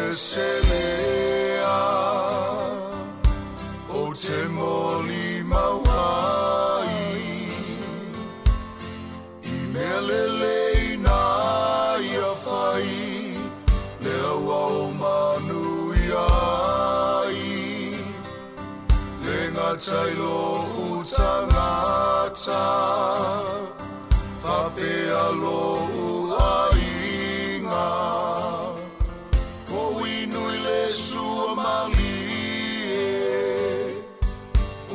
ese lea Ou te molimau ai I mea lelei na ia fai Lea ua ou manuia ai Le gata i lou tagata Faapea lou aiga Ua inu i le suamalie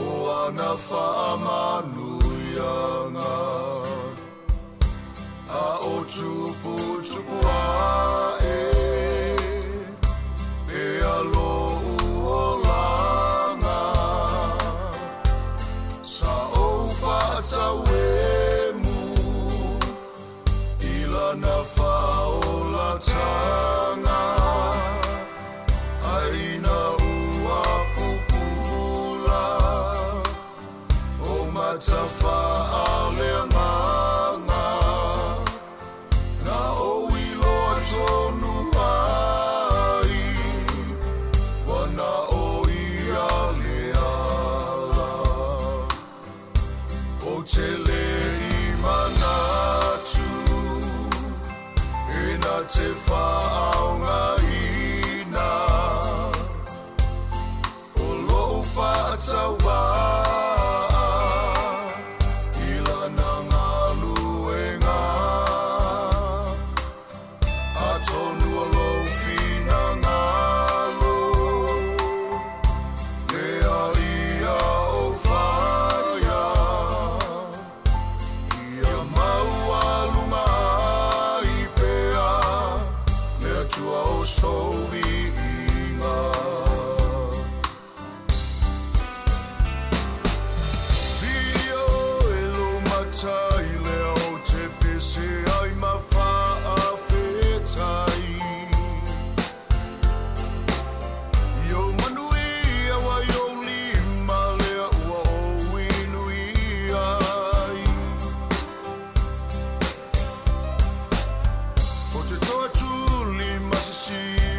O ana faamanuiaga A o tuputupu ae Pea lou olaga Sa ou faatauemu I lana faaolataga Ae ina ua pupula O mata faaleagaga Na ou iloa tonu ai Ua na o ia le ala Ou te le i manatu E na te faaaogaina O lou faatauvaa I lana galuega Atonu o lou finagalo Lea ia ou faia Ia maualuga ai pea Le Atua o sou viiga. Viia oe lou Matai lea ou te pese ai ma faafetai. I ou manuia ua i ou lima lea ua ou inuia ai. O te toatuli masisi i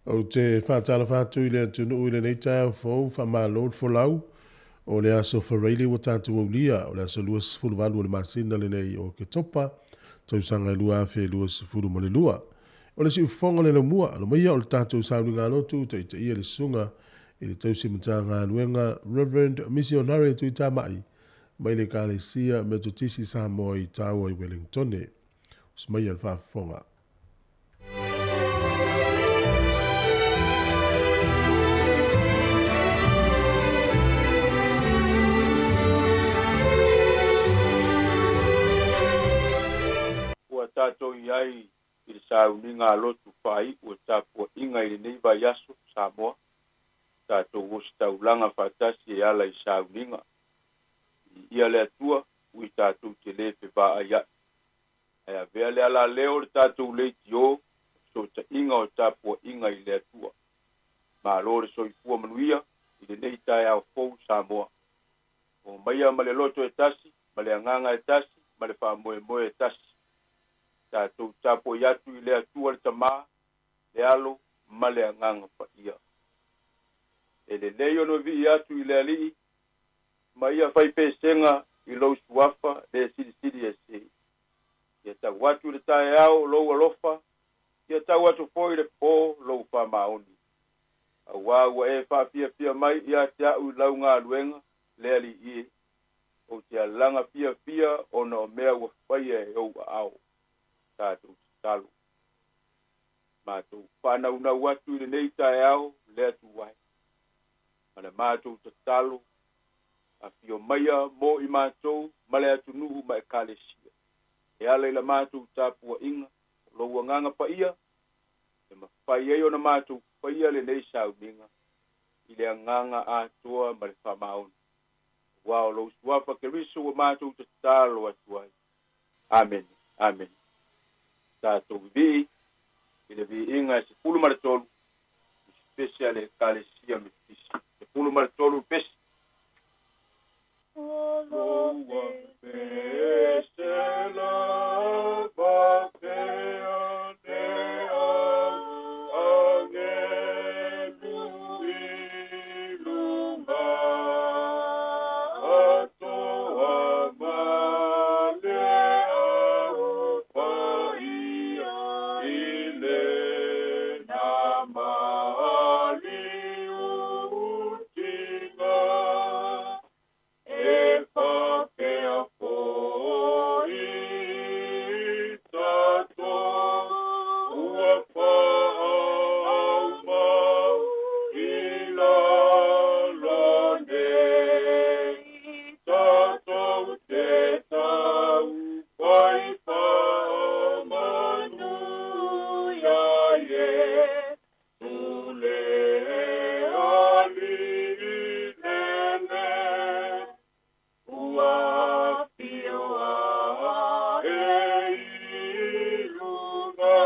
Ou te faatalofa atu i le atunuu i lenei taeao fou, faamalo le folau. O le aso Faraile ua tatou aulia, o le aso 28 o le masina lenei o Oketopa, tausaga e 2022. O le siufofoga o le laumua, alo maia o le tatou sauniga lotu taitaia le susuga i le tausi Matagaluega Reverend Missionary Tuitamai mai le Ekalesia Metotisi Samoa i Taua i Wellingtone. Usi maia le faafofoga. Ua tatou i ai i le sauniga a lotu faaiu o tapuaiga i lenei vaiaso Samoa, tatou ositaulaga faatasi e ala i sauniga. Viia le Atua, ui tatou te le fevaaia'i. Ae avea le alaleo o le tatou leitio o fesootaiga o tapuaiga i le Atua. Malo le soifua manuia i lenei taeao fou Samoa. Omaia ma le loto e tasi, ma le agaga e tasi, ma le faamoemoe e tasi. Tatou tapuai atu i le Atua le Tamā, le Alo ma le Agaga Paia. E lelei ona vivii atu i le Alii ma ia fai pesega i lou suafa le silisili ese. Ia tau atu i le taeao lou alofa, ia tau atu foi i le pō lou faamaoni. Auā ua e faafiafia mai ia te a'u i lau galuega, le Alii e, ou te alaga fiafia ona o mea ua faia e ou aao. Tatou tatalo. Matou faanaunau atu i lenei taeao le Atua e, ma le matou tatalo, afio maia mo i matou ma le atunuu ma Ekalesia, e ala i la matou tapuaiga, o lou Agaga Paia, e mafai ai ona matou faia lenei sauniga i le agaga atoa ma le faamaoni. Aua o lou Suafa Keriso ua matou tatalo atu ai. Amene. Amene. Tatou vivii i le viiga e 13, pese a le Ekalesia Metotisi. 13 pese. Loua pese lava pea le au agelu i luga atoa ma le au paia i le na maliutiga e faapea fo'i tatou ua faaumau i lalo nei tatou te tau fai faamanuia ai e tu le Alii lele ua afio ae i luga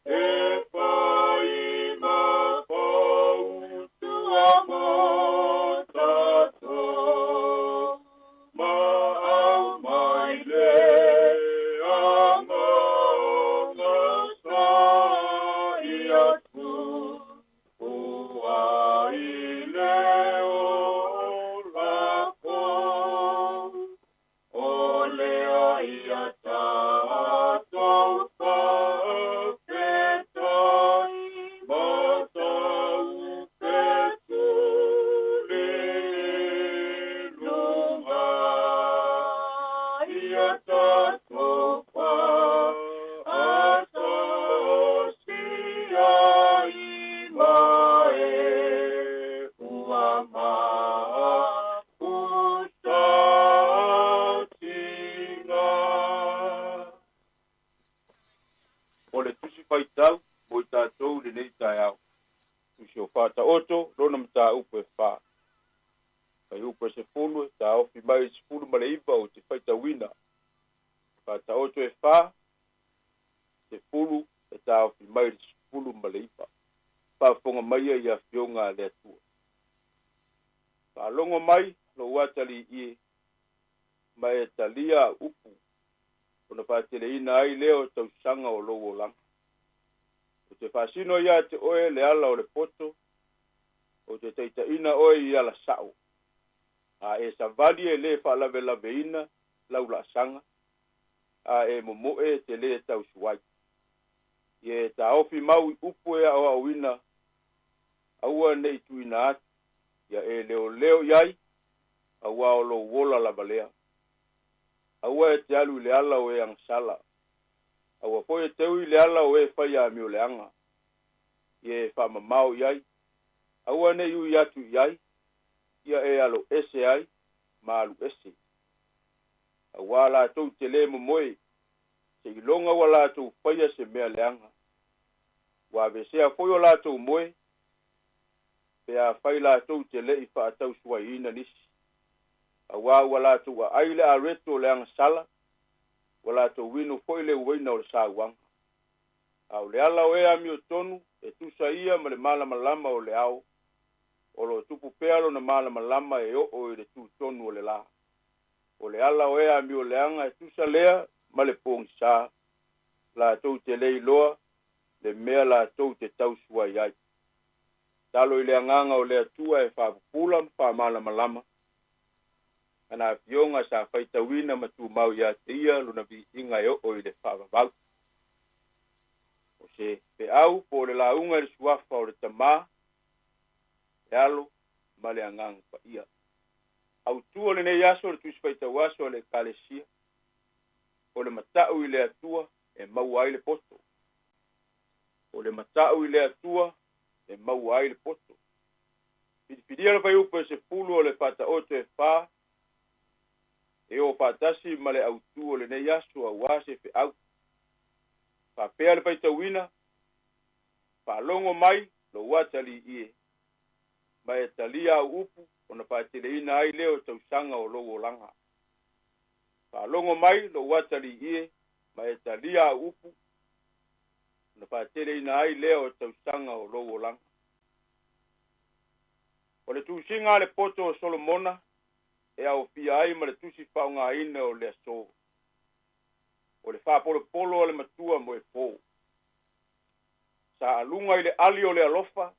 e fai ma fautua mo tatou ma aumai le agaga sa'i atu ua i le ola fou o lea ia tatou faafetai ma taufetuli i luga ia tatou faatasi ai ma e ua mapusatina. O le tusi faitau mo i tatou i lenei taeao. Tusi o Faataoto, lona mataupu e 4. Fuaiupu e 10, e taofi mai i le 19 ou te faitauina. Faataoto e 4, 10 e taofi mai i le 19. Faafofoga maia i afioga a le Atua. Faalogo mai lou atalii e, ma e talia au upu, ona faateleina ai lea o tausaga o lou olaga. Ou te te faasino iā te oe le ala o le poto, ou te taitaʻina oe i ala saʻo. A e savali e lē faalavelaveina lau laasaga, a e momoʻe e te lē tausuai. Ia e taofi mau i upu e aʻoaʻoina, aua neʻi tuuina atu, ia e leoleo i ai, auā o lou ola lava lea. Aua e te alu i le ala o e agasala. Aua foi e te ui i le ala o e fai amioleaga, ia e faamamao i ai. Aua neʻi ui atu i ai, ia e aloese ai ma aluese. Auā latou te lē momoe, seiloga ua latou faia se mea leaga. Ua avesea foi o latou moe, pe afai latou te leʻi faatausuaiina nisi. Auā ua latou aai le areto o le agasala, ua latou inu foi le uaina o le sauaga. A o le ala o e amiotonu, e tusa ia ma le malamalama o le ao, o lo o tupu pea lona malamalama e oo i le tutonu o le lā. O le ala o e amioleaga e tusa lea ma le pogisā, latou te le iloa le mea latou te tausuai ai. Talo i le agaga o le Atua e faapupula ma faamalamalama ana afioga sa faitauina ma tumau iā te ia lona viiga e oo i le faavavau. O se feau po o le lauga i le suafa o le Tamā, le Alo ma le Agaga Paia. Autu o lenei aso o le Tusi Faitau Aso a le Ekalesia, o le mataʻu i le Atua e maua ai le poto. O le mataʻu i le Atua e maua ai le poto. Filifilia le fuaiupu e 10 o le Faataoto e 4 e o faatasi ma le autū o lenei aso auā se feau. Faapea le faitauina, Faalogo mai lou atalii e, ma e talia au upu ona faateleina ai lea o tausaga o lou olaga. Faalogo mai lou atalii e, ma e talia au upu ona faateleina ai lea o tausaga o lou olaga. O le tusiga a le poto o Solomona e aofia ai ma le tusi faaaogaina o le aso. O le faapolopolo a le matua moepō. Sa aluga i le ali o le alofa,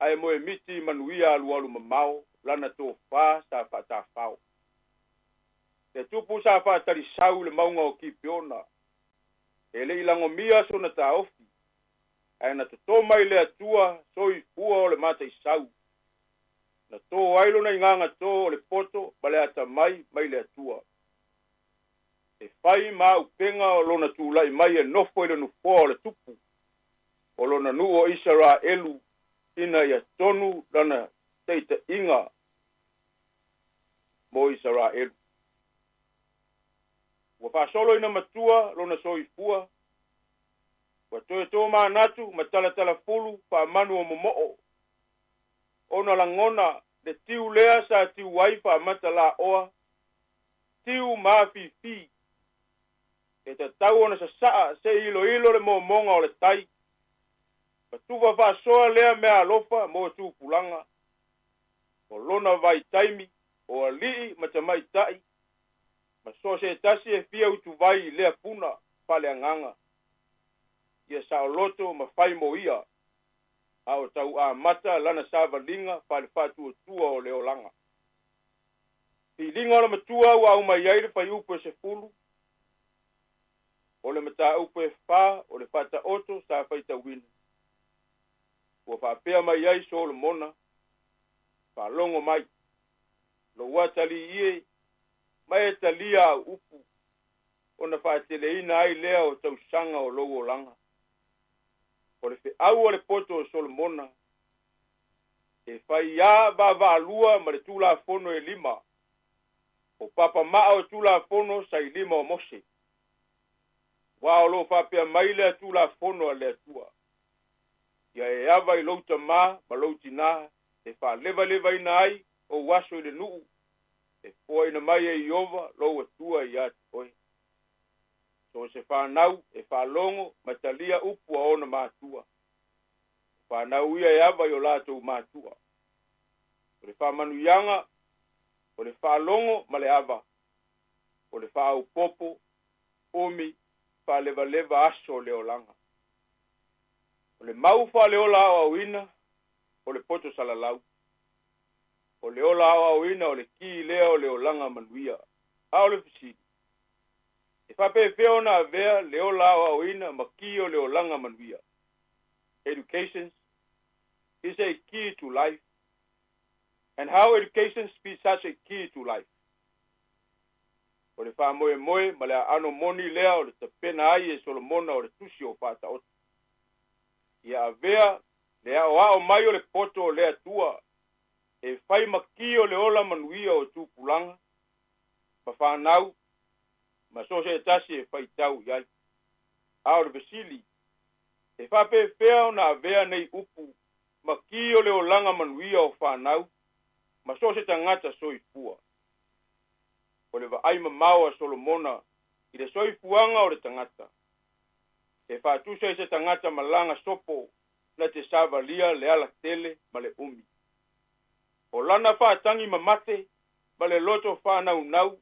ae moemiti i manuia alualu mamao lana tofā sa faatafao. Le tupu sa faatalisau i le mauga o Kipeona, e le i lagomia sona taofi, ae na totō mai le Atua soifua o le mataisau. Na tō ai lona igaga tō o le poto ma le atamai mai le Atua. E fai ma auupega o lona tulai mai e nofo i le nofoa o le tupu o lona nuu o Isaraelu ina ia tonu lana taitaiga mo Isaraelu. Ua faasolo ina matua lona soifua, ua toe tomanatu ma talatalafulu faamanu o momoo, ona lagona le tiu lea sa tiu ai faamata laoa, tiu ma afifi, e tatau ona sasaa se i iloilo le momoga o le tai, ma tufa faasoa lea meaalofa mo tupulaga, o lona vaitaimi o alii ma tamaitai, ma so o se tasi e fia utuvai i lea puna faaleagaga, ia saoloto ma fai mo ia, a o tau amata lana savaliga faale-faatuatua o le olaga. Filiga o le matua ua aumai ai le fuaiupu e 10, o le mataupu e 4 o le Faataoto sa faitauina. Ua faapea mai ai Solomona, Faalogo mai, lou atalii e, ma e talia au upu, ona faateleina ai lea o tausaga o lou olaga. O le feau a le poto o Solomona, e fai lava vaavaalua ma le Tulafono e 5, o papamaa o Tulafono sa i lima o Mose. Aua o lo o faapea mai lea Tulafono a le Atua, Ia e ava i lou tamā ma lou tinā e faalevalevaina ai ou aso i le nuu e foaina mai e Ieova lou Atua iā te oe. So o se fanau e faalogo ma talia upu a ona matua, o fanau ia e ava i o latou matua. O le faamanuiaga, o le faalogo ma le ava, o le faaopoopo, umi, faalevaleva aso o le olaga. O le mau faaleola aoaoina o le poto salalau. O le ola aoaoina o le ki lea o le olaga manuia. A o le fesili, e faapefea ona avea le ola aoaoina ma ki o le olaga manuia? Education is a key to life. And how education be such a key to life? O le faamoemoe ma le aano moni lea o le tapena ai e Solomona o le tusi o Faataoto. Ia avea le aoao mai o le poto o le Atua e fai ma ki o le ola manuia o tupulaga ma fanau ma so o se tasi e faitau i ai. A o le fesili, e faapefea ona avea nei upu ma ki o le olaga manuia o fanau ma so o se tagata soifua? O le vaai mamao a Solomona i le soifuaga o le tagata, e faatusa i se tagata malaga sopo na te savalia le alatele ma le umi. O lana faatagi mamate ma le loto faanaunau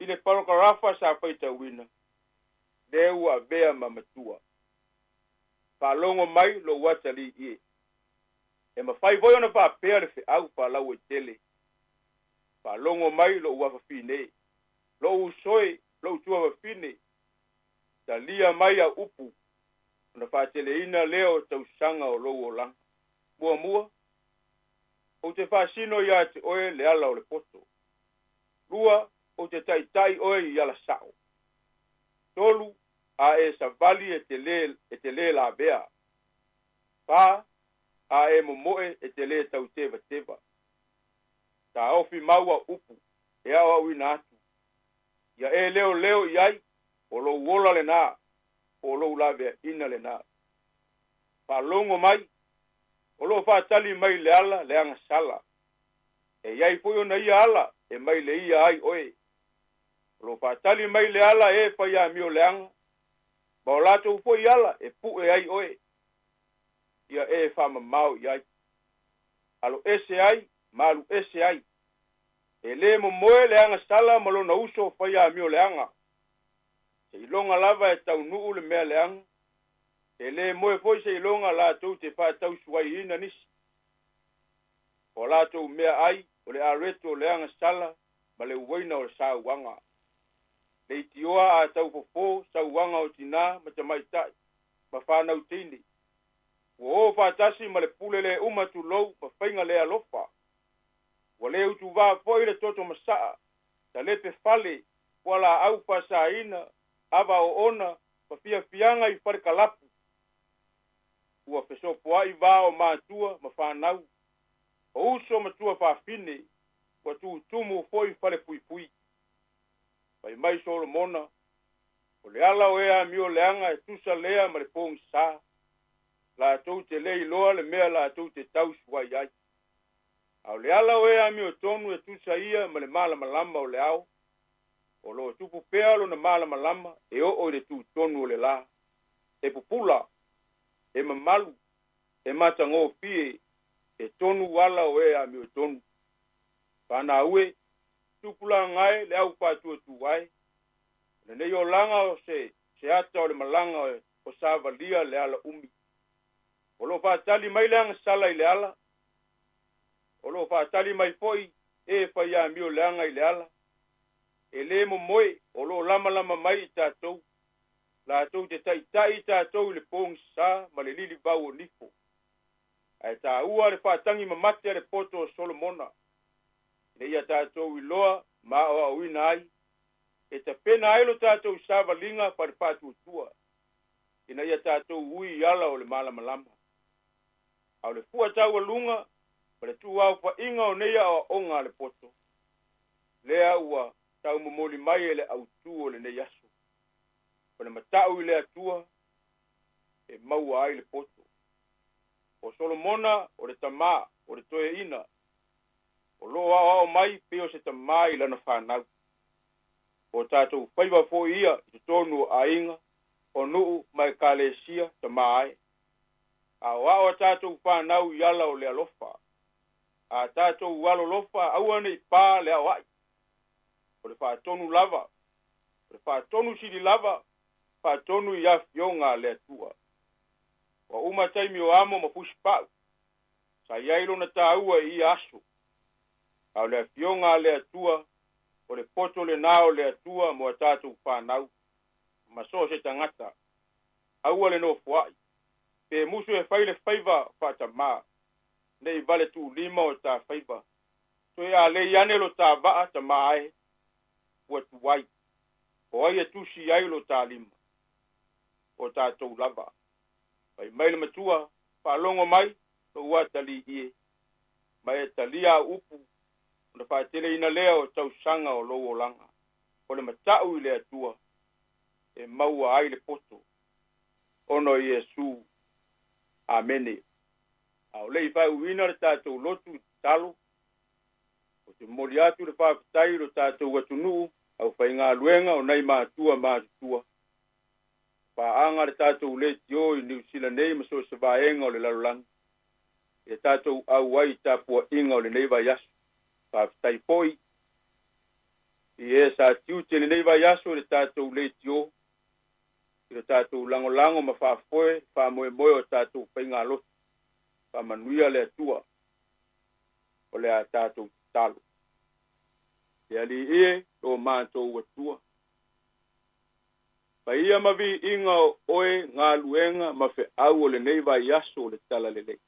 i le palokarafa sa faitauina, lea ua avea ma matua. Faalogo mai lou atalii e. E mafai foi ona faapea le feau faalauaitele. Faalogo mai lou afafine, lou uso e, lou tuafafine, talia mai au upu ona faateleina lea o tausaga o lou olaga. Muamua, ou te faasino ia te oe le ala o le poto. Lua, ou te taitai oe i ala sao. Tolu, a e savali e te lē, e te lē lavea. Fa, a e momoe e te lē tautevateva. Taofi mau au upu e aoaoina atu. Ia e leoleo i ai, o lou ola lenā, po o lou laveaina lenā. Faalogo mai, o lo o faatali mai le ala le agasala. E i ai foi ona ia ala e mai le ia ai oe. O lo o faatali mai le ala e fai amio leaga, ma o latou foi ala e pue ai oe. Ia e faamamao i ai. Alo ese ai ma alu ese ai. E lē momoe le agasala ma lona uso fai amio leaga. Seiloga lava e taunuu le mea leaga, e lē moe foi seiloga latou te faatausuaiina nisi. O latou mea ai o le areto o le agasala ma le uaina o le sauaga. Leitioa a taufofo sauaga o tinā ma tamaitai ma fanau teine. Ua o faatasi ma le pule lē uma tulou ma faiga le alofa. Ua le utuvā foi le toto masaa, talepe fale, fualaau faasaina, ava oona ma fiafiaga i fale kalapu. Ua fesopoai va o matua ma fanau, o uso ma tuafafine, ua tutumu foi fale puipui. Fai mai Solomona, o le ala o e amio leaga e tusa lea ma le pogisā, latou te lē iloa le mea latou te tausuai ai. A o le ala o e amiotonu e tusa ia ma le malamalama o le ao, o lo o tupu pea lona malamalama e oo i le tutonu o le lā. E pupula, e mamalu, e matagofie, e tonu ala o e amiotonu. Fanau e, tupulaga e le au faatuatua e, o lenei olaga o se se ata o le malaga o savalia le ala umi. O lo o faatali mai le agasala i le ala, o lo o faatali mai foi e fai amio leaga i le ala. E lē momoe, o lo o lamalama mai i tatou, latou te taitai i tatou i le pogisā ma le lilivau o nifo. Ae taua le faatagi mamate a le poto o Solomona, ina ia tatou iloa ma aoaoina ai, e tapena ai lo tatou savaliga ma le faatuatua, ina ia tatou ui i ala o le malamalama. A o le fua taualuga ma le tuaofaiga o nei aoaoga a le poto, lea ua taumomoli mai e le autū o lenei aso. O le matau i le Atua e maua ai le poto. O Solomona o le tamā, o le toeaina, o lo o aoao mai pei o se tamā i lana fanau. O tatou faiva foi ia i totonu o aiga, o nuu ma ekalesia tamā ai. Aoao a tatou fanau i ala o le alofa. A tatou alolofa aua ne i pā le aoai. O le faatonu lava, o le faatonu sili lava, faatonu i afioga a le Atua. Ua uma taimi o amo ma fusipa'u sa i ai lona tāua i ia aso, a o le Afioga a le Atua, o le poto lenā o le Atua mo a tātou fanau, ma so o se tagata. Aua le nofoa'i, pe musu e fai le faiva faatamā, ne i vale tuulima o tā faiva. Toe alei ane lo tā vaa tamā e, ua tuai. O ai e tusi ai lo tā lima? O tātou lava. Fai mai le matua, faalogo mai, lou atalii e, ma e talia au upu, ona faateleina lea o tausaga o lou olaga. O le mata'u i le Atua e maua ai le poto, ona o Iesu. Amene. A o le i faaiuina le tatou lotu i tatalo, ou te momoli atu le faafetai i lo tatou atunuu, aufaigaluega o nai matua matutua, paaga le tatou leitio i Niu Sila nei ma so o se vaega o le lalolagi, i le tatou auai i tapuaiga o lenei vaiaso. Faafetai foi i e sa tiute i lenei vaiaso i le tatou leitio, i lo tatou lagolago ma faafoe faamoemoe o tatou faigalotu. Faamanuia le Atua o le a tatou tatalo. Le Alii e, lo matou Atua, paia ma viiga o oe galuega ma feau o lenei vaiaso o le Talalelei.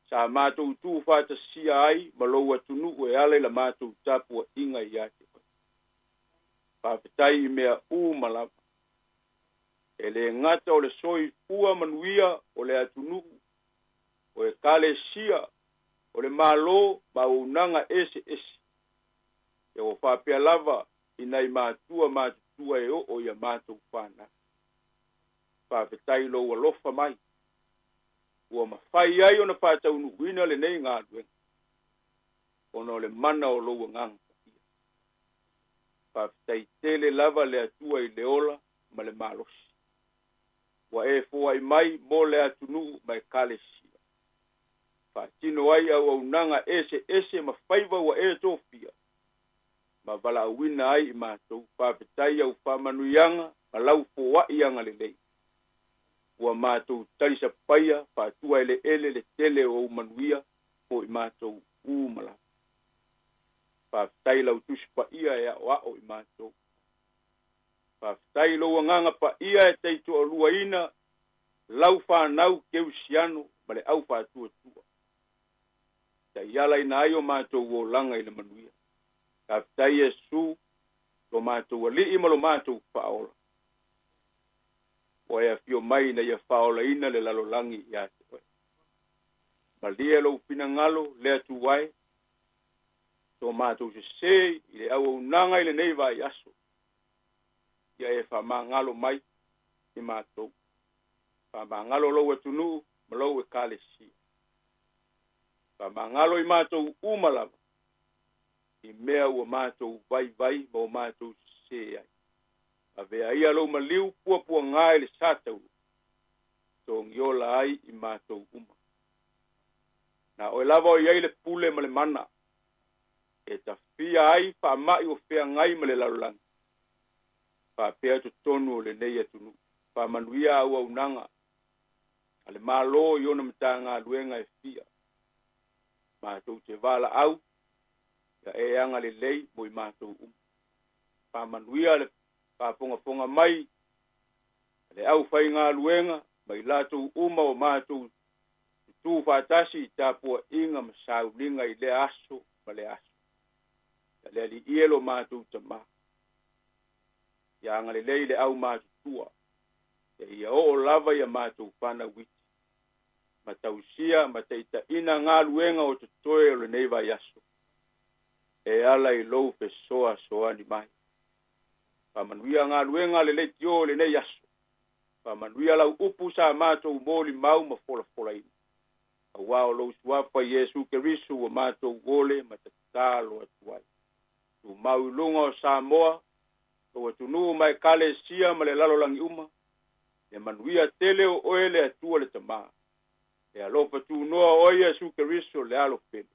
Sa matou tuufaatasia ai ma lou atunuu e ala i la matou tapuaiga ia te oe. Faafetai i mea uma lava. E le gata o le soifua manuia o le atunuu, o Ekalesia, o le Malo ma auaunaga eseese, ia ua faapea lava i nai matua matutua e oo i a matou fanau. Faafetai i lou alofa mai, ua mafai ai ona faataunuuina lenei galuega, ona o le mana o lou Agaga Paia. Faafetai tele lava le Atua i le ola ma le malosi ua e foai mai mo le atunuu ma Ekalesia. Faatino ai auaunaga eseese ma faiva ua e tofia ma valaauina ai i matou. Faafetai au faamanuiaga ma lau foai agalelei ua matou talisapaia faatuaeleele le tele o ou manuia mo i matou uma lava. Faafetai lau Tusi Paia e aoao i matou. Faafetai i lou Agaga Paia e taitoaluaina lau fanau Keusiano ma le au faatuatua. Taialaina ai o matou olaga i le manuia. Faafetai Iesu, lo matou Alii ma lo matou Faaola, ua e afio mai ina ia faaolaina le lalolagi ia te oe. Malie lou finagalo le Atua e, so matou sese i le auaunaga i lenei vaiaso, ia e faamagalo mai i matou. Faamagalo lou atunuu ma lou Ekalesia. Faamagalo i matou uma lava i mea ua matou vaivai ma o matou sese ai. Avea ia lou maliu puapuaga i le sa taulu, togiola ai i matou uma. Na oe lava o i ai le pule ma le mana, e tafia ai faamai o feagai ma le lalolagi, faapea totonu o lenei atunuu. Faamanuia auaunaga a le Malo i ona Matagaluega e fia. Matou te valaau ia e agalelei mo i matou uma. Faamanuia le faafogafoga mai a le aufaigaluega ma i latou uma o matou tutū faatasi i tapuaiga ma sauliga i lea aso ma lea aso. Ia le Alii e lo matou Tamā. Ia agalelei le aumatutua, seia oo lava ia matou fanau iti, ma tausia ma taitaiina galuega o totoe o lenei vaiaso, e ala i lou fesoasoani mai. Faamanuia galuega a le leitio i lenei aso. Faamanuia lau upu sa matou molimau ma folafolaina. Auā o lou Suafa Iesu Keriso ua matou ole ma tatalo atu ai. Tumau i luga o Samoa, lou atunuu ma Ekalesia ma le lalolagi uma, le manuia tele o oe le Atua le Tamā, le alofa tunoa o oe Iesu Keriso le Alo pele,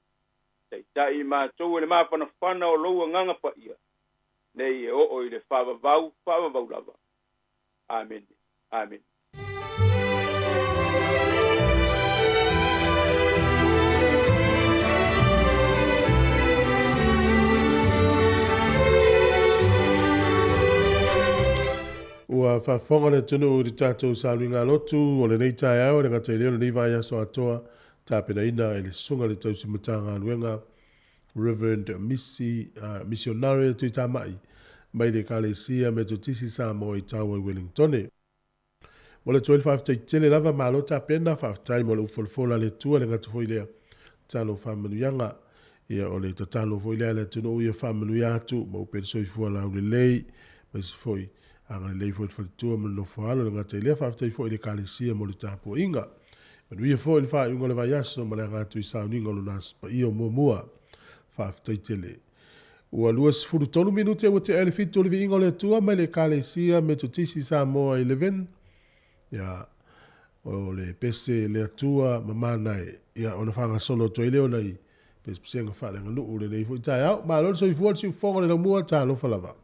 taitai i matou e le mafanafana o lou Agaga Paia, nei e oo i le faavavau faavavau lava. Amene. Amene. Ua faafofoga le atunuu i le tatou sauniga lotu o lenei taeao e le gata i lea o lenei vaiaso atoa tapenaina e le Susuga i le Tausi Matagaluega Reverend Misi, Missionary Tuitamai mai le Ekalesia Metotisi Samoa i Taua i Wellingtone. Mo le atu ai le faafetai tele lava, malo tapena, faafetai mo le upu folafola a le Atua, e le gata foi i lea, tatalo faamanuiaga. Ia o le tatalo foi lea a le atunuu ia faamanuia atu, maua pea le soifua laulelei, aemaise foi agalelei foi i le faletua ma le nofo alo. E le gata i lea, faafetai foi i le Ekalesia mo le tapuaiga. Manuia foi le faaiuga o le vaiaso ma le aga atu i sauniga o lona Aso Paia o muamua. Faafetai tele. Ua 23 minute ua tea i le 7 o le Viiga o le Atua mai le Ekalesia Metotisi Samoa i Levin. Ia, o le pese le Atua mamana e, ia, ona faagasolo atu ai lea o nai pesepesega faaleaganuu lenei foi taeao. Malo le soifua, le siufofoga o le laumua, talofa lava.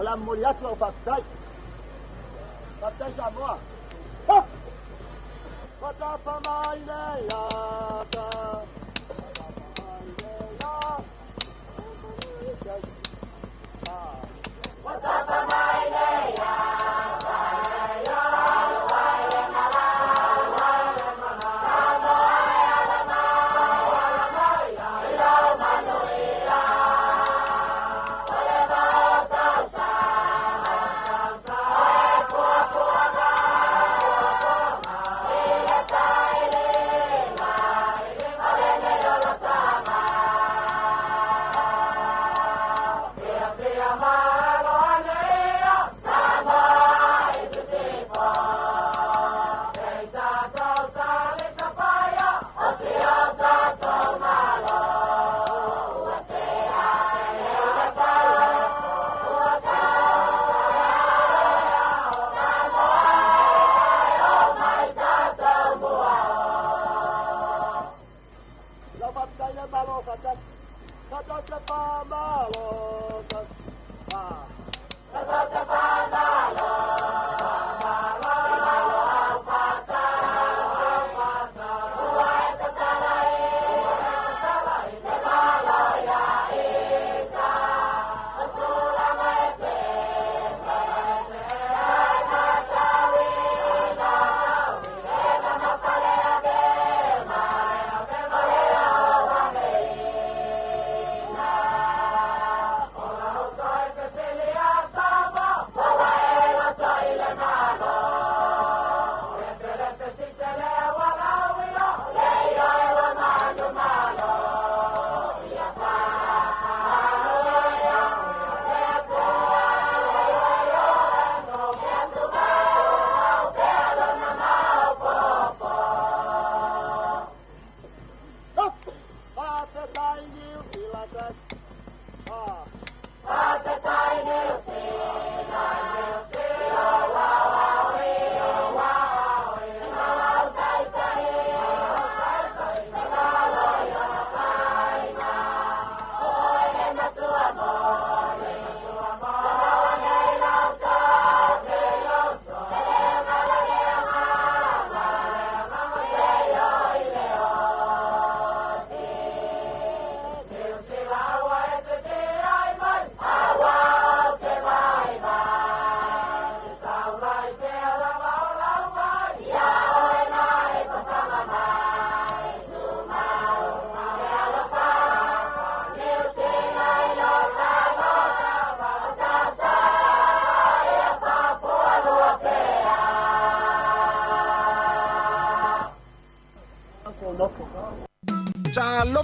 O le a momoli atu lau faafetai. Faafetai Samoa. Ha! Fatapa mai le ata. Fatapa mai le ata. Fatapa mai le ata.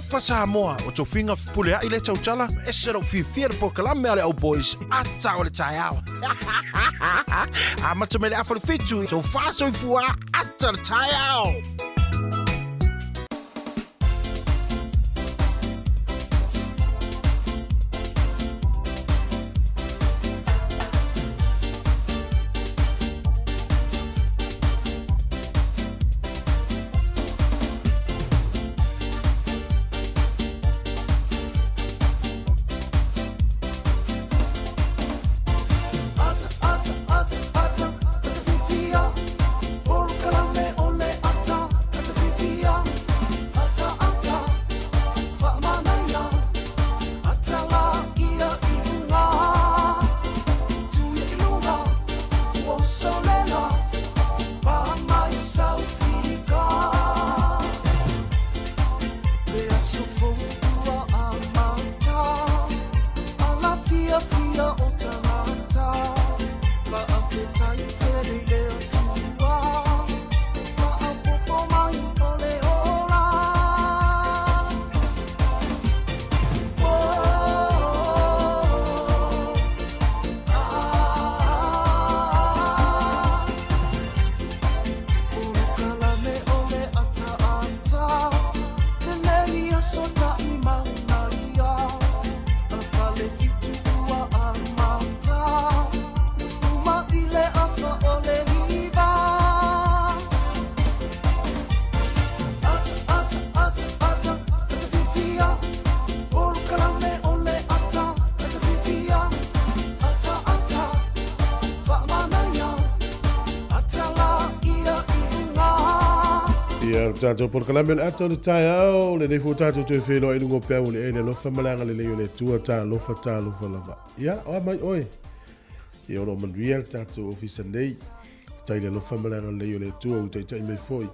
Alofa Samoa, o tofiga fepuleai lea tautala, ese lou fiafia le polokalame a le Au Boys, ata o le taeao. Amata mai le afa le fitu, tofa soifua, ata le taeao. Ia, le tatou polokalame o le ata o le taeao, lenei foi tatou toe feiloai i luga o peau o le ele alofa ma le agalelei o le Atua, talofa, talofa lava. Ia, oa mai oe. Ia, o lo o manuia le tatou ofisa nei. Tai le alofa ma le agalelei o le Atua ua taitai mai foi.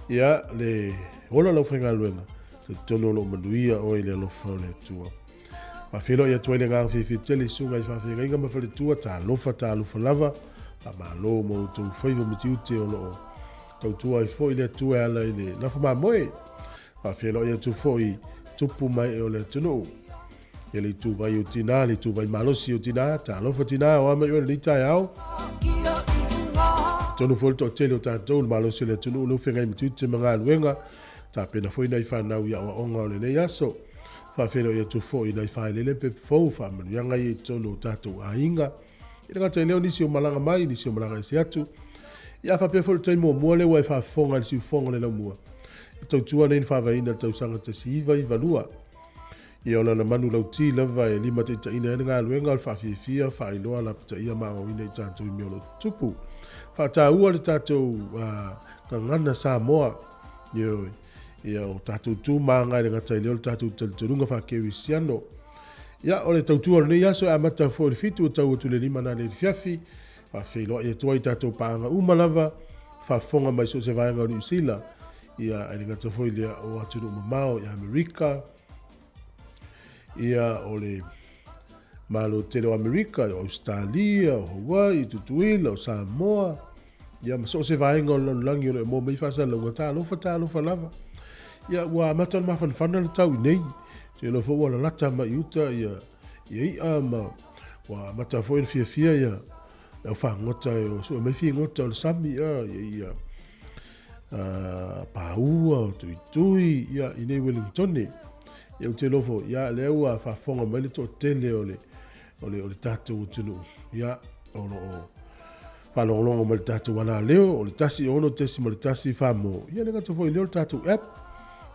Ia, le ola lau faigaluega, talitonu o lo o manuia oe i le alofa o le Atua. Faafeiloai atu ai le agaga fiafia tele i susuga i faafeagaiga ma faletua, talofa, talofa lava. Faamalo mo outou faiva ma tiute o lo o tautua ai foi le Atua e ala i le lafo mamoe. Faafeiloai atu foi tupu mai e o le atunuu. Ia le ituvai o tinā, le ituvai malosi o tinā, talofa tinā, o a mai oe lenei taeao. Tonu foi le toatele o tatou, le malosi o le atunuu, le feagai ma tiute ma galuega, tapena foi nai fanau i aoaoga o lenei aso. Faafeiloai atu foi nai faelele pepe fou, faamanuiaga ia i totonu o tatou aiga. I le gata i lea o nisi o malaga mai, nisi o malaga ese atu. Ia faapea foi le taimi muamua lea ua e faafofoga i le siufofoga o le laumua. E tautua nei le faavaeina i le tausaga 1992. Ia o lana manu lauti lava e limataitaiina ai le galuega o le faafiafia, faailoa, lapataia ma aoaoina i tatou i mea o lo o tutupu. Faataua le tatou gagana Samoa. Ioe. Ia o tatou tu ma aga e le gata i lea o le tatou talitonuga faakerisiano. Ia o le tautua o lenei aso e amata foi i le 7 e tau atu i le 5 na le fiafi. Faafeiloai atu ai i tatou paaga uma lava, faafofoga mai so o se vaega o Niu Sila. Ia e le gata foi lea o atunuu mamao i Amerika, ia o le Malo tele o Amerika, o Ausetalia, o Hawaii, Tutuila, o Samoa, ia ma so o se vaega o le lalolagi o lo o maua mai faasalalauga, talofa, talofa lava. Ia ua amata ona mafanafana le tau i nei. Te iloa foi ua lalata mai i uta ia, ia i'a ma ua amata foi ona fiafia ia le au fagota e o sue mai figota o le sami ia, ia, ia paua, o tuitui, ia, i nei Wellingtone. Ia, ou te iloa foi, ia, lea ua faafofoga mai le toatele o le, o le, o le tatou atunuu, ia, o lo o faalogologo mai le tatou alaleo, o le 106.1 Famo. Ia, le gata foi lea o le tatou app.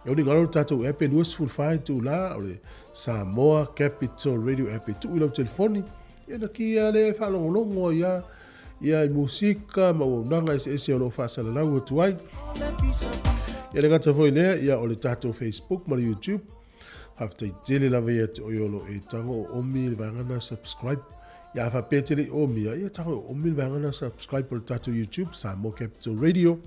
E uli galo le tatou app e 24 itula, o le Samoa Capital Radio app e tuu i lau telefoni. Ia, na kia lea e faalogologo ai lava ia i musika ma auaunaga eseese o lo o faasalalau atu ai. Ia le gata foi lea, ia o le tatou Facebook ma le YouTube. Faafetai tele lava ia te oe o lo e tago o omi le vaega na subscribe. Ia a faapea te le i omia, ia tago e omi le vaega na subscribe o le tatou YouTube, Samoa Capital Radio.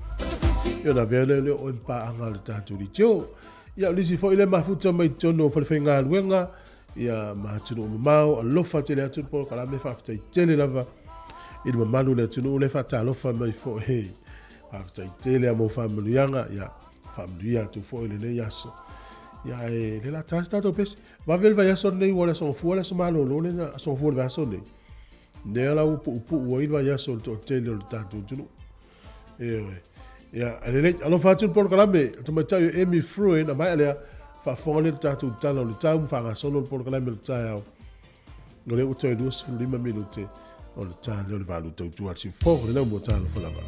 Ia ona avea lea lea o oe ma paaga le tatou leitio. Ia o nisi foi le mafuta mai totonu o falefaigaluega, Ia ma atunuu mamao, alofa tele atu le polokalame, faafetai tele lava i le mamalu o le atunuu le faatalofa mai foi. Faafetai tele a mo faamanuiaga, ia faamanuia atu foi lenei aso. Ia ae le la ta se tatou pese. Vave le vaiaso lenei ua o le Aso Gafua le aso malolo lena, Aso Gafua o le vaiaso lenei. Lea la ua puupuu ai le vaiaso i le toatele o le tatou atunuu. Ioe. Ia, e lelei. Alofa atu le polokalame a le tamaitai o Amy Fruin, a maea lea, faafofoga lea i le tatou tala o le tau ma faagasolo le polokalame o le taeao. O lea ua toe 25 minute o le ta lea o le valu tautua a le Siufogo, le laumua talofa lava.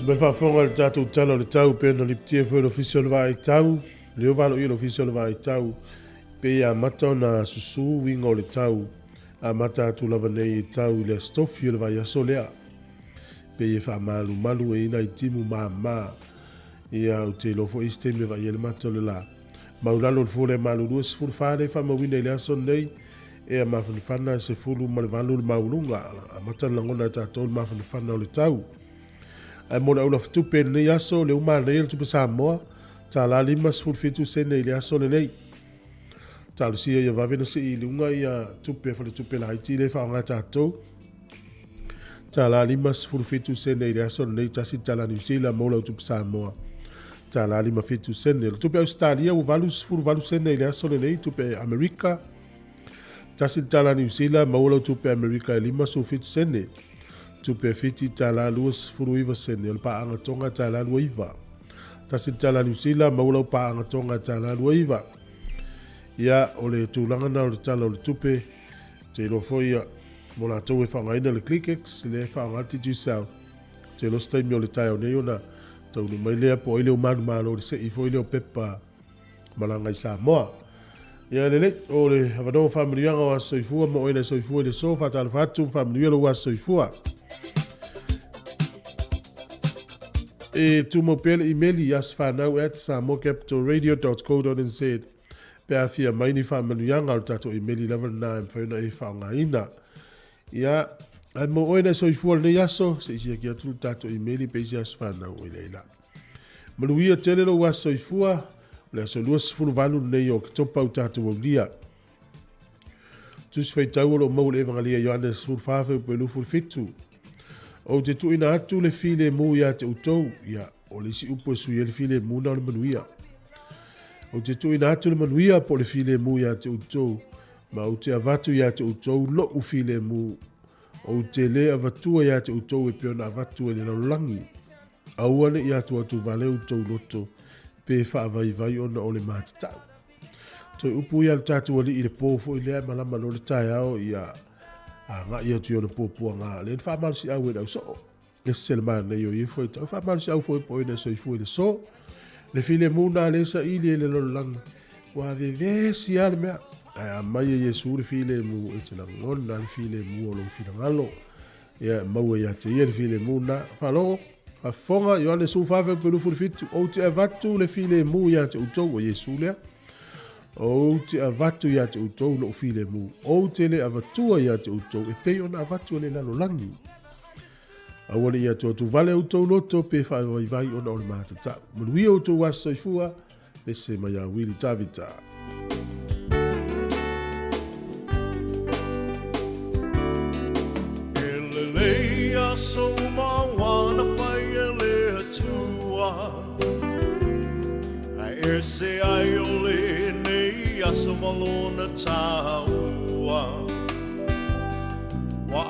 Mai faafofoga i le tatou tala o le tau pei ona lipitia foi e le Ofisa o le Vaai Tau, leo valoia le Ofisa o le Vaai Tau, pei e amata ona susu uiga o le tau, amata atu lava nei e tau i le Aso Tofi o le vaiaso lea. Pei e faamalumalu e ina i timu mama. Ia, ou te iloa foi isi taimi e vaai ai le mata o le la. Maulalo le fua le malu 24 lea e faamauina i le aso lenei, ea mafanafana e 18 le maualuga. Amata le lagona e tatou le mafanafana o le tau. Ae mo le aulafatupe i lenei aso, le uma nei o le tupe Samoa, tala 57 sene i le aso lenei. Talosia ia vave na sii i luga ia tupe faletupe laiti lea e faaaoga e tatou. Tala 57 sene i le aso lenei, tasi le tala Niu Sila mo lau tupe Samoa. Tala 57 sene. O le tupe Ausetalia ua 88 sene i le aso lenei, tupe Amerika. Tasi le tala Niu Sila maua lau tupe Amerika e 57 sene. Tupe Fiti tala 29 sene. O le paaga Tonga tala 29. Tasi le tala Niu Sila maua lau paaga Tonga tala 29. Ia, o le tulaga na o le tala o le tupe, te iloa foi ia, mo latou e faaaogaina le ClickX, lea e faaaoga le Digicel. Te iloa se taimi o le taeao nei ona taunuu mai lea po o ai lea ua manumalo i le sei foi lea o pepa malaga i Samoa. Ia lelei, o le avanoa o faamanuiaga o aso soifua mo oe na e soifua i le aso, faatalofa atu ma faamanuia lou aso soifua. E tumau pea le imeli i asofanau@samoacapitalradio.co.nz pe a fia mai ni faamanuiaga o le tatou imeli lava lena e mafai ona e faaaogaina. Ia, ae mo oe na e soifua i lenei aso, se i siaki atu le tatou imeli pe i se aso fanau o i laila. Manuia tele lou aso soifua, o le aso 28 lenei o Oketopa u tatou aulia. Tusi Faitau o lo o maua i le Evagalia Ioane 14 fuaiupu e 27. Ou te tuuina atu le filemu ia te outou, ia, o le isi upu e sui ai le filemu na o le manuia. Ou te tuuina atu le manuia po o le filemu ia te outou, ma ou te avatu ia te outou lou filemu, ou te lē avatua ia te outou e pei ona avatu e le lalolagi. Aua ne i atuatuvale outou loto pe faavaivai ona o le matatau. Toe upu ia a le tatou Alii i le po foi lea e malama loa le taeao ia agai atu i ona puapuaga lea na faamalosiau ai le ausoo. Ese le manaia o ia fuaitau. Faamalosiau foi po o ina e soifua i le aso. Le filemu na lea e saili e le lalolagi. Ua vevesi lava le mea. Ae a mai e Iesu le filemu, e te lagona le filemu o lou finagalo. Ia, e maua ia te ia le filemu na. Faalogo, faafofoga, Ioane 14 fuaiupu 27, Ou te avatu le filemu ia te outou, o Iesu lea. Ou te avatu ia te outou lou filemu, ou te le avatua ia te outou e pei ona avatu e le lalolagi. Aua ne i atuatuvale outou loto pe faavaivai ona o le matatau. Manuia outou aso soifua, pese mai ia Wili Tavita. E lelei aso uma ua na fai e le Atua, Ae ese ai o lenei aso ma lona taua. Ua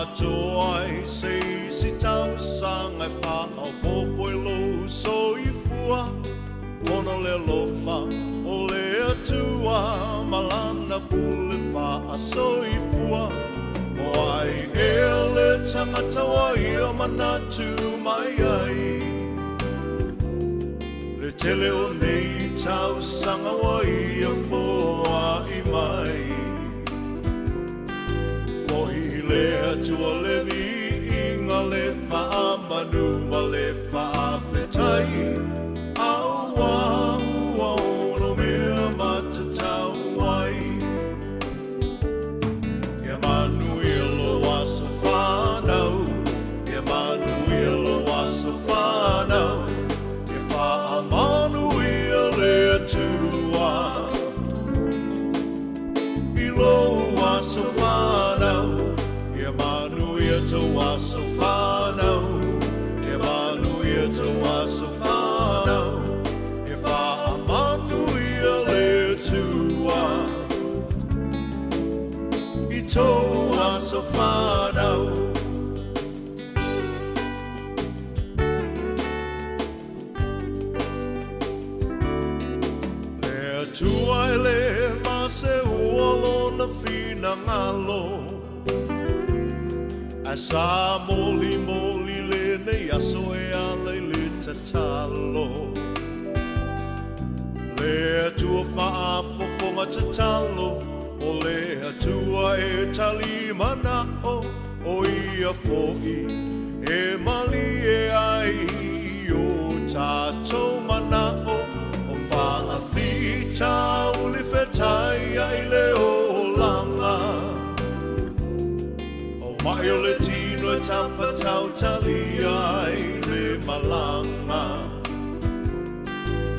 atoa ai se isi tausaga e faaopoopo i lou soifua, Ona o le alofa o le Atua ma Lana pule faasoifua. O ai ea le tagata ua ia manatu mai ai? Le tele o nei tausaga ua ia foai mai. Fohi i le Atua le viiga, le faamanu ma le faafetai, Aua ua ono mea matatau ai. Ia manuia lou aso fanau, Ia manuia lou aso fanau, Ia faamanuia le Atua i lou aso fanau, Ia manuia tou aso fanau, Ia manuia tou aso fanau, Ia faamanuia le Atua i tou aso fanau. Le Atua e le maseua lona finagalo, Ae sa molimoli lenei aso e ala i le tatalo. Le Atua faafofoga tatalo, O le Atua e tali manao, O ia foi e malie ai i o tatou manao, O faafitauli fetai ai le olaga. O mai o le tino e tapatautalia ai le malaga.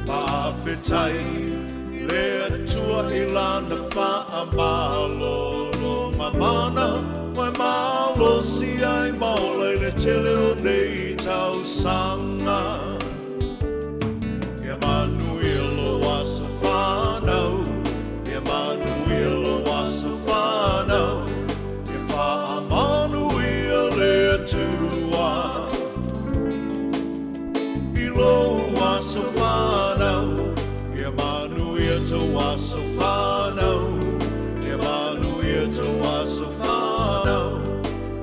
Faafetai le Atua i Lana faamalologa mana, ua e malosi ai ma ola i le tele o nei tausaga. Ia manuia lou aso fanau, Ia manuia lou aso fanau, Ia faamanuia le Atua i lou aso fanau, Ia manuia tou aso fanau, Ia manuia tou aso fanau,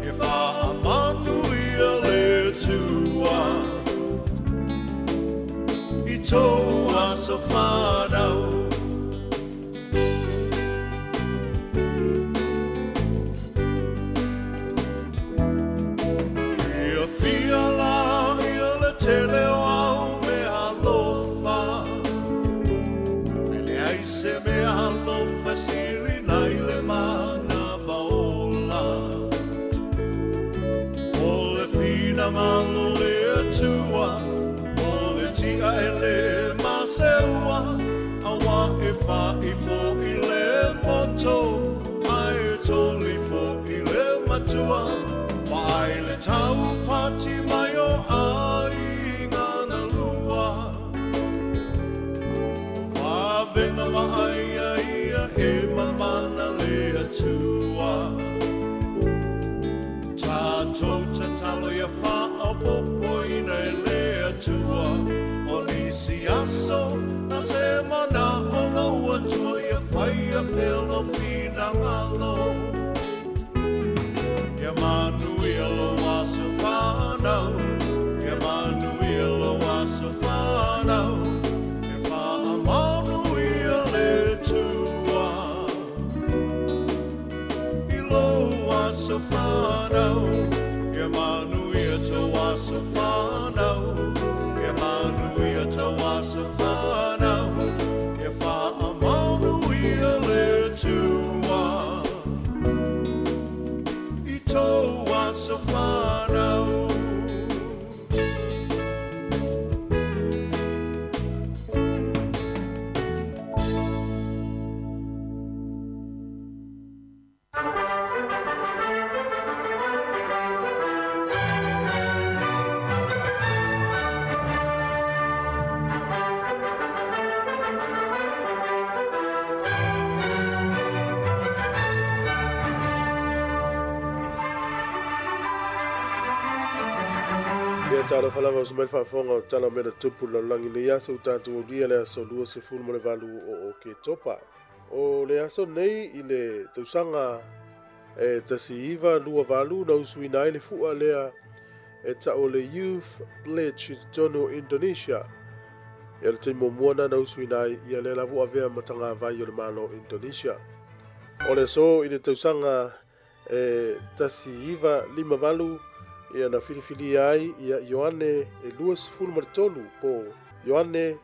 Ia faamanuia le Atua i tou aso fanau. finagalo le Atua, o le ti'a e lē maseua, auā e fa'i fo'i le moto, ae toli fo'i le matua. Vaai le taupati mai o aiga na lua. Vavega vaaia ia e mamana le Atua. Tatou tatalo ia faaopoopoina e le Atua. O nisi aso na se mana'o lou Atua ia faia pea lou finagalo. Ia manuia lou aso fanau, ia manuia lou aso fanau, e faamanuia le Atua. I lou aso fanau, ia manuia tou aso fanau, ia manuia tou aso fanau, ia faamanuia le Atua. I tou aso fanau. Ia talofa lava uso mai le faafofoga o Tala o Mea na Tupu i le Lalolagi i lenei aso ua tatou aulia le aso 28 o Oketopa. O le aso nei i le tausaga e 1928 na usuina ai le fua lea e tau o le Youth Pledge i totonu o Indonesia. Ia o le taimi muamua lena na usuina ai ia lea lava ua avea ma tagavai o le Malo o Indonesia. O le aso i le tausaga e 1958 ia na filifilia ai ia Ioane e 23 po Ioane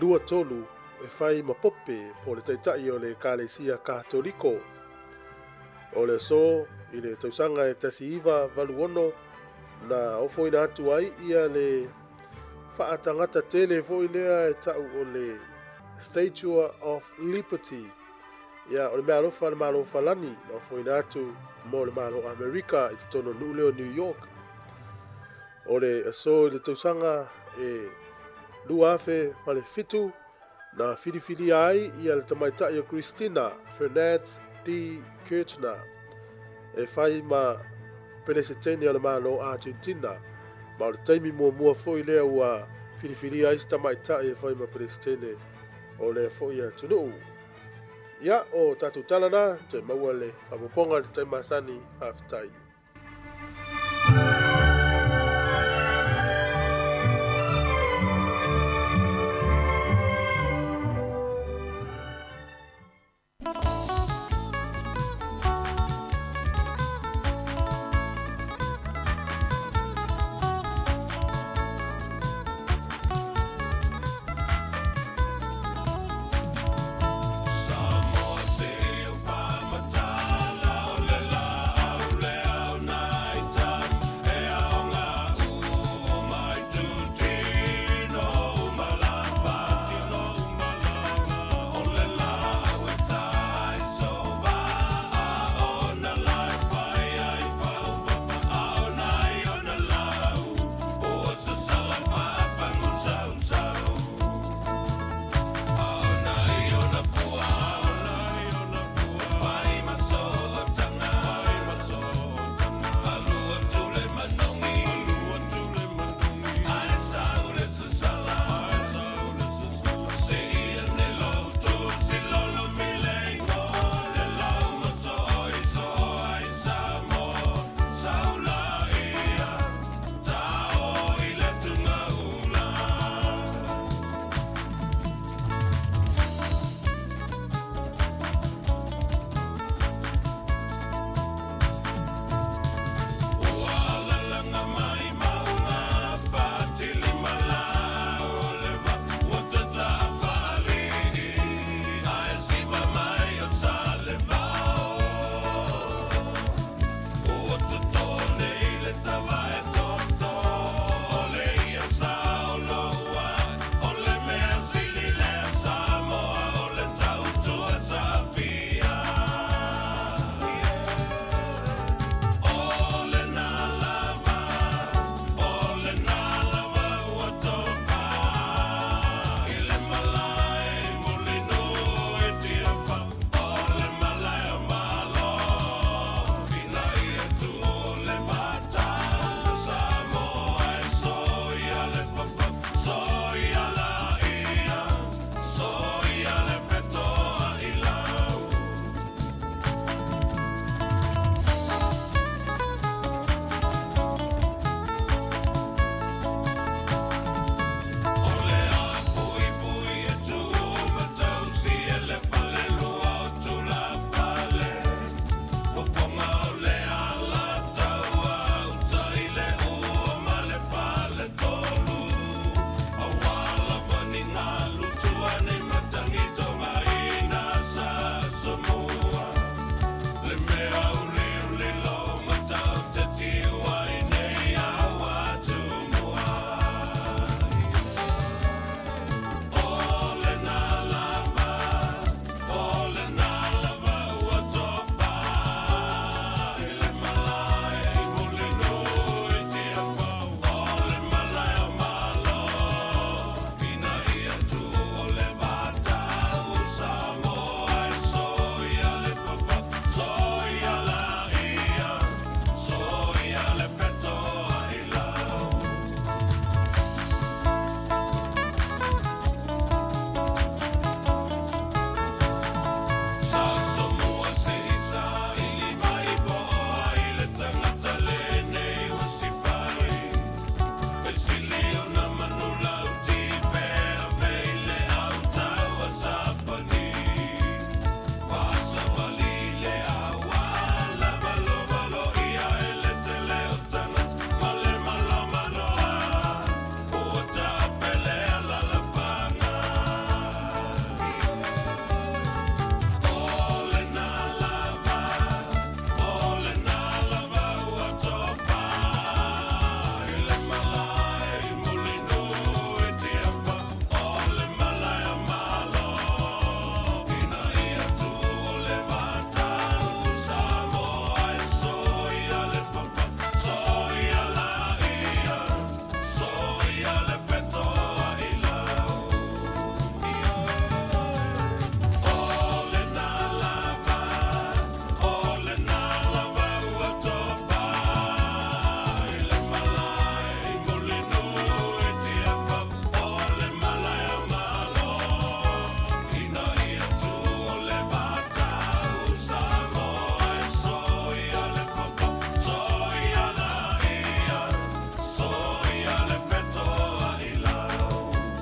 23 e fai ma Pope po o le Taitai o le Ekalesia Katoliko. O le aso i le tausaga e 1986 na ofoina atu ai ia le faatagata tele foi lea e tau o le Statue of Liberty. Ia, o le meaalofa a le Malo o Falani na ofoina atu mo le Malo o Amerika i totonu o le nuu lea o New York. O le aso i le tausaga e 2007 na filifilia ai ia le tamaitai o Cristina Fernandez de Kirchner e fai ma Pelesetene o le Malo o Argentina, ma o le taimi muamua foi lea ua filifilia ai se tamaitai e fai ma Pelesetene o lea foi atunuu. Ia, o tatou tala na, toe maua le faaopoopoga i le taimi masani. Faafetai.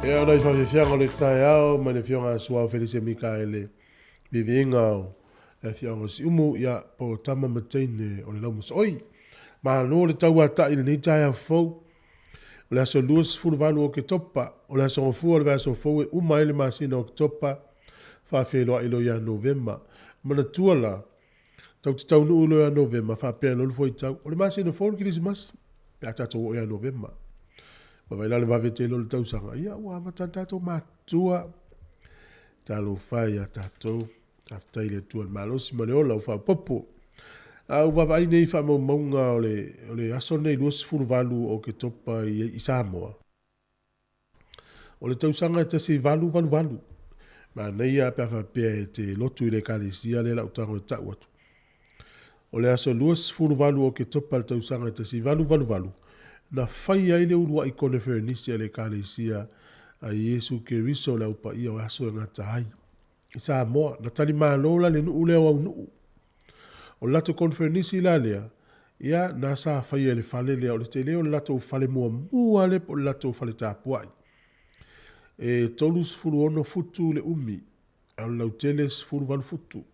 Ia, o nai faafiafiaga o le taeao mai le Afioga ia Suao Felise Mikaele, viviiga o le afioaga o Siumu, ia, po o tama ma teine o le laumasooi. Malo le tauata'i i lenei taeao fou. O le aso 28 o Oketopa, o le aso Gafua o le vaiaso fou e uma ai le masina o Oketopa, faafeiloai loa ia Novema. Manatua la, tatou te taunuu loa ia Novema, faapea loa le fuaitau, o le masina fou le Kerisimasi, pe a tatou oo ia Novema. Vaavaai la i le vave tele o le tausaga, ia ua amata ona tatou matutua. Talofa e ia tatou, faafetai i le Atua i le malosi ma le ola ua faaopoopo. A ou vaavaai nei i faamaumauga o le, o le aso lenei 28 o Oketopa i, i Samoa, o le tausaga e 1888. Manaia pe a faapea e te lotu i le ekalesia lea lau tago e tau atu. O le aso 28 o Oketopa i le tausaga e 1888, na fai ai le uluai koneferenisi a le Ekalesia a Iesu Keriso o le Au Paia o Aso e Gata ai i Samoa. Na talimalo la le nuu lea o Aunuu. O le latou koneferenisi la lea, ia, na sa faia i le fale lea, o le tele o le latou fale muamua lea po o le latou fale tapuai. E 36 futu le umi, a o le lautele e 18 futu.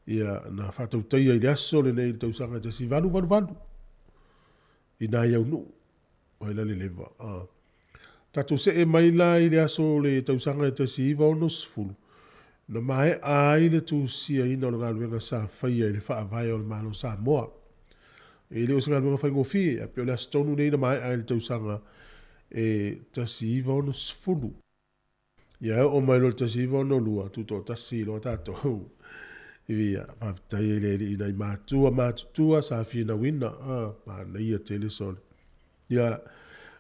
Ia, na faatautaia i le aso lenei i le tausaga e 1888 i nai Aunuu, ai la le leva. Tatou see mai la i le aso o le tausaga e 1960, na maea ai le tusiaina o le galuega sa faia i le Faavae o le Malo o Samoa. E le o se galuega faigofie, ae pei o le aso tonu lenei na maea ai i le tausaga e 1960. Ia e oo mai loa i le 1962, tutoatasi loa tatou. Ia, faafetai ai le Alii i nai matua matutua sa finauina. Ah, manaia tele sole. Ia,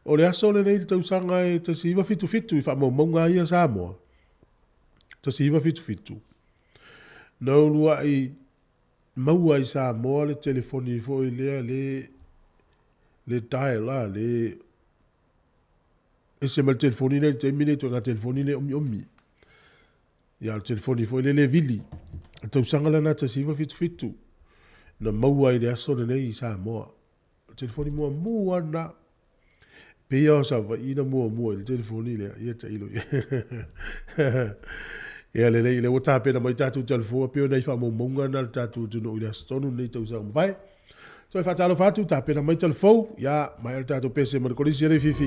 o le aso lenei i le tausaga e 1977 i faamaumauga a ia Samoa, 1977, na uluai maua i Samoa le telefoni foi lea le le dial a le ese mai le telefoni lea i le taimi lenei, ituaiga telefoni lea e omiomi. Ia, o le telefoni foi lele e vili. O le tausaga lena 1977 na maua ai i le aso lenei i Samoa. O le telefoni muamua lena. Pei lava o Savaii na muamua i le telefoni lea. Ia tailo i ai. Ia lelei, lea ua tapena mai tatou telefoni, pei o nai faamaumauga na a le tatou atunuu i le aso tonu lenei tausaga mavae. Toe faatalofa atu, tapena mai telefou, ia, maea le tatou pese ma le kolisi e Leififi.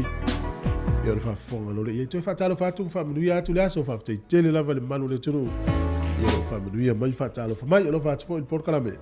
Ia o le faafofoga loa lea i ai. Toe faatalofa atu, faamanuia atu le aso, faafetai tele lava i le mamalu o le atunuu. Ia o lo o faamanuia mai, faatalofa mai, alofa atu foi i le polokalame.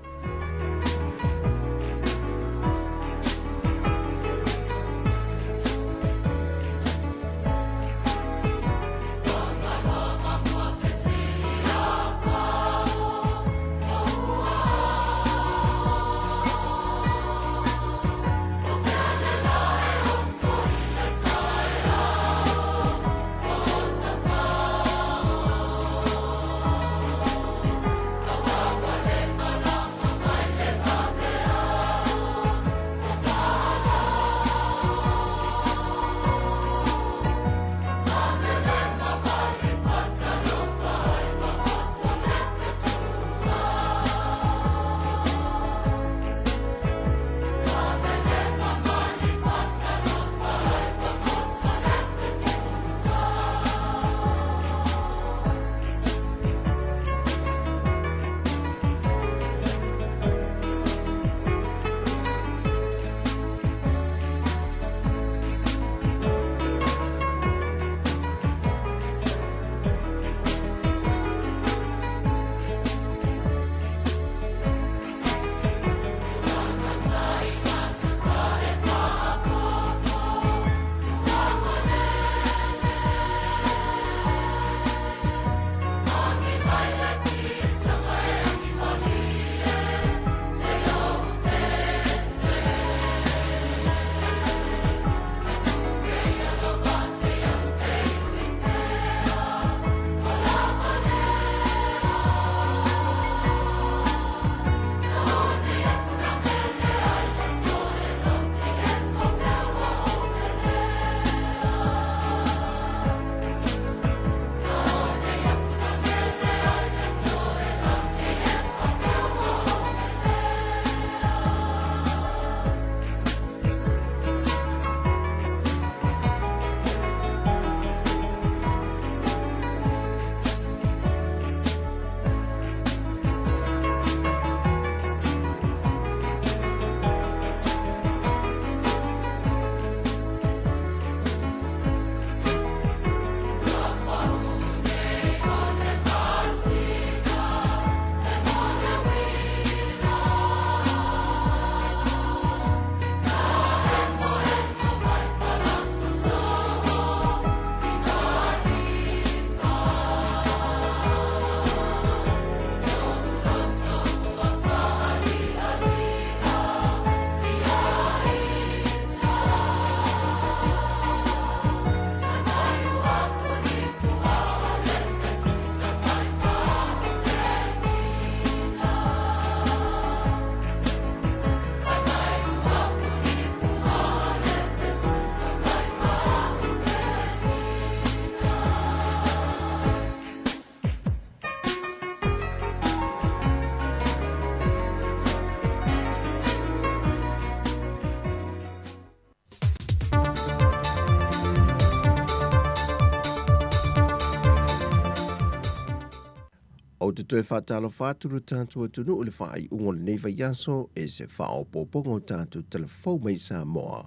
Ou te toe faatalofa atu lo tatou atunuu i le faaiuga o lenei vaiaso i se faaopoopoga o tatou talafou mai Samoa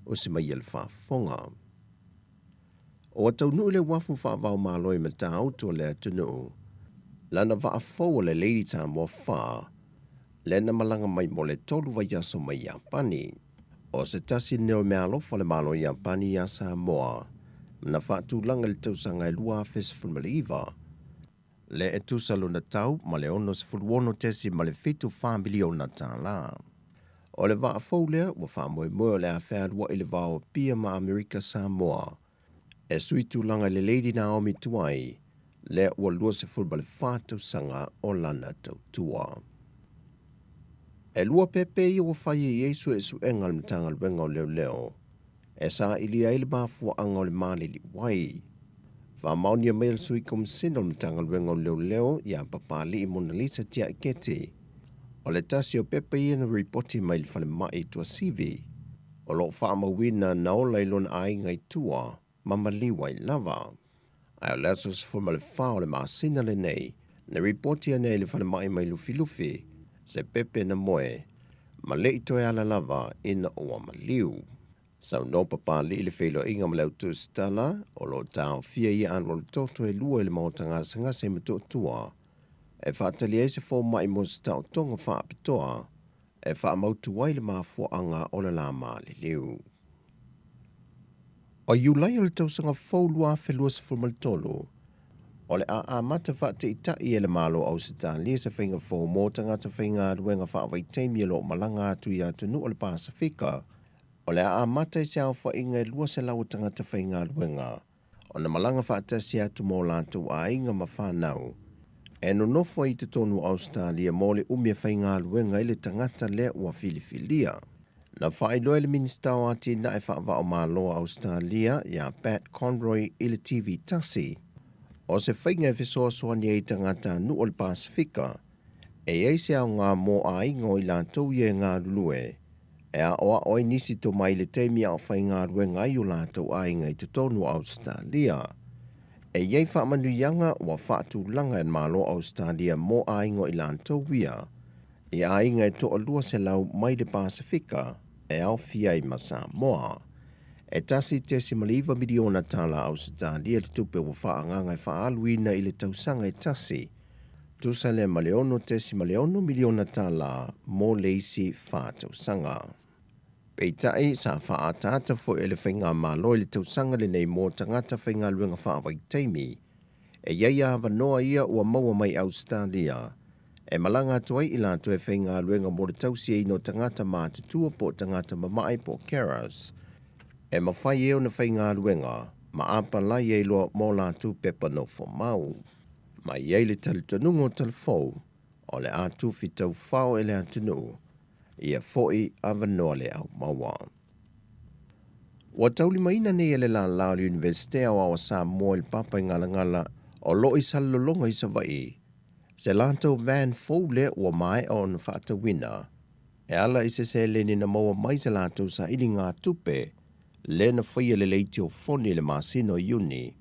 o se mai a le faafofoga. Ua taunuu i le uafu faava-o-Malo i Matautu o le atunuu lana vaa fou o le Lady Samoa 4 lea na malaga mai mo le 3 vaiaso mai Iapani. O se tasi lenei o meaalofa a le Malo o Iapani iā Samoa na faatulaga i le tausaga e 2019, lea e tusa lona tau ma le $66.74 miliona tālā. O le vaa fou lea ua faamoemoe o le a fealuai i le va o Apia ma Amerika Samoa e sui tulaga i le Lady Naomi tuai lea ua 24 tausaga o lana tautua. E 2 pepe ia ua fai i ai suesuega a le Matagaluega o Leoleo e sailia ai le mafuaaga o le maliliu ai. Faamaonia mai e le Sui Komisina o le Matagaluega o Leoleo ia Papali'i Monalisa Tiaiketi, o le tasi o pepa ia na ripoti mai i le falemai i Tuasivi, o lo o faamauina na ola i lona aiga i tua ma maliu ai lava. Ae o le aso 14 o le masina lenei, na ripoti ane ai le falemai mai Lufilufi se pepe na moe ma le i toe ala lava ina ua maliu. Saunoa Papali'i i le feiloaiga ma le autusitala o lo o taofia ia alualutoto e 2 i le maota gasegase i Motootua e faatali ai se fomai mo se taotoga faapitoa e faamautu ai le mafuaaga o le la maliliu. O Iulai o le tausaga fou 2023, o le a amata faataitai e le Malo o Ausetalia se faiga fou mo tagata faigaluega faavaitaimi o lo o malaga atu i atunuu o le Pasefika. O le a amata i se aofaiga e 200 o tagata faigaluega ona malaga faatasi atu ma o latou aiga ma fanau e nonofo ai i totonu o Ausetalia mo le umi e faigaluega ai le tagata lea ua filifilia. Na faailoa e le Minisita o Atinae Faava-o-Malo o Ausetalia iā Pat Conroy i le TV tasi, o se faiga e fesoasoani ai i tagatanuu o le Pasefika e i ai se aoga mo aiga o i latou ia e galulue e aoao ai nisi tomai i le taimi a o faigaluega ai o latou aiga i totonu o Ausetalia. E i ai faamanuiaga ua faatulaga e le Malo o Ausetalia mo aiga o i latou ia i aiga e toa-200 mai le Pasefika e aofia ai ma Samoa. E $1.9 miliona tālā Ausetalia le tupe ua faaagaaga e faaaluina i le tausaga e tasi, tusa lea ma le $6.6 miliona tālā mo le isi 4 tausaga. Peitai, sa faaataata foi e le Faigamalo i le tausaga lenei mo tagata faigaluega faavaitaimi e i ai avanoa ia ua maua mai Ausetalia e malaga atu ai i latou e faigaluega mo le tausiaina o tagata matutua po o tagata mamae po o carers e mafai ai ona faigaluega ma apalai ai loa mo latou pepa nofo mau. Ma i ai le talitonuga o Talafou o le a tufi taufao e le atunuu ia foi avanoa le au maua. Ua taulimaina nei e le lālā o le Iunivesite Aoao a Samoa i le Papaigalagala o lo o i Salelologa i Savaii se latou van fou lea ua maea ona faatauina e ala i se seleni na maua mai se latou sailiga tupe lea na faia le leitiofoni i le masina o Iuni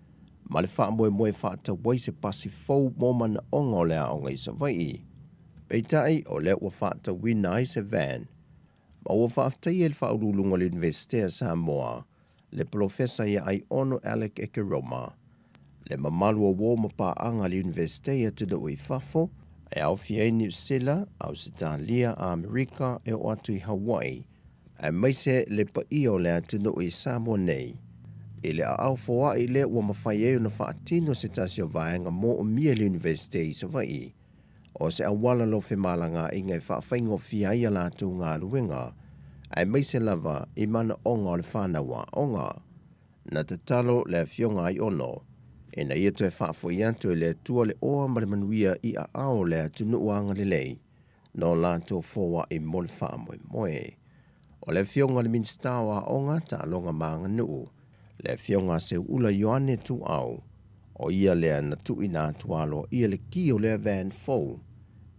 ma le faamoemoe faatau ai se pasi fou mo manaoga o le aoga i Savaii. Peitai, o lea ua faatauina ai se van ma ua faafetaia i le faauluuluga o le Iunivesite a Samoa le Polofesa ia Aiono Alec Ekeroma, le mamalu o uo ma paaga a le Iunivesite i atunuu i fafo, e aofia ai Niu Sila, Ausetalia, Amerika e oo atu i Hawaii, aemaise le paia o le atunuu i Samoa nei. I le aao foai lea ua mafai ai ona faatino se tasi o vaega moomia i le Iunivesite i Savaii, o se auala lofe malagaaiga e faafaigofie ai a latou galuega, aemaise lava i manaoga o le fanau aoga. Na tatalo le Afioga Aiono ina ia toe faafoi atu e le Atua le oa ma le manuia i aao o le atunuu agalelei no latou foai mo le faamoemoe. O le Afioga i le Minisita o Aoga, Taaloga ma Aganuu, le Afioga a Seuula Ioane Tuuau, o ia lea na tuuina atu aloaia le ki o lea van fou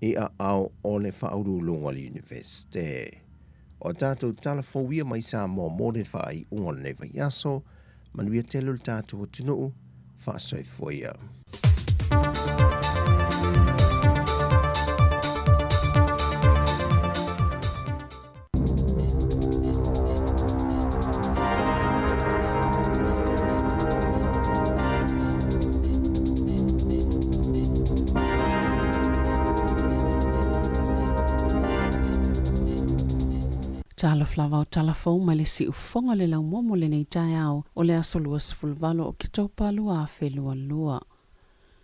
i aao o le faauluuluga o le Iunivesite. O tatou tala fou ia mai Samoa mo le faaiuga o lenei vaiaso, manuia tele o le tatou atunuu, faasoifua ia. Talofa lava o tala fou mai le siufofoga o le laumua mo lenei taeao o le aso 28 o Oketopa 2022.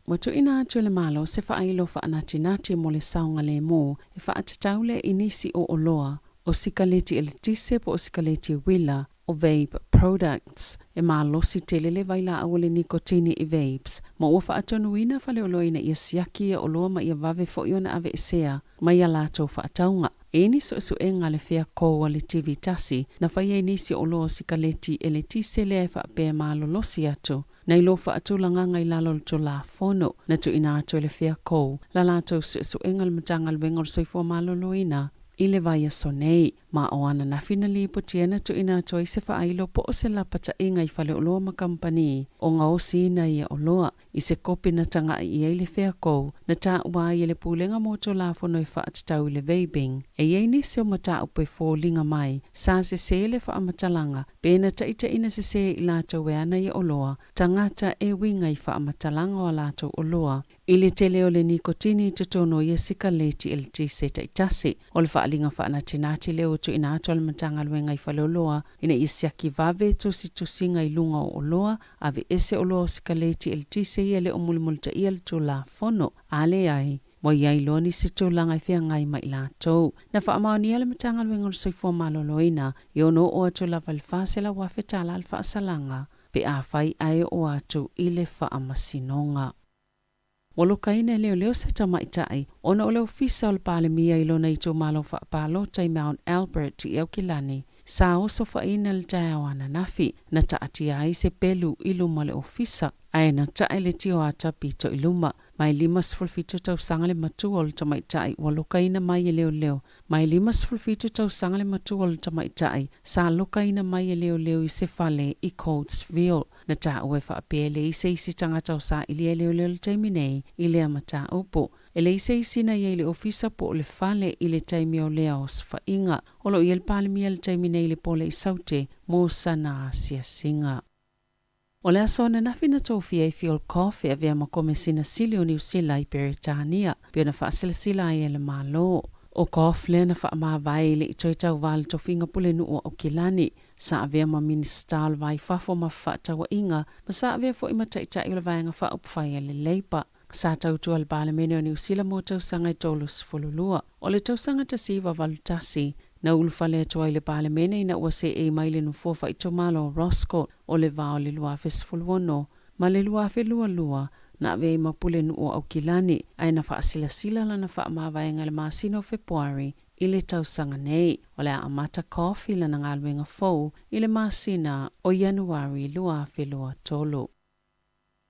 Ua tuuina atu e le Malo se faailo faanatinati mo le saogalemu e faatatau lea i nisi o oloa o sikaleti eletise po o sikaleti uila o vape products. E malosi tele le vailaau o le nikotini i vapes, ma ua faatonuina faleoloa ina ia siaki ia oloa ma ia vave foi ona aveesea mai a latou faatauga. E i ai ni suesuega a le Fea Kou a le TV tasi na faia i nisi o oloa o sikaleti eletise lea e faapea e malolosi atu nai lo faatulagaga i lalo o le Tulafono na tuuina atu e le Fea Kou la latou suesuega i le Matagaluega o le Soifua Maloloina i le vaiaso nei. Ma o ananafi na lipotia na tuuina atu ai se faailo po o se lapataiga i faleoloa ma kamupani o gaosiina ia oloa i se kopi na taga'i i ai le Feakou na taua ai e le Pulega mo Tulafono e faatatau i le vaping. E i ai nisi o mataupu e foliga mai sa sesē le faamatalaga pe na taitaiina sesē i latou e ana ia oloa tagata e uiga i faamatalaga o a latou oloa I le tele o le nikotini i totonu o ia sikaleti eletise taitasi. O le faaaliga faanatinati lea ua tuuina atu a le Matagaluega i Faleoloa ina ia siaki vave tusitusiga i luga o oloa, aveese oloa o sikaleti eletise ia le o mulimulitaia le Tulafono, a leai, ua i ai loa nisi tulaga e feagai ma i latou. Na faamaonia le Matagaluega o le Soifua Maloloina e ono oo atu lava i le $400,000 tala le faasalaga pe afai ae oo atu i le faamasinoga. Ua lokaina e leoleo se tamaitai ona o le ofisa o le Palemia i lona itumalo faapalota i Mount Albert i Aukilani sa osofaina le taeao ananafi na taatia ai se pelu i luma o le ofisa ae na tae le tioata pito i luma. Mai 57 tausaga le matua o le tamaitai ua lokaina mai e leoleo Mai 57 tausaga le matua o le tamaitai sa lokaina mai e leoleo i se fale i Coatesville. Na taua e faapea e leai se isi tagata o sailia e leoleo i le taimi nei i lea mataupu. E leai se isi na i ai i le ofisa po o le fale i le taimi o lea osofaiga. O lo o i ai le Palemia i le taimi nei i le pole i Saute mo sana asiasiga. O le aso ananafi na tofia ai Phil Goff e avea ma Komesina Sili o Niu Sila i Peretania, pei ona faasilasila ai e le Malo. ʻO Goff lea na faamavae i le i toe tauva le tofiga pulenuu o Aukilani, sa avea ma Minisita o le Va i Fafo ma Fefaatauaiga, ma sa avea foi ma Taitai o le Vaega Faaupufai a le Labour. Sa tautua le Palemene o Niu Sila mo tausaga e 32. O le tausaga 1981, na ulufale atu ai le Palemene ina ua seei mai le nofoa faaitumalo o Roscoe o le va o le 2016 ma le 2022, na avea ai ma pulenuu o Aukilani, ae na faasilasila lana faamavaega i le masina o Fepuari i le tausaga nei. O le a amata Coffey lana galuega fou i le masina o Ianuari 2023.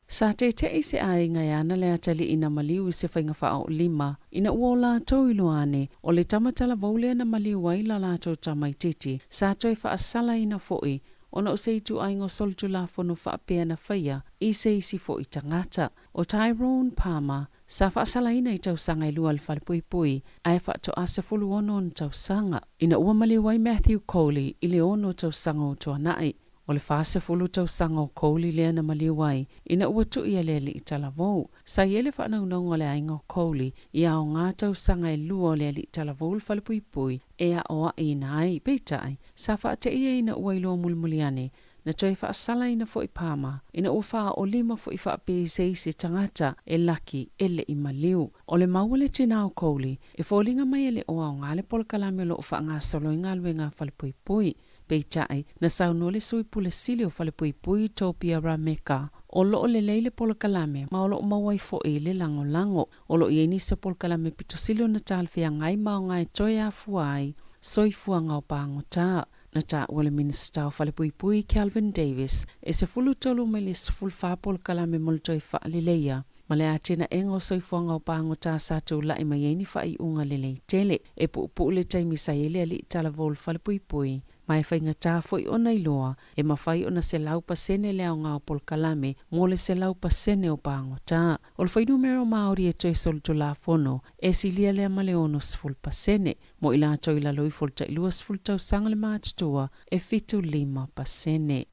Sa teteʻi se aiga e ana le atalii na maliu i se faiga faaoolima ina ua o latou iloa ane o le tama talavou lea na maliu ai la latou tamaititi sa toe faasalaina foi ona o se ituaiga o solitulafono faapea na faia i se isi foi tagata. O Tyrone Palmer sa faasalaina i tausaga e lua i le falepuipui ae faatoa 16 ona tausaga ina ua maliu ai Matthew Coley i le ono tausaga o tuanai. O le 40 tausaga o Coley lea na maliu ai ina ua tui e le alii talavou. Sa i ai le faanaunauga o le aiga o Coley i aoga tausaga e lua o le alii talavou le falepuipui e aoaʻiina ai. Peitai, sa faateia ina ua iloa mulimuli ane na toe faasalaina foi Palmer ina ua faaolima foi faapea i se isi tagata e laki e le i maliu. O le mau a le tina o Coley, e foliga mai e le o aoga le polokalame o lo o faagasolo ai galuega a falepuipui. Peitai, na saunoa le Sui Pule Sili o Falepuipui, Topia Rameka, o lo o lelei le polokalame ma o lo o maua ai foi le lagolago. O lo o i ai nisi o polokalame pito sili ona talafeagai ma aoga e toe afua ai soifuaga o pagota. Na taua le Minisita o Falepuipui, Kelvin Davis, e 13 mai le 14 polokalame mo le toe faaleleia ma le atinaega o soifuaga o pagota sa tulai mai ai ni faaiuga lelei tele. E puupuu le taimi sa i ai le alii talavou o le falepuipui, ma e faigata foi ona iloa e mafai ona 100% le aoga o polokalame mo le 100% o pagota. O le fuainumera o Māori e toe solitulafono e silia lea ma le 60%, mo i latou i lalo ifo o le tai 20 tausaga le matutua e 75%.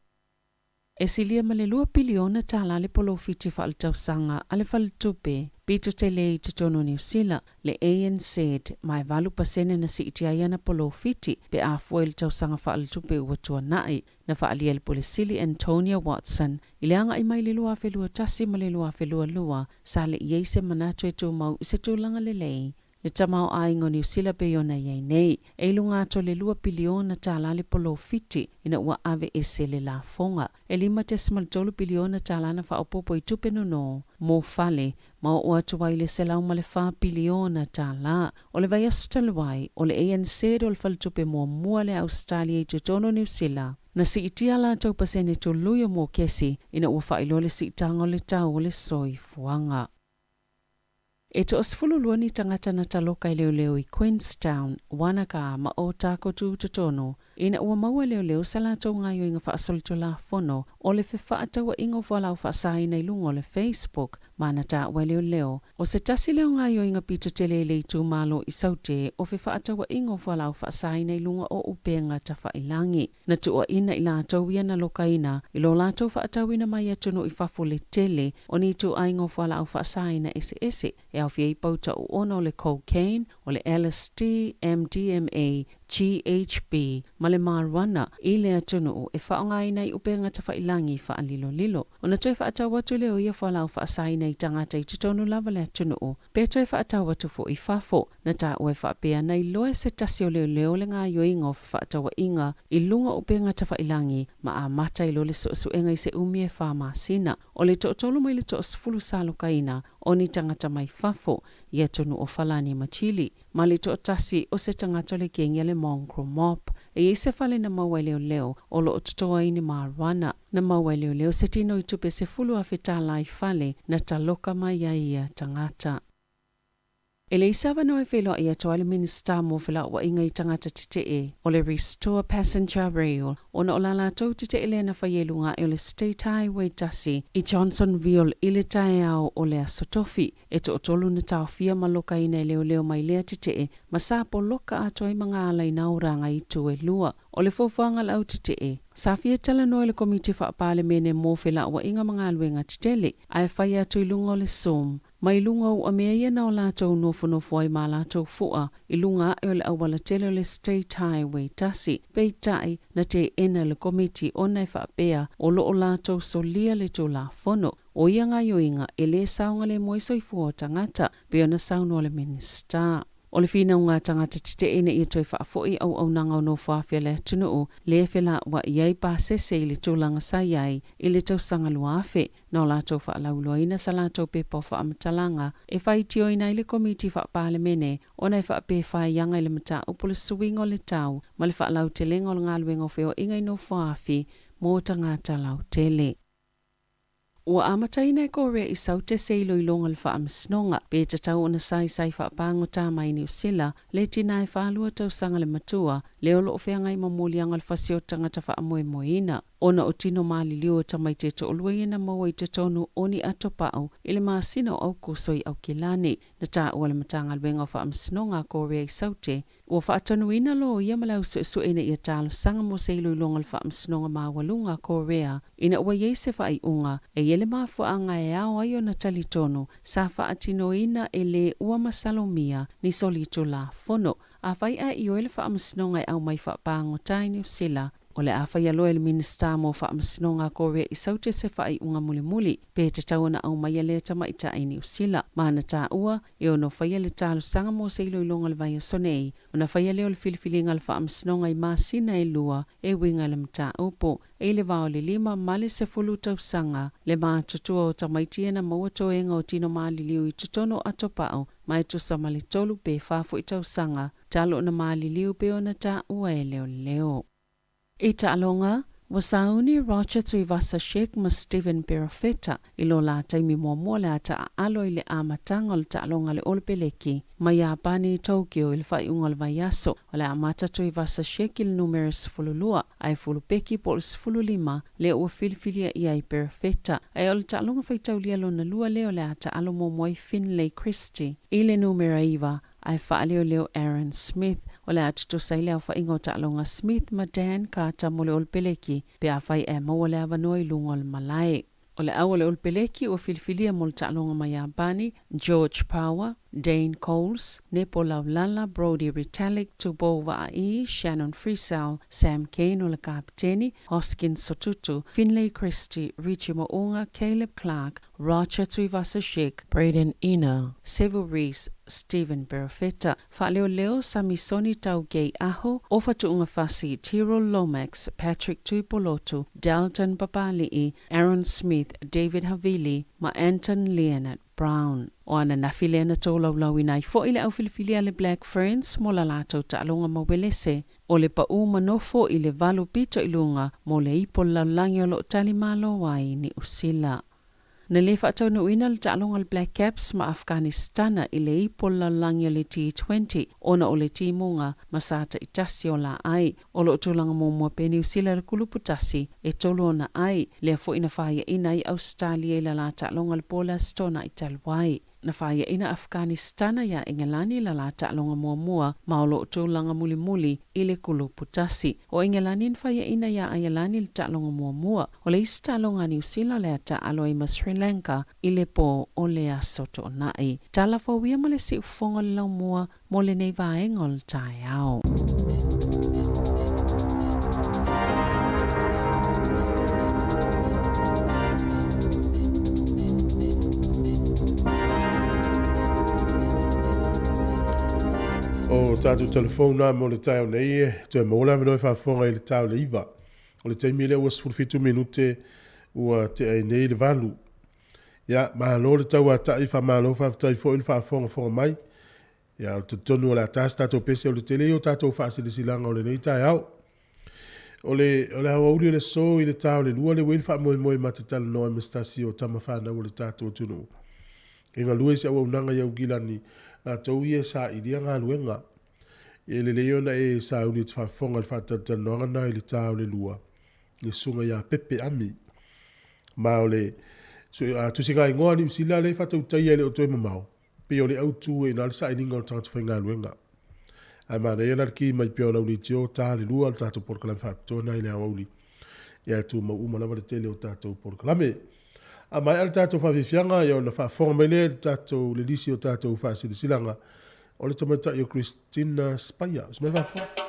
E silia ma le $2 piliona le polofiti faaletausaga a le faletupe pito tele i totonu o Niu Sila, le ANZ, ma e 8% na siitia ai ana polofiti pe a fua i le tausaga faaletupe ua tuanai, na faaalia e le Pule Sili Antonia Watson. I le agai mai i le 2021 ma le 2022, sa le i ai se manatu e tumau i se tulaga lelei le tamaoaiga o Niu Sila pei ona i ai nei. E i luga atu o le $2 piliona le polofiti ina ua aveese le lafoga. E $5.3 piliona na faaopoopo i tupe nono mo fale ma oo atu ai i le $104 piliona. O le vaiaso talu ai, o le ANZ o le faletupe muamua lea a Ausetalia i totonu o Niu Sila na siitia latou pasene tului o mokesi ina ua faailoa le siitaga o le tau o le soifuaga. E 12 ni tagata na taloka e leoleo i Queenstown, Wanaka ma Ōtākou Tutotonu ina ua maua e leoleo sa latou gaoioiga faasolitulafono o le fefaatauaiga o fualaau faasaina i luga o le Facebook, ma na taua e leoleo o se tasi lea o gaoioiga pito tele i le itumalo i Saute o fefaatauaiga o fualaau faasaina i luga o upega tafailagi. Na tuuaina i latou ia na lokaina i lo latou faatauina mai atunuu i fafo le tele o ni ituaiga o fualaau faasaina eseese e aofia ai pauta oona o le cocaine, o le LSD, MDMA, GHB ma le marijuana i le atunuu e faaaogaina i upega tafailagi faalilolilo. Ona toe faatau atu lea o ia fualaau faasaina i tagata i totonu lava le atunuu pe toe faatau atu foi i fafo. Na taua e faapea na iloa e se tasi o leoleo le gaoioiga o fefaatauaiga i luga o upega tafailagi ma amata ai loa le suesuega i se umi e 4 masina. O le 3 mai le 10 sa lokaina o ni tagata mai fafo i atunuu o Falani ma Chile, ma le 1 o se tagata o le kegi a le Mongrel Mob. E i ai se fale na maua e leoleo o loo totoa ai ni marijuana. Na maua e leoleo se tino i tupe $10,000 i fale na taloka mai ai ia tagata. E leai se avanoa e feiloai atu ai le Minisita mo Felauaiga i tagata tetee o le Restore Passenger Rail ona o la latou tetee lea na faia i luga ae o le State Highway 1 i Johnsonville i le taeao o le Aso Tofi. E 3 na taofia ma lokaina e leoleo mai lea tetee ma sa poloka atoa ai magaala i nā oraga i itu e lua. O le fuafuaga a le au tetee, sa fia talanoa i le Komiti Faapalemene mo Felauaiga ma Galuega Tetele ae fai atu i luga o le Zoom mai luga o uamea ia na o latou nofonofo ai ma latou fua i luga ae o le auala tele o le State Highway 1. Peitai, na teena e le Komiti ona e faapea o loo latou solia le Tulafono. O ia gaoioiga e lē saogalemu ai soifua o tagata, pei ona saunoa le Minisita. O le finauga a tagata tetee ina ia toe faafoi auaunaga o nofoafi a le atunuu lea e felauai ai pasese i le tulaga sa i ai i le tausaga 2000, na o latou faalauiloaina sa latou pepa o faamatalaga e faitioina ai le Komiti Faapalemene ona e faapea e faiaga i le mataupu le suiga o le tau ma le faalautelega o le galuega o feoaiga i nofoafi mo tagata lautele. Ua amataina e Korea i Saute se iloiloga o le faamasinoga pe tatau ona saisai faapagota mai Niu Sila le tina e 42 tausaga le matua lea o loo feagai ma moliaga o le fasi o tagata faamoemoeina ona o tino maliliu o tamaiti e 2 ia na maua i totonu o ni atopau i le masina o Aukuso i Aukilani. Na taua e le Matagaluega o Faamasinoga a Korea i Saute ua faatonuina loia ma le au suesue ina ia talosaga mo se iloiloga o le faamasinoga maualuga a Korea ina ua i ai se faaiuga e i ai le mafuaaga e ao ai ona talitonu sa faatinoina e lē ua masalomia ni solitulafono. Afai ae ioe le faamasinoga e aumai faapagota i Niu Sila, o le a faia loa e le Minisita mo Faamasinoga a Korea i Saute se faaiuga mulimuli pe tatau ona aumaia lea tamaitai i Niu Sila, ma na taua e ono faia le talosaga mo se iloiloga o le vaiaso nei ona faia lea o le filifiliga a le faamasinoga i masina e 2 e uiga i le mataupu. E i le va o le 5 ma le 10 tausaga le matutua o tamaiti ia na maua toega o tino maliliu i totonu o atopau, ma e tusa ma le 3 pe 4 foi tausaga talu ona maliliu, pei ona taua e leoleo. I taaloga, ua sauni Roger Tuivasa-Sheck ma Stephen Perofeta i lo la taimi muamua le ata aalo i le amataga o le taaloga le Olepeleki mai Iapani i Tokyo i le faaiuga o le vaiaso. O le amata Tuivasa-Sheck i le numera 12 ae fulupeki po o le 15 lea ua filifilia i ai Perofeta. Ae o le taaloga faitaulia lona lua lea o le ata alo muamua ai Finlay Christie i le numera 9 ae faaleoleo Aaron Smith. O le a tutusa ai le aofaiga o taaloga a Smith ma Dan Carter mo le Olepeleki pe afai ae maua le avanoa i luga o le malae. O le au o le Olepeleki ua filifilia mo le taaloga ma Iapani, George Power, Dane Coles, Nepo Laulala, Brodie Retallick, Tupou Vaa'i, Shannon Frisell, Sam Cane o le kapeteni, Hoskins Sotutu, Finlay Christie, Richie Mo'unga, Caleb Clarke, Roger Tuivasa-Sheck, Braydon Ennor, Sevu Reece, Stephen Perofeta, Faaleoleo, Samisoni Taugei Aho, Ofa Tu'ungafasi, Tyrell Lomax, Patrick Tuipolotu, Dalton Papali'i, Aaron Smith, David Havili ma Anton Lienert Brown. O ananafi lea na tolaulauina ai fo'i le au filifili a le Black Ferns mo la latou taaloga ma Uelese, o le pa'u ma nofo i le 8 pito i luga mo le ipo o le lalolagi o lo'o tali malo ai Niu Sila. Na lē faataunuuina le taaloga a le Black Caps ma Afghanistana i le ipo o le lalolagi o le T20 ona o le timuga ma sa taitasi o laai. O lo o tulaga muamua pea Niu Sila i le kulupu tasi, e tolu ona ai, lea foi na faiaina ai Ausetalia i la la taaloga i le po o le Aso Toonai talu ai. Na faiaina Afghanistana iā Engelani i la la taaloga muamua ma o lo o tulaga mulimuli i le kulupu tasi. O Engelani na faiaina iā Aialani i le taaloga muamua. O le isi taaloga a Niu Sila o le a taaalo ai ma Sri Lanka i le po o le Aso Toonai. Tala fou ia ma le siufofoga o le laumua mo lenei vaega o le taeao. O tatou telefona mo le taeao nei e toe maua le avanoa e faafofoga i le ta o le 9. O le taimi lea ua 17 minute ua tea ai nei le 8. Ia, malo le tauata'i, faamalo faafetai foi le faafogafoga mai. Ia, ou te talitonu o le a ta se tatou pese o le tele ia o tatou faasilasilaga o lenei taeao. O le, o le aoauli o le aso i le ta o le 2 le ua i ai le faamoemoe ma te talanoa ai ma se tasi o tama fanau o le tatou atunuu. E galue i se auaunaga i Aukilani, latou ia e sailia galuega. E lelei ona e sauni e te faafofoga i le faatalatalanoaga lena i le ta o le 2, le susuga ia Pepe Ami. Ma o le tusiga igoa a Niu Sila lea e faatautaia e le o toe mamao, pei o le autu e ina le sailiga o le tagata faigaluega. Ae manaia la le ki mai pea o lau leitio, ta le 2 o le tatou polokalame faapitoa lena i le aoauli. Ia e tumau uma lava le tele o tatou polokalame. A maea le tatou faafiafiaga, ia ona faafofoga mai lea i le tatou le lisi o tatou faasilasilaga o le tamaitai o Christina Spaia. Se mai faafofoga.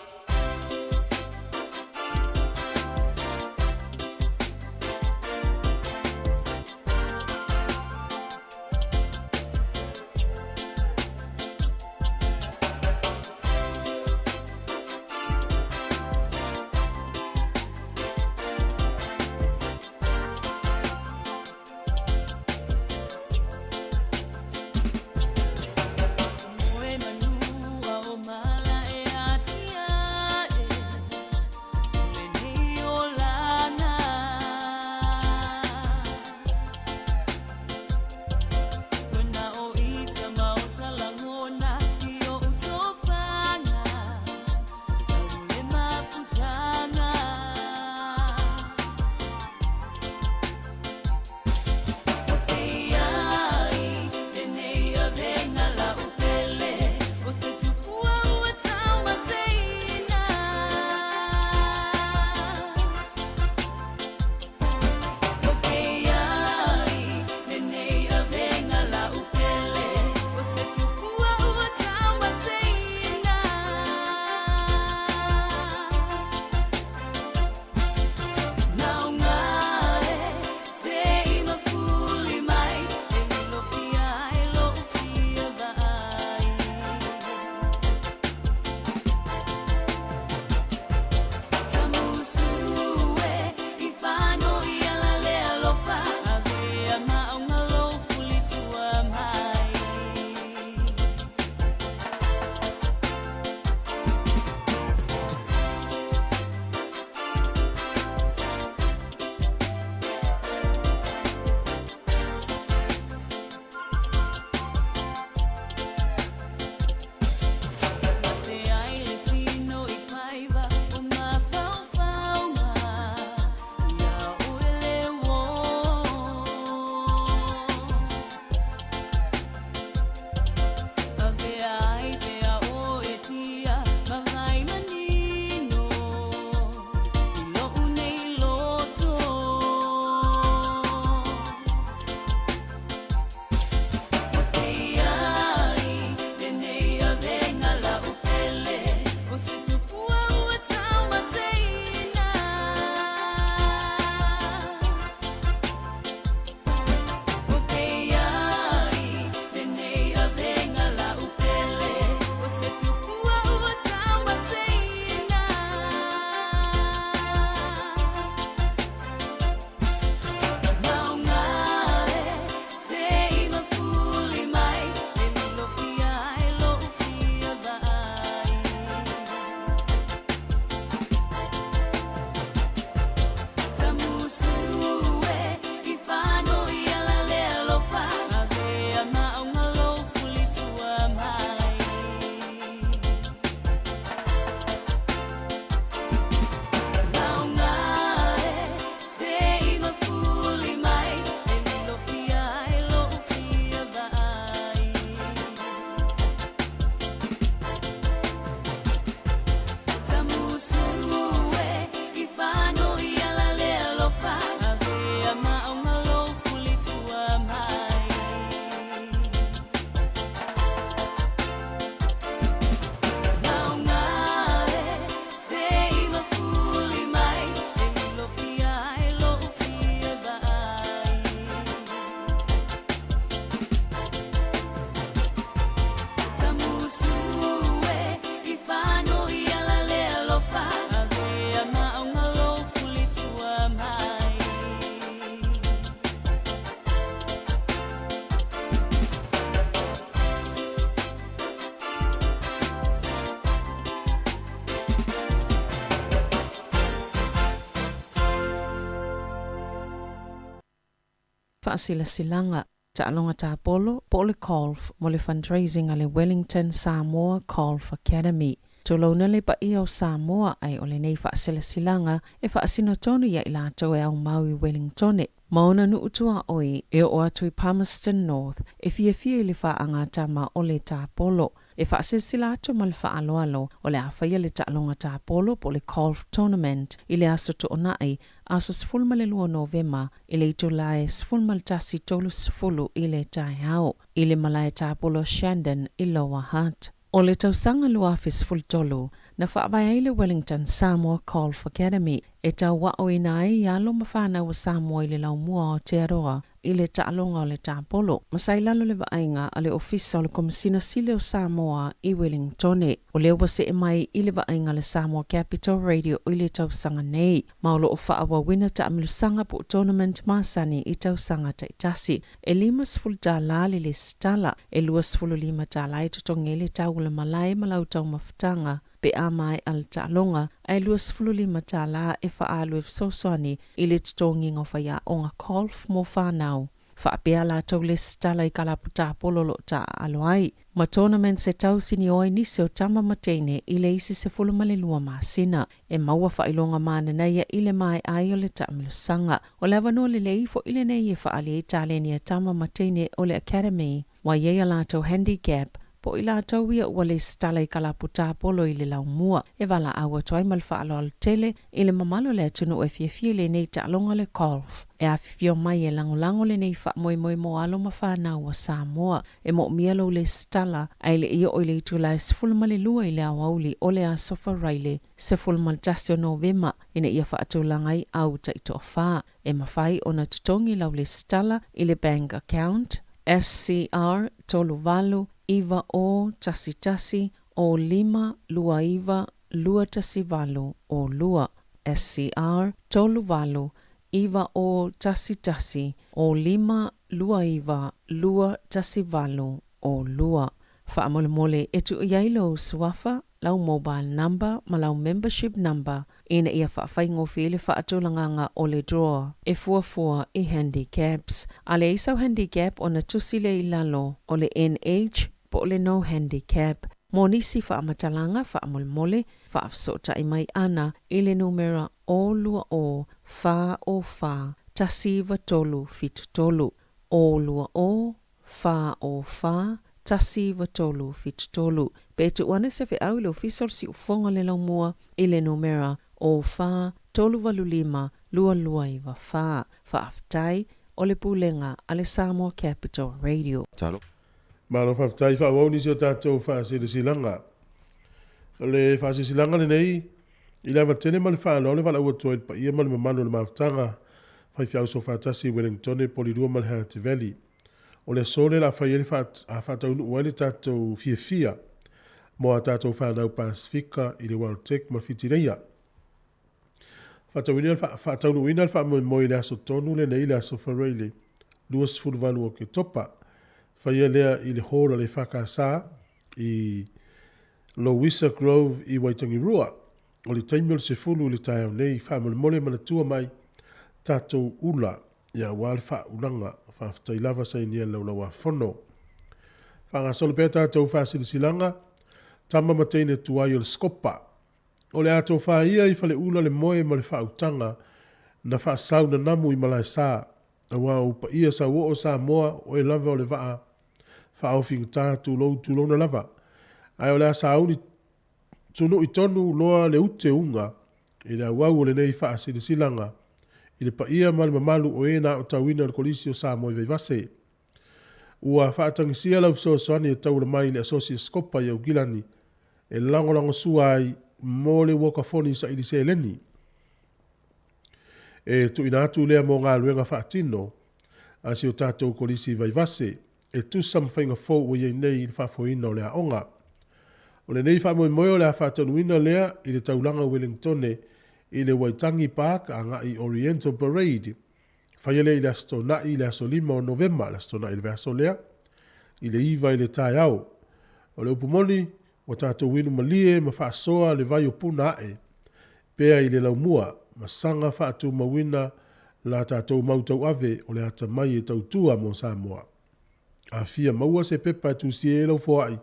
Faasilasilaga, Taaloga Tapolo po o le Golf mo le fundraising a le Wellington Samoa Golf Academy. Tulouna le paia o Samoa ae o lenei faasilasilaga e faasino tonu ia i latou e aumau i Wellingtone ma ona nuu tuaoi e oo atu i Palmerston North e fiafia i le faagatama o le tapolo. E faasilasila atu ma le faaaloalo o le a faia le taaloga tapolo po o le Golf Tournament i le Aso Toonai, aso 12 o Novema i le itula e 11:30 i le taeao i le Malae Tapolo Shandon i Lower Hutt. O le tausaga 2013, na faavae ai le Wellington Samoa Golf Academy e tauaoina ai alo ma fanau a Samoa i le laumua o Aotearoa i le taaloga o le tapolo, ma sa i lalo le vaaiga a le Ofisa o le Komesina Sili o Samoa i Welingtone. O lea ua see mai i le vaaiga a le Samoa Capital Radio i le tausaga nei, ma o lo o faaauauina taamilosaga po o tournament masani i tausaga taitasi. E 50 tala le lesitala, e 25 tala e totogi ai le tau o le malae ma lau taumafataga pe a maea le taaloga, ae 25 tala e faaalu e fesoasoani i le totogiga o faiaoga golf mo fanau. Faapea latou lesitala i kalapu tapolo o lo o taaalo ai, ma tournaments e tausinio ai nisi o tama ma teine i le isi 12 masina. E maua faailoga mananaia i le maea ai o le taamilosaga. O le avanoa lelei foi lenei e faaali ai taleni a tama ma teine o le Academy. Ua i ai a latou handicap, po o i latou ia ua lesitala i kalapu tapolo i le laumua, e valaau atu ai ma le faaaloalo tele i le mamalu o le atunuu e fiafia i lenei taaloga o le golf. E afifio mai e lagolago lenei faamoemoe mo alo ma fanau a Samoa. E moomia lou lesitala ae le i oo i le itula e 12 i le aoauli o le Aso Faraile 11 o Novema ina ia faatulaga ai au taitoafa. E mafai ona totogi lau lesitala i le bank account SCR 38 9 0 1 1 0 5 2 9 2 1 8 0 2 SCR 38 9 0 1 1 0 5 2 9 2 1 8 0 2. Faamolemole e tuu i ai lou suafa, lau mobile number ma lau membership number ina ia faafaigofie le faatulagaga o le draw e fuafua i handicaps. A leai sau handicap ona tusi lea i lalo o le NH po o le no handicap. Mo nisi faamatalaga faamolemole, faafesootai mai ana i le numera 020 404 19373, 020 404 19373. Pe tuu ane se feau i le Ofisa o le Siufofoga o le Laumua i le numera 04 385 2294. Faafetai, o le Pulega a le Samoa Capital Radio. Malo faafetai faaauau nisi o tatou faasilasilaga. O le faasilasilaga lenei i le ava tele ma le faaaloalo e valaau atu ai i le paia ma le mamalu o le mafutaga faifeau soofaatasi i Wellingtone, Polirua ma le Harte Valley. O le aso lea o le a fai ai le a faataunuu ai le tatou fiafia mo a tatou fanau Pasifika i le World Tech ma le Fitileia. Faataunuuina le faamoemoe i le aso tonu lenei, le aso Faraile 28 o Oketopa. Faia lea i le Hall a le EFKS i Louisa Grove i Waitangirua. O le taimi o le 10 i le taeao nei. Faamolemole manatua mai tatou ula ia aua le faaulaga. Faafetai lava sainia le laulauafono. Faagasolo pea tatou faasilasilaga, tama ma teine tuai o le Scopa. O le a tofa ia i Faleula le moe ma le faautaga na faasau nanamu i Malaesa, aua o ou paia sauoo Samoa, oe lava o le vaa faaofigata tulou tulouna lava. Ae o le a sauni tunui tonu loa le ute uga i le auau o lenei faasilasilaga i le paia ma le mamalu o e na aotauina o le Kolisi o Samoa i Vaivase. Ua faatagisia lau fesoasoani e tauala mai i le Asosi Eskopa i Aukilani e lagolagosua ai mo le uokafoni saili seleni. E tuuina atu lea mo galuega faatino a si o tatou Kolisi i Vaivase e tusa ma faiga fou ua i ai nei i le faafoeina o le aoga. O lenei faamoemoe o le a faataunuuina lea i le taulaga Wellingtone i le Waitangi Park agai i Oriental Parade. Faia lea i le Aso Toonai i le aso 5 o Novema, le Aso Toonai i le vaiaso lea, i le 9 i le taeao. O le upu moni, ua tatou inu malie ma faasoa le vai o Puna ae pea i le laumua ma saga faatumauina la tatou mau tauave o le atamai e tautua mo Samoa. A fia maua se pepa e tusia ai lau foai,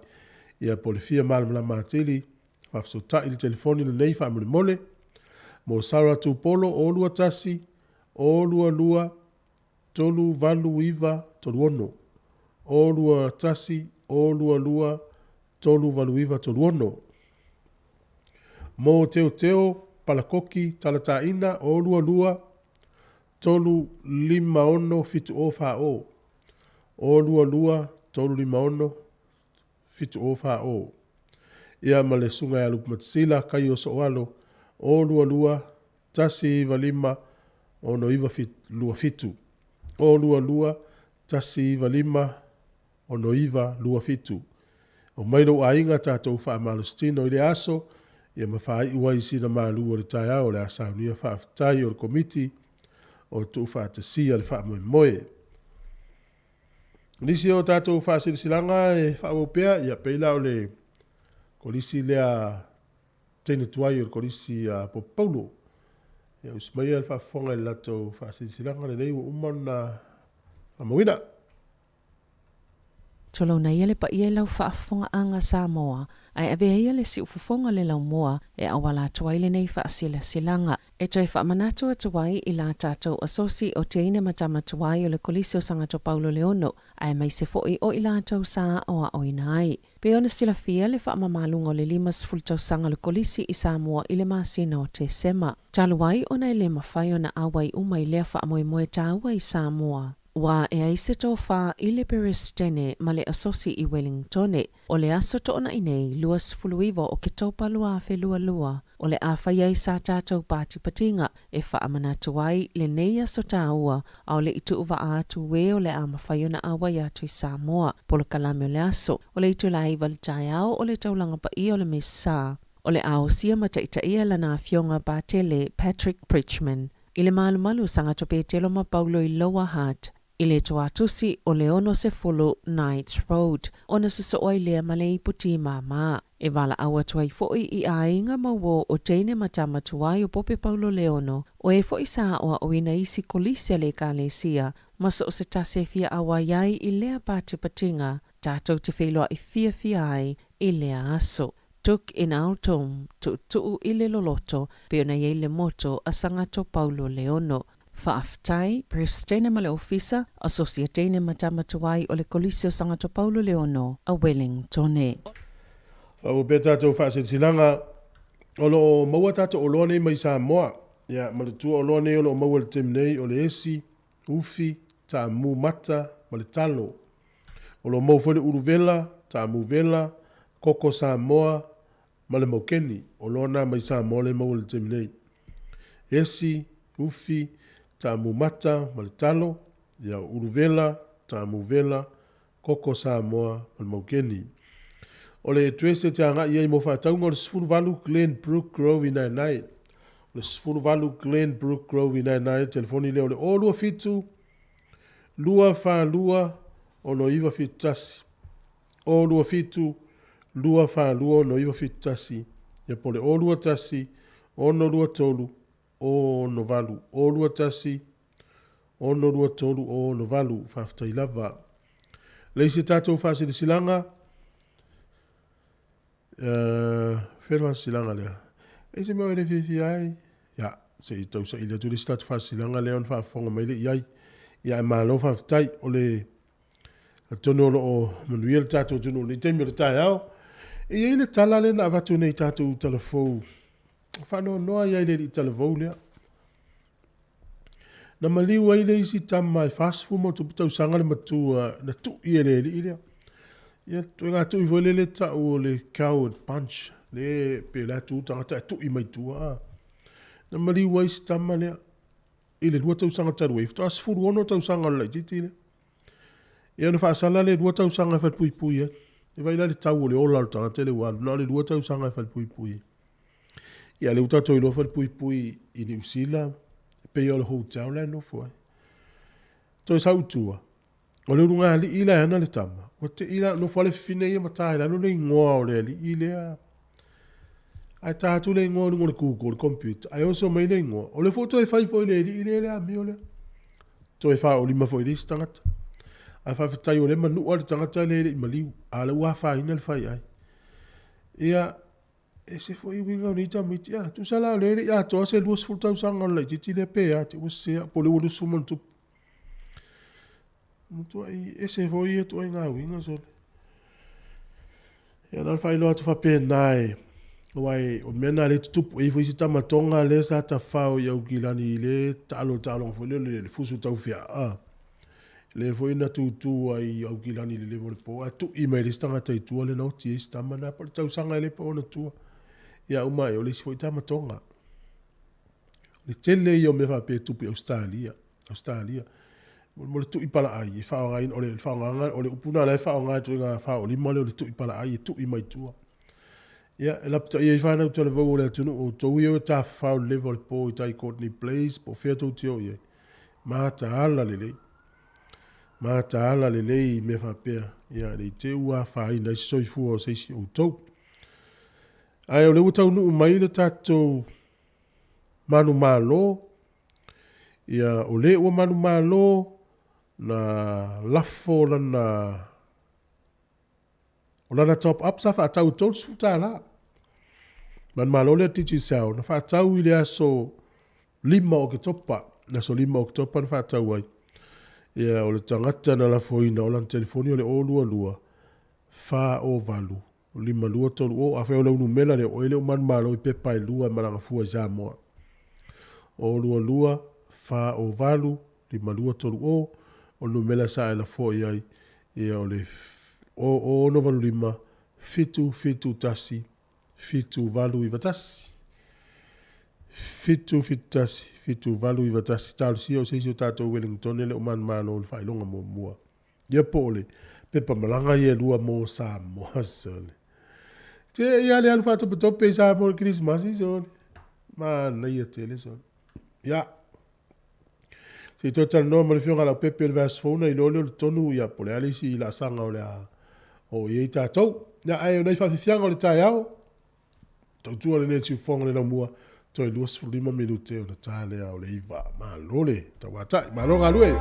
ia po o le fia malamalama atili, faafesootai i le telefoni lenei faamolemole, mo Sarah Tupolo 021 022 389 36. 021 022 389 36. Mo Teoteo Palakoki Talataina 022 356 7040. 022 356 7040. Ia ma le Susuga ia Lupumatasila Kaio Sooalo 022 195 6927. 022 195 6927. Omai lou aiga tatou faamalositino i lea aso, ia ma faaiu ai sina malu o le taeao o le a saunia faafetai o le Komiti o Tuufaatasia le Faamoemoe. Nisi o tatou faasilasilaga e faaauau pea, ia pei la o le kolisi lea teine tuai o le kolisi a Pope Paulo. Ia usi maia le faafofoga i le latou faasilasilaga lenei ua uma ona faamauina. Tulouna ia le paia i lau faafofogaaga Samoa, ae avea ia le siufofoga le laumua e auala atu ai lenei faasilasilaga. E toe faamanatu atu ai i la tatou Asosi o Teine ma Tama Tuai o le Kolisi o Sagato Paulo Leono, aemaise foi o i latou sa aoaoina ai. Pei ona silafia le faamamaluga o le 50 tausaga o le Kolisi i Samoa i le masina o Tesema. Talu ai ona e le mafai ona auai uma i lea faamoemoe taua i Samoa. Ua ae ai se tofa i le Peresetene ma le Asosi i Wellingtone, o le aso toonai nei, 29 o Oketopa 2022, o le a fai ai sa tatou patipatiga e faamanatu ai lenei aso taua, a o le i tuuvaa atu e o le a mafai ona auai atu i Samoa. Polokalame o le aso, o le itula e 9 i le taeao o le taulaga paia o le Mesa, o le a osia ma taitaia lana Afioga Patele Patrick Bridgeman. I le malumalu o Sagato Petelo ma Paulo i Lower Hutt, i le toatusi o le 60 Knights Road, ona sosoo ai lea ma le ipu tīmāmā. E valaau atu ai foi i aiga ma uō o teine ma tama tuai o Pope Paulo Leono, o e foi sa aoaoina isi kolisi a le Ekalesia, ma so o se tasi e fia auai ai i lea patipatiga tatou te feiloai fiafia ai i lea aso. Tuk in altum, tuutuu i le loloto, pei ona i ai le moto a Sagato Paulo Leono. Faafetai, Peresetene ma le Ofisa, Asosiateine ma Tama Tuai o le Kolisi o Sagato Paulo Leono a Wellingtone. Faaauau pea tatou faasilasilaga o lo o maua tatou oloa nei mai Samoa. Ia, ma le tua oloa nei o lo o maua i le taimi nei o le esi, ufi, taamu mata ma le talo. O lo o maua foi le ulu vela, taamu vela, koko Samoa ma le maukeni. Oloa na mai Samoa lea e maua i le taimi nei. Esi, ufi, taamu mata ma le talo, ia ulu vela, taamu vela, koko Samoa ma le maukeni. O le address e te agai ai mo faatauga o le 18 Glenbrook Grove i Naenae. O le 18 Glenbrook Grove i Naenae, telefoni lea o le 027 242 6971. 027 242 6971. Ia po o le 021 623 068. 021 623 068. Faafetai lava. Le isi tatou faasilasilaga, fea le faasilasilaga lea? E se mea o le fiafia ai. Ia, se i tausaili atu le isi tatou faasilasilaga lea ona faafofoga mai lea i ai. Ia, ae malo faafetai. O le atonu o lo o manuia le tatou atunuu i lenei taimi o le taeao. E i ai le tala lea na avatu nei i tatou talavou. Faanoanoa ai i le alii talavou lea. Na maliu ai le isi tama e 40+ tausaga le matua na tui e le alii lea. Ia, ituaiga tui foi lele tau o le coward punch, le pe la tu tagata e tui mai tua. Na maliu ai si tama lea i le 2 tausaga talu ai, faatoa 16 tausaga o le laitiiti lea. Ia ona faasala le 2 tausaga e falepuipui ai. E vaai la le tau o le ola o le tagata lea ua alu, na o le 2 tausaga e falepuipui ai. Ia lea ua tatou iloa falepuipui i Niu Sila, e pei o le hotel la e nofo ai. Toe sau i tua, o le ulugalii la e ana le tama, ua tei la, nofo lava le fafine ia ma ta i lalo le igoa o le alii lea. Ae ta atu le igoa i luga o le Google, le computer, ae oso mai le igoa. O lea foi ua toe fai foi e le alii lea le amio lea. Toe faaolima foi i le isi tagata. Ae faafetai o lea e manua le tagata lea e le i maliu, a o lea ua afaina le faiai. Ia, e ese foi uiga o nei tamaiti. A, tusa la o lea e le i atoa se 20 tausaga o le laitiiti lea pe a te i ua sese au, po o lea ua 20+. Matuai ese foi ia ituaiga uiga sole. Ia na ona faailoa atu faapena e, aua e, o mea na lea e tutupu, e i ai foi isi tamatoga lea sa tafao i Aukilani i le taalo taaloga foi lea o le fusu taufiaa. Lea foi na tutu ai i Aukilani i le level o le po, ae tui mai e le isi tagata i tua lea na oti ai si tama na, po o le tausaga e le pau ona tua. Ia uma ai, o le isi foi tamatoga. Le tele ia o mea faapea e tupu i Ausetalia, Ausetalia. Mo le tui palaai, e faaaogaina, o le faaaogaga, o le upu lena o la e faaaoga e ituaiga faaolima lea o le tui palaai, e tui mai tua. Ia, e lapataia ai fanau talavou o le atunuu, o outou ia e tafafao i le leva o le po i tai Courtney Place, po o fea tou te o i ai. Mataala lelei. Mataala lelei i mea faapea, ia, ne i te i ua afaina ai se soifua o se isi o outou. Ae o lea ua taunuu mai le tatou manumalo, ia, o le ua manumalo, na lafo lana, o lana top up sa faatau i $30. Manumalo lea Digicel, na faatau i le aso 5 o Oketopa, le aso 5 o Oketopa na faatau ai. Ia, o le tagata na lafoina, o lana telefoni o le 022 408 5230, afai o lau numera lea, o oe le o manumalo i pepa e lua e malaga fua i Samoa. 022 408 5230, o le numera sa e lafoa i ai, ia o le 0085 771 7891. 771 7891, talosia o se isi o tatou Wellingtone le o manumalo i le faailoga muamua. Ia po o le pepa malaga ia e lua mo Samoa, sole. Te ia le alu faatopetope i Samoa i le Kerisimasi, sole. Manaia tele, sole. Ia. Se i toe talanoa ma le Afioga ia Leaupepe i le vaiaso fou ona iloa lea o le tonu, ia, po o le a le isi laasaga o le a oo i ai tatou. Ia, ae o nai faafiafiaga o le taeao, tautua lenei i le siufofoga o le laumua, toe 25 minute ona ta lea o le 9. Malo le tauatai, malo galue!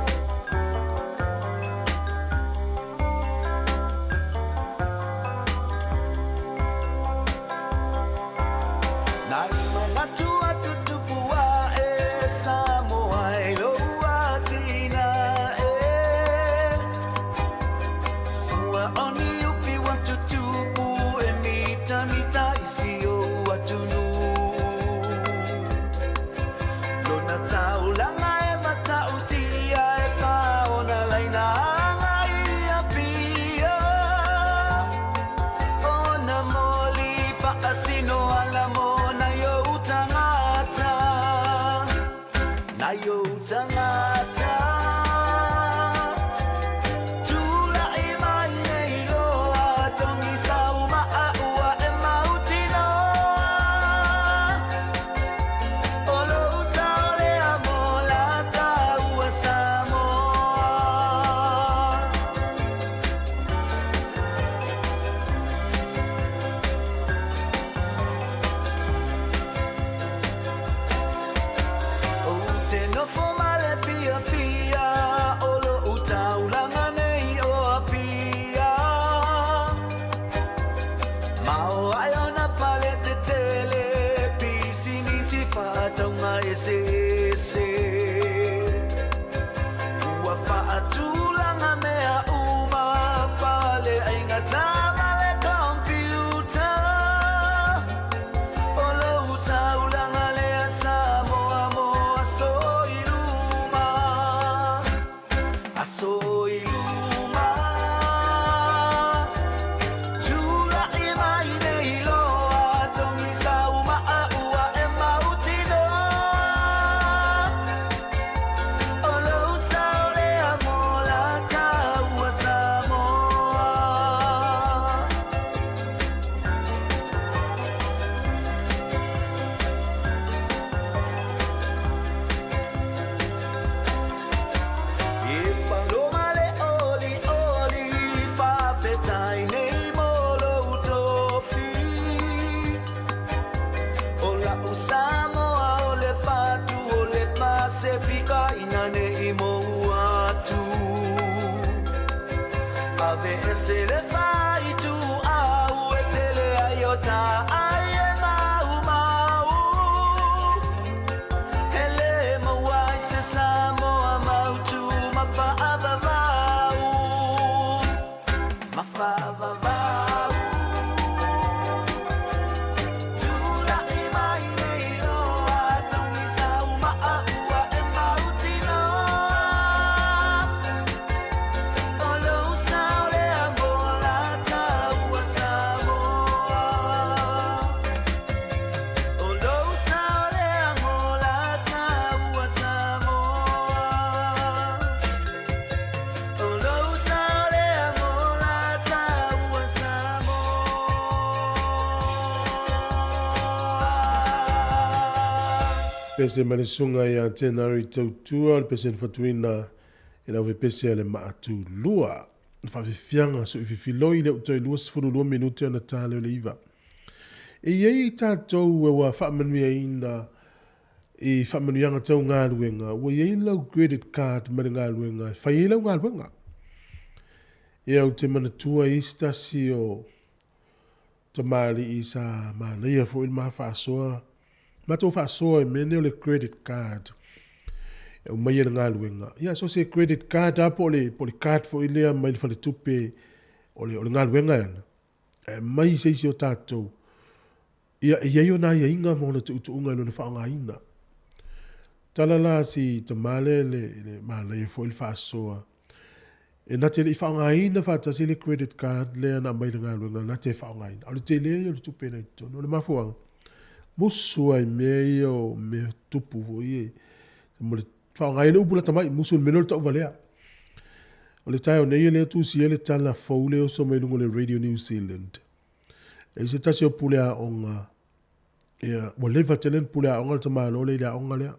Aveese le faaituau e tele ai o taai e maumau. E lē maua ai se Samoa mautu ma faavavau. Ma faavavau. Tulai mai nei loa taugisa uma ua e mautinoa. O lou sao lea mo lataua Samoa. O lou sao lea mo lataua Samoa. O lou sao lea mo lataua Samoa. Pese ma le susuga ia Tenari Tautua, o le pese na fatuina i le auvepese a le Maatulua. Na faafiafiaga soififiloi le uta i 22 minute ona ta lea o le iva. E i ai i tatou e ua faamanuiaina i faamanuiaga tau galuega, ua i ai lau credit card ma le galuega e fai ai lau galuega. Ia ou te manatua i se tasi o tamalii sa manaia foi le ma faasoa, matou faasoa i mea nei o le credit card e aumai e le galuega. Ia so se credit card lava po o le, po o le card foi lea mai le faletupe o le, o le galuega e ana, e aumai i se isi o tatou. Ia, e i ai ona aiaiga ma ona tuutuuga i lona faaaogaina. Tala la si tama lea i le, i le manaia foi le faasoa. E na te le i faaaogaina faatasi le credit card lea na aumai i le galuega, na te faaaogaina. A o le tele ia o le tupe na i totonu. O le mafuaaga, musu ai mea ia o mea tupu foi e, mo le faaaoga ai le upu lata mai, musu i le mea lea o le tauvalea. O le taeao nei e le tusia le tala fou lea e oso mai luga o le Radio New Zealand. E i se tasi o pule aoga, ia, ua leva tele na pule aoga le tamaloa lea i le aoga lea.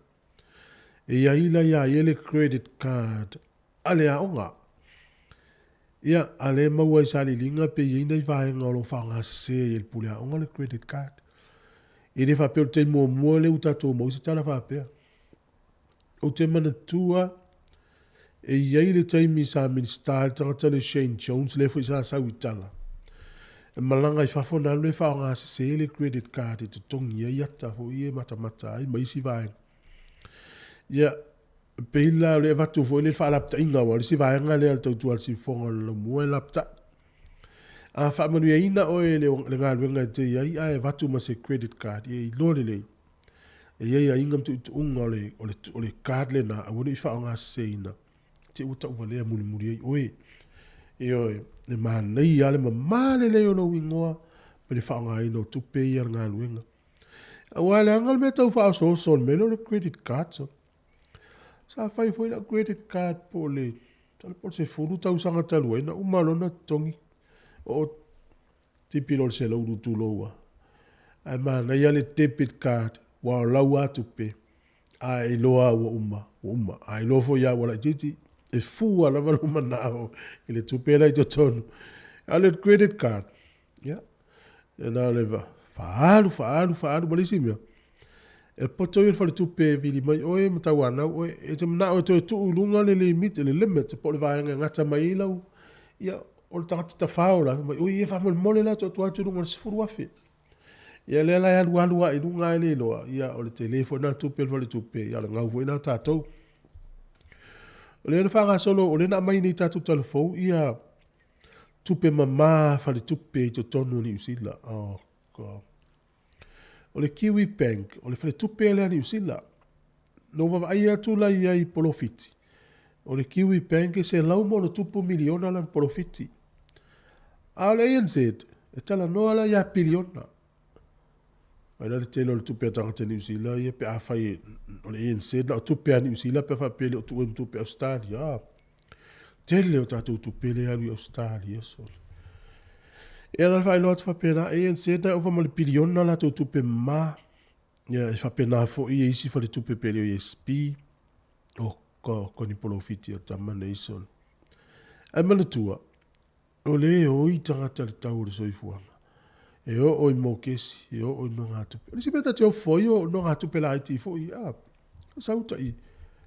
E i ai la ia ia le credit card a le aoga. Ia, a lea e maua i sailiiliga pe i ai nai vaega o lo o faaaoga sese ai e le pule aoga le credit card. E le faapea o le taimi muamua lea ua tatou maua ai se tala faapea. Ou te manatua e i ai le taimi sa Minisita ai le tagata lea Shane Jones, lea foi sa sau i tala, e malaga i fafo na alu e faaaoga sese le credit card e totogi ai ata foi ia e matamata ai ma isi vaega. Ia, e pei la o le avatu foi le faalapataiga aua o le isi vaega lea o le tautua a le siufofoga o le laumua e lapatai. A faamanuiaina oe i le galuega e te i ai ae avatu ma se credit card, ia iloa lelei E i ai aiga ma tuutuuga o le, o le, o le card lena, aua ne i faaaogaseseina, te ua tauvalea mulimuli ai oe. Ioe, e manaia lava le mamā lelei o lou igoa ma le faaaogaina o tupe ia a le galuega. Aua leaga le mea tau faaosooso o le mea lea o le credit card. So, sa fai foi lau credit card po o le, masalo po o le 10 tausaga talu ai, na uma loa ona totogi. O Tipi loa le selaulu tulou a. Ae manaia le debit card ua o lau a tupe a e iloa a ua uma, ua uma. A iloa foi a ua laitiiti, e fua lava lou manao i le tupe la i totonu. A o le credit card, ia, e na o le faaalu, faaalu, faaalu ma le isi mea. E poto ia le faletupe e vili mai oe ma tauanau oe. E te manao e toe tuu i luga le limit, le limit po o le vaega e gata mai ai lau, ia, O le tagata tafao la, fai mai, oi e faamolemole la tuu atu i luga o le 10,000. Ia lea la e alualu lava i luga ae le iloa, ia o le tele foi lena tupe o le faletupe, ia o le gau foi lena tatou. O lea na faagasolo, o lea na aumai nei i tatou talafou ia tupe mama faletupe i totonu o Niu Sila. Oh God. O le Kiwi Bank, o le faletupe lea a Niu Sila. Na ou vaavaai atu la i ai i polofiti, o le Kiwi Bank e 100+ miliona lana polofiti. A o le ANZ, e talanoa la ia piliona. Mai la le tele o le tupe a tagata Niu Sila ia pe afai o le ANZ na o tupe a Niu Sila pe a faapea e le o tuua ma tupe Ausetalia. Ah, tele o tatou tupe lea e alu i Ausetalia sole. Ia na faailoa atu faapena, ANZ na e ova ma le piliona latou tupe mama. Ia e faapena foi e isi faletupe pe le o ESB, o ko, ko ni polofiti a tama nei sole. Ae manatua, o le e oi tagata le tau o le soifuaga. E oo i mokesi, e oo i nogatupe. O le isi mea ta te ofo ai o nogatupe laiti foi, a, sau tai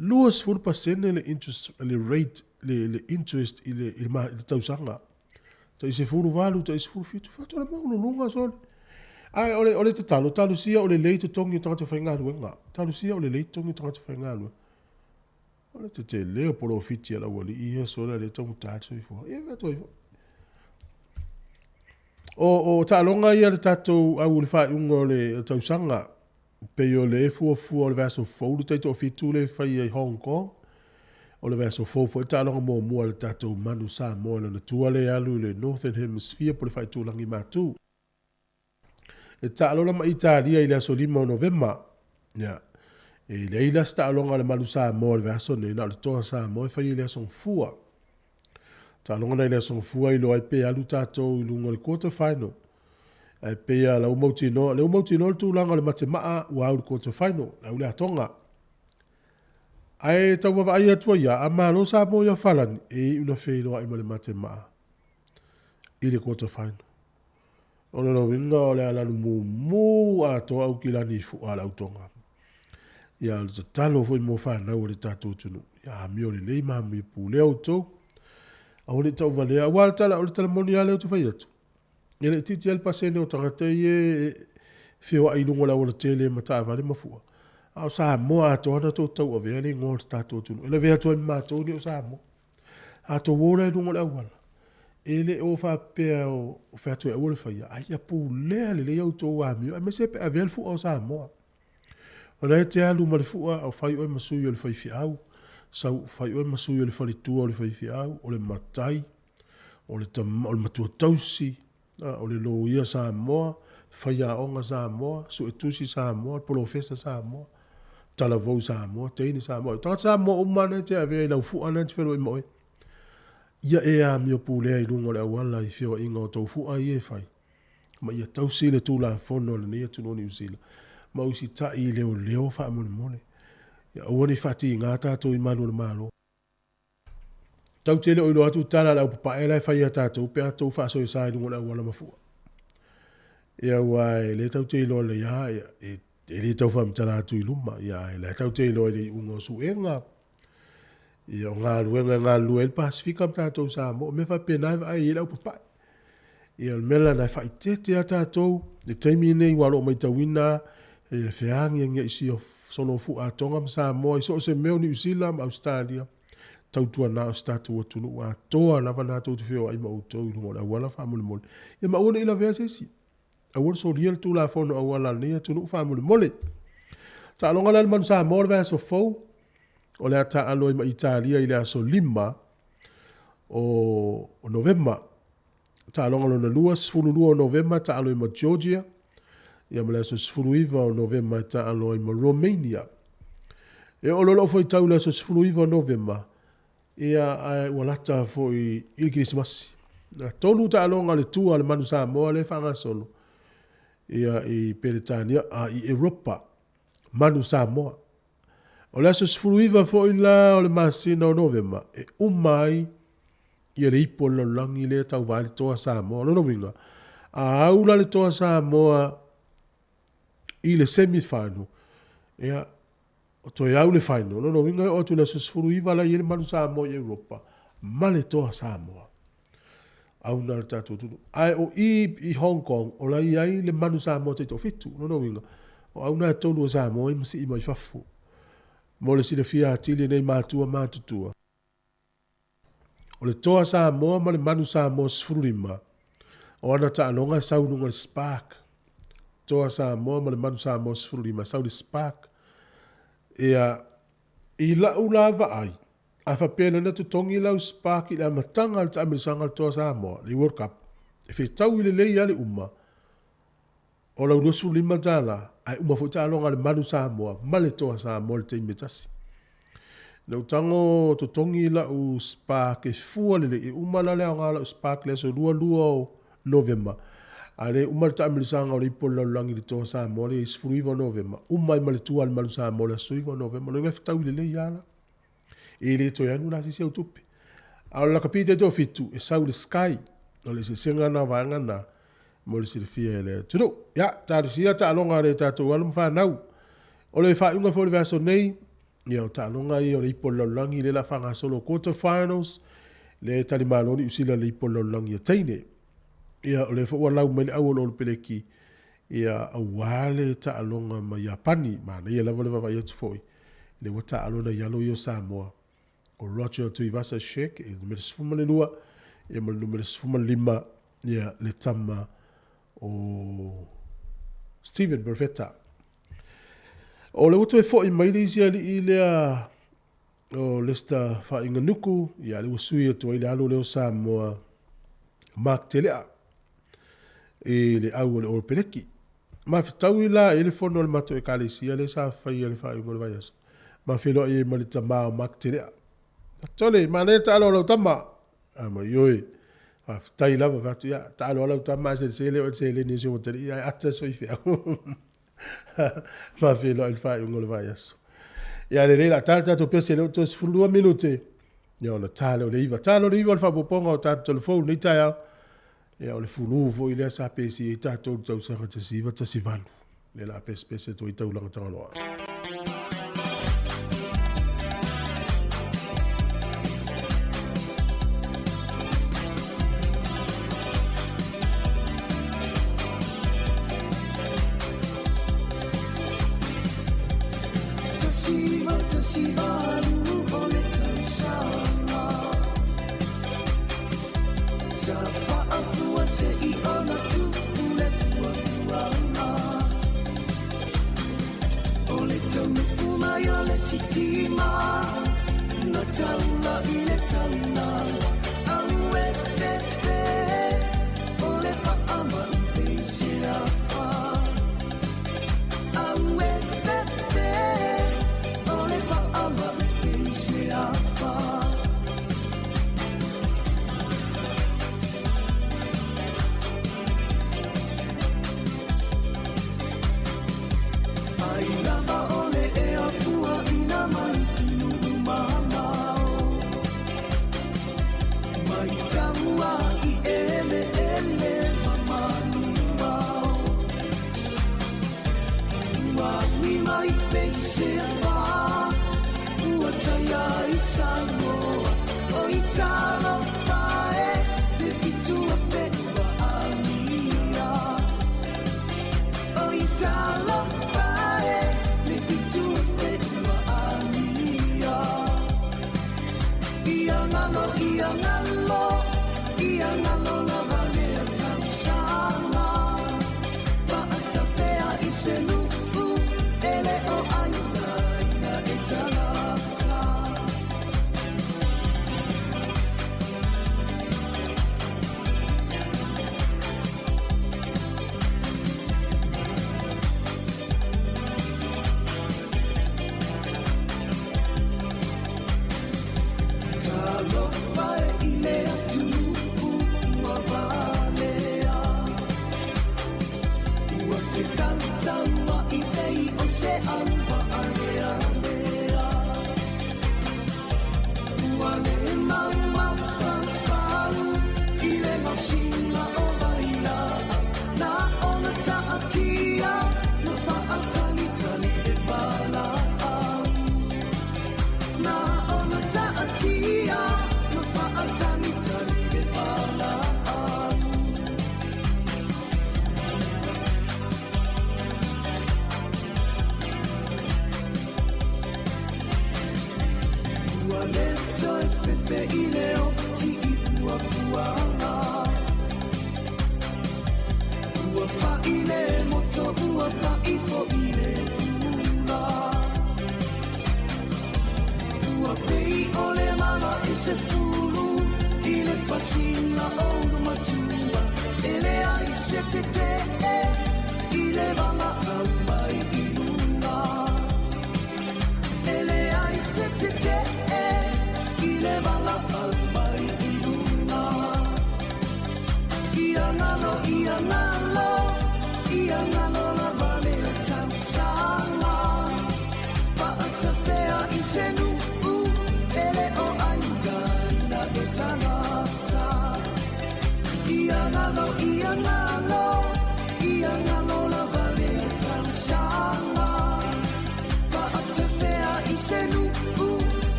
20% le interest, le rate, le interest i le, i le, i le tausaga. Tai 18, tai 17, faatoa le maualuluga sole. Ae o le, o le tatalo, talosia o lelei totogi o tagata faigaluega. Talosia o lelei totogi o tagata faigaluega. O le tetele o polofiti a le aualii ia sole a le taugata le soifua. Ia fai atu ai foi. O, o taaloga ia le tatou au i le faaiuga o le tausaga, pei o le fuafua o le vaiaso fou le taitoafitu lea e faia i Hong Kong. O le vaiaso fou foi le taaloga muamua a le tatou Manu Samoa i lona tua lea e alu i le Northern Hemisphere po o le faaitulagi matu. E taalo la ma Italia i le aso 5 o Novema. Ia, e leai la se taaloga a le Manu Samoa i le vaiaso nei, na o le Toa Samoa e faia i le aso Gafua. Taaloga na i le aso Gafua iloa ai pe alu tatou i luga o le quarter final. Ae pei lava o la ua mautinoa, lea ua mautinoa le tulaga o le matemaa ua au i le quarter final, le au le atoga. Ae tau vaavaai atu ai lava, a malo Samoa ia Falani, e iu ina feiloai ma le matemaa i le quarter final. O lona uiga o le a lanu mumu atoa Aukilani i fua a le autoga. Ia, o le tatalo foi mo fanau a le tatou atunuu, ia amio lelei ma amio pulea outou. Aua ne i tauvalea, aua o le tala, o le tala moni lava lea ou te fai atu. E le itiiti lava le pasene o tagata ia e feoai i luga o le aualatele ma taavale ma fua. A o Samoa atoa na tou tauavea le igoa o le tatou atunuu. E lavea atu ai ma matou nei o Samoa. A tou o la i luga o le auala, e le o faapea o fai atu e aua le faia, a ia pulea lelei a outou amio, aemaise pe avea le fua o Samoa. O la e te alu ma le fua, o fai oe ma sui o le faifeau, sau fai oe ma sui o le faletua o le faifeau, o le matai, o le, o le matua tausi, o le loia Samoa, faiaoga Samoa, suetusi Samoa, polofesa Samoa, talavou Samoa, teine Samoa. Tagata Samoa uma na e te avea i lau fua na e te feloai ma oe. Ia e amio pulea i luga o le auala i feoaiga o tou fua ia e fai, ma ia tausi le Tulafono a lenei atunuu o Niu Sila, ma usitai i leoleo faamolemole. Ia aua ne i faatiga tatou i malu o le Malo. Tau te le o iloa atu tala a le au papae la e fai ia tatou pe a tou faasoesa i luga o le auala ma fua. Ia aua e le tau te iloa lelei lava, ia, e, e le tau faamatala atu i luma, ia ae la e tau te iloa i le iuga o suega, ia o galuega e galulue ai le Pasefika ma tatou Samoa, o mea faapena e vaai ai le au papae. Ia o le mea la lena e faaeteete lava tatou i le taimi lenei aua o lo o matauina le feagiagiaisia o solofu'a a Tonga ma Samoa i so o se mea o Niu Sila ma Ausetalia, tautuana o se tatou atunuu atoa lava natou te feoai ma outou i luga o le auala faamolemole. Ia ma aua ne i lavea se isi. Aua le solia le Tulafono auala a lenei atunuu faamolemole. Taaloga la le Manu Samoa o le vaiaso fou, o le a taaalo ai ma Italia i le aso 5 o Novema. Taaloga lona lua, 12 o Novema e taaalo ai ma Georgia, ia ma le aso 19 o Novema e taaalo ai ma Romania. E oo loa lau faitau i le aso 19 o Novema, ia ae ua lata foi i le Kerisimasi. Na tolu taaloga a le tua a le Manu Samoa lea e faagasolo ia i Peretania, a i Europa, Manu Samoa. O le aso 19 foi la o le masina o Novema e uma ai ia le ipu o le lalolagi lea e tauva ai le Toa Samoa. O lona uiga, a au la le Toa Samoa i le semi final, ia, o toe au le final. O lona uiga e oo atu i le aso 19 la e i ai le Manu Samoa i Europa ma le Toa Samoa. Auna le tatou atunuu. Ae o i i Hong Kong, o la e i ai le Manu Samoa taitoafitu. O lona uiga, o auna e tolu o Samoa i masii mai fafo. Mo le silafia atili e nei matua matutua. O le Toa Samoa ma le Manu Samoa 15, o ana taaloga e sau i luga o le Spark. Toa Samoa ma le Manu Samoa 15 e sau i le Spark. Ia, i lau la vaai, a faapea lana totogi lau Spark i le amataga o le taamilosaga o le Toa Samoa, le World Cup, e fetaui lelei lava le uma o lau $25, ae uma foi taaloga a le Manu Samoa ma le Toa Samoa i le taimi e tasi. Na ou tago totogi lau spark e fua lelei, e uma la le aoga o lau spark i le aso 22 o Novema, a le uma le taamilosaga o le Ipu o le Lalolagi i le Toa Samoa lea i 19 o Novema, uma ai ma le tua a le Manu Samoa i le aso 19 o Novema. Lona uiga e fetaui lelei lava la. E le toe alu la se isi au tupe. A o le lakapi taitoafitu, e sau i le Sky. O le eseesega lena o vaega na mo le silafia e le atunuu. Ia, talosia taaloga a le tatou alo ma fanau. O le faaiuga foi o le vaiaso nei, ia o taaloga ia o le Ipu o le Lalolagi lea o le a faagasolo quarter finals, lea e talimalo Niu Sila i le Ipu o le Lalolagi a teine. Ia, o lea foi ua lau mai le au o le Olopeleki, ia, aua le taaloga ma Iapani. Manaia lava le vaavaai atu foi, lea ua taalo nai alo ia o Samoa, o Roger Tuivasa Sheck i le numera 12, ia ma le numera 15, ia, le tama o Steven Bervetta. O lea ua toe foi mai le isi alii lea o Lester Faaiganuku, ia, lea ua sui atu ai le alo lea o Samoa, Mark Telea, i le au o le Oropeleki. Ma fetaui la i le fono a le matou ekalesia lea sa faia i le faaiuga o le vaiaso, ma feiloai ai ma le tama o Mark Telea. Tole, manaia taalo a lau tama. A ma ioe, faafetai lava, fai atu, ia, taalo a lau tama ae selesele oe i le seleni a si ou atalii, ae ata si faifeau. Ma feiloai i le faaiuga o le vaiaso. Ia lelei, o le a ta le tatou pese lea ua toe 12 minute. Ia ona ta lea o le 9. Ta lea o le 9 o le faaopoopoga o tatou telefoni lenei taeao. Ia o le fulu foi lea sa pesi ai tatou i le tausaga 1918. Lea la a pesepese atu ai taulaga Tagaloa.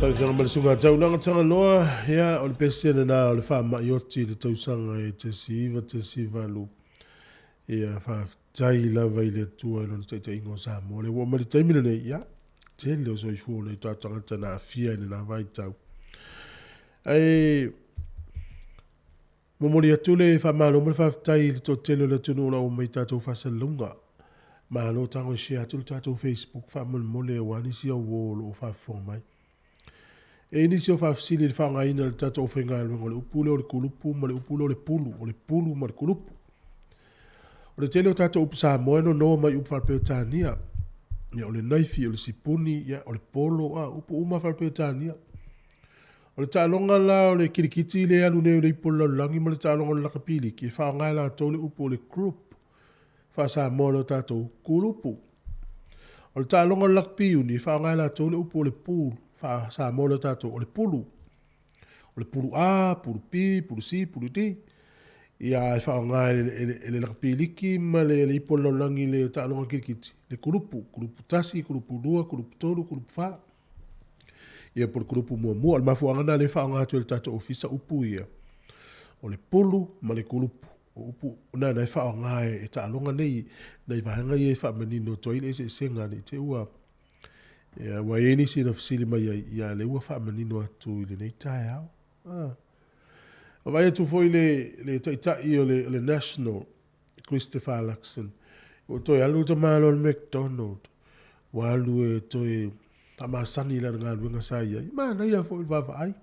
Tausaga ma le Susuga Taulaga Tagaloa, ia, o le pese lena o le faamai oti i le tausaga e 1918. Ia, faafetai lava i le Atua i Lona taitaiga o Samoa. O lea ua oo mai le taimi lenei, ia, tele o soifua o nai o tatou tagata na aafia i lena vaitau. Ae momoli atu le faamalo ma le faafetai i le toatele o le atunuu o lo o auai mai i tatou faasalalauga. Malo tago e share atu le tatou Facebook faamolemole aua nisi au uo o lo o faafofoga mai. E i ai nisi o faafesili i le faaaogaina o le tatou aufaigaluega o le upu lea o le kulupu ma le upu lea o le pulu, o le pulu ma le kulupu. O le tele o tatou upu Samoa e nonoa mai upu faa-Peretania. Ia, o le naifi, o le sipuni, ia, o le polo, a, upu uma faa-Peretania. O le taaloga la o le kilikiti lea e alu nei o le Ipu o le Lalolagi ma le taaloga o le lakapiliki, e faaaoga e latou le upu o le group. Faa-Samoa loa tatou, kulupu. O le taaloga o le lakapi-uni, e faaaoga e latou le upu o le pool. Faa-Samoa loa tatou, o le pulu. O le pulu A, pulu B, pulu C, pulu D. Ia, e faaaoga e le, e le lakapiliki ma le, le ipu o le lalolagi le taaloga kilikiti, le kulupu. Kulupu 1, kulupu 2, kulupu 3, kulupu 4. Ia, po o le kulupu muamua. O le mafuaaga lena lea e faaaoga atu e le tatou ofisa upu ia, o le pulu ma le kulupu. O upu na na e faaaoga e taaloga nei, nai vaega ia e faamanino atu ai le eseesega ne i te i ua Ia, ua i ai nisi na fesili mai ai, ia lea ua faamanino atu i lenei taeao. Ah. Vaavaai atu foi le, le taitai o le, o le National, Christopher Luxon, ua toe alu le tamaloa o le McDonald, ua alu e toe faamasani i lana galuega sa i ai. Manaia foi le vaavaai.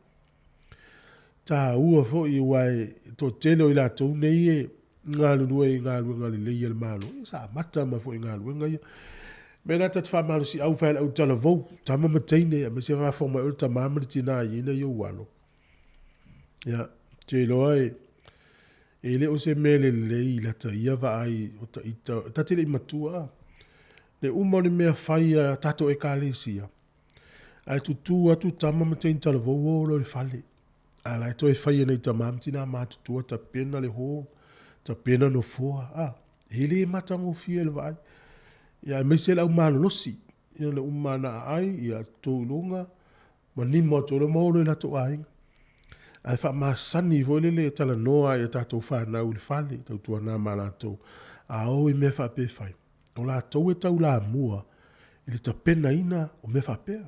Taua foi aua e toatele o i latou nei e galulue i galuega lelei a le Malo, ia sa amata mai foi i galuega ia. Mea la ta te faamalosiau fai le au talavou, tama ma teine, aemaise faafofoga mai oe le tama ma le tina i ina i ou alo. Ia, te iloa e, e le o se mea lelei lata ia vaai o ta ita, ta te le i matua. Le uma o ni mea fai a tatou ekalesia, Ae tutū atu tama ma teine talavou o loa i le fale. A la e toe fai e nai tama ma tinā matutua tapena le hall, tapena nofoa, a, e le matagofie le vaai. Ia aemaise le au malolosi, ia le uma ana aai, ia tutu i luga, ma nimo atu loa ma o loa i latou aiga. Ae faamasani foi lele e talanoa ai i a tatou fanau i le fale, tautuana ma latou, a o i mea faapea e fai. O latou e taulamua i le tapenaina o mea faapea.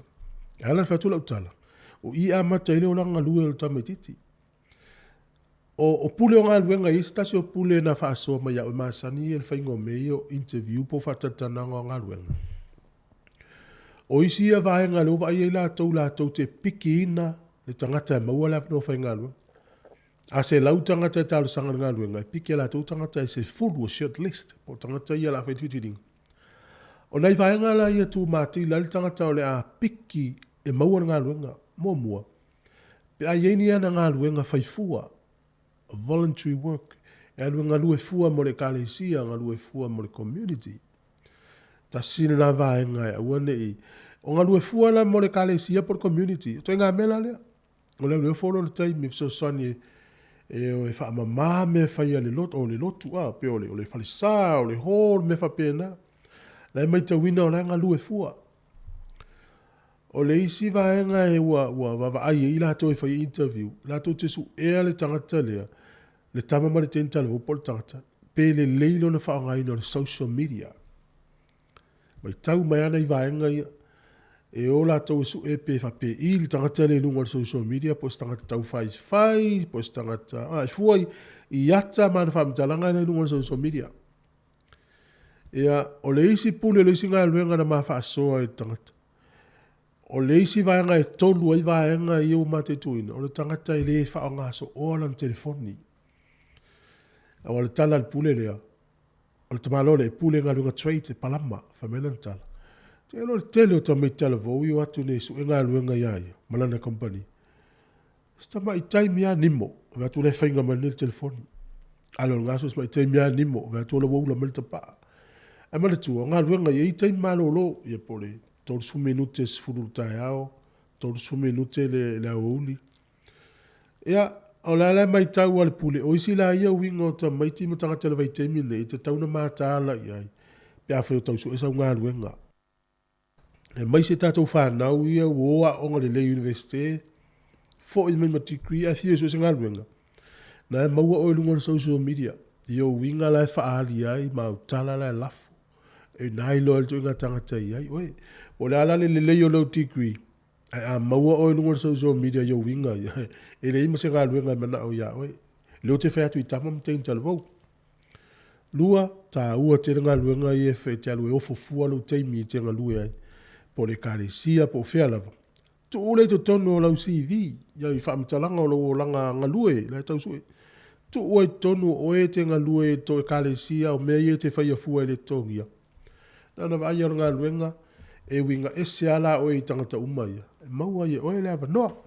E ala ona fai atu lau tala, o i e amata ai le olaga galue o le tamaitiiti. O, o pule o galuega, e i ai se tasi o pule na faasoa mai ia au e masani ia le faiga o mea ia o interview po o faatalatanaga o galuega. O isi ia vaega lea ua vaai ai latou, latou te pikiina le tagata e maua le avanoa faigaluega. A 100 tagata e talosaga i le galuega, e piki e latou tagata e 10 e short list, po o tagata ia o le a fai le filifiliga. O nai vaega la ia tumatila ai le tagata o le a piki e maua le galuega. Muamua, pe a i ai ni ana galuega fai fua, voluntary work, e alu e galue fua mo le ekalesia, galue fua mo le community. Tasi lena vaega e aua ne i... O galue fua la mo le ekalesia po o le community, o ituaiga mea la lea. O le alu e folo le taimi e fesoasoani e o e faamama mea e fai a le lotu, o le lotu, a, pe o le, o le falesa, o le hall, mea faapena. La e maitauina o la e galue fua. O le isi vaega e ua, ua vaavaai ai latou e fai interview, latou te suea le tagata lea, le tama ma le teine talavou po o le tagata, pe lelei lona faaaogaina o le social media. Matau mai ana i vaega ia, e o latou e sue pe faapei le tagata lea i luga o le social media po o se tagata taufaifai, po o se tagata, a, e fua i, i ata ma ana faamatalaga lea i luga o le social media. Ia, o le isi pule, o le isi galuega na ma faasoa i le tagata. O le isi vaega e tolu ai vaega ia ua mataituina, o le tagata e le faaaoga sooa lana telefoni. Aua o le tala a le pule lea, O le tamaloa lea e pule galuega trades e palama, fai mai lana tala. Te iloa le tele o tamaiti talavou i o atu nei e sue galuega ia ia ma lana kamupani. Si tamai taimi lava nimo, vaai atu la e faiga mai nei le telefoni. Alo o le gaso si tamai taimi lava nimo, vaai atu la ua ula mai le tapaa. Ae manatua, o galuega ia e i ai taimi malolo, ia po o le 30 minute 10 i le taeao, 30 minute le aoauli. Ia, o la la e matau a le pule, o isi la ia uiga o tamaiti ma tagata i le vaitaimi lenei e tatau ona mataala i ai pe afai o tau sue sau galuega. Aemaise tatou fanau ia ua o aoga lelei i Universite, foi mai ma degree ae fia sue se galuega, na e maua oe i luga o le social media i ou uiga la e faaali ai ma au tala la e lafo. E na iloa ai le ituaiga tagata e i ai oe. Po o le a la le lelei o lou degree, ae a maua oe i luga o le social media i ou uiga ia, e leai ma se galuega e manao ia oe. O lea ou te fai atu i tama ma teine talavou. Lua, taua tele galuega ia e te alu e ofo fua lou taimi e te galue ai, po o le ekalesia po o fea lava. Tuu lea i totonu o lau CV, ia i faamatalaga o lou olaga galue la e tau sue. Tuu ai i totonu o oe e te galue i to ekalesia o mea ia e te faia fua e le totogia. Na ona vaai o le galuega e uiga ese lava la oe i tagata uma ia, e maua ai e oe le avanoa.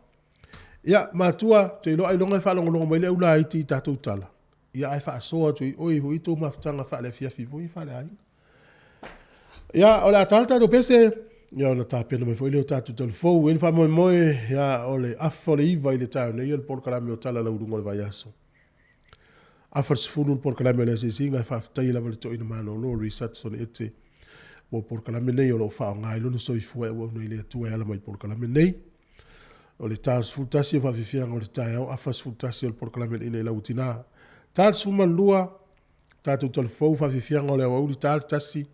Ia, matua, ou te iloa ailoga e faalogologo mai le au laiti i tatou tala, ia ae faasoa atu i oe foi tou mafutaga faale-afiafi foi faale-aiga. Ia, o le a ta le tatou pese, ia ona tapena mai foi lea o tatou talafou. E le faamoemoe, ia, o le afa o le 9 i le taeao nei o le polokalame o Tala Lauluga o le Vaiaso. Afa le 10 le polokalame o le asiasiga e faafetaia lava le toeaina malolo o Reece Hudson Ete mo polokalame nei o lo o faaaoga ai lona soifua e auauna i le Atua e ala mai i polokalame nei. O le ta 11 o faafiafiaga o le taeao, afa 11 o le polokalame le ina i lau tina. Ta 12, tatou talafou faafiafiaga o le aoauli, ta le 1,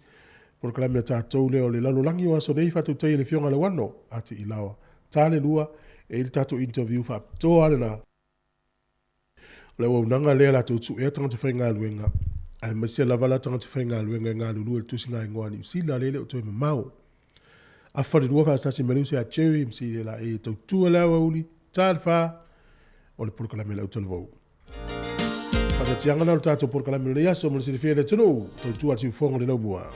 polokalame a tatou lea o le lalolagi o aso nei, faatautai e le Afioga Lauano Ati Ilaoa. Ta le 2, e i ai le tatou interview faapitoa lena. O le auaunaga lea latou te suea tagata faigaluega, aemaise lava la tagata faigaluega e galulue i le tusigaigoa a Niu Sila lea e le o toe mamao. Afa le lua faasasi mai le uso ia Jerry ma CLA e tautua le aoauli, ta le fa, o le polokalame a le autalavou. Faataatiaga na o le tatou polokalame o lenei aso mo le silafia e le atunuu, tautua a le siufofoga o le laumua.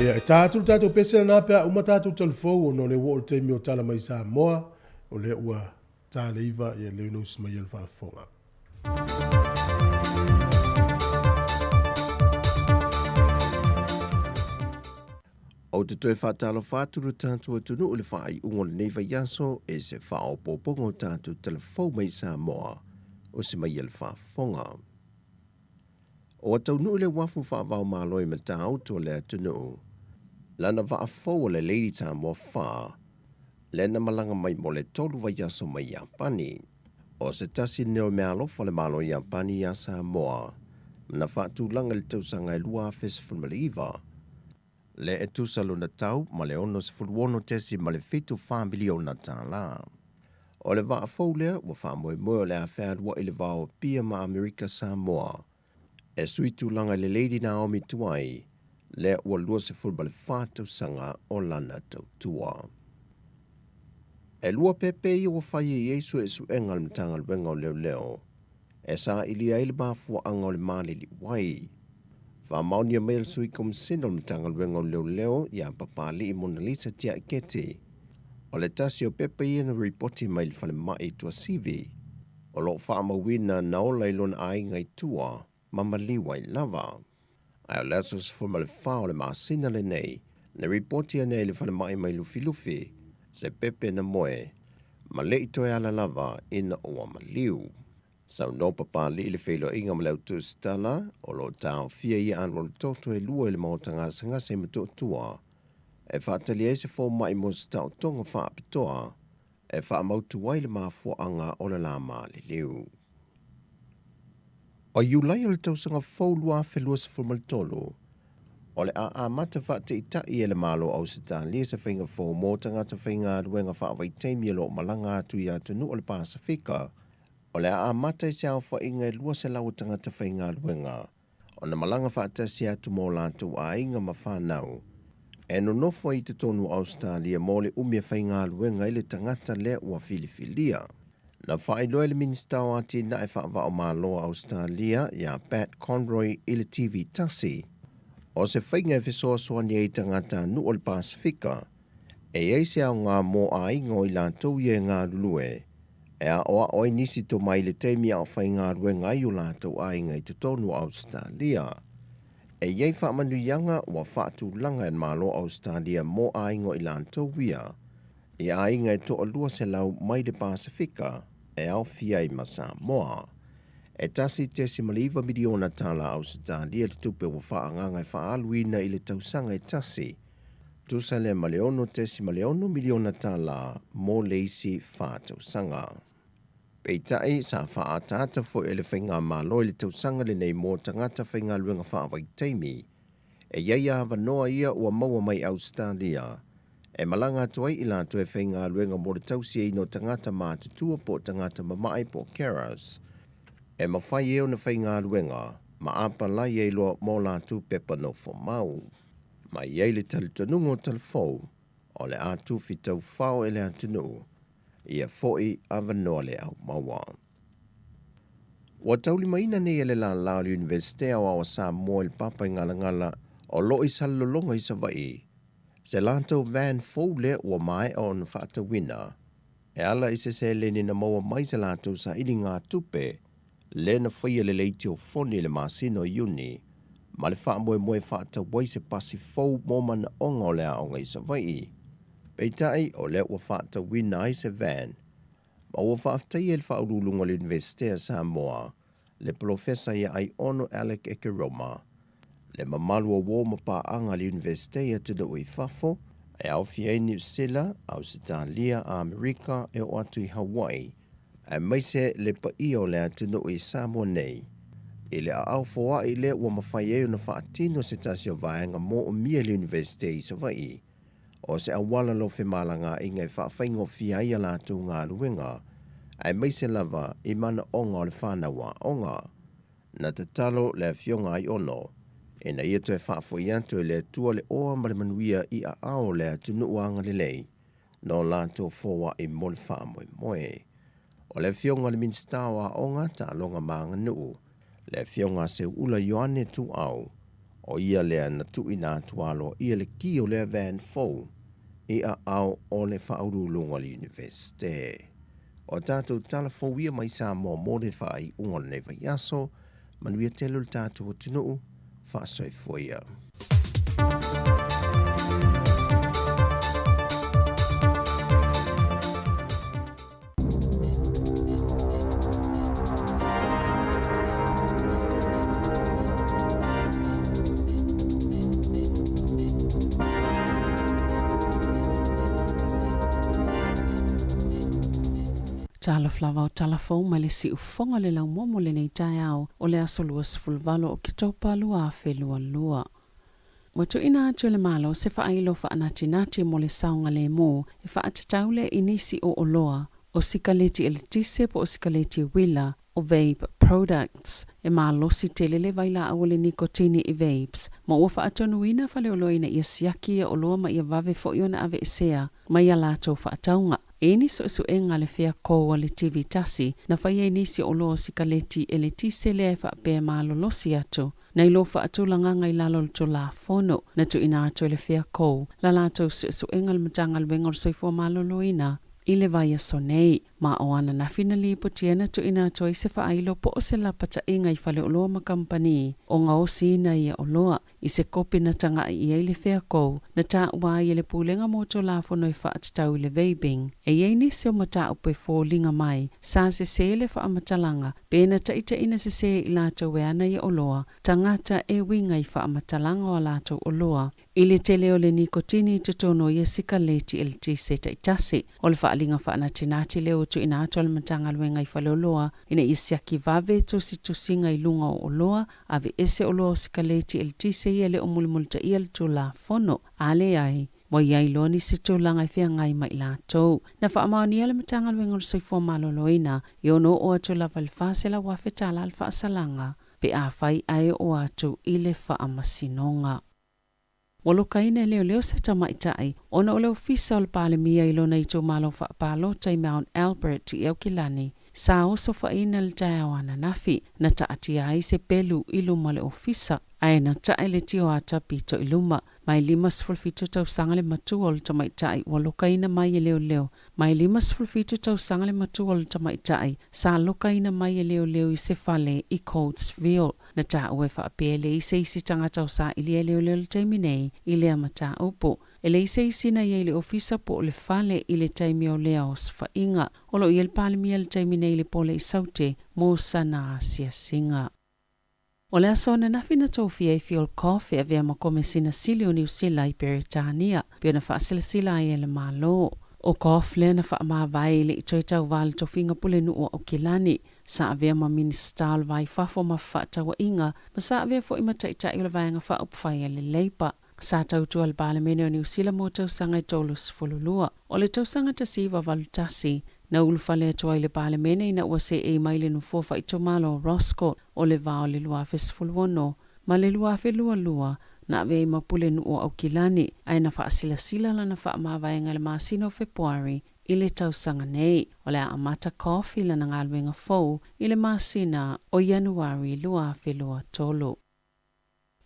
Ia, e tā atu le tatou pese lena pe a uma tatou talafou ona o lea ua oo le taimi o tala mai Samoa, o lea ua tā le 9, ia leo ina usi mai e le faafofoga. Ou te toe faatalofa atu lo tatou atunuu i le faaiuga o lenei vaiaso e se faaopoopoga o tatou talafou mai Samoa o se mai le faafofoga. Ua taunuu le uafu faava-o-Malo i Matautu o le atunuu, lana vaa fou o le Lady Samoa 4, lea na malaga mai mo le 3 vaiaso mai Iapani. O se tasi lenei o meaalofa a le Malo o Iapani iā Samoa, na faatulaga i le tausaga e 2019, lea e tusa lona tau ma le $66.74 miliona tālā. O le vaa fou lea ua faamoemoe o le a fealuai i le va o Apia ma Amerika Samoa e sui tulaga i le Lady Naomi tuai lea ua 24 tausaga o lana tautua. E lua pepe ia ua fai i ai suesuega a le Matagaluega o Leoleo e sailia ai le mafuaaga o le maliliu ai. Faamaonia mai e le Sui Komisena o le Matagaluega o Leoleo ia Papali'i Monalisa Tiaiketi, o le tasi o pepa ia na ripoti mai i le falemai i Tuasivi, o lo o faamauina na ola i lona aiga i tua ma maliu ai lava. Ae o le aso 14 o le masina lenei, na ripoti ane ai le falemai mai Lufilufi se pepe na moe ma le i toe ala lava ina ua maliu. Saunoa Papali'i i le feiloaiga ma le au tusitala o lo o taofia ia alualu toto e lua i le maota gasegase i Motootua e faatali ai se fomai mo se taotoga faapitoa e faamautu ai le mafuaaga o le la maliliu. O Iulai o le tausaga fou 2023, o le a amata faataitai e le Malo o Ausetalia se faiga fou mo tagata faigaluega faavaitaimi o lo o malaga atu i atunuu o le Pasefika. O le a amata i se aofaiga e 200 o tagata faigaluega ona malaga faatasi atu ma o latou aiga ma fanau e nonofo ai i totonu o Ausetalia mo le umi e faigaluega ai le tagata lea ua filifilia. Na faailoa e le Minisita o Atinae Faava-o-Malo a Ausetalia iā Pat Conroy i le TV tasi, o se faiga e fesoasoani ai i tagatanuu o le Pasefika e i ai se aoga mo aiga o i latou ia e galulue, e aoao ai nisi tomai i le taimi a o faigaluega ai o latou aiga i totonu o Ausetalia. E i ai faamanuiaga ua faatulaga e le Malo o Ausetalia mo aiga o i latou ia i aiga e toa 200 mai le Pasefika e aofia ai ma Samoa. E $1.9 miliona tālā Ausetalia le tupe ua faaagaaga e faaaluina i le tausaga e tasi, tusa lea ma le $6.6 miliona tālā mo le isi 4 tausaga. Peitai, sa faaataata foi e le faigamalo i le tausaga lenei mo tagata faigaluega faavaitaimi e i ai avanoa ia ua maua mai Ausetalia e malaga atu ai i latou e faigaluega mo le tausiaina o tagata matutua po o tagata mama'i po o carers. E mafai e ona faigaluega ma apalai ai loa mo latou pepa nofomau. Ma i ai le talitonuga o Talafou o le a tufi taufao e le atunuu ia foi avanoa le au maua. Ua taulimaina nei e le lālā o le Iunivesite Aoao a Samoa i le Papaigalagala o lo o i Salelologa i Savaii se latou van fou lea ua maea ona faatauina e ala i se seleni na maua mai se latou sailigatupe lea na faia le leitiofoni i le masina o Iuni ma le faamoemoe e faatau ai se pasi fou mo manaoga o le aoga i Savaii. Peitai, o lea ua faatauina ai se van ma ua faafetaia e le Faauluuluga o le Iunivesite a Samoa, le Polofesa ia Aiono Alec Ekeroma, le mamalu o uo ma paaga a le Iunivesite i atunuu i fafo, e aofia ai Niu Sila, Ausetalia, Amerika e oo atu i Hawaii, aemaise le paia o le atunuu i Samoa nei, i le aao foai lea ua mafai ai ona faatino se tasi o vaega moomia i le Iunivesite i Savaii, o se auala lofe malagaaiga e faafaigofie ai a latou galuega, aemaise lava i manaoga o le fanau aoga. Na tatalo le Afioga Aiono ina ia toe faafoi atu e le Atua le oa ma le manuia i aao o le atunuu agalelei no latou foai mo le faamoemoe. O le Afioga i le Minisita o Aoga, Taaloga ma Aganuu, le Afioga a Seuula Ioane Tuuau, o ia lea na tuuina atu aloaia le ki o lea van fou i aao o le Faauluuluga o le Iunivesite. O tatou tala fou ia mai Samoa mo le faaiuga o lenei vaiaso. Manuia tele o le tatou atunuu. Faasoifua ia. Talofa lava o tala fou mai le siufofoga o le laumua mo lenei taeao o le aso 28 o Oketopa 2022. Ua tuuina atu e le Malo se faailo faanatinati mo le saogalemu e faatatau lea i nisi o oloa o sikaleti eletise po o sikaleti uila o vape products. E malosi tele le vailaau o le nikotini i vapes, ma ua faatonuina faleoloa ina ia siaki ia oloa ma ia vave foi ona aveesea mai a latou faatauga. E i ni suesuega a le fea kou a le TV tasi na faia i nisi o oloa o sikaleti eletise lea e faapea e malolosi atu Nei lo faatulagaga i lalo o le Tulafono na tuuina atu e le Fea Kou la latou suesuega le Matagaluega o le Soifua Maloloina i le vaiaso nei. Ma o ananafi na lipotia na tuuina atu ai se faailo po o se lapataiga i faleoloa ma kamupani o gaosiina ia oloa i se kopi na taga'i i ai le Fea Kou na taua ai e le Pulega mo Tulafono e faatatau i le vaping. E i ai nisi o mataupu e foliga mai sa sesē le faamatalaga Pe na taitaina sesē i latou e ana ia oloa, tagata e uiga i faamatalaga o a latou oloa, i le tele o le nikotini i totonu o ia sikaleti eletise taitasi. O le faaaliga faanatinati lea ua tuuina atu a le Matagaluega i Faleoloa ina ia siaki vave tusitusiga i luga o oloa, aveese oloa o sikaleti eletise ia e le o mulimulitaia le Tulafono, a leai, Ua i ai loa nisi tulaga e feagai ma i latou. Na faamaonia le Matagaluega o le Soifua Maloloina e ono oo atu lava i le $400,000 le faasalaga pe afai ae oo atu i le faamasinoga. Ua lokaina e leoleo se tamaitai ona o le ofisa o le Palemia i lona itumalo faapalota i Mount Albert i Aukilani sa osofaina le taeao ananafi na taatia ai se pelu i luma o le ofisa ae na tae le tioata pito i luma. Mai 57 tausaga le matua o le tamaitai ua lokaina mai e leoleo. Mai 57 tausaga le matua o le tamaitai sa lokaina mai e leoleo i se fale i Coatesville. Na taua e faapea e leai se isi tagata o sailia e leoleo i le taimi nei i lea mataupu. E leai se isi na i ai i le ofisa po o le fale i le taimi o lea osofaiga. O lo o i ai le Palemia i le taimi nei i le pole i Saute mo sana asiasiga. O le aso ananafi na tofia ai Phil Goff e avea ma Komesina Sili o Niu Sila i Peretania, pei ona faasilasila ai e le Malo. ʻO Goff lea na faamavae e le i toe tauva i le tofiga pulenuu o Aukilani. Sa avea ma Minisita o le Va i Fafo ma Fefaatauaiga, ma sa avea foi ma Taitai o le Vaega Faaupufai a le Labour. Sa tautua i le Palemene o Niu Sila mo tausaga e 32. O le tausaga 1981, na ulufale atu ai i le Palemene ina ua seei mai le nofoa faaitumalo o Roscoe o le va o le 2016 ma le 2022, na avea ai ma pulenuu o Aukilani, ae na faasilasila lana faamavaega i le masina o Fepuari i le tausaga nei. O le a amata Goff i lana galuega fou i le masina o Ianuari 2023.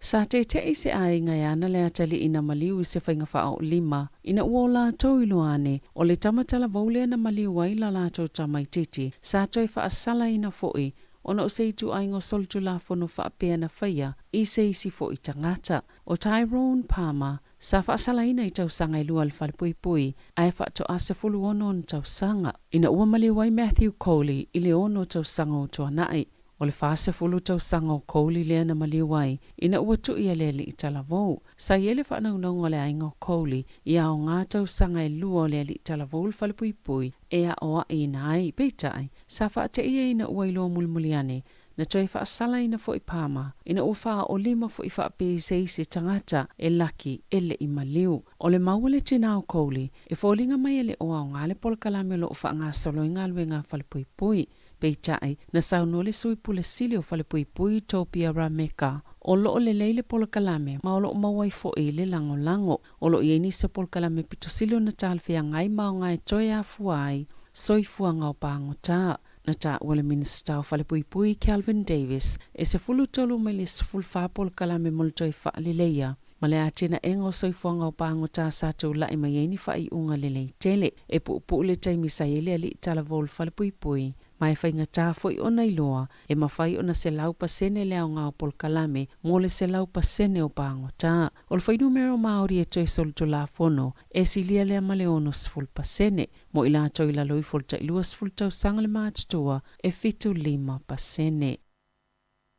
Sa teteʻi se aiga e ana le atalii na maliu i se faiga faaoolima ina ua o latou iloa ane o le tama talavou lea na maliu ai la latou tamaititi sa toe faasalaina foi ona o se ituaiga o solitulafono faapea na faia i se isi foi tagata. ʻO Tyrone Palmer, sa faasalaina i tausaga e lua i le falepuipui ae faatoa 16 ona tausaga ina ua maliu ai Matthew Coley i le ono tausaga ua tuanai. O le 40 tausaga o Coley lea na maliu ai ina ua tui e le alii talavou. Sa i ai le faanaunauga o le aiga o Coley i aoga tausaga e lua o le alii talavou i le falepuipui e aoaʻiina ai. Peitai, sa faateia ina ua iloa mulimuli ane na toe faasalaina foi Palmer ina ua faaolima foi faapea i se isi tagata e laki e le i maliu. O le mau a le tina o Coley, e foliga mai e le o aoga le polokalame o lo o faagasolo ai galuega a falepuipui. Peitai, na saunoa le Sui Pule Sili o Falepuipui, Topia Rameka, o lo o lelei le polokalame ma o lo o maua ai foi le lagolago. O lo o i ai nisi o polokalame pito sili ona talafeagai ma aoga e toe afua ai soifuaga o pagota. Na taua le Minisita o Falepuipui, Kelvin Davis, e 13 mai le 14 polokalame mo le toe faaleleia ma le atinaega o soifuaga o pagota sa tulai mai ai ni faaiuga lelei tele. E puupuu le taimi sa i ai le alii talavou o le falepuipui, ma e faigata foi ona iloa e mafai ona 100% le aoga o polokalame mo le 100% o pagota. O le fuainumera o Māori e toe solitulafono, e silia lea ma le 60%. Mo i latou i lalo ifo o le tai 20 tausaga le matutua, e 75%.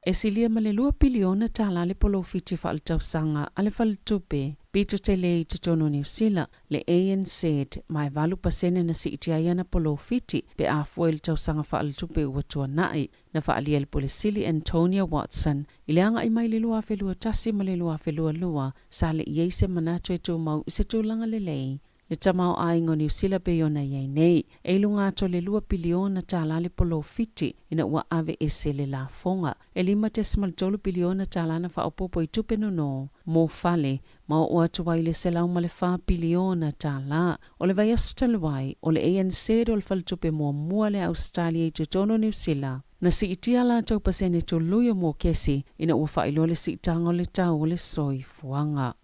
E silia ma le lua piliona tālā le polofiti faaletausaga a le Faletupe pito tele i totonu o Niu Sila, le ANZ, ma e 8% na siitia ai ana polofiti pe a fua i le tausaga faaletupe ua tuanai. Na faaalia e le Pule Sili Antonia Watson i le agai mai i le 2021 ma le 2022, sa le i ai se manatu e tumau i se tulaga lelei Le tamaoaiga o Niu Sila pei ona i ai nei, e i luga atu o le lua piliona tālā le polofiti ina ua ave ese le lafoga. E 5.3 piliona tālā na faaopoopo i tupe nonō mō fale ma oo atu ai i le 104 piliona tālā. O le vaiaso talu ai, o le ANZ o le faletupe muamua lea Ausetalia i totonu o Niu Sila, na siitia latou pasene tului o mokesi ina ua faailoa le siitaga o le tau o le soifuaga.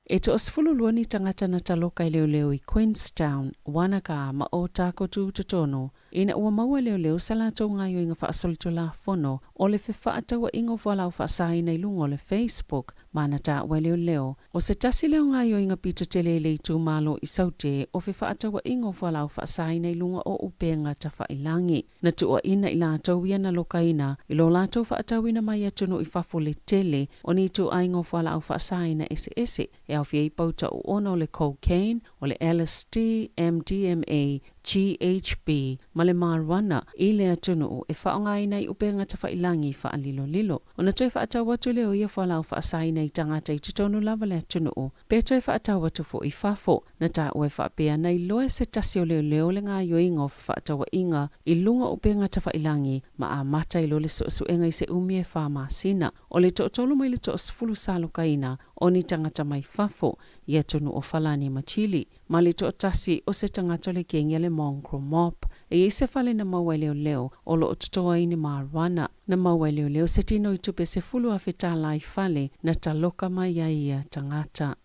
E toasefululua ni tagata na taloka e leoleo i Queenstown, Wanaka ma Ōtākou Tūtotonu ina ua maua e leoleo sa latou gaoioiga faasolitulafono o le fefaatauaiga o fualaau faasaina i luga o le Facebook ma na taua e leoleo o se tasi lea o gaoioiga pito tele i le itumalo i Saute o fefaatauaiga o fualaau faasaina i luga o upega tafailagi. Na tuuaina i latou ia na lokaina i lo latou faatauina mai atunuu i fafo le tele o ni ituaiga o fualaau faasaina eseese e aofia ai pauta oona o le cocaine, o le LSD, MDMA, GHB ma le marijuana i le atunuu e faaaogaina i upega tafailagi faalilolilo. Ona toe faatau atu lea o ia fualaau faasaina i tagata i totonu lava le atunuu pe toe faatau atu foi i fafo. Na taua e faapea, na iloa e se tasi o leoleo le gaoioiga o fefaatauaiga i luga o upega tafailagi ma amata ai loa le suesuega i se umi e fa masina. O le toatolu mai le toasefulu sa lokaina o ni tagata mai fafo i atunuu o Falani ma Chile, ma le toatasi o se tagata o le kegi a le Mongrel Mob. E i ai se fale na maua e leoleo o lo o totoa ai ni marijuana. Na maua e leoleo se tino i tupe 10,000 tālā i fale na taloka mai ai ia tagata.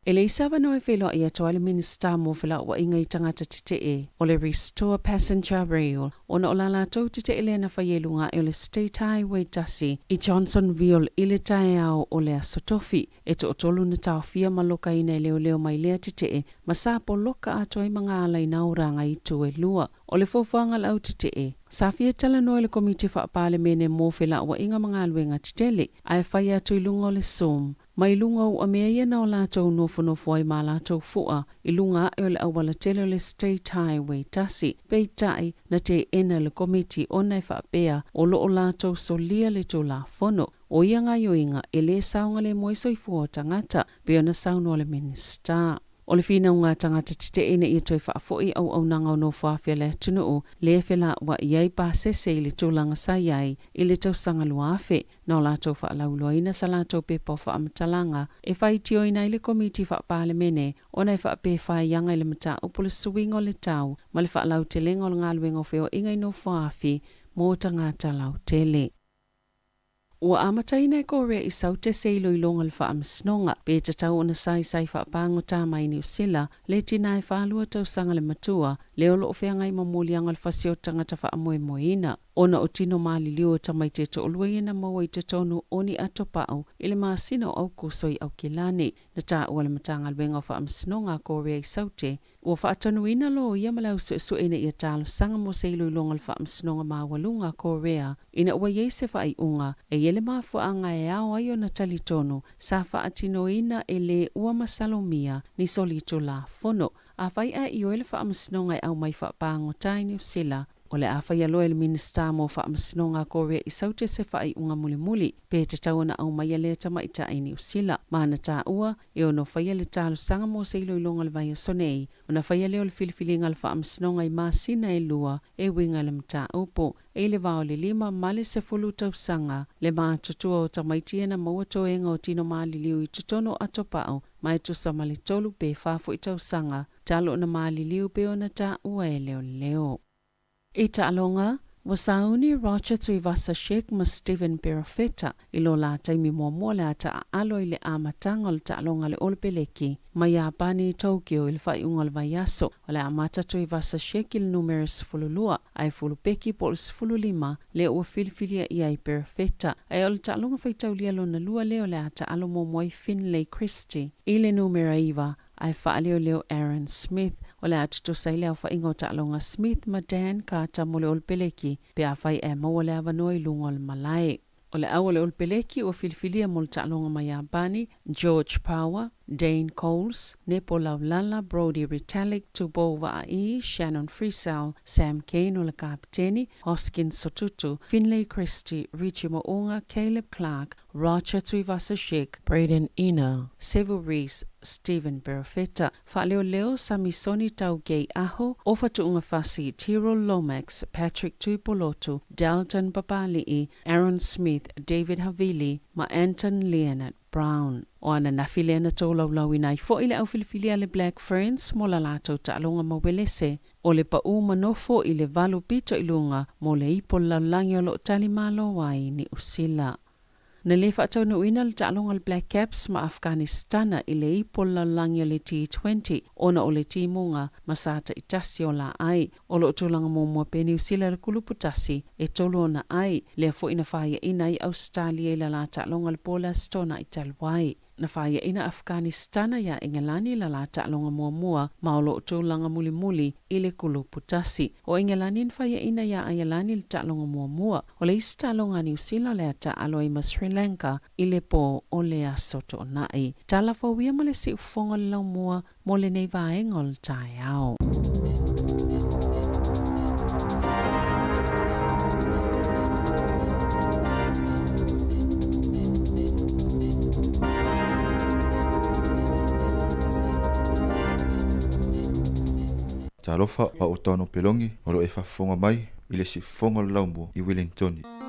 E leai se avanoa e feiloai atu ai le Minisita mo Felauaiga i Tagata Tetee o le Restore Passenger Rail ona o la latou tetee lea na faia i luga ae o le State Highway 1 i Johnsonville i le taeao o le Aso Tofi. E toatolu na taofia ma lokaina e leoleo mai lea tetee ma sa poloka atoa ai ma gala i nā oraga i itu e lua. O le fuafuaga a le au tetee, sa fia talanoa i le Komiti Faa-Palemene mo Felauaiga ma Galuega Tetele ae fai atu i luga o le Zoom Mai luga o mea ia na o latou nofonofo ai ma latou fua i luga ae o le auala tele o le State Highway 1, peitai, na teena e le Komiti ona e faapea o lo o latou solia le Tulafono. O ia gaioiga e lē saogalemu ai soifua o tagata, pei ona saunoa le Minisita. O le finauga a tagata tetee ina ia toe faafoi auaunaga o nofoafi a le atunuu lea e felauai ai pasese i le tulaga sa i ai i le tausaga 2000, Na o latou faalauiloaina sa latou pepa o faamatalaga e faitioina ai le Komiti Faa-Palemene ona e faapea e faiaga i le mataupu le suiga o le tau ma le faalautelega o le galuega o feoaiga i nofoaafi mo tagata lautele. Ua amataina e Korea i Saute se iloiloga o le faamasinoga pe tatau ona saisai faapagota mai Niu Sila le tina e 42 tausaga le matua lea o lo o feagai ma moliaga o le fasi o tagata faamoemoeina. Ona o tino maliliu o tamaiti e toalua ia na maua i totonu o ni atopau i le masina o Aukuso i Aukilani. Na taua le Matagaluega o Faamasinoga a Korea i Saute, ua faatonuina loia ma le au suesue ina ia talosaga mo se iloiloga o le Faamasinoga Maualuga a Korea ina ua i ai se faaiuga e i ai le mafuaaga e ao ai ona talitonu sa faatinoina e le ua masalomia ni solitulafono. Afai ae ioe le Faamasinoga e aumai faapagota i Niu Sila, O le a faia loa e le Minisita mo Faamasinoga a Korea i Saute se faaiuga mulimuli pe tatau ona aumaia lea tamaitai i Niu Sila. Ma na taua, e ono faia le talosaga mo se iloiloga o le vaiaso nei, ona faia lea o le filifiliga a le Faamasinoga i masina e lua e uiga i le mataupu. E i le va o le 5 ma le 10 tausaga le matutua o tamaiti ia na maua toega o tino maliliu i totonu o atopau ma e tusa ma le tolu pe fa foi tausaga talu ona maliliu pei ona taua e leoleo. I taaloga, ua sauni Roger Tuivasa-Sheck ma Stephen Perofeta i lo la taimi muamua le ata aalo i le amataga o le taaloga a le Olepeleki mai Iapani i Tokyo i le faaiuga o le vaiaso. O le amata Tuivasa-Sheck i le numera 12 ae fulupeki po o le 15 lea ua filifilia i ai Perofeta. Ae o le taaloga faitaulia lona lua lea o le ata alo muamua ai Finlay Christie i le numera 9 ae faaleoleo Aaron Smith. O le a tutusa ai le aofaiga o taaloga Smith ma Dan Carter mo le Olepeleki pe afai ae maua le avanoa i luga o le malae. O le au o le Olepeleki ua filifilia mo le taaloga mai Iapani, George Power, Dane Coles, Nepo Laulala, Brodie Retallick, Tupou Vaa'i, Shannon Frisell, Sam Cane o le kapeteni, Hoskins Sotutu, Finlay Christie, Richie Mo'unga, Caleb Clarke, Roger Tuivasa-Sheck, Braydon Ena, Sevu Reece, Stephen Perofeta, Faaleoleo, Samisoni Taugei Aho, Ofa Tu'ungafasi, Tyrell Lomax, Patrick Tuipolotu, Dalton Papali'i, Aaron Smith, David Havili ma Anton Leonard Brown. O ananafi lea na tolaulauina ai foi le aufilifili a le Black Ferns mo la latou taaloga ma Uelese o le pau ma nofo i le valu pito i luga mo le ipo lalolagi o lo o tali malo ai Niu Sila. Na lē faataunuuina le taaloga a le Black Caps ma Afghanistana i le ipo lalolagi o le T20 ona o le timuga ma sa taitasi o laai. O lo o tulaga muamua pea Niu Sila i le kulupu tasi e tolu ona ai, lea foi na faiaina ai Ausetalia i la la taaloga i le po o le Aso Toonai talu ai. Na faiaina Afghanistana iā Engelani i la la taaloga muamua ma o lo o tulaga mulimuli i le kulupu tasi. O Engelani na faiaina iā Aialani i le taaloga muamua. O le isi taaloga a Niu Sila o le a taaalo ai ma Sri Lanka i le po o le Aso Toonai. Tala fou ia ma le siufofoga o le laumua mo lenei vaega o le taeao. Talofa a o Tano Pelongi o lo o e faafofoga mai i le siufofoga o le laumua i Wellingtoni.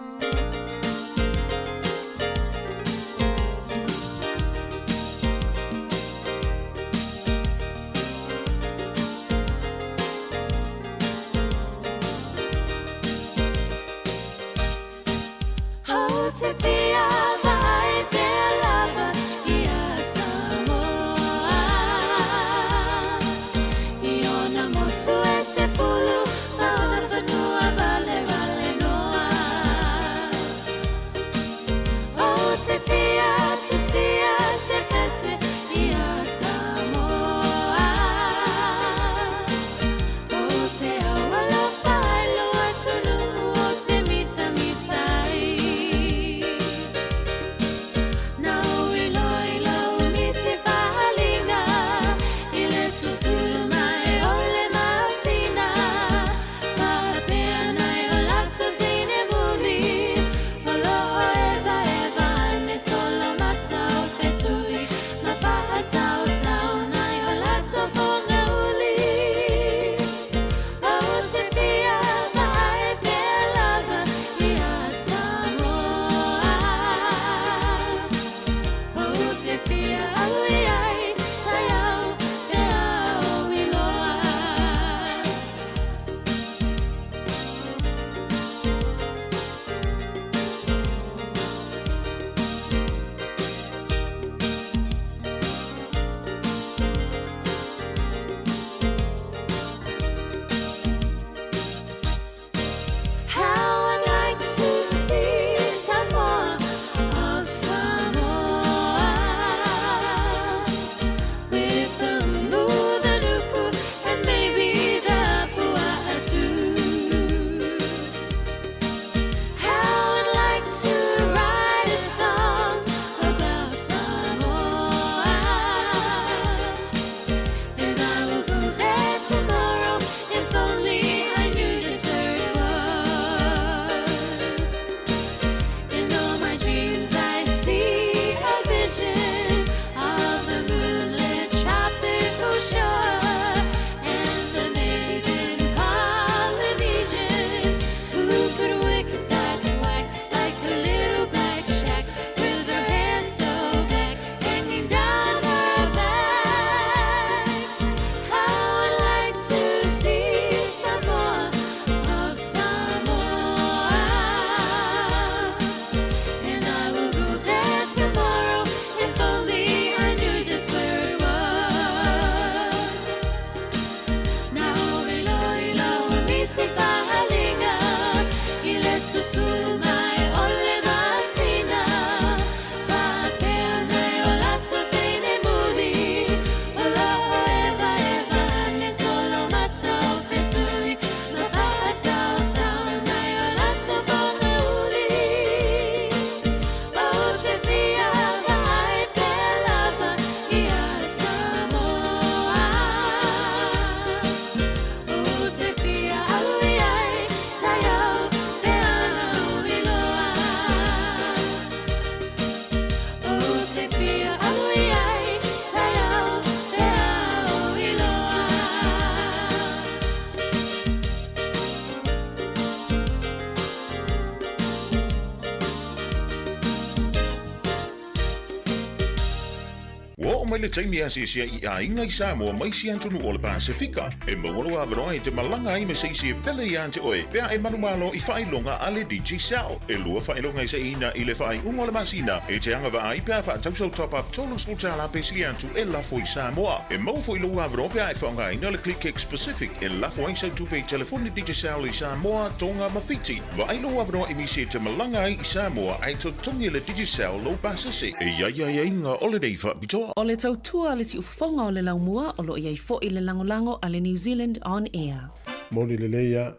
mai le taimi e asiasi ai i aiga i Samoa ma isi atunuu o le Pasefika. E maua lou avanoa e te malaga ai ma se isi e pele iā te oe pe a e manumalo i faailoga a le Digicel. E lua faailoga e seiina i le faaiuga o le masina e te agavaa ai pe a faatau sau top-up $30 pe sili atu e lafo i Samoa. E maua foi lou avanoa pe a e faaaogaina le ClickX Pacific e lafo ai sau tupe i telefoni Digicel i Samoa, Tonga ma Fiti. Vaai lou avanoa e misi e te malaga ai i Samoa ae totogi e le Digicel lou pasese. E i ai aiaiga o lenei faapitoa. O le tautua a le siufofoga o le laumua o lo o i ai foi le lagolago a le New Zealand On Air. Moni lelei a.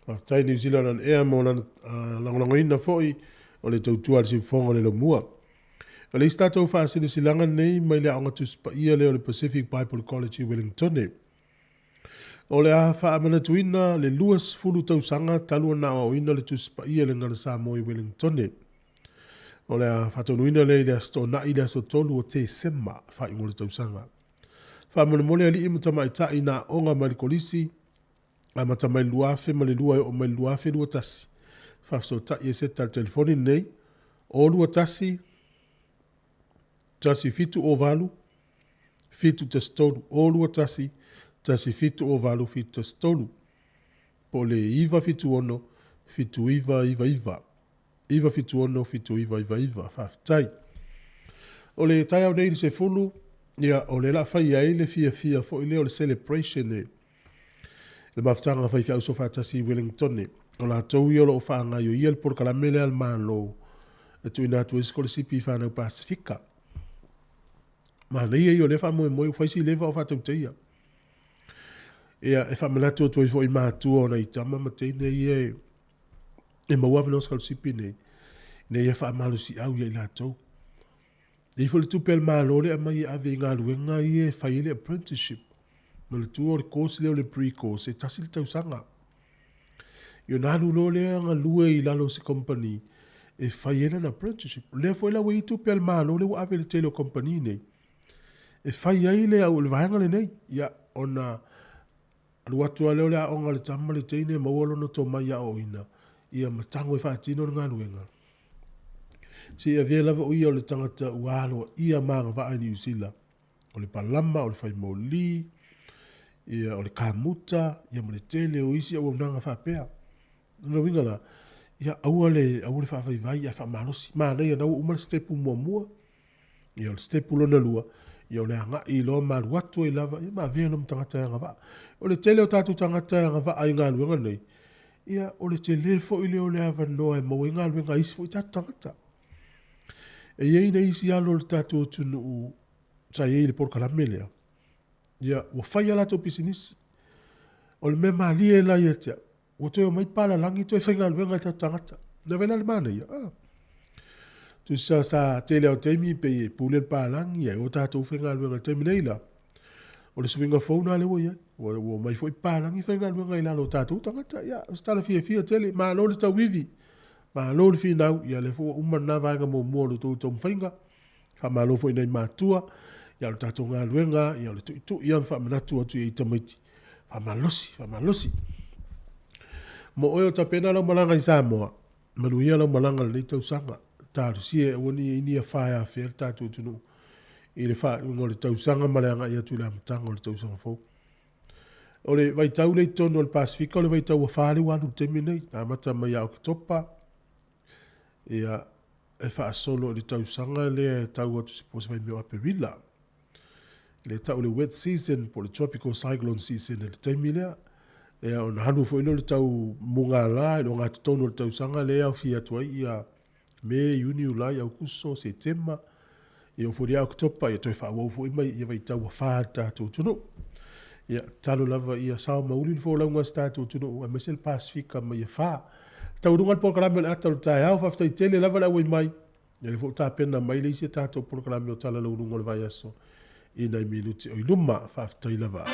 Faafetai New Zealand On Air mo lana lagolagoina foi o le tautua a le siufofoga o le laumua. O le isi tatou faasilasilaga lenei mai le Aoga Tusi Paia lea o le Pacific Bible College i Wellingtone. O le a faamanatuina le 20 tausaga talu ona aoaoina le Tusi Paia i le Gagana Samoa i Wellingtone. O le a faataunuina lea i le Aso Toonai i le aso 3 o Tesema, faaiuga o le tausaga. Faamolemole alii ma tamaitai na aoga mai le Kolisi, amata mai le 2002 e oo mai le 2021. Faafesootai e seta le telefoni lenei, 021 1708 713, 021 1708 713, po o le 976 7999. 976 7999. Faafetai. O le taeao nei i le 10, ia, o lea o le a fai ai le fiafia foi lea o le celebration e le mafutaga faifeau soofaatasi i Wellingtone. O latou ia o lo o faagaioia le polokalame lea a le Malo e tuuina atu ai sikolasipi i fanau Pasefika. Manaia ia o lea faamoemoe ua fai si leva o faatautaia. Ia, e faamanatu atu ai foi i matua o nai tama ma teine ia e, e maua avanoa sikolasipi nei, ina ia faamalosiau ia i latou. E i ai foi le tupe a le Malo lea e aumai e ave i galuega ia e fai ai le apprenticeship. Manatua o le course lea o le pre-course e tasi le tausaga. Ia ona alu loa lea galue i lalo o se company e fai ai lana apprenticeship. O lea foi la ua i ai tupe a le Malo lea ua ave i le tele o company nei e fai ai le au le vaega lenei. Ia ona alu atu lava lea o le aoga a le tama le teine maua lona tomai aoaoina ia ma tago e faatino le galuega. Se i avea lava o ia o le tagata ua aloaia ma agavaa i Niu Sila, o le palama, o le fai moli, ia, o le kamuta, ia ma le tele o isi auaunaga faapea. O lona uiga la, ia aua le, aua le faavaivai ae faamalosi. Manaia na ua uma le sitepu muamua, ia o le sitepu lona lua, ia o le agai loa ma alu atu ai lava, ia ma avea loa ma tagata e agavaa. O le tele o tatou tagata e agavaa i galuega nei, ia o le tele foi lea o le avanoa e maua ai galuega a isi foi tatou tagata. E i ai nai isi alo o le tatou atunuu sa i ai i le polokalame lea, ia ua fai a latou pisinisi. O le mea malie la ia te au, ua toe omai palalagi toe faigaluega i tatou tagata. Na vaai la le manaia, ah. Tusa sa tele o taimi pei e pule le palagi ae o tatou faigaluega i le taimi nei la. O le suiga fou na lea ua i ai. Ua, ua omai foi palagi faigaluega i lalo o tatou tagata. Ia, o se tala fiafia tele. Malo le tauivi. Malo le finau. Ia, lea foi ua uma lena vaega muamua o le tou taumafaiga. Faamalo foi i nai matua. Ia, o le tatou galuega, ia, o le tuitui lava ma faamanatu atu i tamaiti. Faamalosi, faamalosi. Mo oe o tapena lau malaga i Samoa, manuia lau malaga i lenei tausaga. Talosia e aua ne i i ai ni afa e afea le tatou atunuu i le faaiuga o le tausaga ma le agai atu i le amataga o le tausaga fou. O le vaitau lea i totonu o le Pasefika, o le vaitau afa lea ua alu i le taimi lenei, na amata mai ia Oketopa, ia, e faasolo i le tausaga lea e tau atu po o se vaimea o Aperila. Lea e tau le wet season po o le tropical cyclone season i le taimi lea. Ia, ona alu foi lea o le tau mugala i le ogatotonu o le tausaga lea e aofia atu ai ia Me, Iuni, Iulai, Aukuso, Setema, ia oo foi ia Oketopa, ia toe faaauau foi mai ia vaitau ua fa le tatou atunuu. Ia, tatalo lava ia sao ma uli le folauga a si tatou atunuu aemaise le Pasefika ma ia fa. Taualuga le polokalame o le ata o le taeao, faafetai tele lava le auai mai. Ia lea foi ua tapena mai le isi a tatou polokalame o Tala Laualuga o le Vaiaso i nai minute o i luma. Faafetai lava.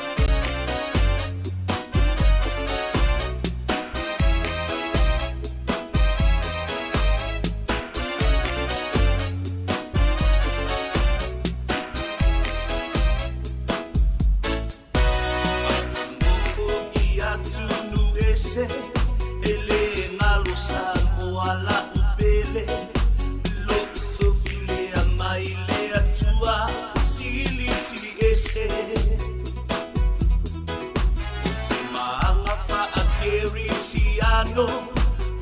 ano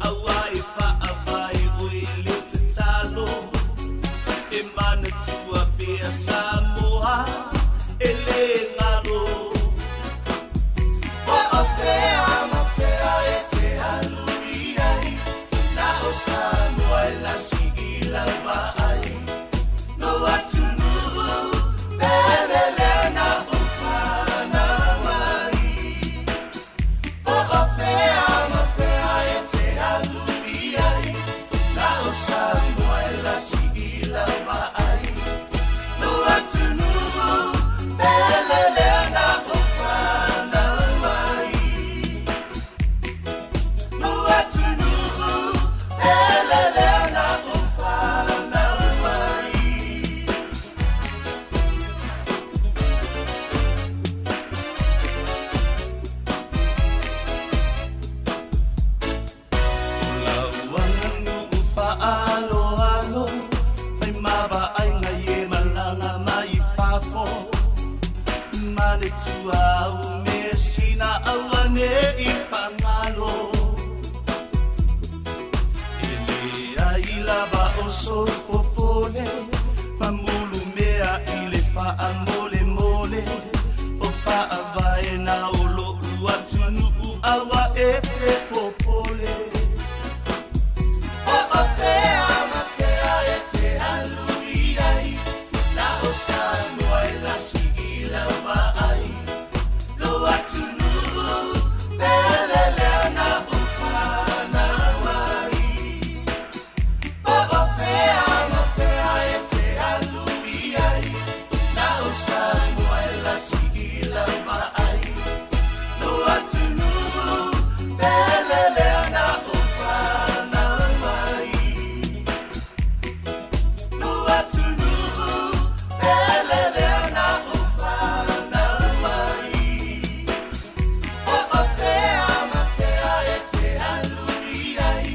Aua e faavae oe i le tatalo E manatua pea Samoa e lē galo Po o fea ma fea e te alu i ai Na o Samoa e lasi i lau vaai Lou atunuu pele lea na ou fanau ai Po o fea ma fea e te alu i ai Na o Samoa e lasi i lau vaai Lou atunuu pele lea na ou fanau ai Lou atunuu pele lea na ou fanau ai. O lau aganuu faaaloalo fai ma vaaiga i e malaga mai i fafo Manatua au measina aua ne i faagalo E leai lava o sou popole ma mulumea i le faamolemole O faavaena o lo'u atunuu aua e te popole Po o fea ma fea e te alu i ai Na o Samoa e lasi i lau vaai Lou atunuu pele lea na ou fanau ai Po o fea ma fea e te alu i ai Na o Samoa e lasi i lau vaai Lou atunuu pele lea na ou fanau ai Lou atunuu pele lea na ou fanau ai Po o fea ma fea e te alu i ai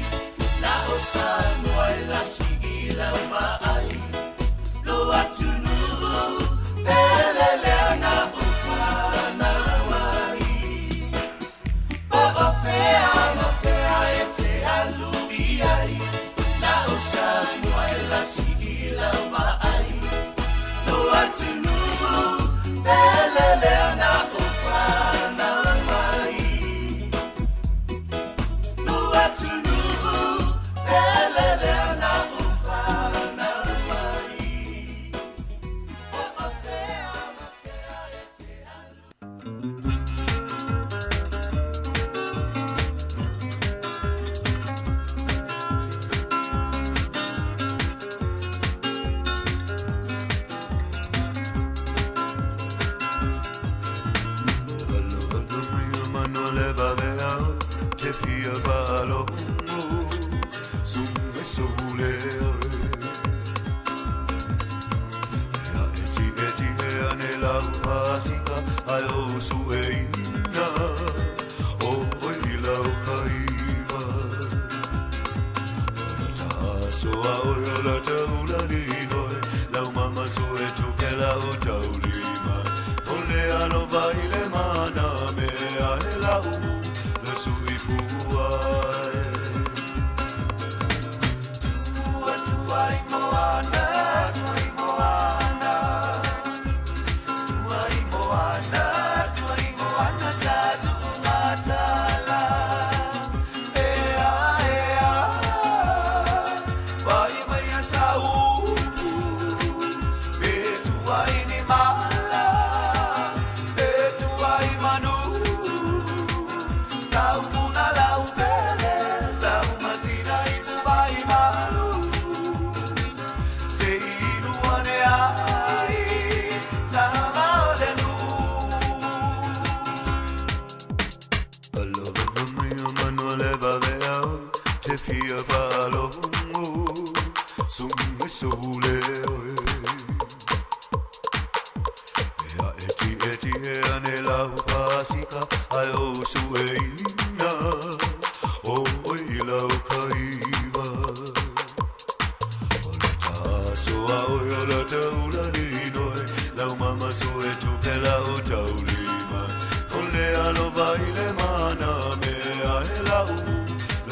Na o Samoa e lasi i lau vaai Lou atunuu pele lea na ou fanau ai Po o fea ma fea e te alu i ai Na o Samoa e lasi i lau vaai Lou atunuu pele lea na ou fanau ai Lou atunuu pele lea na ou fanau ai Po o fea ma fea e te alu.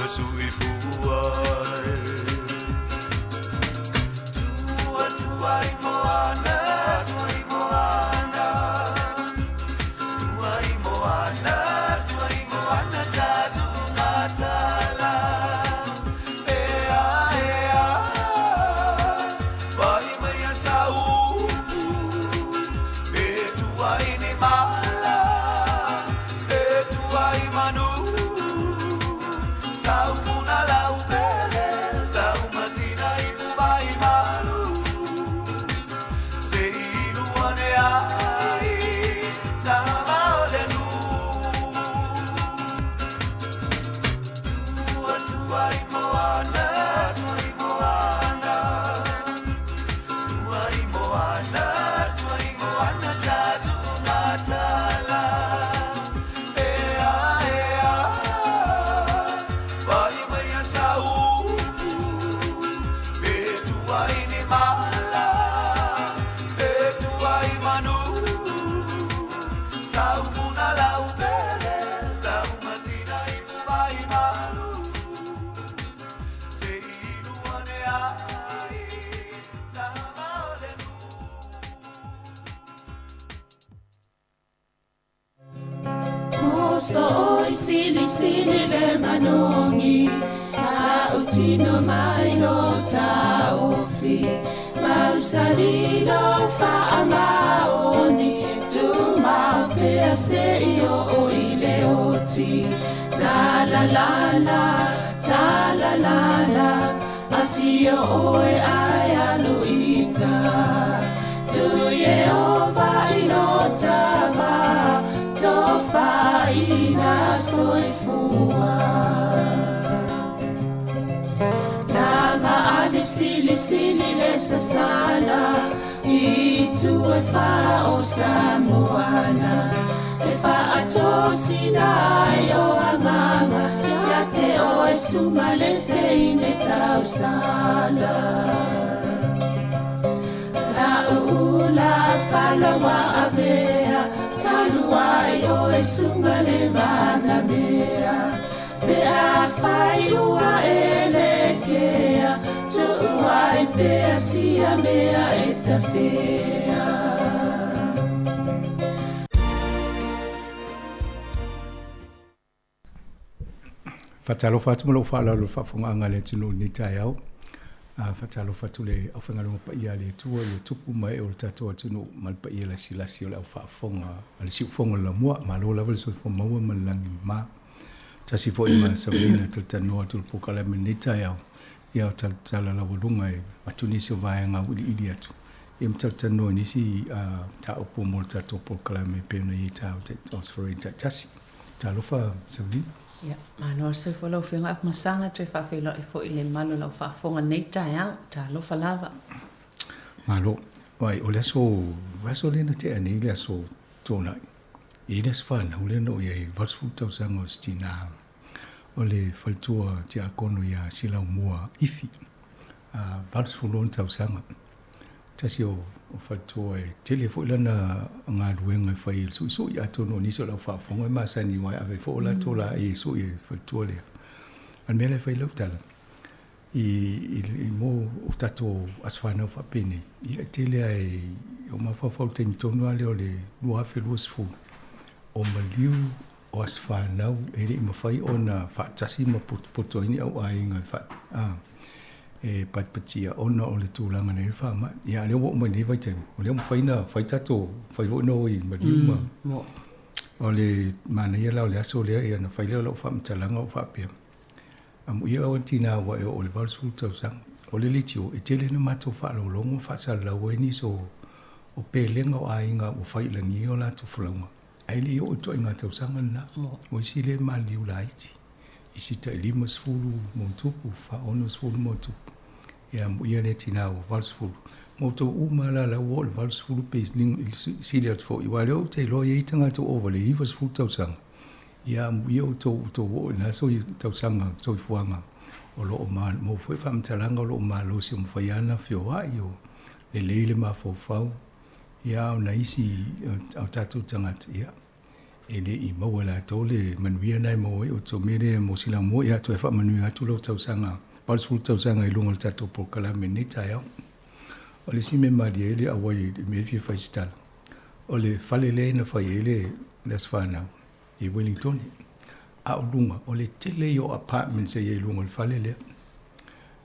suifua e. Tua tua i moana, tua i moana, tua i moana, tua i moana tatu matala. Ea ea, vai mai a saupu, e tua i ni mala, e tua i manu. Saufuna lau pele, saumasina i pubai malu. Se ilu ane ai, tama o le nu. Tua tua i moana, tua i moana, tua i moana, tua i moana tatu matala. Ea ea, vai mai a saupu, e tua i ni mala, e tua i manu. Saufuna lau pele, saumasina i pubai malu. Se ilu ane ai, tama o le nu. Moso oi sili sili le manongi Ta utino mai lo taufi Mausalilo faamaoni Tumau pea se i o i le oti Ta la la la, ta la la la Afio oe ai alu ita Tu Yehova i lo tama Tofaina soifua. Langa ali sili sili le sasala I tu e wha o Samoana E wha atosina ai o anganga Ia te o e sunga le te ine tausala. La ula falawa avea Talu ai o e sunga le mana mea Pe a whai ua e le kea Tu ai pea sia mea e tawhea. Faatalofa atu ma lou faaaloalo i le faafofogaaga a le atunuu i lenei taeao. Faatalofa atu i le aufaigaluega paia a le Atua i tupu ma ee o le tatou atunuu ma le paia lasilasi o le aufaafofoga a le siufofoga o le Laumua. Malo lava le soifua maua ma le lagi mama. Tasi foi ma Savelina talatalanoa atu i le polokalame i lenei taeao, ia o talatala laualuga e avatu nisi o vaega auiliili atu, ia ma talatalanoa i nisi mataupu mo le tatou polokalame e pei ona i ai taeao o Aso Faraile taitasi. Talofa Savelina. Ia, malo le soifua lau Afioga Afamasaga, toe faafeiloai foi i le malu o lau faafofoga i lenei taeao. Talofa lava. Malo. Vai, o le aso, aso lea na tea nei le aso Tuanai. E i le aso fanau lea na oo i ai i le 80 tausaga o se tinā o le faletua tiakono ia Silaumua Ifi. A 86 tausaga. Tasi o faletua e tele foi lana galuega e fai i le suisui, atonu o nisi o le au faafofoga e masani aua e ave foi o latou laei e sui e faletua lea. A o le mea la e fai lau tala, i mo o tatou aso fanau faapenei, ia e tele lava i o mafaufau i le taimi tonu lava lea o le 2020, o maliu o aso fanau e le i mafai ona faatasi ma potopoto ai ni au aiga e faa e patipatia ona o le tulaga na i ai le faamai. Ia, a o lea ua oo mai i lenei vaitaimi, o lea ua mafai ona fai tatou, fai foi ona o i maliu ma o le manaia la o le aso lea, ia ona fai lea o lau faamatalaga o faapea, amuia oe le tinā ua e oo i le 80 tausaga. O le leitio, e tele ina matou faalogologo ma faasalalau ai nisi o pelega o aiga ua fai i lagia o latou folauga, ae le i oo i ituaiga tausaga lena. O isi lea e maliliu laiti, isi tai 50 ma ona tupu, 60 ma ona tupu. Ia amuia lea tinā ua 80. Ma outou uma lava la la ua oo i le 80 pe sili atu foi, aua o lea ou te iloa e i ai tagata ua ova i le 90 tausaga. Ia amuia outou ua outou oo i lena tausaga soifuaga o lo o maua foi faamatalaga o lo o malosi o mafai lava ona feoai o lelei le mafaufau. Ia a o nai isi o tatou tagata, ia, E le'i maua e latou le manuia na e maua ai outou. O le mea lea mo si laumua, ia toe faamanuia atu lau tausaga 80 tausaga i luga o le tatou polokalame i lenei taeao. O le isi mea malie ai le auai i le mea e fia fai se tala, o le fale lea na fai ai le aso fanau i Wellingtone, a o luga, o le tele ia o apartments e i ai i luga o le fale lea.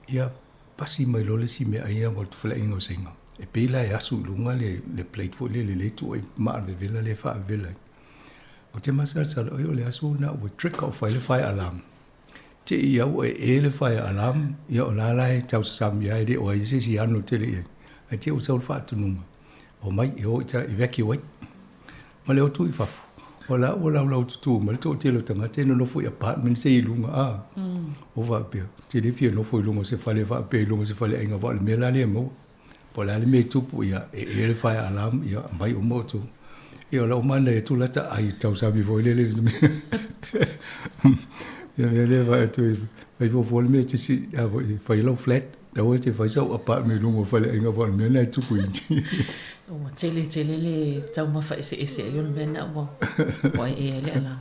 Ia pasi mai loa le isi meaai ia ma le tufaleaiga o Saina, e pei la e asu i luga le, le plate foi lele lea e tuu ai maa le vevela lea e faavevela ai. Ou te masalosalo, oi o le aso lena ua trigger off ai le fire alarm. Te i au ua ee le fire alarm, ia o la la e tausasami lava e le o ai se isi ano tele i ai. Ae te i ua sau le faatonuga, omai e o ita evacuate. Ma le o atu i fafo, o la ua laulau tutū mai le toatele o tagata e nonofo i apartments e i luga, a. Ua faapea, ou te le fia nofo i luga o se fale faapea i luga o se faleaiga aua o le mea la lea e maua. Po o le a le mea e tupu, ia, e ee le fire alarm, ia, aumai uma outou. Ia, o lau manaia atu la ta ai tausami foi lele. Ia, mea lea vaai atu e fai fuafua le mea e te si, a foi, fai lau flat, aua e te fai sau apartment i luga o faleaiga aua o le mea lena e tupu i. Ua tele tele le taumafa eseese ai o le mea lena ua ua ee ai le alarm.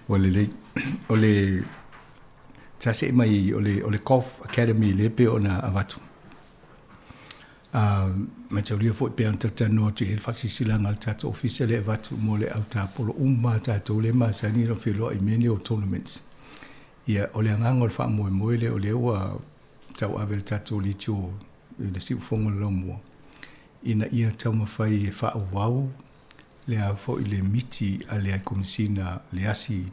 Ua lelei. O le sa see mai o le o le Golf Academy lea pei ona avatu. A mataulia foi pei ona talatalanoa atu i ai le faasilasilaga a le tatou ofisa lea e avatu mo le au tapolo uma a tatou lea e masani ona feiloai i mea nei o tournaments. Ia, o le agaga o le faamoemoe lea o lea ua tauave e le tatou leitio i le siufofoga o le laumua, ina ia taumafai e faaauau le a foi le miti a le Komesina le asi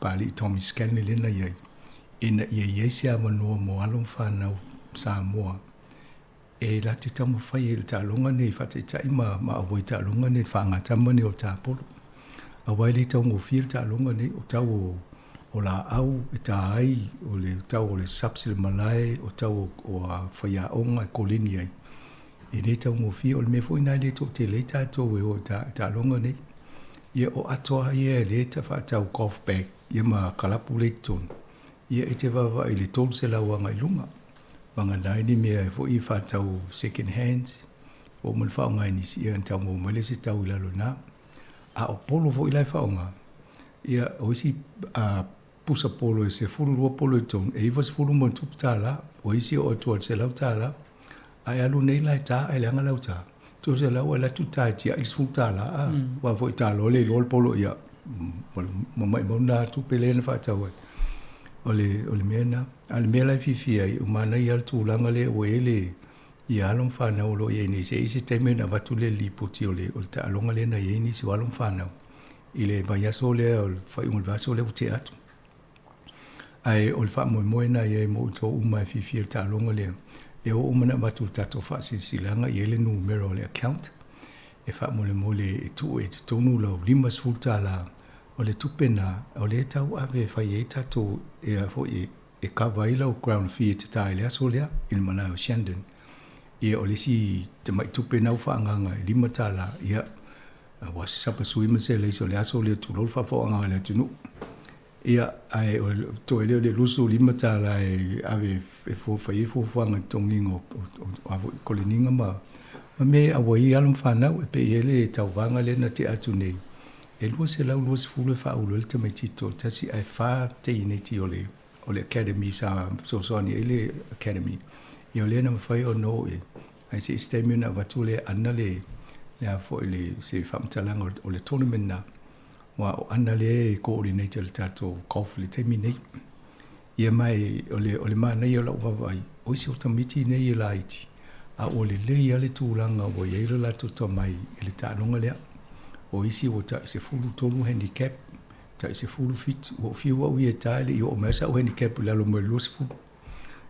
Papalii Tommy Scanlon lea na i ai, ina ia i ai se avanoa mo alo ma fanau Samoa e latou te taumafai ai i le taaloga nei faataitai ma ma auai taaloga nei faagatama nei o le tapolo. Aua e le taugofie le taaloga nei, o tau o, o laau e ta ai, o le tau o le subs i le malae, o tau o, o a faiaoga e koleni ai. E le taugofie, o le mea foi lena e le toatele ai tatou e o i taaloga nei. Ia o atoa ia e le ta faatau golf bag ia ma kalapu lea i totonu, ia e te vaavaai i le 300 agai i luga. Vagana ai ni mea foi e faatau second hands, ua uma ona faaaoga e nisi, ia ona tau maua mai lea o se tau i lalo i ina. A o polo foi la e faaaoga, ia o isi pusa polo e 12 polo i totonu, e $90+, o isi e oo atu i le $100. A e alu nei la e ta ae leaga lau ta, tusa la ua alu atu ta e tiai le $10 a, aua foi ta loa le iloa le polo ia, ma maimau lena tupe lea na faatau ai. O le, o le mea lena. A o le mea la e fiafia ai, ua manaia lava le tulaga lea ua i ai le, ia alo ma fanau o lo o i ai nei, se i ai se taimi ona avatu lea o le lipoti o le, o le taaloga lea na i ai nisi o alo ma fanau i le vaiaso lea, o le faaiuga o le vaiaso lea ua tea atu. Ae o le faamoemoe lena i ai mo outou uma e fiafia i le taaloga lea, lea ua uma ona avatu i le tatou faasilasilaga i ai le numera o le account e faamolemole e tuu i totonu lau $50. O le tupe lena o lea e tauave e fai ai tatou ea foi e cover ai lau ground fee e te ta i le aso lea i le malae o Shandon. Ia o le isi tamai tupe lena ua faaagaaga e $5, ia aua se sapasui ma se alaisa o le aso lea tulou le faafofogaaga a le atunuu. Ia, ae o le toe lea o le $25 e ave e fai ai fuafuaga i le totogiina o a foi koleniga ma mea e auai ai alo ma fanau. E pei e i ai le tauvaga lea na tea atu nei, e 220 e faaulu ai le tamaitiiti toatasi ae fa teineiti o le o le academy sa fesoasoani ai le academy. Ia o lea na mafai ona o i ai, ae se i se taimi ona avatu lea e ana le le a foi le se faamatalaga o le tournament lena. Aua o Ana lea e coordinate le tatou golf i le taimi nei. Ia ma e, o le, o le manaia o lau vaavaai, o isi o tamaiti nei e laiti, a ua lelei lava le tulaga ua i ai lo latou tomai i le taaloga lea. O isi ua tai 13 handicap, tai 17, ua ou fiu au ia e ta e le i oo mai sau handicap i lalo mai le 20.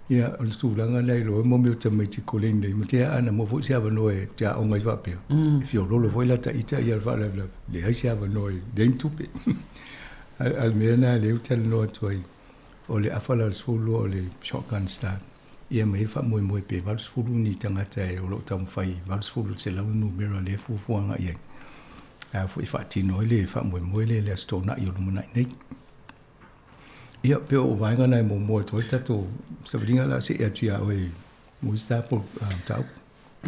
Ia, o le tulaga lena i lou mo mea o tamaiti koleni nei, matea ana maua foi se avanoa e te aoga ai faapea, e fiololo foi la ta ita ia le faalavelave, leai se avanoa e leai ni tupe. A o le mea lena lea ou te talanoa atu ai, o le afa la o le 12 o le shotgun start, ia ma i ai le faamoemoe pe 80 ni tagata e o lo o taumafai, 80 i le 100 le numera lea e fuafua agai i ai, a foi e faatino ai le faamoemoe lea i le Aso Toonai o lumanai nei. Ia, pei o vaega na e muamua atu ai le tatou savaliga la see atu ia oe mo isi tatou mataupu.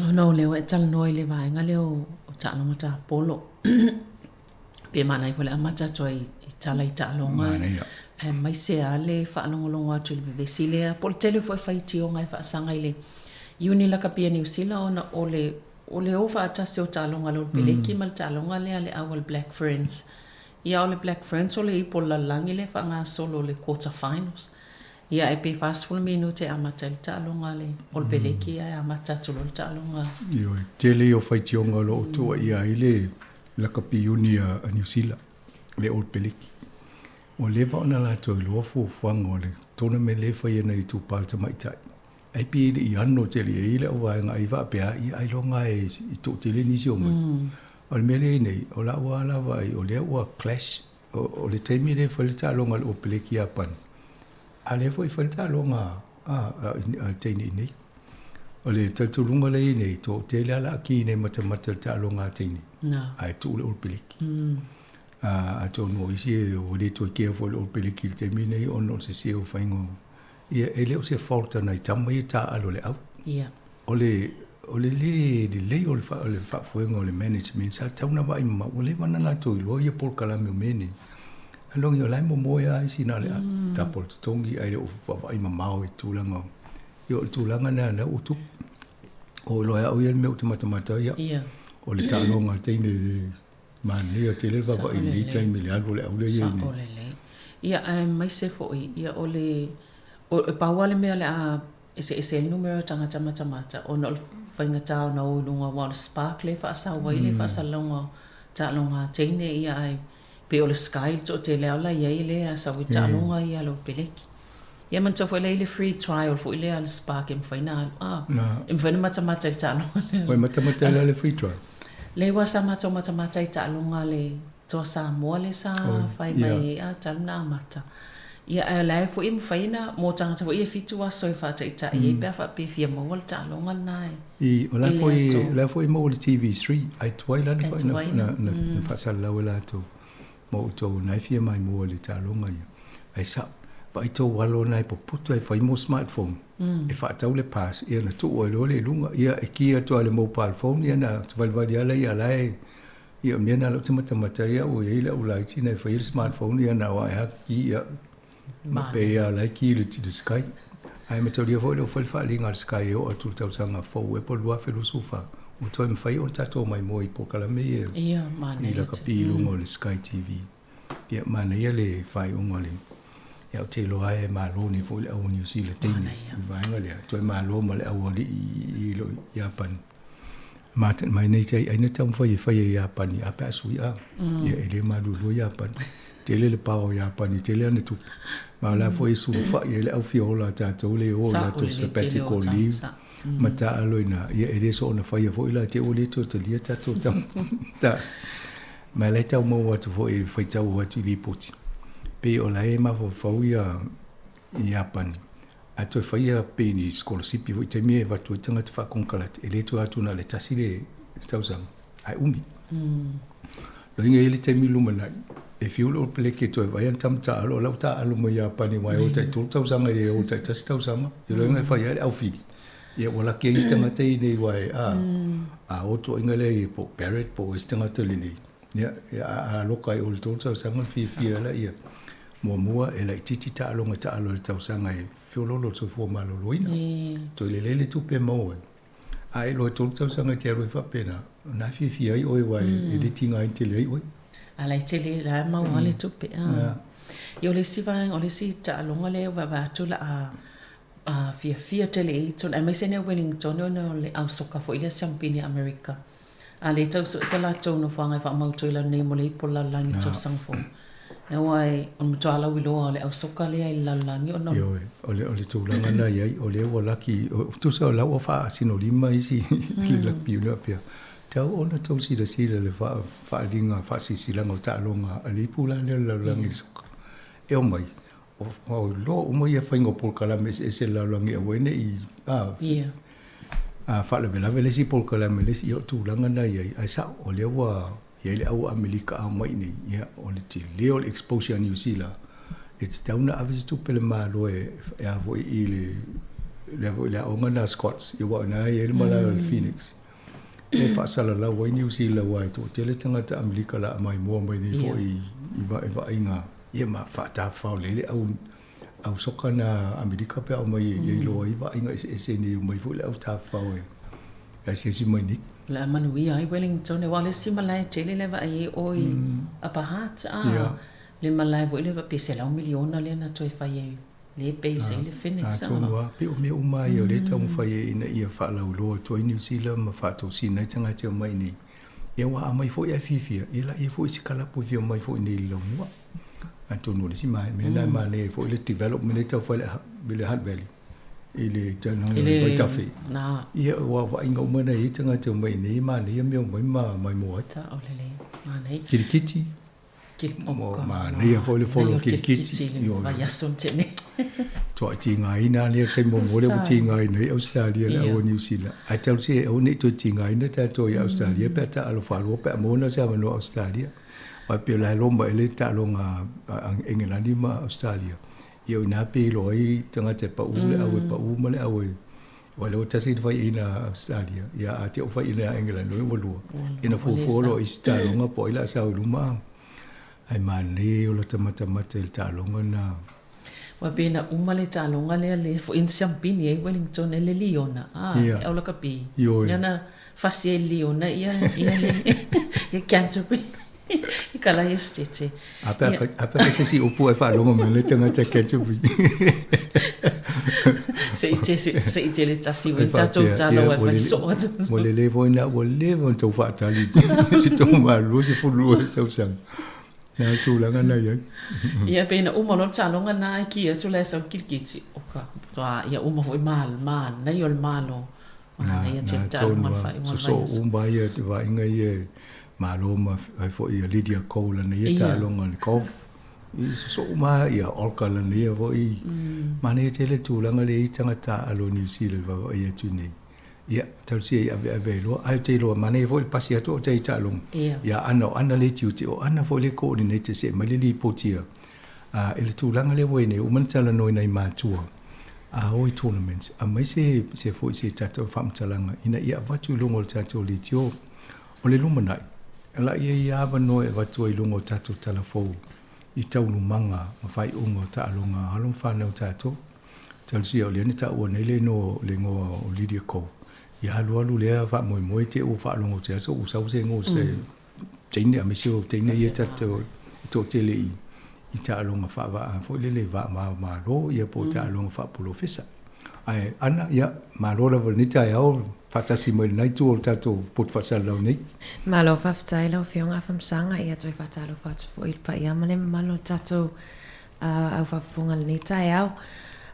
Ona o lea ua e talanoa i le vaega lea o taaloga tapolo. Pe manaia foi le amata atu ai i tala i taaloga, aemaise lava le faalogologo atu i le vevesi lea, po o le tele foi o faitioga e faasaga i le Iuni Lakapi a Niu Sila ona o le o le o faatasi o taaloga a le Olo Peleki ma le taaloga lea a le au a le Black Ferns. Ia o le Black Ferns o le ipu o le lalolagi lea e faagasolo le quarter finals. Ia ae pe 40 minute e amata ai le taaloga a le Olo Peleki ae amata atu loa le taaloga. Ioe, tele ia o faitioga o lo o tuuaia ai le lakapi iuni a Niu Sila, le Olo Peleki. Ua leva ona latou iloa fuafuaga o le tournament lea e fai ana i itupa o le tamaitai. Ai pei e le i ano tele i ai le auvaega ai faapea, ia ailoga e toatele nisi o mai. O le mea lea e i ai nei, o lau lava la vaai, o lea ua clash, o le taimi lea e fai le taaloga a le Olo Peleki i Iapani, a o lea foi e fai le taaloga a le teine i inei. O le talitonuga lea e i ai nei, toatele lava la a ki nei matamata i le taaloga a teine, ae tuu le Olo Peleki. Atonu o isi ua le toe kea foi i le Olo Peleki i le taimi lenei ona o le sese o faiga o Ia, e le o se fault a nai tama ia taaalo i le au. Ia. O le, o le lē lelei o le, fa, o le faafoega o le management, sa tatau ona vaai mamao, ua leva ona latou iloa ia polokalame o mea nei. Ae logi o la e momoe lava isi na o le tapa o le totogi ae le o vaavaai mamao i tulaga o, ia o le tulaga lena lea ua tupu. O iloa e au ia le mea ou te matamata ai au. Ia. O le taaloga a le teine manaia tele le vaavaai i lenei taimi i le alu o le au lea e i ai nei. Sao lelei. Ia, aemaise foi, ia o le, o, e pau lava le mea o le a eseese ai le numera o tagata matamata, ona o le faigata ona o i luga, aua o le Spark lea e faasau ai le faasalalauga o taaloga a teine, ia ae pei o le Sky le toatele lava la i ai lea e sau ai taaloga ia a le Peleki. Ia manatua foi lea i le free trial foi lea a le Spark e mafai ona alu, a, e mafai ona matamata i le taaloga lea. Ua e matamata la i le free trial? Leai, aua sa matou matamata i taaloga a le Toa Samoa lea sa fai mai ai, a, talu ona amata. Ia, ae o la e foi e mafai ona, mo tagata foi ia e 7 aso e faataitai ai pe a faapea e fia maua le taaloga lena e I, o la foi, o la foi e maua i le TV3, ai tuai la na, na, na faasalalau e latou. Ma outou na e fia maimoa i le taaloga ia. Ae sao, vaai tou alo na e popoto e fai mo smartphone. E faatau le pass, ia na tuu ai loa lea i luga. Ia e ki atu lava i le mobile phone, ia na valivali lava lea ia la e, ia o mea na o lea ou te matamata ai au e i ai lau laiti na e fai ai le smartphone, ia na o ae lava ki, ia ma pei lava o la e ki i le Sky. Ae mataulia foi lea ua fai le faaaliga a le Sky e oo atu i le tausaga fou ea po o le 2024, ua toe mafai ona tatou maimoa i polokalame ia i lakapi i luga o le Sky TV. Ia, manaia le faaiuga o le... Ia, ou te iloa lava e malo nei foi le au o Niu Sila i taimi i le vaega lea, toe malo ma le aualii i Iapani. Mai nei tai ai na taumafai e fai e Iapani a pe a sui a. Ia e le malulu Iapani. Tele le pao o Iapani, tele ana tupe. Ma o la foi e sulufai ai le au fia ola a tatou le o i latou sabbatical leave ma taaalo ina. Ia e le soona faia foi la te ua le toe talia tatou tama. Ta. Ma la e tau maua atu foi i le faitau atu i lipoti. Pei o la e mafaufau ia Iapani Ae toe faia pei ni sikolasipi foi i taimi e avatu ai tagata faakonekarate, e le toe atu na o le tasi le tausaga, ae umi. Loiga e i ai le taimi lumanai, e fiu le Olo Peleki e toe vaai ana tama taaalo, o lau taaalo mai Iapani aua e o taitolu tausaga e le o taitasi tausaga, i loiga e fai ai le aufili. Ia ua laki ai isi tagata i inei aua e, a, a o tuuaiga lea i po o Barrett po o isi tagata lelei, ia, a loka ai o le tolu tausaga le fiafia laia. Muamua, e laitiiti taaloga taalo i le tausaga e feoloolo le soifua maloloina. Toe lelei le tupe e maua ai. A e iloa e tolu tausaga e te alu ai faapena, o lena e fiafia ai oe aua e le tigaina tele ai oe. A la e tele, la e maua le tupe. Ia o le isi vaega, o le isi taaloga lea ua vaavaai atu o le a fiafia tele i ai tonu, aemaise nei o Wellington ona o le ausoka foi lea siamupini a Amerika. A lea e tau sue se latou nofoaga e faamautu ai lalo nei mo le ipu o le lalolagi i tausaga fou. Aua e, o le matua lauiloa o le ausoka lea i le lalolagi ona o. Ioe, o le, o le tulaga lena i ai, o lea ua laki, tusa o la ua faasinolima isi i le laki piu faapea, tau ona tou silasila i le faaaliga faasilasilaga o taaloga a le ipu la lea o le lalolagi i le soka. E omai, o iloa uma ia faiga o polokalame eseese i le lalolagi aua ai ne i, a, Ia. A faalavelave le isi polokalame i le isi, ia o tulaga na i ai. Ae sao, o lea ua i ai le au Amerika a omai i inei, ia, o le tele o le exposure a Niu Sila, e tatau ona ave se tupe a le Malo e, e a foi i le, le, a foi, le aoga lena a Scots, ia aua o i ina e i ai le malae o le Phoenix. E faasalalau ai Niu Sila aua e toatele tagata Amerika la maimoa mai nei foi i vaevaaiga ia ma faatafafao lelei le au au soka na Amerika pe a omai e iloa ai vaaiga eseese nei omai foi le au tafafao e asiasi mai nei. O le a manuia ai Wellington aua o le isi malae tele lea e vaai ai o i Upper Hutt a le malae foi lea pe $100 miliona lea na toe fai ai lea e base ai le Phoenix a. Atonu lava pei o mea uma lava ia o lea e taumafai ai ina ia faalauiloa atu ai Niu Sila ma faatosina ai tagata e omai i inei. Ia ua aumai foi ae fiafia, ia laia foi se kalapu e fia omai foi i inei i le laumua. Atonu o le isi mea lena e manaia ai foi le development lea e tau fai i le Hutt Valley i le tulaga o le vaitafe. Ia ua vaaiga uma na i ai tagata e omai i inei e manaia mea omai ma maimoa ai. Sao lelei, manaia. Kirikiti. Manaia foi le folo o kirikiti. Vaiaso na tea nei. Tuai tigaina lava lea taimi muamua lea ua tigaina ai Ausetalia i le au a Niu Sila. Ae talu se aua ne i toe tigaina tatou ia Ausetalia pe a taaalo faalua pe a maua na se avanoa Ausetalia. Aua e pei o la e loma i le taaloga a Engelani ma Ausetalia. Ia o i ina pei e iloa ai tagata e pau le au e pau ma le au e Aua o lea ua tasi le faiaina a Ausetalia, ia a te o faiaina ia Engelani, lona ua lua. Ia na fuafua loa i isi taaloga po o ai o le a sau i luma, ae manaia ia o lata matamata i le taaloga lena. Aua pei na uma le taaloga lea le foi na siampini ai Wellington e le Liona, a, le au lakapi. Lea na fasi ai le Liona ia, ia le, ia Canterbury i kala ia Setete. A pe a fai se isi upu ae faalogo mai le tagata Canterbury. Se i te, se i tele tasi ua tatou tala ua fai soo atu. Ua lelei foi na ua leva ona tou faatali si tou malolo 12 tausaga. Na tulaga na i ai. Ia pei na uma loa le taaloga na e ki atu la e sau kilikiti. O ka, ia uma foi ma, manaia o le Malo. Manaia tele taaloga le faaiuga o le vaiaso. Sosoo uma ia te vaaiga ia e malo ma ai foi ia Lydia Ko lana ia taaloga i le golf. I sosoo uma ia Olga lana ia foi. Manaia tele le tulaga lea e i ai tagata taaalo o Niu Sila i le vaavaai atu nei. Ia, talosia ia aveave ai loa. Ae ou te iloa, manaia foi le pasi atu o tai i taaloga. Ia ana o ana le tiute, o ana foi le coordinator se aumai le lipoti a i le tulaga lea ua i ai nei, ua uma ona talanoa i nai matua a o i tournaments, aumai se se foi se tatou faamatalaga ina ia avatu i luga o le tatou leitio o le lumanai, la ia i avanoa e avatu ai i luga o tatou talafou i taualumaga ma faaiuga o taaloga a alo ma fanau tatou. Talosia o lea na taua nei le igoa le igoa o Lydia Ko. Ia alualu lea faamoemoe te ua faalogo te aso ua sau se igoa se teine aemaise o teine ia tatou e toatele i i taaloga faavaa foi lele vaa malo ia po o taaloga faapolofesa. Ae Ana, ia, malo lava i lenei taeao faatasi mai i lenai itu o le tatou poto faasalalau nei. Malo faafetai lau Afioga Afamasaga, ia toe faatalofa atu foi i le paia ma le mamalu o le tatou au faafofoga i lenei taeao.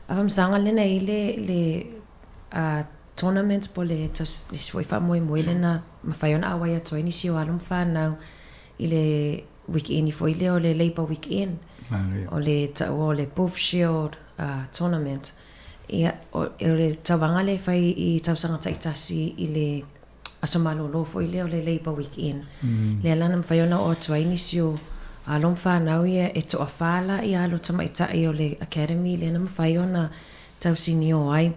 Afamasaga lena e i ai le le tournament po o le isi foi faamoemoe lea na mafai ona auai atu ai nisi o alo ma fanau i le weekend foi lea o le Labour Weekend. O le taua o le Booth Shield Tournament. Ia, o le tauvaga lea e fai i tausaga taitasi i le aso malolo foi lea o le Labour Weekend. Lea la na mafai ona oo atu ai nisi o alo ma fanau ia e toafa la ia alo tamaitai o le Academy lea na mafai ona tausinio ai.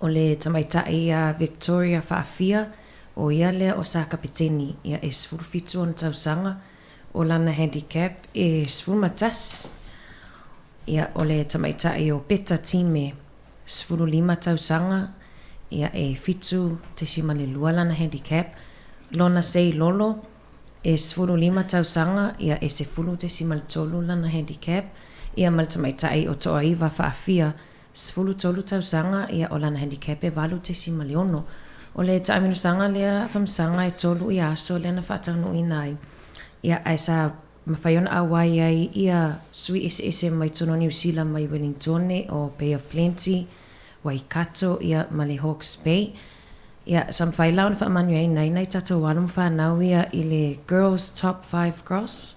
O le tamaitai ia Victoria Faafia, o ia lea o sa kapiteni, ia e 17 ona tausaga, o lana handicap e 11. Ia, o le tamaitai o Peta Time, 15 tausaga, ia e 7.2 lana handicap. Lona Seilolo, e 15 tausaga, ia e 10.3 lana handicap. Ia ma le tamaitai o Toaiva Faafia, 13 tausaga, ia o lana handicap e 8.6. O le taamilosaga lea famasaga e tolu ia aso lea na faataunuuina ai, ia ae sa mafai ona auai ai ia sui eseese mai totonu o Niu Sila mai Wellingtone o Bay of Plenty, Waikato ia ma le Hawke's Bay. Ia sa mafai la ona faamanuiaina ai nai tatou alo ma fanau ia i le Girls Top Five Cross.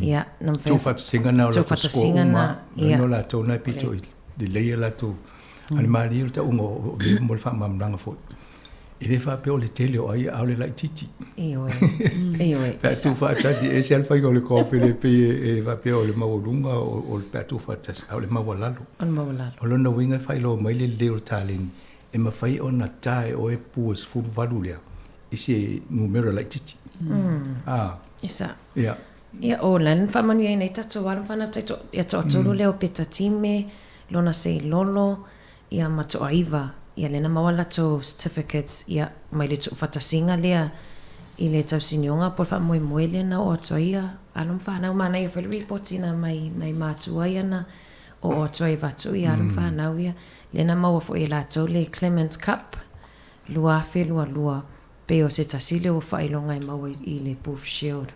Ia na mafai Tuufaatasiga na o latou score uma, lona o latou na e pito i lelei a latou. A le malie o le tauga o le mo le faamalamalamaga foi. E le faapea o le tele o ai a o le laitiiti. Ioe, ioe. Pe a tuufaatasi, e ese lava le faiga o le golf e le pei e faapea o le maualuga o le pe a tuufaatasi, a o le maualalo. O le maualalo. O lona uiga e faailoa mai le lelei o le taleni e mafai ona ta e oe pua 18 lea i se numera laitiiti. A. Isa. Ia. Ia, o lea na faamanuia ai nei tatou alo ma fanau tai to, ia toatolu lea o Peta Time, Lona Seilolo, ia ma Toaiva. Ia lea na maua latou certificates, ia, mai le tuufatasiga lea i le tausinioga po o le faamoemoe lea na oo atu ai ia alo ma fanau. Manaia foi le ripoti na mai nai matua ia na oo atu ai avatu ia alo ma fanau ia. Lea na maua foi e latou le Clements Cup 2022, pei o se tasi lea o faailoga e maua i le Booth Shield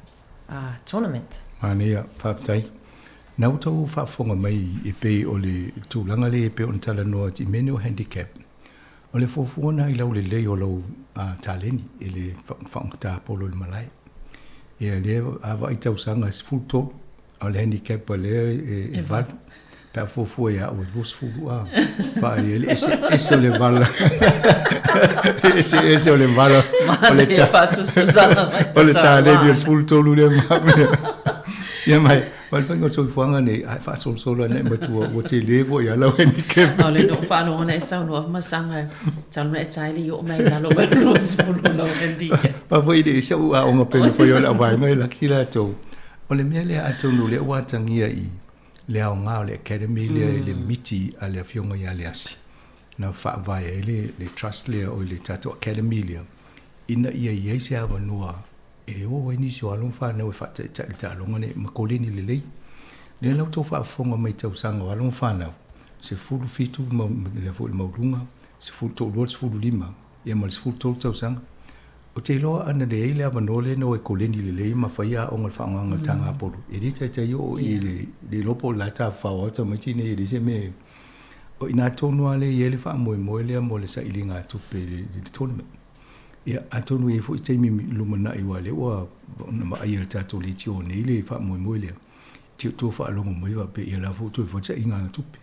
Tournament. Manaia, faafetai. Na ua tou faafofoga mai e pei o le tulaga lea e pei ona talanoa atu i mea nei o handicap. O le fuafua lena i laulelei o lau taleni i le faaugata polo i le malae. Ia lea a vaai tausaga e 13, a o le handicap a lea e 8. Pe a fuafua ia au e 20 a, faaliali ese ese o le vala. Ese ese o le vala. O le ta, o le taleni o le 13 lea ma mea. Ia mai, ma le faiga o le soifuaga nei, a e faasolosolo ane matua, ua tele foi a lau handicap. O le no faalogo na e saunoa ma saga, talu na e tae le i oo mai i lalo mai le 20 lau handicap. Pa foi le isi au aoga pele foi o le auvaega e laki latou. O le mea lea atonu o lea ua atagia i le aoga o le academy lea i le miti a le Afioga ia Leasi na faavae ai le, le trust lea oi le tatou academy lea ina ia i ai se avanoa e o ai nisi o alo ma fanau e faataitai i le taaloga nei ma koleni lelei. Lea la ua tou faafofoga mai i tausaga o alo ma fanau, 17 ma lea foi le maualuga, 12 le 15, ia ma le 13 tausaga. Ou te iloa ana leai le avanoa lea na o e koleni lelei ma fai aoga i le faaaogaina o le taga polo, e le taitai oo i le le iloa po o le la e tafafao atu tamaiti nei e leai se mea e O i ina tonu lava lea e i ai le faamoemoe lea mo le sailiga tupe i le tournament. Ia, atonu e i ai foi taimi lumanai aua o lea ua na vaaia e le tatou leitio nei le faamoemoe lea, te i ua toe faalogo mai faapea ia o la foi ua toe fai le sailiga tupe.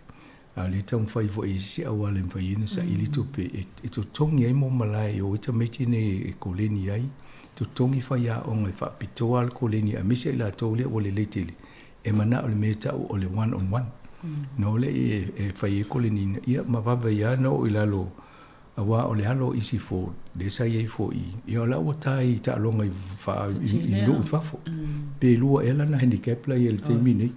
A o lea e taumafai foi i isi auala e mafai ai ona saili tupe e totogi ai mo malae e o ai tamaiti nei e koleni ai, totogi faiaoga e faapitoa lava le koleni aemaise i latou lea ua lelei tele e manao i le mea e tau o le one on one. Na o lea e fai ai koleniina, ia ma vave ai lava ona oo i lalo aua o le alo o isi fo lea sa i ai foi, ia o la ua ta i taaloga i i nuu i fafo. Pe lua ea lana handicap la i ai i le taimi nei.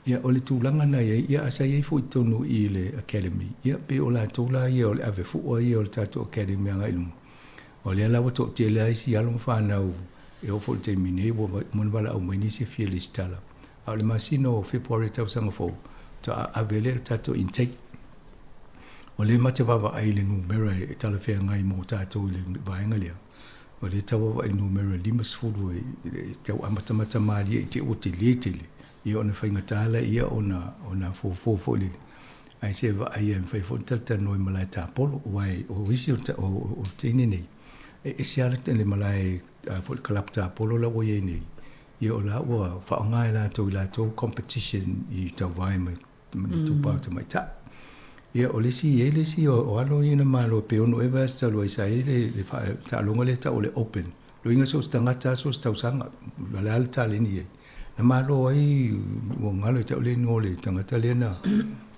Ia, o le tulaga na i ai, ia, a sa i ai foi i totonu i le Academy, ia, pei o latou la ia o le ave fua ia o le tatou Academy agai i luma. O lea la ua toatele lava isi alo ma fanau e oo foi i le taimi nei ua uma ona valaau mai nisi e fia lesitala. A o le masina o Fepuari tausaga fou, faatoa ave lea i le tatou intake. O lea ma te vaavaai i le numera e talafeagai mo tatou i le vaega lea. O lea e tau vaavaai i le numera 50 e tau amatamata malie i te i ua tele tele, ia ona faigata lea ona ona fuafua foi lele. Ae se vaai e mafai foi ona talatalanoa i malae tapolo, aua o isi o o teine nei, e ese lava le malae foi le kalapu tapolo la ua i ai nei, ia o la ua faaaoga e latou i latou competition i tauvae ma le itupa o tamaitai. Ia o le isi, e i ai le isi o alo ia na malo pe ono ea vaiaso talu ai sa i ai le taaloga lea e tau o le open. Loiga so o se tagata lava so o se tausaga, o le a le taleni i ai. Na malo ai ua galo ia te au le igoa o le tagata lea na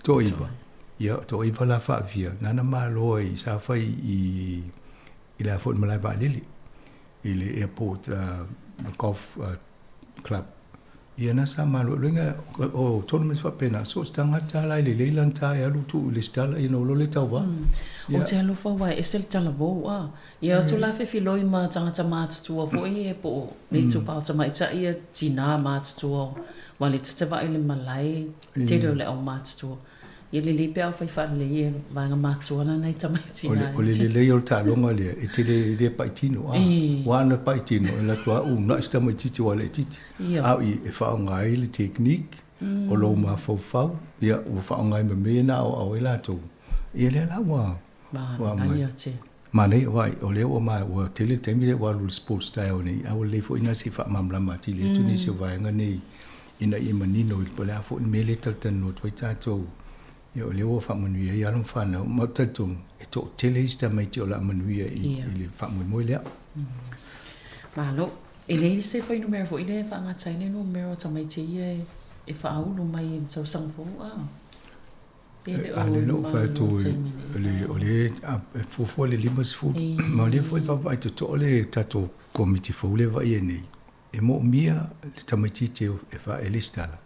toaiva. Ia toaiva la faavia, nana malo ai sa fai i i le a foi le malae vaalele i le airport golf club. Ia na sa malo loiga o tournaments faapena, so o se tagata la e lelei lana ta e alu tuu i lesitala ia ona o loa lea tauva. Ou te alofa aua e ese le talavou a. Ia atu la fefiloi ma tagata matutua foi ia po o le itupa o tamaitai ia tina matutua aua le tatavai i le malae tele o le au matutua. Ia lelei pe a fai faalelei e vaega matutua la nai tamaiti na. O le lelei o le taaloga lea e te le pai tino a. Aua ana pai tino e alu atu lava uunai se tamaitiiti ua laitiiti. A o i e faaaoga ai le technique o lou mafaufau ia ua faaaoga ai ma mea ia na aoao ai latou. Ia lea la ua Manaia tele. Manaia, vaai, o lea ua ma, ua tele le taimi lea ua alu i le sports style nei, a ua lelei foi ina se i faamalamalama atili atu nisi o vaega nei ina ia manino i le, po o le a foi le mea lea e talatalanoa atu ai tatou. Ia o lea ua faamanuia ai alo ma fanau, ma ou te talitonu, e toatele isi tamaiti o le a manuia i le faamoemoe lea. Malo. E leai se fuainumera foi lea e faagata ai le numera o tamaiti ia e faaulu mai i le tausaga fou, a? A lea na ou fai atu le o le e fuafua le 50 ma o lea foi vaavaai totoa le tatou Komiti fou lea e vaaia nei, e moomia le tamaitiiti e e lesitala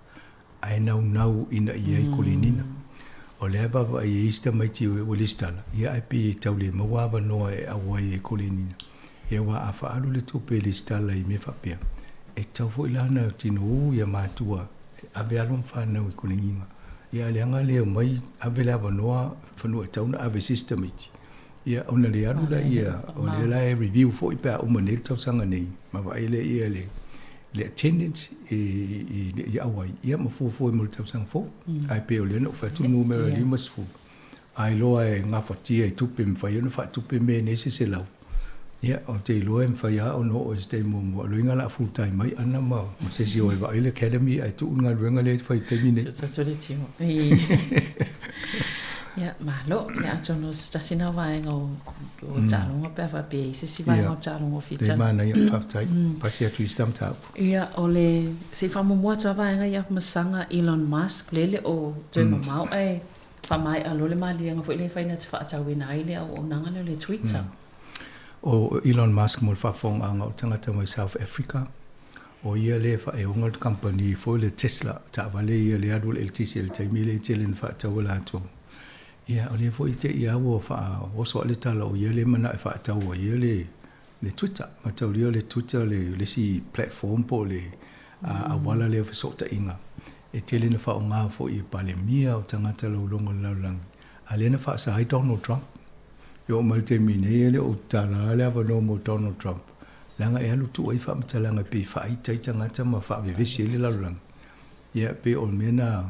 ae naunau ina ia i kolenina. O lea e vaavaai i ai isi tamaiti ua lesitala, ia ae pei e tau le maua avanoa e auai ai i kolenina. Ia aua a faaalu le tupe e lesitala i mea faapea, e tatau foi la ona tinou ia matua e ave alo ma fanau i kolenina. Ia ae leaga le omai ave le avanoa fanua e tatau ona ave i se isi tamaiti. Ia ona le alu laia, o lea la e review foi pe a uma nei le tausaga nei, ma vaai laia i le attendance i auai, ia ma fuafua mo le tausaga fou. Ae pei o lea na ou fai atu numera 50, a iloa e gafatia i tupe e mafai ona faatupe mea nei se 100, ia ou te iloa e mafai lava ona oo i se taimi muamua. O lona uiga o le a full time mai Ana ma se isi e o e vaai le academy ae tuu le galuega lea e fai i le taimi nei. Ia, malo. Ia, atonu o se tasi na o vaega o, o taaloga pe a faapea e i ai se isi vaega o taaloga o fia tala. Manaia, faafetai. Pasi atu i isi mataupu. Ia, o le, se i faamuamua atu lava vaega ia masaga Elon Musk, lele o toe mamao ae faamaea loa le maliega foi lea e fai na te faatauina ai le auaunaga lea o le Twitter. O Elon Musk mo le faafofogaaga o tagata mai South Africa, O ia lea e faaeoga le kamupani foi le Tesla, taavale ia lea alu le eletise i le taimi lea e tele ina faatau e latou. Ia, o lea foi te i lava ua faaoso ae le tala o ia lea e manao e faatau ai ia le le Twitter. Mataulia o le Twitter le le isi platform po o le auala lea o fesootaiga e tele ina faaaoga foi e Palemia o tagata lauloga o le lalolagi, a lea na faasa ai Donald Trump. E oo mai le taimi nei e le o tatala le avanoa mo Donald Trump leaga e alu tuu ai faamatalaga pei faaita ai tagata ma faavevesi ai le lalolagi. Ia pei o le mea na,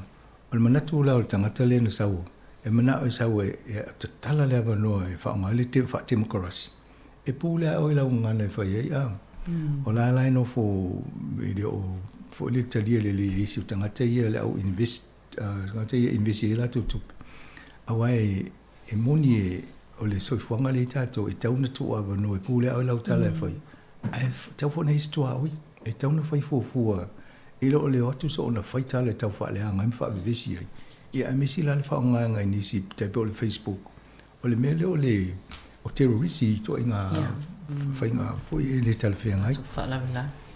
o le manatu la o le tagata lea na sau, e manao e sau e tatala le avanoa e faaaoga ai le faatemokarasi. E pule lava oe i lau gagana e fai ai, a. O la la e nofo e le o foi le talia lelei e isi o tagata ia le au invest, tagata ia e invest i ai latou tupe. Aua e E moni e, o le soifuaga lea i tatou, e tatau ona tuu avanoa e pule lava oe lau tala e fai, ae tatau foi ona i ai se tuaoi. E tatau ona fai fuafua i lo le o atu soona fai tala e tau faaleaga ai ma faavevesi ai. Ia aemaise la le faaaogaina i nisi tai pei o le Facebook. O le mea lea o le o terrorisi ituaiga faiga foi e le talafeagai.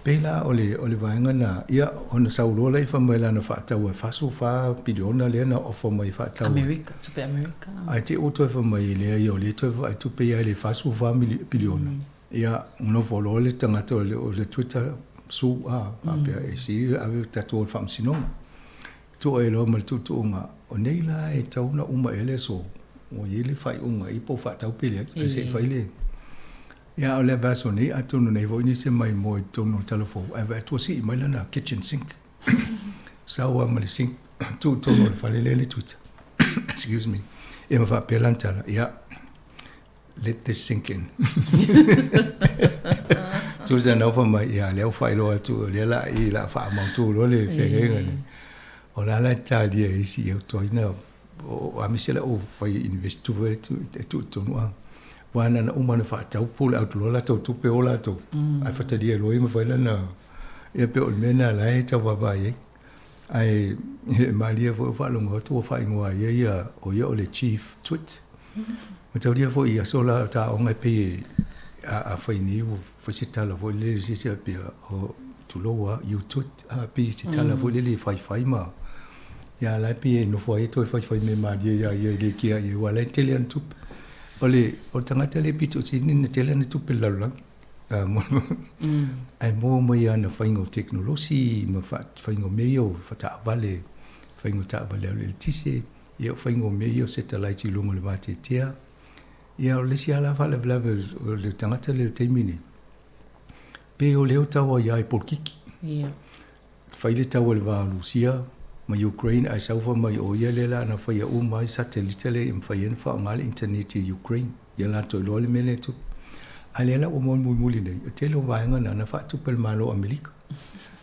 Pei la o le o le vaega na, ia, ona sau loa lea fai mai lana faatau e 44 piliona lea na offer mai e faatau ai. Amerika, tupe Amerika. Ae te i ua toe fai mai e leai o lea e toe vaai tupe ia i le 44 piliona. Ia, nofo loa le tagata o le o le Twitter sue a, faapea e sili le ave tatou i le faamasinoga. Tuu ai loa ma le tuutuuga, o nei la e tatau ona uma ea le aso, ua i ai le faaiuga i po o faatau pe leai, ae se i fai le. Ia, a o le vaiaso nei, atonu nei foi nisi e maimoa i totonu o le talafou, ae vaai atu ua sii mai lana kitchen sink. Sau lava ma le sink tuu i totonu o le fale lea le Twitter. Excuse me. Ia ma faapea lana tala, ia, let this sink in. Tusa na ofa mai, ia, lea ua faailoa atu, o lea la i la faamautu loa le feagaiga lea. O la la e talia e isi, ia toaina O aemaise le au fai invest tupe e tuu i totonu a. Aua na ona uma ona faatau pull out loa latou tupe o latou ae fatalia loa ia ma fai lana ia pei o le mea lena la e tau vaavaai ai. Ae e malie foi o faalogo atu ua faaigoa ai ia o ia o le Chief Twit. Mataulia foi i aso la o taoga e pei e a fai nei ua fai se tala foi lele se isi faapea o tulou a you twit a pei se tala foi lele e faifai ma Ia la e pei e nofo ai e toe faifai mea malie iā ia e le kea i ai aua la e tele ana tupe. O le o le tagata lea pito sili ona tele ana tupe i le lalolagi. Ae maua mai ana faiga o tekonolosi ma faiga o mea ia o taavale, faiga o taavale alu eletise, ia o faiga o mea ia o satellite i luga o le vateatea. Ia o le isi lava la faalavelave o le tagata lea i le taimi lenei, pei o lea ua tau ai lava i polokiki. Ia. Fai le taua i le va o Lusia ma Ukraine ae sau fai mai o ia lea la na faia uma ai satelita lea ia mafai ai ona faaaoga le internet i Ukraine. Ia latou iloa le mea lea e tupu. A lea la ua maua mulimuli nei, o le tele o vaega na na faatupe e le Malo o Amerika.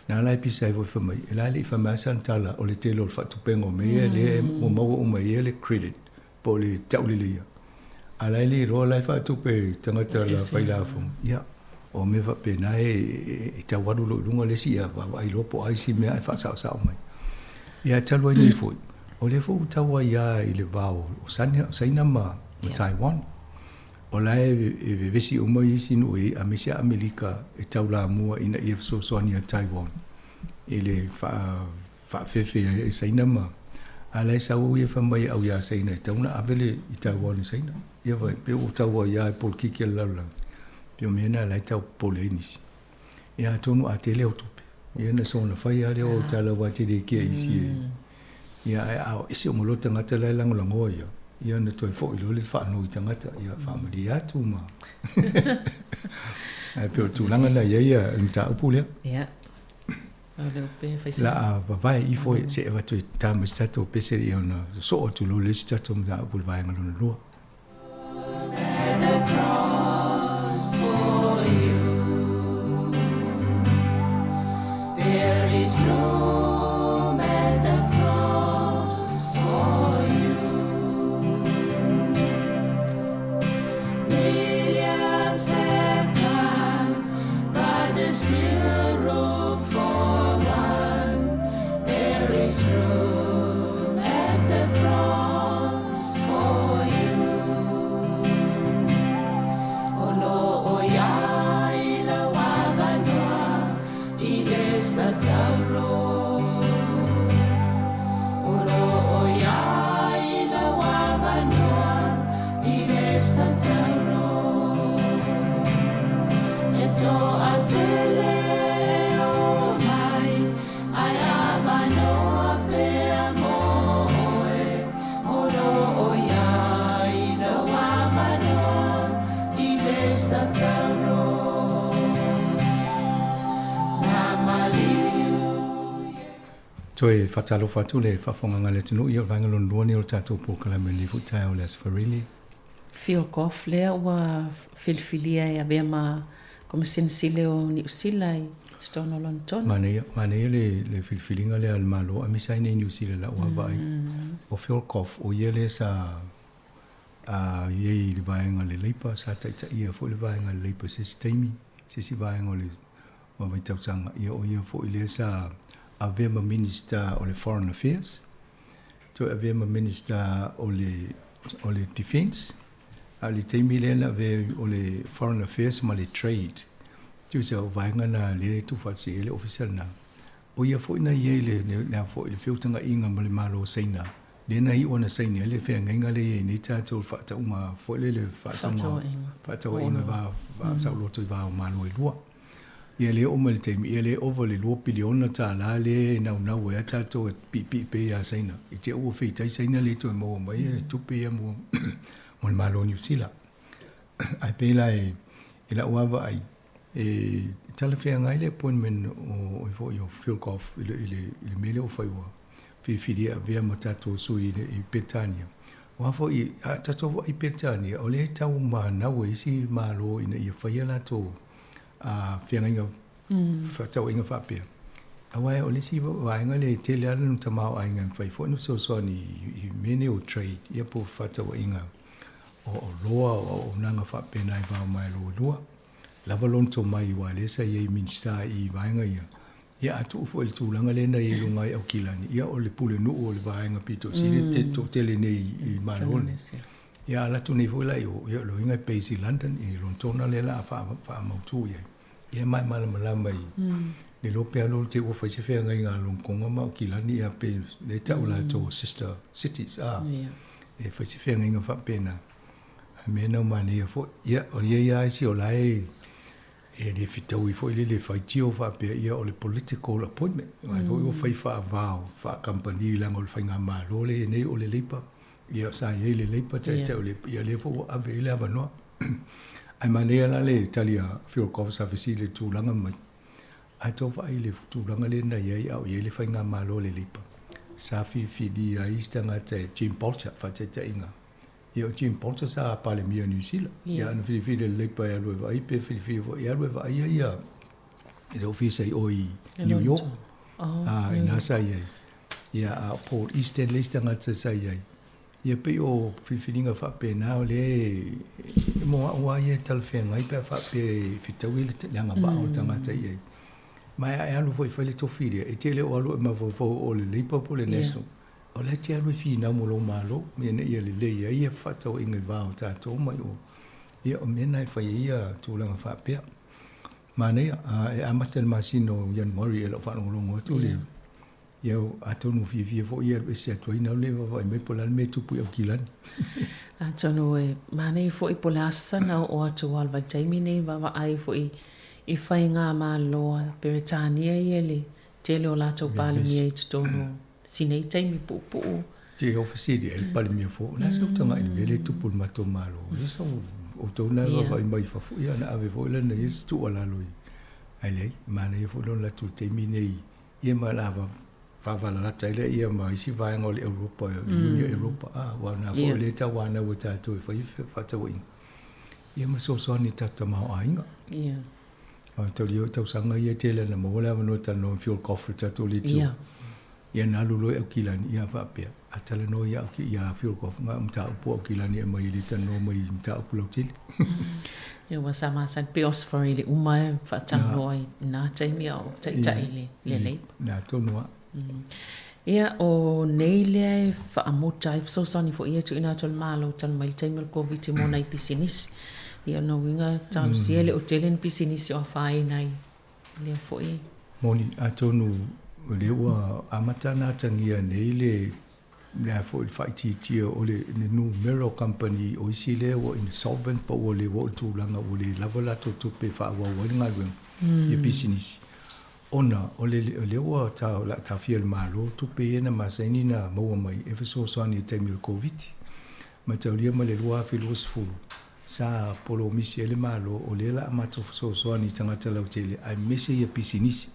Na ala e pisa ai foi fai mai, e la e le i fai mai lava sana tala o le tele o le faatupega o mea ia lea ua maua uma e ia le credit po o le tauleleia, a la e le iloa la e faatupe e tagata la fai lafoga. Ia, o mea faapena e tau alu loa i luga le isi ia vaavaai loa po o a isi mea ae faasaosao mai. Ia, talu ai nei foi, o lea foi ua tau ai lava i le va o Saina ma Ma Taiwan. O la e e vevesi uma isi nuu e aemaise a Amelika e taulamua ina ia fesoasoani ia Taiwan i le faafefe ai e Saina ma a la e sau ia fai mai e au iā Saina e tatau ona ave le i Taiwan i Saina. Ia vai pei ua tau ai lava e polokiki a le lalolagi pei o mea na la e tau popole ai nisi. Ia atonu a tele au tupe ia na soona fai lava lea o au tala aua e te le kea isi e Ia ae a o ese uma loa tagata la e lagolagoa ia, ia ona toe foi loa le faanoi tagata, ia faamalie atu ma Ae pei o le tulaga lena e i ai le mataupu lea. Ia. O le upe fai La a vavae ifo e se avatu e ta mai se tatou pese ia ona sosoo atu loa le isi tatou mataupu i le vaega lona lua. The cross for you. There is room at the cross for you. Millions have come, but there's still room for one. There is room at the cross for you. O lo o ia i lau avanoa i le satauro. O lo o ia i lau avanoa i le satauro. E toatele o mai ai avanoa pea mo oe. O lo o ia i lau avanoa i le satauro. Na maliu. Toe faatalofa atu le faafofogaga a le atunuu ia o le vaega lona lua lenei o le tatou polokalame i lenei foi taeao i le Aso Faraile. Phil Goff lea ua filifilia e avea ma Komesina Sili o Niu Sila i totonu o Lonetona. Manaia, manaia le, le filifiliga lea a le Malo aemaise ai nei Niu Sila i lau vaavaai. O Phil Goff, o ia lea sa a i ai i le vaega o le Labour, sa taitaia foi le vaega o le Labour i se isi taimi, se isi vaega o le o vaitausaga, ia o ia foi lea sa avea ma Minister o le Foreign Affairs, toe avea ma Minister o le o le Defence, a o le taimi lea na avea o le Foreign Affairs ma le Trade, tusa o vaega na lea e tuufaatasi ai le ofisa lena. O ia foi na i ai le le a foi le feutagaiga ma le Malo o Saina, lea na iu ona saini ai le feagaiga lea e i ai nei tatou le faatauga foi lele le faatauga faatauaiga va saoloto i va o Malo e lua. Ia lea oo mai le taimi, ia lea ova le $2 piliona lea e naunau ai a tatou e piipii pea ia Saina. I te ua feitai Saina le toe maua mai e tupe ia mo mo le Malo o Niu Sila. Ae pei la e i lau lava vaai, e talafeagai le appointment o foi o Phil Goff i le i le i le mea lea ua fai ua filifilia e avea ma tatou sui i Peretania. Aua foi a tatou vaai i Peretania, o lea e tau manau e isi Malo ina ia faia latou feagaiga fefaatauaiga faapea. Aua o le isi vaega lea e tele lava lona tamaoaiga e mafai foi ona fesoasoani i mea nei o trade, ia po o fefaatauaiga o oloa o auaunaga faapena i va o Malo e lua. Lava lona tomai aua o lea sa i ai Minisita i vaega ia, ia a tuu foi i le tulaga lea na i ai i luga i Aukilani, ia o le pulenuu o le vaega pito sili le toatele nei i Malo nei. Ia a alu atu nei foi la i o, ia o lona uiga e base i London, i Lonetona lea o le a faamautu i ai. Ia ma e malamalama i le iloa pe alu te i ua fai se feagaiga a Lonekonga ma Aukilani ia pe lea e tau latou o sister cities a e fai se feagaiga faapena. Ae mea na manaia foi. Ia o ia ia isi o la e e le fetaui foi lele e faitio faapea ia o le political appointment. Ai foi ua fai faavao faa-kamupani leaga o le faigamalo lea e i ai nei o le Labour. Ia sa i ai le Labour taitai o le ia lea foi ua ave i ai le avanoa. Ae manaia la le tali a Phil Goff sa fesili i le tulaga mai. Ae tau vaai i le tulaga lea na i ai a o i ai le faigamalo a le Labour. Sa filifilia ai isi tagata e Jim Bolger faataitaiga. Ia o Jim Bolger sa Palemia o Niu Sila. Ia ana filifili e le Labour e alu e vaai pe filifili foi e alu e vaaia ia i le ofisa i o i New York. A ina sa i ai. Ia a o Paul Easton le isi tagata sa i ai. Ia pei o filifiliga faapena o lea e mo au lava ia e talafeagai pe a faapea e fetaui le agavaa o le tagata i ai. Ma e alu foi e fai le tofi lea, e te le o alu e mafaufau o le Labour po o le National. O la e te alu e finau mo lou Malo ina ia lelei ai ia fefaatauaiga i va o tatou ma i o. Ia, o mea na e fai ai ia tulaga faapea. Manaia, a e amata i le masina o Ianuari e lau faalogologo atu le, ia, atonu ua fiafia foi e alu ese atu ai na le vaavaai mai po o le a le mea e tupu i Aukilani. Atonu e manaia foi po o le a sana oo atu aua o le vaitaimi nei vaavaai foi i faigamalo a Peretania ia i le tele o latou Palemia i totonu o sinei taimi puupuu. Te o fesili ai le Palemia fou, o le a se utaga i le mea lea e tupu i le matou Malo? Ia sa outou na vaavaai mai i fafo, ia na ave foi lana ia se tuualalo i, ae leai, manaia foi lona alu atu i le taimi nei, ia ma o le a faavalalata ai lea ia ma isi vaega o le Europa, le Union Europa, a, aua o lena foi o lea e tauanau e tatou e fai fefaatauaiga, ia ma fesoasoani i le tatou tamaoaiga. A tau ia tausaga ia tele ana maua le avanoa e talanoa ma Phil Goff le tatou leitio. Ia na alu loa i Aukilani ia faapea, a talanoa ia Auki ia Phil Goff nga mataupu a Aukilani e aumai e le talanoa mai i mataupu lautele. Ia ua sa masani pe Osford i le uma e faatalanoa i na taimi a o taitai le le Labour. Na tonu a. Ia o nei lea e faamuta ai fesoasoani foi ia e tuuina atu e le Malo talu mai le taimi o le Koviti mo nai pisinisi. Ia o lona uiga talosia e le o tele ni pisinisi o afaina i lea foi. Moni, atonu o lea ua amata ona atagia nei le le a foi le faaitiitia o le le numera o kamupani o isi lea ua insolvent po ua le ua oo i le tulaga ua le lava latou tupe e faaauau ai le galuega ia pisinisi. Ona o le o lea ua ta o le a taofia e le Malo tupe ia na masani na maua mai e fesoasoani i le taimi o le Koviti. Mataulia ma le 2020, sa polomisi ai le Malo o lea la a matou fesoasoani i tagata lautele aemaise ia pisinisi.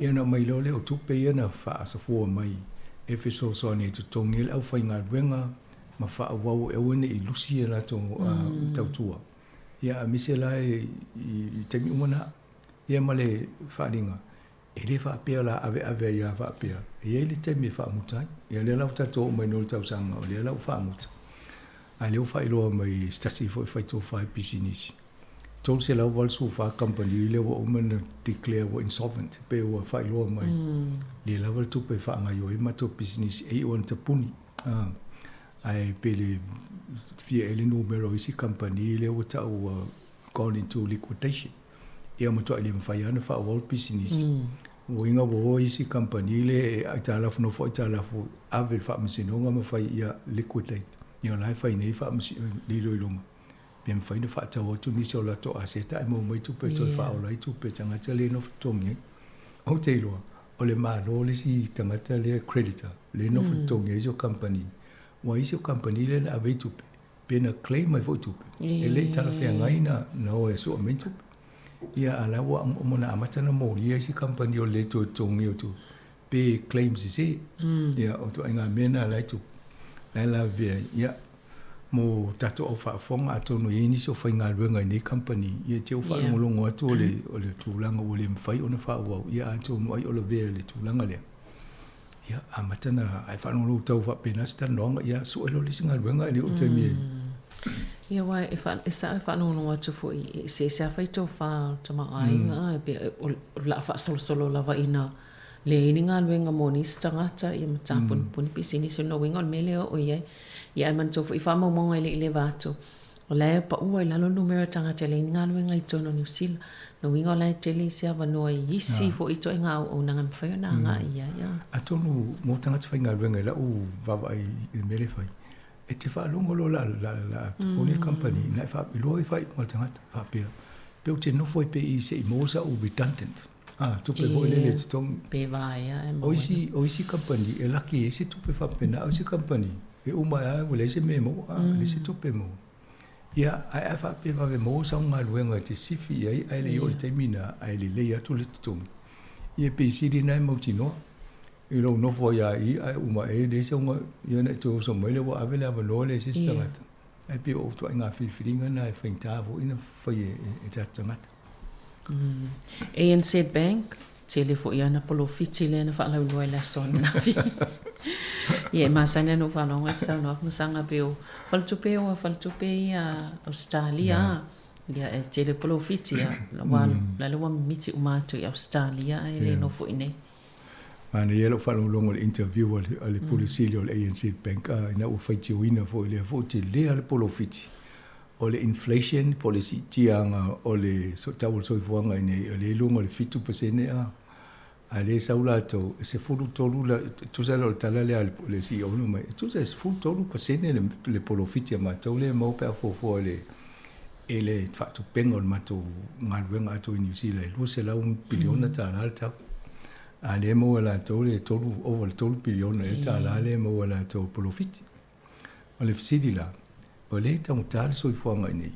Ia ona aumai loa lea o tupe ia na faasafua mai e fesoasoani e totogi ai le aufaigaluega ma faaauau e aua ne i lusi a latou tautua. Ia aemaise la i taimi uma na. Ia ma le faaaliga, e le faapea o le a aveave ai lava faapea, e i ai le taimi e faamuta ai. Ia lea la ua tatou oo mai nei i le tausaga o lea la ua faamuta, a o lea ua faailoa mai e se tasi foi faitofa i pisinisi, 384 kamupani lea ua uma ona declare ua insolvent, pe ua faailoa mai, le lava le tupe e faagaoioi ai matou pisinisi e iu lava ina tapuni. Ae pe le fia ea le numera o isi kamupani lea ua tau ua gone into liquidation. Ia matuai le mafai lava ona faaauau le pisinisi. Uiga ua o isi kamupani le e aitalafu nofo aitalafu ave i le faamasinoga ma fai ia liquidate. Ia o la e fai nei le iloiloga pe mafai ona faatau atu nisi o latou aseta ae maua mai tupe e toe faaola ai tupe tagata le nofo totogi ai. Ou te iloa o le Malo le isi tagata lea creditor le nofo totogi ai isi o kamupani. Aua isi o kamupani lea na ave ai tupe pe na claim mai foi tupe, e le i talafeagai na na o e sua mai tupe. Ia a la ua uma ona amata ona molia isi kamupani o le toe totogi o tupe pe claim sese. Ia o ituaiga mea na la e tupu. La e lavevea ai. Ia mo tatou au faafofoga atonu e i ai nisi o faigaluega i nei kamupani, ia te ua faalogologo atu o le o le tulaga ua le mafai ona faaauau, ia atonu ai o lavea i le tulaga lea. Ia, amata na ae faalogologo tau faapena se talanoaga, ia sue loa le isi galuega ae le oo i le taimi e. Ia aua e e sao e faalogologo atu foi e eseese lava faitofa o tamaoaiga mm. Pe o le a faasolosolo lava ina leai ni galuega mo nisi tagata ia ma tapunipuni mm. pisinisi o lona uiga o le mea lea e oo i ai. Ia ae manatua foi faamaumauga e le i leva atu O la e paua i lalo le numera o tagata e leai ni galuega i totonu o Niu Sila. O lona uiga o la e tele isi avanoa i isi foi ituaiga auaunaga e mafai ona agai i ai. Atonu mo tagata faigaluega i lau vaavaai i le mea lea e fai, e te faalogo loa la la la tapuni le kamupani, na e faailoa i faaiuga a le tagata faapea, pe ou te nofo ai pea i i se i maua sau redundant, a, tupe foi lele e totogi. Pe vaea e maua. O isi, o isi kamupani e laki ai se tupe faapena, a o isi kamupani, E uma lava ua leai se mea e maua, a, leai se tupe e maua. Ia, ae a faapea e vave maua sau galuega e te sifi i ai ae le i oo i le taimi lena ae lelei atu le totogi, ia pei sili lena e mautinoa i lou nofo ai lava i i ae uma ea e leai sau ia ona e toe oso mai lea ua ave le avanoa lea i se isi tagata. Ae pei o ituaiga filifiliga na e faigata foi ona fai e tatou tagata. ANZ Bank, Tele foi ana polofiti lea na faalauiloa i le aso ananafi. Ia e masani ona ou faalogo e saunoa atu ma saga pei o faletupe ua faletupe ia Ausetalia. Ia e tele polofiti ia aua la le ua mimiti uma atu i Ausetalia ae le nofo i inei. Manaia la'u faalogologo i le interview a le a le Pule Sili o le ANZ Bank a ina ua faitioina foi lea foi telē a le polofiti o le inflation po o le siitiaga o le tau o le soifuaga i inei o lea e i luga o le 7% a a lea e sau latou e 13 la tusa lea o le tala lea a le CEO na mai e tusa e 13% le le polofiti a matou lea e maua pe a fuafua i le i le faatupega o le matou galuega atoa i Niu Sila e 200 piliona tala le tau. A lea e maua e latou le tolu, ova i le tolu piliona ea tala lea e maua e latou polofiti. O le fesili la, o lea e taugata le soifuaga i inei,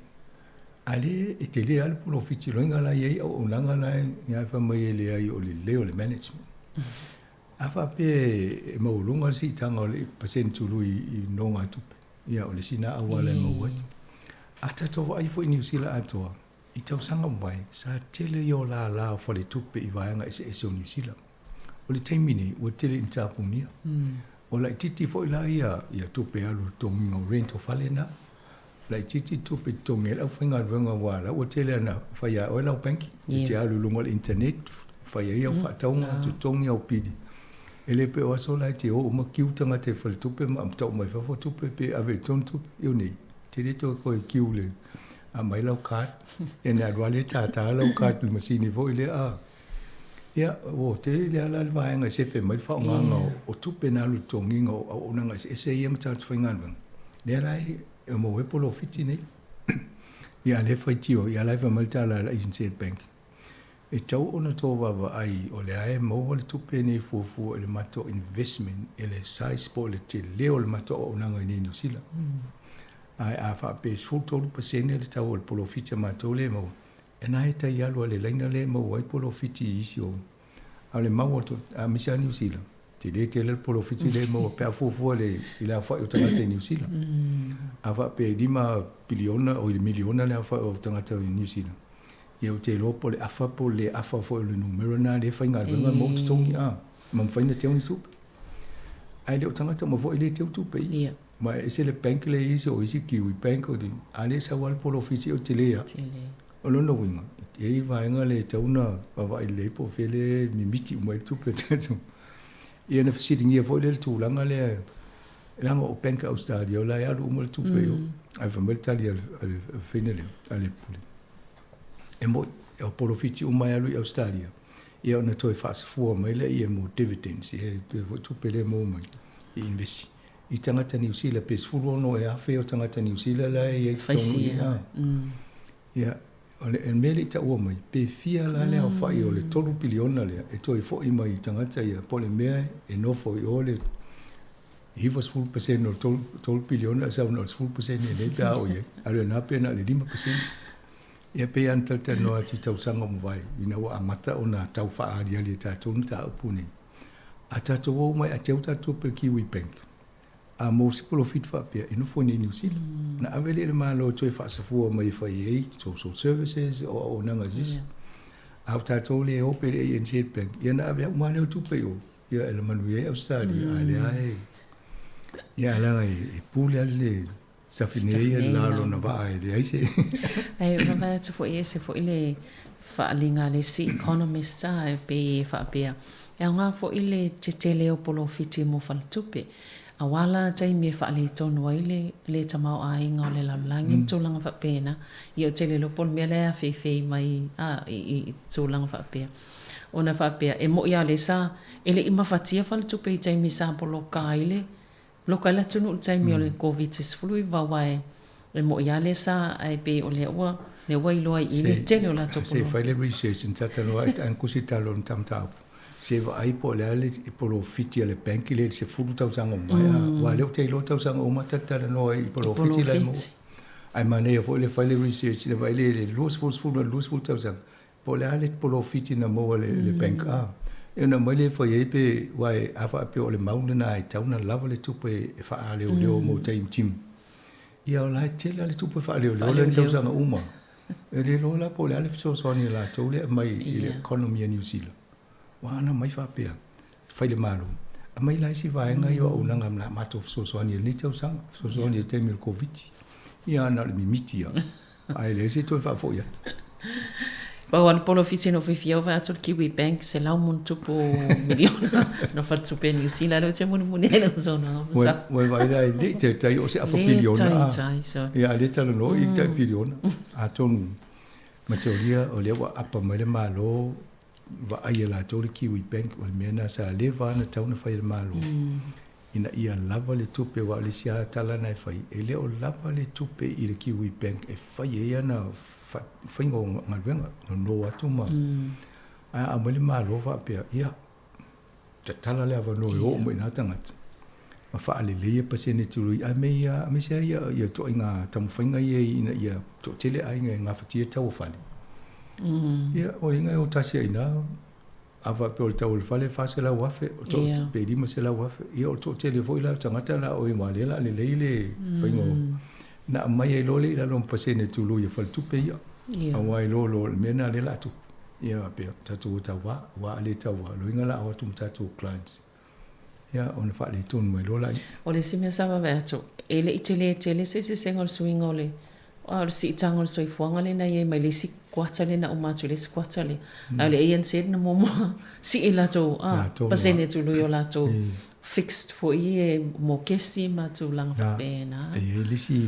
a lea e tele lava le polofiti loiga la e i ai auaunaga la e fai mai e leai o le lelei o le management. A faapea e maualuga le siitaga o le pasene tului i nogatupe, ia o le isi lena auala e maua ai. A tatou vaai foi i Niu Sila atoa, I tausaga ua mavae, sa tele ia o lala o faletupe i vaega eseese o Niu Sila. O le taimi nei, ua tele ina tapunia. Ua laitiiti foi la ia ia tupe alu i le totogiina o rent o fale na. Laitiiti tupe e totogi ai le aufaigaluega aua la ua tele ana fai ia oe lau banking. E te alu i luga o le internet, fai ai au faatauga, totogi au pili. E le pei o aso la e te o uma kiu tagata i faletupe ma tau mai fafo tupe pe ave i totonu tupe. Ioe, te le toe kiu le aumai lau card, ia ona alu lava lea tata lau card i le masini foi lea a. Ia, ua tele lea la le vaega e sefe mai le faaaogaga o tupe na alu i le totogiina o auaunaga eseese ia ma tagata faigaluega. Lea la e maua ai polofiti nei. Ia a o lea e faitio, ia la e fai mai le tala a le ANZ Bank, e tatau ona outou vaavaai o lea e maua le tupe nei fuafua i le matou investment i le size po o le tele o le matou auaunaga i inei i Niu Sila. Ae a faapea e 13% le tau o le polofiti a matou lea e maua, e na e tai alu a le laina lea e maua ai polofiti i isi o A o le mau atu, aemaise lava Niu Sila, tele tele le polofiti lea e maua pe a fuafua i le aofai o tagata i Niu Sila. A faapea e 5 piliona, oi miliona le aofai o tagata i Niu Sila, ia ou te iloa po o le afa po o le le afa foi o le numera lena lea e faigaluega ma maua totogi a, ma mafai ona teu ni tupe. Ae le o tagata uma foi lea e teu tupe i. Ma e ese le bank lea e i isi, o isi Kiwi Bank, o a lea e sau lava le polofiti o tele lava. O lona uiga, e i ai vaega lea e tatau ona vaavaai lelei po o fea lea e mimiti uma ai le tupe a tatou. Ia ona fesiligia foi lea i le tulaga lea, leaga o bank a Ausetalia o la e alu uma le tupe i o. Ae fai mai le tali a le fafine lea, a le pule, e moni, o polofiti uma e alu i Ausetalia, ia ona toe faasafua mai lea mo dividends, ia le tupe lea e maua mai i invest. I tagata Niu Sila, pe 16 ea afe o tagata Niu Sila la e i ai i totonu i i. Ia, o le mea lea i taua mai, pe fia la le aofai o le 3 piliona lea e toe foi mai i tagata ia, po o le mea e nofo i o le 90% o le 3 piliona e sau na o le 10% nei pe a oo i ai, a o lena pe na o le 5%. Ia pei lava ona talatalanoa atu i tausaga ua mavae, ina ua amata ona tau faaaliali e tatou le mataupu lenei. A tatou o mai a teu tatou tupe i le Kiwi Bank, a maua se polofiti faapea, e nofo i inei i Niu Sila. Ona ave lea i le Malo e toe faasafua mai e fai ai social services, o auaunaga a sisi. A o tatou lea e o pea i le ANZ Bank, ia ona ave uma lava lea o tupe i o, ia e manuia ai Ausetalia, a o lea lava e, ia leaga e pule lava le Safine ia i le la o lona vaa e leai se. Ae vaavaai atu foi e ese foi le faaaliga a le isi economist a e pei e faapea, e aoga foi le tetele o polofiti mo faletupe, aua la taimi e faaletonu ai le le tamaoaiga o le lalolagi ma tulaga faapena. Ia ou te le iloa po o le mea lea e afeifei mai a i tulaga faapea. Ona faapea, e moni lava o lea sa e le i mafatia faletupe i taimi sa poloka ai le Loka ai le atunuu i le taimi o le Koviti 19 aua e mo'i lava lea sa ae pei o lea ua lea ua iloa i i le tele o latou Se i fai le research na talanoa ai ana kusi talo o le mataupu se vaai po o le a le polofiti a le bank lea i le 10 tausaga ua mavae aua o lea ou te iloa tausaga uma ta te talanoa i polofiti la e maua ae manaia foi le fai le research le vaai lea i le 20, 10 i le 20 tausaga Po o le a le polofiti na maua e le bank a? E ona aumai lea e fai ai pe, aua a faapea o le mau lena e tatau ona lava le tupe e faaleoleo mo taimi timu. Ia o la e tele lava le tupe faaleoleo lea i tausaga uma. E le iloa la po o le a le fesoasoani a latou lea e aumai i le economy a Niu Sila. Aua ana aumai faapea, fai le Malo, aumai la isi vaega ia o auaunaga o le a matou fesoasoani ai i lenei tausaga, fesoasoani i le taimi o le Koviti. Ia na o le mimiti lava, ae leai se toe faafoi atu. Pau lava le polofiti na ou fiafia ai vaai atu le Kiwi Bank 100+ miliona na faletupe a Niu Sila lea ou te mulimuli ai lau saunoaga ma sa. Ua e vaai la e le i taitai o se afa piliona a. Le taitai so. Ia a lea talanoa i tai piliona. Atonu mateolia o lea ua apa mai le Malo vaai e latou le Kiwi Bank o le mea lena sa leva lava ona tatau ona fai e le Malo ina ia lava le tupe aua o le isi lava tala na e fai e le o lava le tupe i le Kiwi Bank e fai ai ana faiga o galuega nono atu ma ae a aumai le Malo faapea ia tatala le avanoa e oo mai i na tagata ma faaleleia pasene tului ae me ia aemaise lava ia ia ituaiga taumafaiga ia ina ia toatele aiga e gafatia tau o fale. Ia o iga e o tasi ai i ina a faapea o le tau o le fale e 400,000 o to pe 500,000 ia o le toatele foi la o tagata la o aua lea la lelei le faiga o na aumai ai loa lea i lalo ma pasene tului a faletupe ia aua e iloa loa o le mea lena lea la tupu. Ia faapea tatou o tauva aua a le tauva loiga la o atu ma tatou clients. Ia, ona faaletonu mai loa laia. O le isi mea sa vaavaai atu, e le i tele tele se eseesega o le suiga o le, a o le siitaga o le soifuaga lea na i ai mai le isi kuata lea na uma atu i le isi kuata lea. A o le ANZ na muamua sii latou a, pasene tului o latou fixed foi e mokesi ma tulaga faapena. E i ai le isi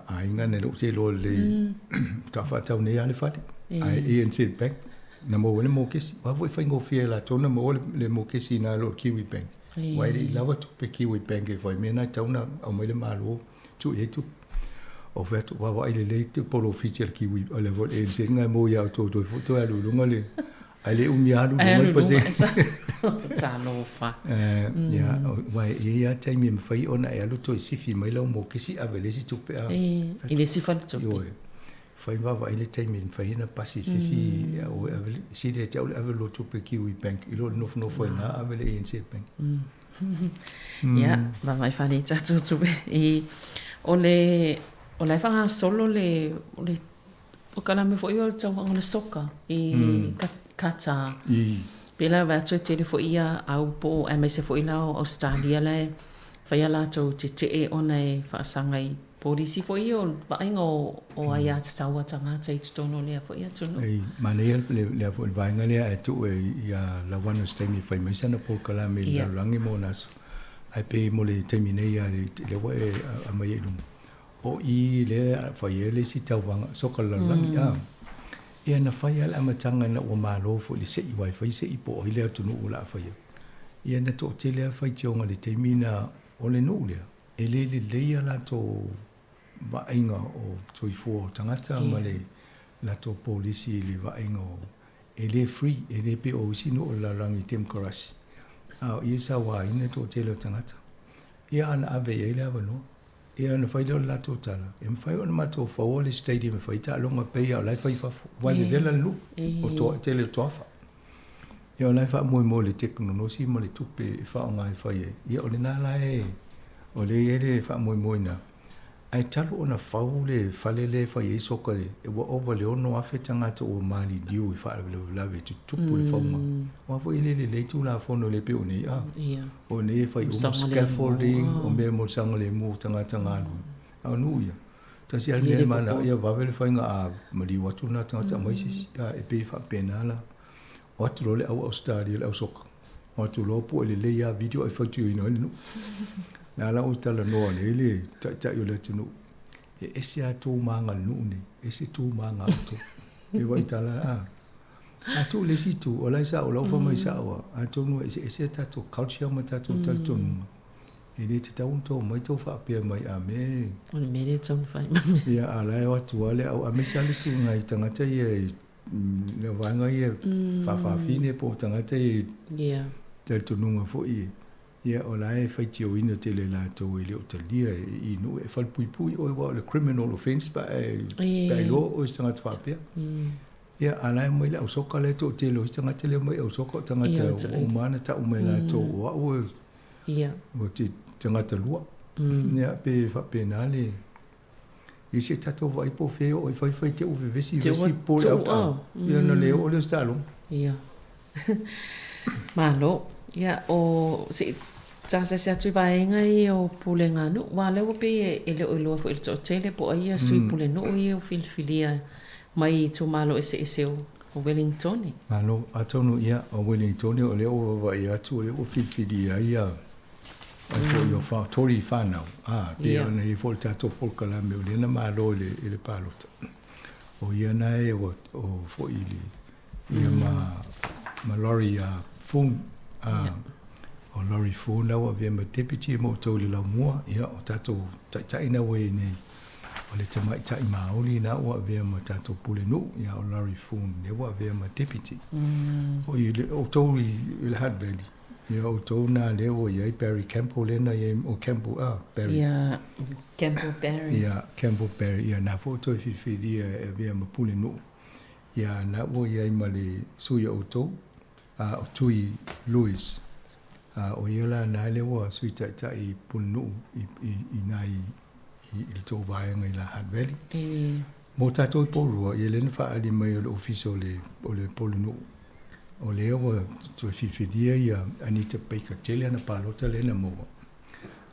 aiga na le ou iloa lelei faatoa faatau nei lava le fale, ae ANZ Bank Na maua ai le mokesi. Aua foi e faigofie e latou ona maua le mokesi i na i lo le Kiwi Bank. Aua e le i lava tupe Kiwi Bank e fai mea na e tatau ona aumai le Malo tuu i ai tupe. Ou fai atu, vaavaai lelei te polofiti a le Kiwi, a le ANZ na e maua ia outou toe foi toe alu i luga le, ae le umi lava alu i luga le pasene. Talofa. Ia, aua e i ai lava taimi e mafai ona e alu toe sifi mai lau mokesi ave i le isi tupe a. I le isi faletupe. Ioe. Fai vaavaai le taimi e mafai ona pasi i se isi o e ave sili ia te au le ave o lou tupe Kiwi Bank i lo le nofonofo ai ina ave le ANZ Bank. Ia, vaavaai faalei tatou tupe i o le o la e faagasolo le o le polokalame foi o le tauaga o le soka i Qatar. Pei la vaai atu e tele foi ia au po o aemaise foi la o Ausetalia la e fai a latou tetee ona e faasaga i Polisi foi ia o le vaaiga o aiatatau a tagata i totonu o lea foi atunuu. E manaia lea foi le vaega lea ae tuu ia Lauana i se taimi e fai mai sana polokalame i le lalolagi mo ona aso. Ae pei mo le taimi nei lava lea ua e aumaia i luma, o i lea e fai ai le isi tauvaga soka le lalolagi a. Ia na fai lava le amataga ina ua malo foi i le sei aua e fai sei po o ai le atunuu o le a faia. Ia na toatele lava faitioga i le taimi na o le nuu lea. E le lelei a latou vaaiga o soifua o tagata ma le latou polisi i le vaaiga o e le free, e le pei o isi nuu o le lalolagi temokarasi, a o i e sauaina le toatele o tagata. Ia ana ave i ai le avanoa. Ia ona fai lea o le latou tala, e mafai ona matou faua le stadium e fai ai taaloga pei lava o la e fai i fafo, aua e vevela le nuu, o toa, tele o toafa. Ia o la e faamoemoe i le tekonolosi ma le tupe e faaaoga e fai ai. Ia o lena la e, o lea e i ai le faamoemoe i ina. Ae talu ona fau le fale lea e fai ai soka le, ua ova i le 6,000 tagata ua maliliu i faalavelave tutupu le fauga. Aua foi e le lelei Tulafono le pei o nei a. O nei e fai uma scaffolding, o mea mo le saogalemu o tagata galue. A o nuu ia, tasi lava le mea e manao ia vave le faiga a maliu atu lena tagata aumai se isi. E pei e faapena la. O atu loa le au Ausetalia, le au soka, o atu loa pue lelei lava video ae faitioina ai le nuu. La la ua talanoa nei le taitai o le atunuu, e ese lava tu ma aga a le nuu nei, ese tu ma aga a outou. E vaai tala a. A tuu le isi itu, o la e sao, o lau fai mai sao lava, atonu e eseese a tatou culture ma tatou talitonuga, e le tatau ona tou omai tou faapea mai a mea e... O le mea lea e tatau ona fai ma mea. Ia, a o la e o atu lava le au, aemaise lava le tulaga i tagata ia i Le vaega ia faafafine po o tagata ia talitonuga foi ia o la e faitioina tele e latou e le o talia i nuu e falepuipui oe aua o le criminal offence pe a e iloa oe o se tagata faapea. Ia a la e omai le au soka la e toatele o isi tagata lea e omai au soka o tagata ua uma ona tau mai e latou o au e te tagata lua. Ia pe faapena le I se tatou vaai po o fea e oo ai, fai fai te u vevesi vesi po le au. Ia ona le oo lea o se taaloga. Ia. Malo. Ia o se i taasiasi atu i vaega ia o pulega nuu, aua o lea ua pei e le o iloa foi e le toatele po o ai ia sui pule nuu ia ua filifilia mai itumalo eseese o Welingtoni. Malo, atonu ia o Wellingtoni o lea ua vaavaai atu o lea ua filifilia ai ia ai foi o fa Tory whanau. Ah, pe ona i foi le tatou polokalame o lea na malo i le, i le palota. O ia na e o, o foi i le ia ma ma Laurie Foon o Laurie Foon la ua avea ma deputy mo outou i le laumua ia o tatou taitai na ua i nei o le tamaitai Māori na ua avea ma tatou pulenuu ia o Laurie Foon lea ua avea ma deputy. O i le outou i le Hutt Valley ia outou na lea ua i ai Barry Campbell lea na i ai o Campbell ah Barry Ia Campbell Barry. Ia Campbell Barry ia na foi toe filifilia e avea ma pulenuu Ia, na ua i ai ma le sui o outou, a o Tui Lewis. A o ia la na lea ua Sui Taitai Pulenuu i, i, i na i, i, i le tou vaega i la Hutt Valley. E. Mo tatou i Porirua, ia lea na faaali mai o le ofisa o le, o le Pulenuu, o lea ua toe filifilia ia Anita Baker, tele ana palota lea na maua.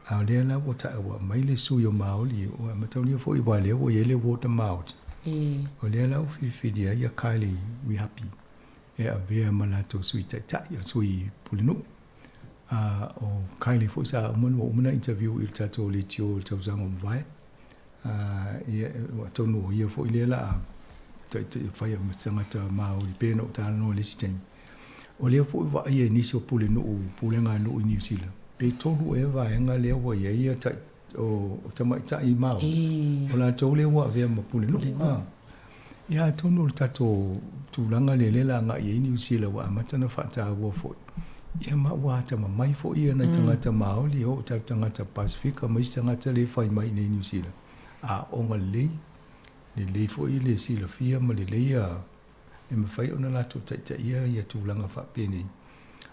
A o lea la ua taua mai le sui o Maoli, ua mataulia foi aua lea ua i ai le ward Maori. O lea la ua filifilia ai ia Kylie Wihapi e avea ma latou sui taitai, o sui pulenuu. A o Kylie foi sa uma, ua uma ona interview i le tatou leitio i le tausaga ua mavae. A ia, atonu o ia foi lea la a taitai faia ma se tagata Maori pei ona ou talanoa i le isi taimi. O lea foi ua vaaia i nisi o pulenuu, pulega a nuu i Niu Sila, pe tolu ea vaega lea ua i ai ia tai, o, o tamaitai Māori, o latou lea ua avea ma pulenuu. A, ia atonu o le tatou tulaga lea lea la agai ai Niu Sila ua amata ona faataua foi. Ia ma ua atamamai foi ia nai tagata Māori, o tatou tagata Pasifika ma isi tagata lea e fai mai i inei i Niu Sila, aoga lelei, lelei foi le silafia ma lelei ia e mafai ona latou taitaia ia tulaga faapenei.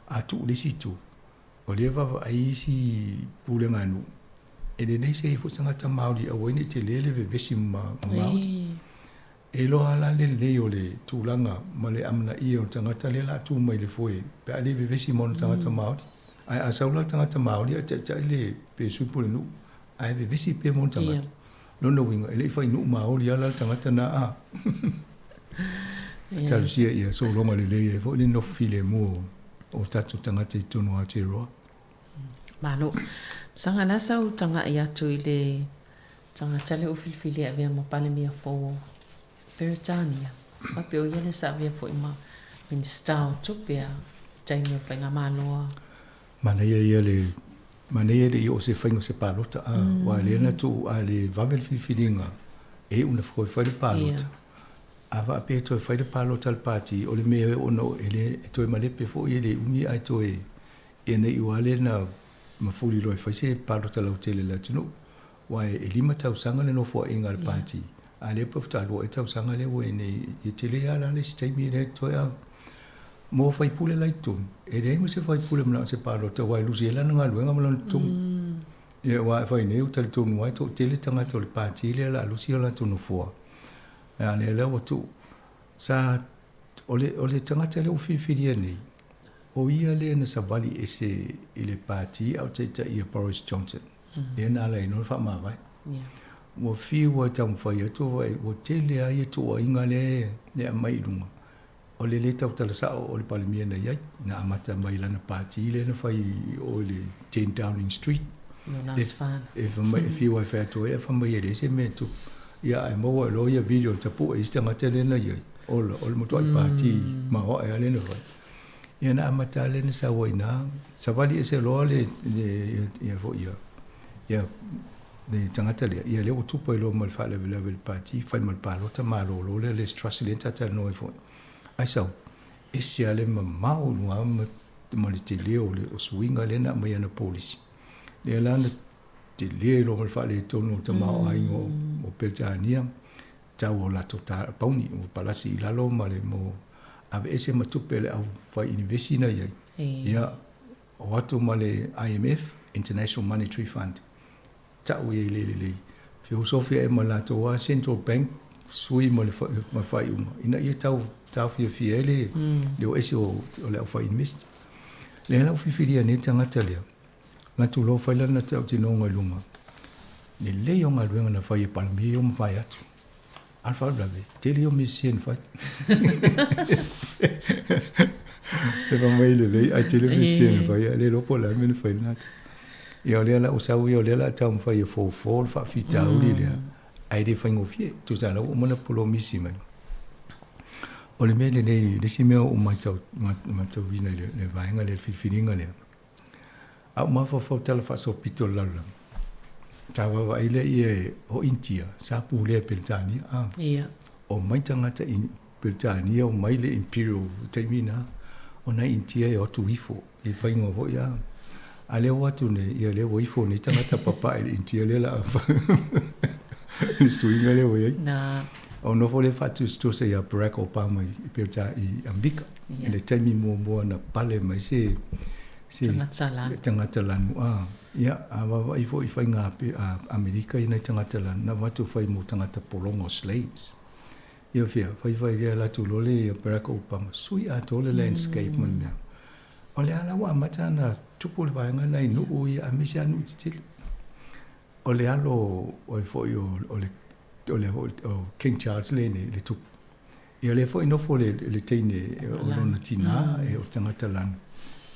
A tuu i le isi itu, o lea e vaavaai isi pulega a nuu, e lelei se i ai foi se tagata Māori aua ai ne i tele le vevesi ma Māori. E iloa lava la le lelei o le tulaga ma le amanaia o le tagata lea o le a tu mai i le foe pe a le vevesi ma ona tagata Māori. Ae a sau la le tagata Māori ae taitai le pe sui pulenuu ae vevesi pea ma ona tagata. Lona uiga, e le i fai nuu Māori lava la le tagata na a. Talosia ia sologa lelei ai foi le nofo filemu o tatou tagata i totonu o Aotearoa. Malo. Saga la sau taga'i atu i le tagata lea ua filifili e avea ma Palemia fou o Peretania. Faapea o ia lea sa avea foi ma Minisita o Tupe a taimi o Faigamalo a. Manaia ia le manaia e le i oo se faiga o se palota a aua lea na tuu a le vave le filifiliga e iu na toe fai le palota. A faapea e toe fai le palota a le pati o le mea e ono e le e toe malepe foi e le umi ae toe ia ne i ua lea na mafuli loa e fai se palota lautele i le atunuu. Aua e 5 tausaga le nofoaiga a le pati a lea pe faatoa 2 ea tausaga lea ua i ai nei e tele lava la le isi taimi lea e toe a Mo faipule la i totonu, e leai ma se faipule manao se palota aua e lusi ai lana galuega ma lona totogi. Ia aua e fai nei ua talitonu lava e toatele tagata o le pati lea o le a lusi o latou nofoa. A lea la ua tuu. Sa, o le, o le tagata lea ua filifilia nei, o ia lea na savali ese i le pati a o taitai ia Boris Johnson, lea na ala ai loa ona faamavae. Ua fiu lava e taumafai atu, ua tele lava ia tuuaiga lea e aumai i luga. O le lē tautala sa'o o le Palemia na i ai, na amata mai i lana pati lea na fai i o i le 10 Downing Street. E fai mai, e fiu lava e fai atu ai ae fai mai e leai se mea e tupu. Ia ae maua ai loa ia video na tapue e isi tagata lea na i ai, ola, o le matuai pati maoae lava lea na fai. Ia na amata lava lea na sau ai i ina, savali ese loa le, ia foi ia, ia le tagata lea, ia lea ua tupu ai loa ma le faalavelave i le pati, fai ma le palota malolo lea Liz Truss lea na talatalanoa ai foi. Ae sau, ese lava le mamao i luga ma le tele o le suiga lea na aumai ana polisi. Lea la na tele loa ma le faaletonu o le tamaoaiga o Peretania, tau o latou pauni ua palasi i lalo ma le mo aveese ma tupe a le au fai inivesi na i ai. Ia, o atu ma le IMF, International Monetary Fund, Tau i ai le lelei. Feosofi ae ma latou a Central Bank sui ma le faaiuga ina ia tau taofiofia ai le le o ese o le aufai invest. Lea la ua filifilia nei le tagata lea, manatu loa fai lana tautinoga i luga, lelei o galuega na fai e Palemia ia ua mavae atu. A o le faalavelave, tele ia o mea sese na fai. E fai mai lelei ae tele mea sese na fai, ae le iloa po o le a le mea na fai lena taimi. Ia o lea la ua sau ia o lea o le a taumafai e fofo le faafitauli lea, ae le faigofie. Tusa la ua uma ona polomisi mai. O le mea lelei, le isi mea ua ou matau, matauina i le vaega lea, le filifiliga lea, A ou mafaufau i tala faasolopito o le lalolagi, sa vaavaai lea ia o Initia sa pulea e Peretania, a. Ia. Omai tagata i Peretania, omai le Imperial i le taimi lena, o nai Initia e o atu ifo i faiga foi, a. A lea ua atu nei, ia lea ua ifo nei tagata papae i le Initia lea la le suiga lea ua i ai. Na. Ou nofo lea faatusatusa ia Barack Obama i Peretania i Amerika i le taimi muamua na pale mai se se Tagata lanu. Tagata lanu, a. Ia, a vaavaai foi i faiga a Amerika i nai tagata lanu, na avatu fai mo tagata pologa o slaves. Ia fia, fai fai lea latou loa le ia Barack Obama, sui atoa le landscape ma le mea. O le a la ua amata ona tupu le vaega lena i nuu ia aemaise lava nuu tetele. O le alo o foi o le o le o King Charles lenei le tupu. Ia lea foi nofo le le teine o lona tinā e o tagata lanu.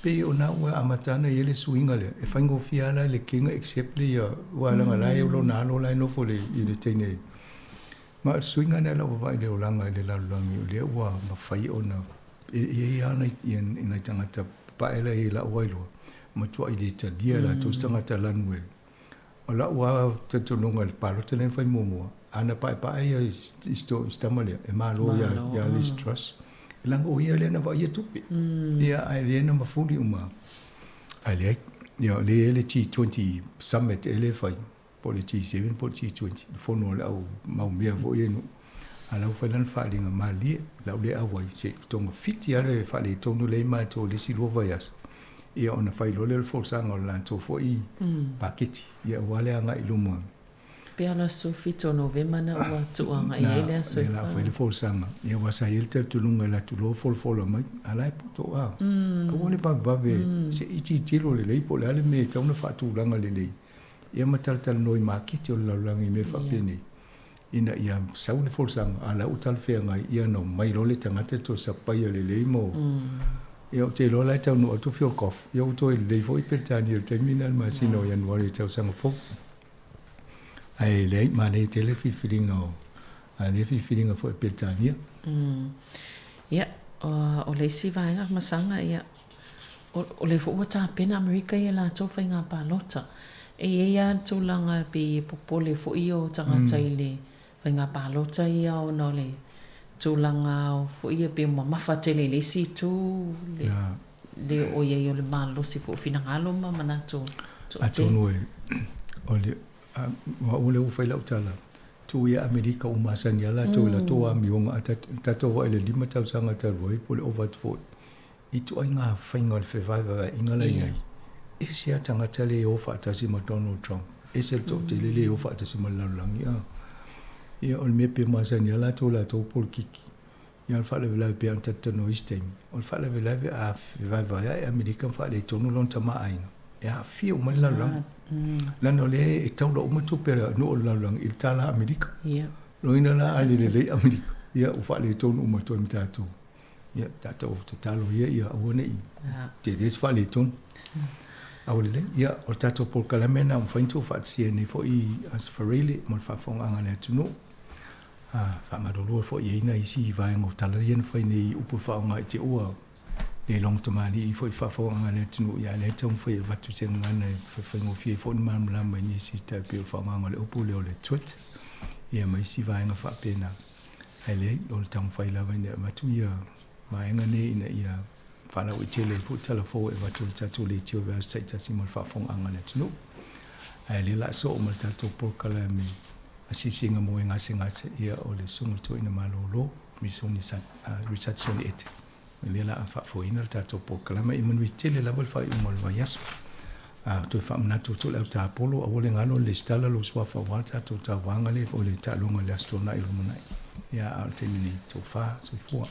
Pei o na ua amata ana i ai le suiga lea, e faigofie lava la i le king accept le ia aua leaga la e lona alo la e nofo le i le teine. Ma o le suiga lea lau vaavaai i le olaga i le lalolagi o lea ua mafai ona e i ai lava nai tagata papae la e i ai i la'u ailoa, matuai le talia e latou se tagata lanu e O la'u lava talitonuga i le palota lea na fai muamua, a na paepae ia i si tama lea, e malo ia Liz Truss, leaga o ia lea na vaaia tupe, ia ae lea na mafuli uma. Ae leai, ia o lea e i ai le G20 Summit ea lea e fai, po o le G7 po o le G20, le fono a le au mau mea foi ia i nuu, a o la ua fai lana faaaliga malie, o le a ou le auai, se i togafiti lava le faaletonu lea i matou i le isi 2 vaiaso. Ia ona fai loa lea o le folasaga o le latou foi paketi, ia aua le agai i luma. Pe o le aso 7 o Novema na ua tuu agai ai le aso e fai. Na, fai le folasaga, ia aua sa i ai le talitonuga e alu atu loa folafola mai, a la e poto a. Aua le vavevave se i tilotilo lelei po o le a le mea e tatau ona faatulaga lelei, ia ma talatalanoa i maketi o le lalolagi i mea faapenei, ina ia sau le folasaga, a o la ua talafeagai, ia ona omai loa le tagata toe sapaia lelei mo. Ia ou te iloa la e taunuu atu Fiolkoff, ia ua toe lelei foi Peretania i le taimi lena i le masina o Ianuari i le tausaga fou. Ae leai, manaia tele le filifiliga o, a lea filifiliga foi a Peretania. Ia, o le isi vaega masaga, ia, o lea foi ua tapena Amerika i a latou faiga palota. E i ai lava le tulaga e pei e popole foi o tagata i le faiga palota ia ona o le tulaga foi ia pei mamafa tele i le isi itu le le oo i ai o le malosi foi o finagalo ma manatu toatele. Atonu e, o le, o au lea ua fai lau tala, tuu ia Amerika ua masani lava latou i latou amioga, a tatou vaai i le 5 tausaga talu ai po o le ova atu foi, i ituaiga faiga o le fevaevaeaiga la i ai, ese lava tagata le o faatasi ma Donald Trump, ese le toatele le o faatasi ma le lalolagi. A ia, o le mea pei e masani lava latou i latou polokiki. Ia, o le faalavelave pei ona tatou talanoa i isi taimi, o le faalavelave a fevaevaeai Amerika ma faaletonu lona tamaaiga, e aafia uma le lalolagi. Leaga o lea e taula uma tupe a le nuu o le lalolagi i le tala Amerika. Loina la a le lelei Amerika, ia ua faaletonu uma atu ai ma tatou. Ia, tatou tatalo ia ia aua ne i tele se faaletonu. A ua lelei, ia, o le tatou polokalame lena ua mafai ona tuufaatasia nei foi i Aso Faraile mo le faafofogaaga a le atunuu. A faamalulu foi i ai nai isi vaega o tala ia na fai nei i upu e faaaoga i te ua le logo tamalii foi i faafofogaaga a le atunuu, ia a o lea e taumafai e avatu se gagana e faigofie ai foi ona malamalama i nisi tai pei o le faaaogaina o le upu lea o le twit, ia ma isi vaega faapena. Ae leai, o le taumafai lava ina ia avatu ia vaega nei ina ia faalauaitele ai foi tala fou e avatu e le tatou leitio i vaiaso taitasi mo le faafofogaaga a le atunuu. Ae o lea o le a soo ma le tatou polokalame asiasiga moe gasegase, ia o le Susuga i le Toeaina Malolo, Misoni Richard Soni Ete. O lea o le a faafoeina le tatou polokalame. Ia manuia tele lava le faaiuga o le vaiaso. A toe faamanatu atu le au tapolo, aua le galo le lesitala lou suafa aua le tatou tauvaga lea o le taaloga i le Aso Toonai o lumanai. Ia, a o le taimi nei, tofa, soifua.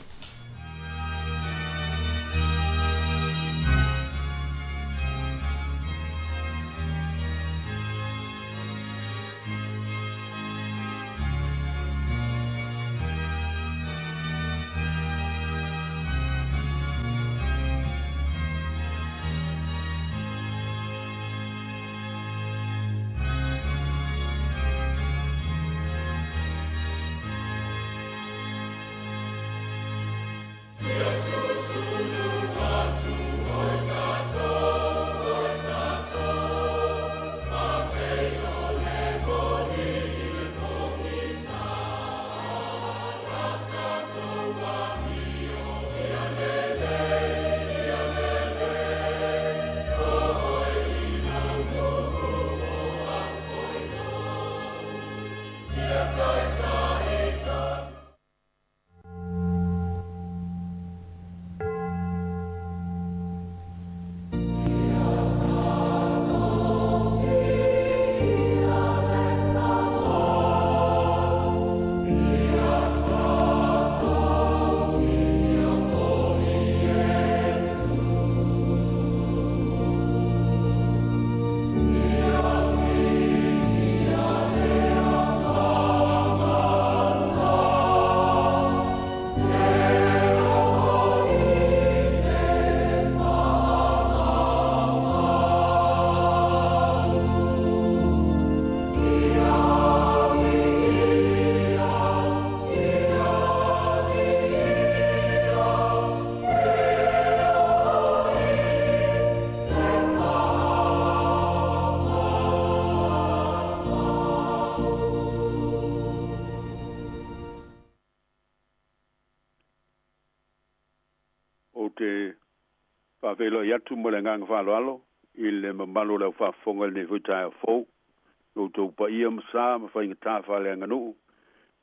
Faafeiloai atu ma le agaga faaaloalo i le mamalu o le aufaafofoga i lenei foi taeao fou, i lo outou paia ma sa ma faigata faaleaganuu,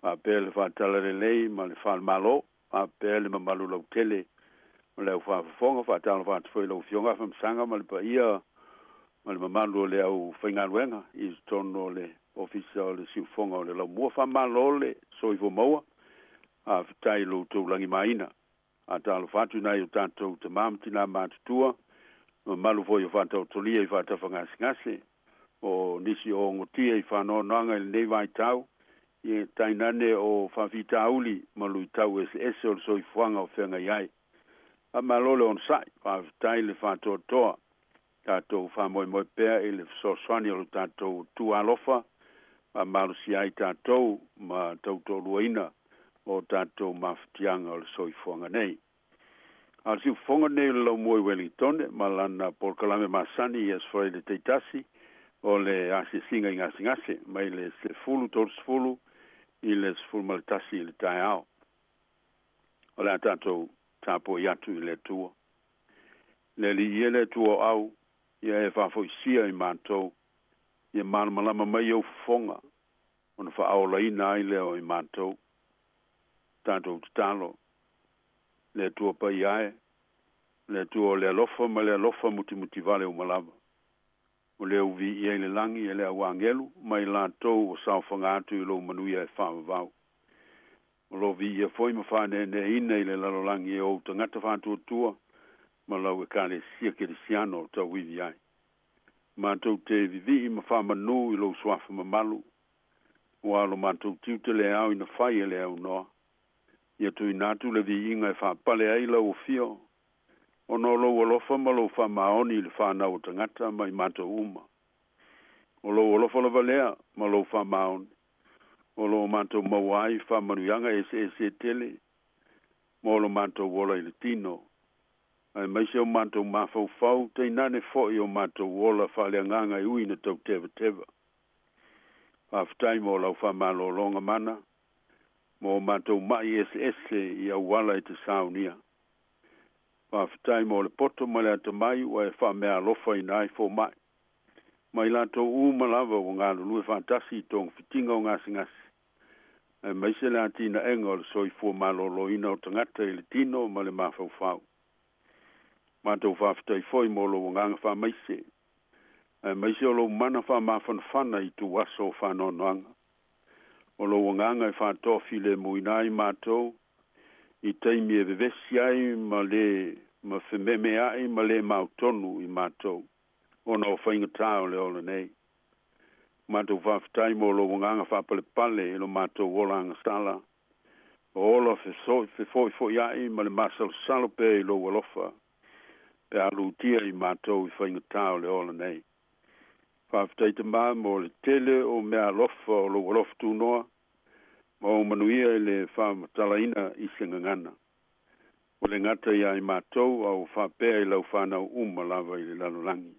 faapea le faatalalelei ma le faale-Malo, faapea le mamalu lautele o le aufaafofoga. Faatalofa atu foi i lau Afioga Afamasaga ma le paia ma le mamalu o le aufaigaluega i totonu o le Ofisa o le Siufofoga o le Laumua. Faamalo le soifua maua, faafetai i lo outou lagimaina. Faatalofa atu i nai o tatou tama ma tina matutua, mamalu foi o faataotolia i faatafagasegase, o nisi o ogotia i faanoanoaga i lenei vaitau, ia tainane o faafitauli ma luitau eseese o le soifuaga o feagai ai. Faamalo le onosai, faafetai le faatoatoa, tatou faamoemoe pea i le fesoasoani o lo tatou Atua alofa, faamalosia ai tatou ma tautoaluaina o tatou mafatiaga o le soifuaga nei. A o le siufofoga lenei o le Laumua i Ueligitone ma lana polokalame masani i Aso Faraile taitasi o le asiasiga i gasegase mai le 10:30 i le 11 i le taeao. O le a tatou tapuai atu i le Atua. Le Alii e le Atua o au, ia e faafoisia i matou, ia malamalama mai ou fofoga, ona faaolaina ai lea o i matou. Tatou tatalo, le Atua paia e, le Atua o le alofa ma le alofa mutimutivale uma lava. O lea ua viia i le lagi e le auagelu ma i latou ua saofaga atu i lou manuia e faavavau. O lo viia foi ma faaneeneeina i le lalolagi e ou tagata faatuatua ma lau Ekalesia Kerisiano o tauivi ai. Matou te vivii ma faamanū i lou suafa mamalu, ua lo matou tiute le ao ina fai e le aunoa. Ia tuuina atu le viiga e faapale ai lau afio, ona o lou alofa ma lou faamaoni i le fanau o tagata ma i matou uma. O lou alofa lava lea ma lou faamaoni, o lo matou maua ai faamanuiaga eseese e tele, mo lo matou ola i le tino, aemaise o matou mafaufau tainane foi o matou ola faaleagaga e ui ina tautevateva. Faafetai mo lau faamalologa mana, mo matou mai eseese i auala e te saunia. Faafetai mo le poto ma le atamai ua e faameaalofaina ai fomai, ma i latou uma lava ua galulue faatasi i togafitiga o gasegase, aemaise le atinaega o le soifua maloloina o tagata i le tino ma le mafaufau. Matou faafetai foi mo lou agaga faamaise, aemaise o lou mana faamafanafana i ituaso o faanoanoaga. O lou agaga e faatoafilemuina ai matou i taimi e vevesi ai ma le ma fememeai ma le mautonu i matou, ona o faigata o le ola nei. Matou faafetai mo lou agaga faapalepale i lo matou ola agasala, o ola fefoifoiai ma le masalosalo pea i lou alofa, pe a lutia i matou i faigata o le ola nei. Faafetai Tamā mo le tele o meaalofa o lou alofa tunoa, ma ou manuia i le faamatalaina i se gagana. Ua le gata ia i matou, a ua faapea i lau fanau uma lava i le lalolagi.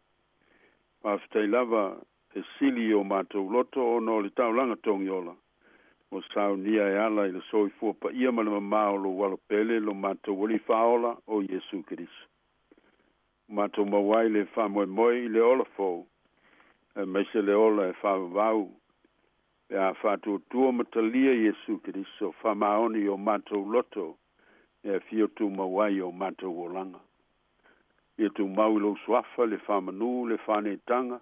Faafetai lava e sili i o matou loto ona o le taulaga togiola, ua saunia e ala i le soifua paia ma le mamā o lou Alo pele lo matou Alii Faaola o Iesu Keriso. Ua matou maua ai le faamoemoe i le ola fou, aemaise le ola e faavavau, pe a faatuatua ma talia Iesu Keriso, faamaoni i o matou loto e afio tumau ai o matou olaga. Ia tumau i lou suafa le faamanū, le faaneetaga,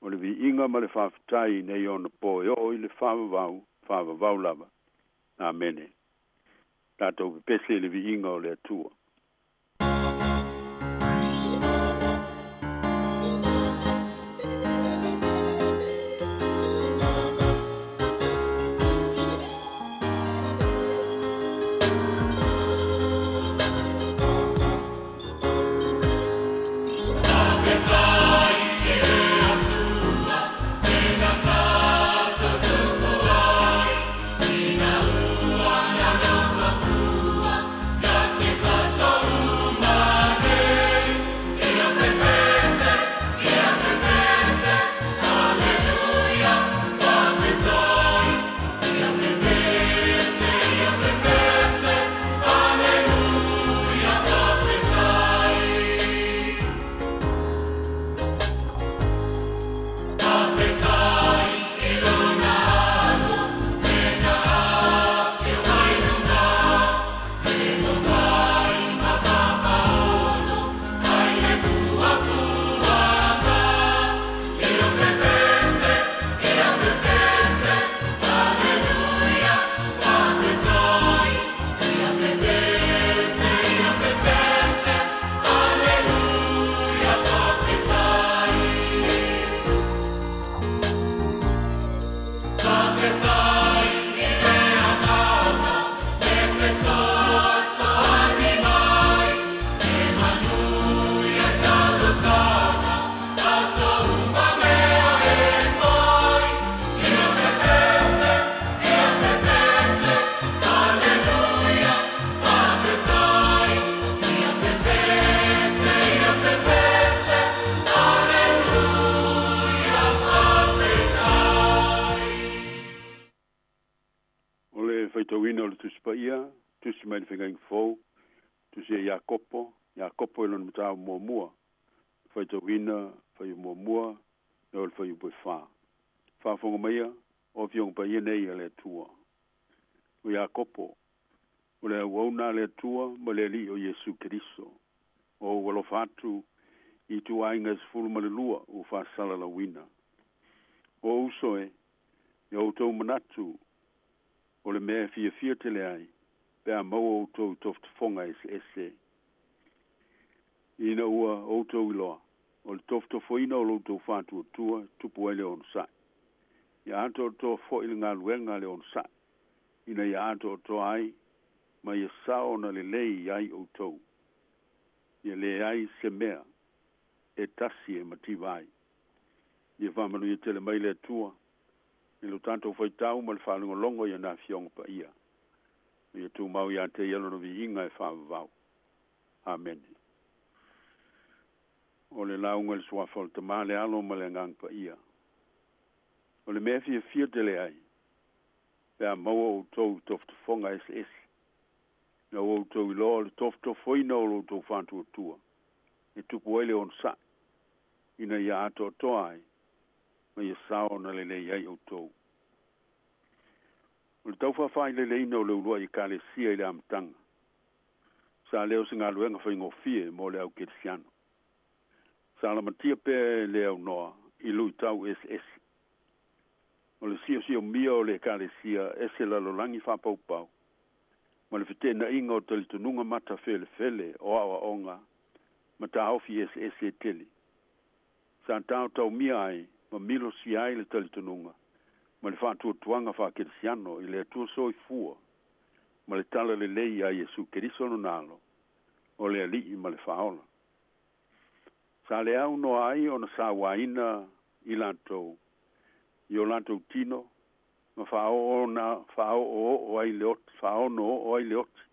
o le viiga ma le faafetai nei ona po e oo i le faavavau, faavavau lava. Amene. Tatou pepese i le viiga o le Atua. faitauina o le Tusi Paia, tusi mai le Feagaiga Fou, tusi e Iakopo, Iakopo i lona mataupu muamua, faitauina fuaiupu muamua e oo i le fuaiupu e fa. Faafofoga maia, o Afioga Paia nei a le Atua. O Iakopo, o le auauna a le Atua ma le Alii o Iesu Keriso, o ou alofa atu i ituaiga e 12 ua faasalalauina. O ou uso e, ia outou manatu o le mea e fiafia tele ai pe a maua outou i tofotofoga eseese. Ina ua outou iloa, o le tofotofoina o lo outou faatuatua e tupu ai le onosai. Ia atoatoa foi le galuega a le onosai, ina ia atoatoa ai ma ia sao ona lelei ai outou. Ia leai se mea e tasi e mativa ai. Ia faamanuia tele mai le Atua i lo tatou faitau ma le faalogologo i ana Afioga Paia. Ia tumau ia te Ia Lona viiga e faavavau. Amene. O le lauga i le Suafa o le Tama, le Alo ma le Agaga Paia. O le mea e fiafia tele ai, pe a maua outou i tofotofoga eseese, ina ua outou iloa o le tofotofoina o lo outou faatuatua, e tupu ai le onosai, ina ia atoatoa ai, ma ia sao ona lelei ai outou. O le tau faafaaileleina o le uluai Ekalesia i le amataga, sa le o se galuega faigofie mo le au kerisiano. Sa lamatia pea e le aunoa i luitau eseese. O le siosiomia o le Ekalesia ese lalolagi faapaupau ma le feteenaiga o talitonuga matafelefele o aoaoga ma taofi eseese e tele. Sa taotaomia ai ma milosia ai le talitonuga ma le faatuatuaga faakerisiano i le Atua soifua ma le talalelei ia Iesu Keriso lona Alo, o le Alii ma le Faaola. Sa le aunoa ai ona sauaina i latou i o latou tino ma faaoooo ai le oti, faaonooo ai le oti.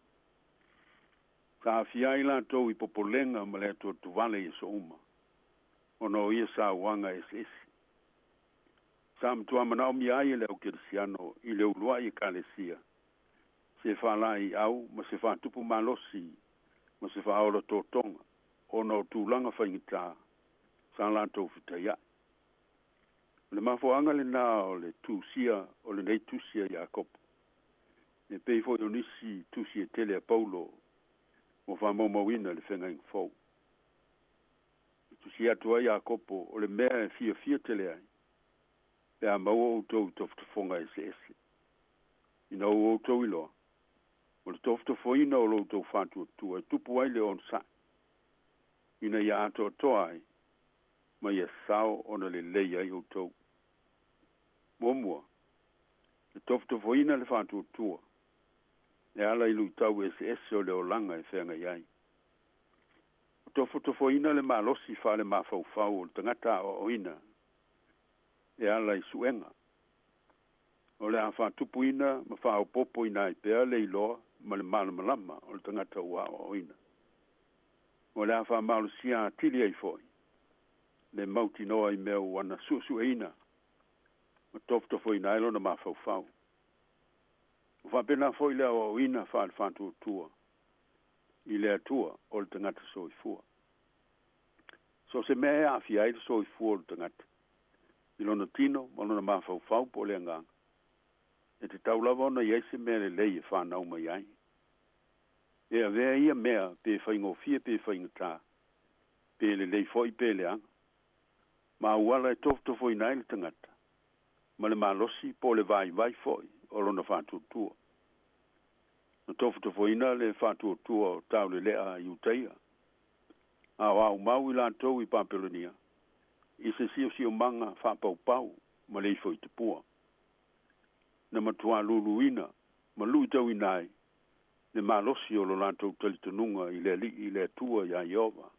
Sa aafia ai latou i popolega ma le atuatuvale i aso uma, ona o ia sauaga eseese. Sa matua manaomia ai e le au kerisiano i le uluai Ekalesia se faalaeiau ma se faatupu malosi ma se faaola totoga ona o tulaga faigata sa latou fetaiai. O le mafuaaga lenā o le tusia o lenei tusi a Iakopo, e pei foi o nisi tusi e tele a Paulo ua faamaumauina i le Feagaiga Fou. E tusi atu ai Iakopo o le mea e fiafia tele ai pe a maua outou i tofotofoga eseese. Ina ua outou iloa, o le tofotofoina o lo outou faatuatua e tupu ai le onosai, ina ia atoatoa ai ma ia sao ona lelei ai outou. Muamua, e tofotofoina le faatuatua e ala i luitau eseese o le olaga e feagai ai. O tofotofoina le malosi faalemafaufau o le tagata aoaoina e ala i suega. O le a faatupuina ma faaopoopoina ai pea le iloa ma le malamalama o le tagata ua aoaoina. O le a faamalosia atili ai foi le mautinoa i mea ua na suesueina ma tofotofoina ai lona mafaufau. Ua faapena foi le aoaoina faale-faatuatua i le Atua o le tagata soifua. So o se mea e aafia ai le soifua o le tagata, i lona tino ma lona mafaufau po o le agaga, e tatau lava ona i ai se mea lelei e fanau mai ai. E avea ia mea pe faigofie pe faigata, pe lelei foi pe leaga, ma auala e tofotofoina ai le tagata, ma le malosi po o le vaivai foi o lona faatuatua. Na tofotofoina le faatuatua o Taulelea i Iutaia, a o aumau i latou i Papelonia i se siosiomaga faapaupau ma le ifo i tupua. Na matuā luluina ma luitauina ai le malosi o lo latou talitonuga i le Alii, le Atua iā Ieova.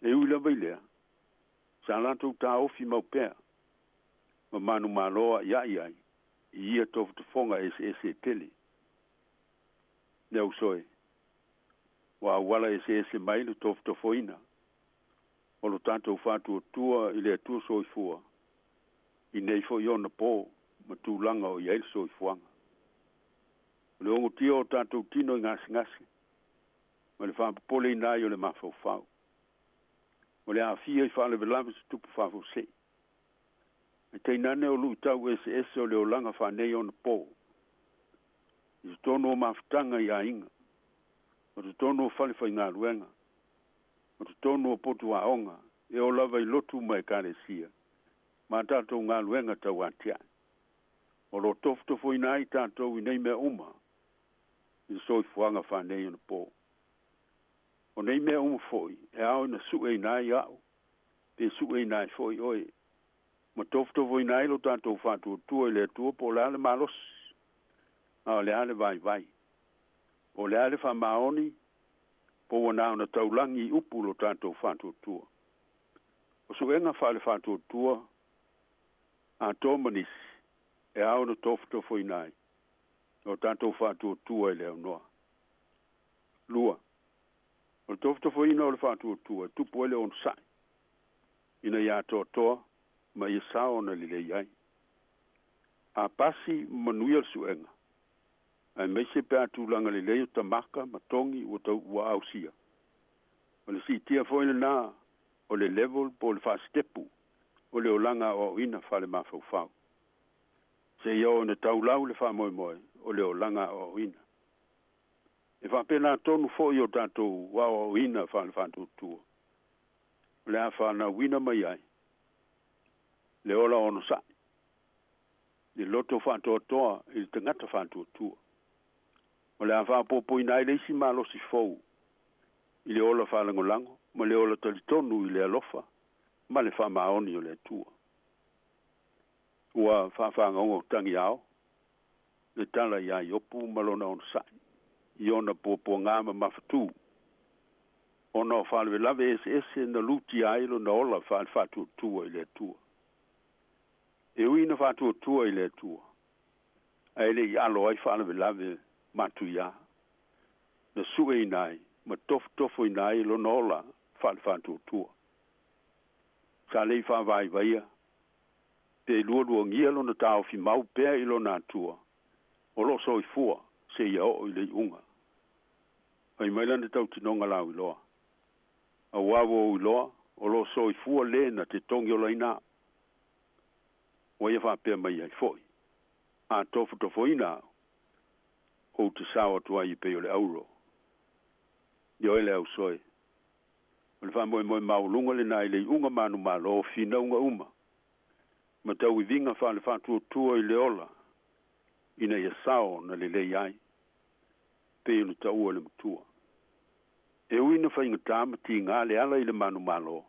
E ui lava i lea, sa latou taofi mau pea ma manumalo a'ia'i ai i ia tofotofoga eseese e tele. Le uso e, ua auala eseese mai le tofotofoina o lo tatou faatuatua i le Atua soifua i nei foi ona pō ma tulaga o i ai le soifuaga. O le ogotia o tatou tino i gasegase ma le faapopoleina ai o le mafaufau. O le aafia i faalavelave tutupu faafuasei. Ae tainane o luʻitau eseese o le olaga faanei ona po. I totonu o mafutaga i aiga, o totonu o fale faigaluega, o totonu o potu aoga, e oo lava i lotu ma ekalesia, ma tatou galuega tauatiae. O lo o tofotofoina ai tatou i nei mea uma i le soifuaga faaneionapo. O nei mea uma foi e ao ina sueina ai a'u pe sueina ai foi oe ma tofotofoina ai lo tatou faatuatua i le Atua po o le a le malosi, a o le a le vaivai, po o le a le faamaoni, po ua na ona taulagi i upu lo tatou faatuatua. O suega faale-faatuatua atoa ma nisi e ao ona tofotofoina ai lo tatou faatuatua i le aunoa. 2. O le tofotofoina o le faatuatua e tupu ai le onosai ina ia atoatoa ma ia sao ona lelei ai. A pasi ma manuia le suega, aemaise pe a tulaga lelei o tamaka ma togi ua tau ua ausia. O le siitia foi lenā o le level po o le faasitepu o le olaga aoaoina faale-mafaufau. Seia oo ina taulau le faamoemoe o le olaga aoaoina. E faapena tonu foi o tatou aoaoina faale-faatuatua. O le a fanauina mai ai le ola onosai, le loto faatoatoa i le tagata faatuatua. O le a faaopoopoina ai le isi malosi fou i le ola faalagolago ma le ola talitonu i le alofa ma le faamaoni o le Atua. Ua faafagaogo tagiao le tala iā Iopu ma lona onosai i ona puapuagā ma mafatū ona o faalavelave eseese na lutia ai lona ola faale-faatuatua i le Atua. E ui ina faatuatua i le Atua, ae le i alo ai faalavelave matuiā, na sueina ai ma tofotofoina ai lona ola faale-faatuatua. Sa le i faavaivaia pe lualuagia lona taofi mau pea i lona Atua o loo soifua seia oo i le iuga. Fai mai lana tautinoga lauiloa, auā ua ou iloa o loo soifua lē na te togiolaina a'u. Ua ia faapea mai ai foi, a tofotofoina a'u, ou te sao atu ai e pei o le auro. Ioe le ausoe. O le faamoemoe maualuga lenā i le iuga manumalo o finauga uma ma tauiviga faale-faatuatua i le ola ina ia sao na lelei ai pei ona taua e le matua. E ui ina faigata ma tigā le ala i le manumalo,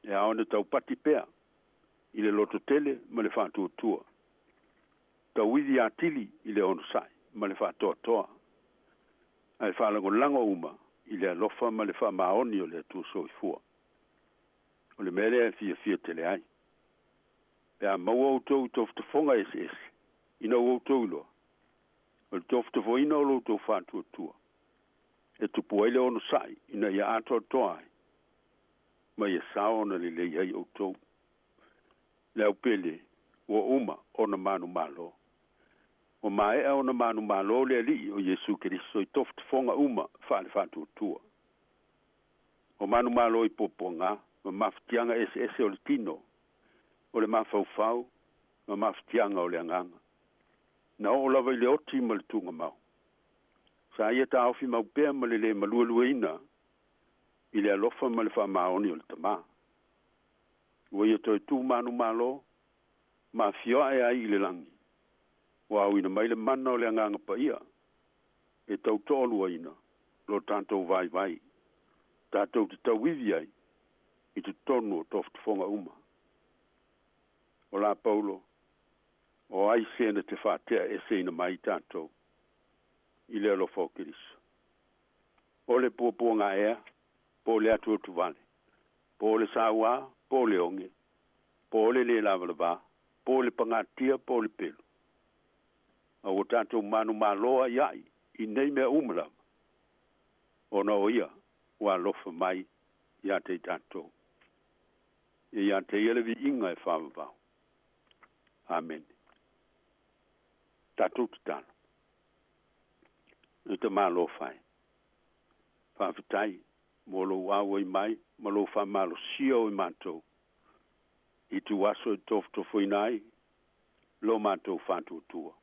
e ao ona taupati pea i le lototele ma le faatuatua, tauivi atili i le onosai ma le faatoatoa, ae faalagolago uma i le alofa ma le faamaoni o le Atua soifua. O le mea lea e fiafia tele ai pe a maua outou i tofotofoga eseese ina ua outou iloa o le tofotofoina o lo outou faatuatua e tupu ai le onosai ina ia atoatoa ai ma ia sao ona lelei ai outou. Le aupele ua uma ona manumalo. Ua maea ona manumalo le Alii o Iesu Keriso i tofotofoga uma faale-faatuatua. O manumalo i puapuagā ma mafatiaga eseese o le tino, o le mafaufau ma mafatiaga o le agaga. Na oo lava i le oti ma le tugamau. Sa ia taofi mau pea ma le lē malualuaina i le alofa ma le faamaoni o le Tamā. Ua ia toe tu manumalo ma afioae ai i le lagi. Ua auina mai le mana o le agaga paia e tautoaluaina lo tatou vaivai, tatou te tauivi ai i totonu o tofotofoga uma. O la Paulo, o ai se na te faateaeseina mai tatou i le alofa o Keriso. O le puapuaga ea, po o le atuatuvale, po o le sauā, po o le oge, po o le lē lavalavā, po o le pagatia, po o le pelu. A ua tatou manumalo aiai i nei mea uma lava, ona o ia ua alofa mai iā te i tatou. Ia iā te ia le viiga e faavavau. Amene. Tatou tatalo. Le tamalofa e. Faafetai mo lou auai mai ma lou faamalosia o i matou i ituaso e tofotofoina ai lo matou faatuatua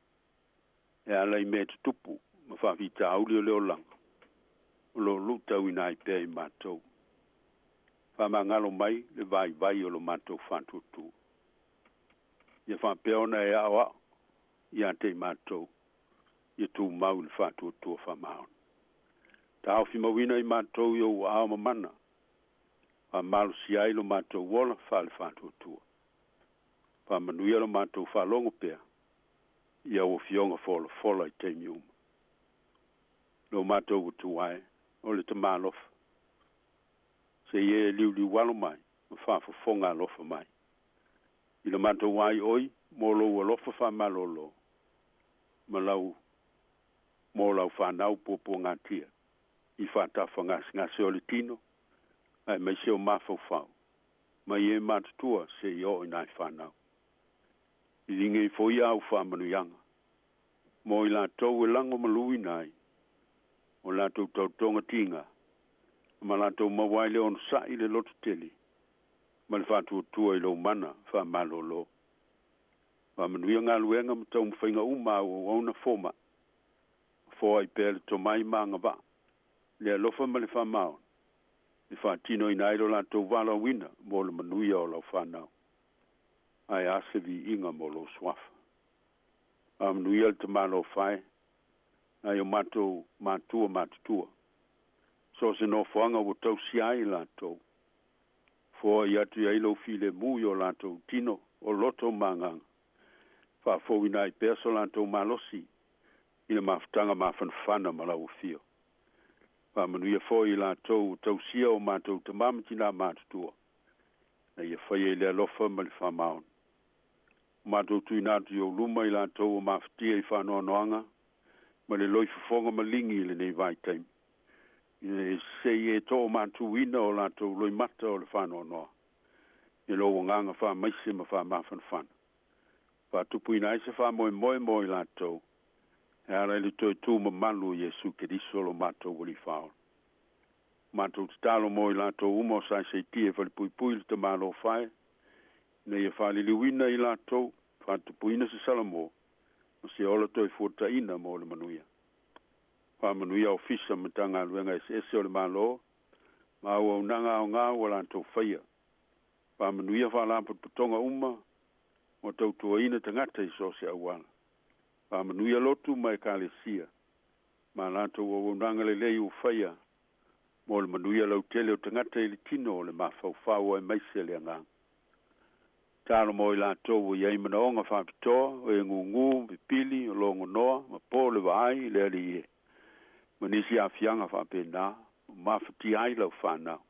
e ala i mea tutupu ma faafitauli o le olaga o lo o luitauina ai pea i matou. Faamagalo mai le vaivai o lo matou faatuatua. Ia faapea ona e aoao ia te i matou ia tumau i le faatuatua faamaoni. Taofimauina i matou i ou aao mamana, faamalosia ai lo matou ola faale-faatuatua. Faamanuia lo matou faalogo pea i au afioga folafola i taimi uma. Lo matou Atua e, o le Tama alofa, se i e liuliualo mai ma faafofoga alofa mai i lo matou aioi mo lou alofa faamalolo ma lau mo lau fanau puapuagatia i faatafa gasegase o le tino aemaise o mafaufau mai e matutua seia oo i nai fanau. Liliga ifo ia au faamanuiaga mo i latou e lagomaluina ai o latou tautoga tiga ma latou maua ai le onosai, le lototele ma le faatuatua i lou mana faamalolo. Faamanuia galuega ma taumafaiga uma a au auauna fomaʻi, foai pea le tomai ma agavaa, le alofa ma le faamaoni e faatinoina ai lo latou valaauina mo le manuia o lau fanau. Ae a se viiga mo lou suafa. Faamanuia le tamalofa e nai o matou matua matutua. So o se nofoaga ua tausia ai i latou. Foai atu i ai lou filemu i o latou tino, o loto ma agaga. Faafouina ai pea so latou malosi i le mafutaga mafanafana ma lau afio. Faamanuia foi i latou ua tausia o matou tama ma tinā matutua, ina ia faia i le alofa ma le faamaoni. Ua matou tuuina atu i ou luma i latou ua mafatia i faanoanoaga ma le loifofoga maligi i lenei vaitaimi, ina ia se i e toomatuina o latou loimata o le faanoanoa i lou agaga faamaise ma faamafanafana. Faatupuina ai se faamoemoe mo i latou e ala i le toe tu mamalu o Iesu Keriso lo matou Alii Faaola. Matou tatalo mo i latou uma o saisaitia e falepuipui le tamalofa e, ina ia faaliliuina i latou, faatupuina se salamo ma se ola toe fuataina mo le manuia. Faamanuia Ofisa ma Matagaluega eseese o le Malo ma auaunaga aoga ua latou faia. Faamanuia faalapotopotoga uma ua tautuaina tagata i so o se auala. Faamanuia lotu ma ekalesia ma latou auaunaga lelei ua faia mo le manuia lautele o tagata i le tino o le mafaufau aemaise le agaga. Tatalo mo i latou ua i ai manaoga faapitoa, o e gugu, pipili, o logonoa, ma po le vaai i le Alii e, ma nisi aafiaga faapena, ua mafatia ai lau fanau.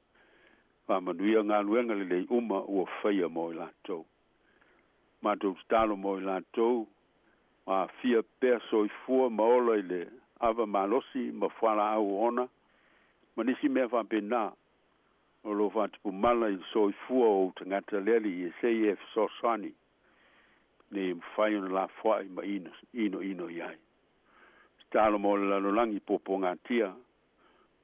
Faamanuia galuega lelei uma ua faia mo i latou. Matou tatalo mo i latou ua aafia pea soifua ma ola i le ava malosi ma fualaau oona ma nisi mea faapena o lo o faatupumala i le soifua o ou tagata le Alii e se i e fesoasoani ina ia mafai ona lafoai ma inoino i ai. Tatalo mo le lalolagi puapuagatia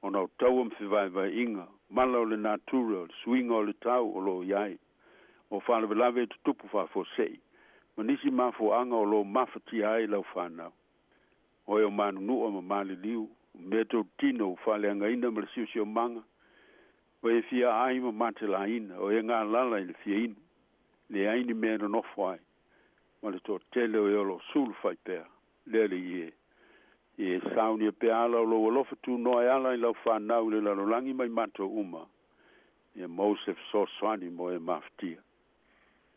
ona o taua ma fevaevaeaiga, mala o le natura, o le suiga o le tau o lo o i ai, o faalavelave e tutupu faafuasei, ma nisi mafuaaga o lo o mafatia ai lau fanau. O e o manunua ma maliliu, o mea tou tino ua faaleagaina ma le siosiomaga, o e fia ai ma matelaina, o e galala i le fia inu, leai ni mea e nonofo ai, ma le toatele o e o lo o sulufai pea, le Alii e. Ia e saunia pea ala o lou alofa tunoa e ala i lau fanau i le lalolagi ma i matou uma, ia maua se fesoasoani mo e mafatia.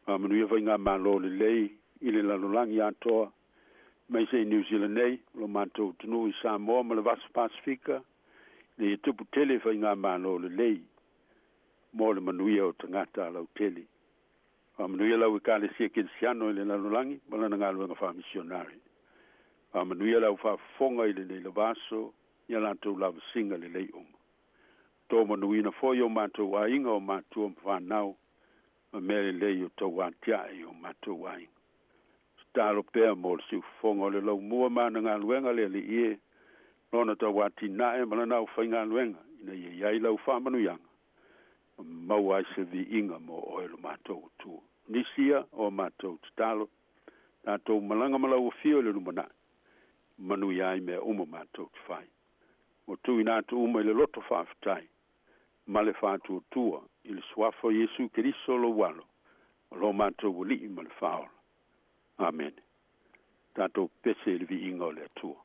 Faamanuia faigamalo lelei i le lalolagi atoa, aemaise i Niu Sila nei, o lo matou atunuu i Samoa ma le Vasa Pasefika, ina ia tupu tele faigamalo lelei mo le manuia o tagata lautele. Faamanuia lau Ekalesia Kerisiano i le lalolagi ma lana galuega faamisionare. Faamanuia le au faafofoga i lenei lava aso i a latou lavasiga lelei uma. Tomanuina foi o matou aiga, o matua ma fanau, ma mea lelei o tou atiae i o matou aiga. Tatalo pea mo le siufofoga o le laumua ma ana galuega le Alii e, Lona tauatinae ma lana aufaigaluega ina ia iai lau faamanuiaga ma maua ai se viiga mo oe lo matou Atua. Nisi ia o a matou tatalo, tatou malaga ma lau afio i le lumanai, manuia ai mea uma matou te fai. Ua tuuina atu uma i le loto faafetai ma le faatuatua i le suafa o Iesu Keriso lou Alo, o lo matou Alii ma le Faaola. Amene. Tatou pese i le viiga o le Atua.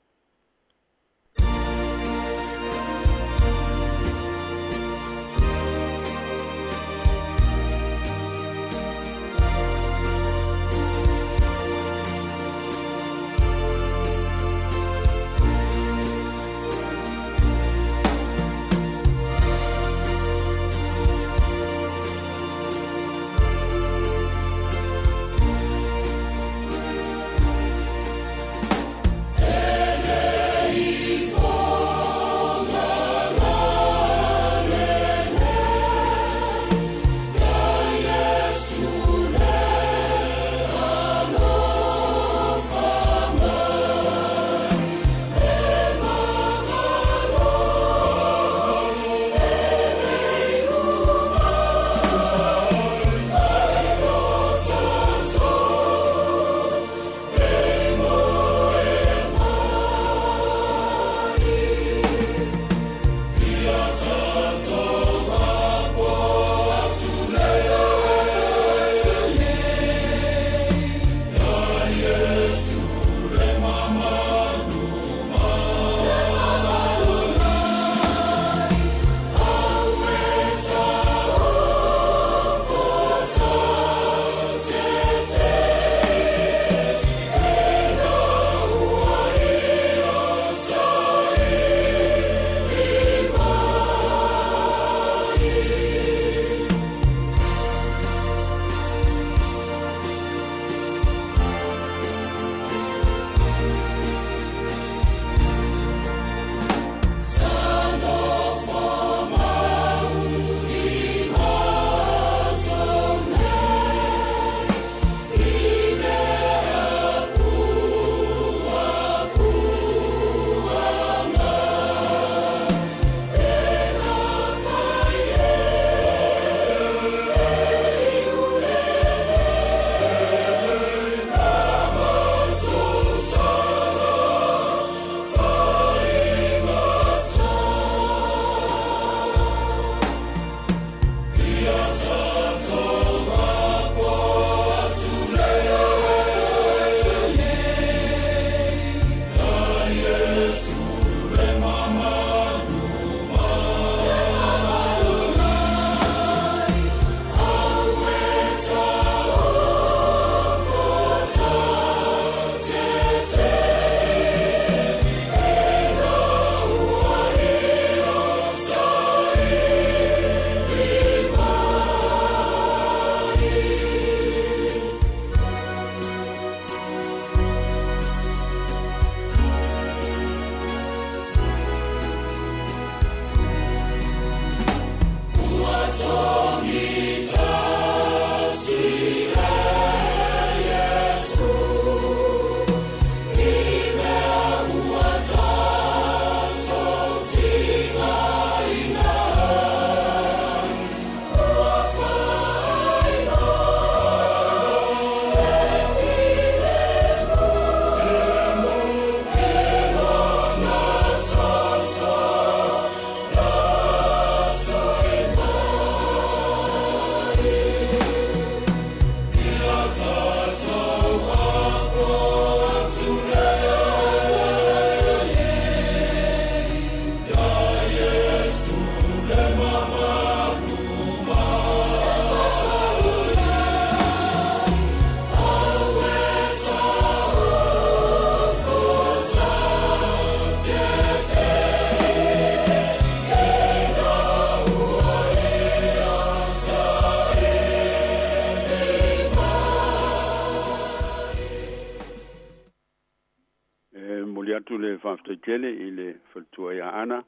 E momoli atu le faafetai tele i le faletua ia Ana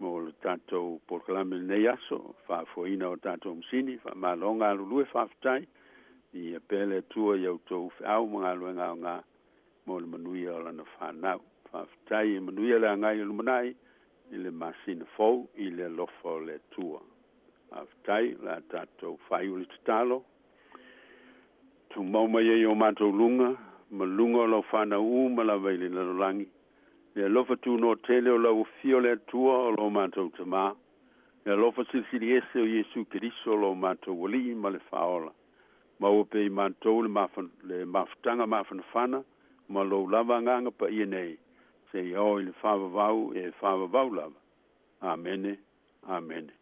mo le tatou polokalame i lenei aso, faafoeina o tatou masini, faamalo galulue faafetai ia pea le Atua i a outou feau ma galuega aoga mo le manuia o lana fanau. Faafetai e manuia le agai i le lumanai i le masina fou i le alofa o le Atua. Faafetai o le a tatou faaiu i le tatalo. Tumau mai ai i o matou luga ma luga o lau fanau uma lava i le lalolagi, le alofa tunoa tele o lau Afio o le Atua o lo matou Tamā, le alofa silisili ese o Iesu Keriso lo matou Alii ma le Faaola. Maua pea i matou le le mafutaga mafanafana ma lou lava Agaga Paia nei, seia oo i le faavavau e faavavau lava. Amene. Amene.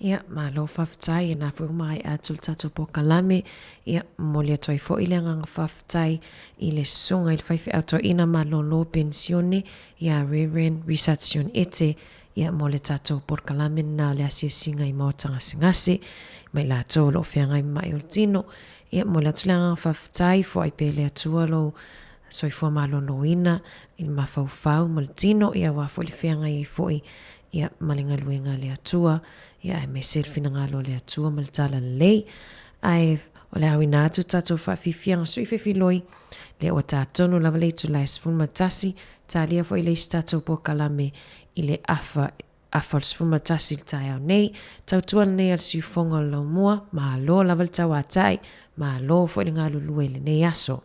Ia, malo faafetai, e na foi ua maea atu le tatou polokalame. Ia, momoli atu ai foi le agaga faafetai i le susuga i le faifeau toeaina malolo penisione ia Reverend Risatsion Ete, ia mo le tatou polokalame lena o le asiasiga i maota gasegase ma i latou o lo o feagai ma mai o le tino. Ia, momoli atu le agaga faafetai, foai pea e le Atua lou soifua maloloina i le mafaufau ma le tino, ia aua foi le feagai ai foi ia ma le galuega a le Atua, ia aemaise le finagalo o le Atua ma le talalelei. Ae o le auina atu tatou faafiafiaga sui fefiloi, lea ua tā tonu lava le itula e 11, talia foi le isi tatou polokalame i le afa afa o le 11 i le taeao nei. Tautua lenei a le siufofoga o le laumua, malo lava le tauatai, malo foi le galulue i lenei aso.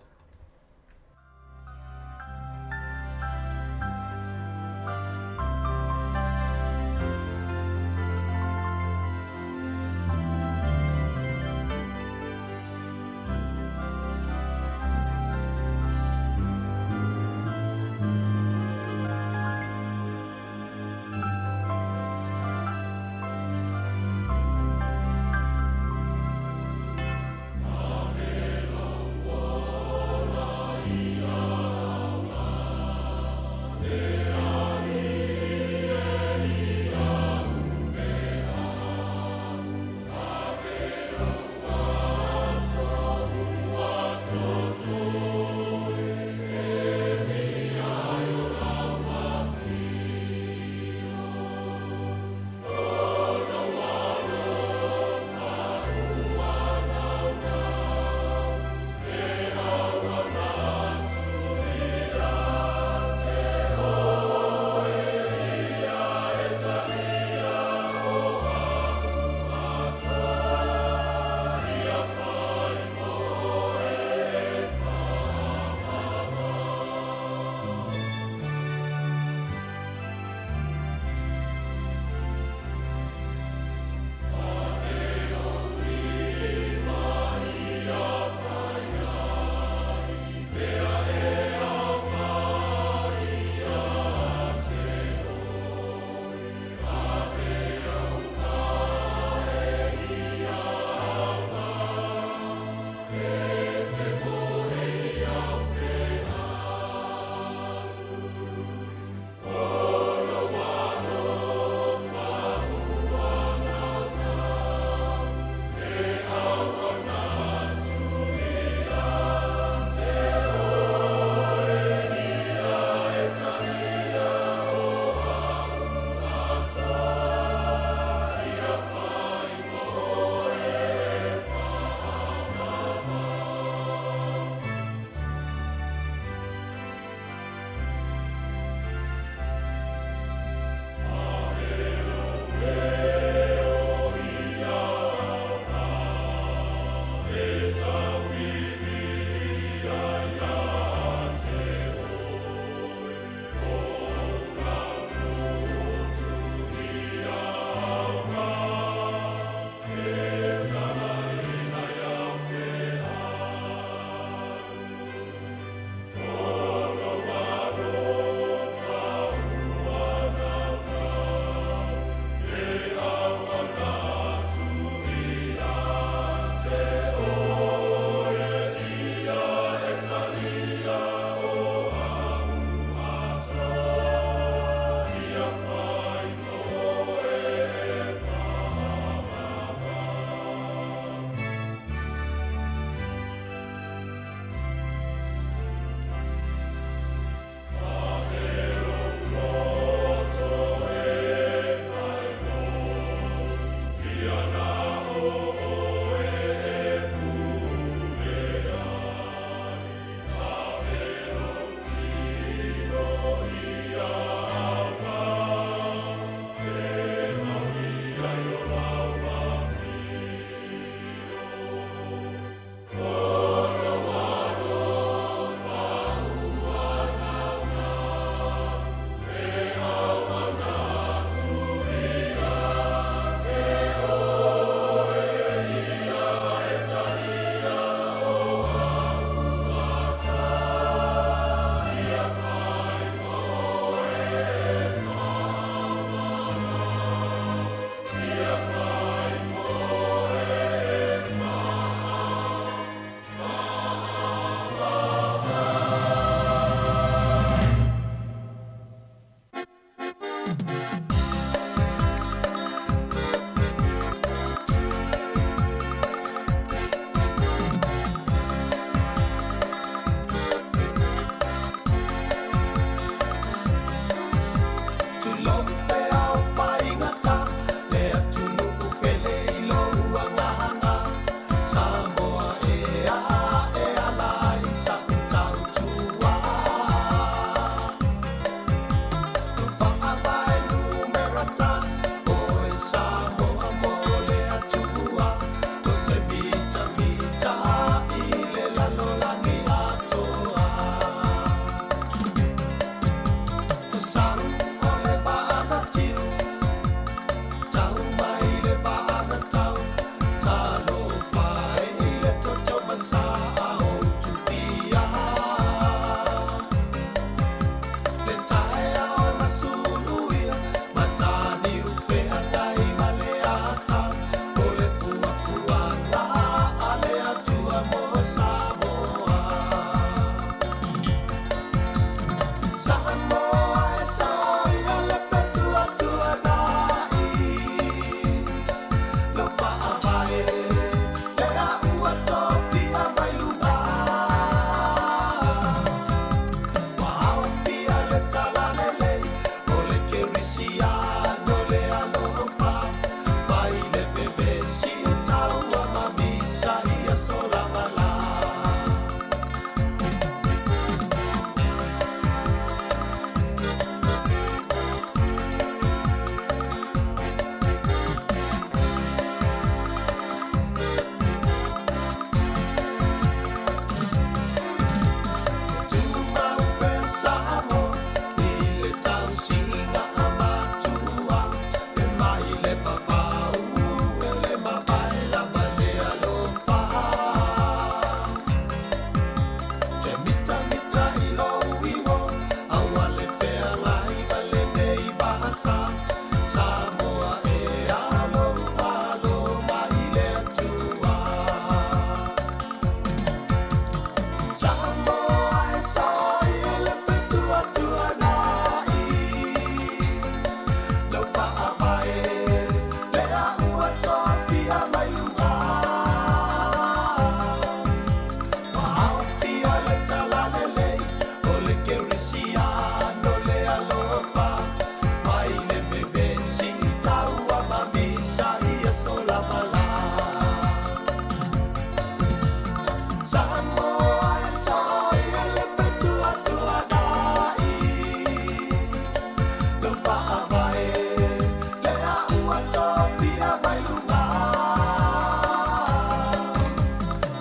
Tulou te ao faigata, le atunuu pele i lou agaga. Samoa e a e ala ai sa'u tautua. Lou faavae numera tasi, oe Samoa mo le Atua. O se mitamita i le lalolagi atoa. O sau o le vaa na tiu, tau mai le vaa na tau, talofa e i le toto ma sa a o tufia. Le taeao e masuluia, mataniu feagai ma le ata, o le fuafuaga a le Atua mo Samoa. Samoa e soia le fetuatuanai, lou faavae lea ua tofia mai luga. Ua aofia le talalelei o le kerisiano le alofa, mai le vevesi taua ma misa i aso lava la. Tumau pea Samoa i le tausiga a matua, e mai le vavau e le mavae lava le alofa. Te mitamita i lou igo, aua le feagai ma lenei vasa. Samoa e alo alo mai le Atua. Samoa e soia le fetuatuanai, lou faavae lea ua tofia mai luga. Ua aofia le talalelei o le kerisiano le alofa, mai le vevesi taua ma misa i aso lava la. Samoa e soia le fetuatuanai, lou faavae lea ua tofia mai luga.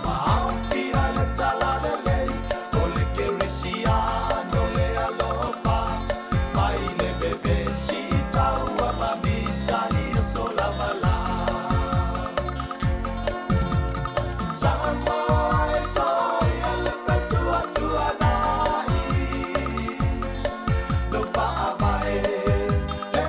Ua aofia le talalelei o le kerisiano le alofa, mai le vevesi taua ma misa i aso lava la. Samoa e soia le fetuatuanai, lou faavae lea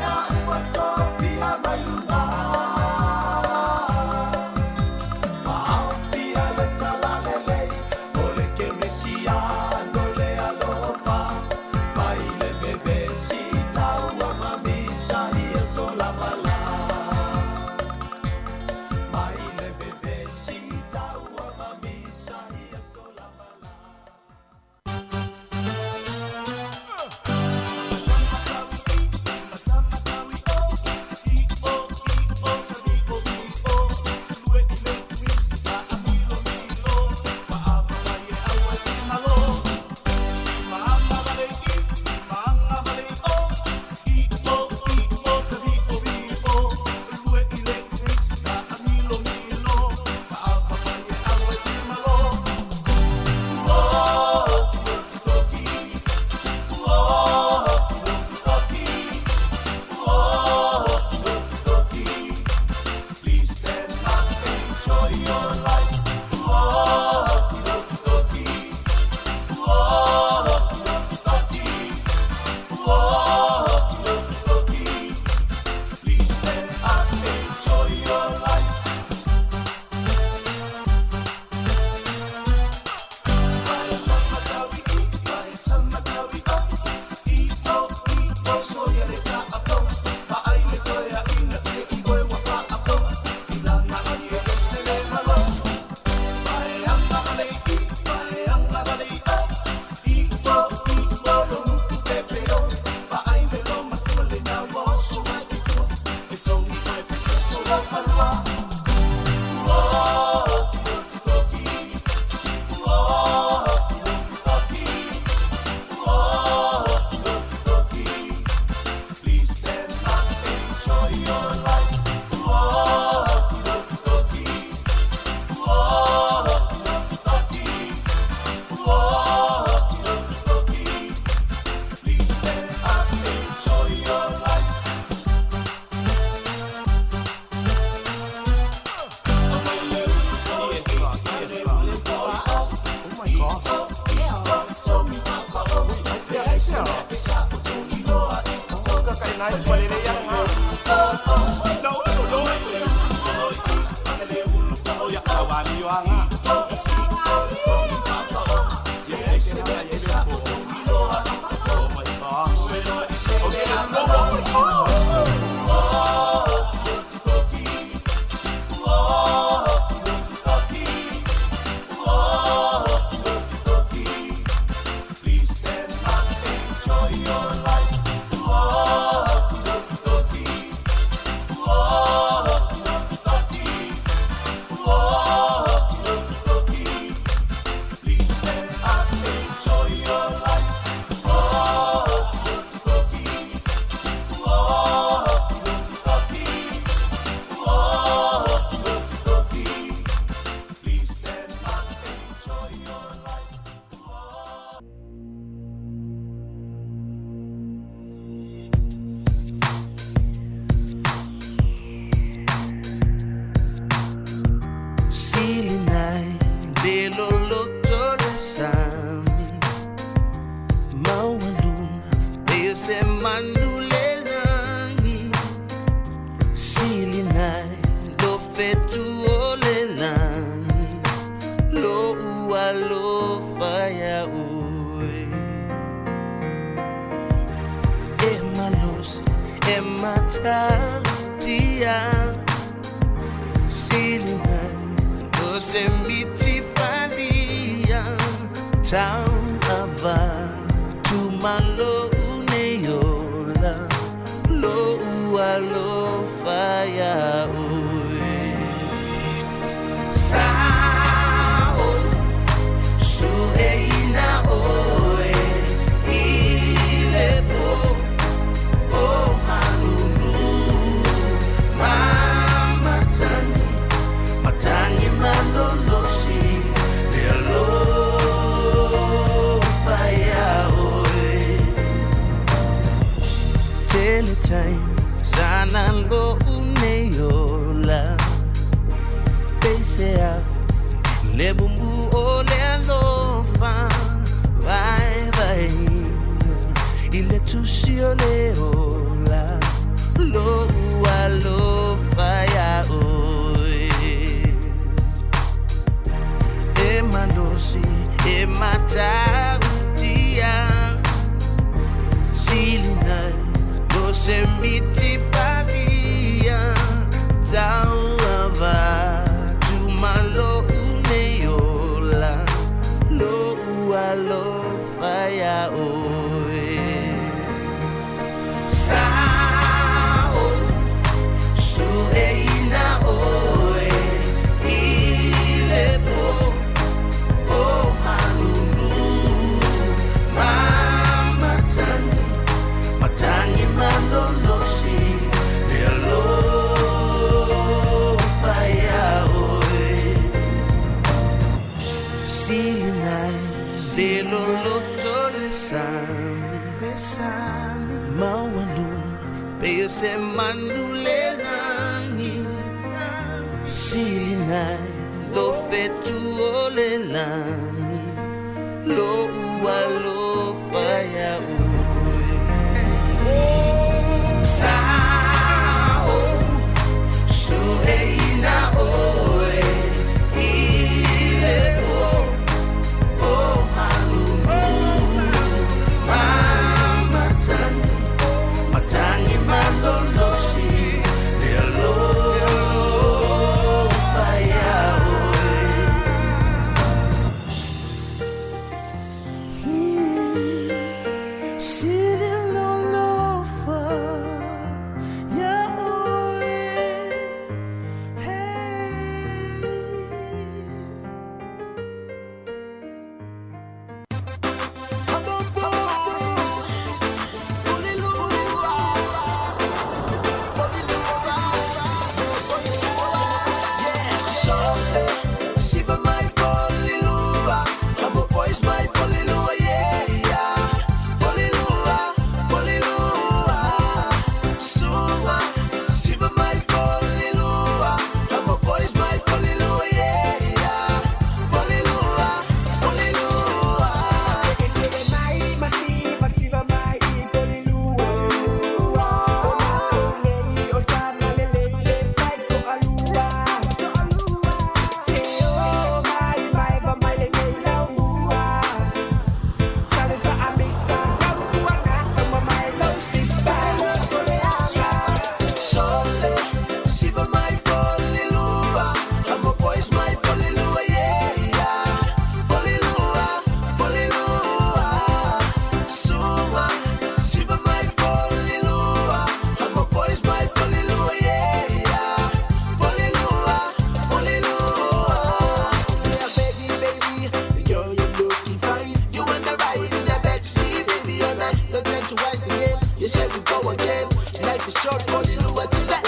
Yes, here we go again. Life is short, Polilua to the end.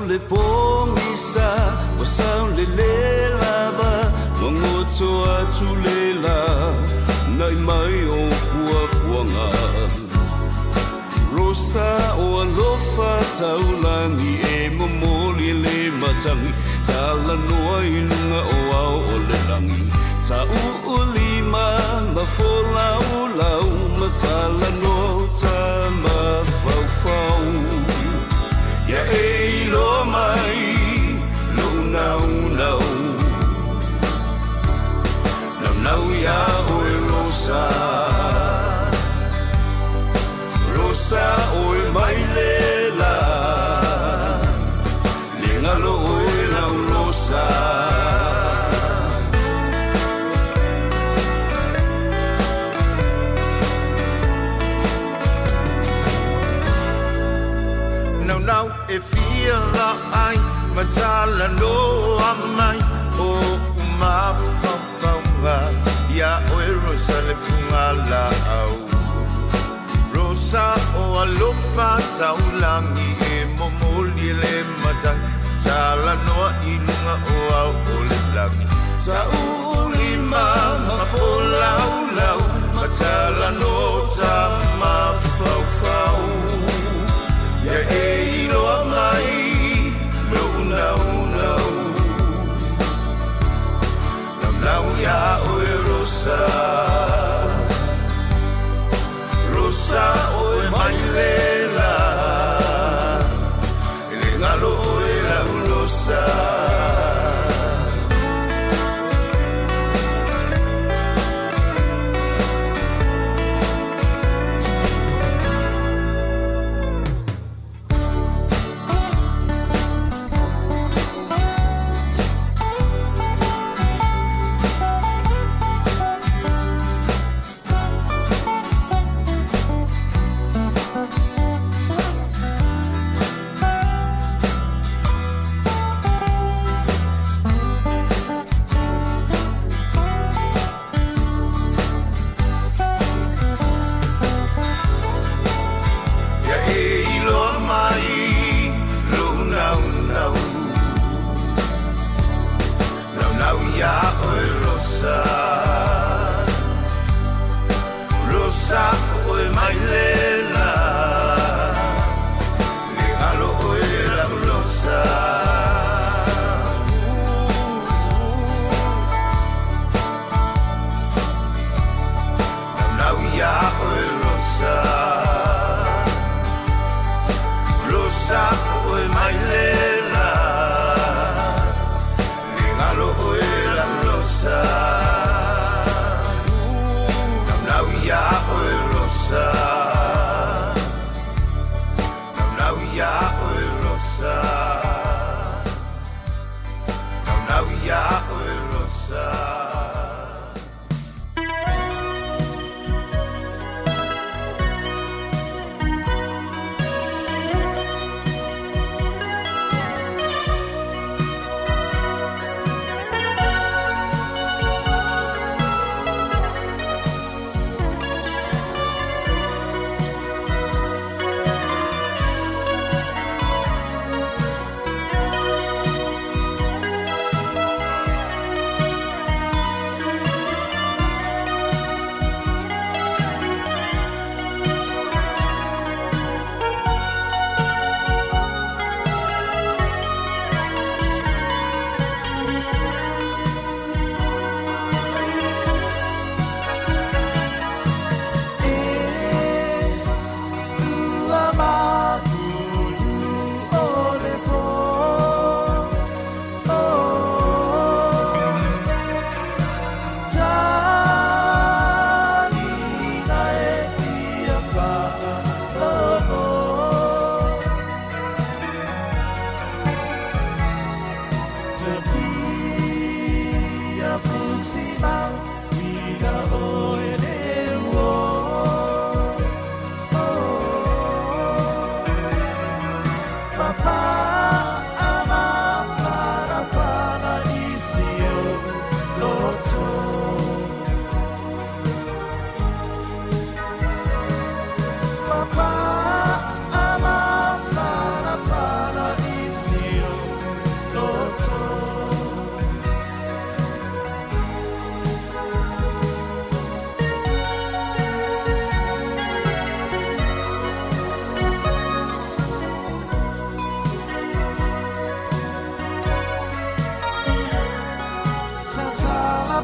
Le pogisa ua saolelē lava ua goto atu le lā na'i mai o puapuaga rosa o alofa taulagi e momoli le matagi talanoa i luga o ao o le lagi ta'u'ulima ma folaulau ma talanoa tamafaufau ia e iloa mai lou naunau naunau iā oe rosa rosa oe mai le lā le galo oe lau rosa. Naunau e fia la ai ma talanoa mai o mafaufauga ia oe rosa le fugala'au rosa o alofa taulagi e momoli le matagi talanoa i luga o ao o le lagi ta'ulima ma folaulau ma talanoa tamafaufau ia e iloa mai lou naunau naunau iā oe rosa rosa oe mai le lā e le galo oe lau rosa.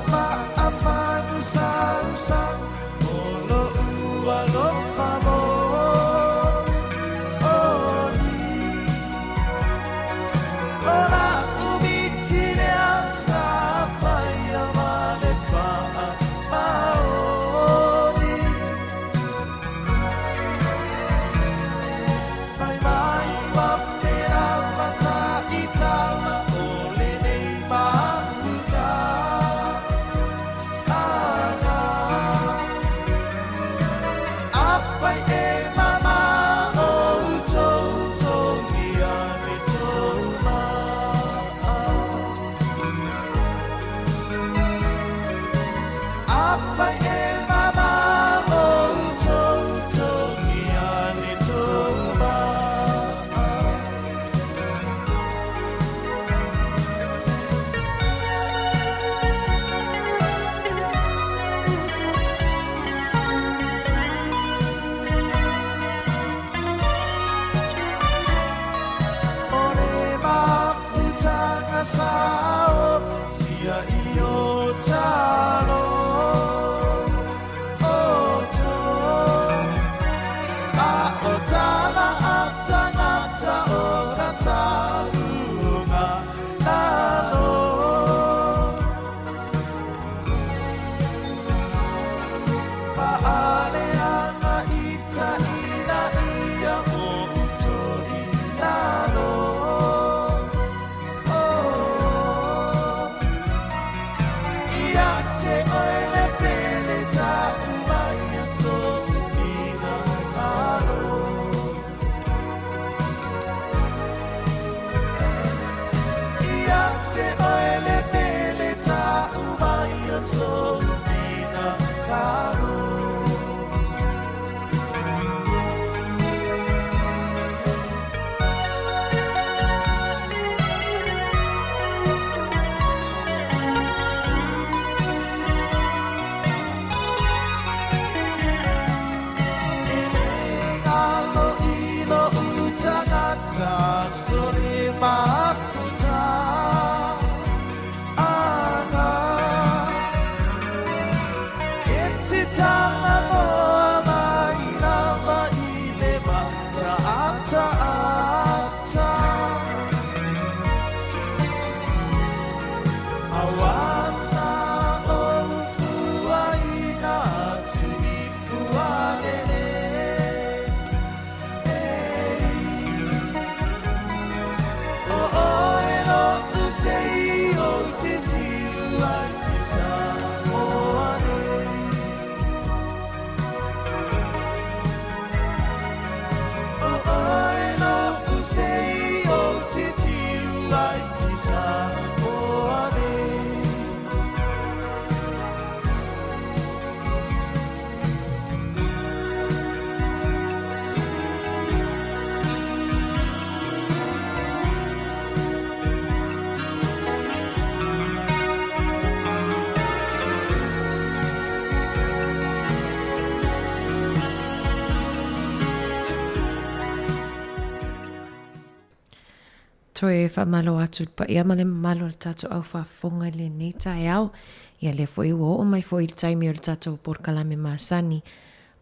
Faafagusausau o lo'u alofa mo'oli. O la'u miti lea sa faia ma le faamaoni. Fai mai ua felava sa i tala o lenei mafuta aga. Afai e mama o outou togia ne tou maa. Afai e mama o outou togia ne tou maa. O le mafutaga sa o sia i o talo o to. A o tala a tagata o ka saluga lalo. Faaleaga ita ina ia mo utoi lalo. Oh. Ia te oe le pele ta'u mai a so ina alo. Ia te oe le pele ta'u mai a so ina alo. E le galo i lo'u tagata so le mafuta aga. E te talanoa mai lava i le mata'ataʻata. Auā sa ou fuaina atu i fualele. O oe lo'u sei o te tiu ai i Samoa nei. O oe lo'u sei o te tiu ai i Samoa nei. Toe faamalo atu i le paia ma le mamalu o le tatou au faafofoga i lenei taeao. Ia lea foi ua oo mai foi i le taimi o le tatou polokalame masani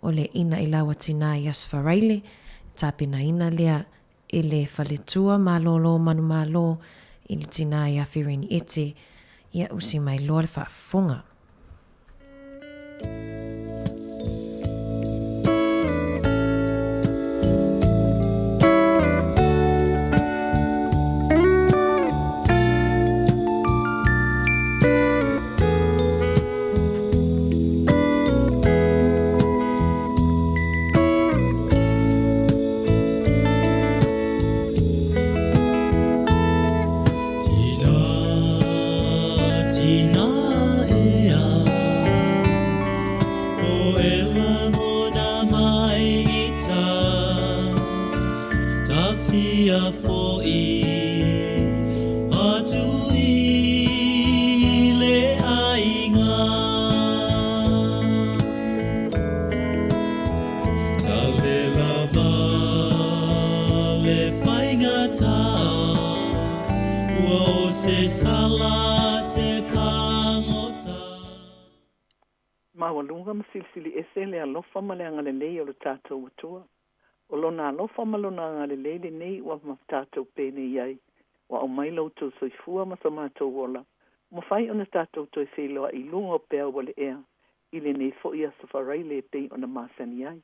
o le Ina i Lau Atinā i Aso Faraile, tapenaina lea e le Faletua Malolo Manumalo i le Tinā ia Firini Ete. Ia usi mai loa le faafofoga. Tina, ea, o ela mona mai ita, tafia foi atu i le aiga. Tale lava le faigata, ua o se sala se pagota. Maualuga ma silisili ese le alofa ma le agalelei o lo tatou Atua. O Lona alofa ma Lona agalelei lenei ua tatou penei ai, ua aumai lo outou soifua ma so matou ola, ua mafai ona tatou toe feiloai i luga o peau o le ea, i lenei foi aso faraile e pei ona masani ai.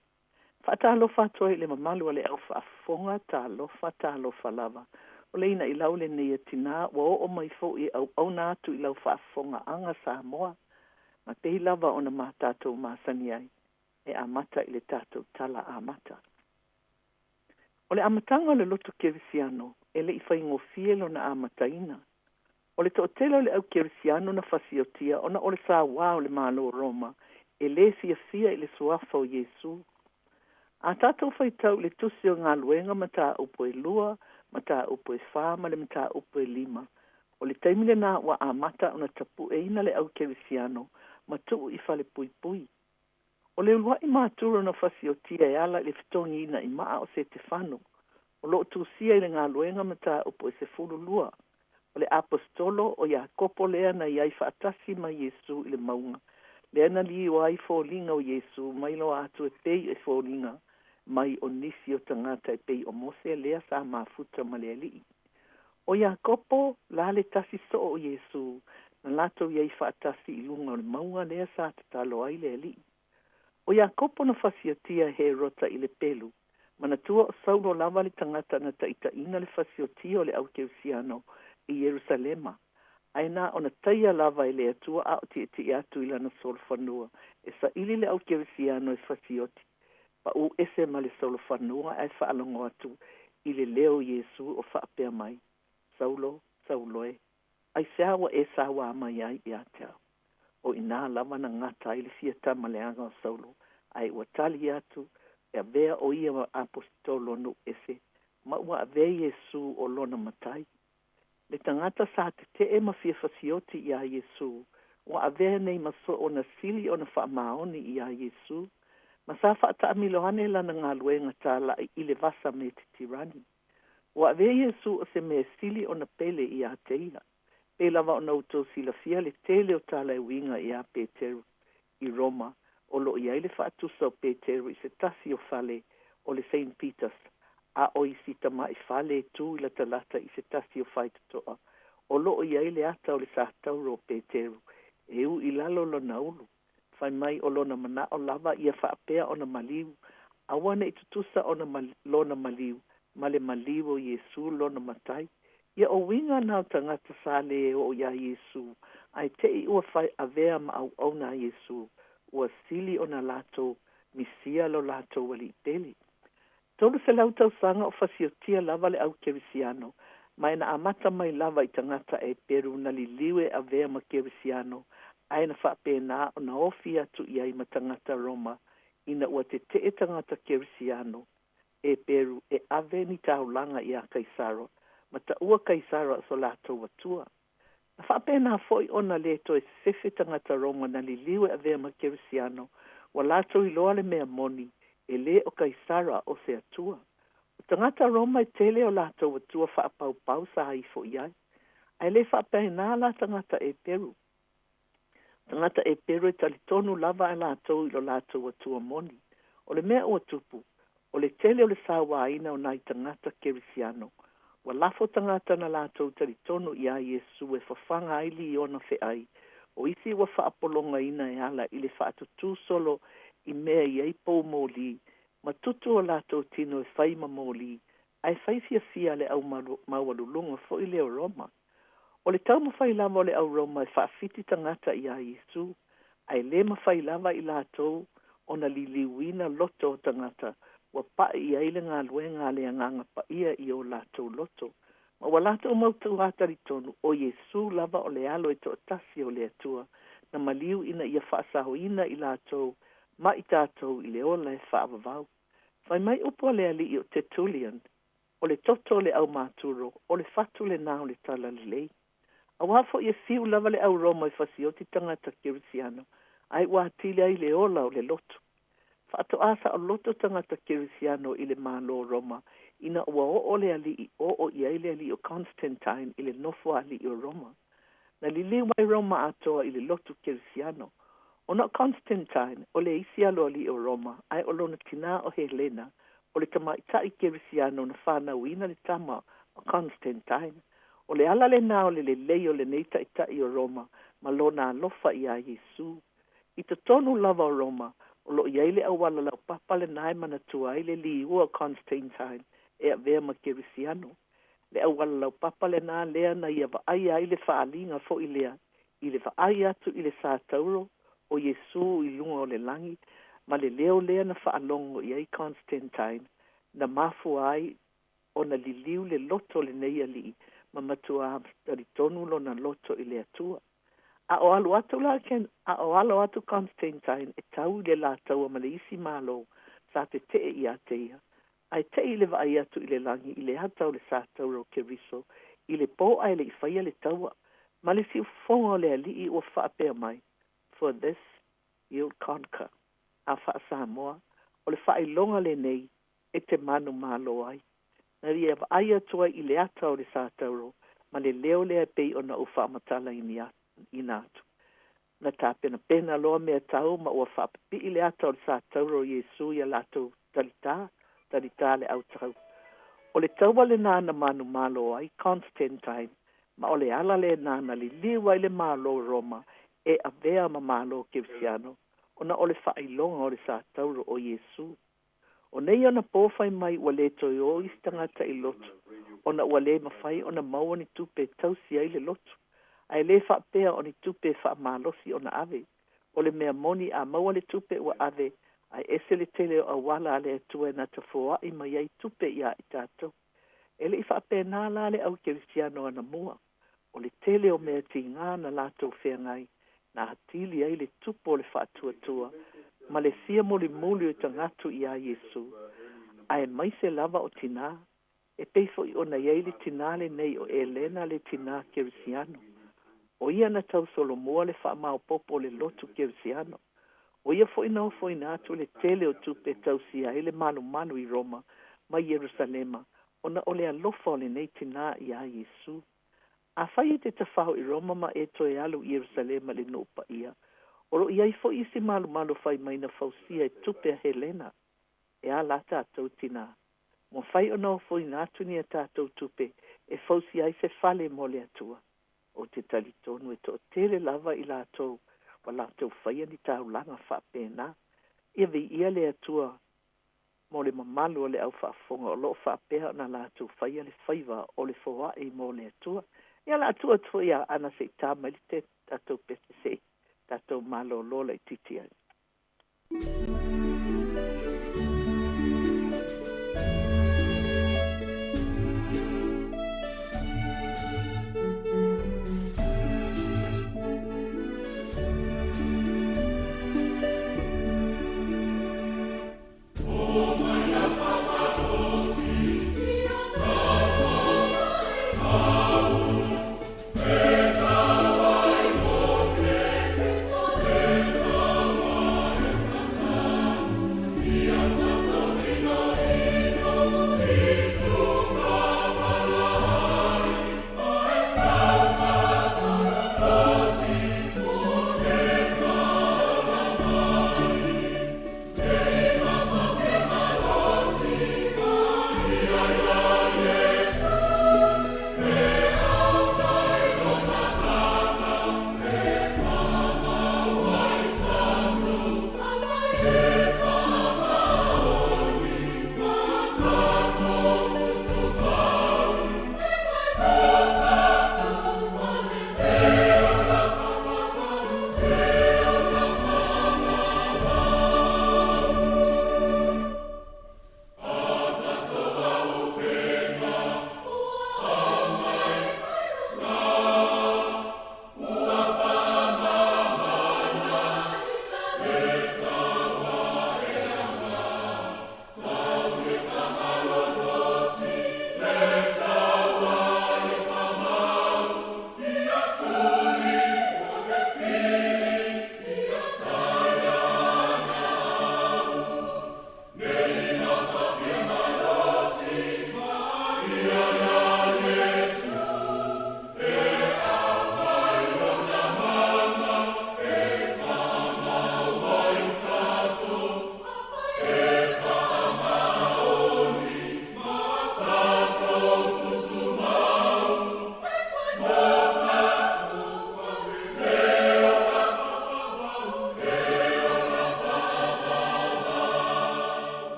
Faatalofa atu ai i le mamalu o le au faafofoga, talofa, talofa lava. O le ina'ilau lenei a tinā ua oo mai foi e auauna atu i lau faafofogaaga Samoa, ma pei lava ona ma tatou masani ai, e amata i le tatou tala amata. O le amataga o le lotu kerisiano e le i faigofie lona amataina. O le toatele o le au kerisiano na fasiotia ona o le sauā o le Malo o Roma e lē fiafia i le suafa o Iesu. A tatou faitau i le Tusi o Galuega mataupu e 2, mataupu e 4 ma le mataupu e 5, o le taimi lenā ua amata ona tapu'eina le au kerisiano ma tuu i falepuipui. O le ulua'i maturu na fasiotia e ala i le fetogiina'ima'a o Setefano, o lo'o tusia i le Galuega mataupu e 12. O le aposetolo o Iakopo lea na i ai faatasi ma Iesu i le mauga, lea na liua ai foliga o Iesu ma iloa atu e pei e foliga mai o nisi o tagata e pei o Mose lea sa mafuta ma le Alii. O Iakopo la le tasi soo o Iesu na latou i ai faatasi i luga o le mauga lea sa tatalo ai le Alii. O Iakopo na fasiotia e Herota i le pelu, manatua o Saulo lava le tagata na taʻitaʻina le fasiotia o le au kerisiano i Ierusalema, ae na ona taia lava e le Atua a o tietie atu i lana solofanua e saili le au kerisiano e fasioti, paʻū ese ma le solofanua ae faalogo atu i le leo o Iesu o faapea mai, Saulo, Saulo e, aisea ua e sauā mai ai ia te au? O i inā lava na gata ai le fia tamaleaga o Saulo, ae ua tali atu e avea o ia ma aposetolo nuu ese, ma ua avea Iesu o lona Matai. Le tagata sa tete'e ma fia fasioti iā Iesu, ua avea nei ma soo na sili ona faamaoni iā Iesu, ma sa faataamilo ane lana galuega tāla'i i le vasa Metitirani. Ua avea Iesu o se mea sili ona pele iā te ia. Pei lava ona outou silafia le tele o tala e uiga iā Peteru i Roma, o loo i ai le faatusa o Peteru i se tasi o fale o le Saint Peters, a o i si tama'i fale e tu i latalata i se tasi o faitotoa, o loo i ai le ata o le satauro o Peteru e ū i lalo lona ulu. Fai mai o lona manao lava ia faapea ona maliu, aua neʻi tutusa ona lona maliu ma le maliu o Iesu lona Matai. Ia o uiga na o tagata sa lē oo iā Iesu, ae teʻi ua fai avea ma auauna a Iesu, ua sili ona latou misia lo latou Alii pele. 300 tausaga o fasiotia lava le au kerisiano, ma e na amata mai lava i tagata Eperu na liliu e avea ma kerisiano, ae na faapena ona ofi atu i ai ma tagata Roma ina ua teteʻe tagata kerisiano Eperu e ave ni taulaga iā Kaisara ma taʻua Kaisara o so latou Atua. Na faapena foi ona lē toe fefe tagata Roma na liliu e avea ma kerisiano, ua latou iloa le mea moni, e lē o Kaisara o se Atua. O tagata Roma e tele o latou atua faapaupau sa ifo i ai, ae lē faapena la tagata Eperu. Tagata Eperu e talitonu lava a latou i lo latou Atua moni. O le mea ua tupu, o le tele o le sauāina o nai tagata kerisiano, ua lafo tagata na latou talitonu iā Iesu e fafaga ai liona fe'ai, o isi ua faapologaina e ala i le faatutū solo i mea i ai pou mōlī, ma tutu o latou tino e fai ma mōlī, ae fai fiafia le au maualuluga foi lea o Roma. O le taumafai lava o le au Roma e faafiti tagata iā Iesu, ae lē mafai lava i latou ona liliuina loto o tagata ua pa'i i ai le galuega a le Agaga Paia i o latou loto, ma ua latou mautuā talitonu o Iesu lava o le Alo e toatasi o le Atua na maliu ina ia faasaoina i latou ma i tatou i le ola e faavavau. Fai mai upu a le alii o Tertullian, o le toto o le au maturo, o le fatu lenā o le talalelei. Auā foi e fiu lava le au Roma e fasioti tagata kerisiano, ae ua atili ai le ola o le lotu. Faatoā saoloto tagata kerisiano i le Malo o Roma ina ua oo le alii oo i ai le alii o Constantine i le nofoaali'i o Roma. Na liliu mai Roma atoa i le lotu kerisiano. Ona o Constantine o le isi aloalii o Roma, ae o lona tinā o Helena, o le tamaitai Kerisiano na fanauina le tama o Constantine. O le ala lenā o le lelei o lenei taitai o Roma ma lona alofa iā Iesu. I totonu lava o Roma, o lo o i ai le auala laupapa lenā e manatua ai le liua o Constantine e avea ma Kerisiano. Le auala laupapa lenā lea na ia vaaia ai le faaaliga foi lea i le vaai atu i le Sa Tauro o Iesu i luga o le lagi ma le leo lea na faalogo i ai Constantine na mafua ai ona liliu le loto o lenei alii ma matuā talitonu lona loto i le Atua. A o alu atu la a o alo atu Constantine e tau i le la taua ma le isi Malo sa tetee iā te ia, ae te'i le vaai atu i le lagi i le ata o le Sa Taura o Keriso i le pō ae le i faia le taua, ma le siufofoga o le Alii ua faapea mai, For this you'll conquer. A faa-Samoa, o le faailoga lenei e te manumalo ai. Na ia vaai atu ai i le ata o le Sa Tauro ma le leo lea e pei ona ou faamatalaina atu. Na tapenapena loa mea tau ma ua faapipii le ata o le Sa Tauro o Iesu i a latou talitā, talitā le autau. O le taua lenā na manumalo ai Constantine ma o le ala lenā na liliu ai le Malo o Roma e avea ma Malo Kerisiano ona o le faailoga o le Sa Tauro o Iesu. O nei ona pō fai mai ua le toe o isi tagata i lotu ona ua le mafai ona maua ni tupe e tausi ai le lotu. Ae le faapea o ni tupe e faamalosi ona ave. O le mea moni a maua le tupe ua ave ae ese le tele o auala a le Atua e na te foai mai ai tupe iā i tatou. E le i faapena la le au kerisiano anamua. O le tele o mea tigā na latou feagai na atili ai le tupu o le faatuatua ma le fia mulimuli o tagatu iā Iesu, aemaise lava o tinā, e pei foi ona i ai le tinā lenei o Elena le tinā kerisiano. O ia na tausolomua le faamaopoopo o le lotu kerisiano. O ia foi na ofoina atu le tele o tupe e tausia ai le malumalu i Roma ma Ierusalema ona o le alofa o lenei tinā iā Iesu. Afai e te tafao i Roma ma e toe alu i Ierusalema le nuu paia, o lo o i ai foi isi malumalu fai mai na fausia e tupe a Helena. E a la tatou tinā? Mafai ona ofoina atu ni a tatou tupe e fausia ai se fale mo le Atua. Ou te talitonu e toatele lava i latou ua latou faia ni taulaga faapena. Ia viia le Atua mo le mamalu o le au faafofoga o lo o faapea ona latou faia le faiva o le foai mo le Atua. Ia o le a tuu atu foi ia Aana se i ta mai le tatou pese se i tatou malolo laitiiti ai.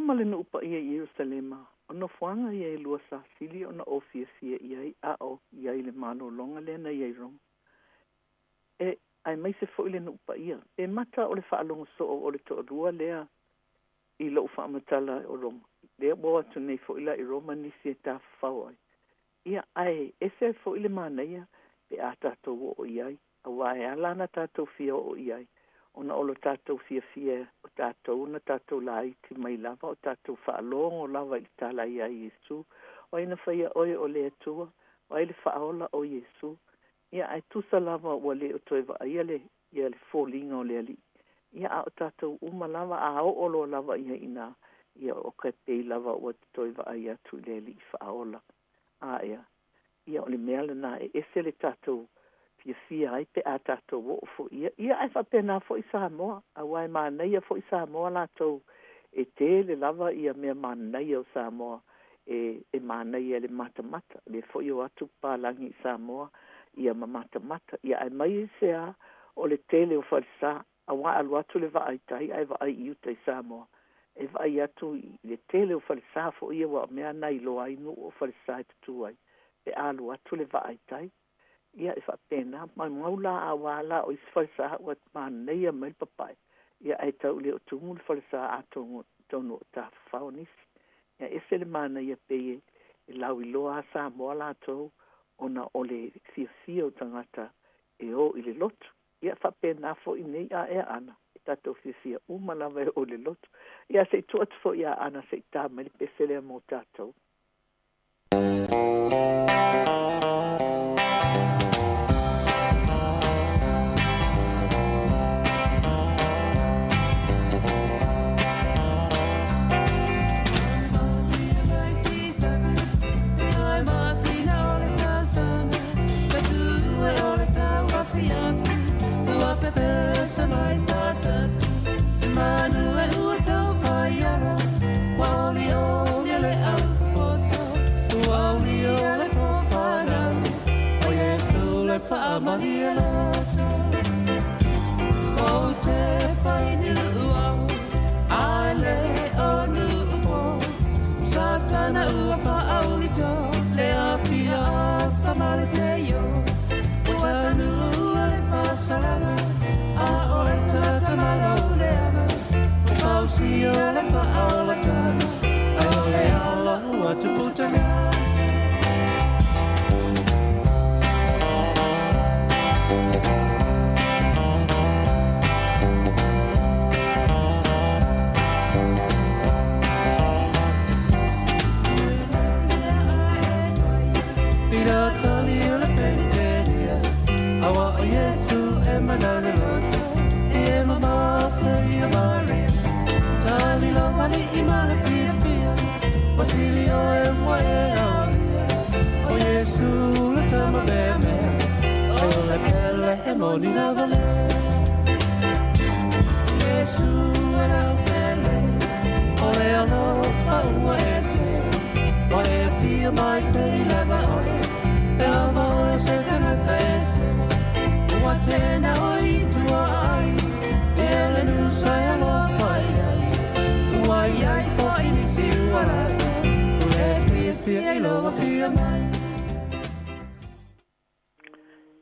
ma le nuu paia i Ierusalema, o nofoaga ia e lua sa sili ona ou fiafia i ai a o i ai i le malologa lea na i ai i Roma. E, aemaise foi le nuu paia. Pe mata o le faalogo soo o le toalua lea i lou faamatala o Roma, lea ua o atu nei foi la i Roma nisi e tafafao ai. Ia, ae ese ai foi le manaia pe a tatou oo i ai, auā e ala ona tatou fia oo i ai, ona o lo tatou fiafia o tatou na tatou laiti mai lava o tatou faalogo lava i le tala iā Iesu, O ai na faia oe o le Atua? O ai le Faaola? O Iesu. Ia, ae tusa lava ua le o toe vaaia le, ia le foliga o le Alii. Ia, a o tatou uma lava, a oo loa lava ia i inā, ia o ka pei lava ua toe vaai atu i le Alii Faaola. A ea? Ia, o le mea lena e ese le tatou fiafia ai pe a tatou oo foi ia. Ia, ae faapena foi Samoa, auā e manaia foi Samoa latou e tele lava ia mea manaia o Samoa e, e manaia i le matamata. O lea foi e o atu papalagi i Samoa, ia ma matamata. Ia, aemaise lava o le tele o falesa, auā e alu atu le vaa i tai ae vaai i uta i Samoa, e vaai atu i le tele o falesa foi ia, aua o mea na iloa ai nuu o falesa e tutū ai pe a alu atu le vaa i tai. Ia, e faapena. Maumau la auā la o isi falesa ua manaia mai le papae, ia ae tau le o tumu le falesa atonu o tafafao nisi. Ia, ese le manaia pei e, e lauiloa a Samoa latou ona o le fiafia o tagata e o i le lotu. Ia faapena foi nei a ea Ana, e tatou fiafia uma lava e o i le lotu. Ia se i tuu atu foi ia Ana se i ta mai le pese lea mo tatou.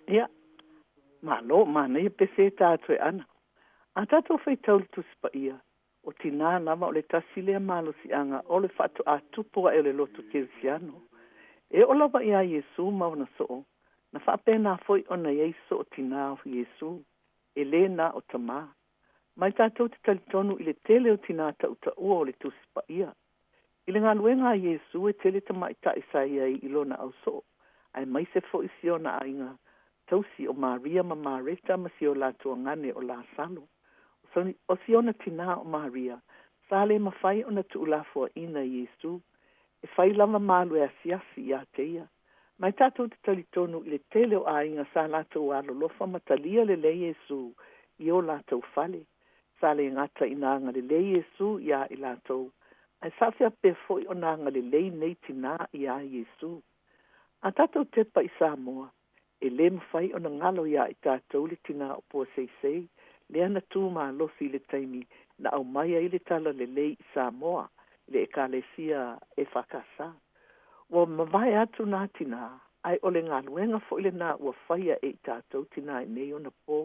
Ia, malo, manaia pese e ta atu e Ana. A tatou faitau i le Tusi Paia, o tinā lava o le tasi lea malosiaga o le faatoā tupu ae o le lotu kerisiano. E oo lava iā Iesū ma ona soo, na faapena foi ona i ai soo tinā o Iesū, e lē na o tamā. Ma e tatou te talitonu i le tele o tinā tautaua o le Tusi Paia. I le galuega a Iesū e tele tamaitai sa i ai i lona ausoo, aemaise foi si ona aiga tausi o Maria ma Mareta ma si o latou agane o Lasalo. O si ona tinā o Maria, sa le mafai ona tuulafoaina e Iesū, e fai lava ma alu e asiasi iā te ia. Ma e tatou te talitonu i le tele o aiga sa latou alolofa ma talia lelei Iesū i o latou fale. Sa le gata ina agalelei Iesū iā i latou, ae sa faapea foi ona agalelei nei tinā iā Iesū. A tatou tepa i Samoa, e lē mafai ona galo iā i tatou le tinā o Puaseisei, lea na tu malosi i le taimi na aumai ai le talalelei i Samoa. i le Ekalesia EFKS. Ua mavae atu na tinā, ae o le galuega foi lenā ua faia e i tatou tinā i nei ona pō.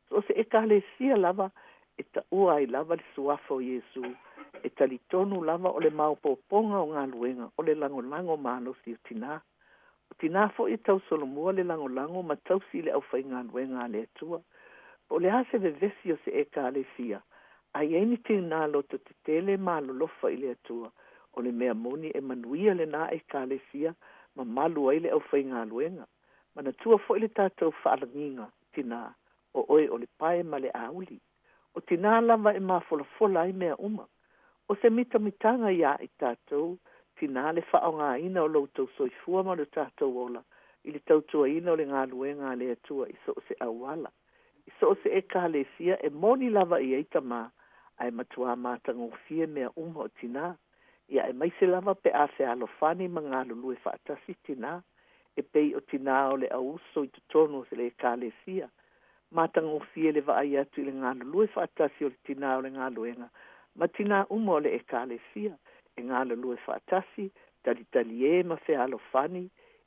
So o se Ekalesia lava e taua ai lava le suafa o Iesu, e talitonu lava o le maopoopoga o galuega o le lagolago malosi o tinā. O tinā foi e tausolomua le lagolago ma tausi i le aufaigaluega a le Atua. Po o le a se vevesi o se Ekalesia, a i ai ni tinā lototetele ma alolofa i le Atua, o le mea moni e manuia lenā Ekalesia ma malu ai le aufaigaluega. Manatua foi le tatou faalagiga, tinā, o oe o le pae ma le auli. O tinā lava e mafolafola ai mea uma. O se mitamitaga iā i tatou, tinā le faaaogaina o lo outou soifua ma lo tatou ola i le tautuaina o le galuega a le Atua i so o se auala. I so o se Ekalesia e moni lava e i ai tamā, ae matuā matagofie mea uma o tinā. Ia aemaise lava pe a fealofani ma galulue faatasi tinā, e pei o tinā o le auuso i totonu o le Ekalesia. Matagofie le vaai atu i le galulue faatasi o le tinā o le galuega ma tinā uma o le Ekalesia, e galulue faatasi, talitaliē ma fealofani,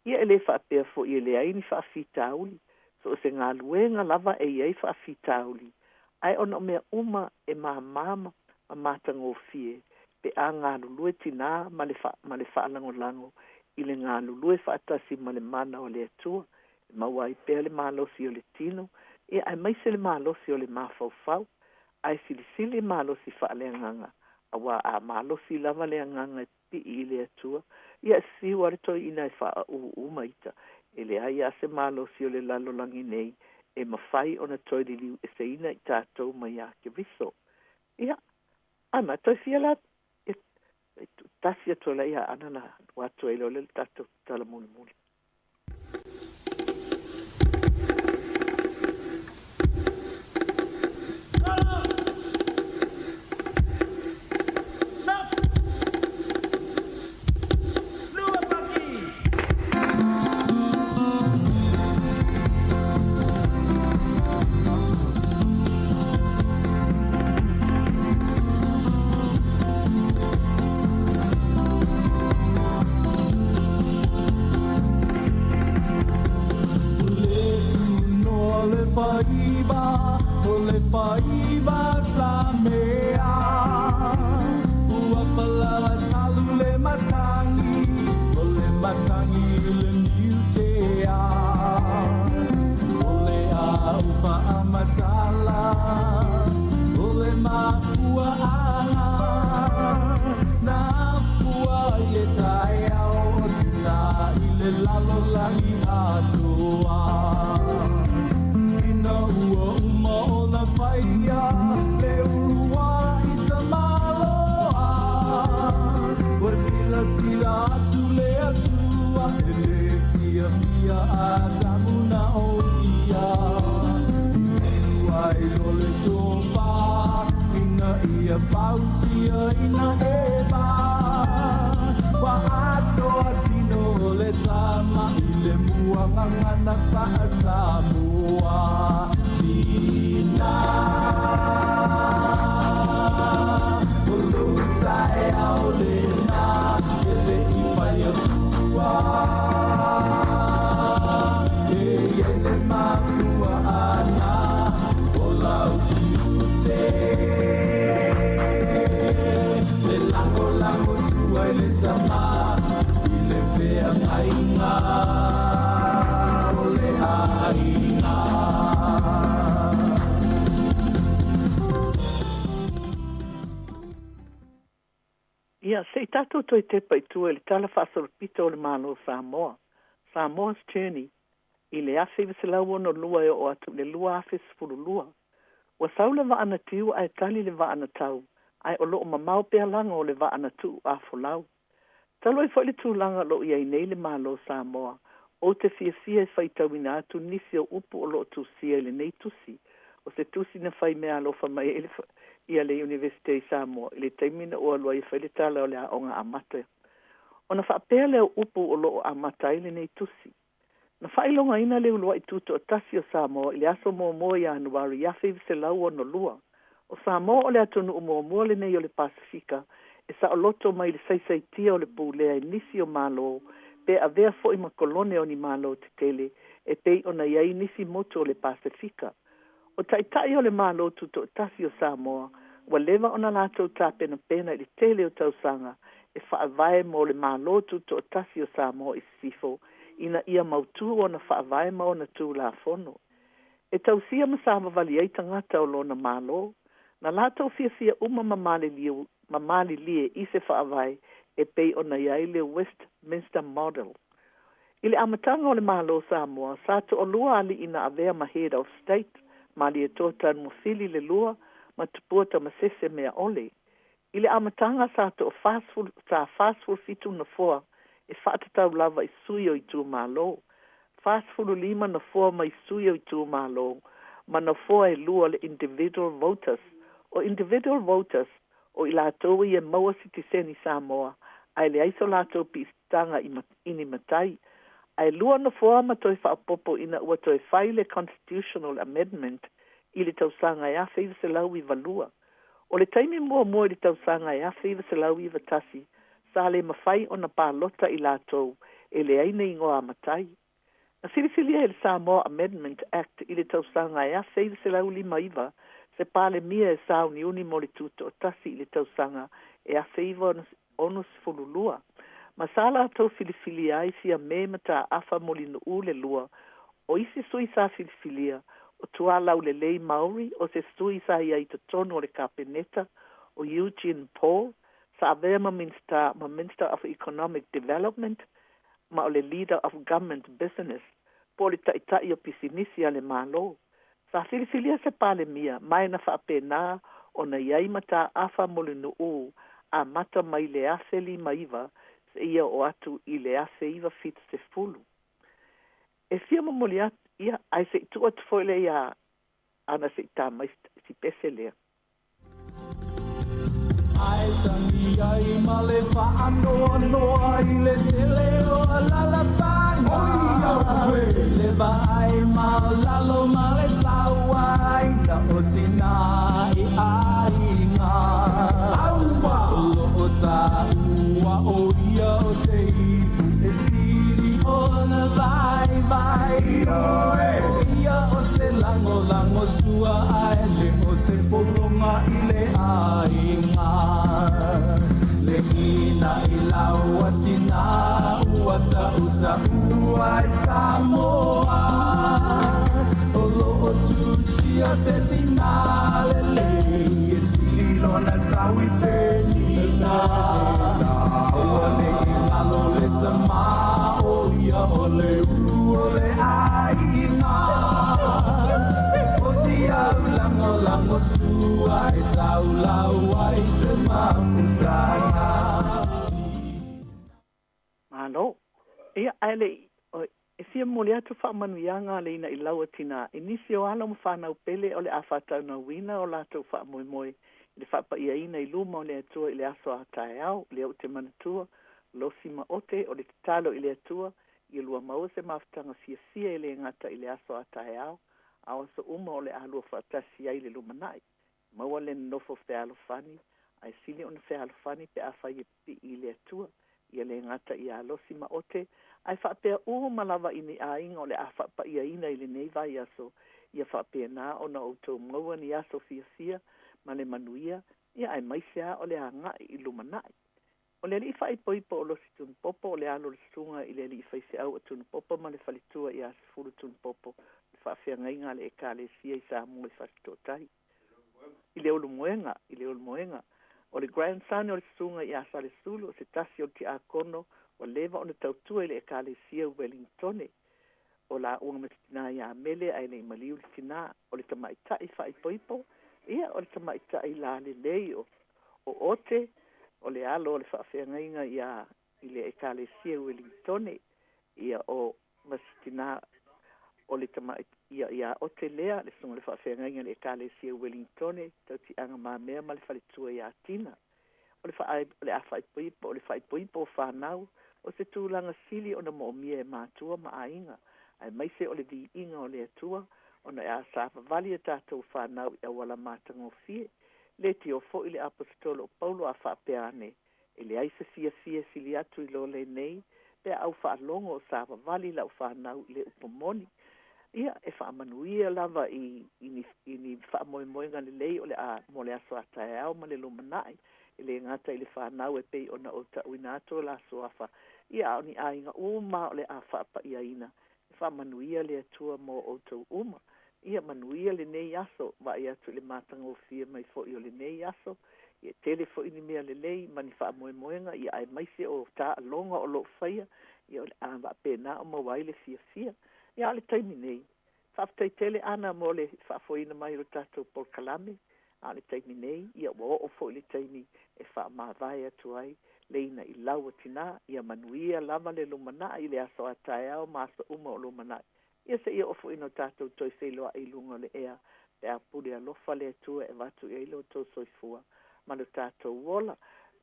ia e le faapea foi e leai ni faafitauli. So o se galuega lava e i ai faafitauli, ae ona o mea uma e māmā ma matagofie pe a galulue tinā ma le ma le faalagolago i le galulue faatasi ma le mana o le Atua, e maua ai pea le malosi o le tino, ia aemaise le malosi o le mafaufau, ae silisili malosi faaleagaga, auā a malosi lava le agaga e pipii i le Atua, ia e fiu lava le toeaina e faaauu ma ita, e leai lava se malosi o le lalolagi nei e mafai ona toe liliueseina i tatou mai ia Keriso. Ia, Ana, toe fia la e tuutasi atu ai la ia Ana ona alu atu ai loa lea o le tatou tala mulimuli. Ia, se i tatou toe tepa i tua i le Tala Faasolopito o le Malo o Samoa, Samoa's Journey, i le 1962 e oo atu i le 2012. Ua sau le vaa na tiu ae tali le vaa na tau, ae o lo o mamao pea lago o le vaa na tuu a folau. Talu ai foi le tulaga o lo o i ai nei le Malo o Samoa, ou te fiafia e faitauina atu nisi o upu o lo o tusia i lenei tusi. O se tusi na fai meaalofa mai ai le ia le Iunivesite i Samoa i le taimi na ou alu ai e fai le tala o le Aoga Amata. Ona faapea lea o upu o lo o amata ai lenei tusi. Na faailogaina le uluai tutoatasi o Samoa i le aso muamua o Ianuari 1962. O Samoa o le atunuu muamua lenei o le Pasefika e saoloto mai le saisaitia o le pulea e nisi o Malo pe avea foi ma kolone o ni Malo tetele e pei ona i ai nisi motu o le Pasefika. O Taitai o le Malo Tutoatasi o Samoa ua leva ona latou tapenapena i le tele o tausaga e faavae mo le Malo Tutoatasi o Samoa i Sisifo ina ia mautu ona faavae ma ona tulafono e tausia ma savavali ai tagata o lona Malo. Na latou fiafia uma ma malilie i se faavae e pei ona i ai le Westminster Model. I le amataga o le Malo o Samoa, sa toalua alii na avea ma Head of State, Malietoa Tanumafili le Lua ma Tupua Tamasese Meaole. I le amataga sa toa-40, sa 47 nofoa e faatatau lava i sui o itumalo, 45 nofoa mai sui o itumalo ma nofoa e lua le individual voters. O individual voters o i latou ia e maua sitiseni Samoa ae leai so latou piitaga i ni matai. Ae lua nofoa ma toe faaopoopo ina ua toe fai le Constitutional Amendment i le tausaga e 1992. O le taimi muamua i le tausaga e 1991, sa le mafai ona palota i latou e leai ni igoa matai. Na filifilia e le Samoa Amendment Act i le tausaga e 1959 se Palemia e sauniuni mo le tutoatasi i le tausaga e 1962, ma sa latou filifilia ai Fiame Mataafa Mulinuu le Lua. O isi sui sa filifilia o Tualaulelei Maury, o se sui sa i ai i totonu o le Kapeneta, o Eugene Paul, sa avea ma Minisita ma Minister of Economic Development ma o le Leader of Government Business, po o le Taitai o Pisinisi a le Malo. Sa filifilia se Palemia ma e na faapena ona i ai Mataafa Mulinuu amata mai le 1059 seia oo atu i le 1970. E fia momoli atu, ia, ae se i tuu atu foi lea iā Ana se i tā mai si pese lea. Ae tagi ai ma le faanoanoa i le tele o alalafaga. Le vaai maualalo ma le sauaina o tina i aiga. O lo o taua o ia o se ipu e sili ona vaivai. O ia o se lagolago sua ae le o se pologa i le aiga. Le ina i lau atina ua tautaua ai Samoa. O lo o tusia se tina lelei e sili lona tau i Penina. Aua ne i galo le tama o ia o le ulu o le aiga. O si au lagolago sua e taulau ai se mafutaga. Malo. Ia, ae le i, oi, e fia momoli atu faamanuiaga a le ina i lau atina i nisi o alo ma fanau pele o le a faataunauina o latou faamoemoe i le faapaiaina i luma o le Atua i le aso a taeao, lea ou te manatua, Losi ma Ote, o le tatalo i le Atua, ia lua maua se mafutaga fiafia e le gata i le aso a taeao, a o aso uma o le a lua faatasi ai i le lumanai. Maua le nonofo fealofani, ae sili ona fealofani pe afai e pipii i le Atua, ia le gata iā Losi ma Ote, ae faapea uma lava i ni aiga o le a faapaiaina i lenei vaiaso, ia faapena ona outou maua ni aso fiafia ma le manuia, ia aemaise lava o le agai i lumanai. O le alii faaipoipo o Losi Tunupopo, o le alo o le susuga i le alii faifeau a Tunupopo ma le faletua iā Sefulu Tunupopo, o le faafeagaiga a le Ekalesia i Samoa i Fasitootai. I le Ulumoega, i le Ulumoega, o le grandson o le susuga iā Salesulu, o se tasi o le tiakono ua leva ona tautua i le Ekalesia i Welingtone. O laua ma le tina iā Mele ae le i maliu le tina, o le tamaitai faaipoipo, ia, o le tamaitai lalelei o, o Ote, o le alo o le faafeagaiga iā, i le Ekalesia i Welingtone, ia, o, ma si tina, o le tamai, ia, iā Ote lea, le susuga i le faafeagaiga i le Ekalesia i Welingtone, Tautiaga Mamea ma le faletua iā Tina. O le faa, o le a faaipoipo, o le faaipoipo o fanau, o se tulaga sili ona moomia e matua ma aiga, aemaise o le viiga o le Atua, ona e a savavali a tatou fanau i auala matagofie. Leitio foi le Aposetolo o Paulo a faapea ane, E leai se fiafia e sili atu i lo lenei pe a ou faalogo o savavali lau fanau i le upu moni. Ia, e faamanuia lava i, i ni, i ni faamoemoega lelei o le a mo le aso a taeao ma le lumanai, e lē gata i le fanau e pei ona ou taʻuina atu o la suafa, ia a o ni aiga uma o le a faapaʻiaina. E faamanuia le Atua mo ʻoutou uma. Ia manuia lenei aso, vaai atu i le matagofie mai foi o lenei aso, ia e tele foi ni mea lelei ma ni faamoemoega, ia aemaise o taaloga o lo o faia, ia o le a faapena o maua ai le fiafia. Ia a o le taimi nei, faafetai tele Ana mo le faafoeina mai o le tatou polokalame, a o le taimi nei, ia ua oo foi le taimi e faamavae atu ai le ina i lau a tinā, ia manuia lava le lumanai i le aso a taeao ma aso uma o lumanai. Ia seia oo foi ina tatou toe feiloai i luga o le ea, pe a pule alofa le Atua e avatu i ai lo outou soifua ma lo tatou ola.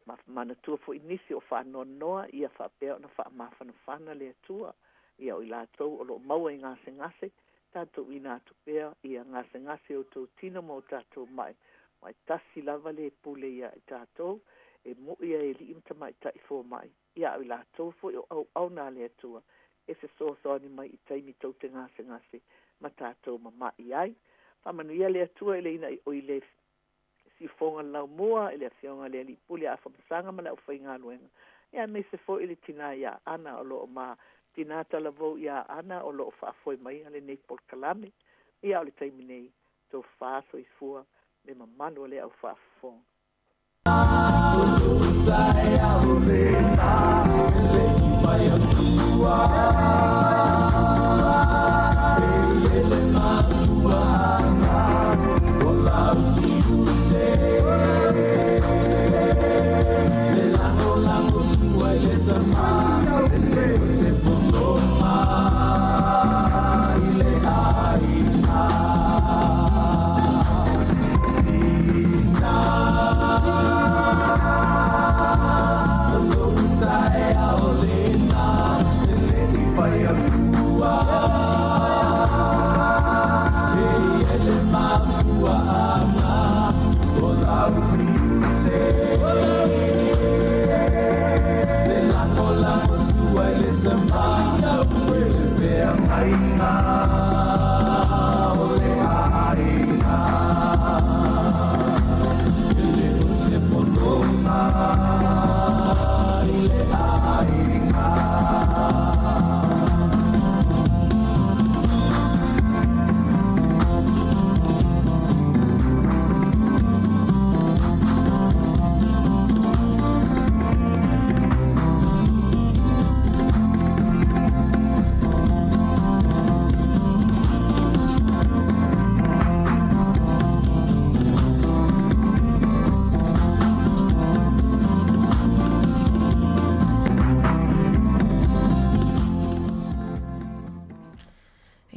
Ma manatua foi nisi o faanoanoa, ia faapea ona faamafanafana le Atua. Ia o i latou o lo o maua i gasegase, tatou uina atu pea ia gasegase o outou tino ma o tatou mai, aua e tasi lava le pule ia i tatou, e muʻi ai e alii ma tamaitai fomai, ia a o i latou foi o auauna a le Atua, e fesoasoani mai i taimi tou te gasegase ma tatou mama'i ai. Faamanuia le Atua i le ina i le siufoga laumua i le Afioga i le Alii Pule a Afamasaga ma le aufaigaluega, ia aemaise foi i le tinā iā Ana o lo o ma tinā talavou iā Ana o lo o faafoe maia lenei polokalame. Ia a o le taimi nei, tofa soifua le mamalu o le au faafofoga.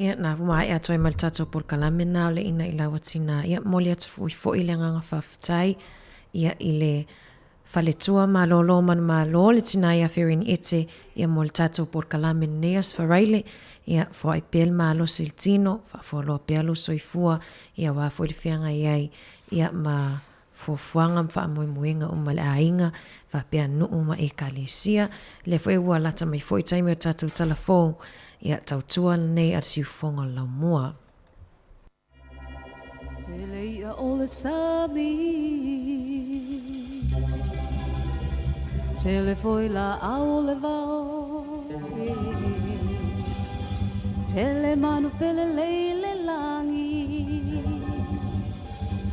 Ia, na ua maea atu ai ma le tatou polokalame na o le ina i lau atina. Ia, momoli atu foi foi le agaga faafetai ia i le Faletua malōlō manumalo le tinā iā Ferini Ete ia mo le tatou polokalame lenei Aso Faraile, ia foai pea le malosi i le tino, faafualoa pea lou soifua ia aua foi le feagai ai ia ma fuafuaga ma faamoemoega uma a le aiga faapea nuu ma ekalesia. Lea foi ua lata mai foi taimi o tatou tala fou, ia tautua lenei a le siufofoga o le laumua. Tele i'a o le sami Tele foi laau o le vao Tele manu felelei i le lagi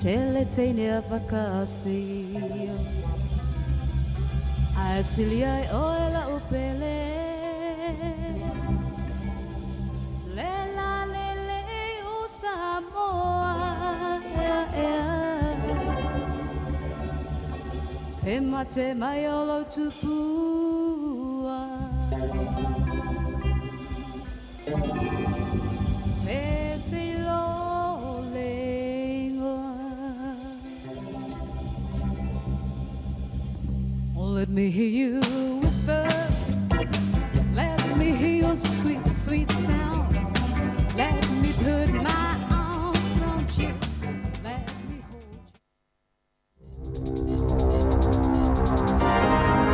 Tele teine a fakasi Ae sili ai oe la'u pele Le lalelei o Samoa ea ea Pe mate mai o lou tupua Pe te iloa le igoa Oh let me hear you whisper Let me hear your sweet sweet sound Let me put my arms round you Let me hold you.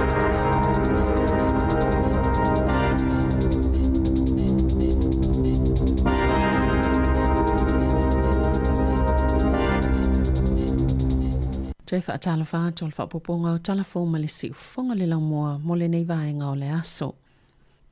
Toe faatalofa atu o le faaopoopoga o Tala Fou ma le Siufofoga le Laumua mo lenei vaega o le aso.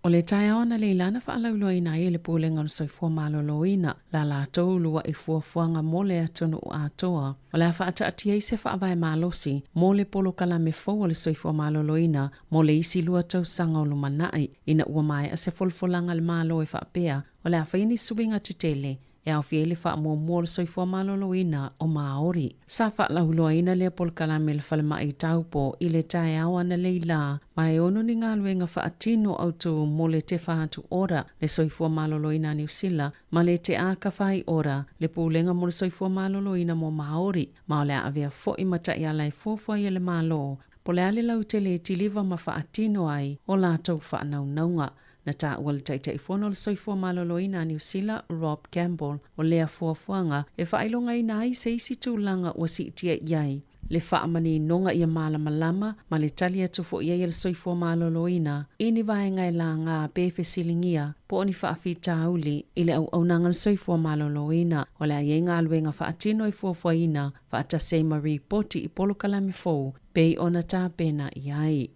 O le taeao analeila na faalauiloaina ai e le Pulega o le Soifua Maloloina la latou ulua'i fuafuaga mo le atunuu atoa. O le a faataatia ai se faavae malosi mo le polokalame fou a le Soifua Maloloina mo le isi lua tausaga o lumanai, ina ua maea se folafolaga a le Malo e faapea o le a faia ni suiga tetele e aofia ai le faamuamua o le soifua maloloina o Māori. Sa faalauiloaina lea polokalame i le falemai i Taupo i le taeao analeila, ma e ono ni galuega faatino autū mo le Te Whatu Ora, le Soifua Maloloina a Niu Sila, ma le Te Aka Whai Ora, le Pulega mo le Soifua Maloloina mo Māori, ma o le a avea foʻi ma taiala e fuafua ai e le Malo po o le a le lautele e tiliva ma faatino ai o latou faanaunauga. Na taua le Taitaifono o le Soifua Maloloina a Niu Sila, Rob Campbell, o lea fuafuaga e faailogaina ai se isi tulaga ua siitia i ai le faamaninoga ia malamalama ma le tali atu foi ai a le Soifua Maloloina i ni vaega e laga pe fesiligia po o ni faafitauli i le auaunaga a le Soifua Maloloina. O le a i ai galuega faatino e fuafuaina faatasi ai ma ripoti i polokalame fou pei ona tapena i ai.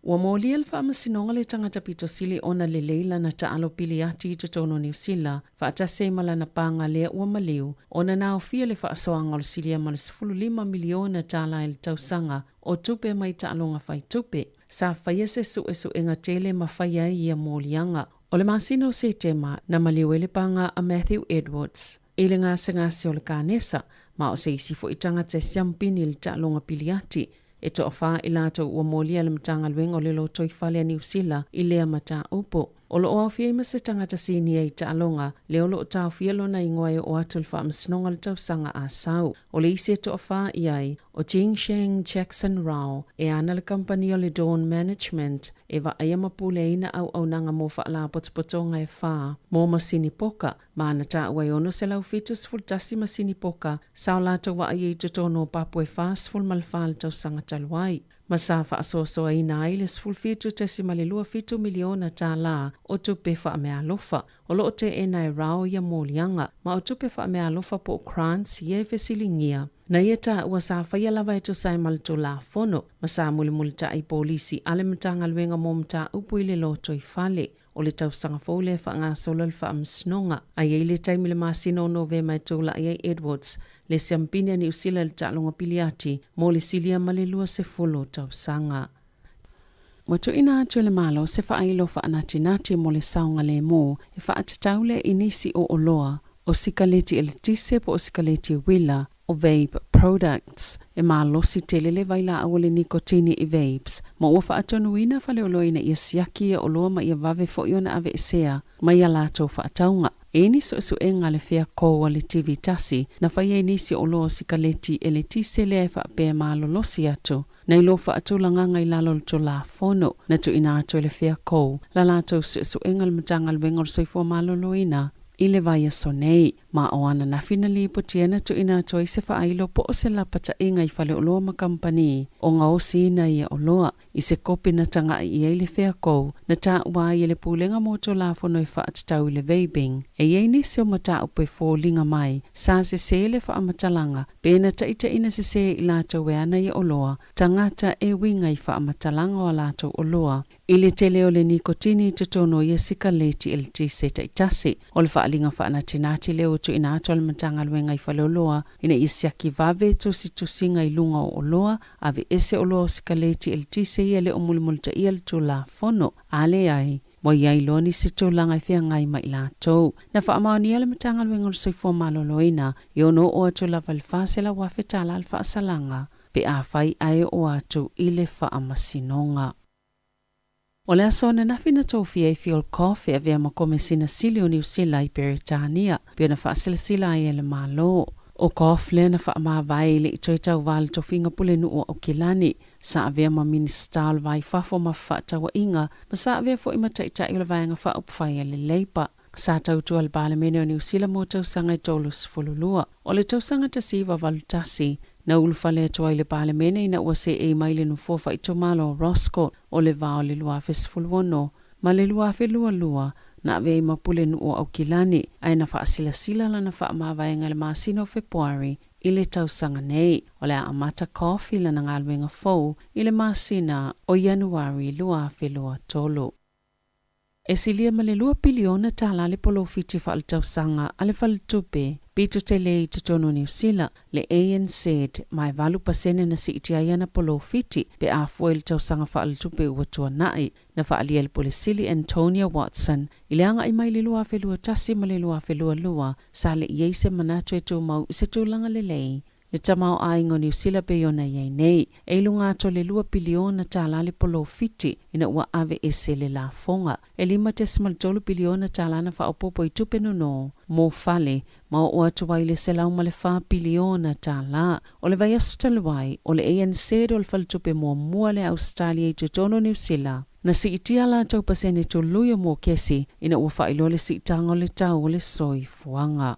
Ua molia le Faamasinoga le tagata pito sili ona lelei lana taalo pili ati i totonu o Niu Sila, faatasi ai ma lana paga lea ua maliu, ona na aofia le faasoaga o le silia ma le $15 miliona tala i le tausaga o tupe mai taaloga fai tupe. Sa faia se suesuega tele ma faia ai ia moliaga. O le masina o Setema, na maliu ai le paga a Matthew Edwards i le gasegase o le kanesa, ma o se isi foi tagata e siampini i le taaloga pili ati. E toafa i latou ua molia le Matagaluega o le Lotoifale a Niu Sila i lea mataupu. O lo o aofia ai ma se tagata sinia i taaloga, lea o lo o taofia lona igoa e oo atu i le Faamasinoga o le Tausaga a sau. O le isi e toafa i ai, o Jingsheng Jackson Rao, e ana le kamupani o le Dawn Management, e vaaia ma puleaina auaunaga mo faalapotopotoga e fa mo masini poka, Ma na taua e 671 masini poka sa o latou vaaia i totonu o papu e 44 le tausaga talu ai, ma sa faasoasoaina ai le $17.27 miliona tala o tupe faameaalofa. O lo o teena e Rao ia moliaga, ma o tupe faameaalofa po o grants ia e fesiligia. Na ia taua sa faia lava e tusa ai ma le Tulafono, ma sa mulimulitai polisi a le Matagaluega mo Mataupu i le Lotoifale. O le tausaga fou lea e faagasolo le faamasinoga. A i ai le taimi i le masina o Novema e tulai ai Edwards, le siampini a Niu Sila i le taaloga piliati mo le silia ma le 20 tausaga. Ua tuuina atu e le Malo se faailo faanatinati mo le saogalemu e faatatau lea i nisi o oloa o sikaleti eletise po o sikaleti uila, o vape products. E malosi tele le vailaau o le nikotini i vapes, ma ua faatonuina faleoloa ina ia siaki ia oloa ma ia vave foi ona aveesea mai a latou faatauga. E i ai ni suesuega a le Fea Kou a le TV tasi na faia i nisi o oloa o sikaleti eletise lea e faapea e malolosi atu nai lo faatulagaga i lalo o le Tulafono na tuuina atu e le Fea Kou la latou suesuega i le Matagaluega o le Soifua Maloloina i le vaiaso nei. Ma o ananafi na lipotia na tuuina atu ai se faailo po o se lapataiga i faleoloa ma kamupani o gaosiina ia oloa i se kopi na taga'i i ai le Fea Kou na taua ai e le Pulega mo Tulafono e faatatau i le vaping. E i ai nisi o mataupu e foliga mai sa sesē le faamatalaga pe na taitaina sesē i latou e ana ia oloa tagata e uiga i faamatalaga o a latou oloa I le tele o le nikotini i totonu o ia sikaleti eletise taitasi. O le faaaliga faanatinati lea ua tuuina atu a le Matagaluega i Faleoloa ina ia siaki vave tusitusiga i luga o oloa, aveese oloa o sikaleti eletise ia e le o mulimulitaia le Tulafono, a leai, ua i ai loa nisi tulaga e feagai ma i latou. Na faamaonia le Matagaluega o le Soifua Maloloina e ono oo atu lava i le $400,000 le faasalaga pe afai ae oo atu i le faamasinoga. O le aso ananafi na tofia ai Phil Goff e avea ma Komesina Sili o Niu Sila i Peretania, pei ona faasilasila ai e le Malo. ʻO Goff lea na faamavae i le i toe tauva le tofiga pulenuu o Aukilani, sa avea ma Minisita o le Va i Fafo ma Fefaatauaiga, ma sa avea foi ma Taitai o le Vaega Faaupufai a le Labour. Sa tautua le Palemene o Niu Sila mo tausaga e 32. O le tausaga 1981, na ulufale atu ai le Palemene ina ua seei mai le nofoa faaitumalo o Roscoe o le va o le 2016 ma le 2022, na avea ai ma pulenuu o Aukilani, ae na faasilasila lana faamavaega i le masina o Fepuari. i le tausaga nei. O le a amata Coffey lana galuega fou i le masina o Ianuari 2023. E silia ma le $2 piliona le polofiti faaletausaga a le faletupe pito tele i totonu o Niu Sila, le ANZ, ma e 8% na siitia ai ana polofiti pe a fua i le tausaga faaletupe ua tuanai. Na faaalia e le Pule Sili Antonia Watson i le agai mai i le 2021 ma le 2022, sa le i ai se manatu e tumau i se tulaga lelei le tamaoaiga o Niu Sila pei ona i ai nei. E i luga atu o le $2 piliona le polofiti ina ua ave ese le lafoga. E $5.3 piliona na faaopoopo i tupe nono mo fale ma oo atu ai le $104 piliona. O le vaiaso talu ai, o le ANZ o le faletupe muamua lea Ausetalia i totonu o Niu Sila na siitia latou pasene tului o mokesi ina ua faailoa le siitaga o le tau o le soifuaga.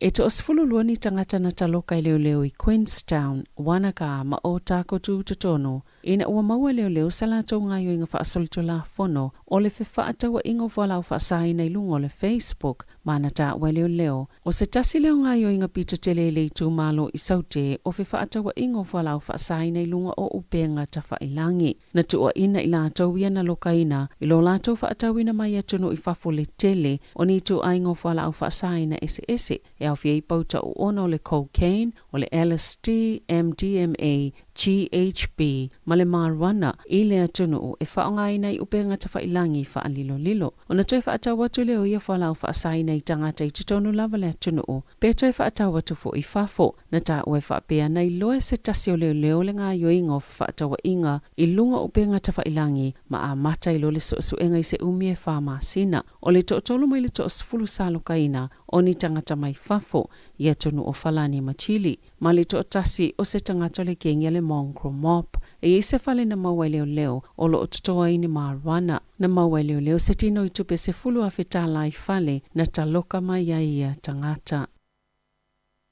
E 12 ni tagata na taloka i leoleo i Queenstown, Wanaka ma Ōtākou Tutotonu ina ua maua e leoleo sa latou gaoioiga faasolitulafono o le fefaatauaiga o fualaau faasaina i luga o le Facebook ma na taua e leoleo o se tasi lea o gaoioiga pito tele i le itumalo i Saute o fefaatauaiga o fualaau faasaina i luga o upega tafailagi. Na tuuaina i latou ia na lokaina i lo latou faatauina mai atunuu i fafo le tele o ni ituaiga o fualaau faasaina eseese e aofia ai pauta oona o le cocaine, o le LSD, MDMA, GHB ma le marijuana i le atunuu e faaaogaina i upega tafailagi faalilolilo. Ona toe faatau atu lea o ia fualaau faasaina i tagata i totonu lava le atunuu pe toe faatau atu foi i fafo. Na taua e faapea na iloa e se tasi o leoleo le gaoioiga o fefaatauaiga i luga o upega tafailagi ma amata ai loa le suesuega i se umi e 4 masina. O le toatolu mai le 10 sa lokaina o ni tagata mai fafo i atunuu o Falani ma Chile, ma le toatasi o se tagata o le kegi a le Mongrel Mob. E i ai se fale na maua e leoleo o lo o totoa ai ni marijuana. Na maua e leoleo se tino i tupe $10,000 i fale na taloka mai ai ia tagata.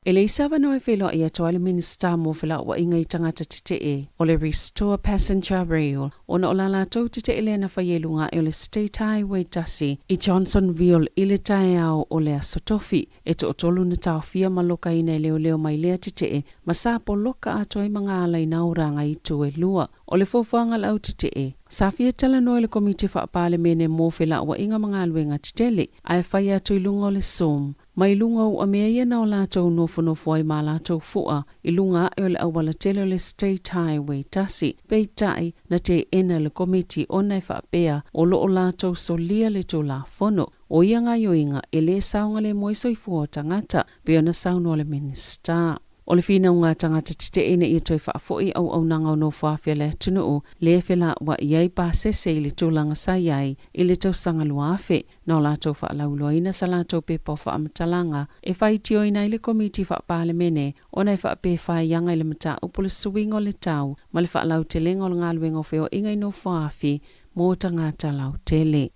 E leai se avanoa e feiloai atu ai le Minisita mo Felauaiga i tagata tetee o le Restore Passenger Rail ona o la latou tetee lea na faia i luga ae o le State Highway 1 i Johnsonville i le taeao o le Aso Tofi. E toatolu na taofia ma lokaina e leoleo mai lea tetee ma sa poloka atoa ai magaala i nā oraga i itu e lua. O le fuafuaga a le au tetee, sa fia talanoa i le Komiti Faapalemene mo Felauaiga ma Galuega Tetele ae fai atu i luga o le Zoom mai luga o uamea ia na o latou nofonofo ai ma latou fua i luga ae o le auala tele o le State Highway 1. Peitai, na teena e le Komiti ona e faapea o lo o latou solia le Tulafono. O ia gaoioiga e lē saogalemu ai soifua o tagata, pei ona saunoa le Minisita. O le finauga a tagata tetee ina ia toe faafoi auaunaga o nofoafi a le atunuu lea e felauai ai pasese i le tulaga sa i ai i le tausaga 2000 na o latou faalauiloaina sa latou pepa o faamatalaga e faitioina ai le Komiti Faapalemene ona e faapea e faiaga i le mataupu o le suiga o le tau ma le faalautelega o le galuega o feoaiga i nofoafi mo tagata lautele.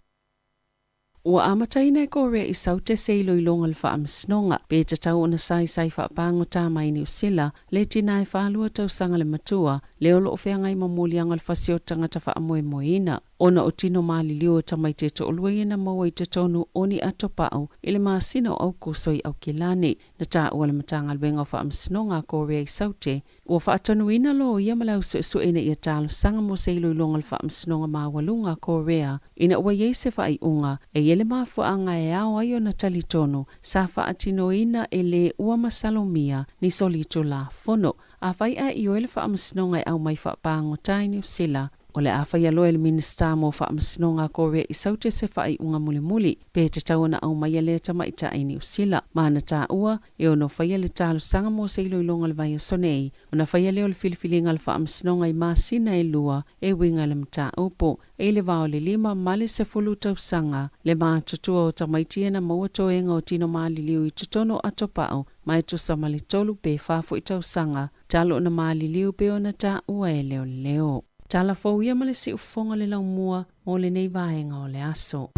Ua amataina e Korea i Saute se iloiloga o le faamasinoga pe tatau ona saisai faapagota mai Niu Sila le tina e 42 tausaga le matua lea o lo o feagai ma moliaga o le fasioti tagata faamoemoeina ona o tino maliliu o tamaiti e toalua ia na maua i totonu o ni atopau i le masina o Aokuso i Aukilani. Na taua e le Matagaluega o Faamasinoga a Korea i Saute ua faatonuina loia ma le au suesue ina ia talosaga mo se iloiloga o le Faamasinoga Maualuga a Korea ina ua i ai se faaiuga e i ai le mafuaaga e ao ai ona talitonu sa faatinoina e le ua masalomia ni solitulafono. Afai ae ioe le Faamasinoga e aumai faapagota i Niu Sila, o le a faia loa e le Minisita mo Faamasinoga a Korea i Saute se faaiuga mulimuli pe tatau ona aumaia lea tamaitai i Niu Sila. Ma na taua e ono faia le talosaga mo se iloiloga o le vaiaso nei, ona faia lea o le filifiliga a le Faamasinoga i masina e lua e uiga i le mataupu. E i le va o le 5 ma le 10 tausaga le matutua o tamaiti ia na maua toega o tino maliliu i totonu o atopau ma e tusa ma le 3 pe 4 foi tausaga talu ona maliliu pei ona taua e leoleo. Tala fou ia ma le siufofoga o le laumua mo lenei vaega o le aso.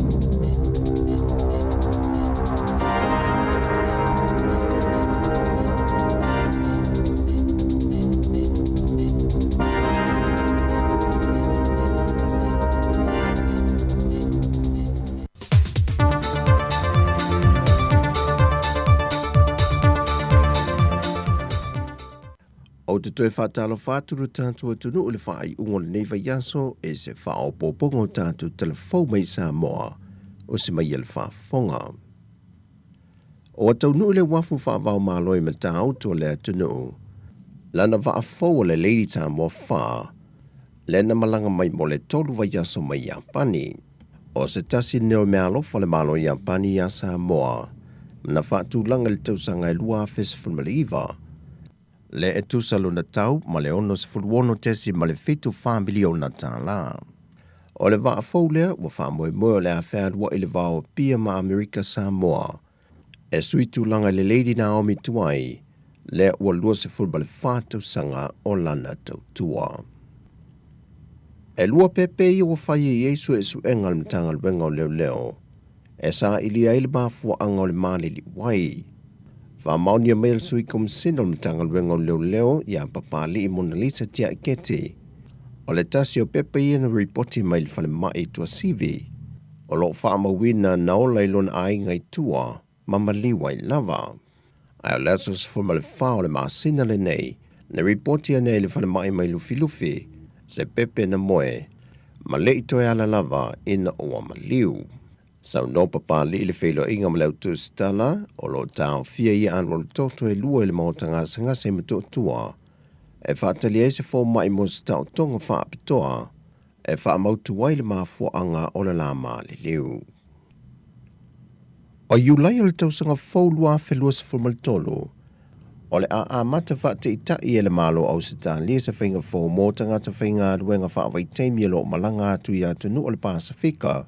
Ou te toe faatalofa atu lo tatou atunuu i le faaiuga o lenei vaiaso i se faaopoopoga o tatou talafou mai Samoa o se mai a le faafofoga. Ua taunuu i le uafu faava-o-Malo i Matautu o le atunuu lana vaa fou o le Lady Samoa 4 lea na malaga mai mo le tolu vaiaso mai Iapani. O se tasi lenei o meaalofa a le Malo o Iapani iā Samoa na faatulaga i le tausaga e 2019, lea e tusa lona tau ma le $66.74 miliona tālā. O le vaa fou lea ua faamoemoe o le a fealuai i le va o Apia ma Amerika Samoa e sui tulaga i le Lady Naomi tuai lea ua 24 tausaga o lana tautua. E lua pepe ia ua faia i ai suesuega a le Matagaluega o Leoleo e sailia ai le mafuaaga o le maliliu ai. Faamaonia mai e le Sui Komasina o le Matagaluega o Leoleo ia Papali'i Monalisa Tiaiketi, o le tasi o pepa ia na ripoti mai le falemai i Tuasivi, o lo o faamauina na ola i lona aiga i tua ma maliu ai lava. Ae o le aso 14 o le masina lenei, na ripoti ane ai le falemai mai Lufilufi se pepe na moe ma le i toe ala lava ina ua maliu. Saunoa Papali'i i le feiloaiga ma le au tusitala o lo o taofia ia alualutoto e lua i le maota gasegase i Motootua e faatali ai se fomai mo se taotoga faapitoa e faamautu ai le mafuaaga o le la maliliu. O Iulai o le tausaga fou 2023, o le a amata faataitai e le Malo o Ausetalia se faiga fou mo tagata faigaluega faavaitaimi o lo o malaga atu i atunuu o le Pasefika.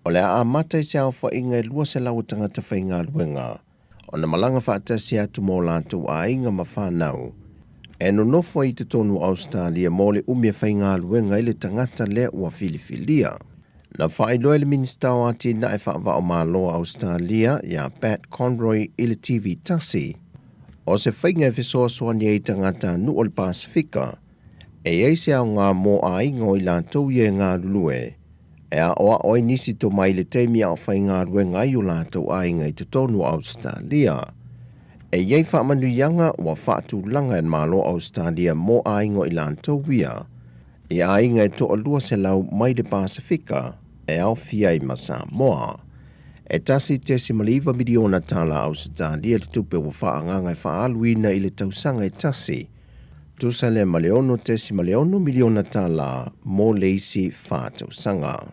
O le a amata i se aofaiga e 200 o tagata faigaluega ona malaga faatasi atu ma o latou aiga ma fanau e nonofo ai i totonu o Ausetalia mo le umi e faigaluega ai le tagata lea ua filifilia. Na faailoa e le Minisita o Atinae Faava-o-Malo a Ausetalia ia Pat Conroy i le TV tasi, o se faiga e fesoasoani ai i tagatanuu o le Pasefika e i ai se aoga mo aiga o i latou ia e galulue e aoao ai nisi tomai i le taimi a o faigaluega ai o latou aiga i totonu o Ausetalia. E i ai faamanuiaga ua faatulaga e le Malo o Ausetalia mo aiga o i latou ia i aiga e toa-200 mai le Pasefika e aofia ai ma Samoa. E $1.9 miliona tala Ausetalia le tupe ua faaagaaga e faaaluina i le tausaga e tasi, tusa lea ma le $6.6 miliona tala mo le isi fa tausaga.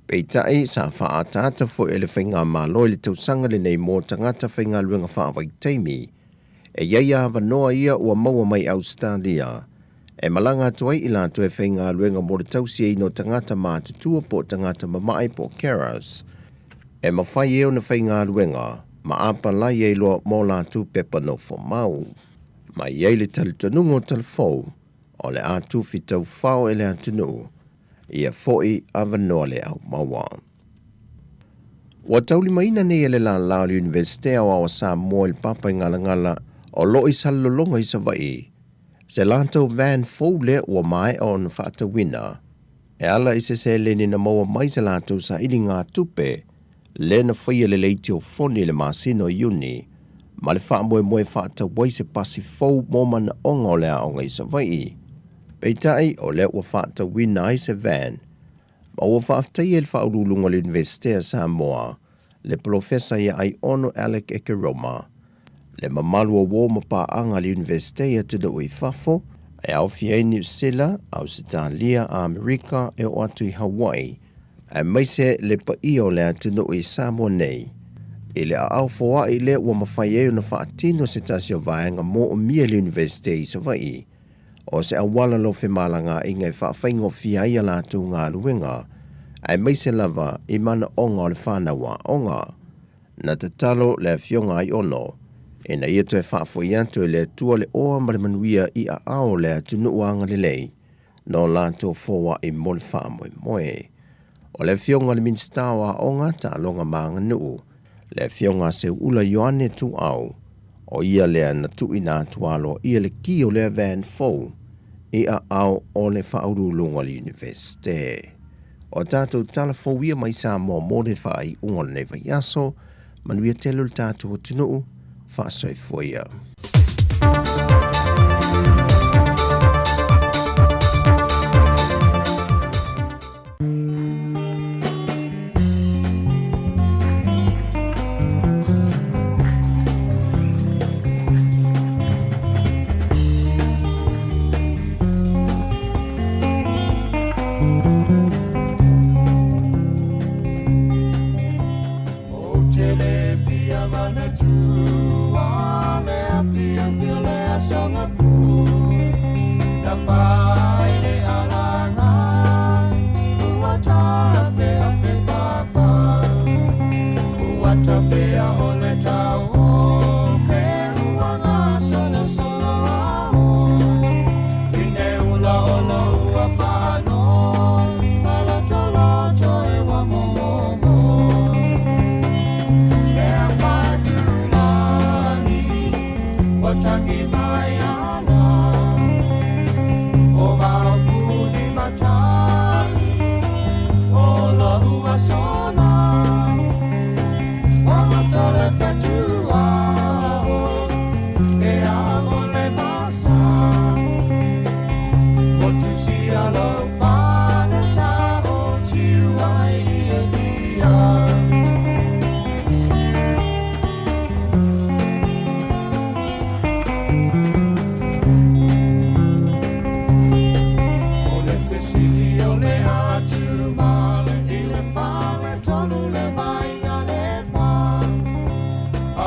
Peitai, sa faaataata foi e le Faigamalo i le tausaga lenei mo tagata faigaluega faavaitaimi e i ai avanoa ia ua maua mai Ausetalia e malaga atu ai i latou e faigaluega mo le tausiaina o tagata matutua po o tagata mamae po o carers e mafai ai ona faigaluega ma apalai ai loa mo latou pepa nofo mau. Ma i ai le talitonuga o Talafou o le a tufi taufao e le atunuu ia foi avanoa le au maua. Ua taulimaina nei e le lālā o le Iunivesite Aoao a Samoa i le Papaigalagala o lo o i Salelologa i Savaii se latou van fou lea ua maea ona faatauina e ala i se seleni na maua mai se latou sailiga tupe lea na faia le leitiofoni i le masina o Iuni ma le faamoemoe faatau ai se pasi fou mo manaoga o le aoga i Savaii. Peitai, o lea ua faatauina ai se van ma ua faafetaia i le Faauluuluga o le Iunivesite a Samoa, le Polofesa ia Aiono Alec Ekeroma, le mamalu o uo ma paaga a le Iunivesite i atunuu i fafo, e aofia ai Niu Sila, Ausetalia, Amerika e oo atu i Hawaii, aemaise le paia o le atunuu i Samoa nei. I le aao foai lea ua mafai ai ona faatino se tasi o vaega moomia i le Iunivesite i Savaii, o se auala lofe malagaaiga e faafaigofie ai a latou galuega, aemaise lava i manaoga o le fanau aoga. Na tatalo le Afioga Aiono ina ia toe faafoi atu e le Atua le oa ma le manuia i aao o le atunuu agalelei no latou foai mo le faamoemoe. O le Afioga i le Minisita o Aoga, Taaloga ma Aganuu, le Afioga a Seuula Ioane Tuuau, o ia lea na tuuina atu aloaia le ki o lea van fou i aao o le Faauluuluga o le Iunivesite. O tatou tala fou ia mai Samoa mo le faaiuga o lenei vaiaso, manuia tele o le tatou atunuu, faasoifua ia.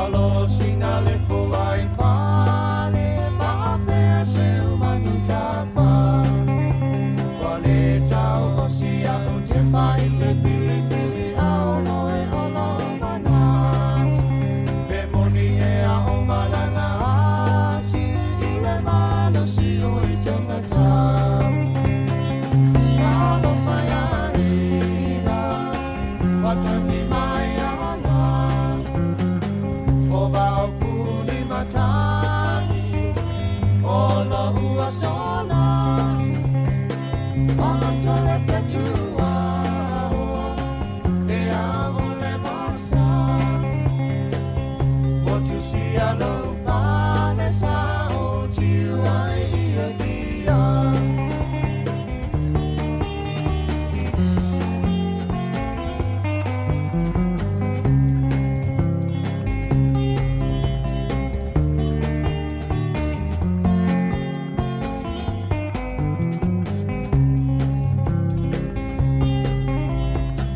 Malosina le fua i fale, faapea se umanu tafa. Ua le tau o sia o te pai le filifili ao loe o lo manat. Pe moni e a o malanga ati i le malosi o i tangata. Alofa ia ina, watangi mai ana. O vau puni matani, o lo ua sola. Ono tole fetua o, e amo le masa. O tu sia lo pane sa o tiu ai ia kia.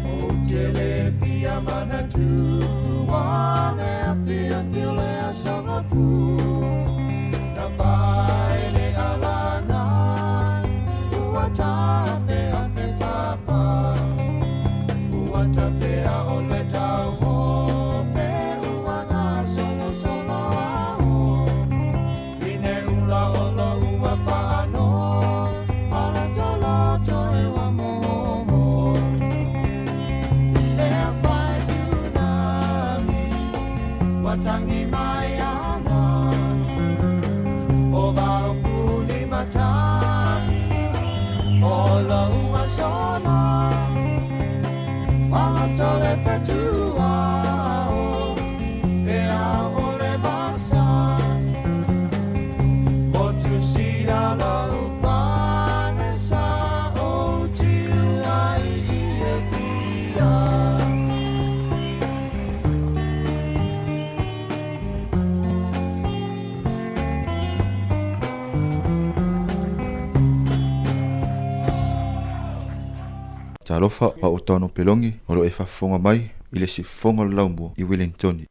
O te le fia manatua, le fia fia le asanga fu. Na pai le alana, ua tape a pe tapa. Ua tawhea o le tau o fe ua ngā solo solo ao. Ine ula o lo ua whaano, ala tolo toe wa momo. E whai tsunami, watangi mai ana. O vau puni matani, o lo ua sola. Wala tole fetua o, e au o le masa. O tu sira lo pane sa o tiu ai ia kia. Talofa a o tano pelongi o lo e fafofoga mai i le sifofoga o le laumua i Wellingtoni.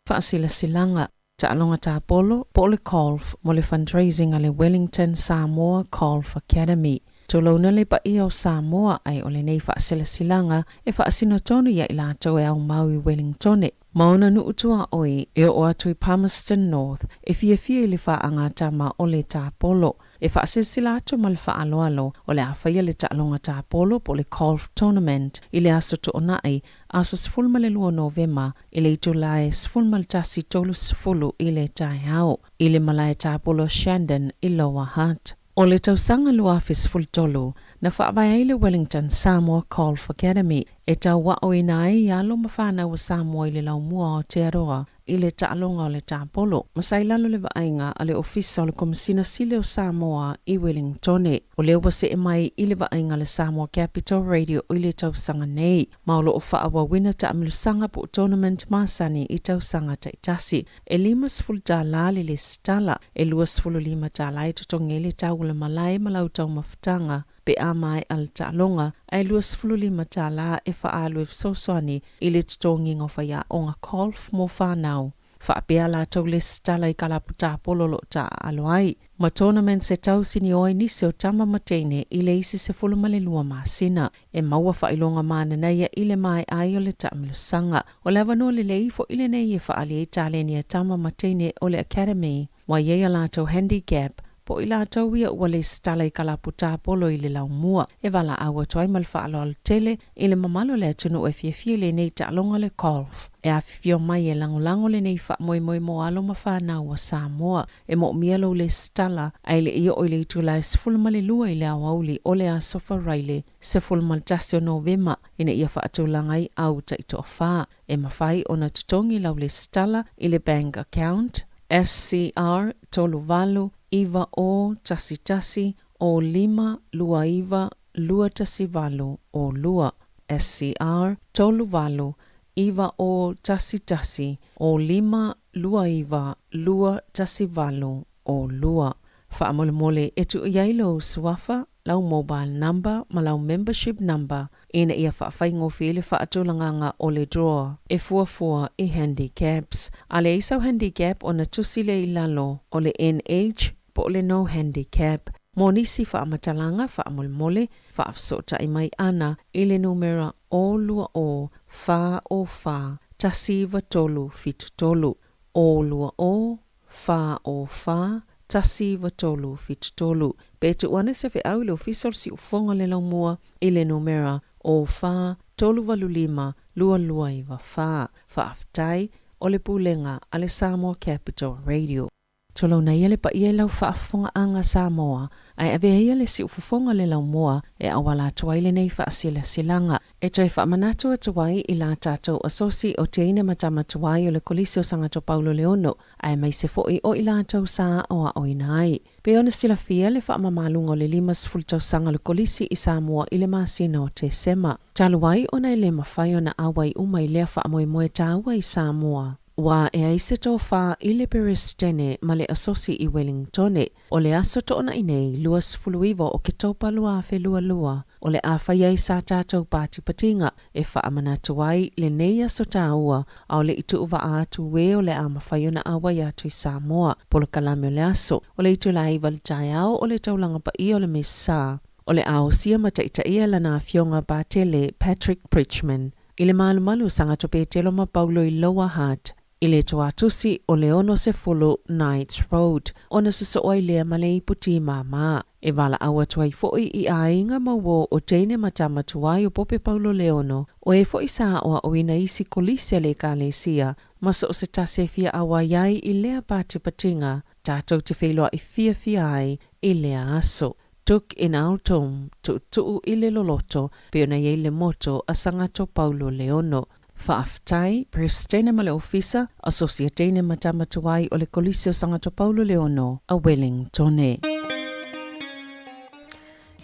Faasilasilaga, Taaloga Tapolo po o le Golf mo le fundraising a le Wellington Samoa Golf Academy. Tulouna le paia o Samoa ae o lenei faasilasilaga e faasino tonu ia i latou e aumau i Wellingtone ma ona nuu tuaoi e oo atu i Palmerston North e fiafia i le faagatama o le tapolo. E faasilasila atu ma le faaaloalo o le a faia le taaloga tapolo po o le Golf Tournament i le Aso Toonai, aso 12 Novema i le itula e 11:30 i le taeao i le malae tapolo Shandon i Lower Hutt. O le tausaga 2013, na faavae ai le Wellington Samoa Golf Academy e tauaoina ai alo ma fanau a Samoa i le laumua o Aotearoa i le taaloga o le tapolo, ma sa i lalo le vaaiga a le Ofisa o le Komesina Sili o Samoa i Wellingtone. O lea ua see mai i le vaaiga a le Samoa Capital Radio i le tausaga nei, ma o lo o faaauauina taamilosaga po o tournament masani i tausaga taitasi. E 50 tala le lesitala, e 25 tala e totogi ai le tau o le malae ma lau taumafataga pe a maea le taaloga, ae 25 tala e faaalu e fesoasoani i le totogiga o faiaoga golf mo fanau. Faapea latou lesitala i kalapu tapolo o lo o taaalo ai ma tournaments e tausinio ai nisi o tama ma teine i le isi 12 masina. E maua faailoga mananaia i le maea ai o le taamilosaga. O le avanoa lelei fo'i lenei e faaali ai taleni a tama ma teine o le Academy ua i ai a latou handicap po o i latou ia ua lesitala i kalapu tapolo i le laumua e valaau atu ai ma le faaaloalo tele i le mamalu o le atunuu e fiafia i lenei taaloga o le golf. E afifio mai e lagolago lenei faamoemoe mo alo ma fanau a Samoa. E moomia lou lesitala ae le i oo i le itula e 12 i le aoauli o le Aso Faraile 11 o Novema ina ia faatulaga ai au taitoafa. E mafai ona totogi lau lesitala i le bank account SCR 38 9 0 1 1 0 5 2 9 2 1 8 0 2 SCR 38 9 0 1 1 0 5 2 9 2 1 8 0 2. Faamolemole e tuu i ai lou suafa lau mobile number ma lau membership number ina ia faafaigofie le faatulagaga o le draw e fuafua i handicaps. A leai sau handicap ona tusi lea i lalo o le NH po o le no handicap. Mo nisi faamatalaga faamolemole, faafesootai mai ana i le numera 0 2 0 4 0 4 1 9 3 7 3, 0 2 0 4 0 4 1 9 3 7 3. Pe tuu ane se feau i le Ofisa o le Siufofoga o le Laumua i le numera 0 4 3 8 5 2 2 9 4. Faafetai, o le Pulega a le Samoa Capital Radio. Tulouna ia le paia i lau faafofogaaga Samoa, ae avea ia le siufofoga le laumua e auala atu ai lenei faasilasilaga. E toe faamanatu atu ai i la tatou Asosi o Teine ma Tama Tuai o le Kolisi o Sagato Paulo Leono, aemaise foi o i latou sa aoaoina ai. Pei ona silafia le faamamaluga o le 50 tausaga o le Kolisi i Samoa i le masina o Tesema. Talu ai ona e le mafai ona auai uma i lea faamoemoe taua i Samoa, Ua ae ai se tofa i le Peresetene ma le Asosi i Welingtone, o le aso toonai nei, 29 o Oketopa 2022, o le a fai ai sa tatou patipatiga e faamanatu ai lenei aso taua, a o le i tuuvaa atu e o le a mafai ona auai atu i Samoa. Polokalame o le aso, o le itula e 9 i le taeao o le taulaga paia o le Misa, o le a osia ma taitaia lana Afioga Patele Patrick Bridgeman. I le malumalu o Sagato Petelo ma Paulo i Lower Hutt, i le toatusi o le 60 Knights Road, ona sosoo ai lea ma le ipu tīmāmā. E valaau atu ai foi i aiga ma uō o teine ma tama tuai o Pope Paulo Leono, o e foi sa aoaoina isi kolisi a le Ekalesia, ma so o se tasi e fia auai ai i lea patipatiga tatou te feiloai fiafia ai i lea aso. Tuk in altum, tuutuu i le loloto, pei ona i ai le moto a Sagato Paulo Leono. Faafetai, Peresetene ma le Ofisa, Asosiateine ma Tama Tuai o le Kolisi o Sagato Paulo Leono a Wellingtone.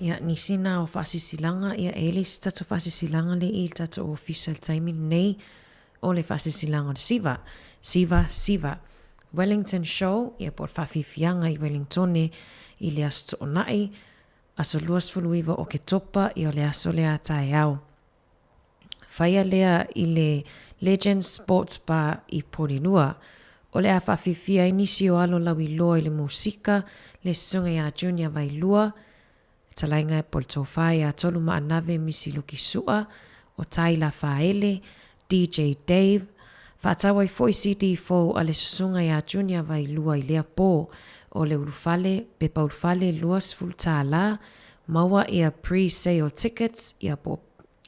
Ia, nisi na o faasisilaga, ia e le isi tatou faasisilaga le i le tatou ofisa i le taimi lenei, o le faasisilaga o le Siva, Siva, Siva. Wellington Show, ia po o le faafiafiaga i Wellingtone i le Aso Toonai, aso 29 o Oketopa, ia o le aso lea a taeao. Whaia lea i le Legends Sports Bar i Porirua. O le a faafiafia ai nisi o alo lauiloa i le musika, le Susuga ia Junior Vailua, Fetalaiga e po le tofa ia Tolu Maanave Misi Luki Sua, o Taila Faaele, DJ Dave, faatau ai foi CD fou a le susuga ia Junior Vailua i lea po, o le ulufale, pepa ulufale 20 tala, maua ia pre-sale tickets ia po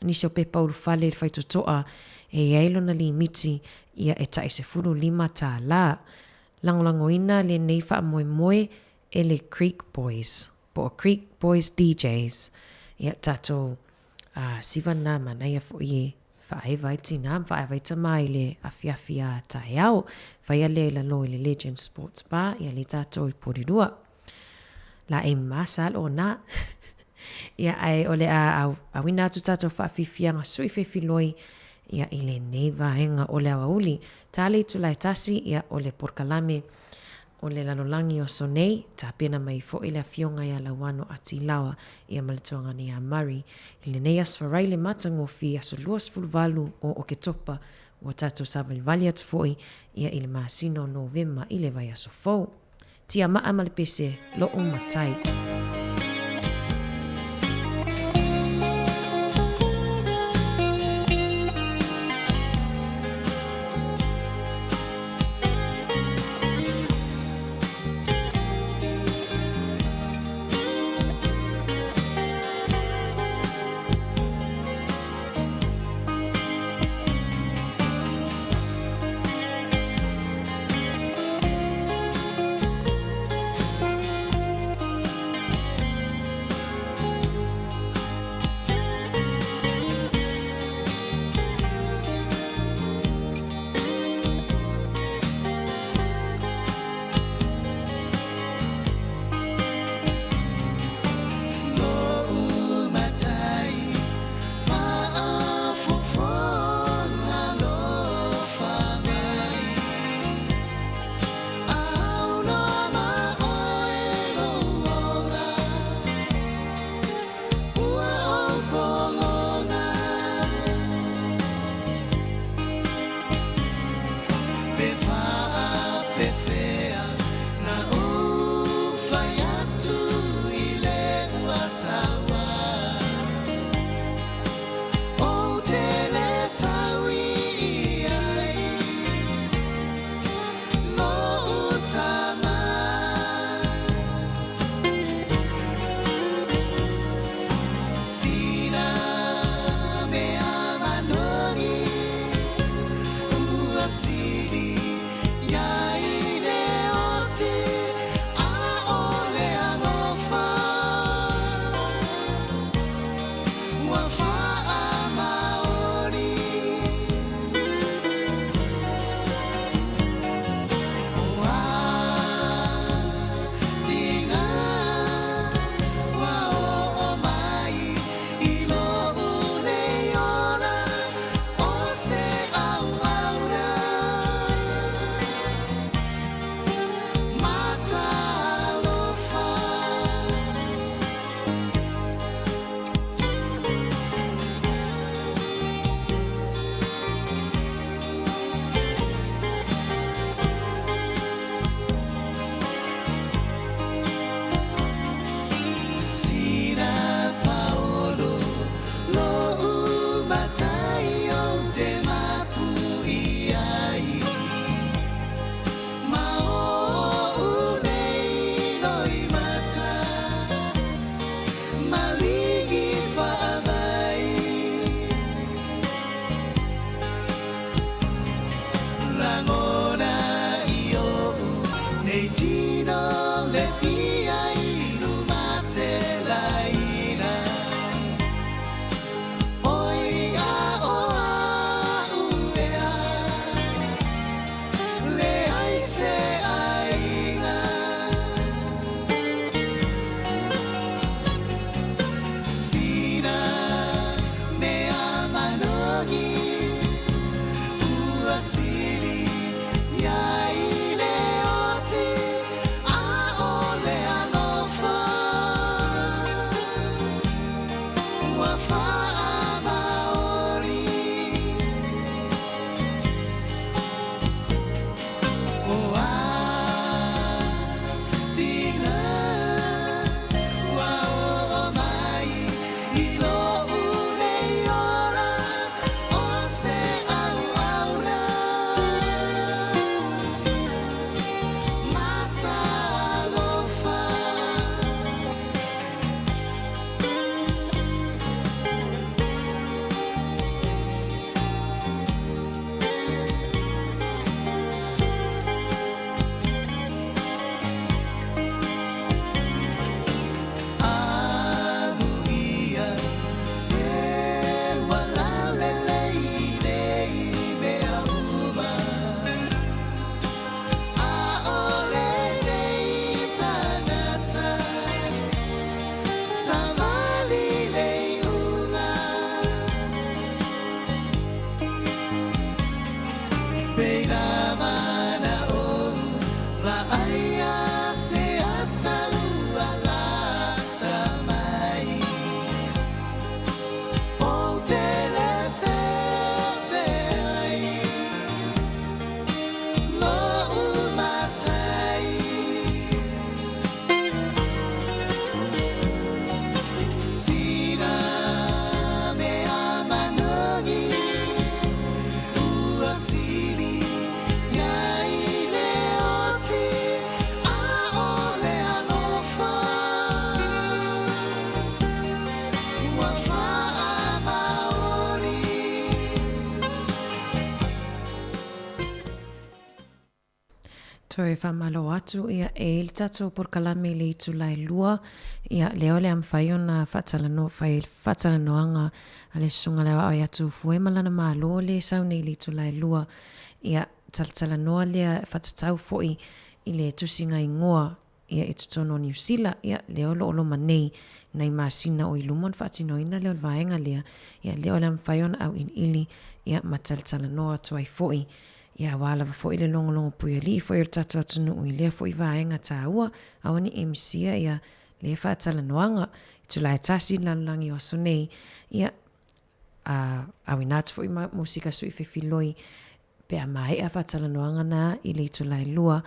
nisi o pepa ulufale i le faitotoa e i ai lona limiti ia e tai 15 tala. Lagolagoina lenei faamoemoe e le Creek Boys. Po o Creek Boys DJs. Ia tatou siva na manaia foi e faaeva ai tinā ma faaeva ai tamā i le afiafi a taeao. Faia lea i lalo i le Legend Sports Bar, ia lea tatou i Porirua. La e masa alo na. Ia ae o le a auina atu tatou faafiafiaga sui fefiloi ia i lenei vaega o le aoauli. Tali itula e tasi ia o le polokalame O le lalolagi o aso nei, tapena mai foi le Afioga ia Lauano Atilawa ia ma le tuagana ia Murray i lenei Aso Faraile matagofie aso 28 o Oketopa ua tatou savalivali atu foi ia i le masina o Novema i le vaiaso fou. Tiamaa ma le pese, Lo'u Matai. Toe faamalo atu, ia, e i ai le tatou polokalame i le itula e 2, ia, lea o le a mafai ona faatalanoa, fai ai le faatalanoaga a le Susuga i le Aoao ia Tufue ma lana Malo lea e sau nei i le itula e 2, ia, talatalanoa lea e faatatau foi i le tusiga igoa ia i totonu o Niu Sila, ia, lea o lo o loma nei nai masina o i luma ona faatinoina lea o le vaega lea, ia, lea o le a mafai ona auiliili, ia, ma talatalanoa atu ai foi, ia, aua lava foi le logologo puialii foi o le tatou atunuu i lea foi vaega taua, aua ne i e misia, ia, lea faatalanoaga. Itula e tasi i le lalolagi o aso nei, ia, a auina atu foi ma musika sui fefiloi Pe a maea faatalanoaga na i le itula e 2,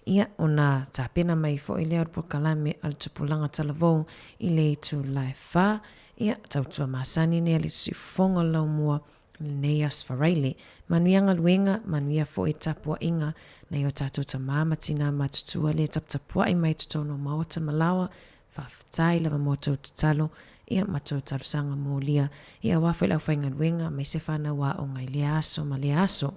ia, ona tapena mai foi lea o le polokalame a le Tupulaga Talavou i le itula e 4, ia, tautua masani nei a le Siufofoga o le Laumua lenei Aso Faraile. Manuia galuega, manuia foi tapuaiga nai o tatou tama ma tina matutua lea e taputapuai mai totonu o maota ma laoa, Faafetai lava mo tou tatalo, ia, ma tou talosaga molia, ia, aua foi le aufaigaluega aemaise fanau aoga i lea aso ma lea aso.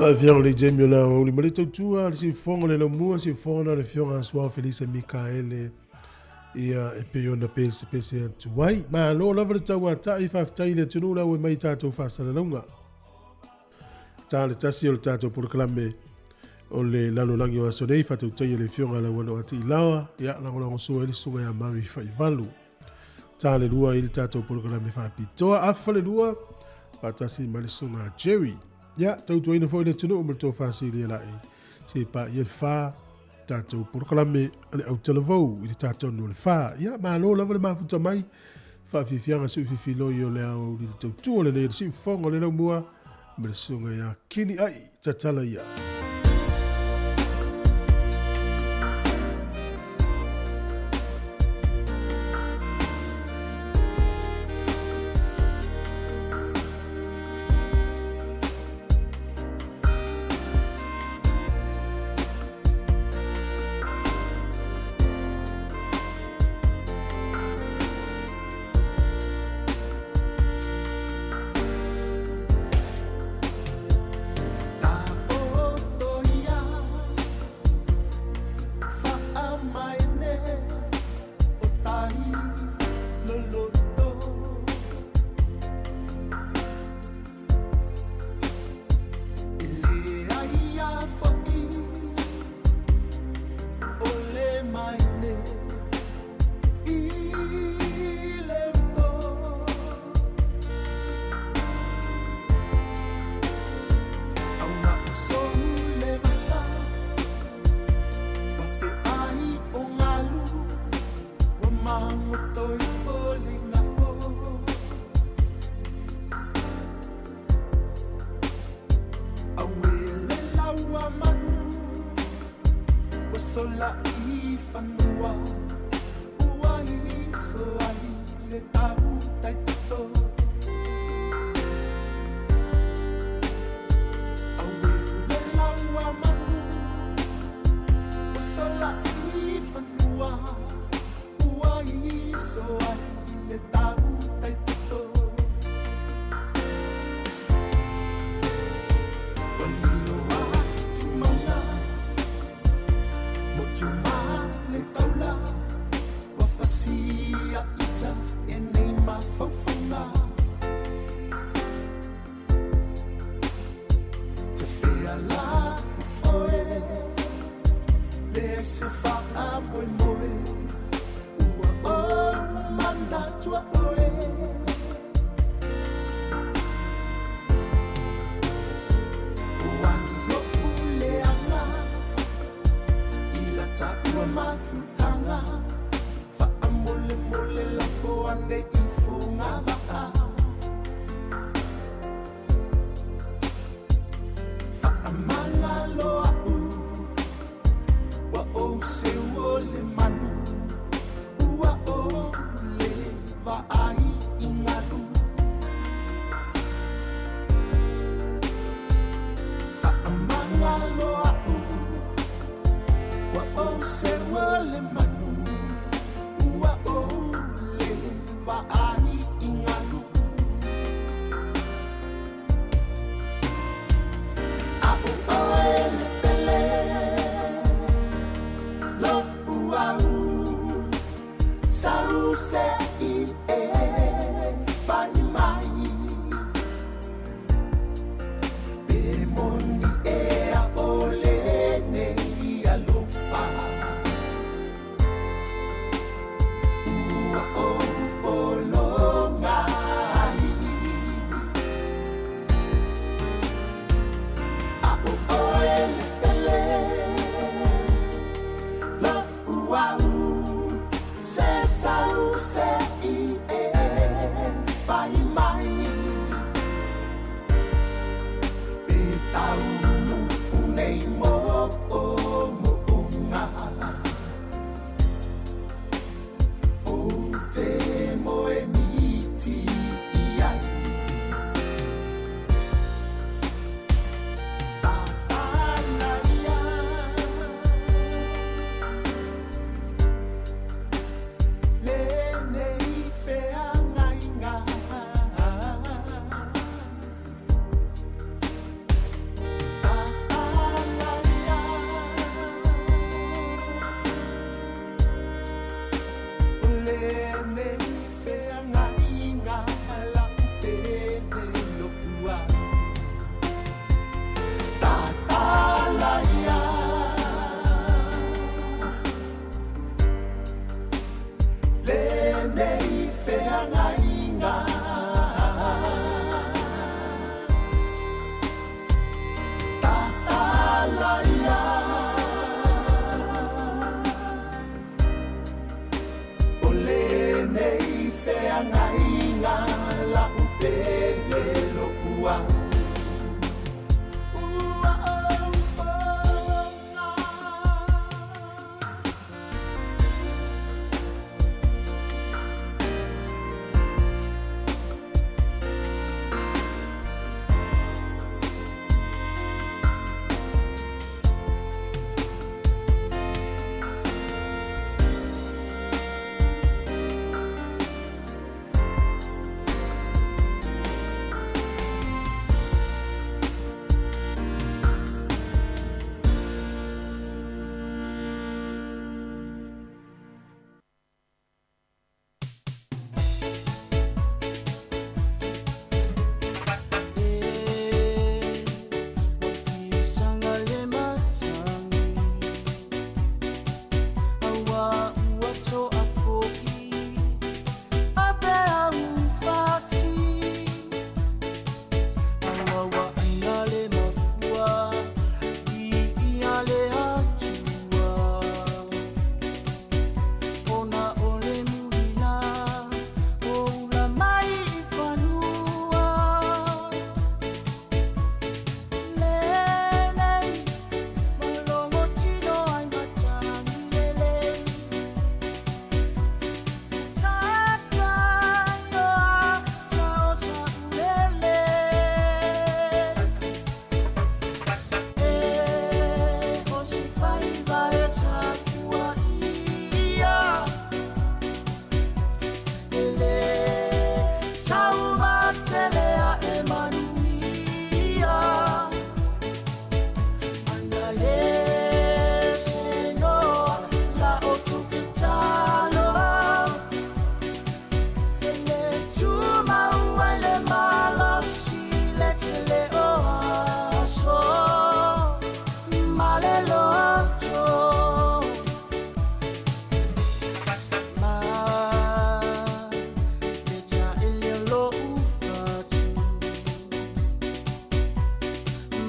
Afioga le Jamie o le aoauli ma le tautua le siufofoga le laumua siufofoga na le afioga Suao Felisa Mikaele ia e pei ona pesepese atu ai. Malo lava le tauata'i, faafetai i le atunuu la ua mai i tatou faasalalauga. Ta le tasi o le tatou polokalame o le lalolagi o aso nei, faatautaia le afioga Lauano Ati'ilaoa, ia lagolagosua ai le susuga ia Mary Faivalu. Ta le lua i le tatou polokalame faapitoa, afa le lua, faatasi ma le susuga Jerry. Ia, tautuaina foi le atunuu ma le tofa silia la'i, se paia le fa, tatou polokalame a le autalavou i le tatonu o le fa. Ia, malo lava le mafuta mai, faafiafiaga suʻi o le aoauli le tautua lenei o le siufofoga o le laumua ma le susuga ia Kini Ai tatala ia. Sola i fanua ua iso ai le tau tai toto Auele laua manu ua sola i fanua ua iso ai le tau tai toto Ua lilo atu mauga motu ma le taula ua fasia ita e nei mafaufauga.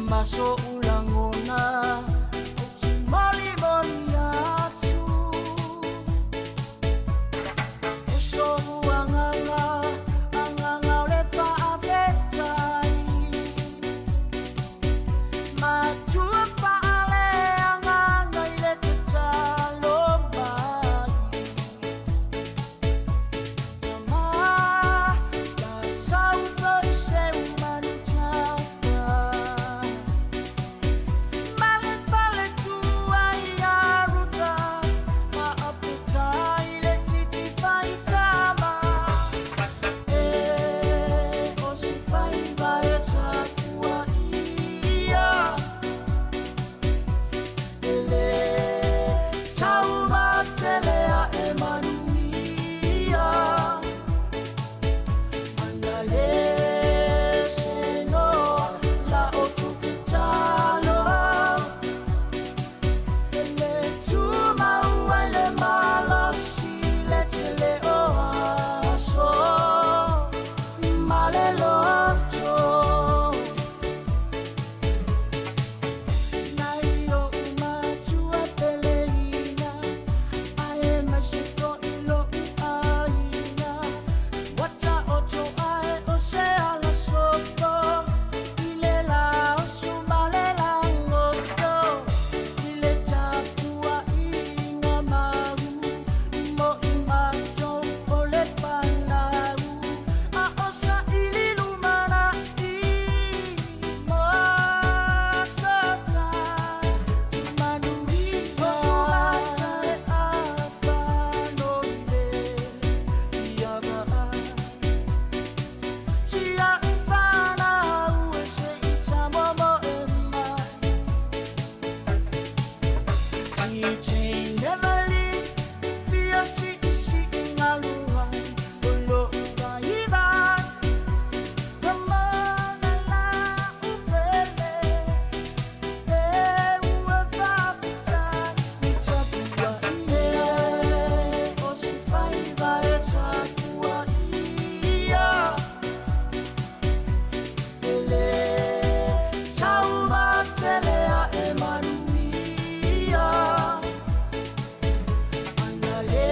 Ma soʻu lagona ou te molimoli atu O soʻu agaga agaga o le faafetai Matua faaleagaga i le tatalo mai Ma la sau foi seu manutafa Ma le fale tua ia ruta Faafetai le titi faitama E o se faiva e tapuaʻia E lē taumatele aʻe manuia Ana lē senoa la o tutatalo E lē tumau ai le malosi le tele o aso Ma le loto Nai oʻu matua peleina Ae maise foʻi loʻu ʻaiga Ua taoto ae o se ala sopo I le laosu ma le lagoto I le tapuaʻiga mau Mo i matou o le fanau A o saʻili lumanaʻi Mo so manuia E afano i le iava'a Siaʻu fanau e seʻi tamomoe mai DJ Neverly Fia siʻisiʻi galu ai O loʻu vaivai Kamana la upele E ua faafetai Ni tapuaʻia O se faiva e tapuaʻia E lē taumatele aʻe manuia Ana lē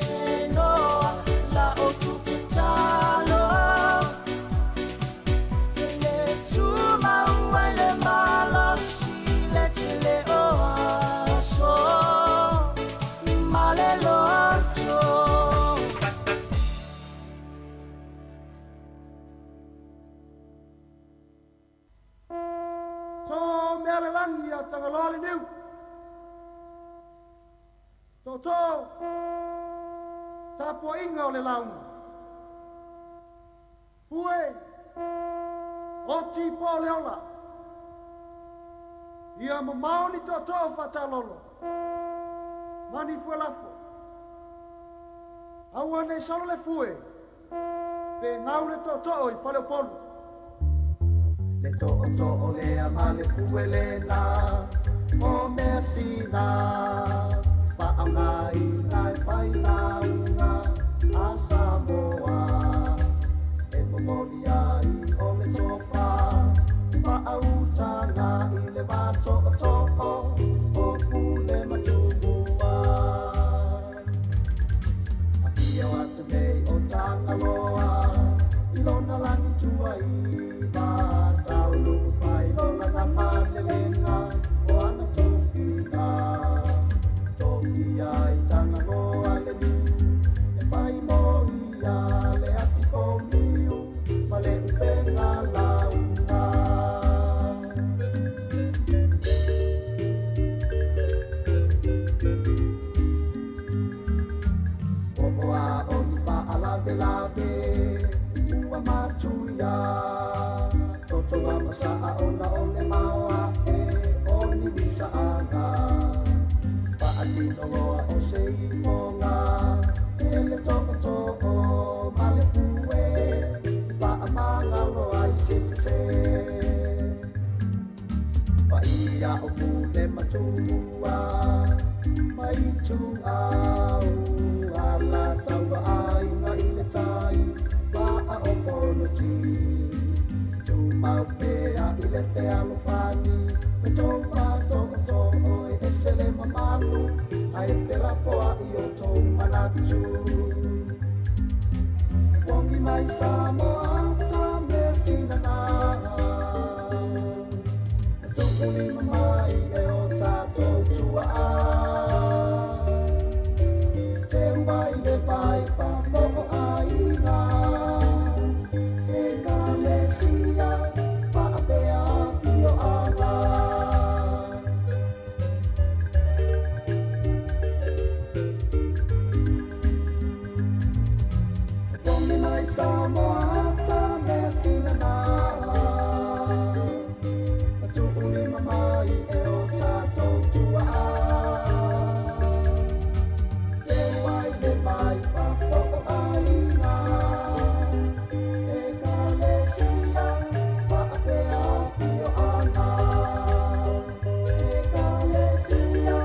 senoa la o tutatalo E lē tumau ai le malosi le tele o aso Ma le loto. To mea le lagi a Tagaloa le niu. Toto. Tapuaʻiga o le lauga. Fue. Oti po le ola. Ia mamao ni tootoo faatalolo. Mani fue lafo. Aua nei solo le fue. Pe gau le tootoo i fale o polu. Le toʻotoʻo lea ma le fue lena o mea sina faaaogāina e failauga a Samoa e momoli ai o le tofa faautaga i le vatoʻotoʻo o pule matumua afio atu nei o Tagaloa i lona lagi tuaiva tauluʻu failola malelega o ana tofiga tofia i Tagaloa le niu e fai mo ia le ati pomiu ma le upega lauga. O a o ni faalavelave ua matuia totoga masaʻa ona o le maoaʻe o ni uisaʻaga faatino loa o se ifoga e le toʻotoʻo ma le fue faamagalo ai se sesē paia o pule matumua mai tuau ala taua aiga i le tai maa o fonoti tumau pea i le le fealofani Me tou faatoatoa e ese le mamalu Ae felafoa'i o tou manatu Pogi mai Samoa ta mea sinana Tu'ulima mai e o tatou tua'a Teu ai le vai fafo o aiga Ekalesia faapea afioaga Pogi mai Samoa ta mea sinana Tu'ulima mai e o tatou tua'a Teu ai le vai fafo o aiga Ekalesia faapea afioaga Ekalesia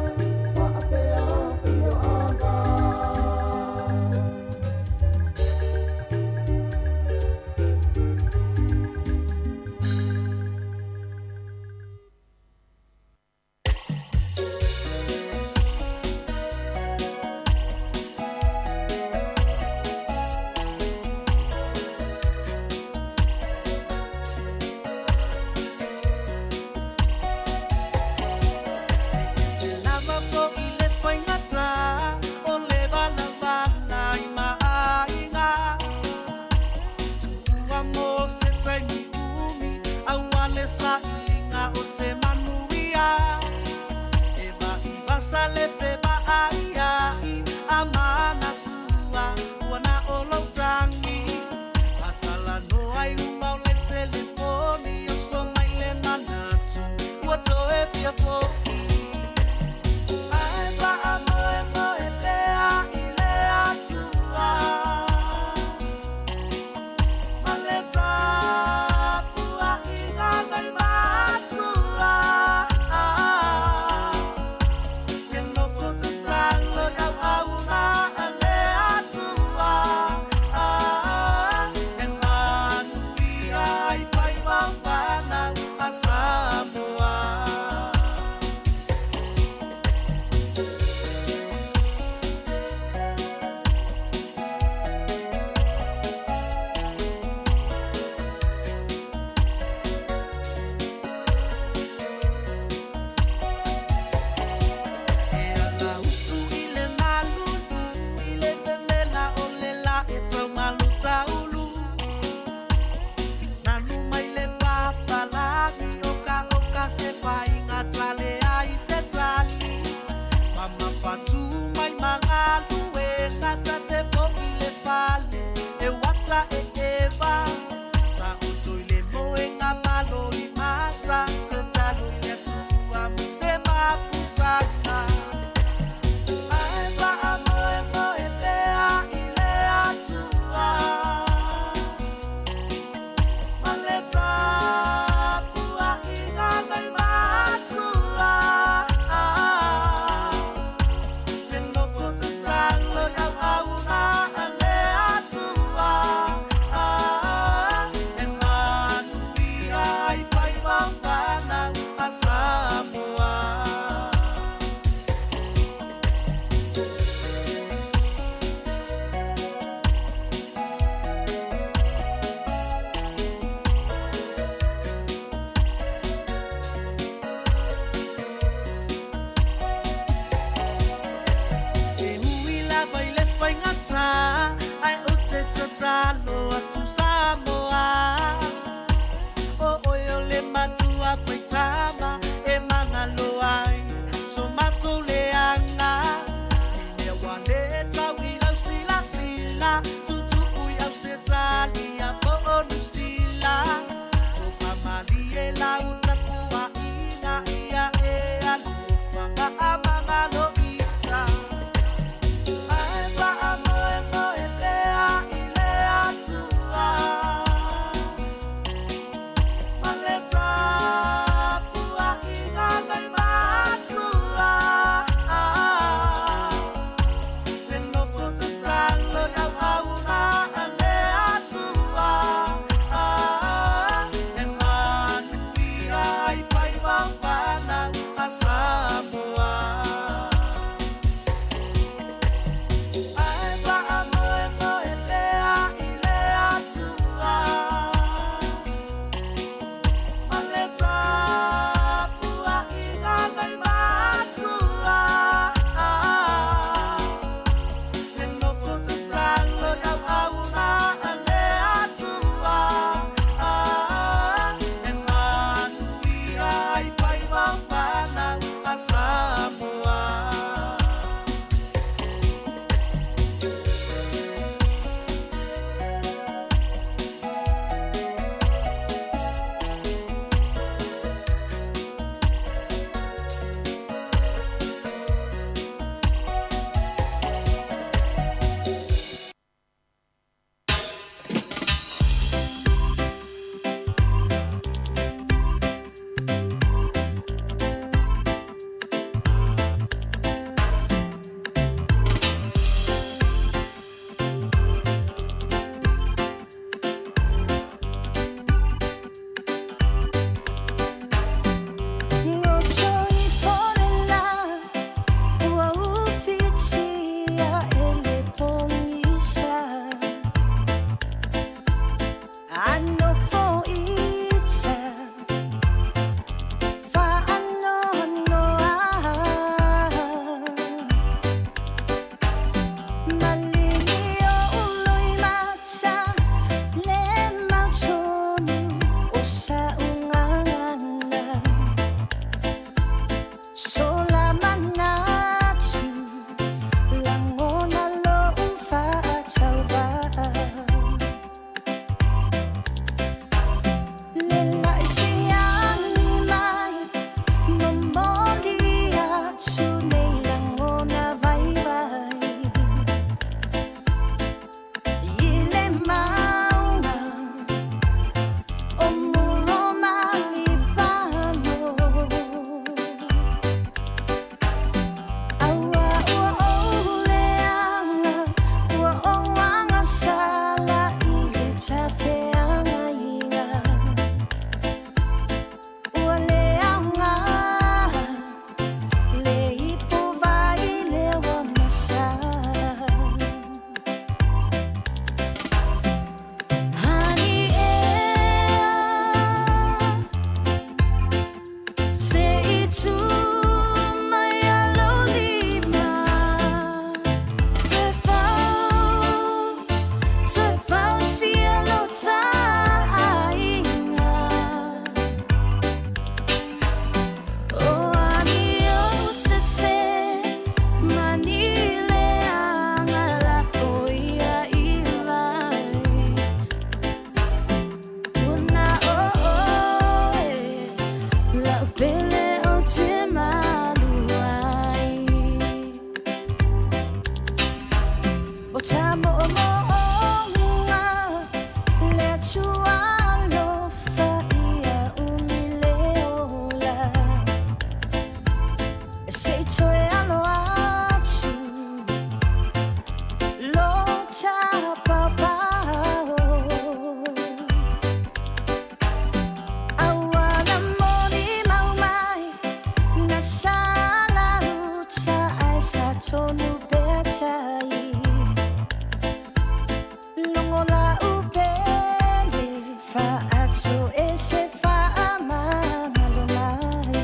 faapea afioaga. Se lava fo'i le faigata o le valavala i maaiga Tuua mo se taimi umi aua le sailiga o se manuia E vaivasa le fevaaiai a manatua ua na o lou tagi Fatalanoa i luma o le telefoni oso mai le manatu ua toe fia fo'i Ae faamoemoe pea i le Atua ma le tapuaiga nai. e se faamagalo mai.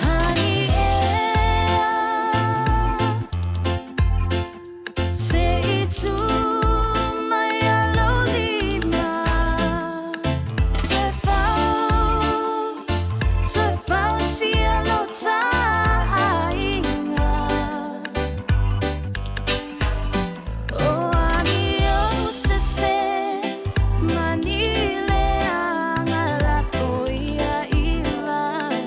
Hani ea se i tu mai a lou lima. Toe fau, toe fausia lo ta aiga. O ani ou sese ma ni leaga lafo ia i vai.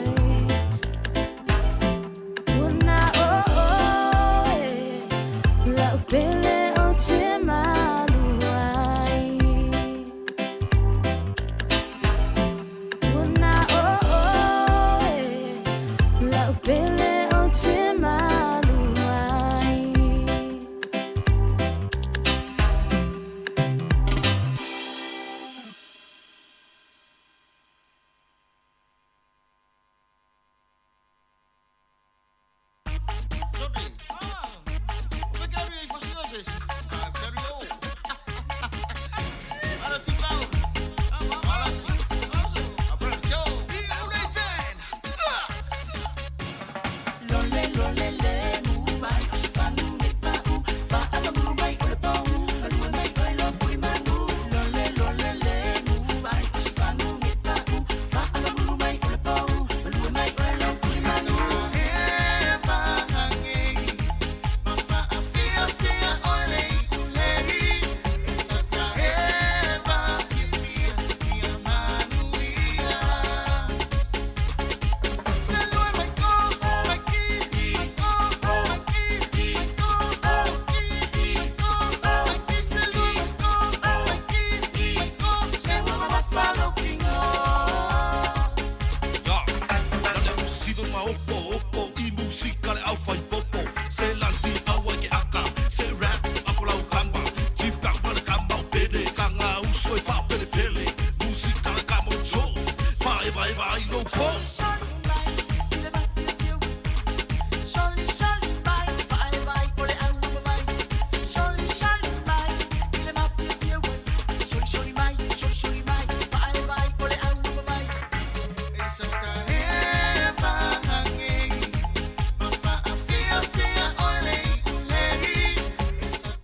Ua na o oe la'u pele ou te malu ai. Ua na o oe la'u pele ou te malu ai.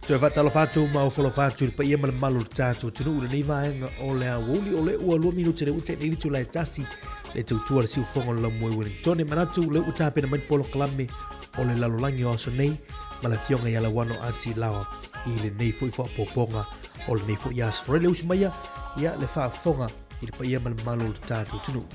Toe faatalofa atu ma ofolofa atu i le paia ma le mamalu o le tatou atunuu i lenei vaega o le aoauli. O le ua 2 minute le ua tea nei le itula e tasi le tautua le siufofoga o le laumua i Wellington. E manatu o lea ua tapena mai le polokalame o le lalolagi o aso nei ma le afioga ia Lauano Ati Laoa i lenei foi faaopoopoga o lenei foi aso. Faraile usi maia ia le faafofoga i le paia ma le mamalu o le tatou atunuu.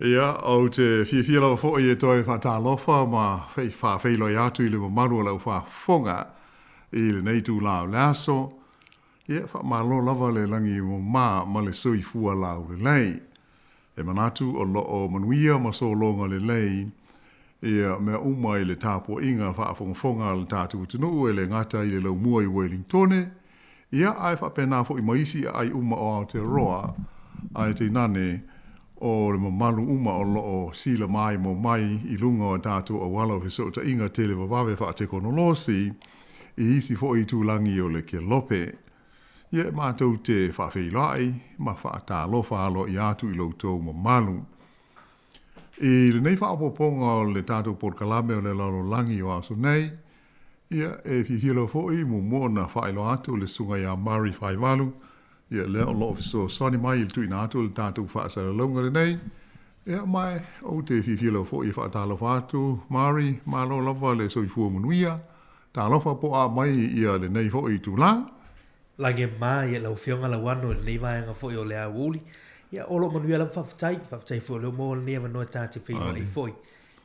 Ia, ou te fiafia lava foi e toe faatalofa ma faafeiloai atu i le mamalu o lau faafofoga i lenei itula o le aso. Ia, faamalo lava le lagi mama ma le soifua laulelei. E manatu o lo o manuia ma sologa lelei ia mea uma i le tapuaiga faafogafoga a le tatou atunuu e le gata i le laumua i Uelintone, ia ae faapena foi ma isi aai uma o Aotearoa, ae tainane o le mamalu uma o lo o sila maimoa mai i luga o tatou auala o fesootaiga televavave faatekonolosi i isi foi itulagi o le kelope. Ia e matou te faafeiloai ma faatalofa aloaia atu i lo outou mamalu. I lenei faaopoopoga o le tatou polokalame o le lalolagi o aso nei, ia e fiafia lava foi muamua ona faailoa atu le Susuga ia Murray Faivalu, ia lea o lo o fesoasoani mai i le tuuina atu o le tatou faasalalauga lenei. Ia ma ou te fiafia lava foi e faatalofa atu, Murray, malo lava le soifua manuia. Talofa po a mai ia lenei foi itula. Lagi e ma ia lau Afioga Lauano i lenei vaega foi o le aoauli. Ia, o lo o manuia lava faafetai. Faafetai foi o lea ua maua lenei avanoa ta te feiloai foi.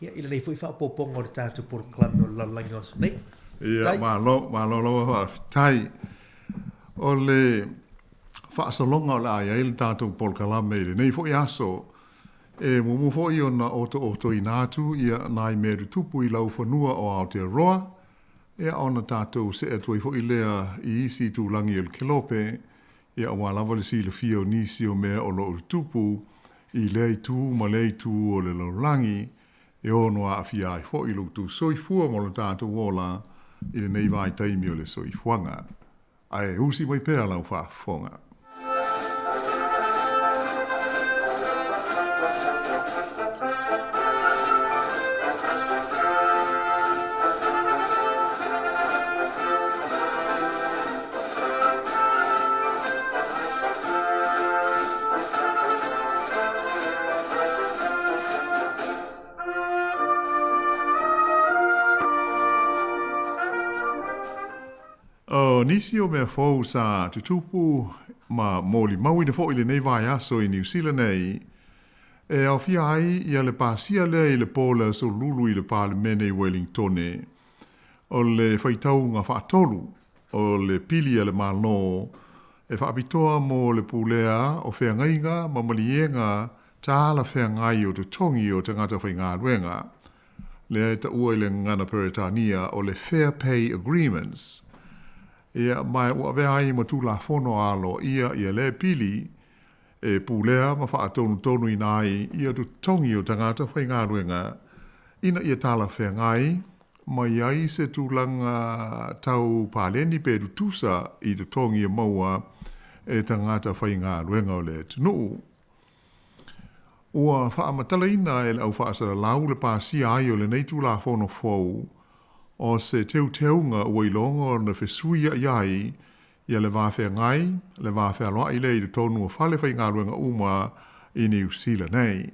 Ia, i lenei foi faaopoopoga o le tatou polokalame o le lalolagi o aso nei. Ia, malo, malo lava faafetai. O le faasologa o le a i ai le tatou polokalame i lenei foi aso, e muamua foi ona otootoina atu ia nai mea tutupu i laufanua o Aotearoa, ia ona tatou see atu ai foi lea i isi itulagi o le kelope, ia aua lava le silafia o nisi o mea o lo o tutupu i lea itu ma lea itu o le lalolagi, e ono aafia ai foi lo outou soifua ma lo tatou ola i lenei vaitaimi o le soifuaga. Ae usi mai pea lau faafofoga. O nisi o mea fou sa tutupu ma molimauina foi i lenei vaiaso i Niu Sila nei, e aofia ai ia le pasia lea i le po o le Aso Lulu i le Palemene i Wellingtone, o le faitauga faatolu o le pili a le Malo e faapitoa mo le pulea o feagaiga ma maliega talafeagai o totogi o tagata faigaluega, lea e taua i le gagana Peretania o le Fair Pay Agreements. Ia, ma ua avea ai ma Tulafono aloaia ia lea pili e pulea ma faatonutonuina ai ia totogi o tagata faigaluega ina ia talafeagai ma i ai se tulaga tau paleni pe tutusa i totogi e maua e tagata faigaluega o le atunuu. Ua faamatalaina e le au faasalalau le pasia ai o lenei Tulafono fou o se teuteuga ua iloga ona fesuia'i ai ia le va feagai, le va fealoa'i lea i totonu o fale faigaluega uma i Niu Sila nei.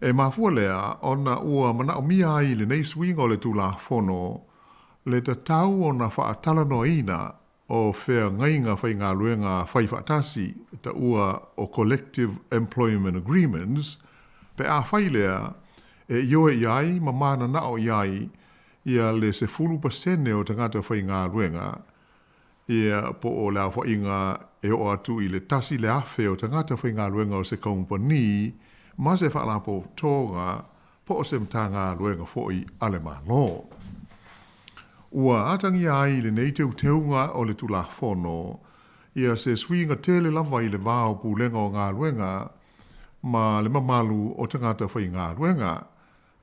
E mafua lea ona ua manaomia ai lenei suiga o le Tulafono le tatau ona faatalanoaina o feagaiga faigaluega faifaatasi e taua o Collective Employment Agreements, pe a fai lea, e ioe i ai ma mananao i ai ia le 10% o tagata faigaluega, ia po o le aofaiga e oo atu i le 1,000 o tagata faigaluega o se kamupani ma se faalapotopotoga po o se Matagaluega foi a le Malo. Ua atagia ai i lenei teuteuga o le Tulafono ia se suiga tele lava i le va o Pulega o Galuega ma le mamalu o tagata faigaluega,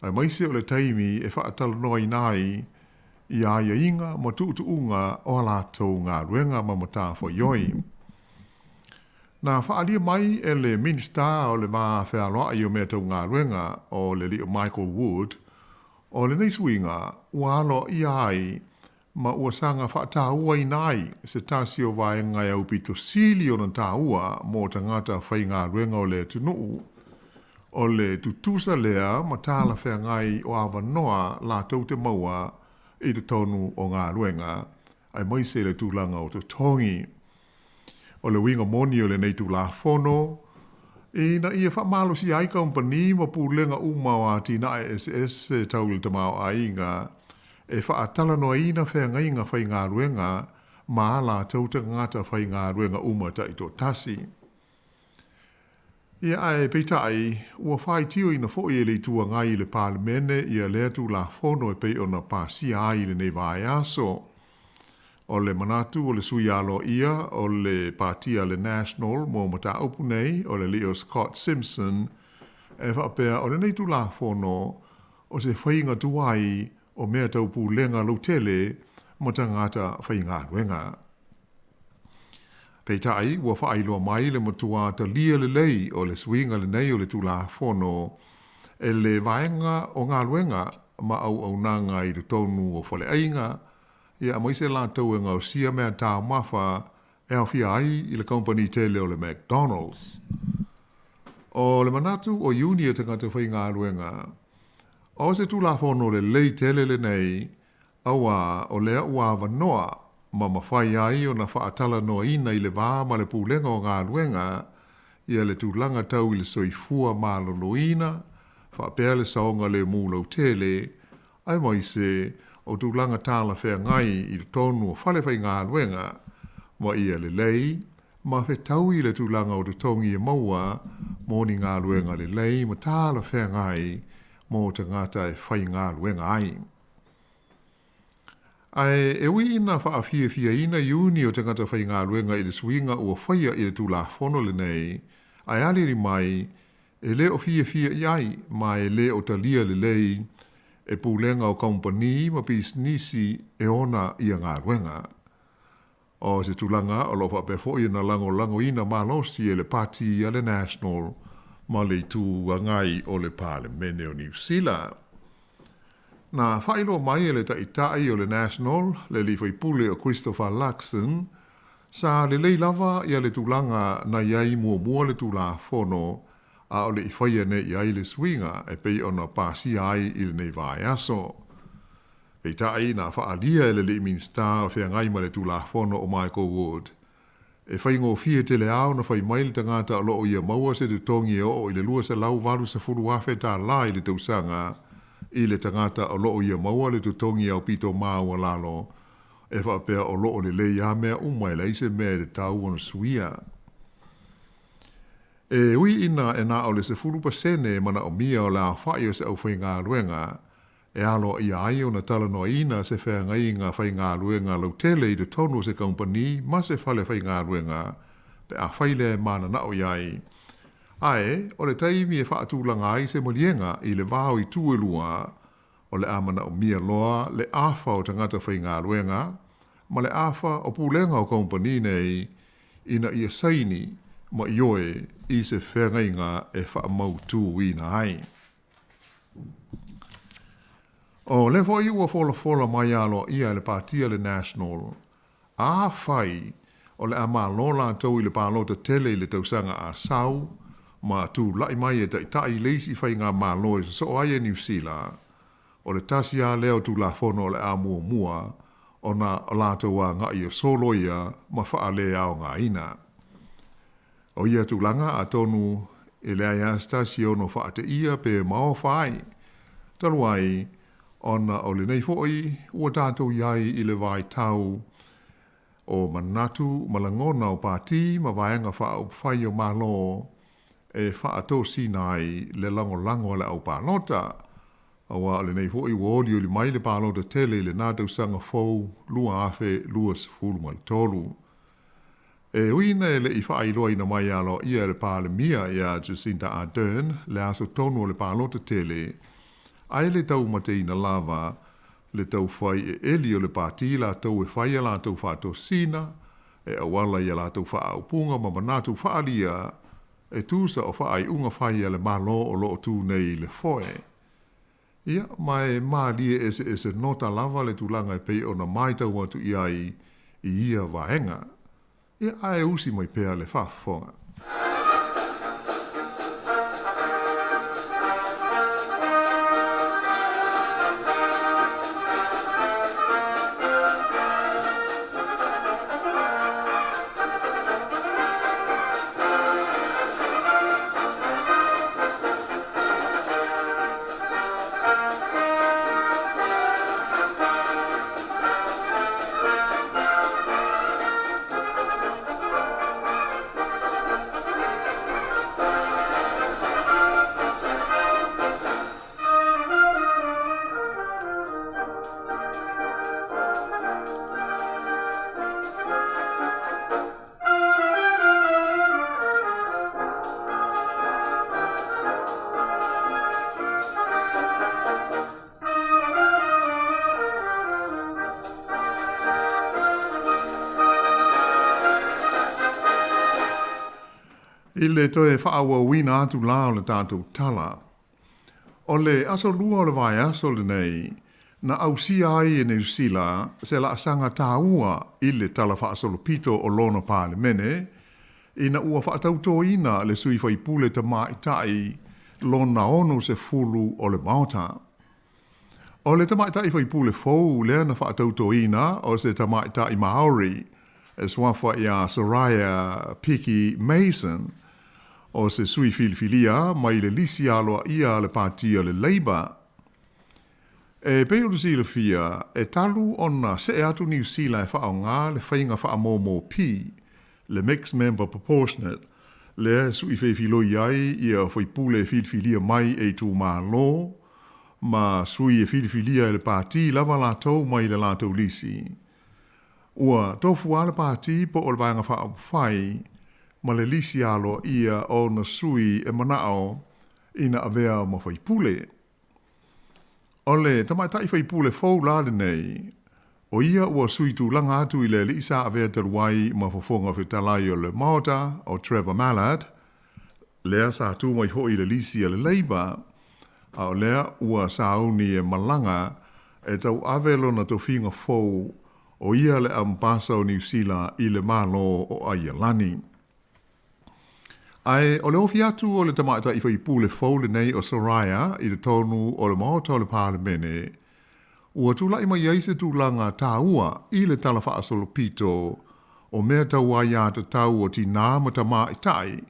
aemaise o le taimi e faatalanoaina ai ia aiaiga ma tuutuuga o a latou galuega ma matafaioi. Na faaalia mai e le Minisita o le Va Fealoai o Mea Tau Galuega o le Alii o Michael Wood, o lenei suiga ua aloaia ai ma ua saga faatauaina ai se tasi o vaega e aupito sili ona taua mo tagata faigaluega o le atunuu, o le tutusa lea ma talafeagai o avanoa latou te maua i totonu o galuega, aemaise le tulaga o totogi. O le uiga moni o lenei Tulafono, Ina ia faamalosia ai kamupani ma pulega uma o atinae eseese tau i le tamaoaiga e faatalanoaina feagaiga faigaluega ma a latou tagata faigaluega uma taitoatasi. Ia ae peitai, ua faitioina foi e le Itu Agai i le Palemene ia lea Tulafono e pei ona pasia ai i lenei vaiaso. O le manatu o le sui aloaia o le Pati a le National mo mataupu nei, o le alii o Scott Simpson, e faapea o lenei Tulafono o se faiga tuai o mea tau pulega lautele ma tagata faigaluega. Peitai, ua faailoa mai le matua talia lelei o le suiga lenei o le Tulafono e le Vaega o Galuega ma Auaunaga i totonu o Faleaiga, ia aemaise latou e gaosia mea taumafa e aofia ai i le kamupani tele o le McDonald's. O le manatu o Iuni e tagata faigaluega, o se Tulafono lelei tele lenei Auā, o lea ua avanoa ma mafai ai ona faatalanoaina i le va ma le Pulega o Galuega ia le tulaga tau i le soifua maloloina faapea le saogalemu lautele, aemaise o tulaga talafeagai i totonu o falefaigaluega, ma ia lelei ma fetaui le tulaga o totogi e maua mo ni galuega lelei ma talafeagai mo tagata e faigaluega ai. Ae e ui ina faafiafiaina iuni o tagata faigaluega i le suiga ua faia i le Tulafono lenei, ae aliali mai, e le o fiafia i ai ma e le o talia lelei e pulega o kamupani ma pisinisi e ona ia galuega. O se tulaga o lo o faapea foi ona lagolagoina malosi e le Pati a le National ma le Itu Agai o le Palemene o Niu Sila. Na faailoa mai e le Taitai o le National, le alii faipule o Christopher Luxon, sa lelei lava ia le tulaga na i ai muamua le Tulafono a o le i faia nei i ai le suiga e pei ona pasia ai i lenei vaiaso. Peitai, na faaalia e le alii Minisita o feagai ma le Tulafono o Michael Wood, e faigofie tele ao na fai mai le tagata o lo o ia maua se totogi e oo i le $280,000 tala i le tausaga i le tagata o lo o ia maua le totogi aupito maualalo e faapea o lo o lelei lava mea uma e leai se mea e tatau ona suia. E ui ina e na o le 10% e manaomia o le aofai o se aufaigaluega e aloaia ai ona talanoaina se feagaiga faigaluega lautele i totonu o se kamupani ma se fale faigaluega pe afai lea e mananao i ai. Ae, o le taimi e faatulaga ai se maliega i le va o itu e lua, o le a manaomia loa le afa o tagata faigaluega ma le afa o pulega o kamupani nei ina ia saini ma ioe i se feagaiga e faamautuina ai. O lea foi ua folafola mai aloaia e le Pati a le National, afai o le a malo latou i le palota tele i le tausaga a sau, ma tulai mai e taitai le isi faigamalo e sosoo ai e Niu Sila, o le tasi lava lea o Tulafono o le a muamua ona latou agai e soloia ma faaleaogaina. O ia tulaga, atonu e leai lava se tasi e ono faateia pe maofa ai, talu ai ona o lenei foi ua tatou i ai i le vaitau o manatu ma lagona o pati ma vaega faaupufai o Malo e faatosina ai le lagolago a le aupalota, auā o lenei foi ua olioli mai le palota tele i lena tausaga fou 2023. E ui ina e le i faailoaina mai aloaia e le Palemia ia Jacinda Ardern le aso tonu o le palota tele, ae le taumateina lava le taufai eeli o le pati latou e fai a latou faatosina e auala i a latou faaupuga ma manatu faaalia e tusa o faaiuga fai a le Malo o lo o tu nei i le foe. Ia, ma e mālie eseese nota lava le tulaga e pei ona matau atu i ai i ia vaega. Ia, ae usi mai pea le faafofoga. I le toe faaauauina atu la o le tatou tala, o le aso lua o le vaiaso lenei na ausia ai e Niu Sila se laasaga taua i le Tala Faasolopito o lona Palemene ina ua faatautoina le sui faipule tamaitai lona 60 o le Maota. O le tamaitai faipule fou lea na faatautoina o se tamaitai Maori e suafa ia Soraya Piki Mason, o se sui filifilia mai le lisi aloaia a le Pati o le Labour. E pei ona silafia, e talu ona see atu Niu Sila e faaaoga le faiga faamomo P, le Mixed Member Proportionate, lea e sui feifiloi ai ia faipule e filifilia mai e itumalo, ma sui e filifilia e le pati lava latou mai le latou lisi. Ua tofu lava le pati po o le Vaega Faaupufai ma le lisi aloaia o ona sui e manao ina avea ma faipule. O le tamaitai faipule fou la lenei, o ia ua sui tulaga atu i le alii sa avea talu ai ma Fofoga Fetalai o le Maota, o Trevor Mallard, lea sa tu mai foi i le lisi a le Labour, a o lea ua sauni e malaga e tauave lona tofiga fou, o ia le Amepasa o Niu Sila i le Malo o Aialani. Ae o le ofi atu o le tamaitai faipule fou lenei o Soraya i totonu o le Maota o le Palemene, ua tulai mai ai se tulaga taua i le Tala Faasolopito o mea tau aiatatau o tinā ma tamaitai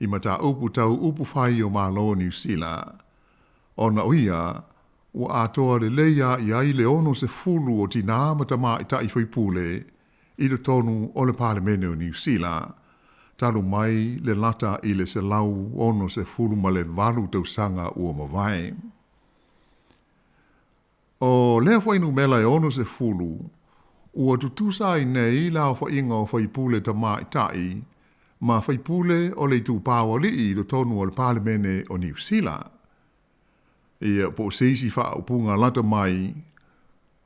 i mataupu tau upufai o Malo o Niu Sila, ona o ia ua atoa lelei lava i ai le 60 o tinā ma tamaitai faipule i totonu o le Palemene o Niu Sila, talu mai le lata i le 168 tausaga ua mavae. O lea fuainumela e 60, ua tutusa ai nei le aofaiga o faipule tamaitai ma faipule o le itupa o alii i totonu o le Palemene o Niu Sila. Ia, po o se isi faaupuga lata mai,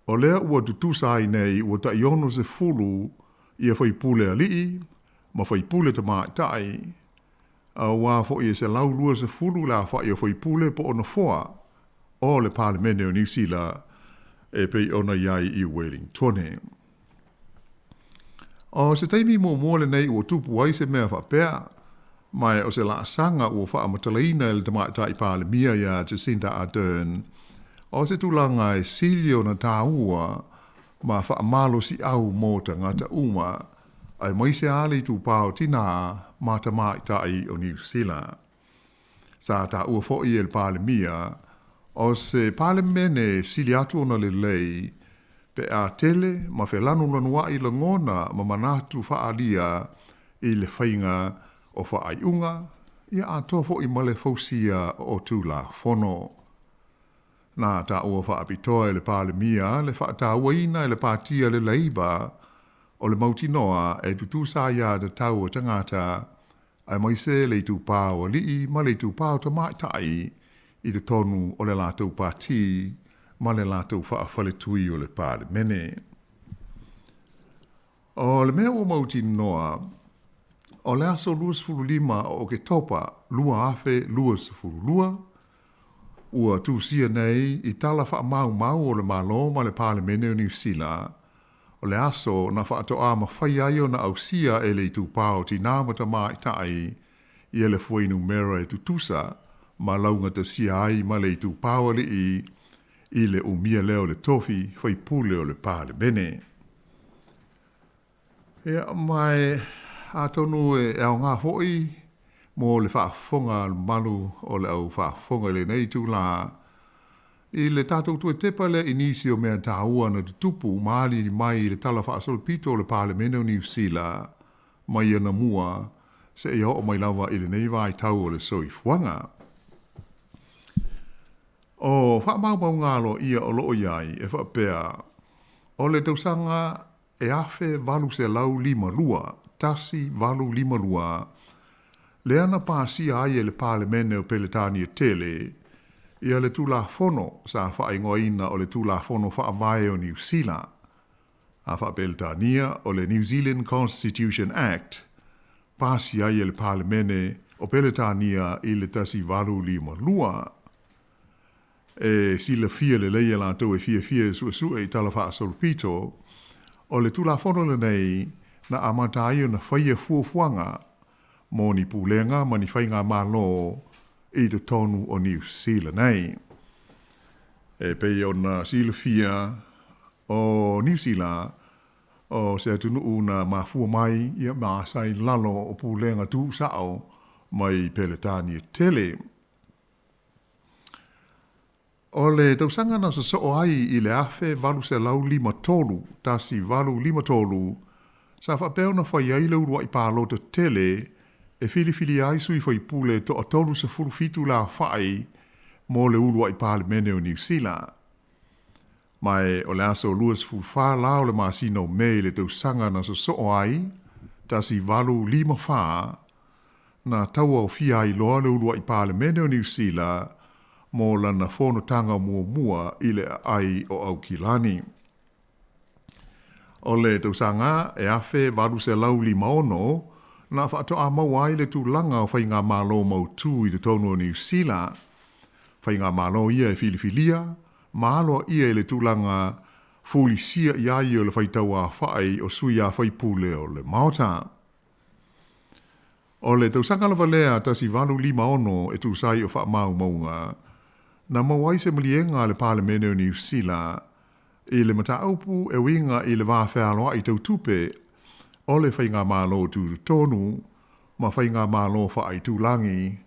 o lea ua tutusa ai nei ua tai 60 ia faipule alii ma faipule tamaitai, auā foi e 120 le aofai o faipule po o nofoa o le Palemene o Niu Sila e pei ona i ai i Wellingtone. O se taimi muamua lenei ua tupu ai se mea faapea, ma o se laasaga ua faamatalaina e le Tamaitai Palemia ia Jacinda Ardern, o se tulaga e sili ona taua ma faamalosiau mo tagata uma, aemaise lava le itupa o tinā ma tamaitai o Niu Sila. Sa taua foi e le Palemia, o se Palemene e sili atu ona lelei pe a tele ma felanulanuai lagona ma manatu faaalia i le faiga o faaiuga, ia atoa foi ma le fausia o Tulafono. Na taua faapitoa e le Palemia le faatauaina e le Pati a le Labour o le mautinoa e tutusa ai aiatatau a tagata, aemaise le itupa o alii ma le itupa o tamaitai i totonu o le latou pati ma le latou faafaletui o le Palemene. O le mea ua mautinoa, o le aso 25 o Oketopa 2022, ua tusia nei i tala faamaumau o le Malo ma le Palemene o Niu Sila, o le aso na faatoa mafai ai ona ausia e le itupa o tinā ma tamaitai ia le fuainumera e tutusa ma laugatasia ai ma le itupa o alii i le umia lea o le tofi faipule o le Palemene. Ia, ma e atonu e aoga foi mo le faafofoga a le mamalu o le au faafofoga i lenei itulā, i le tatou toe tepa lea i nisi o mea taua na tutupu ma aliali mai i le Tala Faasolopito o le Palemene o Niu Sila mai anamua seia oo mai lava i lenei vaitau o le soifuaga. O faamaumauga aloaia o lo o i ai e faapea, o le tausaga e 1852, 1852, lea na pasia ai e le Palemene o Peretania Tele ia le Tulafono sa faaigoaina o le Tulafono Faavae o Niu Sila, a faa-Peretania o le New Zealand Constitution Act. pasi ai e le Palemene o Peletania i le 1852. E silafia lelei e latou e fiafia e suesue i tala faasolopito, o le Tulafono lenei na amata ai ona faia fuafuaga mo ni pulega ma ni faigamalo i totonu o Niu Sila nei. E pei ona silafia, o Niu Sila, o se atunuu na mafua mai ia ma sa i lalo o pulega tuusao mai Peletania tele. O le tausaga na sosoo ai i le 1853, 1853, sa faapea ona fai ai le uluai palota tele e filifilia ai sui faipule toa 37 le aofai mo le uluai Palemene o Niu Sila. Ma e o le aso 24 la o le masina o Me i le tausaga na sosoo ai, 1854, na tauaofia ai loa le uluai Palemene o Niu Sila mo lana fonotaga muamua i le aai o Aukilani. O le tausaga e 1856 na faatoa maua ai le tulaga o faigamalo mautū i totonu o Niu Sila, faigamalo ia e filifilia ma aloaia i le tulaga fulisia i ai o le faitauaofai o sui a faipule o le Maota. O le tausaga lava lea 1856 e tusa ai o faamaumauga, na maua ai se maliega a le Palemene o Niu Sila i le mataupu e uiga i le va fealoai tau tupe o le faigamalo tutotonu ma faigamalo faaitulagi,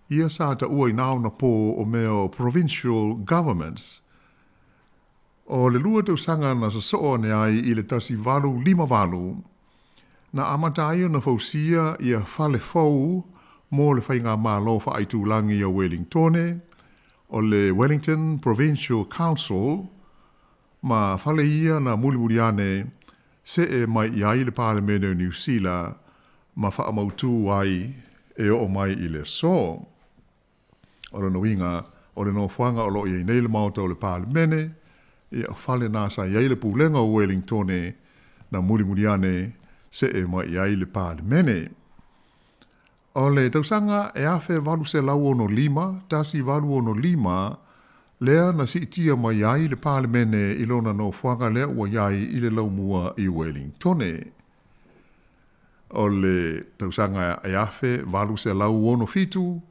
ia sa taua i na ona pō o mea o Provincial Governments. O le lua tausaga na sosoo ane ai i le 1858, na amata ai ona fausia ia fale fou mo le faigamalo faaitulagi o Welingtone, o le Wellington Provincial Council, ma fale ia na mulimuli ane see mai i ai le Palemene o Niu Sila ma faamautū ai e oo mai i le aso. O lona uiga, o le nofoaga o lo o i ai nei le Maota o le Palemene, ia o fale na sa i ai le Pulega o Welingtone na mulimuli ane see mai i ai le Palemene. O le tausaga e 1865, 1865, lea na siitia mai ai le Palemene i lona nofoaga lea ua i ai i le laumua i Welingtone. O le tausaga e 1867,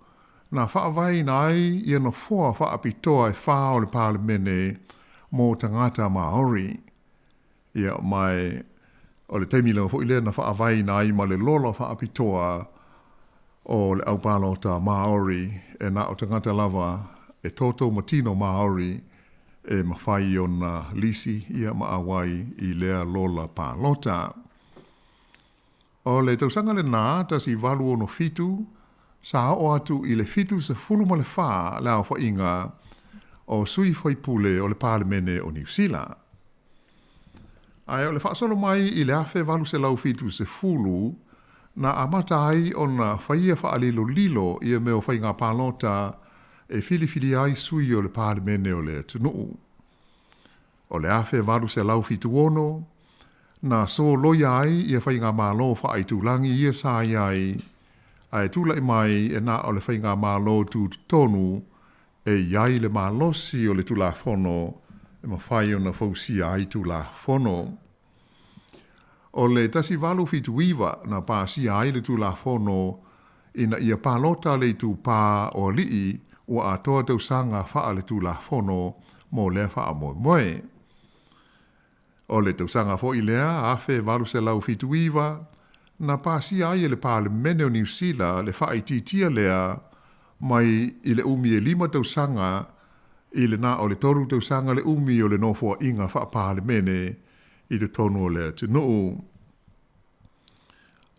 na faavaeina ai ia nofoa faapitoa e fā o le Palemene mo tagata Māori. Ia, ma o le taimi lava foi lea na faavaeina ai ma le lola faapitoa o le aupalota Māori e na o tagata lava e toto ma tino Māori e mafai ona lisi ia ma auai i lea lola palota. O le tausaga lenā 1867, sa oo atu i le 74 le aofaiga o sui faipule o le Palemene o Niu Sila. Ae o le faasolo mai i le 1870, na amata ai ona faia faalilolilo ia mea o faiga palota e filifilia ai sui o le Palemene o le atunuu. O le 1876, na soloia ai ia faigamalo faaitulagi ia sa i ai, ae tulai mai e na o le faigamalo tutotonu e i ai le malosi o le Tulafono e mafai ona fausia ai Tulafono. O le 1879 na pasia ai le Tulafono ina ia palota le itupā o alii ua atoa tausaga faaletulafono mo lea faamoemoe. O le tausaga foi lea 1879 na pasia ai e le Palemene o Niu Sila le faaitiitia lea mai i le umi e lima tausaga i le na o le tolu tausaga le umi o le nofoaiga faa-Palemene i totonu o le atunuu.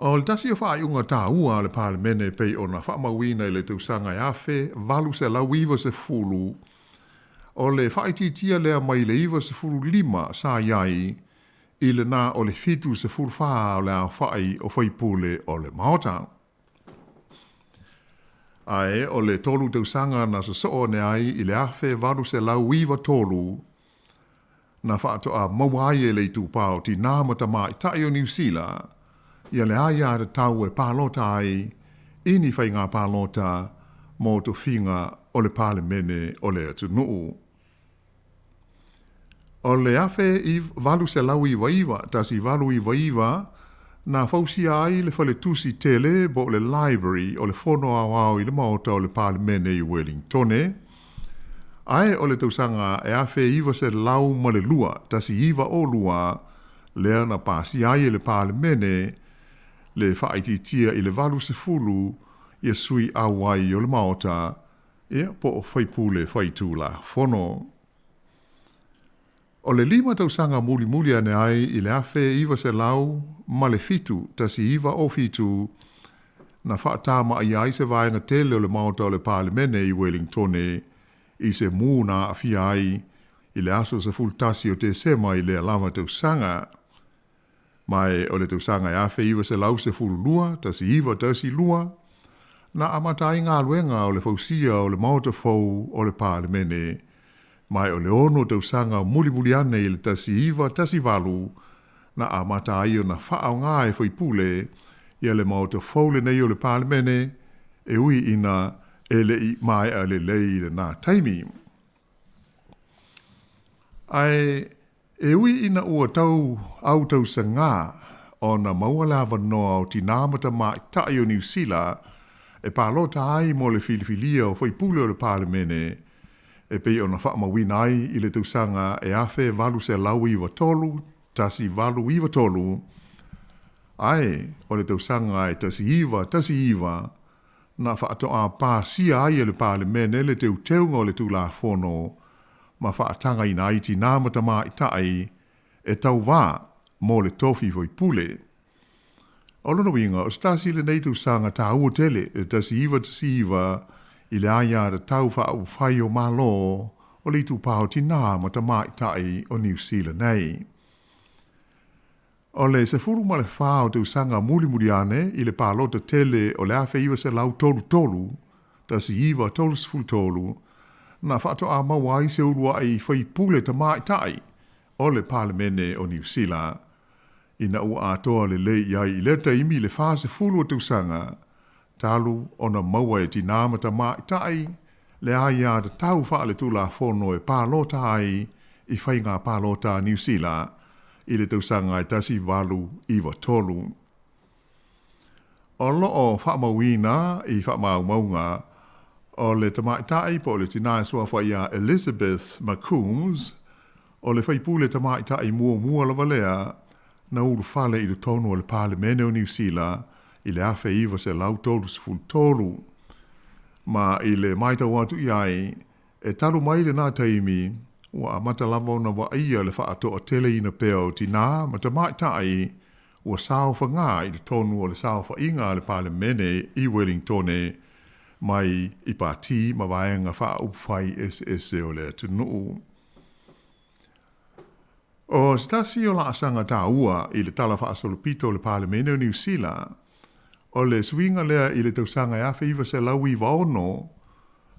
O le tasi o faaiuga taua a le Palemene e pei ona faamauina i le tausaga e 1890, o le faaitiitia lea mai le 95 sa i ai i le na o le 74 o le aofai o faipule o le Maota. Ae o le tolu tausaga na sosoo ane ai i le 1893, na faatoa maua ai e le itupā o tinā ma tamaitai o Niu Sila ia le aiatatau e palota ai i ni faiga palota mo tofiga o le Palemene o le atunuu. O le 1899, 1899, na fausia ai le faletusi tele po o le Library o le Fono Aoao i le Maota o le Palemene i Wellingtone, ae o le tausaga e 1902, 1902, lea na pasia ai e le Palemene le faaitiitia i le 80 ia sui auai o le Maota, ia, po o faipule faitulafono. O le lima tausaga mulimuli ane ai i le 1907, 1907, na faatamaia ai se vaega tele o le Maota o le Palemene i Wellingtone i se mū na aafia ai i le aso 11 o Tesema i lea lava tausaga. Ma e o le tausaga e 1912, 1912, na amata ai galuega o le fausia o le Maota fou o le Palemene, ma e o le ono tausaga mulimuli ane i le 1918, na amata ai ona faaaoga e faipule ia le Maota fou lenei o le Palemene, e ui ina e le i maea lelei i lena taimi. Ae e ui ina ua tau autausagā ona maua le avanoa o tinā ma tamaitai o Niu Sila e palota ai mo le filifilia o faipule o le Palemene e pei ona faamauina ai i le tausaga e 1893, 1893, ae o le tausaga e 1919 na faatoa pasia ai e le Palemene le teuteuga o le Tulafono ma faatagaina ai tinā ma tamaitai e tauvā mo le tofi faipule. O lona uiga, o se tasi lenei tausaga taua tele, le 1919, i le aiatatau faaupufai o Malo o le itupa o tinā ma tamaitai o Niu Sila nei. O le 14 o tausaga mulimuli ane i le palota tele o le 1933, 1933, na faatoa maua ai se uluai faipule tamaitai o le Palemene o Niu Sila, ina ua atoa lelei i ai i lea taimi le 40 o tausaga talu ona maua e tinā ma tamaitai le aiatatau faaletulafono e palota ai i faiga palota a Niu Sila i le tausaga e 1893. O lo o faamauina i faamaumauga o le tamaitai po o le tinā e suafa ia Elizabeth McCombs, o le faipule tamaitai muamua lava lea na ulufale i totonu o le Palemene o Niu Sila i le 1933. Ma i le matau atu i ai, e talu mai lena taimi, ua amata lava ona vaaia le faatoateleina pea o tinā ma tamaitai ua saofagā i totonu o le saofaiga a le Palemene i Wellingtone mai i pātī ma vaega faaupufai eseese o le atunuu. O se tasi o laasaga taua i le Tala Faasolopito o le Palemene o Niu Sila, o le suiga lea i le tausaga e 1996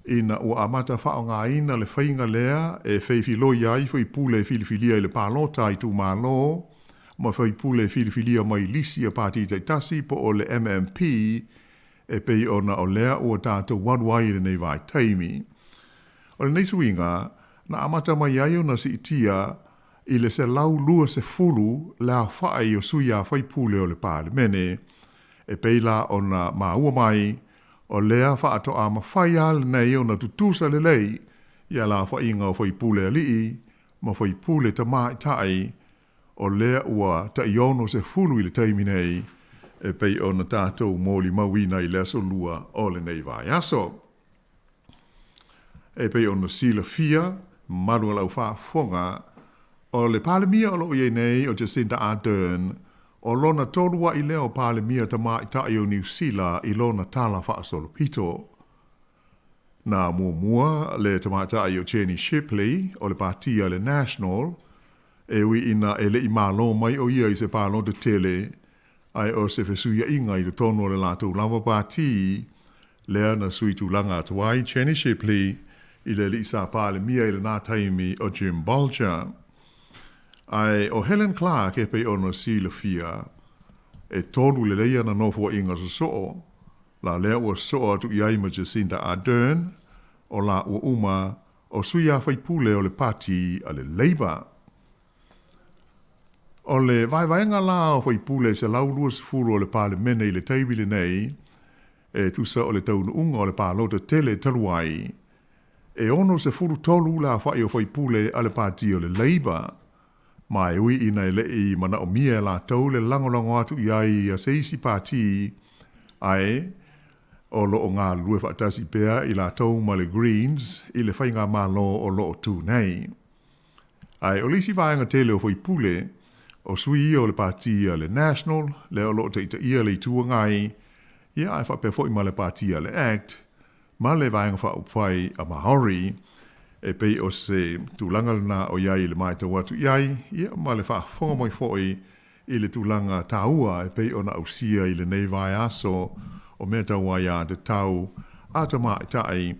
ina ua amata faaaogaina le faiga lea e feifiloi ai faipule e filifilia i le palota a itumalo ma faipule e filifilia mai lisi a pati taitasi po o le MMP e pei ona o lea ua tatou alu ai i lenei vaitaimi. O lenei suiga, na amata mai ai ona siitia i le 120 le aofai o sui a faipule o le Palemene, e pei la ona maua mai, o lea faatoa mafai lava lenei ona tutusa lelei ia le aofaiga o faipule alii ma faipule tamaitai, o lea ua tai 60 i le taimi nei, e pei ona tatou molimauina i le Aso Lua o lenei vaiaso. E pei ona silafia, malu o lau faafofoga, o le Palemia o lo o i ai nei o Jacinda Ardern, o lona tolua'i lea o Palemia tamaitai o Niu Sila i lona tala faasolopito. Na muamua le tamaitai o Jenny Shipley o le Pātia le National, e ui ina e le i malo mai o ia i se palota tele, ae o se fesuiaiga i totonu o le latou lava pātī, lea na sui tulaga atu ai Jenny Shipley i le alii sa Palemia i lena taimi o Jim Bolger. Ae o Helen Clark e pei ona silafia, E tolu lelei ana nofoaiga sosoo, la lea ua sosoo atu i ai ma Jacinda Ardern, o laua uma o sui a faipule o le pati a le Labour. O le vaevaega la o faipule 120 o le Palemene i le taimi lenei, e tusa o le taunuuga o le palota tele talu ai, e 63 le aofai o faipule a le pati o le Labour, ma e ui ina e le i manaomia e latou le lagolago atu i ai a se isi pati, ae o lo o galulue faatasi pea i latou ma le Greens i le faigamalo o lo o tu nei. Ae o le isi vaega tele o faipule, o sui ia o le pati a le National, lea o lo o taitaia le Itu Agai, ia ae faapea foi ma le pati a le act, ma le Vaega Faaupufai a Maori, e pei o se tulaga lena o i ai i le matau atu i ai, ia ma le faafofoga mai foi i le tulaga taua e pei ona ausia i lenei vaiaso o mea tau aia tatau a tamaitai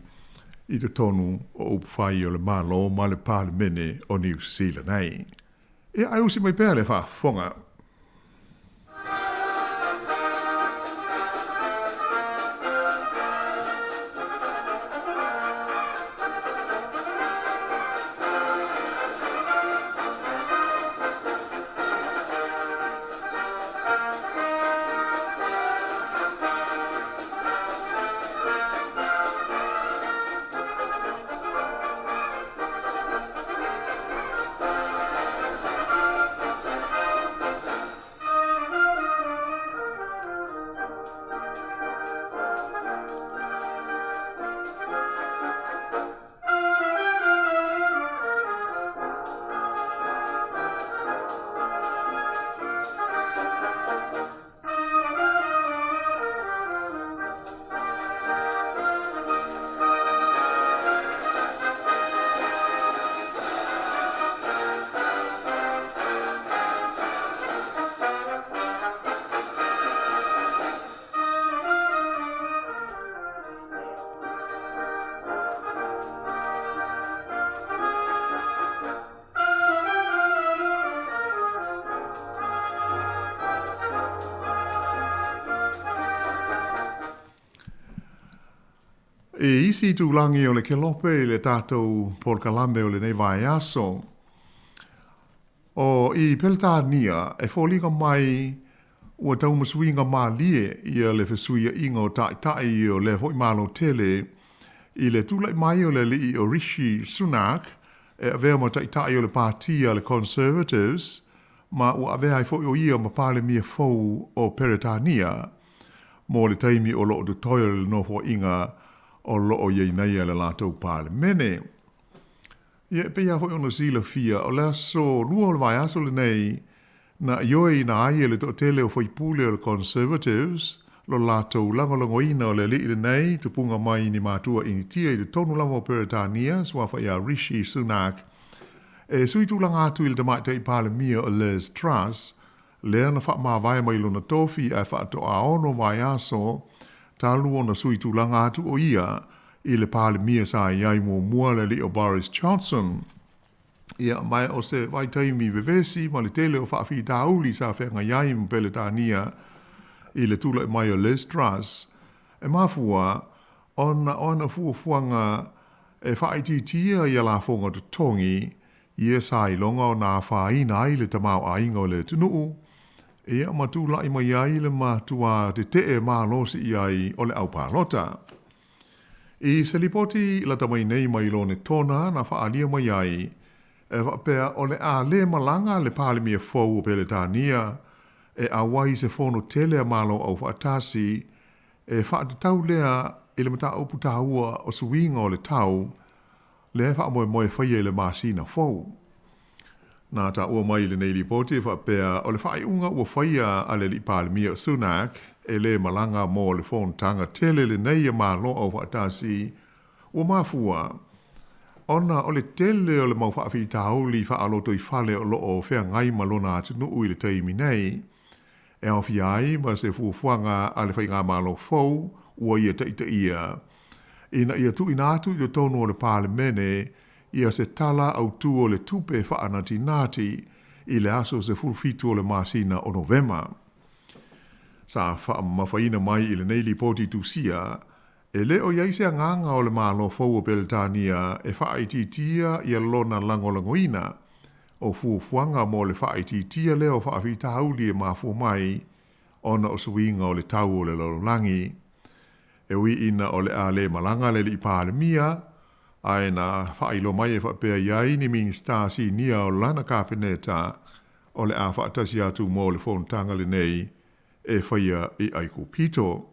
i totonu o upufai o le Malo ma le Palemene o Niu Sila nei. Ia, ae usi mai pea le faafofoga. I isi itulagi o le kelope i le tatou polokalame o lenei vaiaso, o i Peretania e foliga mai ua taumasuiga malie ia le fesuiaʻiga o taʻitaʻi o lea foi Malo tele i le tulaʻi mai o le aliʻi o Rishi Sunak e avea ma taʻitaʻi o le pāti a le Conservatives ma ua avea ai foi ʻo ia ma Palemia fou o Peretania mo le taimi o lo o totoe o le nofoaiga o lo o i ai nei a le latou Palemene. Ia, e pei lava foi ona silafia, o le aso lua o le vaiaso lenei, na ioeina ai e le toatele o faipule o le Conservatives lo latou lagolagoina o le aliʻi lenei, tupuga mai ni matua Initia i totonu lava o Peretania, suafa iā Rishi Sunak, e sui tulaga atu i le Tamaitai Palemia o Liz Truss, lea na faamavae mai lona tofi ae faatoaono vaiaso talu ona sui tulaga atu o ia i le Palemia sa i ai muamua le aliʻi o Boris Johnson. Ia, ma o se vaitaimi vevesi ma le tele o faafitauli sa feagai ai ma Peretania i le tulaʻi mai o Liz Truss, e mafua ona o ana fuafuaga e faaitiitia ia lafoga totogi ia sa iloga ona afaina ai le tamaoaiga o le atunuu, ia ma tulaʻi mai ai le matuā tetee malosi i ai o le au palota. I se lipoti lata mai nei mai Lonetona na faaalia mai ai, e faapea o le a le malaga le Palemia fou o Peretania e auai i se fono tele a Malo Aufaatasi e faatatau lea i le mataupu taua o suiga o le tau lea e faamoemoe e faia i le masina fou. Na taua mai i lenei lipoti e faapea o le faaiuga ua faia a le Alii Palemia o Sunak e le malaga mo le fonotaga tele lenei a Malo Aufaatasi ua mafua ona o le tele o le mau faafitauli faa-lotoifale o lo o feagai ma lona atunuu i le taimi nei, e aofia ai ma se fuafuaga a le faigamalo fou ua ia taitaia ina ia tuuina atu i totonu o le Palemene ia se Tala Autu o le Tupe faanatinati i le aso 17 o le masina o Novema. Sa faamamafaina mai i lenei lipoti tusia, e le o i ai se agaga o le Malo fou o Peretania e faaitiitia ia lona lagolagoina o fuafuaga mo le faaitiitia lea o faafitauli e mafua mai ona o suiga o le tau o le lalolagi. E ui ina o le a le malaga le Alii Palemia, ae na faailoa mai e faapea i ai ni Minisita sinia o lana Kapeneta o le a faatasi atu mo le fonotaga lenei e faia i Aikupito.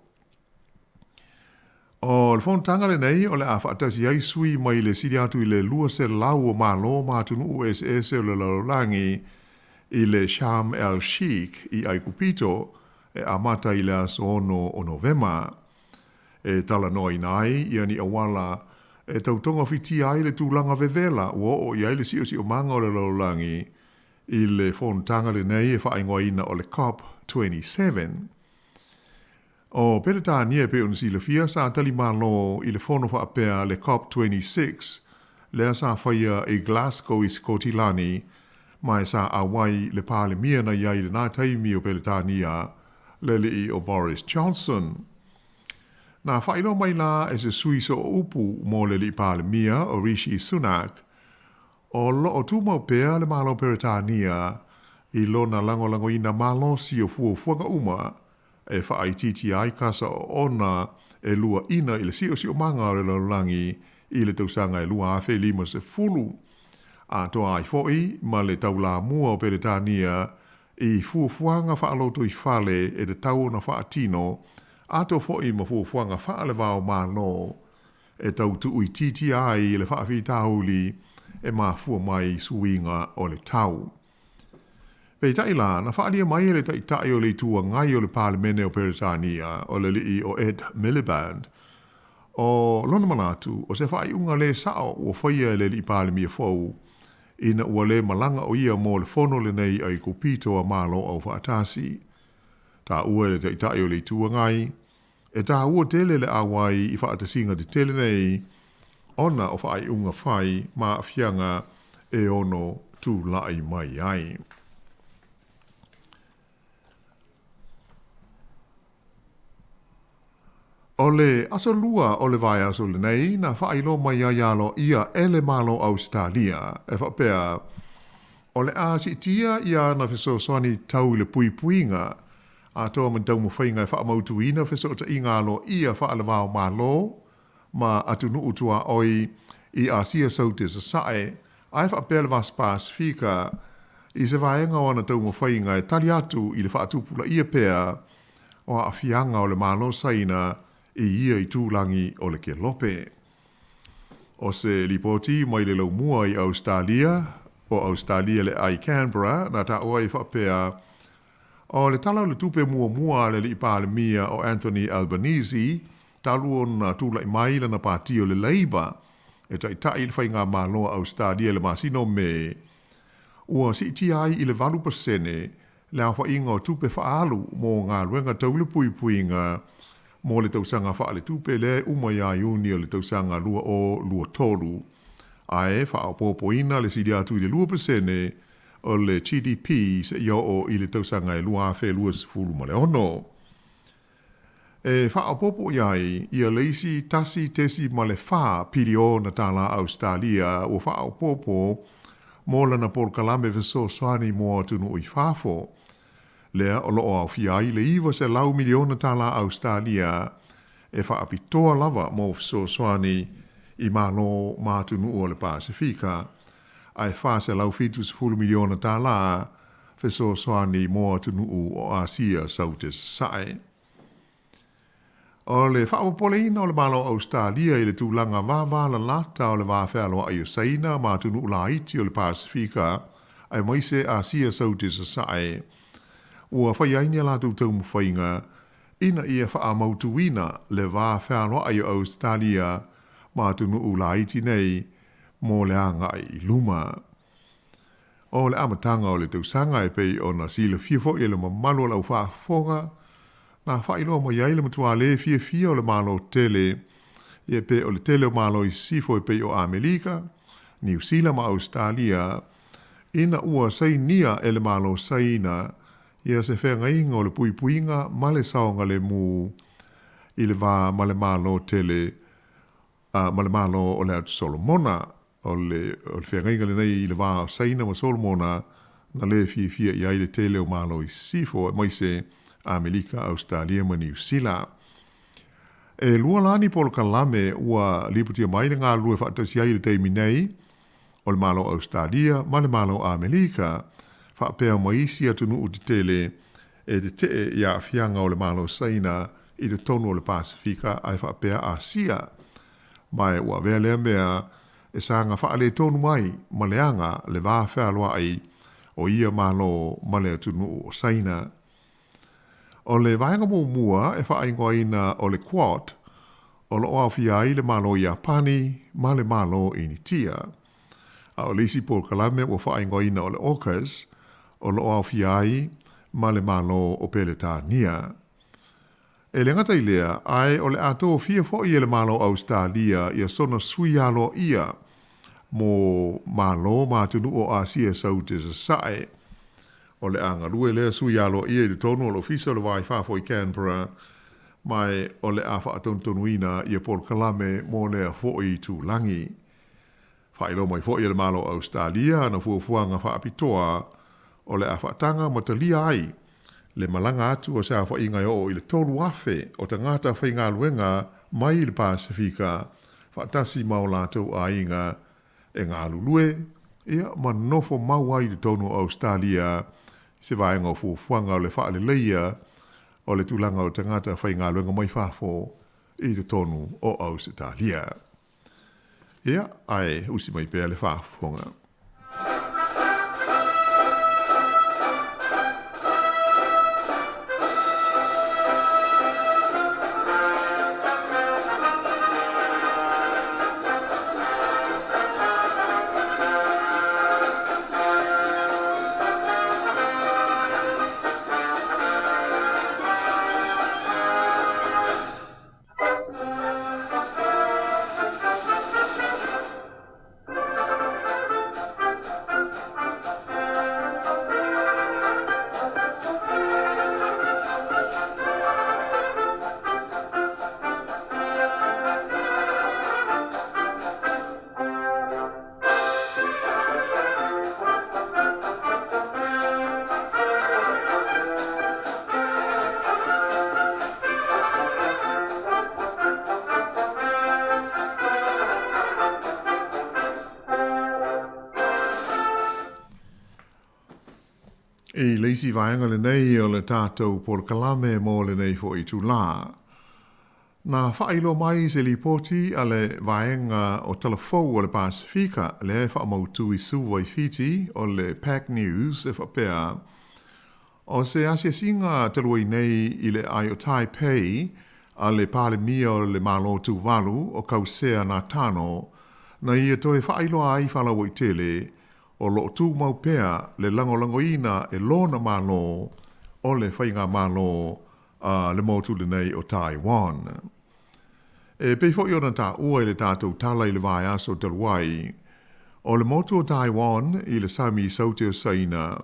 O le fonotaga lenei o le a faatasi ai sui mai le sili atu i le 200 o Malo ma atunuu eseese o le lalolagi i le Sharm el Sheikh i Aikupito e amata i le aso 6 o Novema. E talanoaina ai ia ni auala e tau togafitia ai le tulaga vevela ua oo i ai le siosiomaga o le lalolagi i le fonotaga lenei e faaigoaina o le COP 27. O Peretania e pei ona silafia sa tali malo i le fono faapea le COP 26 lea sa faia i Glasgow i Sikotilani ma e sa auai le Palemia na i ai i lena taimi o Peretania, le alii o Boris Johnson. Na faailoa mai la e se sui sooupu mo le alii Palemia o Rishi Sunak, O lo o tumau pea le Malo Peretania i lona lagolagoina malosi o fuafuaga uma e faaitiitia ai kasa oona e luaina i le siosiomaga o le lalolagi i le tausaga e 2050, atoa ai foi ma le taulamua o Peretania i fuafuaga faalotoifale e tatau ona faatino, atoa foi ma fuafuaga faale-va-o-Malo e tau tuuitiitia ai le faafitauli e mafua mai i suiga o le tau. Peitai la, na faaalia mai e le Taitai o le Itu Agai o le Palemene o Peretania, o le alii o Ed Miliband, o lona manatu, o se faaiuga lē sao ua faia e le alii Palemia fou, ina ua lē malaga o ia mo le fono lenei a Ikupito a Malo Aufaatasi. Taua e le Taitai o le Itu Agai, E tāua tele le auai i faatasiga tetele nei ona o faaiuga fai ma aafiaga e ono tulai mai ai. O le aso Lua o le vaiaso lenei na faailoa mai ai aloaia e le Malo Ausetalia e faapea o le a siitia ia ana fesoasoani tau i le puipuiga Atoa ma ni taumafaiga e faamautuina fesootaiga aloaia faale-va-o-Malo ma atunuu tuaoi i Asia Saute Sasae, ae faapea le Vasa Pasefika i se vaega o ana taumafaiga e tali atu i le faatupulaia pea o aafiaga o le Malo Saina i ia itulagi o le Kelope. O se lipoti mai le laumua i Ausetalia, po Ausetalia le i Canberra, na taua ai faapea, O le Tala o le Tupe muamua a le Alii Palemia o Anthony Albanese, talu ona tulai mai lana pati o le Labour e taitai i le faigamalo a Ausetalia i le masina o Me, ua siitia ai i le 8% le aofaiga o tupe faaalu mo galuega tau le puipuiga mo le tausaga faaletupe lea e uma ia Iuni o le tausaga 2023, ae faaopoopoina le sili atu i le 2% o le GDP seia oo i le tausaga e 2026. E faaopoopo i ai ia le isi $1.4 piliona tālā Ausetalia ua faaopoopo mo lana polokalame fesoasoani mo atunuu i fafo, lea o lo o aofia ai le $900 miliona tālā Ausetalia e faapitoa lava mo fesoasoani i Malo ma atunuu o le Pasefika ae $470 miliona tālā fesoasoani mo atunuu o Asia Saute Sasae. O le faapopoleina o le Malo o Ausetalia i le tulaga vāvālalata o le va fealoaʻi o Saina ma atunuu laiti o le Pasefika aemaise Asia Saute Sasae, ua fai ai ni a latou taumafaiga ina ia faamautuina le va fealoaʻi o Ausetalia ma atunuu laiti nei mo le agai i luma. O le amataga o le tausaga e pei ona silafia foi e le mamalu o le aufaafofoga, na faailoa mai ai le matua lē fiafia o le Malo tele, ia pe o le tele o Malo i sisifo e pei o Amelika, Niu Sila ma Ausetalia, ina ua sainia e le Malo Saina. Ia se feagaiga o le puipuiga ma le saogalemu i le va ma le Malo tele a ma le Malo o le Atu Solomona. O le o le feagaiga lenei i le va o Saina ma Solomona na lē fiafia i ai le tele o Malo i Sisifo aemaise Amelika, Ausetalia ma Niu Sila. E lua la ni polokalame ua lipotia mai le galulue faatasi ai i le taimi nei, o le Malo o Ausetalia ma le Malo o Amelika, faapea ma isi atunuu tetele e tetee i aafiaga o le Malo Saina i totonu o le Pasefika ae faapea Asia. Ma e ua avea lea mea e saga faaletonu ai ma leaga le va fealoai o ia Malo ma le atunuu o Saina. O le vaega muamua e faaigoaina o le Quad, o lo o aofia ai le Malo Iapani ma le Malo Initia. A o le isi polokalame ua faaigoaina o le AUKUS, o lo o aofia ai ma le Malo o Peretania. E le gata i lea, ae o le a tofia foi e le Malo o Ausetalia ia sona sui aloaia mo Malo ma atunuu o Asia Saute Sasae. O le a galue lea sui aloaia i totonu o le Ofisa o le Va i Fafo i Canberra, ma o le a faatonutonuina ia polokalame mo lea foi itulagi. Faailoa mai foi e le Malo o Ausetalia ana fuafuaga faapitoa o le a faataga ma talia ai le malaga atu o se aofaiga e oo i le 3,000 o tagata faigaluega mai le Pasefika faatasi ma o latou aiga e galulue ia ma nofo mau ai i totonu o Ausetalia i se vaega o fuafuaga o le faaleleia o le tulaga o tagata faigaluega mai fafo i totonu o Ausetalia. Ia, ae usi mai pea le faafofoga. I le isi vaega lenei o le tatou polokalame mo lenei foi itulā. Na faailoa mai se lipoti a le Vaega o Talafou o le Pasefika lea e faamautu i Suva i Fiti o le Pac News e faapea, O se asiasiga talu ai nei i le aai o Taipei a le Palemia o le Malo Tuvalu o Kausea Natano na ia toe faailoa ai faalauaitele o lo o tumau pea le lagolagoina e lona Malo o le Faigamalo a le motu lenei o Taiwan. E pei foi ona taua i le tatou tala i le vaiaso talu ai, o le motu o Taiwan i le sami i Saute o Saina,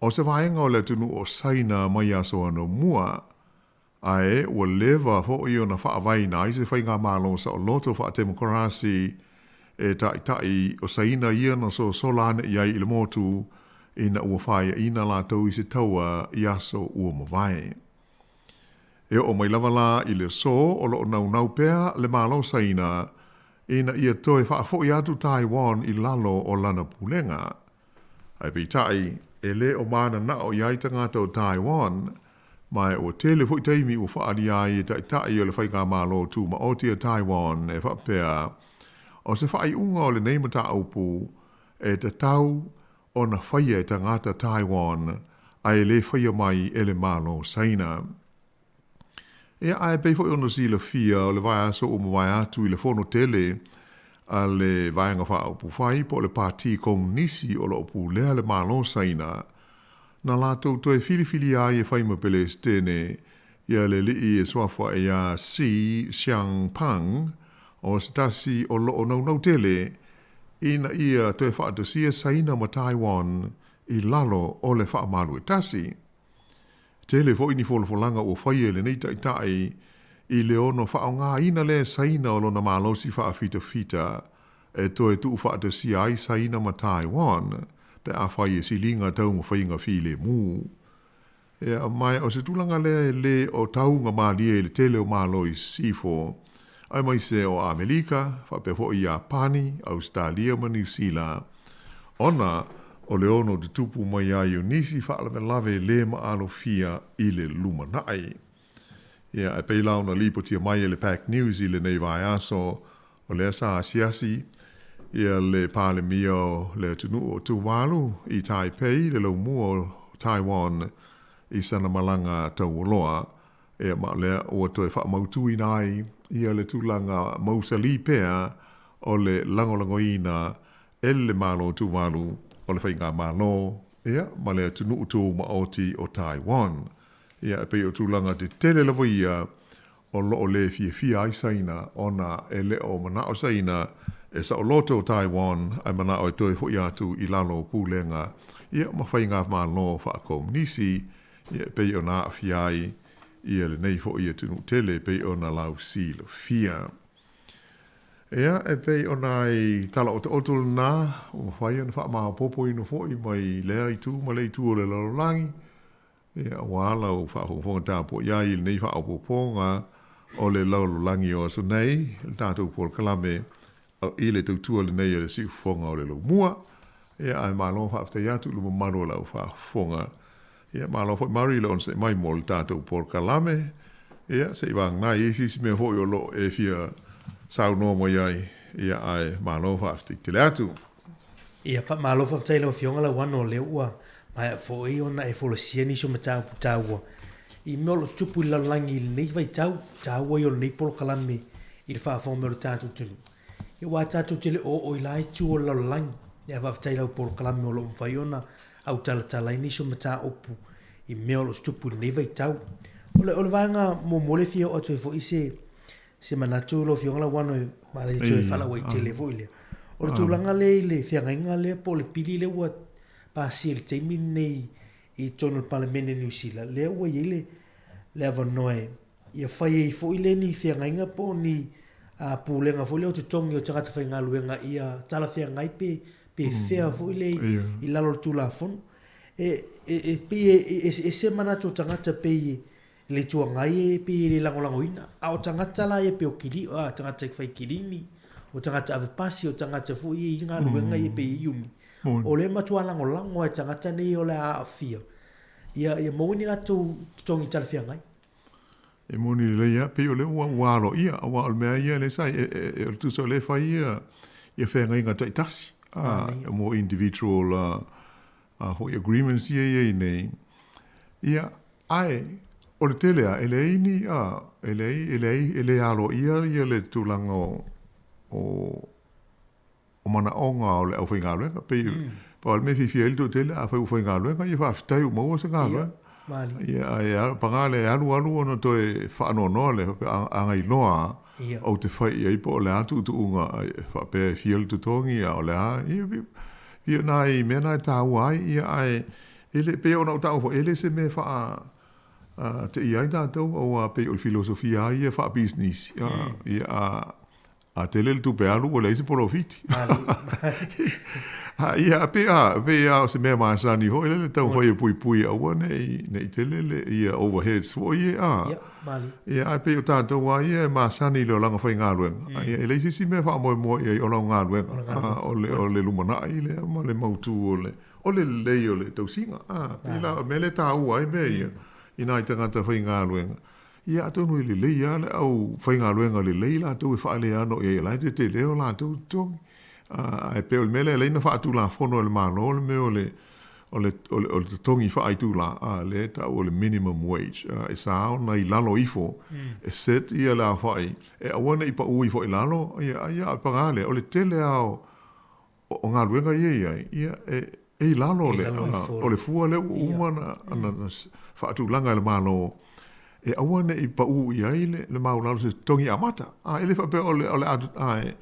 o se vaega o le atunuu o Saina mai aso anamua, ae ua leva foi ona faavaeina ai se faigamalo saoloto faatemokarasi e taitai o Saina ia na sosola ane i ai i le motu ina ua faiaina latou i se taua i aso ua mavae. E oo mai lava la i le aso o lo o naunau pea le Malo Saina ina ia toe faafoi atu Taiwan i lalo o lana pulega. Ae peitai, e le o mananao i ai tagata o Taiwan, ma ua tele foi taimi ua faaalia ai e taitai o le Faigamalo Tumaoti a Taiwan e faapea, o se faaiuga o lenei mataupu e tatau ona faia e tagata Taiwan ae le faia mai e le Malo Saina. Ia, ae pei foi ona silafia o le vaiaso ua mavae atu i le fono tele a le Vaega Faaupufai po o le Pati Komunisi o lo o pulea le Malo Saina, na latou toe filifilia ai e fai ma Pelesitene ia le alii e suafa iā Xi Xiangpang, o se tasi o lo o naunau tele ina ia toe faatasia Saina ma Taiwan i lalo o le faamalu e tasi. Tele foi ni folafolaga ua faia e lenei Taitai i le ono faaaogaina lea e Saina o lona malosi faafitafita e toe tuufaatasia ai Saina ma Taiwan pe afai e siliga taumafaiga filemu. Ea, ma o se tulaga lea e lē o tauga malie i le tele o Malo i Sisifo, aemaise o Amelika, faapea foi Iapani, Ausetalia ma Niu Sila, ona o le ono tutupu mai ai o nisi faalavelave lē maalofia i le lumanai. Ia, e pei la ona lipotia mai e le Pac News i lenei vaiaso, o lea sa asiasi ia le Palemia o le atunuu o Tuvalu i Taipei, le laumua o Taiwan, i sana malaga taualoa, ia ma o lea ua toe faamautuina ai ia le tulaga mausali pea o le lagolagoina e le Malo o Tuvalu o le Faigamalo ia ma le atunuu tumaoti o Taiwan. Ia, e pei o tulaga tetele lava ia o lo o lē fiafia ai Saina ona e le o manao Saina e saoloto o Taiwan ae manao e toe hoʻi atu i lalo o pulega ia ma faigamalo faakomunisi ia e pei ona aafia ai ia lenei foʻi atunuu tele e pei ona lausilafia. Ia, e pei ona i tala otaoto lena ua mafai ona faamaopoopoina foʻi mai lea itu ma le itu o le lalolagi. Ia, ua ala ua faafogafoga tapuai ai i lenei faaopoopoga o le lalolagi o aso nei, le tatou polokalame i le tautua lenei a le siufofoga o le laumua. Ia, ae malo faafetai atu i le mamalu o lau faafofoga. Ia, malo foi Murray i le onosai mai mo le tatou polokalame. Ia, se i vagana i isi isi mea foi o lo o e fia saunoa mai ai. Ia, ae malo faafetai tele atu. Ia, faamalo faafetai i lau Afioga Lauano o lea ua maea foi ona e folasia nisi o mataupu taua i mea o lo o tutupu i le lalolagi i lenei vaitau, taua ia o lenei polokalame i le faafofoga mai o le tatou atunuu. Ia aua tatou te le o oo i la itu o le lalolagi. Ia faafetai i lau polokalame o lo o mafai ona autalatala ai nisi o mataupu i mea o lo o tutupu i lenei vaitau. O le, o le vaega muamua lea e fia oo atu ai foi se se manatu lau Afioga Lauano e malie toe faalauaitele foi lea. O le tulaga lea i le feagaiga lea po o le pili lea ua pasia i le taimi lenei i totonu o le Palemene o Niu Sila, lea ua i ai le, le avanoa e ia fai ai foi lea ni feagaiga po o ni pulega foi lea o totogi o tagata faigaluega ia talafeagai pe, pe fea foi lea i lalo o le Tulafono. E, e, e pei e eseese manatu o tagata pei I le Itu Agai e pei e le lagolagoina, a o tagata la ia pei o kili, a tagata e fai kilini, o tagata ave pasi, o tagata foi ia i galuega ia pei e iuni, o lea e matua lagolago lava e tagata nei o le a aafia, ia, ia maua ni latou totogi talafeagai. E moni lelei lava, pei o lea ua, ua aloaia, aua o le mea ia lea sa, e, e, e, tusa o lea e fai ia, ia feagaiga taitasi, a, mo individual, a, a foi agreements ia e i ai nei, ia, ae o le tele lava, e leai ni, a, e leai, e leai, e le aloaia ia le tulaga o, o, o manaoga o le aufaigaluega. Pei, mm. pau le mea fiafia ai le toatele, afai ua faigaluega, ia faafetai ua maua se galuega. Ia, ae paga lea e alu alu ona toe faanoanoa lea, faapea a gailoa ou te fai i ai po o le a tuutuuga faapea e fia le totogi a o le a, ia, ia nai mea na e taua ai, ia ae e le, pei ona ou taua foi, e le se mea e faa teia ai tatou, aua pei o le filosofia lava ia faapisinisi, ia a A tele le tupe alu ua leai se polofiti. A ia, pei a, pei a o se mea masani foi lele taumafai e puipui aua nei, nei tele le ia overheads foi ia, a. Ia, malie. Ia, ae pei o tatou lava ia e masani i le olaga faigaluega. Ia, e leai se isi mea e faamoemoe i ai o lau galuega, a, o le, o le lumanai lea ma le mautu o le, o le lelei o le tausiga. A, pei la o le mea lea e taua ai mea ia i nai tagata faigaluega. Ia atonu e lelei lava le au faigaluega lelei latou e faaleano i ai, o la e tetele o latou totogi. Ae pei o le mea lea e ala ai ona faatulafono e le Malo le mea o le o le o le totogi faaitula, a, lea e tau o le minimum wage, e sa ona i lalo ifo, e set ia le aofai e aua ne i pau ifo i lalo, ia, a paga lea, o le tele lava o galuega ia e i ai, ia, e i lalo o le fua lea ua uma ona faatulaga e le Malo e aua ne i pau i ai le maualalo o se totogi amata. A, e le faapea o le a,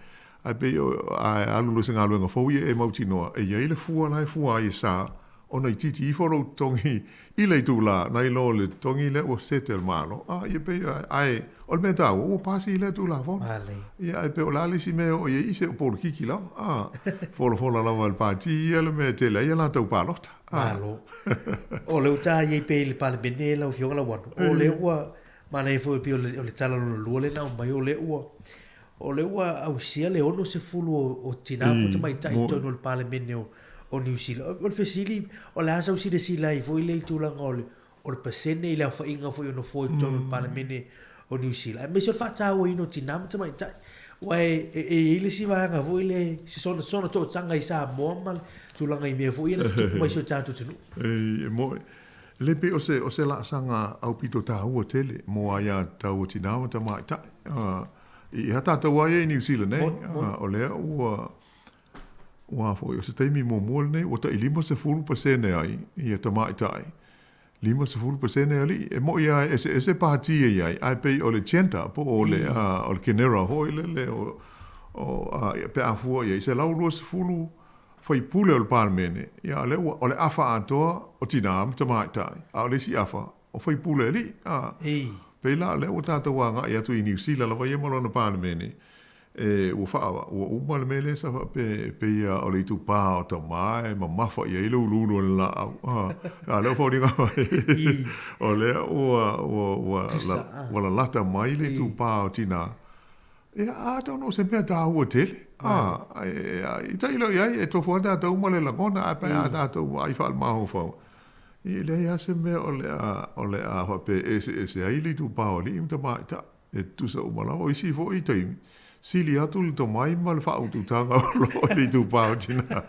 ae pei a e alu loa i se galuega fou ia e mautinoa e i ai le fua la e fua ai e sa Ona itiiti ifo lou totogi i le itulā nai lo le totogi lea ua set e le Malo. A, ia pei, ae o le mea taua, ua pasi lea Tulafono. Ia, ae pei o le a le isi mea e oo i ai, i se o polokiki lava, a, folafola lava e le Pati ia le mea e tele ai a latou palota. A. Malo. O le uta i ai pea i le Palemene lau Afioga Lauano, o lea ua manaia foi pei o le tala lona lua lea na aumai, o lea ua O lea ua ausia le 60 o tinā po o tamaitai i totonu o le Palemene o Niu Sila. O le fesili, o le a sau silasila ai foi lea i tulaga o le pasene i le aofaiga foi o nofoa i totonu o le Palemene o Niu Sila, aemaise o le faatauaina o tinā ma tamaitai. Aua e i ai le isi vaega foi lea, se sona toataga i Samoa ma le tulaga i mea foi ia na tutupu mai i si o tatou atunuu. E moni. Le pei o se laasaga aupito taua tele mo aiatatau a tinā ma tamaitai. I hea tātou ai i Niu Sila nei, o lea ua, ua foi, o se taimi muamua lenei, ua tai 50% ai ia tamaitai, 50% alii. E mo'i lava e eseese pati e i ai, ae pei o le gender po o le, o le genera foi lele o, o, pe a fua i ai, 120 faipule o le Palemene, ia o lea ua, o le afa atoa o tinā ma tamaitai, a o le isi afa, o faipule alii, a. Pei la o lea ua tatou agai atu i Niu Sila lava ia ma lona Palemene, e, ua faa, ua uma le mea lea sa faapea e pei lava o le itupā o tama e mamafa i ai le uluulu o le laau, a. A o lea ua foliga mai, o lea ua, ua, ua, ua lalata mai le itupā o tinā. Ia, atonu o se mea taua tele, a, e, tailo i ai, e tofu lava tatou ma le lagona, ae pe a tatou vaai faalemafaufau, E leai lava se mea o le a, o le a faapea e eseese ai le itupa o alii ma tamaitai, e tutusa uma lava. O isi foi taimi, sili atu le tomai ma le faaututaga o lo o i le itupa o tinā,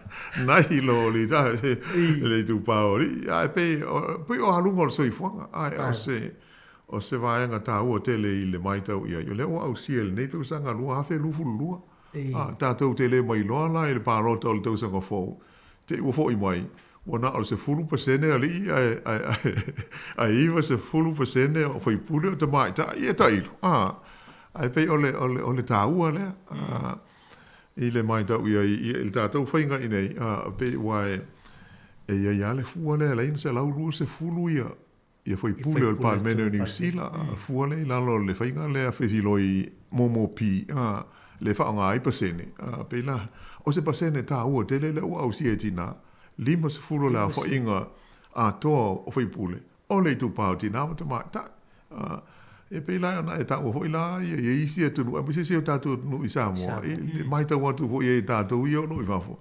nai lo le, le itupa o alii. Ae pei, pei o aluga o le soifuaga, ae o se, o se vaega taua tele i le matau i ai, o lea ua ausia i lenei tausaga 2022. A, tatou te le mailoa la i le palota o le tausaga fou, te i ua foi mai, Ua na o le 10% alii ae 90% o faipule o tamaitai e tailo. A, ae pei o le, o le, o le taua lea a, i le matau i ai i le tatou faiga i nei, a, pei ua e, e i ai lava le fua lea e ala ai ona 120 ia, ia faipule o le Palemene o Niu Sila, a fua lea i lalo o le faiga lea fefiloi momopi, a, le faaaoga ai pasene, a, pei la, o se pasene taua tele lea ua ausia e tinā, 50 le aofaiga atoa o faipule o le itupa o tinā ma tamaitai. A, e pei la ona e taua foi la ia, ia isi atunuu, aemaise si o tatou atunuu i Samoa, i le matau atu foi e tatou ia o lo o i fafo.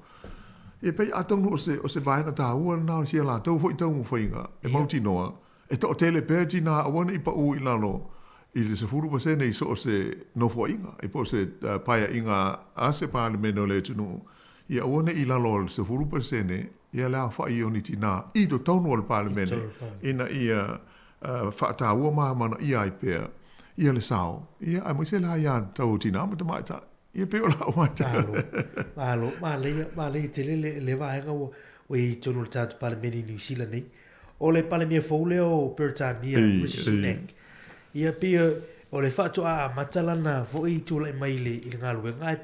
E pei atonu o se, o se vaega taua lena o si a latou foi taumafaiga e mautinoa, e toatele pea tinā aua ne i paʻū i lalo i le 10% i so o se nofoaiga, i po o se paeaiga a se Palemene o le atunuu, ia aua ne i lalo o le 10% ia le aofai o ni tinā i totonu o le Palemene ina ia faataua ma amanaia ai pea ia le sao, ia aemaise la aiatatau o tinā ma tamaitai. Ia pei o lau matau. Malo, malo, manaia, manaia tele le, le vaega ua, ua i ai i totonu o le tatou Palemene i Niu Sila nei. O le Palemia fou lea o Peretania, Rishi Sunak, ia pei o le faatoa amata lana foi tulai mai i le, i le galuega, ae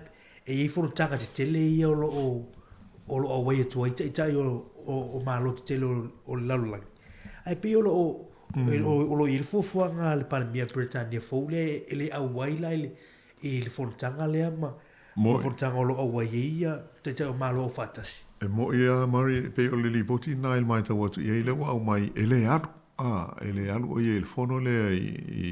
e i ai fonotaga tetele ia o lo o, o lo o auai atu ai taitai o, o, o Malo tetele o, o le lalolagi. Ae pei o lo o, o lo o i ai le fuafuaga a le Palemia Peretania fou lea e le auai la i le, i le fonotaga lea ma ma fonotaga o lo o auai ai ia Taitai o Malo Aufaatasi. E moʻi lava Murray, e pei o le lipoti lena i le matau atu i ai lea ua aumai e le alu, a, e le alu ʻo ia i le fono lea i, i,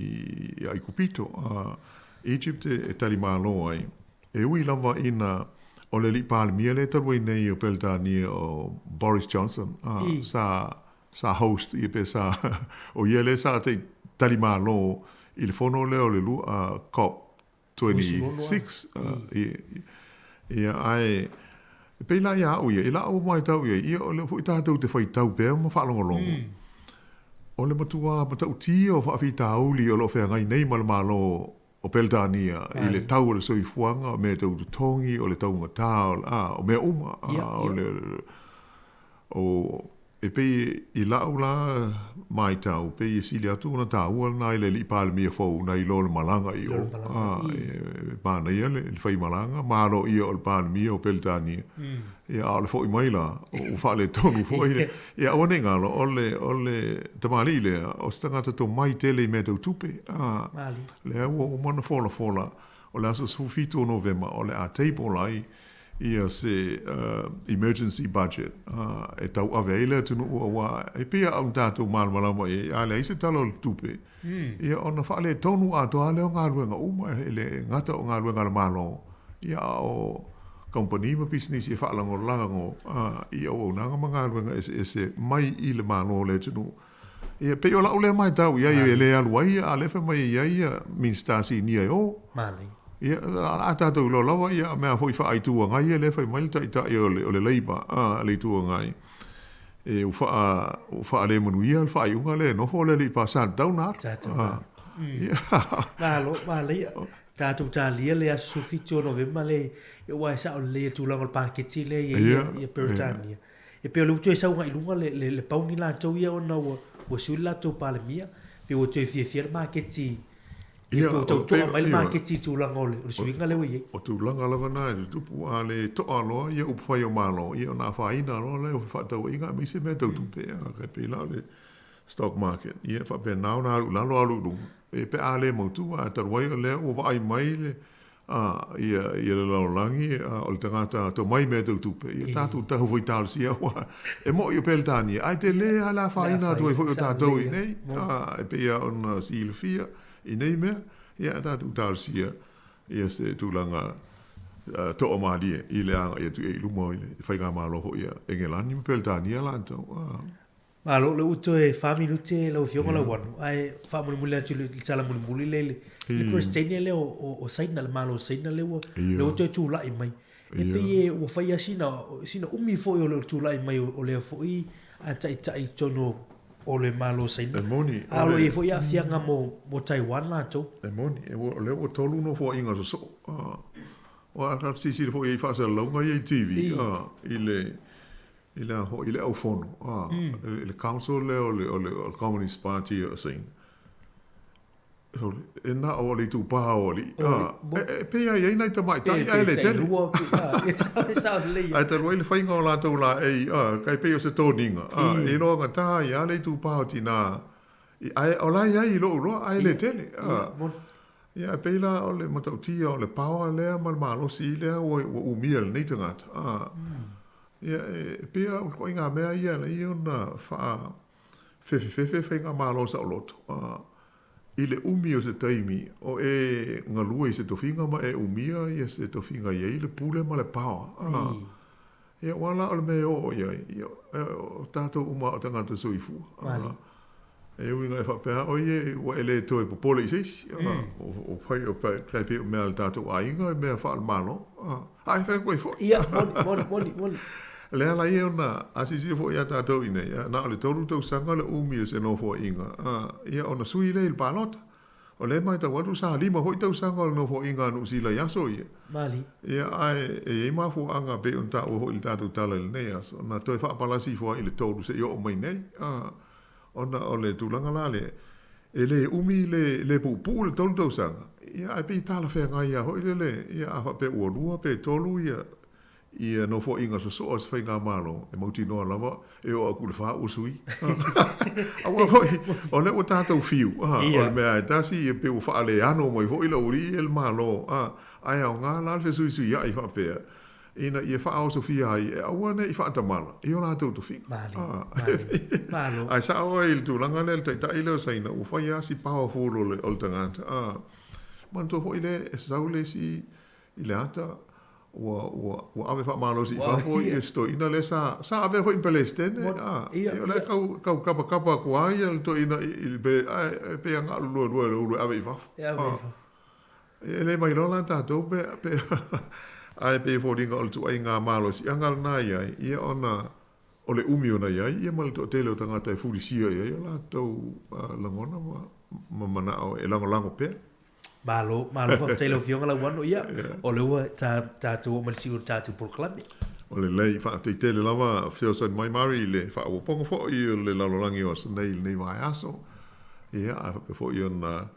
i Aikupito, a, Egypt e, e tali malo ai. E ui lava ina o le alii Palemia lea talu ai nei o Peretania o Boris Johnson, a, sa sa host ia pe sa o ia lea sa tali malo i le fono lea o le COP 26 ia ae e pei la ia au ia i lau matau i ai ia o lea foi tatou te faitau pea ma faalogologo o le matua matautia o faafitauli o lo o feagai nei ma le Malo o Peretania i le tau o le soifuaga, o mea tau totogi, o le taugata, o mea uma, o le, o, e pei i la'u la maitau, pei e sili atu ona taua lena i le alii Palemia fou nai lo le malaga i o, manaia le faimalaga ma aloaia o le Palemia o Peretania. Ia, a o le fo'i mai la, ua faaletonu foi le. Ia aua ne i galo, o le, o le tamalii lea, o se tagata tomai tele i mea tau tupe, a, lea ua uma ona folafola, o le aso 17 o Novema, o le a table ai ia se emergency budget e tauave ai le atunuu auā e pei lava ona tatou malamalama i ai, a leai se Tala o le Tupe, ia ona faaletonu atoa lea o galuega uma, e le gata o galuega a le Malo, ia a o kamupani ma pisinisi e faalagolago i auaunaga ma galuega eseese mai i le Malo o le atunuu. Ia, pei o lau lea matau i ai, e le alu ai, a o lea e fai mai e i ai ia Minisita Sinia e o. Ia, o le a tatou iloa lava ia mea foi faa-Itu Agai ia lea e fai mai le Taitai o le Labour, le Itu Agai, e ua faa, ua faalemanuia le faaiuga lea e nofo le alii pa sa tatau ona alu. Sa tatau ona alu. Malo, manaia. Tatou talia le aso 17 o Novema le, aua e sao lelei i le tulaga o le paketi lea e i ai ia Peretania. E pei o lea ua toe sau agai i luga le, le, le pauni latou ia ona ua, ua sui le latou Palemia, pei ua toe fiafia le maketi, ia, pei ua tau to'a mai le maketi i le tulaga o le, o le suiga lea ua i ai. O tulaga lava na e tutupu, a le to'a loa ia upufai o Malo, ia ona afaina loa lea o fefaatauaiga aemaise mea tau tupe, a, e pei la o le stock market, ia e faapena ona alu i lalo alu i luga, e pe a le mautu, ae talu ai o lea ua vaai mai le A, ia, ia le lalolagi, a, o le tagata tomai mea tau tupe, ia tatou tahu foi talosia aua e mo'i o Peretania, ae tele lava le afaina atu ai foi o tatou i inei, a, e pei lava ona silafia i nei mea, ia ae tatou talosia ia se tulaga toamalie i le agai atu i ai i luma i le faigamalo foi a Engelani ma Peretania latou, a. Malo, lea ua toe fa minute lau Afioga Lauano, ae faamulimuli atu i le tala mulimuli lea i le Peresetene lea o Saina, le Malo o Saina lea ua lea ua toe tulai mai. E pei e ua fai lava sina, sina umi foi o le tulai mai o lea foi taitai i totonu o le Malo o Saina. E moni. A o lo o i ai foi aafiaga mo Taiwan latou. E moni, o lea ua tolu nofoaiga sosoo. Aua a silasila foi i ai i faasalalauga ia i TV, i le i le a foi, i le aufono, a, i le council lea o le, o le, o le Communist Party o Saina, sole, e na o le itupā o alii, a, e, e pei lava e i ai nai tamaitai ae le tele. Ae talu ai le faiga o latou laei, a, kai pei o se toniga, a, e iloagata ai lava le itupā o tinā, ae o la e i ai i lou iloa, ae le tele, a. Ia, e pei la o le matautia o le power lea ma le malosi lea ua, ua umia e lenei tagata, a. Ia, e pei lava o ituaiga mea ia e ala ai ona faafefefefe faigamalo saoloto, a i le umi o se taimi o e galue i se tofiga ma e umia ia se tofiga i ai le pule ma le power, a ia aua la o le mea e oo i ai, ia, o tatou uma lava o tagata soifua, a. E ui ina e faapea ʻo ia ua e le toe popole i se isi, o fai o tai pei o mea a le tatou aiga e mea faale-Malo, a e fai atu ai foi. Ia, moni, moni, moni, moni. Le ala ia ona a silasila foi ia tatou i nei, na o le 3 tausaga le umi o se nofoaiga, ia ona sui lea i le palota. O lea e matau atu sa 5 foi tausaga o le nofoaiga a Niu Sila i aso ia. Mali. Ia, ae e i ai mafuaaga pei ona taua foi i le tatou tala i lenei aso, na toe faapalasi ifo ai i le 3 seia oo mai nei. Ona o le tulaga la lea, e le umi le le puupuu le 3 tausaga, ia ae pei e talafeagai lava foi lele, ia a faapea ua 2 pe 3 ia ia nofoaiga sosoo a se faigamalo, e mautinoa lava e oo atu i le 4 ua sui. Aua foi, o lea ua tatou fiu, o le mea lava e tasi, ia pei ua faaleano mai foi le aualii ia le Malo, ae aoga la le fesuisuiai faapea, ina ia faaosofia ai e aua ne i faatamala i o latou tofiga. Malo. Ae sao ai i le tulaga lea, le taitai lea o Saina, ua fai lava si powerful o le, o le tagata. A, manatua foi lea, e sau le isi i le ata, ua, ua, ua ave faamalosi i fafo ia si toeaina lea sa, sa avea foi ma Peresetene. A, ia o la e tau, tau kapakapa atu lava ia le toeaina i, i le, ae pei lava na o le luelue o le ulu e ave i fafo. E ave i fafo. E le mailoa la tatou pe, pe ae pei e foliga o le tuaiga malosiaga lena i ai, ia ona o le umi ona i ai, ia ma le toatele o tagata e fulisia i ai o latou lagona ma, ma manao e lagolago pea. Malo, malo faafetai lau Afioga Lauano, ia, o lea ua ta, tatou oo mai le siu o le tatou polokalame. O lelei, faafetai tele lava fesoasoani mai Mary i le faaopoopoga foi o le lalolagi o aso nei i lenei vaiaso, ia, ae faapea foi ona.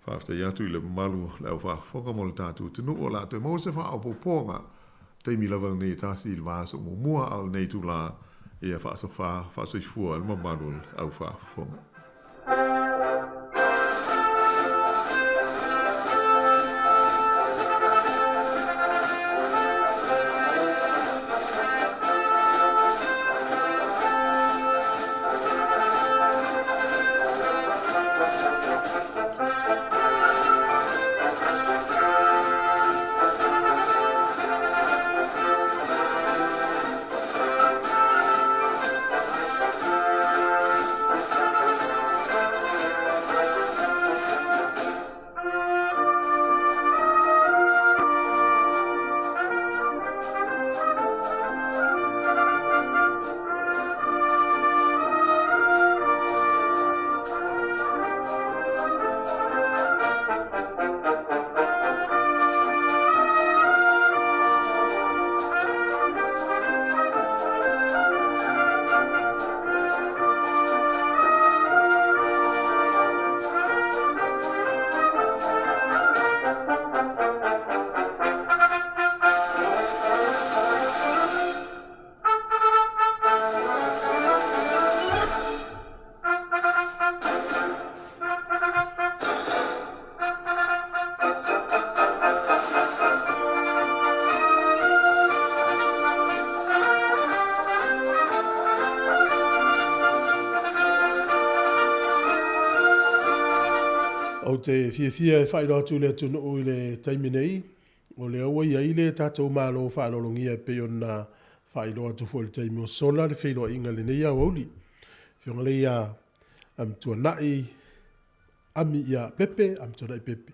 Faafetai atu i le mamalu o le au faafofoga mo le tatou atunuu o le a toe maua se faaopoopoga taimi lava lenei e tasi i le vaiaso muamua a o lenei itulā ia faasofa faasoifua le mamalu o le au faafofoga. Ou te fiafia e faailoa atu i le atunuu i le taimi nei, o lea ua i ai le tatou Malo faaaloalogia e pei ona faailoa atu foi i le taimi ua sola le feiloaiga i lenei aoauli. Afioga lea ia Amituanai Ami ia Pepe, Amituanai Pepe.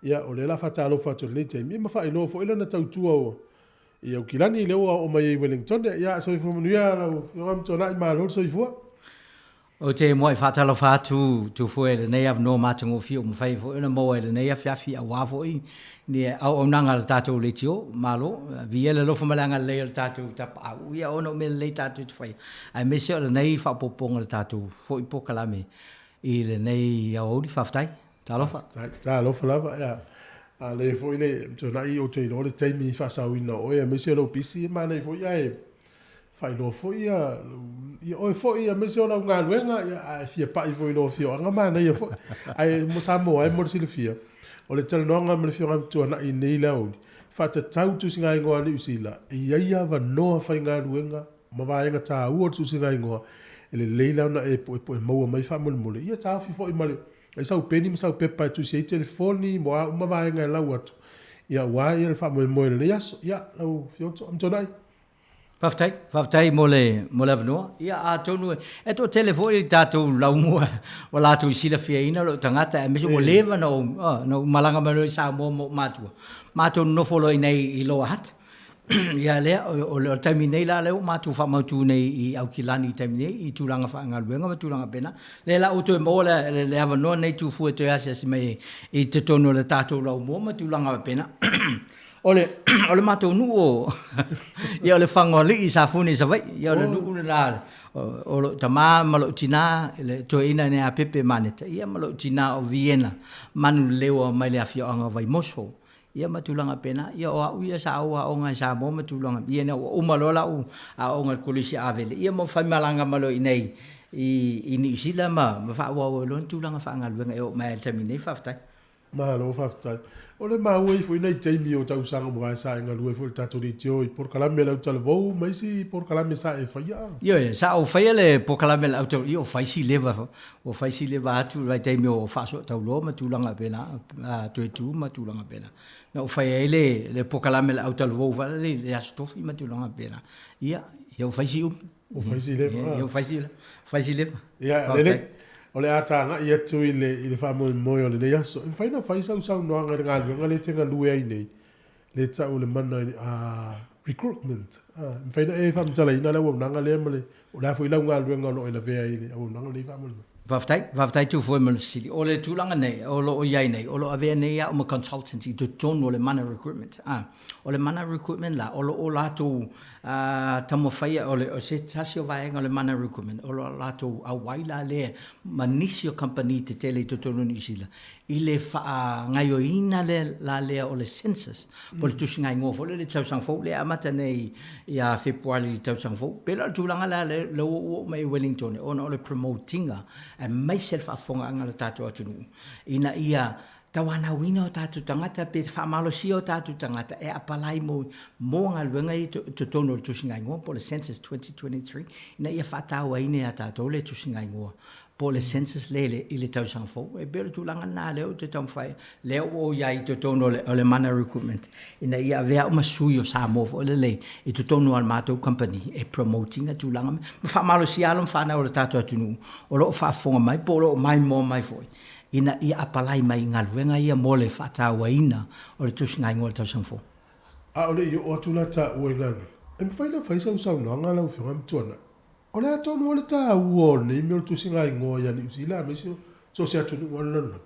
Ia, o lea o le a faatalofa atu i lenei taimi, ia ma faailoa foi lana tautua ua i Aukilani, lea ua oo mai ai i Wellington. Ia, soifua manuia lau Afioga Amituanai, malo le soifua. Ou te muai faatalofa atu Tufue i lenei avanoa matagofie ua mafai ai foi ona maua i lenei afiafi aua foi ni auaunaga a le tatou leitio. Malo, viia le alofa ma le agalelei o le tatou Tapaau ia ona o mea lelei tatou te faia, aemaise o lenei faaopoopoga o le tatou foi polokalame i lenei aoauli. Faafetai. Talofa. Talofa lava. Ia, a le foi le tuanai ou te iloa le taimi faasaoina o oe aemaise o lou pisi e manaia foi ae faailoa foi ia ia oe foi aemaise o lau galuega ia ae fia pai foi i lou afioaga manaia foi. Ae mo Samoa e mo le silafia, o le talanoaga ma le afioga Tuanai nei le aoauli, faatatau tusigaigoa a Niu Sila, e i ai avanoa faigaluega ma vaega taua o le tusigaigoa, e lelei la ona e puepue maua mai faamolemole, ia taofi foi ma le ai sau peni ma sau pepa e tusi ai telefoni mo a uma vaega e lau atu, ia aua ia le faamoemoe o lenei aso. Ia, lau Afioga Tuanai. Faafetai, faafetai mo le, mo le avanoa. Ia, atonu e, e toatele foi tatou laumua ua latou silafiaina lou tagata, aemaise ua leva na ou, na ou malaga mai loa i Samoa ma ou matua, matou nonofo loa i inei i Lower Hutt. Ia lea, o le taimi nei la lea ua matou faamautu nei i Aukilani i le taimi nei i tulaga faagaluega ma tulaga faapena. Lea la ua toe maua le, le avanoa nei Tufue e toe asiasi mai ai i totonu o le tatou laumua ma tulaga faapena. O le, o le matou nuu o, ia o le Fagoalii i Safune i Savaii. Ia o le nuu lena o lou tama ma lou tina, le toeaina nei a Pepe Maneta, ia ma lou tina o Viena Manuleleua mai le afioaga o Vaimoso. Ia ma tulaga faapena. Ia o au ia sa ou aoga i Samoa ma tulaga, ia ina ua uma loa lau aoga i le Kolisi a Avele, ia ma faimalaga mai loa i inei i Niu Sila ma faaauau ai loa ni tulaga faagaluega e oo mai lava i le taimi nei. Faafetai. Malo faafetai. O le maua ifo i nai taimi o tausaga ua mavae sa e galue foi i le tatou leitio i polokalame a le autalavou ma isi polokalame sa e faia. Ioe, sa ou faia le polokalame a le autalavou, ia ua fai si leva, ua fai si leva atu i le vaitaimi o faasootauloa ma tulaga faapena, toe tu ma tulaga faapena. Na ou faia ai le polokalame a le autalavou foi lea i le Aso Tofi ma tulaga faapena. Ia, ia ua fai si umi. Ua fai si leva. Ia ua fai si, fai si leva. Ia, lelei. O le a tagai atu i le, i le faamoemoe o lenei aso. E mafai ona fai sau saunoaga i le galuega lea e te galue ai nei, lea e tau o le mana recruitment. E mafai ona e faamatalaina le auaunaga lea ma le, o le a foi lau galuega o lo o e lavea ai i le auaunaga lenei faamoemoe? Faafetai, faafetai Tufoe mo le fesili. O le tulaga nei o lo o i ai nei, o lo o avea nei au ma consultant i totonu o le Mana Recruitment. O le Mana Recruitment la, o lo o latou taumafaia, o le, o se tasi o vaega o le Mana Recruitment, o lo o latou auai la lea ma nisi o kamupani tetele i totonu o Niu Sila, i le faagaoioiina le la lea o le census, po o le tusiga igoa foi lea i le tausaga fou lea e amata nei ia Fepuari i le tausaga fou. Pei la o le tulaga lea lea ua ou oo mai i Wellington ona o le promote ina aemaise le faafofogaaga a le tatou atunuu ina ia tauanauina o tatou tagata pe faamalosia o tatou tagata e apalai mo mo galuega ia i totonu o le tusiga igoa po o le census 2023 ina ia faatauaina ia tatou le tusiga igoa po o le census lea i le tausaga fou. E pei o le tulaga lena lea ou te taumafai, lea ua ou i ai i totonu o le Mana Recruitment, ina ia avea au ma sui o Samoa foi lelei i totonu o le matou kamupani e promote ina tulaga ma faamalosia alo ma fanau a le tatou atunuu o lo o faafofoga mai po o lo o maimoa mai foi ina ia apalai mai i galuega ia mo le faatauaina o le tusigaigoa o le tausaga fou. A o le i oo atu la taua i lalo, e mafai ona fai sau saunoaga lau Afioga Matuanai? O le a tonu o le taua o lenei mea o le tusiga igoa ia Niu Sila aemaise o so o se atunuu o le lalolagi?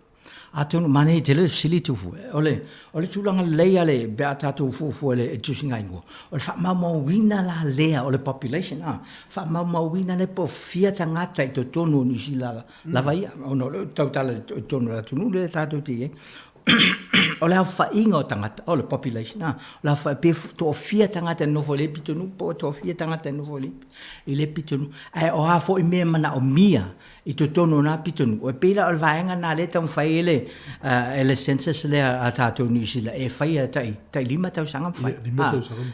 Atonu manaia tele le fesili Tufu. O le, o le tulaga lelei a le, pe a tatou fuafua i le tusiga igoa, o le faamaumauina la lea o le population, a, faamaumauina lea po o fia tagata i totonu o Niu Sila lava ia, ona o lea ou te tautala i totonu o le atunuu lea tatou te i ai. o le aofaiga o tagata, o le population, a, o le aofaiga, pe toafia tagata e nofo i lea pitonuu po o toafia tagata e nofo i lea pitonuu. Ae o a foi mea e manaomia i totonu o na pitonuu, e pei la o le vaega lena lea e taumafai ai le, e le census lea a tatou i Niu Sila e faia tai, tai 5 tausaga ma fai.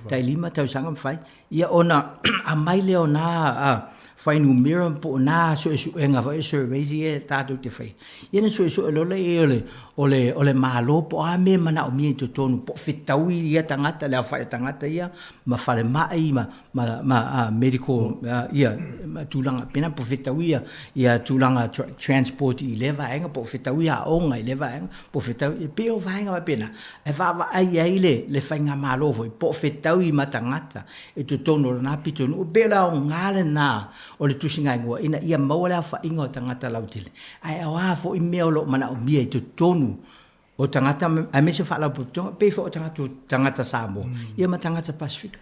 Tai 5 tausaga ma fai. Ia ona aumai lea o na fuainumera po o na suesuega foi, surveys ia tatou te faia, ia ona suesue loa lea o le, o le, o le Malo po o a mea e manaomia i totonu, po o fetaui ia tagata, le aofai o tagata ia ma falemai ma, ma, ma medical ia ma tulaga faapena, po o fetaui ia, ia tulaga transport i lea vaega, po o fetaui aoga i lea vaega, po o fetaui, e pei o vaega faapena e vaavaai ai le, le faigamalo foi po o fetaui ma tagata i totonu o lena pitonuu. E pei o le aoga lena o le tusigaigoa ina ia maua le aofaiga o tagata lautele, ae o a foi mea o lo o manaomia i totonu o tagata aemaise o faalapotopotoga, pei foi o tagata, tagata Samoa ia ma tagata Pasefika.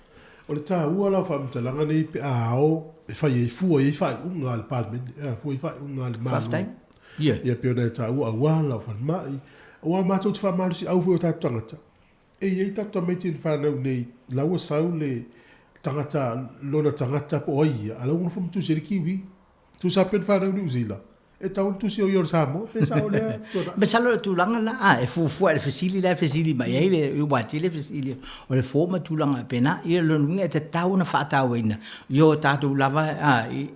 O le taua la o faamatalaga nei pe a ao e fai ai fua i ai faaiuga a le Palemene, a fua i faaiuga a le Malo. Faafetai. Ia. Ia pei ona e taua aua lau falemai, aua matou te faamalosiau foi o tatou tagata. E i ai tatou tamaiti na fanau nei, la ua sau le tagata, lona tagata po o ai ia, a la ua nofo ma tusi ai le Kiwi. Tusa pe na fanau i Niu Sila, e tatau ona tusi o ia o le Samoa, pe sao lea Tuanai? Masalo o le tulaga lena, a, e fuafua i le fesili la e fesili mai ai le, ua tele fesili o le fo ma tulaga faapena. Ia o lona uiga e tatau ona faatauaina i o tatou lava, a,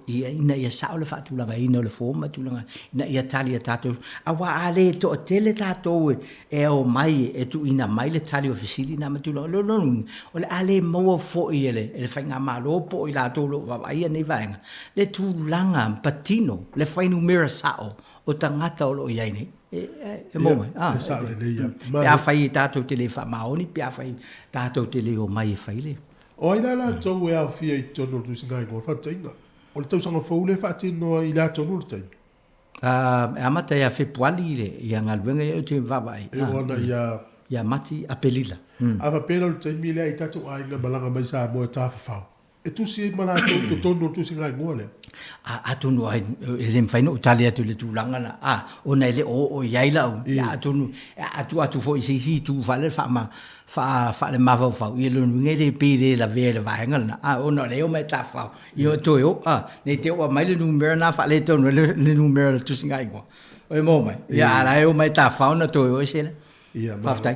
ina ia sao le faatulagaina o le fo ma tulaga ina ia tali a tatou, aua a le toatele tatou e omai e tuuina mai le tali o fesili na ma tulaga. O lona uiga, o le a le maua foi e le faigamalo po o i latou o lo o vaavaaia nei vaega le tulaga patino, le fuainumera sao o tagata o lo o i ai nei. E maua mai? E sao lelei ia. Pe afai tatou te le faamaoni, pe afai tatou te le omai e fai le. O ai la latou e aofia i totonu o le tusiga igoa faataitaiga? O le tausaga fou lea e faatino ai i le a tonu le taimi? E amata ia Fepuari ia galuega ia ou te vaavaai. E oo ana ia. Ia Mati, Apelila. A faapea la o le taimi lea i tatou aiga malaga mai Samoa e tafafao, e tusi ai ma latou i totonu o le tusiga igoa lea? A, atonu ai, e le mafai ona ou tali atu i le tulaga lena, a, ona e le o oo i ai lau, ia atonu e atu atu foi i se isi itu foi lea faama, faalemafaufau, ia lona uiga e le pei e le lavea i le vaega lena, a, ona o lea e omai e tafafao, ia toe o, a, ne i te i ua aumai le numera lena faaletonu ai le numera o le tusigaigoa. Oi maua mai? Ia, a o la e omai e tafafao ona toe o ese lea. Ia, Faafetai.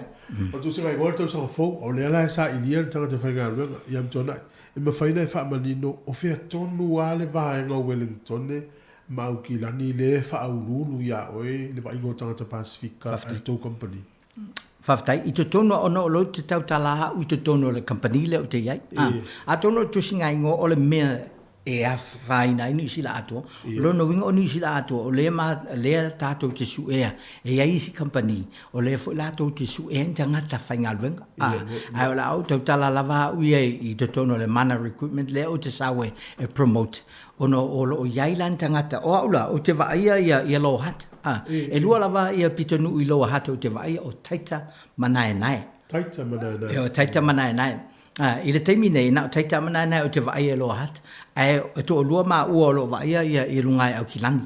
O le tusigaigoa o le tausaga fou, o lea la e sailia le tagata faigaluega ia Mtuanai, e mafai ona e faamanino o fea tonu lava le vaega o Wellingtone ma Aukilani lea e faauluulu ia oe i le vaaiga o tagata Pasefika a le tou kamupani. Faafetai. I totonu ona o lou te tautala au i totonu o le kamupani lea ou te i ai. Atonu o le tusigaigoa o le mea e afaina ai Niu Sila atoa. O lona uiga o Niu Sila atoa, o lea, ma, lea tatou te suea, e i ai isi kamupani, o lea foi latou te suea ni tagata faigaluega. Ae o le a ou tautala lava au ia i totonu o le Mana Recruitment lea ou te sau e promote, ona o lo o i ai la ni tagata, o au la, ou te vaaia ia, ia Lower Hutt. E lua lava ia pitonuu i Lower Hutt ou te vaaia, o Taita ma Naenae. Taita ma Naenae. O Taita ma Naenae. I le taimi nei, na o Taita ma Naenae ou te vaaia i Lower Hutt, ae e toalua maua o lo o vaaia ia i luga i Aukilani.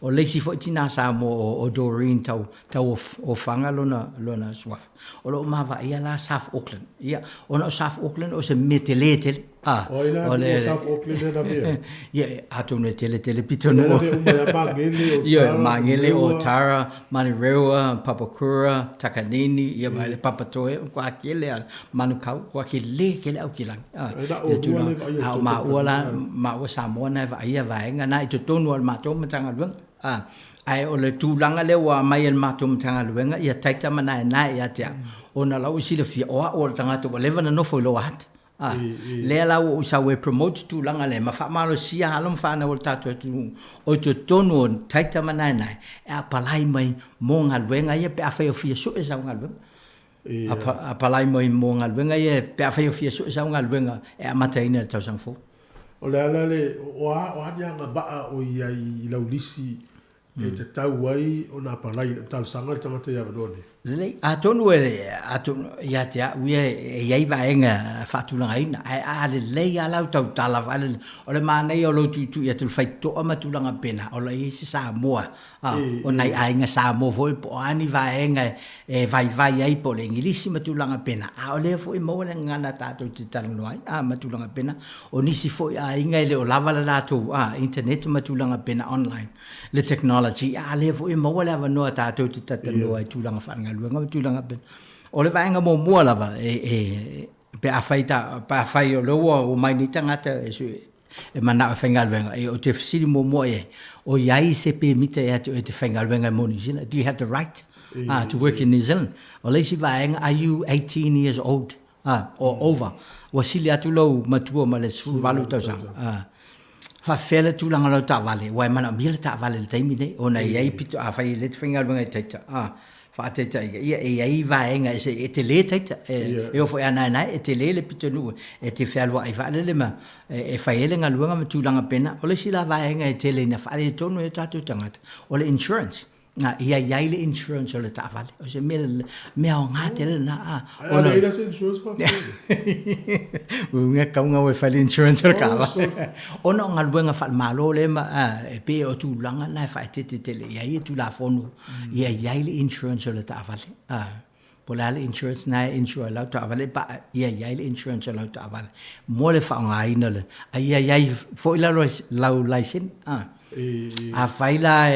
O le isi foi tinā Samoa o, o Doreen tau, tau o, o Whanga lona, lona suafa. O lo o ma vaaia la South Auckland. Ia, ona o South Auckland o se mea telē tele. A, O ai la o le, South Auckland e lavea? Ia, atonu e tele tele pitonuu. Lea lavea uma ia Magele, o Tara, Magele, o Tara, Manurewa, Papakura, Takanini, ia ma le Papatoe, kua kele a Manukau, kua kele kele au ki langi. A, e na o rua le vaai a o maua la, maua Samoa na e vaaia vaega na i totonu o le matou Matagaluega. A, ae o le tulaga lea ua aumai e le matou Matagaluega, ia taita ma naenae ia te au, ona o la ua silafia, o au o le tagata ua leva ona nofo i Lower Hutt. A, lea la ua ou sau e promote tulaga lea ma faamalosia alo ma fanau o le tatou atunuu o i totonu o Taita ma Naenae e apalai mai mo galuega ia pe afai o fia sue sau galuega. Apalai mai mo galuega ia pe afai o fia sue sau galuega e amataina i le tausaga fou. O le a la le, o a, o a ni agavaa o i ai i lau lisi e tatau ai ona apalai i lau talosaga le tagata i avanoa nei. Lelei, atonu e, atonu ia te au ia e i ai vaega e faatulagaina, ae a lelei lava lau tautala faalele, o le manaia o lou tuitui atu i le faitotoa ma tulaga pena, o la e i ai se Samoa, a, o nai aiga Samoa foi po o a ni vaega e vaivai ai po o le Igilisi ma tulaga pena, a o lea foi e maua le gagana tatou te talanoa ai, a, ma tulaga pena. O nisi foi aiga e le o lava le latou, a, internet ma tulaga pena online. le technology, a lea foi e maua le avanoa tatou te talanoa i tulaga faalegaluega ma tulaga faapena. O le vaega muamua lava e, e, pe afai ta, pe afai o lea ua omai nei tagata e sue, e manao e faigaluega, e, ou te fesili muamua i ai, o i ai se pemita ia te oe e te faigaluega ai mo New Zealand? Do you have the right to work in New Zealand? O le isi vaega, are you 18 years old? Or over? Ua sili atu lou matua ma le 18 tausaga. Faafefea le tulaga o lau taavale, aua e manaomia le taavale i le taimi lenei, ona e i ai pito, afai e le te faigaluega i Taita, a, faataitaiga, ia e i ai vaega ese, e tele Taita, e, e oo foi a naenae, e tele le pitonuu e te fealuai faalele ma e fai ai le galuega ma tulaga pena. O le isi la vaega e tele ina faaletonu ai o tatou tagata, o le insurance. Na, ia i ai le insurance o le taavale. O se mea, mea aoga tele lena. A, Ai, a leai la se insurance faapea. Uiga tau gau e fai le insurance o le taavale. Ona o galuega faale-Malo lea ma, a, e pei o tulaga na e faaeteete tele i ai e Tulafono, ia i ai le insurance o le taavale. A, po o le a le insurance na e insure ai lau taavale, pa, ia i ai le insurance o lau taavale mo le faaaogaina o le, a ia i ai foi la lau laisene. A. Afai la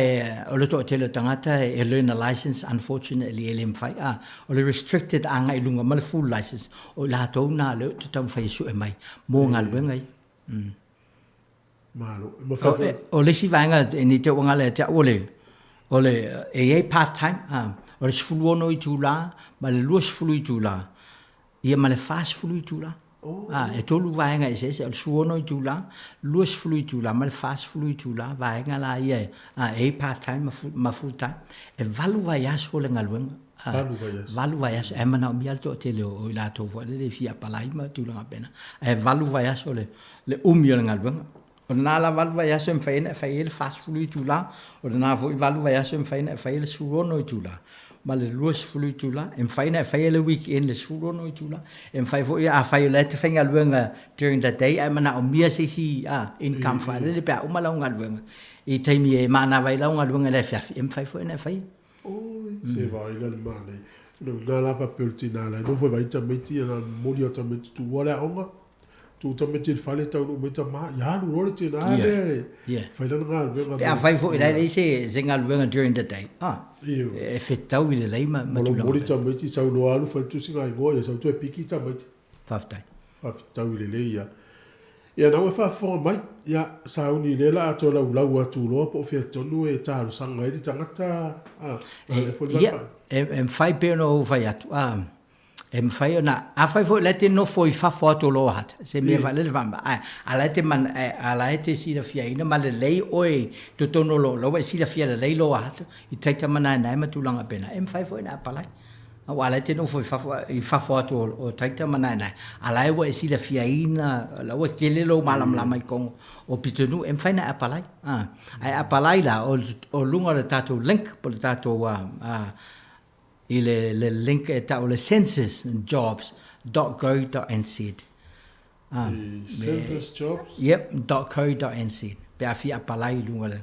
o le toatele o tagata e learner license, unfortunately e le mafai, a, o le restricted agai i luga ma le full license, o i latou na lea ou te taumafai e sue mai mo galuega ia. Malo. E mafai foi. O le isi vaega e ne i te i ua gala ia te au o le, o le, e i ai part time, a, o le 16 itula ma le 20 itula, ia ma le 40 itula. A, e tolu vaega eseese, o le 16 itula, 20 itula ma le 40 itula, vaega la ia e, a, e i ai part time ma full time. E valu vaiaso le galuega. A, valu vaiaso. Valu vaiaso. Ae manaomia le toatele o i latou foi lele e fia apalai ma tulaga faapena. Ae valu vaiaso le, le umi o le galuega. O lena la valu vaiaso e mafai ai ona e fai ai le 40 itula, o lena foi valu vaiaso e mafai ona e fai ai le 16 itula, ma le 20 itula, e mafai ona e faia le weekend le 16 itula, e mafai foi afai o la e te faigaluega during the day ae manaomia se isi income faalele pe a uma lau galuega i taimi e manava ai lau galuega i le afiafi, e mafai foi ona e faia. Oi, se vaai la le manaia. Lena la faapea o le tina la e nofo e vaai tamaiti, ia na momoli o tamaiti tuua le aoga. Tuu tamaiti i le fale taunuu mai tama, ia alu loa le tina lea e fai lana galuega. Pe afai foi la e leai se galuega during the day, e fetau i lelei ma tulaga. Momoli tamaiti sau loa alu fai le tusiga igoa, ia sau toe piki tamaiti. Faafetai. Faafetau i lelei ia. Ia na ua faafofoga mai, ia sauni lea la a toe laulau atu loa po o fea tonu e talosaga ai le tagata, a, na lea foi le Ia, e mafai pei ona ou fai atu, a, E mafai ona, afai foi o la e te nofo i fafo atu o Lower Hutt, se mea faalele faama, ae a la e te mana, a la e te silafiaina ma lelei oe i totonu o lou, la ua e silafia lelei Lower Hutt i taita ma naenae ma tulaga pena, e mafai foi ona apalai. Aua a la e te nofo i fafo, i fafo atu o taita ma naenae, a la e ua e silafiaina, la ua tele lou malamalama i totonu o pitonuu, e mafai ona e apalai. Ae apalai la o, o luga o le tatou link po o le tatou i le link e tau o le censusjobs. dot go dot nz. Census jobs. Yep, dot co dot nz. Pe a fia apalai i luga le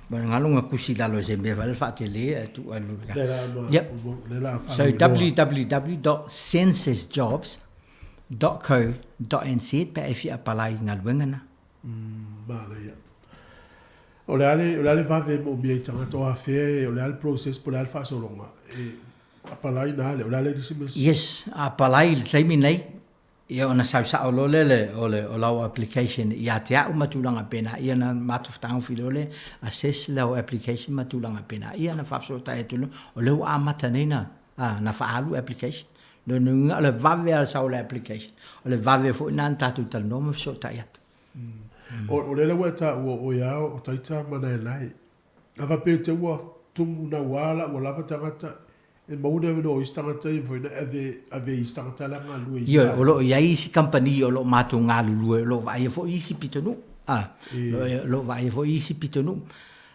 ma galo ga kusi i lalo i se mea fale faatele ae tuu alu i Le la ma Yep. le la So www dot censusjobs dot co dot nz pe a e fia apalai i galuega na. Manaia. O le a le, o le a le vave e moomia i tagata o afea e, o le a le process po o le a le faasologa e apalai na le, o le a le isi mea. Yes, apalai i le taimi nei, ia ona sau sao loa lea le, o le, o lau application ia te au ma tulaga pena, ia ona matou fetagofi loa lea, assess lau application ma tulaga pena, ia ona faafesootai atu loa, o lea ua amata nei na, na faaalu application. Lona uiga o le vave lava o le sau o le application, o le vave foi lena na tatou talanoa ma fesootai atu. O lea la ua e taua o oe a o Taita ma Naenae. A faapea te ua tumu naua la ua lava tagata e maua ni avanoa o isi tagata ia mafai ona ave ave i isi tagata la galulue i isi Ioe, o lo o i ai isi kamupani o lo o matou galulue o lo o vaaia foi isi pitonuu. A, o lo o vaaia foi isi pitonuu.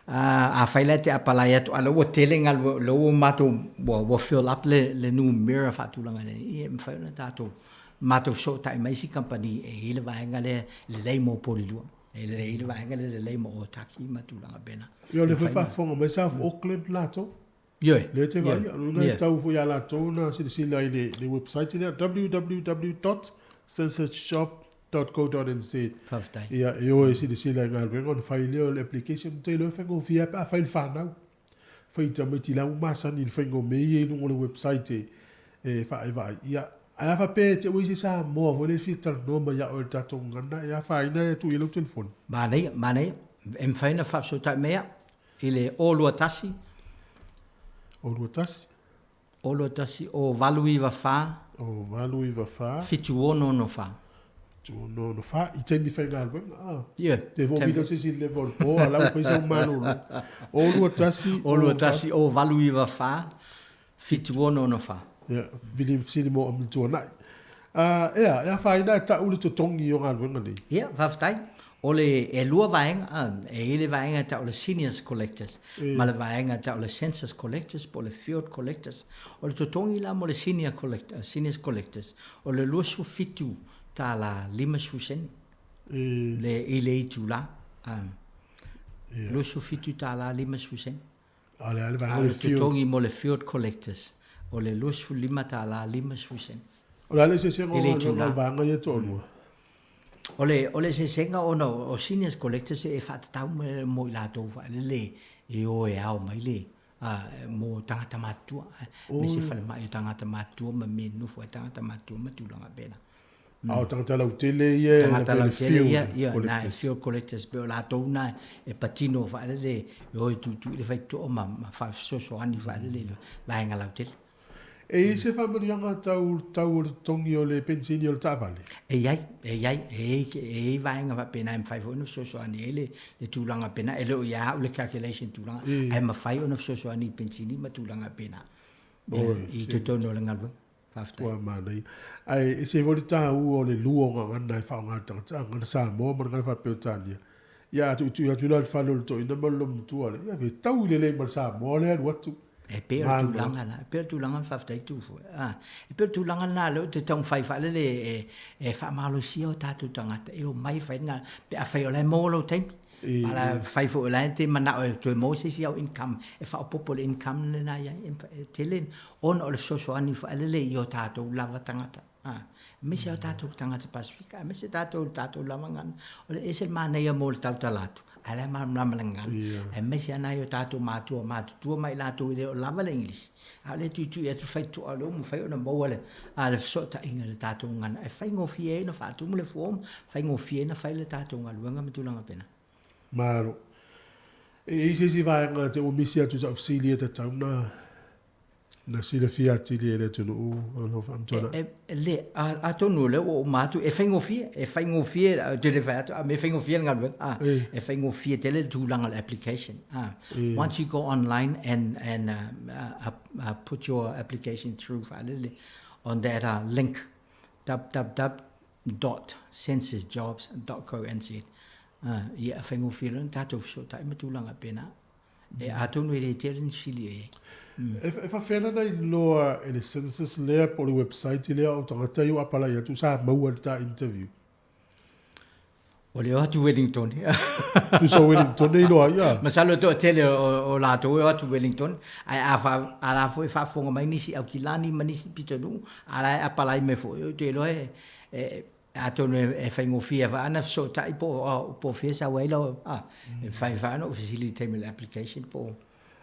A, afai la e te apalai atu, a o lea ua tele galuega, o lea ua matou, ua fill up le le numera faatulaga nei, ia e mafai ona tatou matou fesootai mai isi kamupani e i ai le vaega lea lelei mo Polilua, e i ai le vaega lea lelei mo Otaki ma tulaga faapena. Ia o lea foi faafofoga mai South Auckland latou. Ioe. Lea te vaai, o lona e tatau foi ia latou ona silasila i le website lea www.censusshop.co.nz. Faafetai. Ia e o e silasila i galuega ona fai lea o le application, ou te iloa e faigofie lava pe a fai i le fanau. Fai i tamaiti la ua masani i le faiga o mea ia i luga o le website e e vaaivaai. Ia, ae a faapea e te ua i se Samoa foi lea e fia talanoa mai ia oe i le tatou gagana, e afaina e tuu i ai lau telefoni? Manaia, manaia. E mafai ona faafesootai mai au i le 021. 021. 021 0894. 0894. 7664. 7664. I taimi faigaluega, a? Ioe. Te fo vita se isi level po, a lau fai sau malolo. 021. 021 0894 7664. Ia, vili sili mo amili tuanai. Ea, e afaina e ta'u le totogi o galuega nei. Ia, faafetai. O le, e lua vaega, a, e i ai le vaega e tau o le Seniors Collectors, ma le vaega e tau o le Census Collectors po o le Field Collectors. O le totogi la mo le Senior Collect, Seniors Collectors, o le 27 tala 50 sene le, i le itula, a, 27 tala 50 sene. A o le a le vaega A o o le le Field. totogi mo le Field Collectors, o le 25 tala 50 sene. O le a le eseesega o I le galuega itula. o le vaega ia e toalua? O le, o le eseesega ona o seniors collectors e faatatau mo i latou faalele e o e ao mai le, mo tagata matutua, aemaise falemai o tagata matutua ma mea e nonofo ai tagata matutua ma tulaga faapena. A o tagata lautele ia e Tagata le lautele field ia, ia, na e collectors. field collectors pei o latou na e patino faalele e o e tuitui le faitotoa ma, ma faafesoasoani faalele i le vaega lautele. E i ai se faamanuiaga tau tau o le totogi o le penisini o le taavale? E i ai, e i ai, e i ai, e i ai vaega faapena e mafai foi ona fesoasoani ai le, le tulaga faapena. E le o ia au le calculation tulaga, ae mafai ona fesoasoani i penisini ma tulaga faapena. Ia, i totonu o le galuega. Faafetai. Ua manaia. Ae ese foi le taua o le lua o gagana e faaaoga e le tagata, gagana Samoa ma le gagana Faa-Peretania. Ia a tuitui atu la i le fale o le toeaina ma le loomatua lea, ia fetaui lelei ma le Samoa lea e alu atu. E pei o le tulaga la, e pei o le tulaga faafetai tu foi. A, e pei o le tulaga lena lea ou te taumafai faalele e, e faamalosia o tatou tagata e omai e fai le galuega, pe afai o la e maua lou taimi. A la fai foi o la e te manao e toe maua se isi au income e faaopoopo i le income lena e i ai, e tele ona o le fesoasoani faalele i o tatou lava tagata. A, aemaise o tatou tagata Pasefika, aemaise tatou i le tatou lava gagana. O le ese le manaia mo le tautala atu, ae o la e malamalama le gagana. Aemaise lava nai o tatou matua matutua ma i latou e le o lava le Igilisi, a o lea e tuitui atu faitotoa o lea ua mafai ona maua le, a, le fesootaiga i le tatou gagana e faigofie ai ona faatumu le form, faigofie ai ona fai le tatou galuega ma tulaga faapena. Malo. E i ai se isi vaega te ua misi atu i sau fesili e tatau ona Na silafia atili e le atunuu o lau faamatalaga. E, le, atonu o lea ua uma atu, e faigofie, e faigofie, ou te le fai atu, a mea e faigofie le galuega, a, e faigofie tele le tulaga o le application. A, once you go online and, and put your application through faalele on that link, www dot censusjobs dot co nz, ia, e faigofie loa ona tatou fesootai ma tulaga faapena. E atonu e le tele ni fesili e i ai. E faafefea la ona iloa e le census lea po o le website lea o tagata ia ua apalai atu sa maua i le ta interview? O le o atu Wellington. Tusa o Wellington e iloa ai a? Masalo e toatele o latou e o atu Wellington, ae a fa, a la foi e faafofoga mai nisi Aukilani ma nisi pitonuu, a la e apalai mai foi, ou te iloa e, e, atonu e faigofie foi ana fesootai po o, po o fia sau ai lau, a, e mafai foi ona ou fesili i le taimi o le application po o.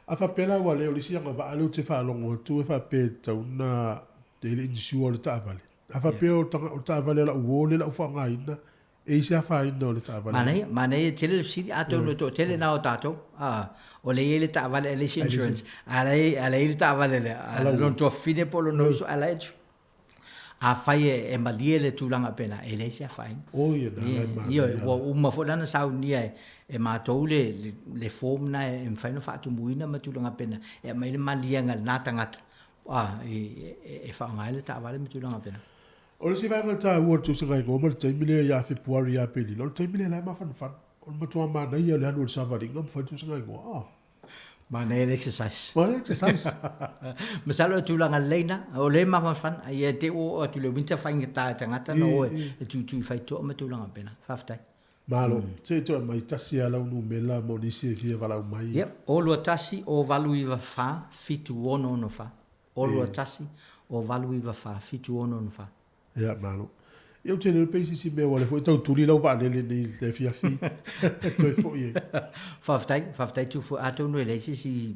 A faapea la ua le o le isi agavaa lea ou te faalogo atu e faapea e tatau ona e le insure o le taavale. A faapea o le taavale a lau uo lea o le a ou faaaogaina, e i se afaina o le taavale. Manaia, manaia e tele le fesili, atonu e toatele na o tatou, a, o lea e i ai le taavale a le isi insurance, a la e i ai le taavale lea, a lona tuafafine po o lona uso, a la e insure. Afai e malie le tulaga pena, e leai se afaina. Oi, e nā lai manaia. Ioe, ua uma foi la ona saunia e matou le form lena e mafai ona faatumuina ma tulaga pena, e aumai le maliega i lena tagata, a, e faaaoga ai le taavale ma tulaga pena. O le isi vaega taua o le tausaga igoa ma le taimi lea ia Fepuari ia Aperila, o le taimi lea la e mafanafana. O le matua manaia o le alu o le savaliga ma fai le tausaga igoa. Ah. Manaia le exercise. Manaia exercise. Masalo e tulaga lelei na. O lea e mafanafana. Ia te ua oo atu i le winter faigata e tagata na o e tuitui i faitoa ma tulaga faapena. Faafetai. Malo. Se i toe aumai tasi lava lau numera mo nisi e fia valaau mai. Yep. O 21 o 894 7664. O 21 o 894 7664. Ia, malo. Ia, ou te iloa pe i se isi mea aua o lea foi e tau tuli lau vaalele nei i le afiafi toe foi ai. Faafetai, faafetai Tufua. Atonu e leai se isi,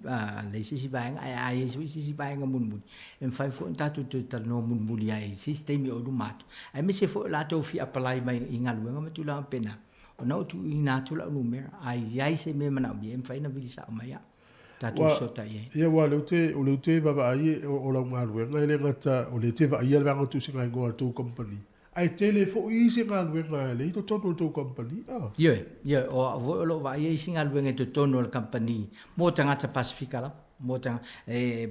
leai se isi vaega, ae a i ai foi se isi vaega mulimuli, e mafai foi ona tatou toe talanoa mulimuli ai i se isi taimi o i luma atu, aemaise foi o latou fia apalai mai i galuega ma tulaga faapena. Ona ou tuuina atu lau numera, a i ai se mea e manaomia, e mafai ona vili sao mai au. Tatou fesootai ai. Ia, aua o lea ou te, o lea ou te vaavaai o lau galuega e le gata o lea e te vaaia le vaega o tuusiga igoa a le tou kamupani, ae tele foi isi galuega e le i totonu o le tou kamupani, a? Ioe, ioe, o au foi o lo o vaaia isi galuega i totonu o le kamupani mo tagata Pasefika lava, mo tagata, e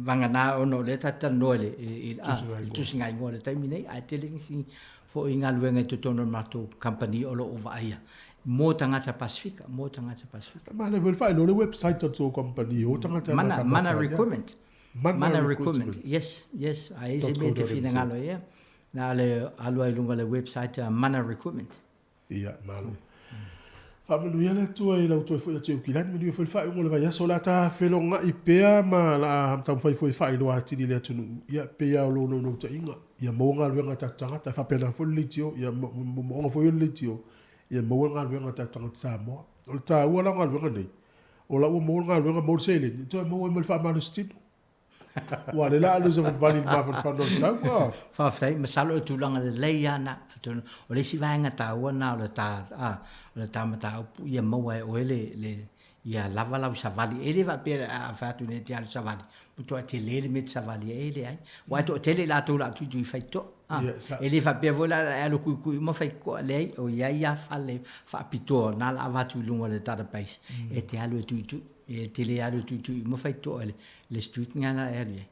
vagana ona o lea ta te talanoa i le, i le tusiga igoa i le taimi nei, ae tele nisi foi galuega i totonu o le matou kamupani o lo o vaaia mo tagata Pasefika, mo tagata Pasefika. Manaia foi le faailoa le website a le tou kamupani o tagata e matamata. Mana Recruitment. Mana Recruitment. Yes, yes. A i ai se mea e te finagalo i ai, na o le alu ai i luga o le website a Mana Recruitment. Ia, malo. Faamanuia le Atua i lau toe foi atu i Aukilani, manuia foi le faaiuga o le vaiaso. O le a ta felogai pea ma o le a taumafai foi e faailoa atili i le atunuu, ia, pei lava o lou naunautaiga, ia maua galuega a tatou tagata, e faapena foi le leitio, ia, moomooga foi o le leitio, ia maua le galuega a tatou tagata Samoa. O le taua la o galuega nei, o la ua maua le galuega, maua le seleni, e toe maua ai ma le faamalositino. Ua o lea la a alu i savalivali i le mafanafana o le tau, a. Faafetai, masalo o le tulaga lelei lava na. Atonu o le isi vaega taua na o le ta, a, o le ta mataupu ia maua e oe le, le, ia lava lau savali. E le faapea a fai atu nei e te alu savali, matuai tele le mea e te savali ai, e leai. Aua e toatele i latou o le a tuitui faitoa. A, e le faapea foi la e alu kuikui uma faitoa, leai, o i ai lava fale faapitoa na la avatu i luga o le database e te alu e tuitui. E te le alu e tuitui uma faitoa i le street nga la e alu i ai.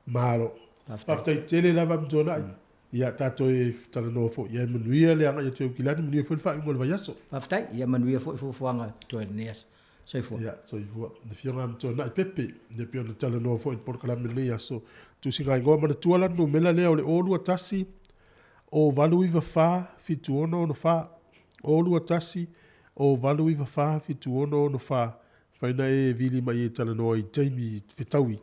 Malo. Faafetai tele lava Mtuanai. Ia tatou e talanoa foi. Ia manuia le agai atu i Aukilani, manuia foi le faaiuga o le vaiaso. Faafetai. Ia manuia foi fuafuaga toe i lenei aso. Soifua. Ia, soifua. Le Afioga ia Mtuanai Pepe, ia pei ona talanoa foi i le polokalame i lenei aso. Tusiga igoa manatua la le numera lea o le 021 0 894 7664. 021 0 894 7664. Whai na e vili mai e talanoa i taimi fetaui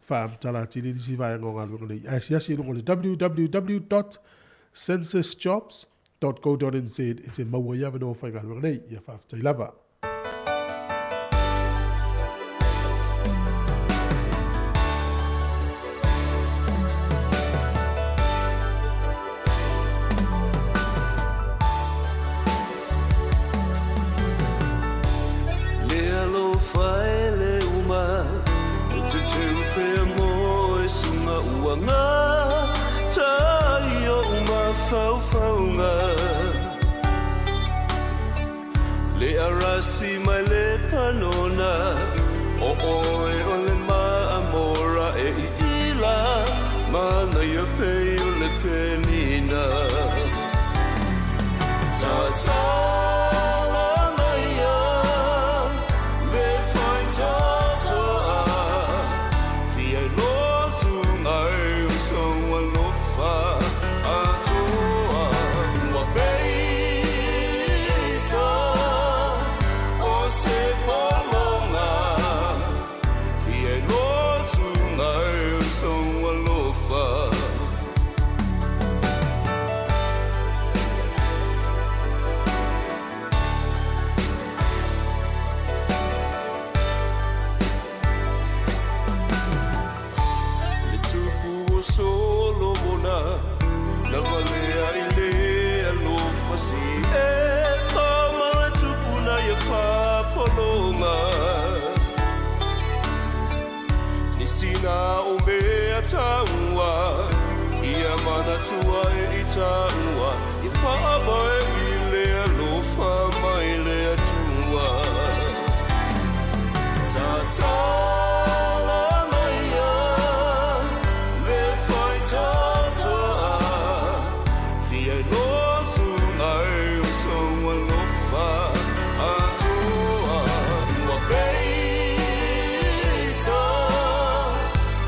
faamatala atili nisi vaega o galuega nei. Ae asiasi i luga o le www.censusjobs.co.nz e te maua ai avanoa faigaluega nei. Ia faafetai lava. Le alofa e le uma O te teu pea mo e sunga ua ngata i oʻu mafaufauga Le arasi mai le panona O oe o le maamora e iila Manaia pei o le penina Tatala maia le Na valea i le alofa si e ma tupuna ia whapolonga. Nisina o mea taua, ia manatua e i taua, i whaabae i le alofa mai le atua. Tatala maia, le whai tatoa, fia lo sungai o so alofa atoa. Ua peita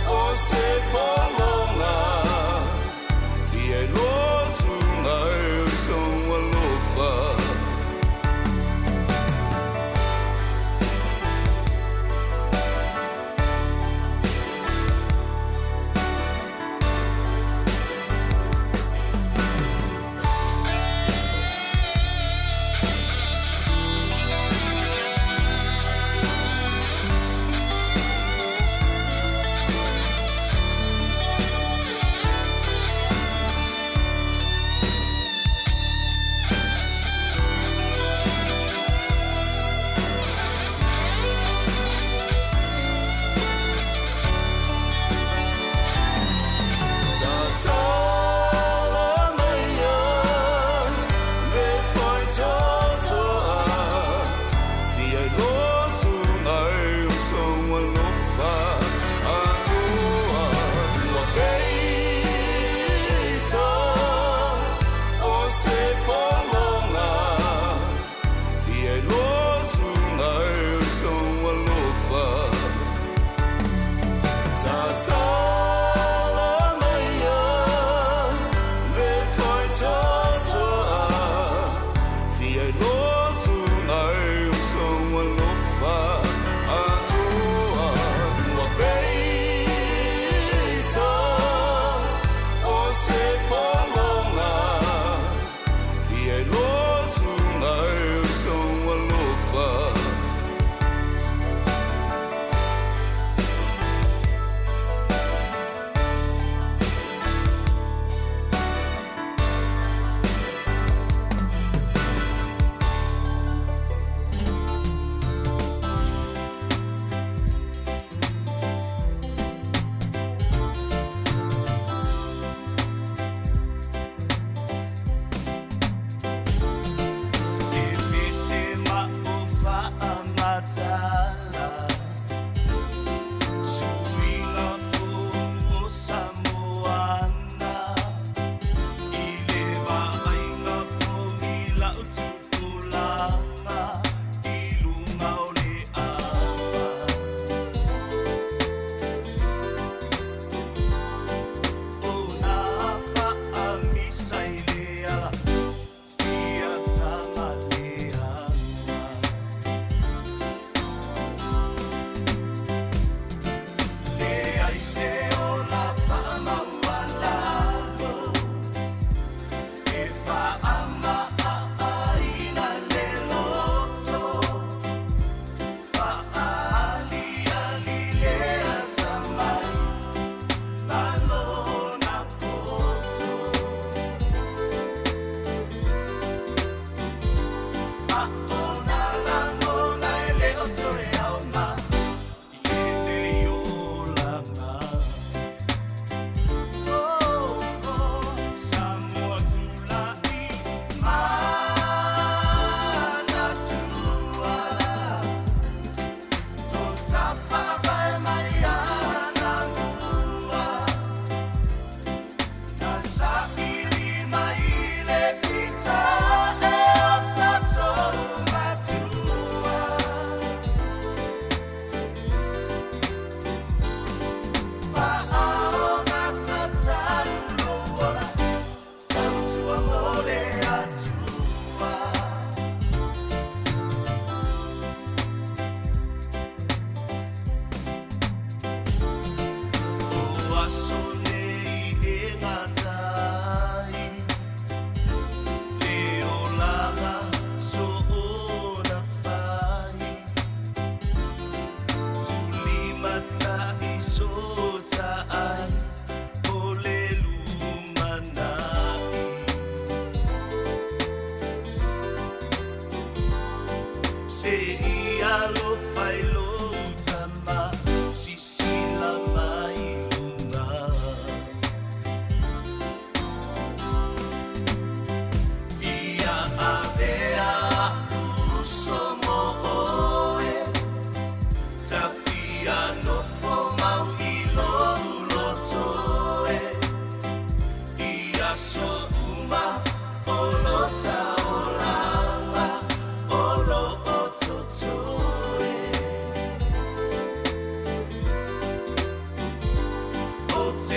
o se palonga, fia lo sungai o so alofa.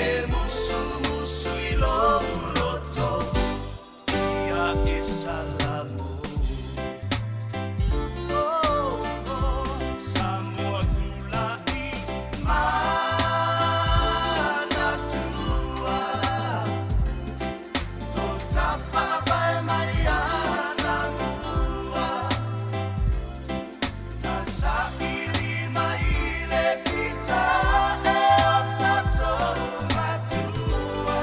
E musumusu i lou loto ia e salamo. Oh, oh, Samoa tula'i manatua. Lo tafaavae mai anamua. Na saʻili mai le pita e o tatou matua.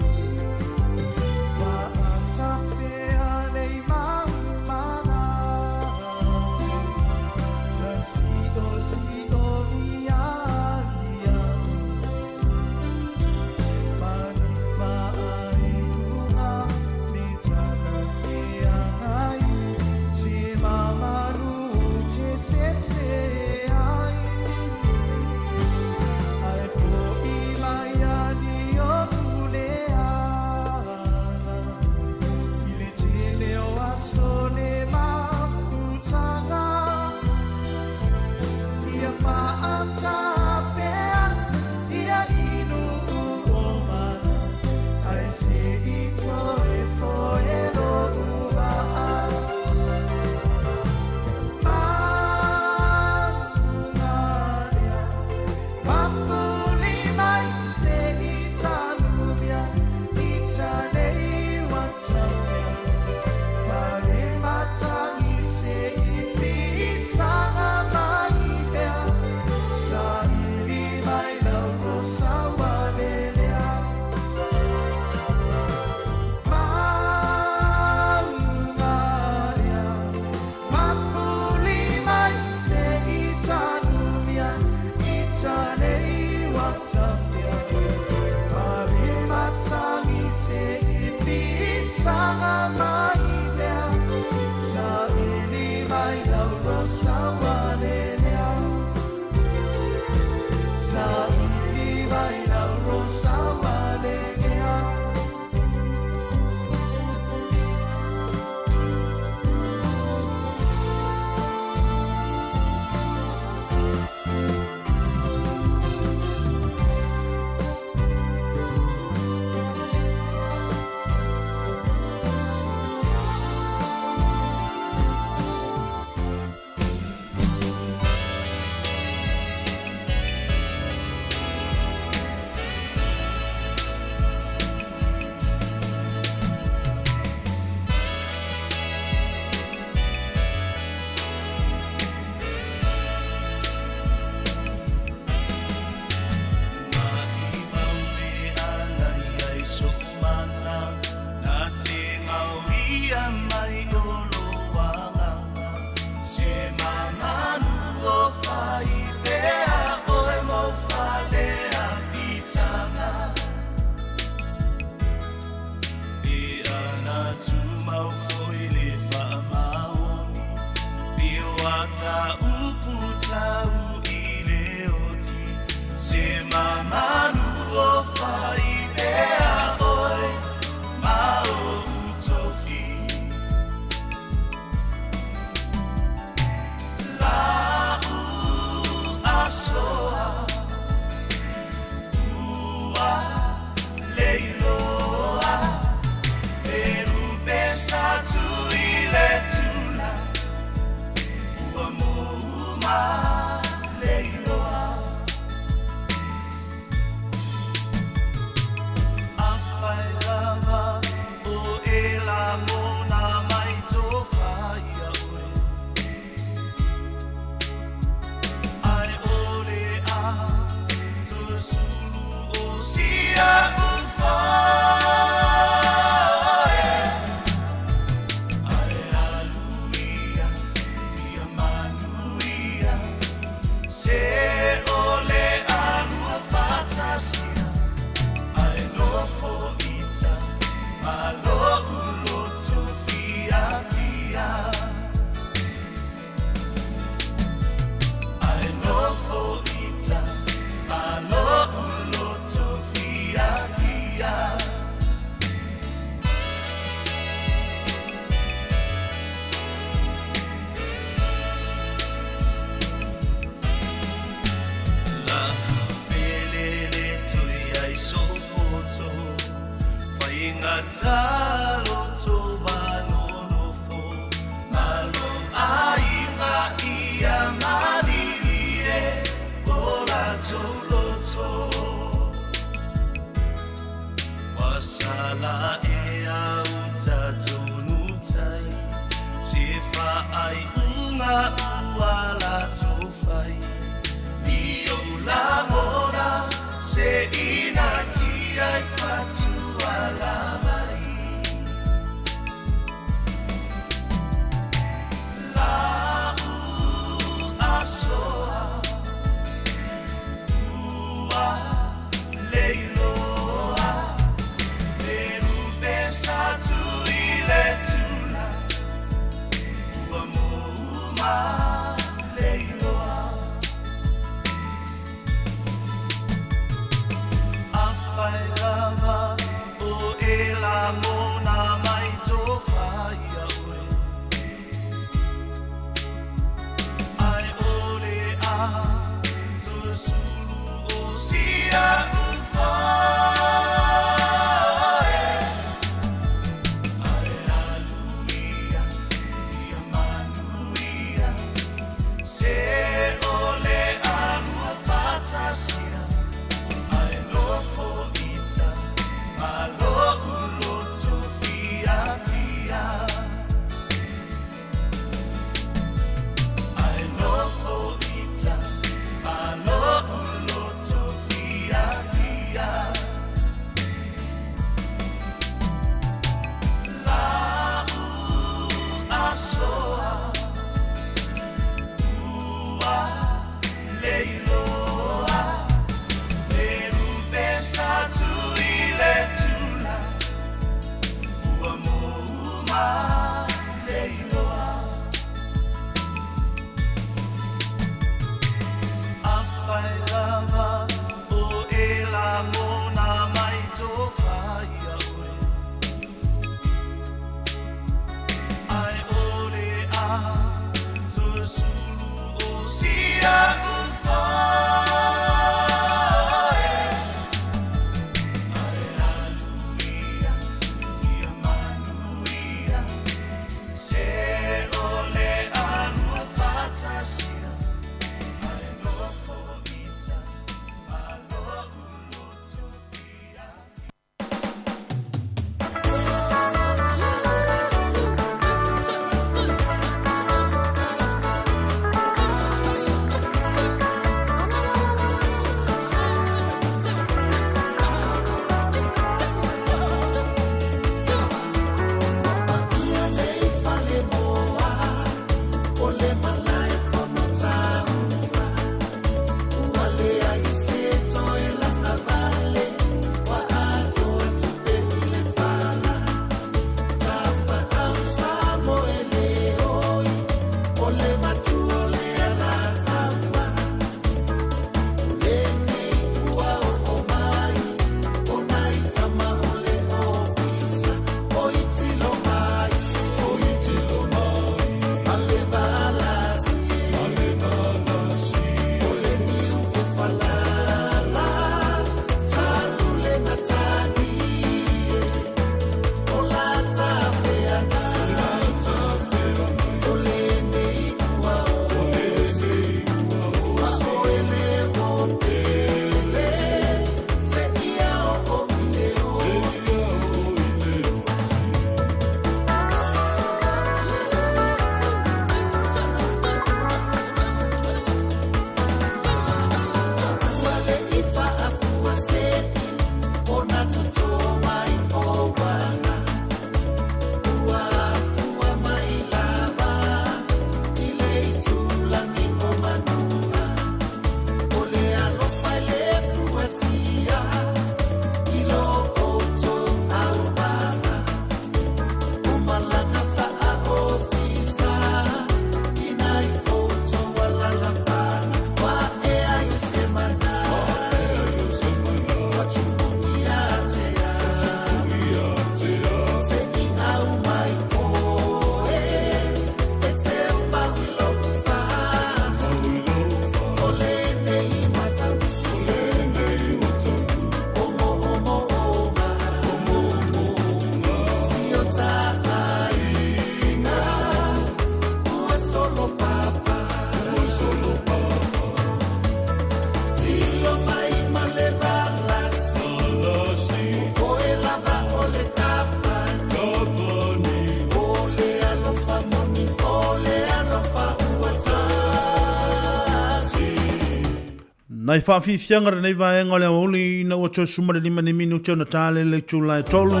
Nai faafiafiaga lenei vaega o le aoauli ina ua toe suma le 5 ni minute ona tale le itula e 3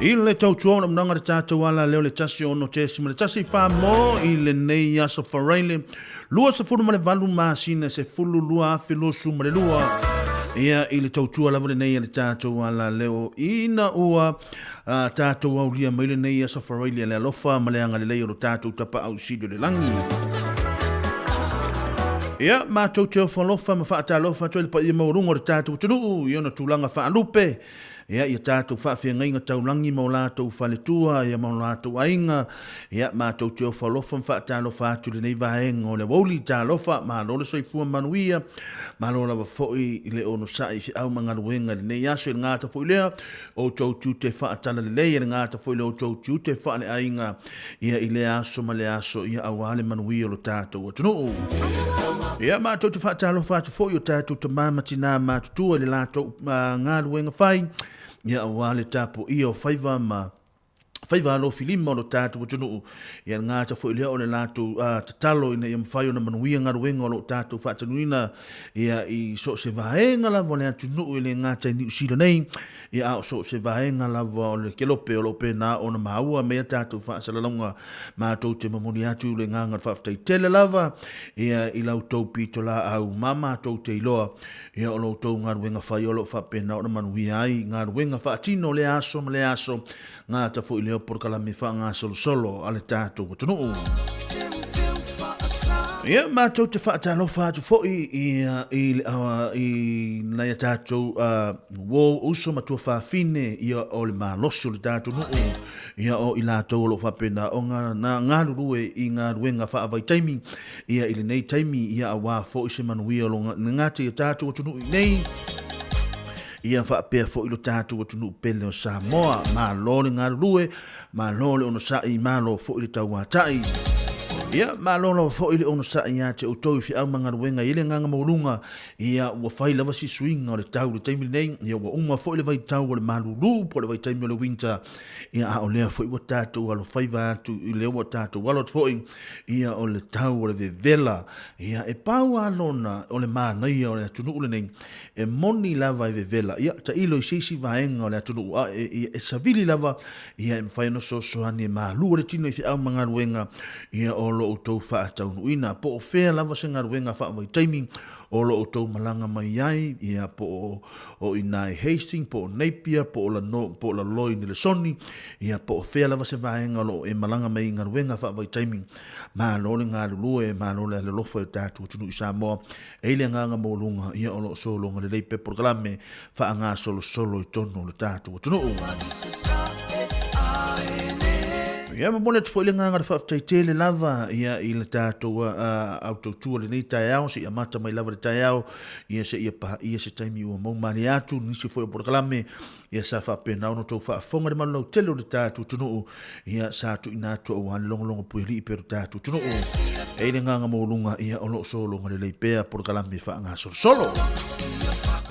i le tautua ona managa le tatou ala leo le 16.1 wha i lenei aso Faraile 28 masina se 12 2022 ia i le tautua lava lenei a le tatou ala leo ina ua tatou aulia mai lenei aso Faraile le alofa ma le agalelei o lo tatou tapaau sili o le lagi. Ia, matou te ofo alofa ma faatalofa atu ai le paia maualuga o le tatou atunuu i ona tulaga faalupe, ia, ia tatou faafeagaiga taulagi ma o latou faletua, ia ma o latou aiga. Ia, matou te ofo alofa ma faatalofa atu i lenei vaega o le aoauli. Talofa, malo le soifua manuia, malo lava foi i le onosai i feau ma galuega i lenei aso, i le gata foi lea o outou tiute faatalalelei, e le gata foi le outou tiute faaleaiga, ia i lea aso ma lea aso, ia auā le manuia o lo tatou atunuu. Ia matou te faatalofa atu foi o tatou tamā ma tinā matutua i le latou galuega fai, ia auā le tapuia o faiva ma faiva alofilima o lo tatou atunuu. Ia le gata foi lea o le latou tatalo ina ia mafai ona manuia galuega o lo o tatou faatanuina ia i so o se vaega lava o le atunuu e le gata i Niu Sila nei, ia a o so o se vaega lava o le kelope o lo o pēnā ona maua mai a tatou faasalalauga. Matou te momoli atu le agaga o le faafetai tele lava ia i la outou pitolaau ma matou te iloa ia o la outou galuega fai o lo o faapena ona manuia ai galuega faatino lea aso ma lea aso, gata foi lea o polokalame faagasolosolo a le tatou atunuu. Ia, matou te faatalofa atu foi i, i, i nai a tatou uo uso ma tuafafine ia o le malosi o le tatou nuu, ia o i latou o lo o faapena ona na galulue i galuega faavaitaimi, ia i lenei taimi, ia auā foi se manuia o lo gata i o tatou atunuu i nei, ia faapea foi lo tatou atunuu pele o Samoa. Malo le galulue, malo le onosai, malo foi le tauatai. Ia, malo lava foi le onosai ia te outou i feau ma galuega i le agaga maualuga. Ia, ua fai lava si suiga o le tau i le taimi lenei. Ia, ua uma foi le vaitau o le malulu po o le vaitaimi o le winter. Ia, a o lea foi ua tatou alofaiva atu i lea ua tatou alo atu foi, ia, o le tau o le vevela. Ia, e pau lava lona o le manaia o le atunuu lenei, E moni lava e vevela, ia, tailo i se isi vaega o le atunuu, a e, ia, e savili lava, ia, e mafai ona fesoasoani e malu le tino i feau ma galuega, ia, o lo outou faataunuuina. Po o fea lava se galuega faavaitaimi o lo outou malaga mai ai, ia, po o, o i ina i Hastings, po o Napier, po o Lano, po o Laloi Nelesoni, ia, po o fea lava se vaega o lo o e malaga mai i galuega faavaitaimi, malo le galulue, malo le alolofa i o tatou atunuu i Samoa. E i le agaga maualuga, ia o lo o sologa lelei pea polokalame faagasolosolo i totonu o le tatou atunuu. Ia momoli atu foi le agaga o le faafetai tele lava ia i le tatou autautua lenei taeao seia amata mai lava le taeao ia seia paia se taimi ua maumalie atu nisi foi o polokalame ia sa faapena ona outou faafofoga i le malu lautele o le tatou atunuu, ia sa tuuina atu aua le logologo puialii pea o le tatou atunuu. E i le agaga maualuga, ia o lo o sologa lelei pea polokalame faagasolosolo.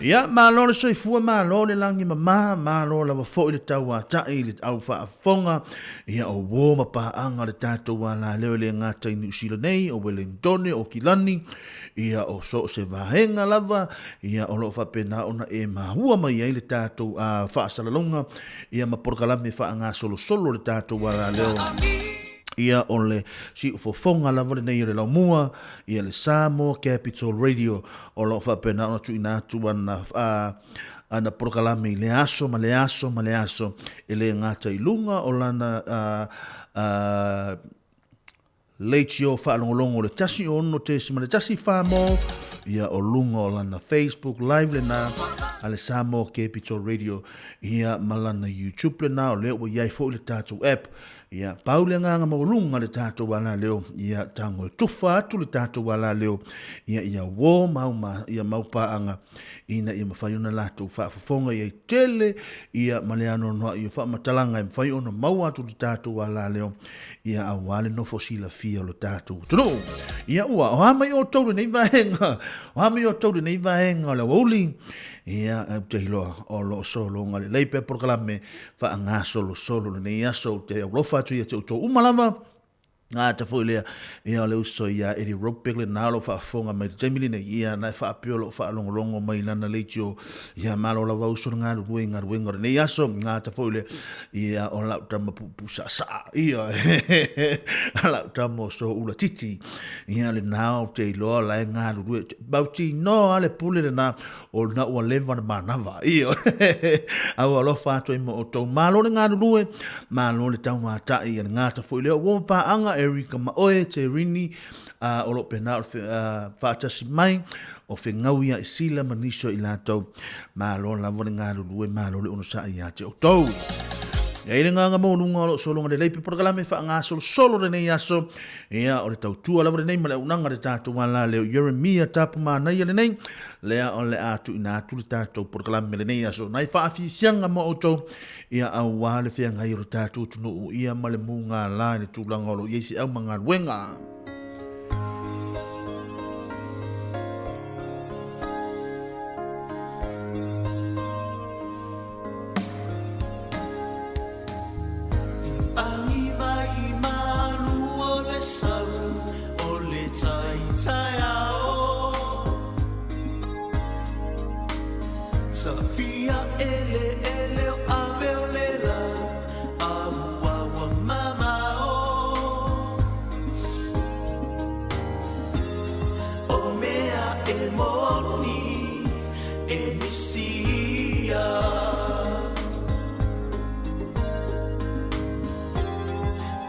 Ia, malo le soifua, malo le lagi mama, malo lava foi le tauatai i le au faafofoga, ia o uo ma paaga le tatou alaleo e le gata i Niu Sila nei, o Welengtone, o Kilani, Ia, o so o se vaega lava, ia, o lo o faapena ona e maua mai ai le tatou faasalalauga, ia, ma polokalame faagasolosolo le tatou alaleo. Ia, o le siufofoga lava lenei o le laumua, ia, le Samoa Capital Radio, o lo o faapena ona tuuina atu ana, ana polokalame i le aso ma le aso ma le aso, e le gata i luga o lana, Leitio faalogologo le 16.1 mo ia o luga o lana Facebook Live lena a le Samoa Capital Radio ia ma lana YouTube lena o lea ua i ai foi le tatou app ia pau le agaga maualuga le tatou alaleo ia tago e tufa atu le tatou alaleo ia ia uo mau ma ia mau paaga ina ia mafai ona latou faafofoga i ai tele ia ma le anoanoai o faamatalaga e mafai ona maua atu le tatou alaleo ia auā le nofo silafia o lo tatou atunuu. Ia ua, o a mai outou lenei vaega, o a mai outou lenei vaega o le aoauli, ia, ou te iloa o lo o sologa lelei pea polokalame faagasolosolo lenei aso, ou te alofa atu ia te outou uma lava. Gata foi lea, ia o le uso ia Eddie Ropeck lena o lo o faafofoga mai i le taimi lenei, ia na e faapea o lo o faalogologo mai i lana leitio, ia malo lava uso le galulue i galuega o lenei aso. Gata foi lea, ia o lau tama puupuu saasaa, ia lau tama o Soula Titi, ia lena ou te iloa o la e galulue, mautinoa lava le pule lena o lena ua leva ona manava, ioe. A ua alofa atu ai ma outou. Malo le galulue, malo le taumatai a le gata foi lea. Ua paaga Erika ma oe, Terini, o lo o pena o le faatasi mai, o Fegau ia i Sila ma nisi o i latou. Malo lava le galulue, malo le onosai ia te outou. E ai le agaga maualuga o lo o sologa lelei pe polokalame faagasolosolo lenei aso. Ia, o le tautua lava lenei ma le auaunaga a le tatou ala lea o Ieremia Tapu Manaia lenei, lea o le a tuuina atu le tatou polokalame lenei aso nai faafiafiaga mo outou, ia aua le feagai o le tatou atunuu, ia ma le mugala i le tulaga o lo o i ai feau ma galuega. Agi mai malu o le sau o le tai taeao Tafia eleele o ave o le la auaua mamao O mea e moni e misia.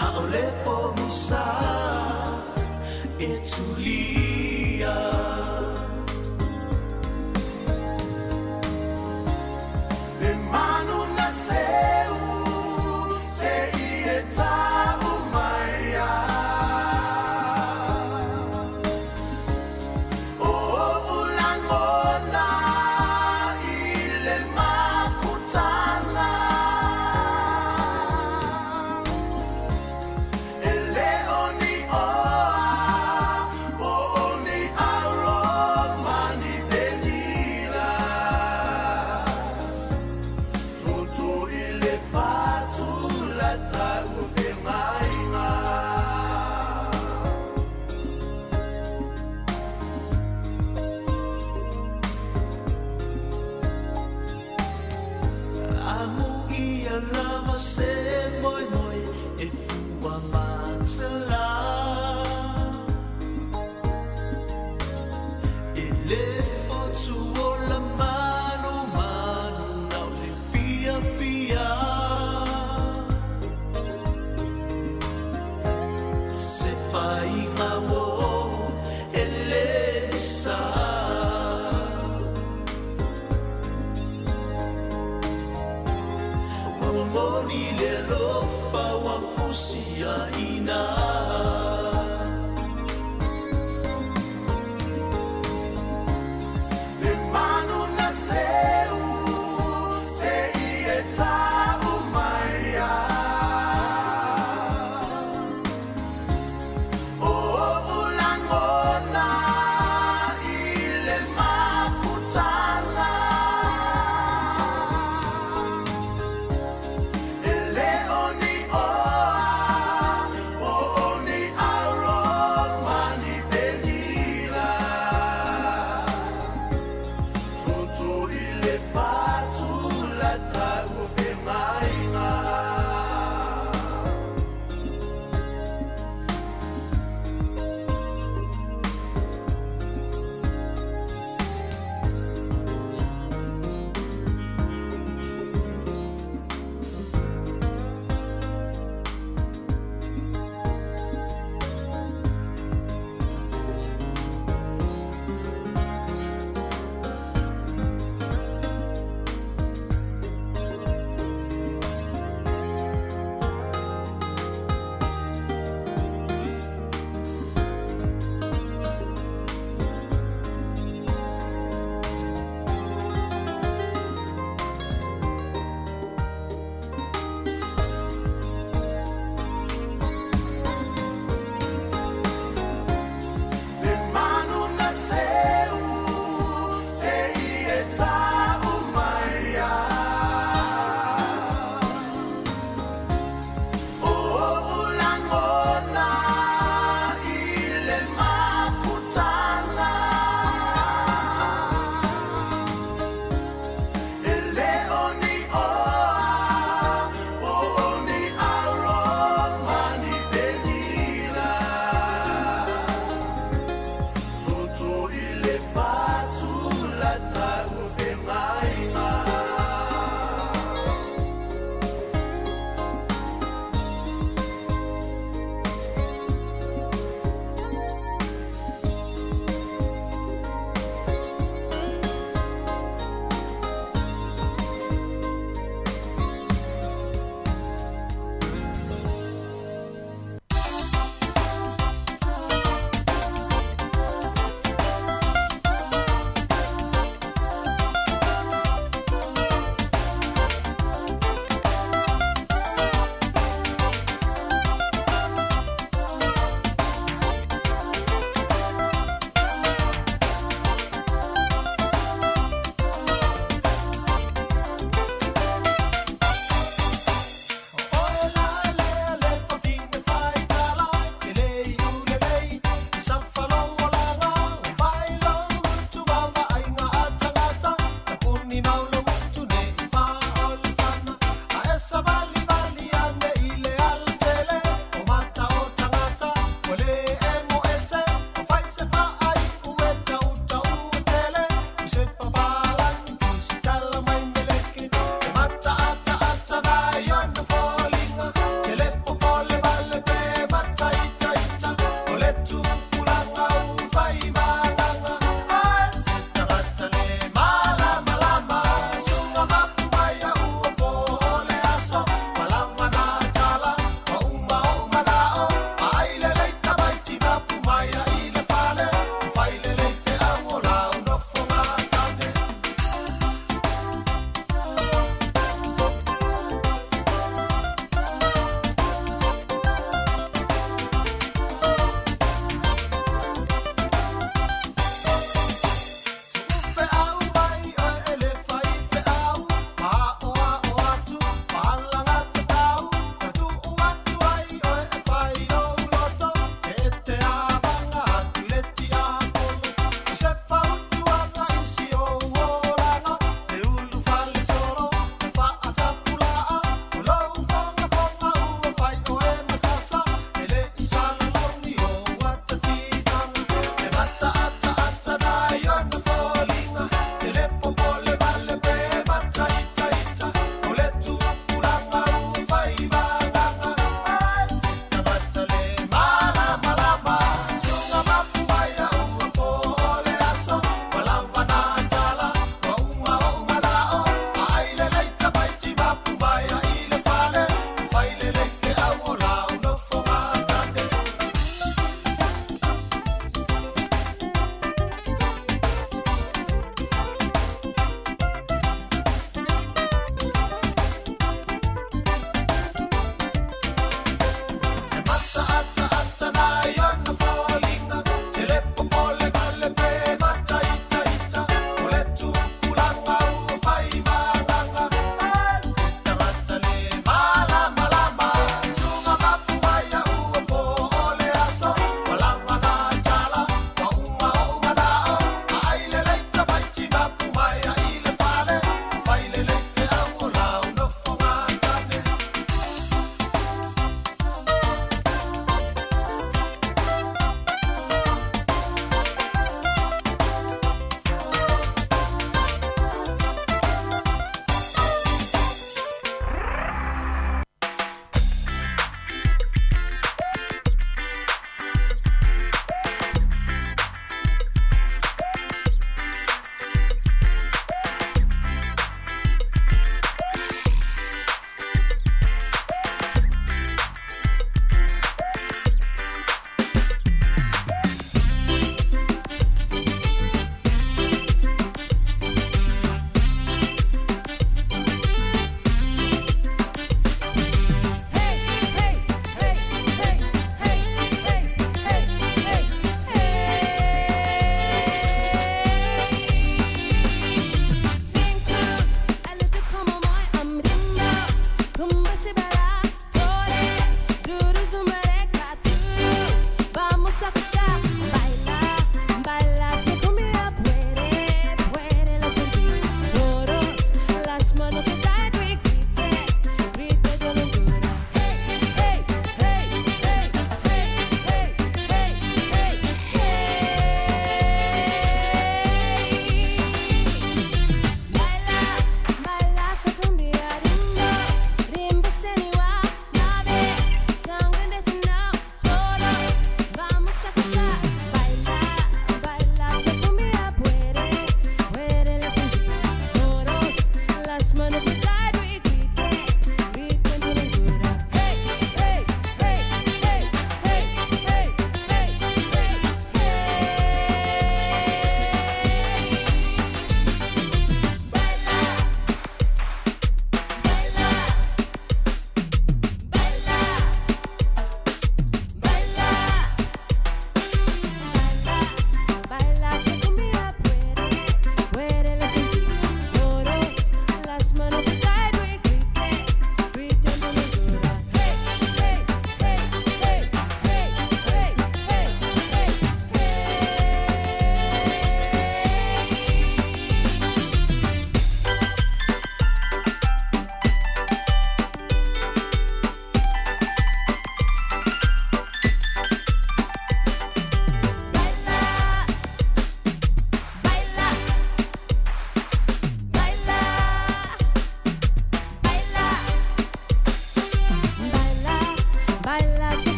ʻAʻole pogisa e tulia. Le manu na seu te i e tau mai a. O oʻu lagona i le mafutaga E le o ni oa po o ni alo ma ni penila Tutu i le fatu la tau feagaiga. Amu ia lava se moemoe e fua matala E le fotu ola manumanu nau le fiafia Se faiga ua e le misa. Ua moni le alofa ua fusiaina.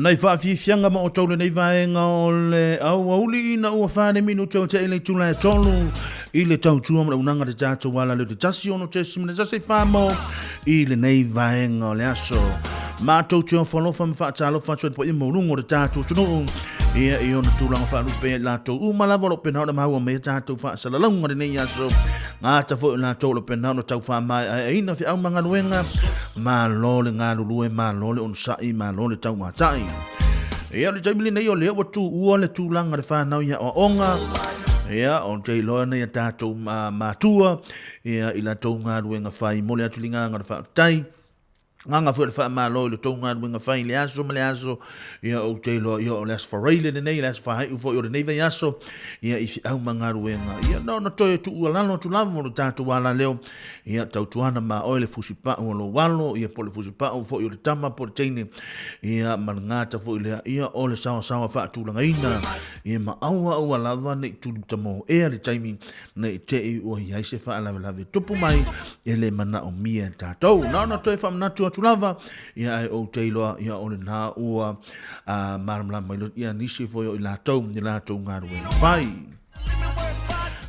Nai faafiafiaga ma outou lenei vaega o le auauli ina ua fale minute o te le itula e tolu i le tautua ma le unaga le tatou ala le 16.14 mo i lenei vaega o le aso. Matou te ofo alofa ma faatalofa atu ai le paia maualuga o le tatou atunuu ia i ona tulaga faalupe i latou uma lava o lo o pena ona maua mai a tatou faasalalauga lenei aso. Gata foi o latou o lo o pena ona tau faamaeaina feau ma galuega. Malo le galulue, malo le onosai, malo le tauatai. Ia, o le taimi lenei o lea ua tuua le tulaga le whanau i aoaoga. Ia, o te iloa nei a tātou matua, ia, i latou galuega fai. Mole atu le nganga le whaafetai. Nganga foi le whaamalo i le tou galuega fai i le aso ma le aso. Ia, ou te iloa, ia, o le aso faraile lenei, le aso whahaiu foi o lenei vai aso. Ia, i whiau ma galuega. Ia, na ona toe tuu alalo atu lava o le tātou ala leo. Ia, tautuana ma oe le fusipau o lou alo, ia, po o le fusipau foi o le tama po o le teine, ia, ma le gata foi lea, ia, o le saoasaoa faatulagaina, ia, ma aua aua lava ne i tulitamo ea le taimi ne i te i ua i ai se faalavelave tupu mai e le manaomia e tatou. Na ona toe faamanatu atu lava, ia, ae ou te iloa, ia, o lena ua malamalama mai ia nisi foi o i latou i latou galuega fai.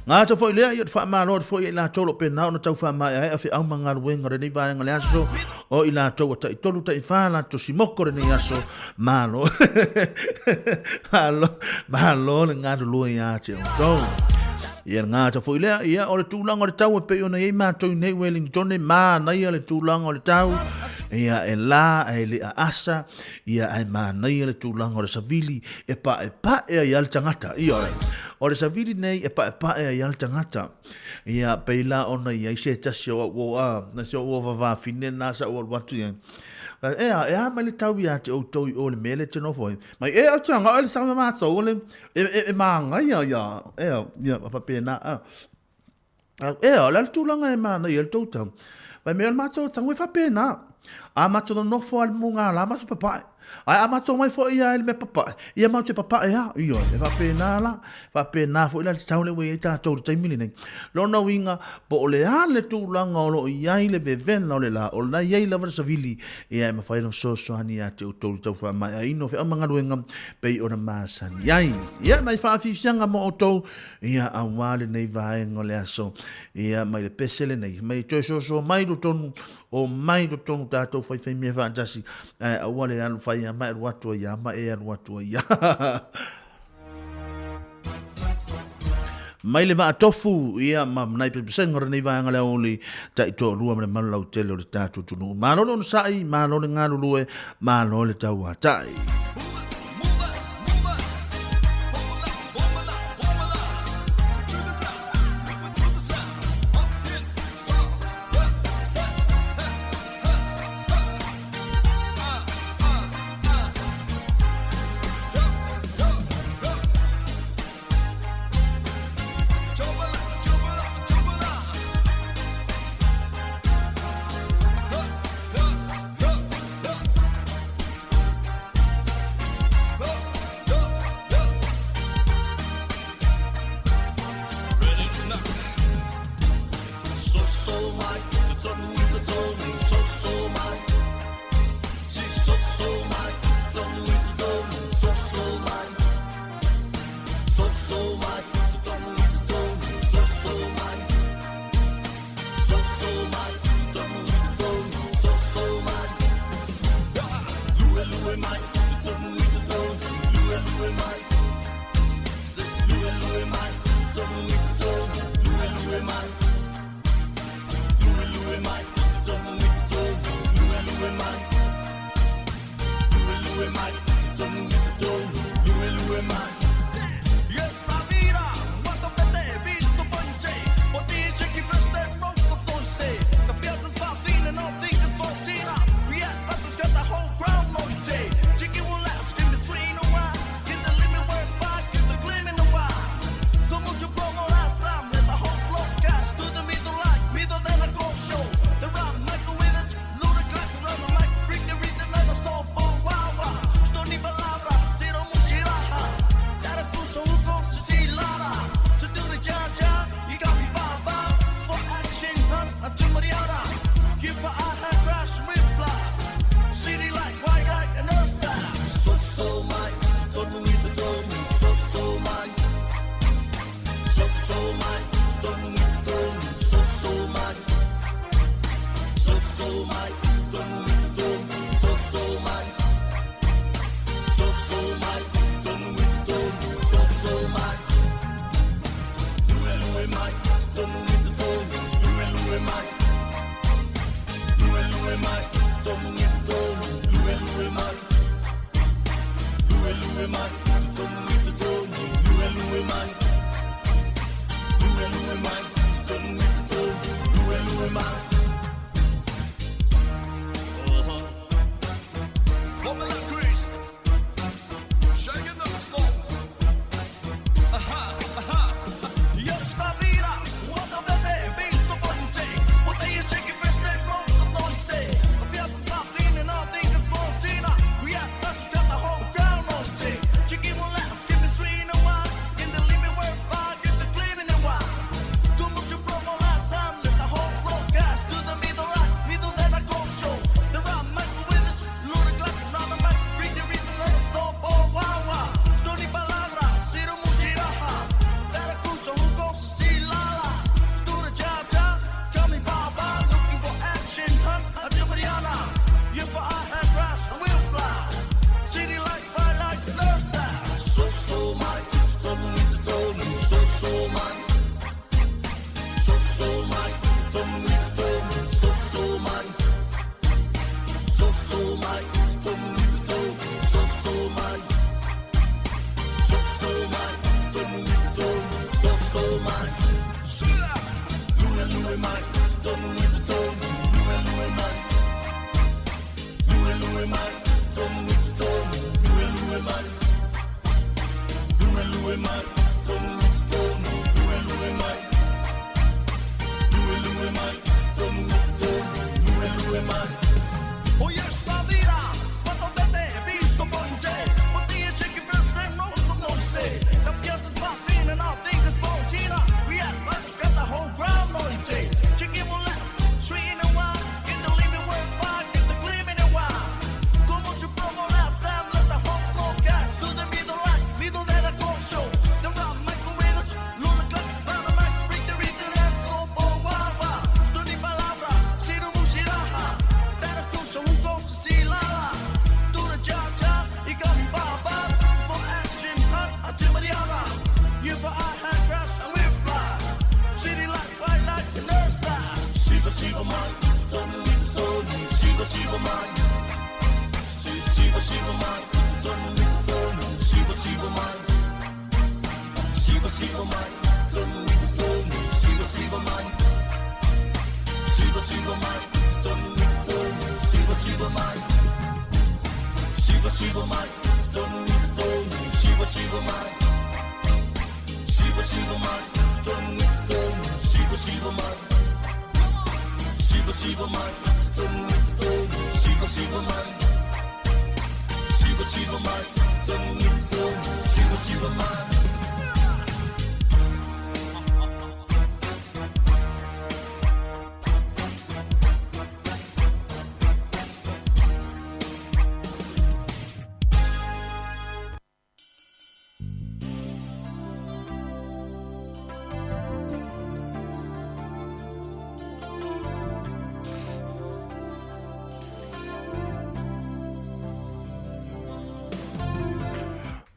Gata foi lea, ia te faamalo atu foi i latou lo pena ona tau faamaeaea feau ma galuega o lenei vaega le aso, o i latou ua taitolu taifa latou simoko lenei aso, malo, malo, malo le galulue ia te outou. Ia gata foi lea, ia o le tulaga o le tau e pei ona i ai matou i nei Wellington, manaia le tulaga o le tau, ia e la ae le aasa, Ia ae manaia le tulaga o le savili e paepae ai lava le tagata. Ioe. O le savili nei e paepae ai lava le tagata. Ia pei la ona i ai se tasi o au o a, na se o vavafine na sa ou alu atu i ai. E a, e a mai le tau ia te outou i o le mea le te nofo ai. Mai e au te anga le sa matou o le e e, e māngaia ia e ia whapena a. E o le a le tulaga e manaia ai le tou tau? Fai mai o le matou tau e faapena. A matou nonofo lava i le mugala matou papae. Ae a matou omai foi lava i le mea papae, ia matou te papae lava. Ioe, e faapena la. E faapena foi la le tau lea ua i ai tatou i le taimi lenei. Lona uiga, po o le a le tulaga o lo o i ai le vevela o le la, o lena e i ai lava le savili, ia e mafai ona fesoasoani ia te outou i le tau faamaeaina o feau ma galuega pei ona masani ai. Ia, nai faafiafiaga mo outou Ia, auā lenei vaega o le aso, ia, mai le pese lenei, mai toe soso mai totonu, o mai totonu tātou whaiwhai mea whaatasi, ae aua le alu whai a mai alu atu ai a ma e alu atu ai a. Mai le vaatofu, ia, ma nai pesepesega o lenei vaega le aoauli, taitoalua ma le malu lautele o le tatou atunuu. Malo le onosai, malo le galulue, malo le tauatai.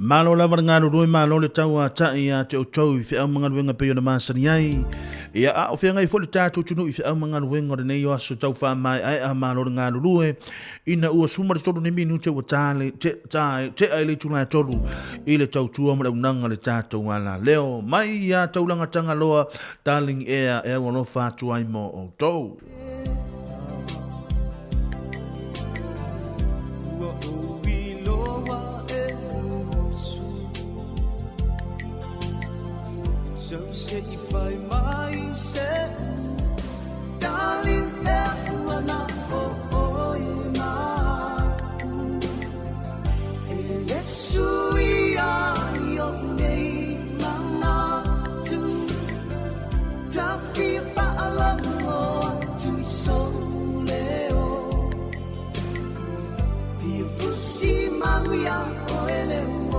Malo lava le galulue, malo le tauata'i ia te outou i feau ma galuega pei ona masani ai. Ia, a o feagai foi le tatou atunuu i feau ma galuega o lenei o aso tau faamae'ae'a, malo le galulue, ina ua suma le tolu nei minute ua ta le, te, ta, te'a i le itula e tolu i le tautua ma le auaunaga a le tatou alaleo. Mai ia Taulaga Tagaloa, Darling Air e aualofa atu ai mo outou. Se i fai mai se darling e ua na o oi ma e le sui a i o nei manatu. sou leo Fia fusi mauia o ele uo.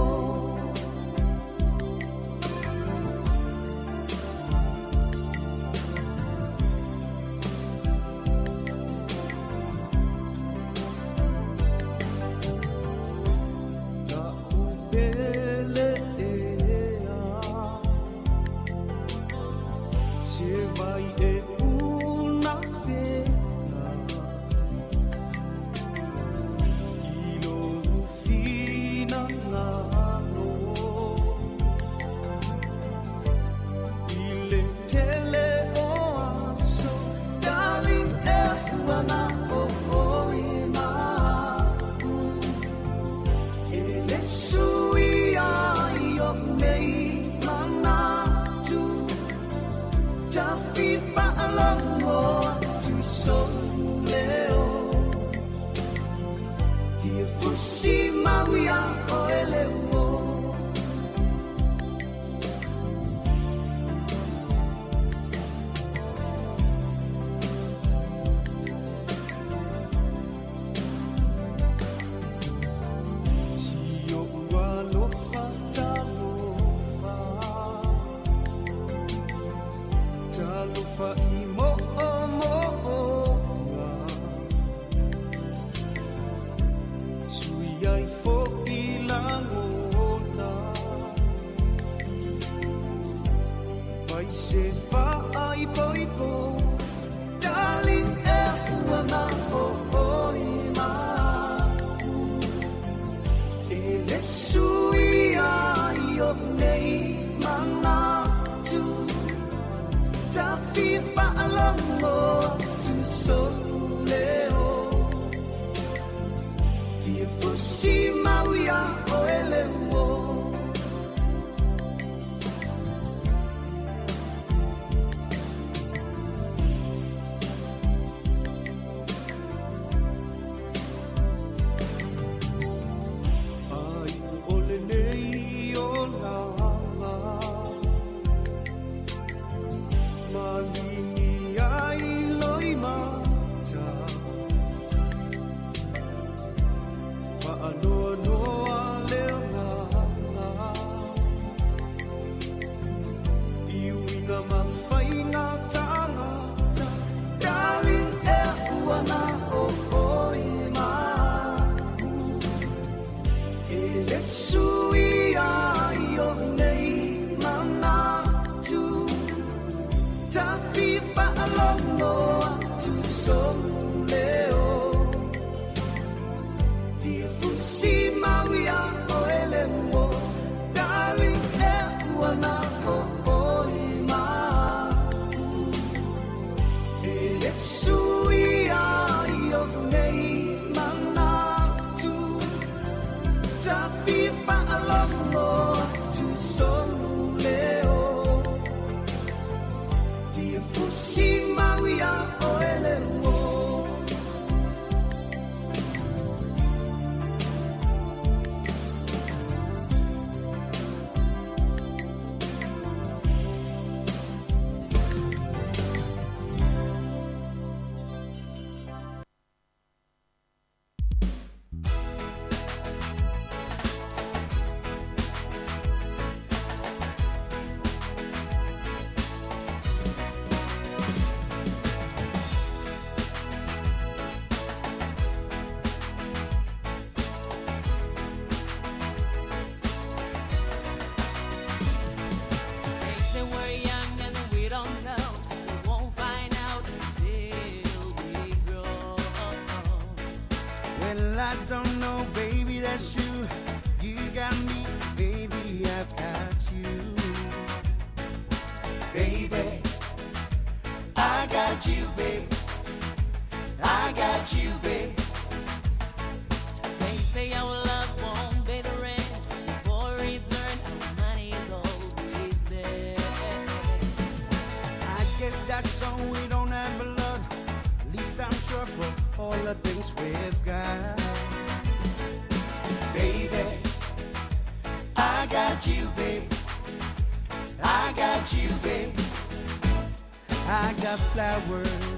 I got flowers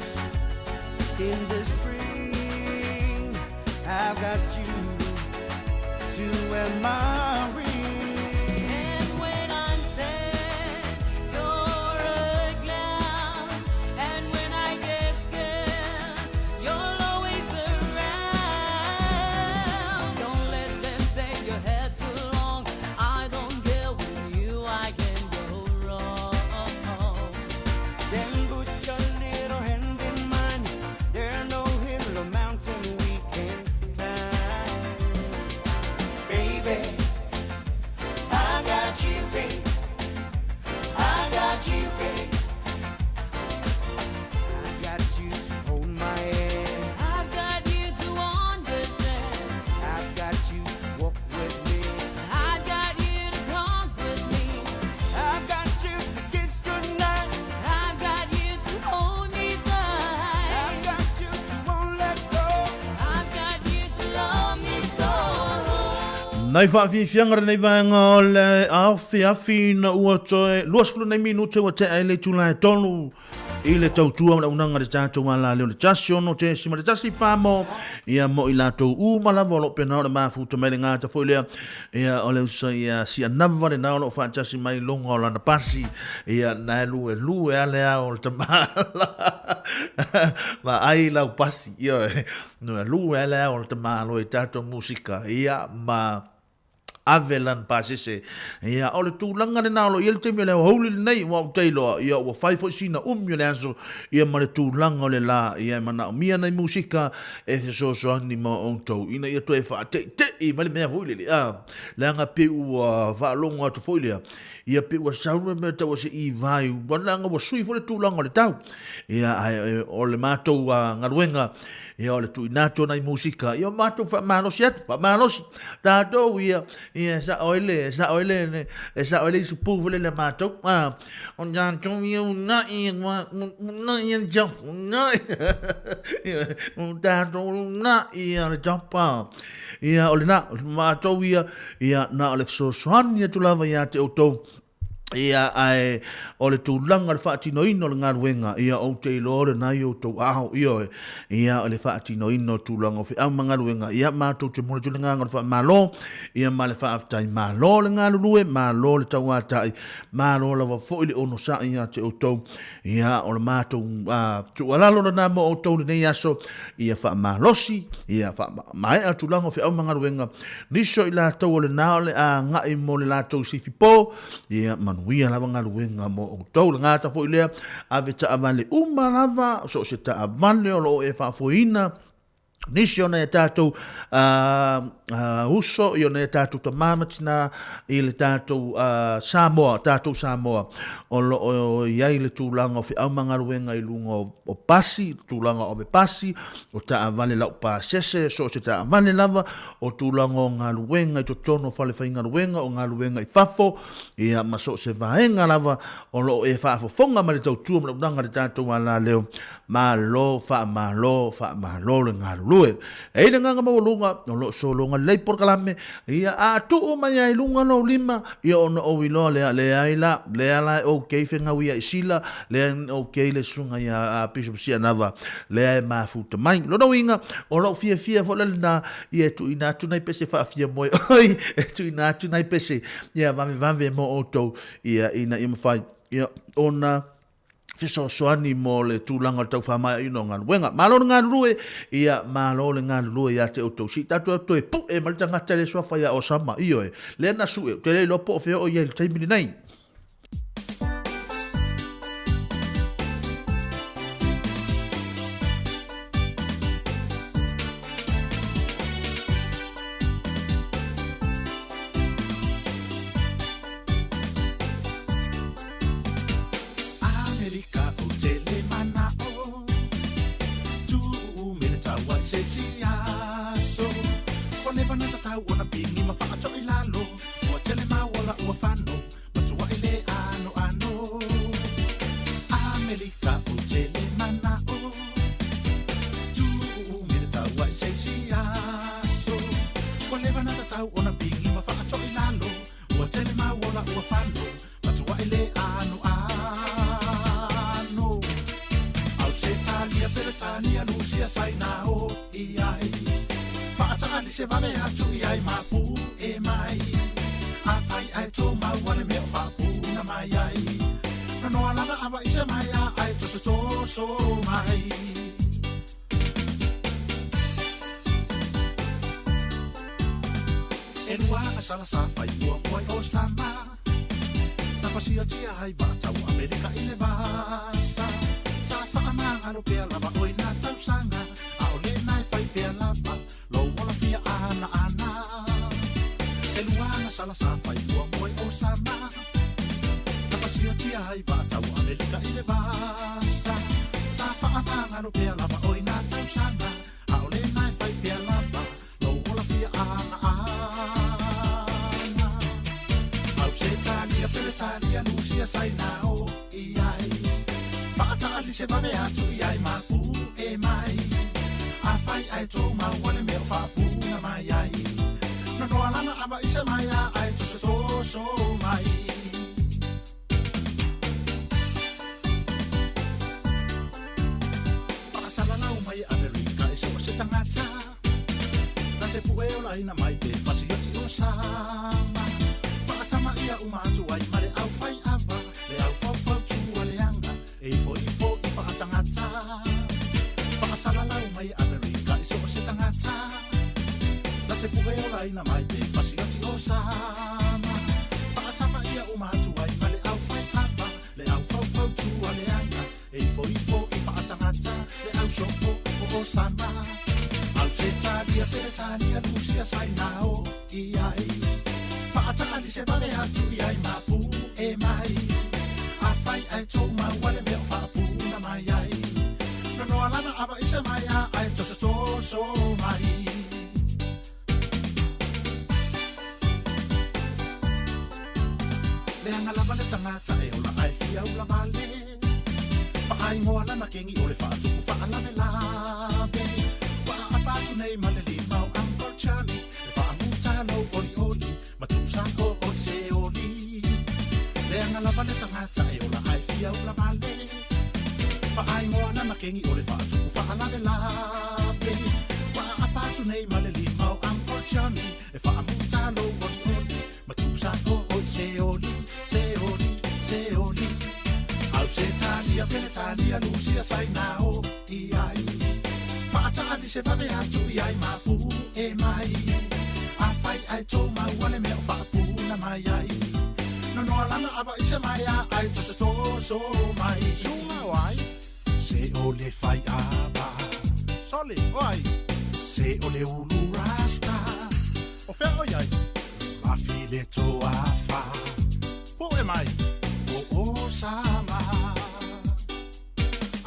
In the spring, I've got you to wear my ring. And when I'm sad, you're a clown. And when I get scared, you're always around. Don't let them say your hair's too long. I don't care, with you I can go wrong. Then put your little hand in mine. There's no hill or mountain we can climb. Baby, I got you, babe. I got you, babe. I got you to hold my hand. I've got you to understand. I've got you to walk with me. I've got you to talk with me. I've got you to kiss goodnight. I've got you to hold me tight. I've got you to won't let go. I've got you to love me so. Nai faafiafiaga lenei vaega o le afiafi ina ua toe 29 minute ua tea ai le itula e tolu i le tautua ma le auaunaga a le tatou alaleo le 16.1 pamo ia mo i latou uma lava o lo o pena o le mafuta mai le gata foi lea ia o le uso ia Sianava lena o lo o faatasi mai i luga o lana pasi ia na e lue lue a le ao o le tamala ma ai lau pasi ia no e lue a le ao o le tamalo i tatou musika ia ma ave lana pasese. Ia, o le tulaga lena o lo o i ai le taimi o le aoauli lenei, ua ou tailoa, ia, ua fai foi sina umi o le aso, ia, ma le tulaga o le la, ia, e manaomia nai musika e fesoasoani mo outou, ina ia toe faateitei mai le mea foi lele, a, leaga pei ua faalogo atu foi lea, ia, pei ua sau le mea tau o se ivai, ua leaga ua sui foi le tulaga o le tau. Ia, ae o le matou galuega, Ia o le tuuina atu o nai musika, ia o matou faamalosi atu, faamalosi tatou ia, ia e sao ai le, e sao ai le, e sao ai le isupu foi lele a matou, a, o tatou ia unai, unai ia jump, unai, o tatou unai ia le jump, a, ia o lena, o matou ia, ia na o le fesoasoani atu lava ia te outou, Ia, ae o le tulaga o le faatinoina o le galuega, ia, ou te iloa o lena i outou aao, ioe, ia, o le faatinoina o tulaga o feau ma galuega, ia, matou te momoli atu le agaga o le faamalo, ia, ma le faafetai. Malo le galulue, malo le tauatai, malo lava foi le onosai ia te outou. Ia, o le matou tuualalo lena mo outou i lenei aso, ia faamalosi, ia faamaea tulaga o feau ma galuega, nisi o i latou o lena o le a agai mo le latou sifipo, ia manuia lava galuega mo outou. Le gata foi lea, ave taavale uma lava, so o se taavale o lo o e faafoeina, nisi o nai a tatou uso, i o nai a tatou tama ma tina i le tatou Samoa, tatou Samoa, o lo o i ai le tulaga o feau ma galuega i luga o pasi, tulaga o ave pasi, o taavale laupasese, so o se taavale lava, o tulaga o galuega i totonu o fale faigaluega, o galuega i fafo, ia ma so o se vaega lava o lo o e faafofoga ma le tautua ma le unaga i le tatou alaleo, Malo, faamalo, faamalo le galulue. E i le agaga maualuga, o lo o sologa lelei polokalame, ia a tuu mai lava i luga lou lima, ia ona ou iloa lea, leai la, lea la e okay fegau ia i Sila, lea e okay le susuga ia Bishop Sianava, lea e mafuta mai. Lona uiga, o lou fiafia foi lena, ia e tuuina atu nai pese faafiamoe oi, e tuuina atu nai pese, ia vavevave mo outou, ia ina ia mafai, ia ona fesoasoani mo le tulaga o le tau faamaeaina o galuega. Malo le galulue, ia malo le galulue ia te outou. Se i tatou toe pue mai le tagata le suafa ia Osama, ioe, lea na sue, ou te le iloa po o fea o i ai i le taimi lenei. Amerika ou te le mana'o Tu'u me le taua i se isi aso Ua leva na tatau ona pigi ma fa'ato'i lalo Ua tele mau ola ua fano Ma tua'i le anoano Amerika ou te le mana'o Tu'u me le taua i se isi aso Ua leva na tatau ona pigi ma fa'ato'i lalo Ua tele mau ola ua fano Ma tua'i le anoano Ausetalia, Peretania Peretania, Lusia, Saina o i ai. Faataali se vave atu i ai mapu e mai. Afai ai tō maua le mea o faapuna mai ai. Nonoa lana ava i se mai a ai toso toso mai. E lua asala sa fai mua mua i o sama. Na fasiotia ai vaatau Amerika i le vasa. Sa faamagalo pea lava oi nā tausaga. A o le nai fai pea lava. Lou ola fia ana ana. E lua sala sa fai mua mua i o sama. Na fasiotia ai vaatau Amerika i le vasa. Sa faamagalo pea lava oi nā tausaga. A o le nai fai pea lava. Lou ola fia ana ana. Ausetalia, Peretania, Lusia, Saina o i ai. Faataali se vave atu i ai mapu e mai. Afai ai tō maua le mea o faapuna mai ai. Nonoa lana ava i se mai a ai toso toso mai. Faasalalau mai Amerika e so o se tagata. Na te pue o laina mai pe fasioti o sama. Faatama ia uma atu ai ma le au fai ava. Le au faufau tua le anga. E ifo ifo i faatangata. Faasalalau mai Amerika e so o se tagata. Na te pue o laina mai pe fasioti o sama. Faatama ia uma atu ai ma le au fai ava. Le au faufau tua le anga. E ifo ifo i faatangata. Le au sopo o o sama. Ausetalia, Peretania, Lusia, Saina o i ai. Faataali se vave atu i ai mapu e mai. Afai ai tō maua le mea o faapuna mai ai. Nonoa lana ava i se mai a ai toso toso mai. Leaga lava le tagata e ola ai fia ula vale. Faaingoa lana kengi o le faatupu faalavelave. Ua aapa atu nei ma le lima o Uncle Charlie. Le faamuta lou olioli, ma tusa o oi se oli. Leaga lava le tagata e ola ai fia ula vale. Faaingoa lana kengi o le faatupu faalavelave. Ua aapa atu nei ma le lima o Uncle Charlie. Le faamuta lou olioli, ma tusa o oi se oli, se oli, se oli. Ausetalia, Peretania, Lusia, Saina o i ai. Faataali se vave atu i ai mapu e mai. Afai ai tō maua le mea o faapuna mai ai. Nonoa lana ava i se mai a ai toso toso mai. Sunga o ai, se o le fai ava. Sole o ai, se o le ulu rasta. O fea o iai, mafi le toafa. Po e mai, o o sama.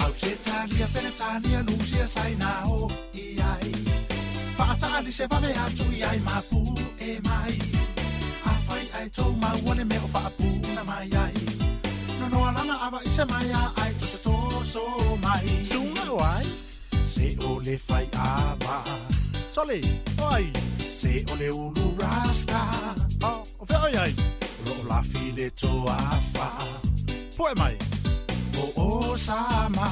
Ausetalia, Peretania, Lusia, Saina o i ai. Faataali se vave atu i ai mapu e mai. Afai ai tō maua le mea o faapuna mai ai. Nonoa lana ava i se mai a ai toso toso mai. Sunga o ai, se o le fai ava. Sole o ai, se o le ulu rasta. O fea o iai, lo o lafi le toafa. Poe mai, o o sama.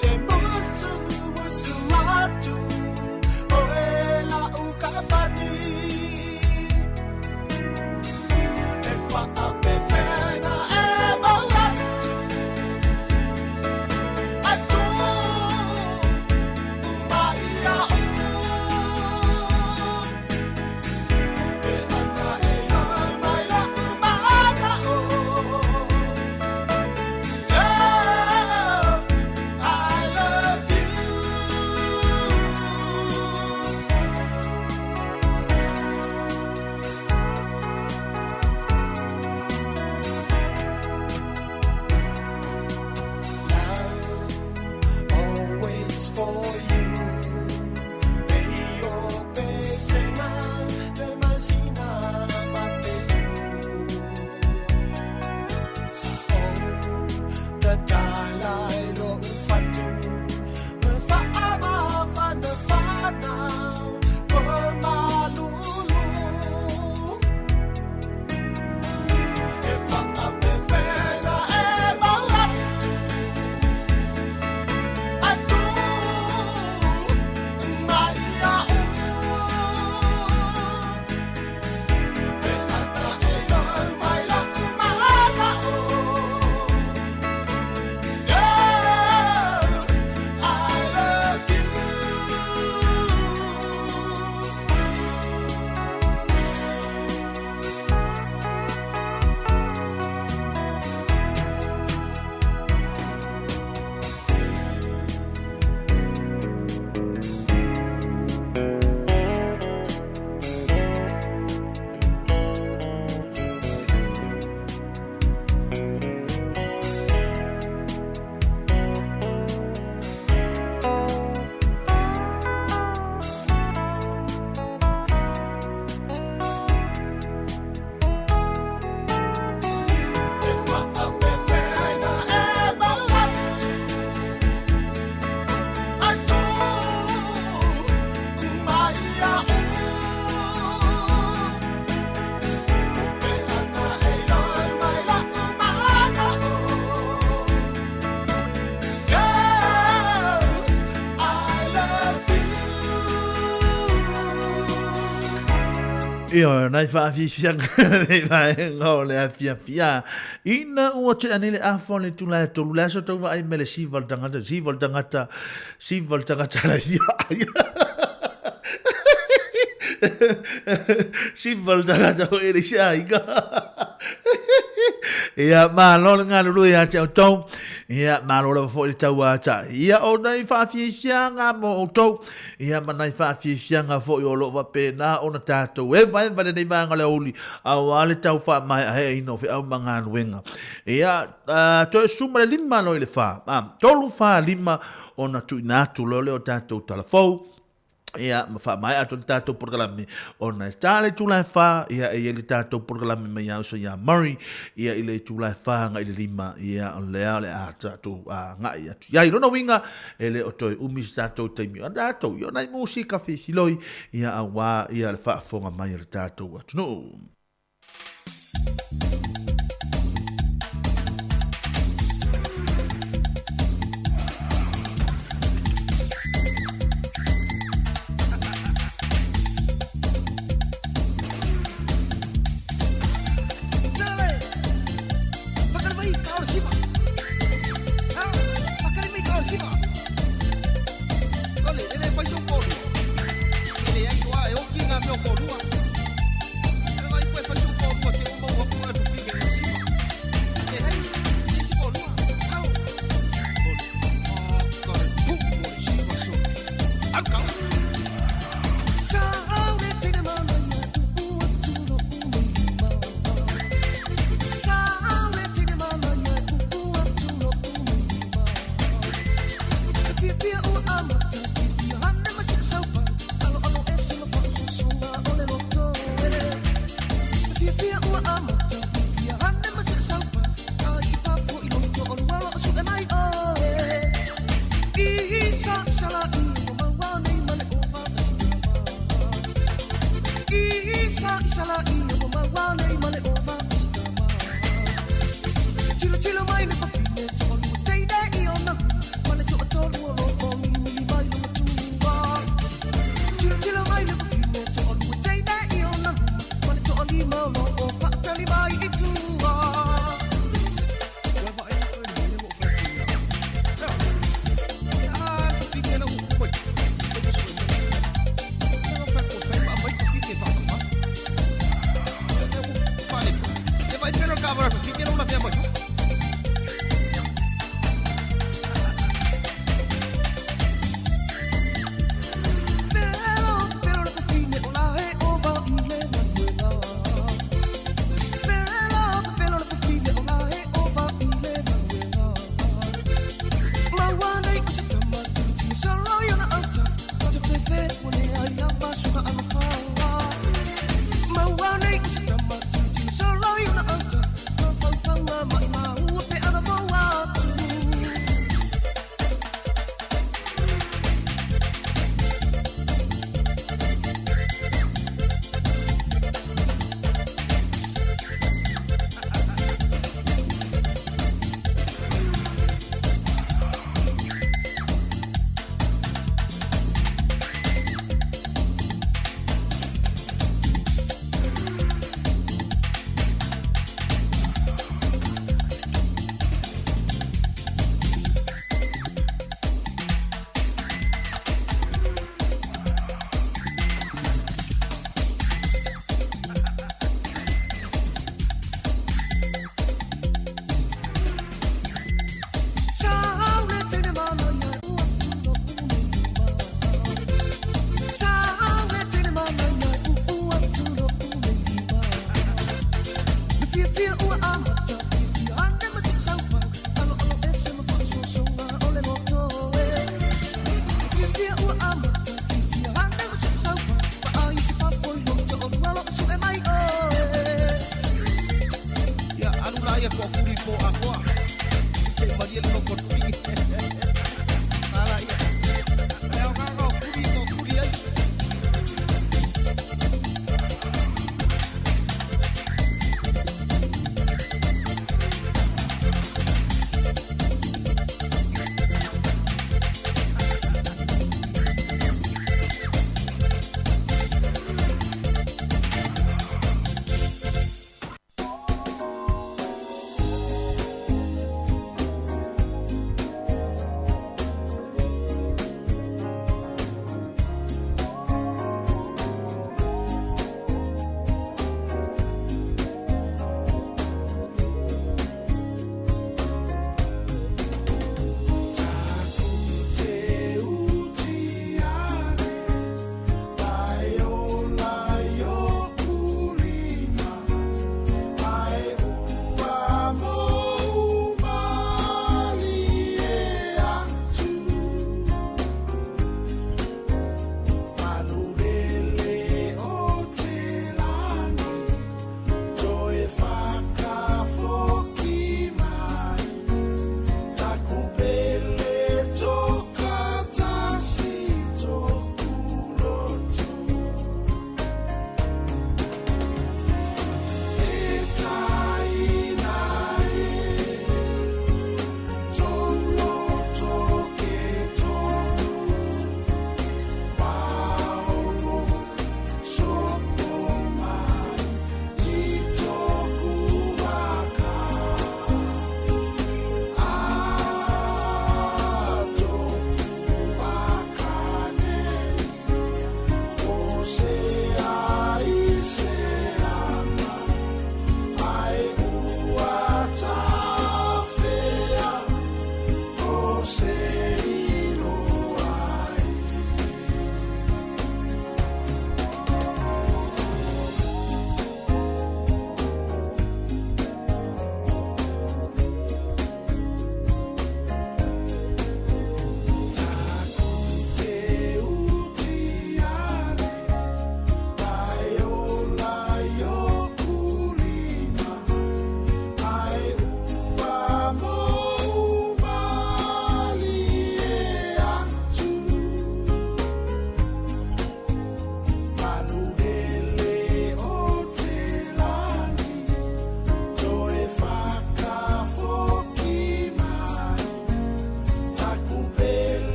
Te musu musu atu. Ioe, nai whaafiafiaga nei vaega o le afiafi. Ia, ina ua tea nei le afa o le itula e tolu, le aso tau vaai me le siva o le tangata, siva o le tangata, siva o le tangata la ia. Siva o le tangata o ele se aiga. Ia, malo le galulue ia te outou. Ia, malo lava foi le tauatai. Ia, o nai faafiafiaga mo outou. Ia ma nai faafiafiaga foi o lo o faapena ona tatou evaeva i lenei vaega o le aoauli, aua le tau faamaeaeaina o feau ma galuega. Ia, toe suma le lima loa i le fa, a, tolu fa lima ona tuuina atu loa lea o tatou tala fou, ia ma faamaea atu le tatou polokalame ona e ta le itula e fa, ia e i ai le tatou polokalame mai ia uso ia Murray, ia i le itula e fa agai i le lima, ia o lea o le a tatou agai atu i ai. Lona uiga, E le o toe umi se tatou taimi o tatou i o nai musika fesiloi ia auā ia le faafofoga mai a le tatou atunuu.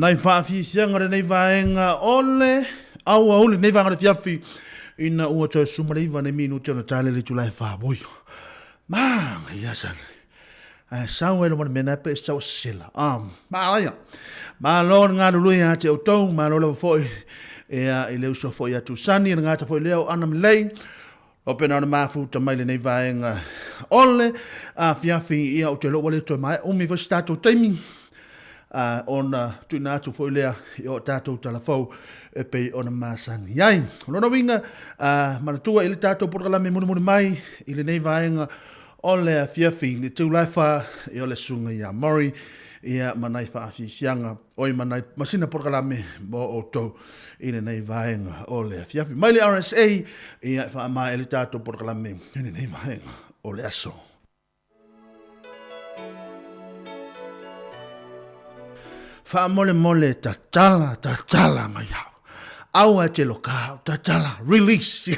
Nai faafiafiaga lenei vaega o le aoauli, lenei vaega o le afiafi, ina ua toe 19 nei minute ona tale le itula e 4. Manaia sale. Ae sau ai loma le mea na pe sau sela. Ah, manaia. Malo le galulue ia te outou, malo lava foi ia i le uso foi ia Tusani, le gata foi lea o Ana Malei. O pena ona mafuta mai lenei vaega o le afiafi ia o te loa le toe mai umi foi se tatou taimi ona tuuina atu foi lea i o tatou talafou e pei ona masani ai. O lona uiga, manatua i le tatou polokalame mulimuli mai i lenei vaega o le afiafi i le itula e 4 ia o le susuga ia Murray ia ma nai faafiafiaga oi ma nai masina polokalame mo outou i lenei vaega o le afiafi. Mai le RSA ia e faamaea le tatou polokalame i lenei vaega o le aso. Faamolemole tatala, tatala mai au. Aua e te loka au, tatala, release.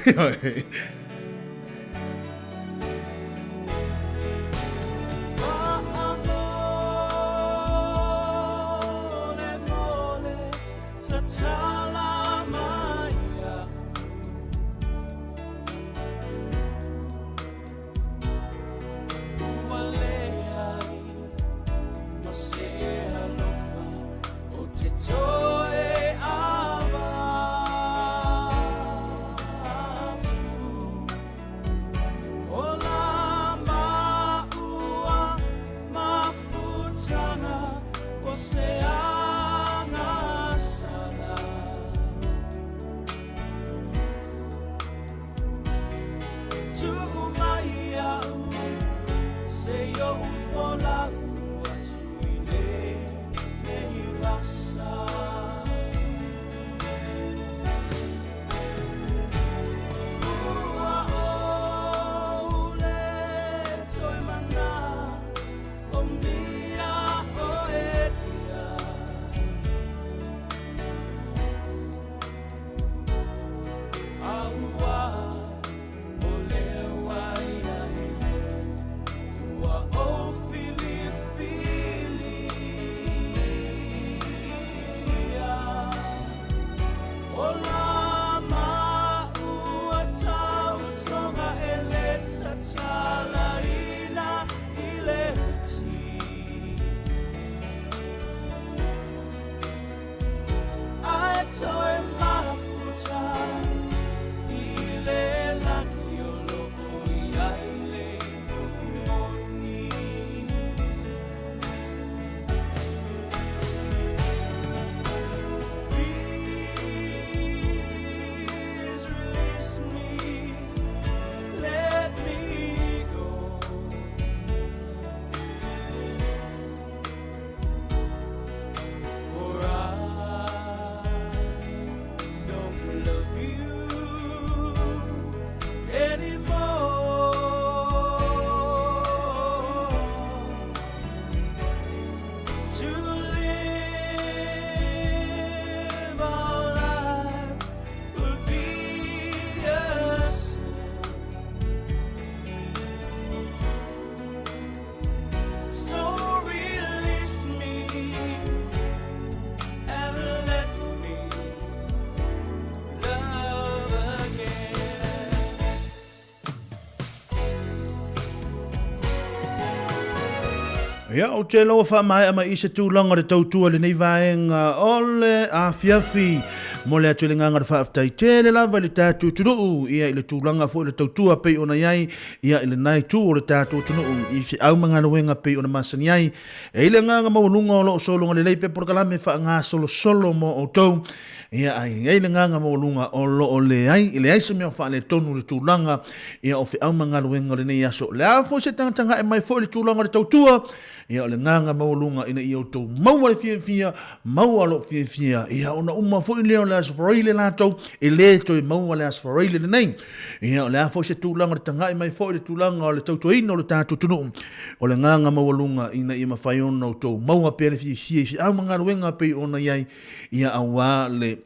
Ia, ou te iloa ua faamaea mai i se tulaga o le tautua i lenei vaega o le afiafi. Momoli atu i le agaga o le faafetai tele lava i le tatou atunuu, ia i le tulaga foi o le tautua pei ona i ai, ia i lena itu o le tatou atunuu i feau ma galuega pei ona masani ai. E i ai le agaga maualuga o lo o sologa lelei pea polokalame faagasolosolo mo outou, Ia, a i ai le agaga maualuga o lo o leai, e leai se mea o faaletonu i le tulaga ia o feau ma galuega o lenei aso. O le a foi se tagatagai mai foi i le tulaga o le tautua, ia o le agaga maualuga ina ia outou maua le fiafia, maua lou fiafia, ia ona uma foi lea o le Aso Faraile latou, e le toe maua le Aso Faraile lenei. Ia o le a foi se tulaga o le tagai mai foi i le tulaga o le tautuaina o le tatou atunuu, o le agaga maualuga ina ia mafai ona outou maua pea le fiafia i feau ma galuega pei ona i ai, ia auā le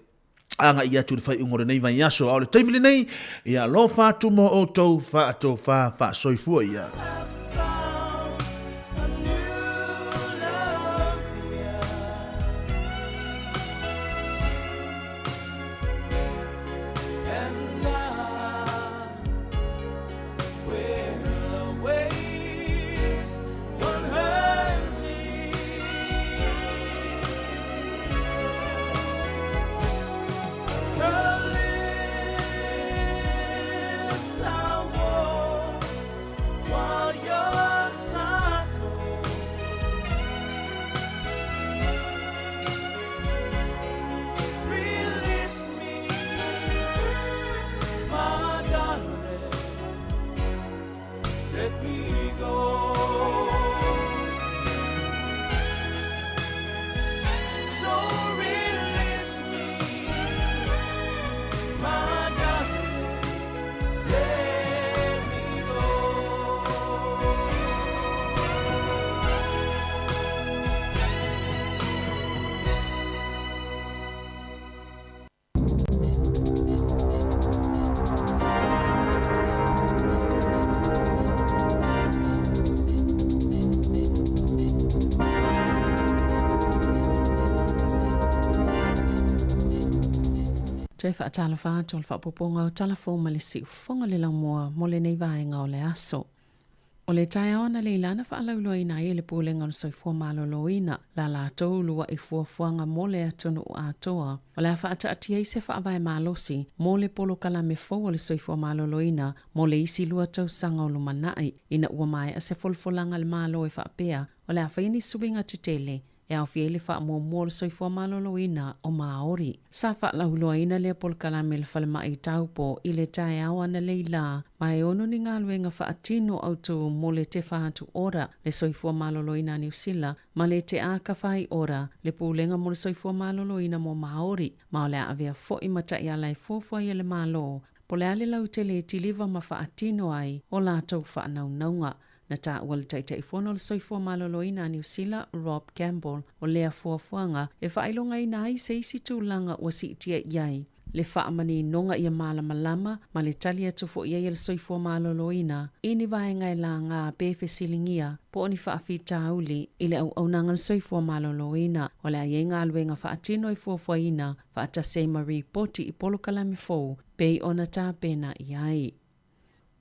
agai atu i le faaiuga o lenei vaiaso. A o le taimi lenei, ia alofa atu mo outou faatofā faasoifua ia. Toe faatalofa atu o le faaopoopoga o Tala Fou ma le Siufofoga le Laumua mo lenei vaega o le aso. O le taeao analeila na faalauiloaina ai e le Pulega o le Soifua Maloloina la latou uluaʻi fuafuaga mo le atunuu atoa. O le a faataatia ai se faavae malosi mo le polokalame fou o le soifua maloloina mo le isi lua tausaga o lumanai, ina ua maea se folafolaga a le Malo e faapea o le a faia ni suiga tetele e aofia ai le faamuamua o le soifua maloloina o Māori. Sa faalauiloaina lea polokalame i le falemai i Taupo i le taeao analeila, ma e ono ni galuega faatino autū mo le Te Whatu Ora, le soifua maloloina a Niu Sila, ma le Te Aka Whai Ora, le Pulega mo le Soifua Maloloina mo Māori, ma o le a avea foʻi ma taiala e fuafua ai e le Malo, po o le a le lautele e tiliva ma faatino ai o latou faanaunauga. Na taua le Taitaifono o le Soifua Maloloina a Niu Sila, Rob Gamble, o lea fuafuaga e faailogaina ai se isi tulaga ua siitia i ai le faamaninoga ia malamalama ma le tali atu foʻi ai a le soifua maloloina i ni vaega e laga pe fesiligia po o ni faafitauli i le auaunaga a le soifua maloloina. O le a i ai galuega faatino e fuafuaina faatasi ai ma ripoti i polokalame fou pei ona tapena i ai.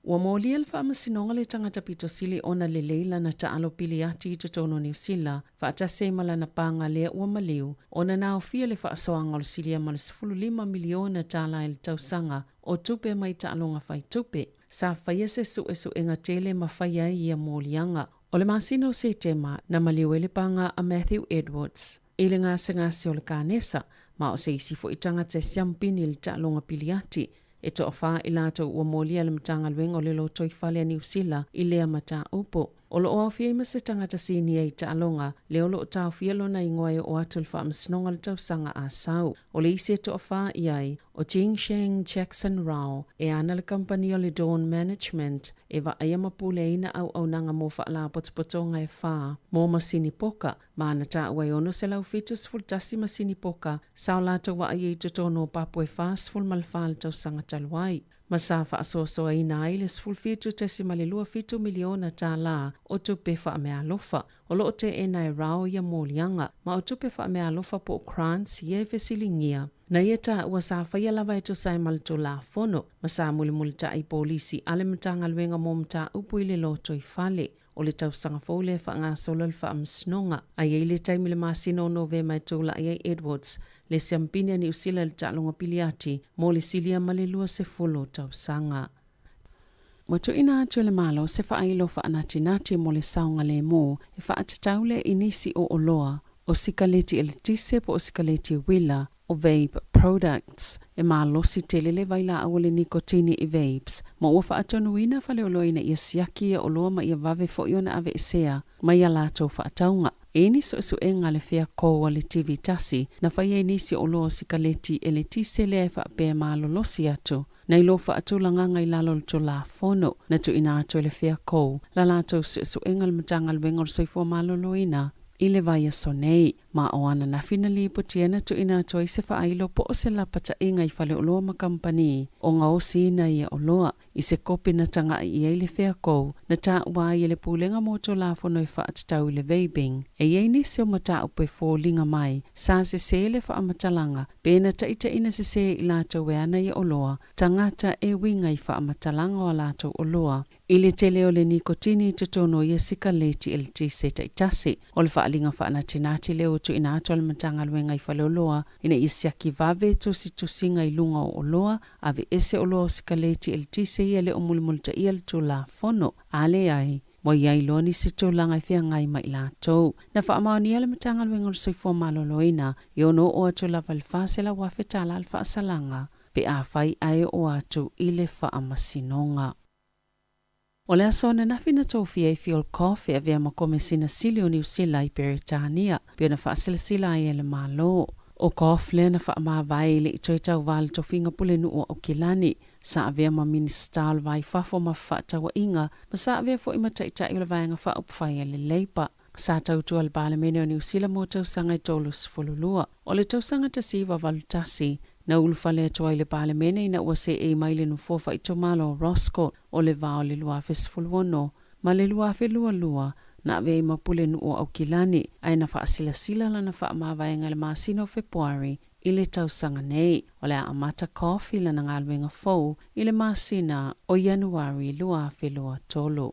Ua molia le Faamasinoga le tagata pito sili ona lelei lana taalo pili ati i totonu o Niu Sila, faatasi ai ma lana paga lea ua maliu, ona na aofia le faasoaga o le silia ma le $15 miliona tala i le tausaga o tupe mai taaloga fai tupe. Sa faia se suesuega tele ma faia ai ia moliaga. O le masina o Setema, na maliu ai le paga a Matthew Edwards i le gasegase o le kanesa, ma o se isi foi tagata e siampini i le taaloga pili ati. E toafā i latou ua molia le Matagaluega o le Lotoifale a Niu Sila i lea mataupu. O lo o aofia ai ma se tagata sinia i taaloga, lea o lo o taofia lona igoa e oo atu i le Faamasinoga o le tausaga a sau. O le isi e toafā i ai, o Jingsheng Jackson Rao, e ana le kamupani o le Dawn Management, e vaaia ma puleaina auaunaga mo faalapotopotoga e fā mo masini poka, ma na taua e 671 masini poka sa o latou vaaia i totonu o papu e 44 le tausaga talu ai, ma sa faasoasoaina ai le $17.27 miliona tala o tupe faameaalofa. O lo o teena e Rao ia moliaga, ma o tupe faameaalofa po o grants ia e fesiligia. Na ia taua sa faia lava e tusa ai ma le Tulafono, ma sa mulimulitaʻi polisi a le Matagaluega mo Mataupu i le Lotoifale. O le tausaga fou lea e faagasolo le faamasinoga. A i ai le taimi i le masina o Novema e tulai ai Edwards, le siampini a Niu Sila i le taaloga piliati mo le silia ma le 20 tausaga. Ua tuuina atu e le Malo se faailo faanatinati mo le saogalemu e faatatau lea i nisi o oloa o sikaleti eletise po o sikaleti uila o vape products. E malosi tele le vailaau o le nikotini i vapes, ma ua faatonuina faleoloa ina ia siaki ia oloa ma ia vave foi ona aveesea mai a latou faatauga. E i ni suesuega a le fea kou a le TV tasi na faia i nisi o oloa o sikaleti eletise lea e faapea e malolosi atu nai lo faatulagaga i lalo o le Tulafono na tuuina atu e le fea kou la latou suesuega le Matagaluega o le Soifua Maloloina i le vaiaso nei. Ma o ananafi na lipotia na tuuina atu ai se faailo po o se lapataiga i faleoloa ma kamupani o gaosiina ia oloa i se kopi na tagaʻi i ai le fea kou na taua ai e le Pulega mo Tulafono e faatatau i le vaping. E i ai nisi o mataupu e foliga mai sa sesē le faamatalaga pe na taitaina sesē i latou e ana ia oloa tagata e uiga i faamatalaga o a latou oloa I le tele o le nikotini i totonu o ia sikaleti eletise taitasi. O le faaaliga faanatinati lea ua tuuina atu a le Matagaluega i Faleoloa ina ia siaki vave tusitusiga i luga o oloa, aveese oloa o sikaleti eletise ia le o mulimulitaia le Tulafono, a leai, ua i ai loa nisi tulaga e feagai ma i latou. Na faamaonia le Matagaluega o le Soifua Maloloina e ono oo atu lava i le $400,000 le faasalaga pe afai ae oo atu i le faamasinoga. O le aso ananafi na tofia ai Phil Goff e avea ma Komesina Sili o Niu Sila i Peretania, pei ona faasilasila ai e le Malo. ʻO Goff lea na faamavae e le i toe tauva le tofiga pulenuu o Aukilani, sa avea ma Minisita o le Va i Fafo ma Fefaatauaiga, ma sa avea foi ma Taitai o le Vaega Faaupufai a le Labour. Sa tautua le Palemene o Niu Sila mo tausaga e 32. O le tausaga 1981, na ulufale atu ai le Palemene ina ua seei mai le nofoa faaitumalo o Roscoe o le va o le 2016 ma le 2022, na avea ai ma pulenuu o Aukilani, ae na faasilasila lana faamavaega i le masina o Fepuari. i le tausaga nei. O le a amata Coffey lana galuega fou i le masina o Ianuari 2023.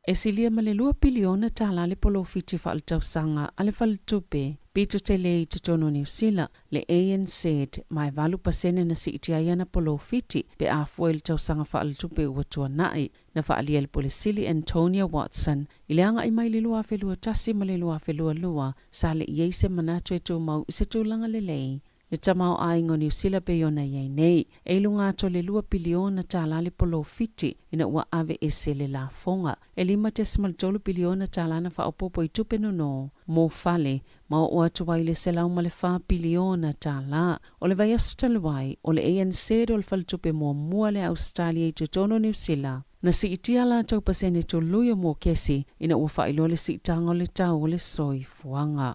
E silia ma le $2 piliona le polofiti faaletausaga a le faletupe pito tele i totonu o Niu Sila, le ANZ, ma e 8% na siitia ai ana polofiti pe a fua i le tausaga faaletupe ua tuanai. Na faaalia e le Pule Sili Antonia Watson i le agai mai le 2021 ma le 2022 sa le i ai se manatu e tumau i se tulaga lelei le tamaoaiga o Niu Sila pei ona i ai nei, e i luga atu o le $2 piliona le polofiti ina ua ave ese le lafoga. E $5.3 piliona na faaopoopo i tupe nono mo fale ma oo atu ai i le $104 piliona. O le vaiaso talu ai, o le ANZ o le faletupe muamua lea a Ausetalia i totonu o Niu Sila, na siitia a latou pasene tului o mokesi ina ua faailoa le siitaga o le tau o le soifuaga.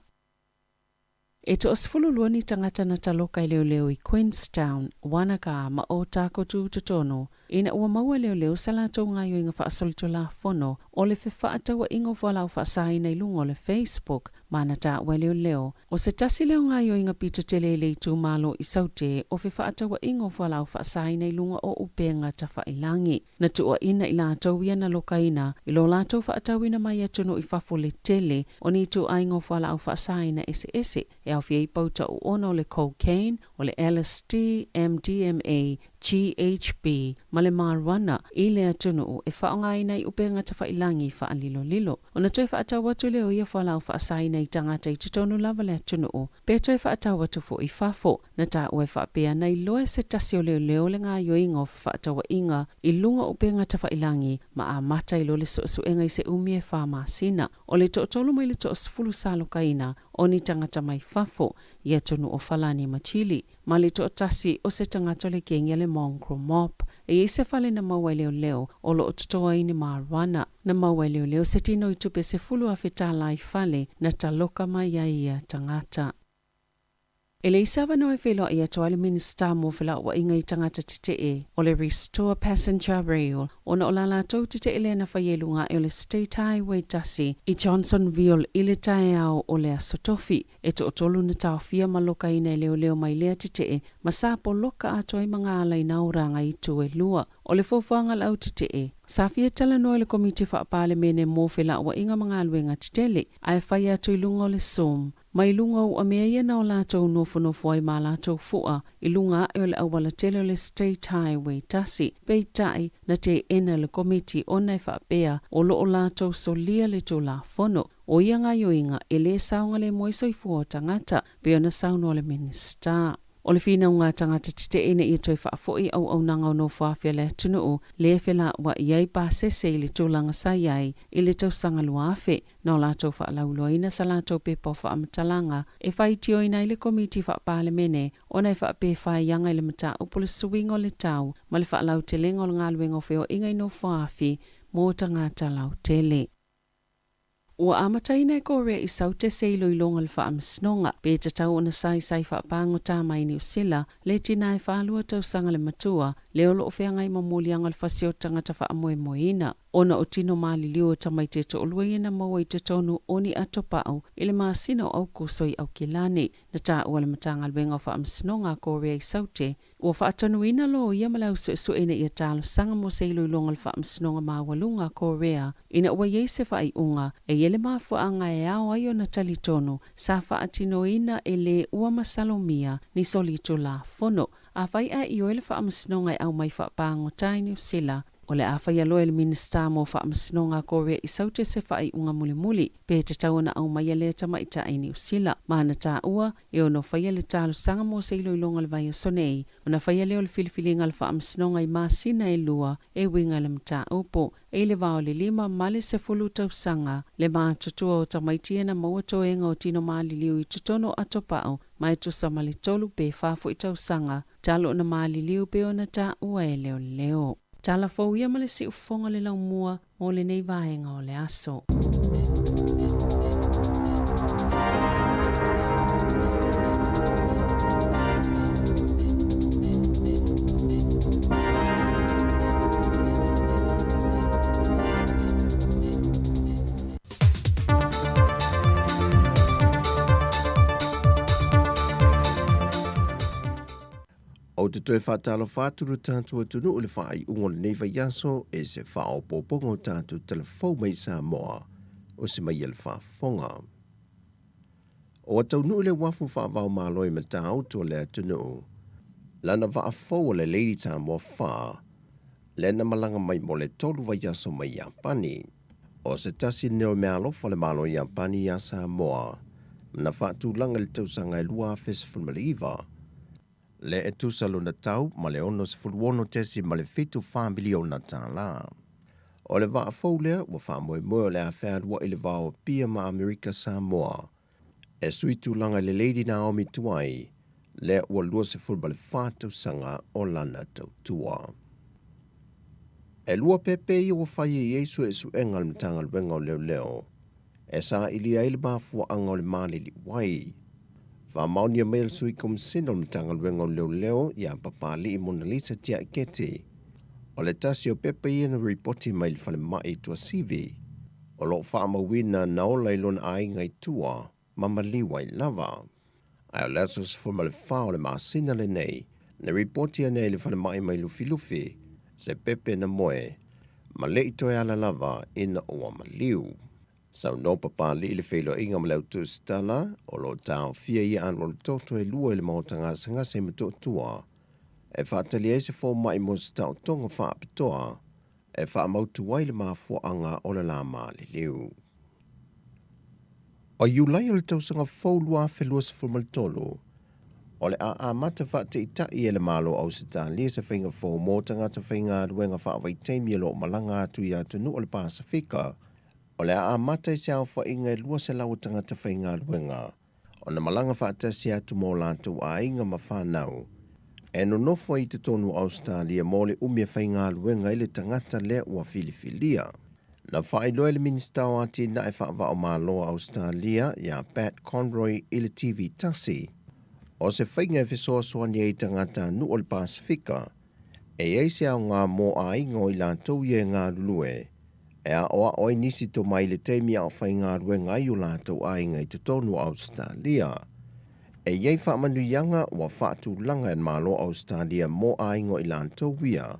E toasefululua ni tagata na taloka e leoleo i Queenstown, Wanaka ma Ōtākou Tutotonu ina ua maua e leoleo sa latou gaoioiga faasolitulafono o le fefaatauaiga o fualaau faasaina i luga o le Facebook ma na taua e leoleo o se tasi lea o gaoioiga pito tele i le itumalo i Saute o fefaatauaiga o fualaau faasaina i luga o upega tafailagi. Na tuuaina i latou ia na lokaina i lo latou faatauina mai atunuu i fafo le tele o ni ituaiga o fualaau faasaina eseese e aofia ai pauta oona o le cocaine, o le LSD, MDMA, GHB ma le marijuana i le atunuu e faaaogaina i upega tafailagi faalilolilo. Ona toe faatau atu lea o ia fualaau faasaina i tagata i totonu lava le atunuu pe toe faatau atu foi i fafo. Na taua e faapea na iloa e se tasi o leoleo le gaoioiga o fefaatauaiga i luga o upega tafailagi ma amata ai loa le suesuega i se umi e fa masina. O le toatolu mai le toasefulu sa lokaina o ni tagata mai fafo i atunuu o Falani ma Chile, ma le toatasi o se tagata o le kegi a le Mongrel Mob. E i ai se fale na maua e leoleo o lo o toto ai ni marijuana. Na maua e leoleo se tino i tupe $10,000 i fale na taloka mai ai ia tagata. E leai se avanoa e feiloai atu ai le Minisita mo Felauaiga i Tagata Tetee o le Restore Passenger Rail ona o la latou tetee lea na faia i luga ae o le State Highway 1 i Johnsonville i le taeao o le Aso Tofi. E toatolu na taofia ma lokaina e leoleo mai lea tetee ma sa poloka atoa ai ma ga ala i nā oraga i itu e lua. O le fuafuaga a le au tetee, sa fia talanoa i le Komiti Faa-Palemene mo Felauaiga ma Galuega Tetele ae fai atu i luga o le Zoom Mai luga o uamea ia na o latou nofonofo ai ma latou fua i luga ae o le auala tele o le State Highway 1, peitai, na teena e le Komiti ona e faapea o lo o latou solia le Tulafono. O ia gaoioiga e lē saogalemu ai soifua o tagata, pei ona saunoa le Minisita. O le finauga a tagata tetee ina ia toe faafoi auaunaga o nofoafi a le atunuu lea e felauai ai pasese i le tulaga sa i ai i le tausaga 2000, Na o latou faalauiloaina sa latou pepa o faamatalaga e faitioina ai le Komiti Faa-Palemene ona e faapea e faiaga i le mataupu le suiga o le tau ma le faalautelega o le galuega o feoaiga i nofoafi mo tagata lautele. Ua amataina e Korea i Saute se iloiloga o le faamasinoga pe tatau ona saisai faapagota mai Niu Sila le tina e 42 tausaga le matua lea o lo o feagai ma moliaga o le fasi o tagata faamoemoeina. Ona o tino maliliu o tamaiti e toalua ia na maua i totonu o ni atopau i le masina o Aokuso i Aukilani. Na taua e le Matagaluega o Faamasinoga a Korea i Saute, ua faatonuina loia ma le au suesue ina ia talosaga mo se iloiloga o le Faamasinoga Maualuga a Korea ina ua i ai se faaiuga e i ai le mafuaaga e ao ai ona talitonu sa faatinoina e le ua masalomia ni solitulafono. Afai ae ioe le Faamasinoga e aumai faapagota i Niu Sila, o le a faia loa e le Minisita mo Faamasinoga a Korea i Saute se faaiuga mulimuli pe tatau ona aumaia lea tamaitai i Niu Sila. Ma na taua, e ono faia le talosaga mo se iloiloga o le vaiaso nei, ona faia lea o le filifiliga a le Faamasinoga i masina e lua e uiga i le mataupu. E i le va o le 5 ma le 10 tausaga le matutua o tamaiti ia na maua toega o tino maliliu i totonu o atopau ma e tusa ma le tolu pe fa foi tausaga talu ona maliliu pei ona taua e leoleo. Tala fou ia ma le siufofoga o le laumua mo lenei vaega o le aso. te toe faatalofa atu lo tatou atunuu i le faaiuga o lenei vaiaso e se faaopoopoga o tatou talafou mai Samoa o se mai le faafofoga. Ua taunuu le uafu faava-o-Malo i Matautu o le atunuu, lana vaa fou o le Lady Samoa 4, lea na malaga mai mo le 3 vaiaso mai Iapani. O se tasi lenei o meaalofa a le Malo o Iapani iā Samoa na faatulaga i le tausaga e 2019, lea e tusa lona tau ma le $66.74 miliona tālā. O le vaa fou lea ua faamoemoe o le a fealua'i i le va o Apia ma Amerika Samoa e sui tulaga i le Lady Naomi tuai lea ua 24 tausaga o lana tautua. E 2 pepe ia ua fai i ai suesuega a le Matagaluega o Leoleo e sailia ai le mafuaaga o le maliliu ai. Faamaonia mai e le Sui Komisina o le Matagaluega o Leoleo ia Papali'i Monalisa Tiaiketi, o le tasi o pepa ia na ripoti mai i le falemai i Tuasivi, o lo o faamauina na ola i lona aiga i tua ma maliu ai lava. Ae o le aso 14 o le masina lenei, na ripoti ane ai le falemai mai Lufilufi se pepe na moe ma le i toe ala lava ina ua maliu. Saunoa Papali'i i le feiloaiga ma le au tusitala o lo o taofia ia alualu toto e 2 i le maota gasegase i Motootua e faatali ai se fomai mo se taotoga faapitoa e faamautu ai le mafuaaga o le la maliliu. O Iulai o le tausaga fou 2023, o le a amata faataitai e le Malo o Ausetalia se faiga fou mo tagata faigaluega faavaitaimi o lo o malaga atu i atunuu o le Pasefika. O le a amata i se aofaiga e 200 o tagata faigaluega ona malaga faatasi atu ma o latou aiga ma fanau e nonofo ai i totonu o Ausetalia mo le umi e faigaluega ai le tagata lea ua filifilia. Na faailoa e le Minisita o Atinae Faava-o-Malo a Ausetalia iā Pat Conroy i le TV tasi, o se faiga e fesoasoani ai i tagatanuu o le Pasefika e i ai se aoga mo aiga o i latou ia e galulue e aoao ai nisi tomai i le taimi a o faigaluega ai o latou aiga i totonu o Ausetalia. E i ai faamanuiaga ua faatulaga e le Malo o Ausetalia mo aiga o i latou ia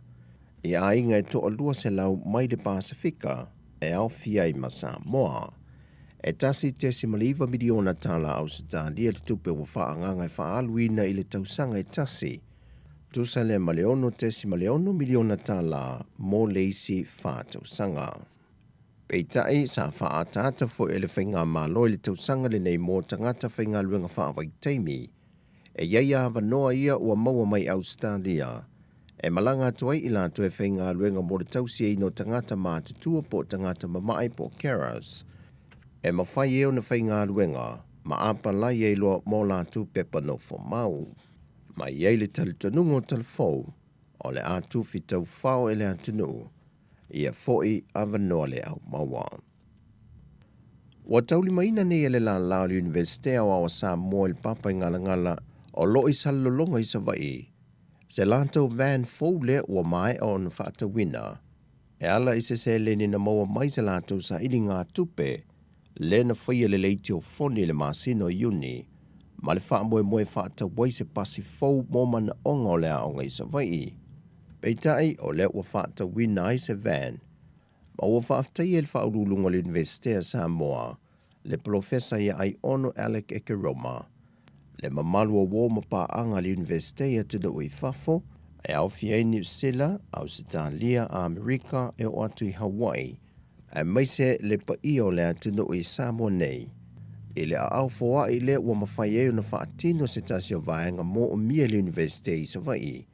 i aiga e toa-200 mai le Pasefika e aofia ai ma Samoa. E $1.9 miliona tālā Ausetalia le tupe ua faaagaaga e faaaluina i le tausaga e tasi, tusa lea ma le $6.6 miliona tālā mo le isi 4 tausaga. Peitai, sa faaataata foi e le faigamalo i le tausaga lenei mo tagata faigaluega faavaitaimi e i ai avanoa ia ua maua mai Ausetalia e malaga atu ai i latou e faigaluega mo le tausiaina o tagata matutua po o tagata mamae po o carers e mafai ai ona faigaluega ma apalai ai loa mo latou pepa nofo mau. Ma i ai le talitonuga o Talafou o le a tufi taufao e le atunuu ia foi avanoa le au maua. Ua taulimaina nei e le lālā o le Iunivesite Aoao o Samoa i le Papaigalagala o lo o i Salelologa i Savaii se latou van fou lea ua maea ona faatauina e ala i se seleni na maua mai se latou sailiga tupe lea na faia le leitio foni i le masina o Iuni ma le faamoemoe faatau ai se pasi fou mo manaoga o le aoga i Savaii. Peitai, o lea ua faatauina ai se van ma ua faafetaia e le Faauluuluga o le Iunivesite a Samoa le Polofesa ia Aiono Alec Ekeroma, le mamalu o uo ma paaga a le Iunivesite i atunuu i fafo, e aofia ai Niu Sila, Ausetalia, Amerika e oo atu i Hawaii, aemaise le paia o le atunuu i Samoa nei, i le aao foai lea ua mafai ai ona faatino se tasi o vaega moomia i le Iunivesite i Savaii,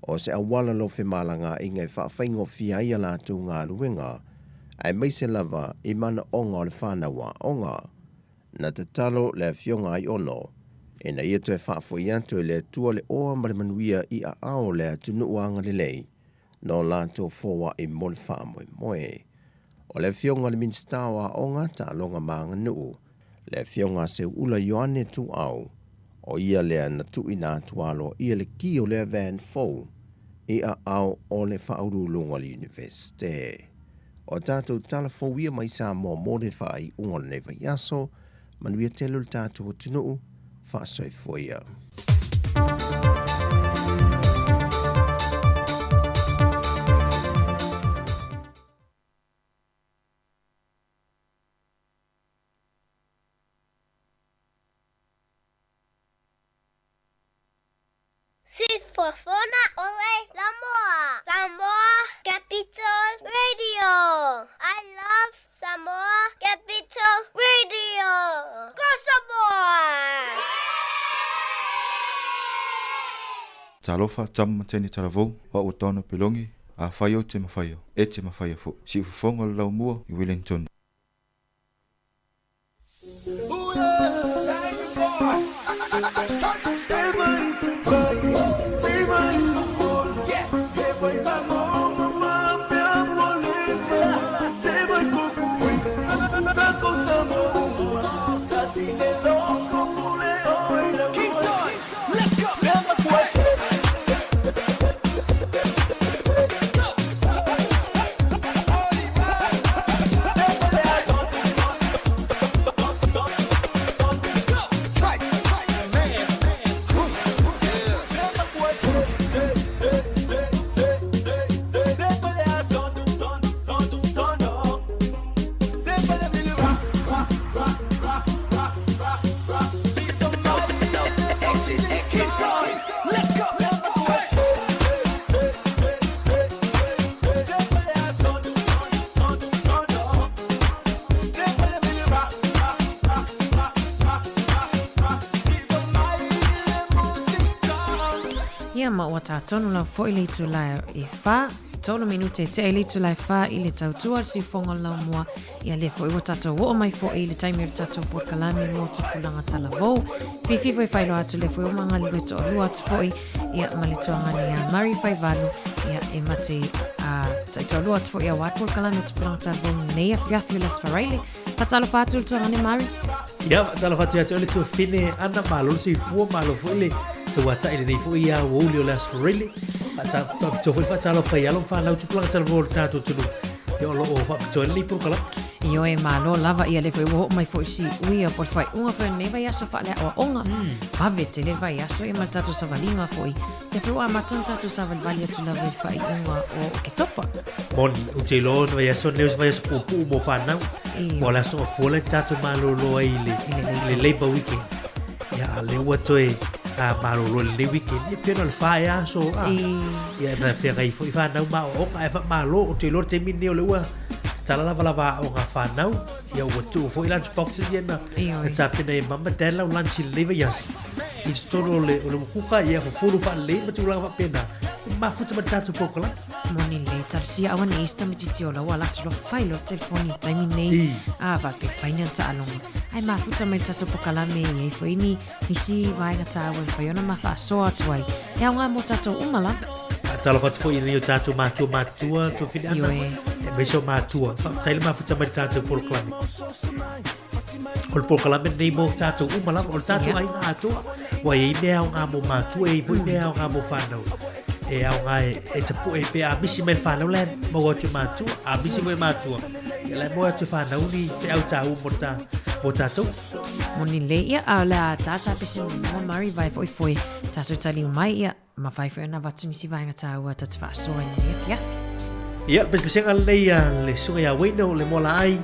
o se auala lofe malagaaiga e faafaigofie ai a latou galuega, aemaise lava i manaoga o le fanau aoga. Na tatalo le Afioga Aiono ina ia toe faafoi atu e le Atua le oa ma le manuia i aao o le atunuu agalelei no latou foai mo le faamoemoe. O le Afioga i le Minisita o Aoga, Taaloga ma Aganuu, le Afioga a Seuula Ioane Tuuau, o ia lea na tuuina atu aloaia le ki o lea van fou i aao o le Faauluuluga o le Iunivesite. O tatou tala fou ia mai Samoa mo le faaiuga o lenei vaiaso, manuia tele o le tatou atunuu, faasoifua ia. Sifofoga o le Laumua. Samoa Capital Radio. I love Samoa Capital Radio. Go Samoa! Talofa, tama ma teine talavou, o au o Taono Pelogi, afai ou te mafaia, e te mafaia foi. Siufofoga o le Laumua i Wellington. Ia ma ua tatonu lava foi le itula e fa, tolu minute e tea i le itula e fa i le tautua le siufoga o le laumua. Ia lea foi ua tatou oo mai foi i le taimi o le tatou polokalame mo tupulaga talavou. Fiafia foi e faailoa atu lea foi ua magalulue toalua atu foi ia ma le tuagana ia Murray Faivalu ia e mate a taitoalua atu foi auā le polokalame o tupulaga talavou nei afiafi o le Aso Faraile. Faatalofa atu i le tuagana Murray. Ia, faatalofa atu ia te oe le tuafine Ana, malo le soifua, malo foi le tauatai lenei foi ia aoauli o le Aso Faraile. Faapitoa foi le faatalofa i alo ma fanau tupulaga talavou o le tatou atunuu ia o lo o faapitoa ai lenei polokalame. Ioe, malo lava ia lea foi ua oo mai foi si uia po o le faaiuga foi o lenei vaiaso faaleaoaoga. Vave tele le vaiaso ia ma le tatou savaliga foi. Ia foi ua amata ona tatou savalivali atu lava i le faaiuga o Oketopa. Moni, ou te iloa o le vaiaso lenei o se vaiaso puupuu mo fanau. Ua o le aso gafua lea tatou malolo ai i le, i le Labour Weekend. Ia, a lea ua toe a, malolo i lenei weekend. Ia, pei ona o le fa ea aso, a. Ia, na feagai foi fanau ma aoaoga, ae faamalo, ou te iloa le taimi lenei o lea ua tatala lavalava aoga a fanau. Ia, ua tuu foi lunch boxes ia na, na tapena e mama dad lau lunch i lenei vaiaso. I totonu o le, o le mukuka, ia, fufulu faalelei ma tulaga faapena. E mafuta ma le tatou polokalame. Moni lelei, talosia auane'i isi tamaitiiti o la ua ala atu loa fai loa le telefoni i le taimi lenei, a faapea fai ni ana taaloga. Ae mafuta mai le tatou polokalame e i ai foi ni nisi vaega taua e mafai ona ma faasoa atu ai. E aoga mo tatou uma lava. Faatalofa atu foi i nai o tatou matua matutua, tuafili ana, Ioe. aemaise o matua. Faafetai le mafuta mai le tatou polokalame. O le polokalame lenei mo tatou uma lava, o le tatou aiga atoa. Ua i ai mea aoga mo matua, e i ai foi mea aoga mo fanau. E aoga e, e tapue pe a misi mai le fanau la e maua atu e matua, a misi foi e matua, ia la e maua atu e fanau ni feau tāua mo ta, mo tatou. Moni lelei ia, a o le a tātā pese muamua Murray vai foi foi tatou taliu mai ia, ma fai foi ona avatu nisi vaega tāua tatou faasoa i lenei afiafi. Ia, le pesepesega lenei a le susuga ia Wayne o le Moalaai,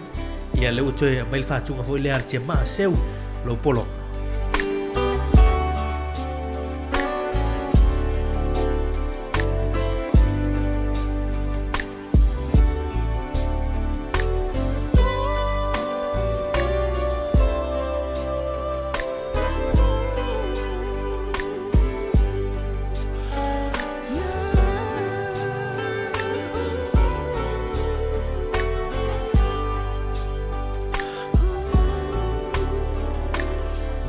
ia lea ua toe aumai le faatuga foi lea a le tiamaa seu lou pologa.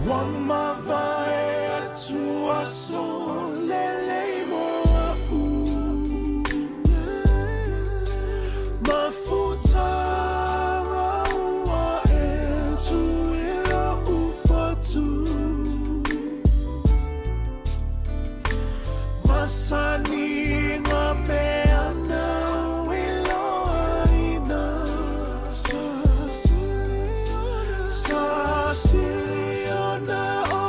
Ua mavae atu aso lelei mo a'u Mafutaga ua e tu i lo'u fatu Masani ngā mea nāu i loaina Sa sili ona o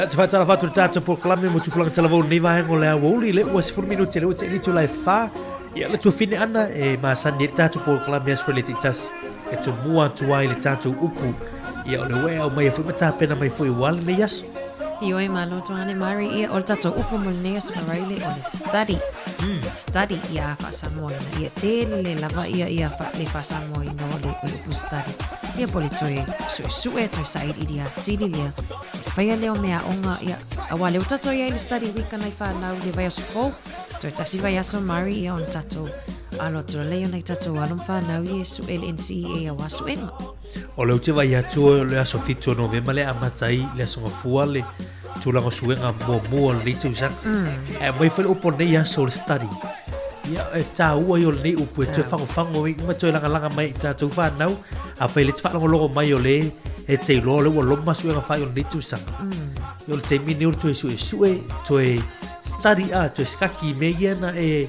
Ia, te whaatala whātu le tātou polokalame mo tupulaga talavou lenei vaega o le aoauli, le ua 10 minute le ua te ili tula e whā. Ia, le tuafine ana e masani e le tātou polokalame aso le teitasi e tumua atu ai le tātou upu. Ia, o le ua e au mai e fui ma tāpena mai fui ua lenei aso. Ioe malo tuahane Mari ia o le tatou upu mo lenei aso Faraile o le study. Study ia a faasamoaina. Ia tele lava ia ia fa, le faasamoaina o le, o le upu study. Ia po le toe suesue, toe sailiili atili lea. O le faia lea o meaaoga ia auā lea ua tatou i ai i le study week a nai fanau i le vaiaso fou. Toe tasi vaiaso Mari ia ona tatou alo atu lea i nai tatou alo ma fanau ia e sue le NCEA auā suega. O le ou te vaai atu o le aso 7 o Novema le amata ai le aso gafua le tulaga o suega muamua o lenei tausaga. Ae aumai foi le upu o lenei aso o le study. Ia, e tāua ia o lenei upu e toe fagofago ai ma toe lagalaga mai i tatou whanau. Afai le te faalogologo mai o le e te iloa o le ua loma suega whai o lenei tausaga. Ia o le taimi nei o le toe suesue, toe study a, toe skaki i mea ia na e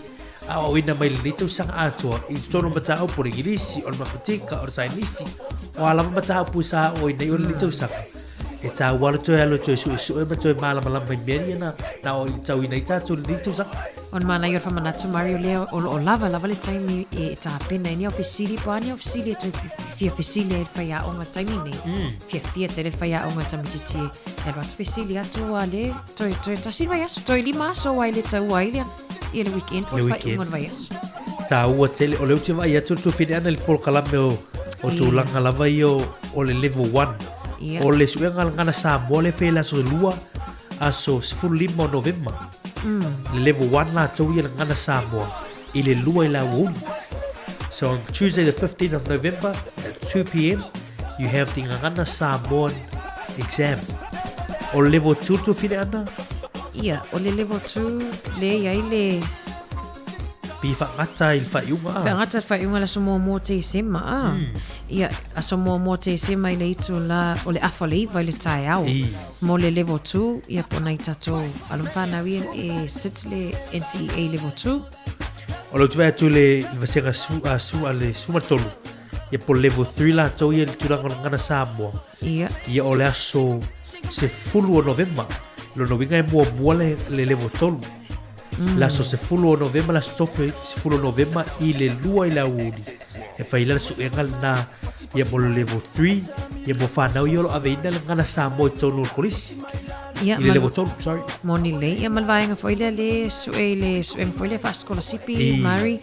aoaoina mai lenei tausaga atoa i totonu o mataupu o le Igilisi, o le Mapatika, o le Sainisi, o a lava mataupu sa aoaoina i o lenei tausaga. E tāua le toe alu e toe suesue ma toe malamalama i mea ia na, na aoaoina ai tātou i lenei tausaga. O le manaia o le faamanatu Mario lea o lo o lava lava le taimi e tapena ai ni au fesili po o a ni au fesili e toe fia fesili ai le faiaoga i le taimi nei. Fiafia tele le faiaoga i le tamaitiiti e alu atu fesili atu a le toe, toe tasi le vaiaso, toe lima aso auā e le taua ai lea ia le weekend po o Le le weekend. faaiuga o le vaiaso. Tāua tele, o lea ou te vaai atu le tuafine ana i le polokalame o, o tulaga lava ia o, o le level 1. Ia. O le suega le gana Samoa le fai le aso lua, aso 15 o Novema. Le level 1 latou ia le gana Samoa i le lua i le aoauli. So on Tuesday the 15th of November at 2 p.m. you have the Gagana Samoan exam. O le level 2 le tuafine ana, Ia, o le level 2 le i ai le Pi whaangata i le faaiuga a. Whaangata i le faaiuga le aso muamua o Tesema a. Ia, aso muamua o Tesema i le itu la o le afa o le iva i le taeao. I. Mo le level 2, ia po o nai tatou alo ma fanau ia e sit le NCEA level 2. O le utu atu le vasega su a su a le 13. Ia po level 3 latou ia i le tulaga o le gagana Samoa. Ia. Ia o le aso 10 o Novema. Lona uiga e muamua le, le level 3. Le aso 10 o Novema, le aso tofe 10 o Novema i le lua i le aoauli. E fai la le suega lena ia mo le level 3, ia mo whanau ia o lo aveina le gagana Samoa i totonu o le kolisi. Ia, I le ma- level 3, sorry. Moni lelei. Ia ma le vaega foi lea le sue i le suega foi lea faasikolasipi, I. Mari.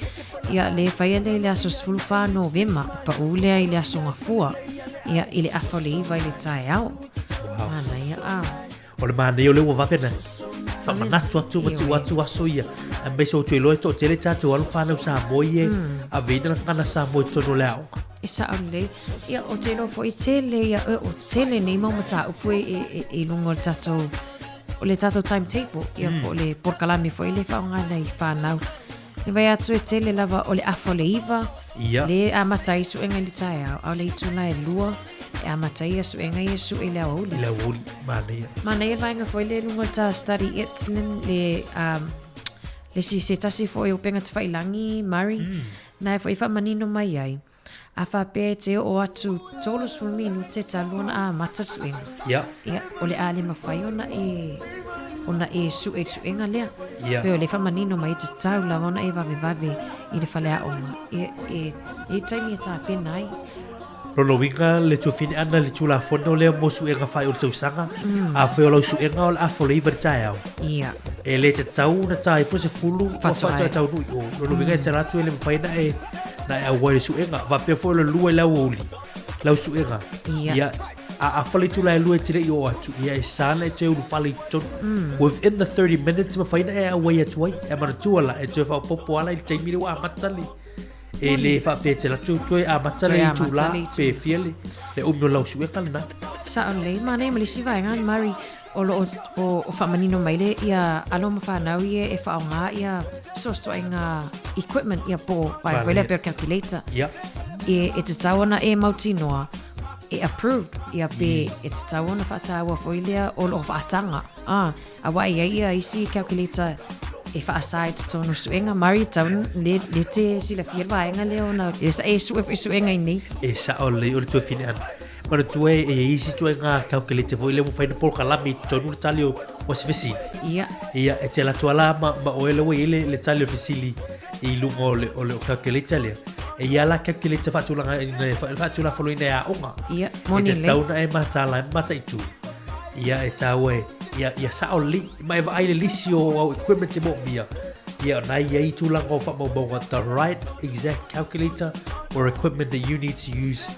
Ia, le faia lea i le aso 14 Novema, e paʻū lea i le aso Gafua, ia, i le afa o le iva i le taeao. Wow. Manaia, a. O le manaia o lea ua vave na faamanatu atu ma tuu atu aso ia. Aemaise o toe iloa e toatele tatou alo fanau Samoa ia e aveina le gagana Samoa i totonu o le aoga. E sao lelei. Ia, ou te iloa foi tele ia, o tele nei mau mataupu e, e, e, i luga o le tatou, o le tatou timetable, ia, po o le polokalame foi lea e faaaoga nei fanau. E vaai atu e tele lava o le afa o le iva, Ia. le amata ai suega i le taeao, a o le itula e lua, e amata ai ia suega ia sue i le aoauli. I le aoauli, manaia. Manaia le vaega foi lea i luga o le ta study it, le, le, um, le si, se tasi foi o upega tafailagi, Murray, mm. na e foi faamanino mai ai. A faapea e te oo atu 30 minute talu ona amata le suega. Ia. Ia, o le a le mafai ona e ona e sue i le suega lea. Ia. Pei o le faamanino mai e tatau lava ona e vavevave i le faleaoga. E, e, e taimi e tapena ai. Lona uiga le tuafine ana le Tulafono lea mo suega fai o le tausaga, afai o lau suega o le afa o le iva i le taeao. Ia. E le tatau ona ta ifo se fulu ua Faatoa faatoa e. taunuu i o. Lona uiga e tala atu e le mafai na e na e auai le suega. Faapea foi o le lua i le aoauli, lau suega. Ia. Ia, a afa le itula e lua e te le i oo atu, ia e sa na e toe ulufale i totonu. Within the 30 minutes mafai na e auai atu ai. E manatua la, e toe faaopoopo ala i le taimi lea ua amata le E le faapea e te alu atu toe amata le Toe amata itula le itula. pe fia le, le umi o lau suega lena. Sao lelei, manaia ma le isi vaega Murray, o lo o, o, o faamanino mai le ia alo ma fanau ia e faaaoga ia so se ituaiga equipment ia po o vaega foi lea pei o le calculator. Ia. E, e tatau ona e mautinoa e approved ia pe e tatau ona faataua foi lea o lo o faataga. Ah, Auā e i ai ia isi calculator e faasa i totonu o suega. Mari, tau le, le te silafia le vaega lea ona e sa e sue foi suega i nei. E sao lelei o le tuafine ana. Manatua e e isi ituaiga calculator foi lea ua mafai ona polokalame i totonu le tali o o se fesili. Ia. Ia, e te alu atu lava la ma, ma oe lea ua i ai le, le tali o le fesili i luga o le, o le calculator lea. E i ai la calculator faatulagaina e faatulafonoina e aoga. Ia, moni lelei. E tatau ona e mataala ai ma mataitu. Ia, e taua e, ia, ia sao lelei. Ma e vaai i le lisi o au equipment e moomia. Ia, o na e i ai tulaga o faamaumauga, the right exact calculator or equipment that you need to use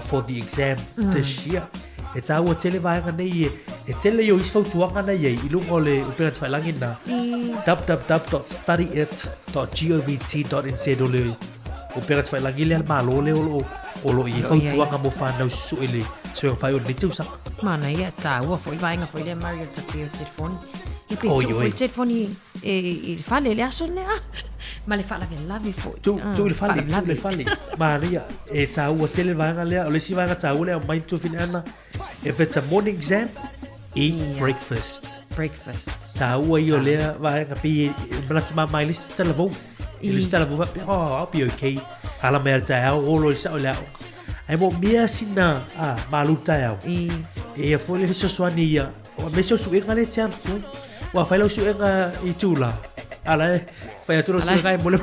for the exam this year. E tāua tele vaega nei e, e tele i o isi fautuaga na i ai i luga o le upega tafailangi na www.studyit.govt.nz o le upega tafailangi lea le Malo lea o lo o lo i ai fautuaga mo whanau su'e le suega whai o lenei tausaga. Mana ia, tāua foi vaega foi lea Mari o le tapia o le telefoni. Ia pe tuu foi le telefoni e, i le fale le aso lea. Ma le faalavelave foi. Tu, tu i le fale, tu i le fale. Manaia, e tāua tele le vaega lea, o le isi vaega tāua lea, mai le tuafine ana, if it's a morning exam, eat yeah. breakfast. Breakfast. Tāua i o lea vaega, pe e manatu māmā i le isi talavou. I le isi talavou, faapea, oh, I'll be okay. Ala mai a le taeao, olo i le sao i le aoga. Ae moomia sina, ah, malu taeao. I. E ia foi le fesoasoani ia, O me so suega le te alu. Ua fai lau suega i tula. Ala e fai atu lau suega e mole.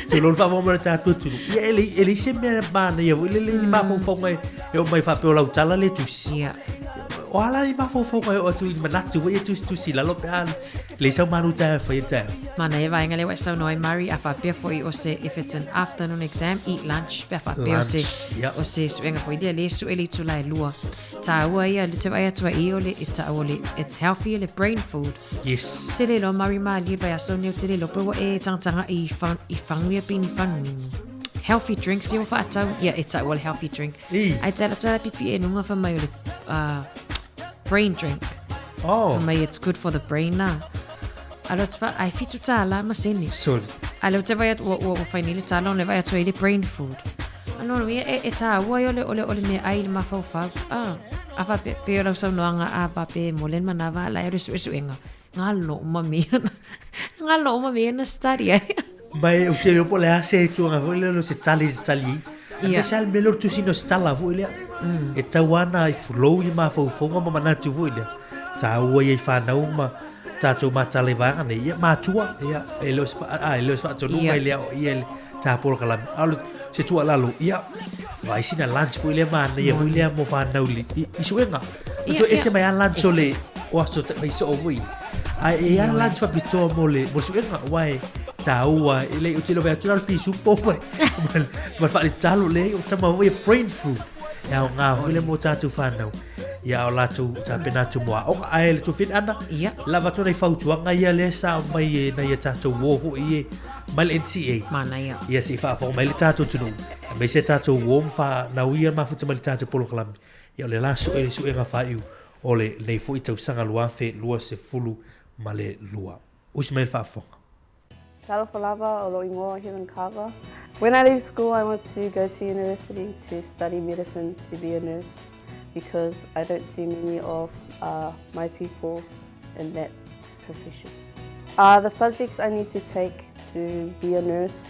Te lolu wha mo le tātou tulu. Ia ele ele se mea mana ia le le ni mafaufauga e o mai faapea o lau tala le tusi. Ia. O ala ni mafaufauga e o atu i manatu foi e tusi tusi lalo pe a le sau manu tae fai tae. Mana e vaenga le wa saunoa ai Murray a faapea foi o se if it's an afternoon exam eat lunch pe a faapea o se o se suega foi lea le sue le itula e lua. Tāua ia, le te vaai atu ai i o le, e ta'u o le, it's healthy le brain food. Yes. Te le loa Murray mālie vai aso nei o te le loa pe ua e tangatanga i, fa, i whanguia pini whanu. Healthy drinks ia ua whaatau, ia e ta'u o le healthy drink. I. Ai te ala tala pipi e nunga wha mai o le brain drink. Oh. Wha mai it's good for the brain nā. Alo te wha, ai fitu tāla ma sene. Sorry. Alo te vai atu, ua, ua, ua whai nei le tāla, o le vai atu ai le brain food. Ano ia e, e tāua ai o le, o le, o le mea ai le mafaufau. Ah, a wha pe, pe o lau saunoanga a wha pe mo len manawa ala e o le suesuenga. Ngā lo uma mea na, ngā lo uma mea na study ai. Mai o te leo po le a se tuanga foi le se tali se tali. Ia. Yeah. Se al melo tu sino se tala foi lea. E tau ana i flow i mafaufauga ma manatu foi lea. Tāua ia i whanau ma tātou mātala i vaega nei. Ia, mātua, ia, e le o se wha, a, e le o se whaatonuga i lea o ia le tā polokalame. A o le, se tuualalo, ia, vaai sina lunch foi lea manaia foi lea mo whanau li, i, i suega. Ia, Toe ese ia. mai a lunch o le, Ese. o aso te whai soo foi. Ai, e a lunch whapitoa mo le, mo le suega, wae, tāua, e le, o te love atu la le pisupo, ma, ma, ma wharitalo le, o tama foi e brain food. E ao ngā foi le mo tātou whanau. Ia o latou tapena atu mo aoga. Ae le tuafine ana, Ia. lava atu nei fautuaga ia lea sa aumai e nai a tatou uo foi e mai le NCA. Manaia. Ia se i faafofoga mai le tatou atunuu. Aemaise a tatou uo ma whanau ia mafuta mai le tatou polokalame. Ia o le la sue le suega faaiu o le nei foi tausaga 2022. Usi mai le faafofoga. Talofa lava o lou ingoa Helen Carver. When I leave school, I want to go to university to study medicine to be a nurse because I don't see many of uh, my people in that profession. Uh, the subjects I need to take to be a nurse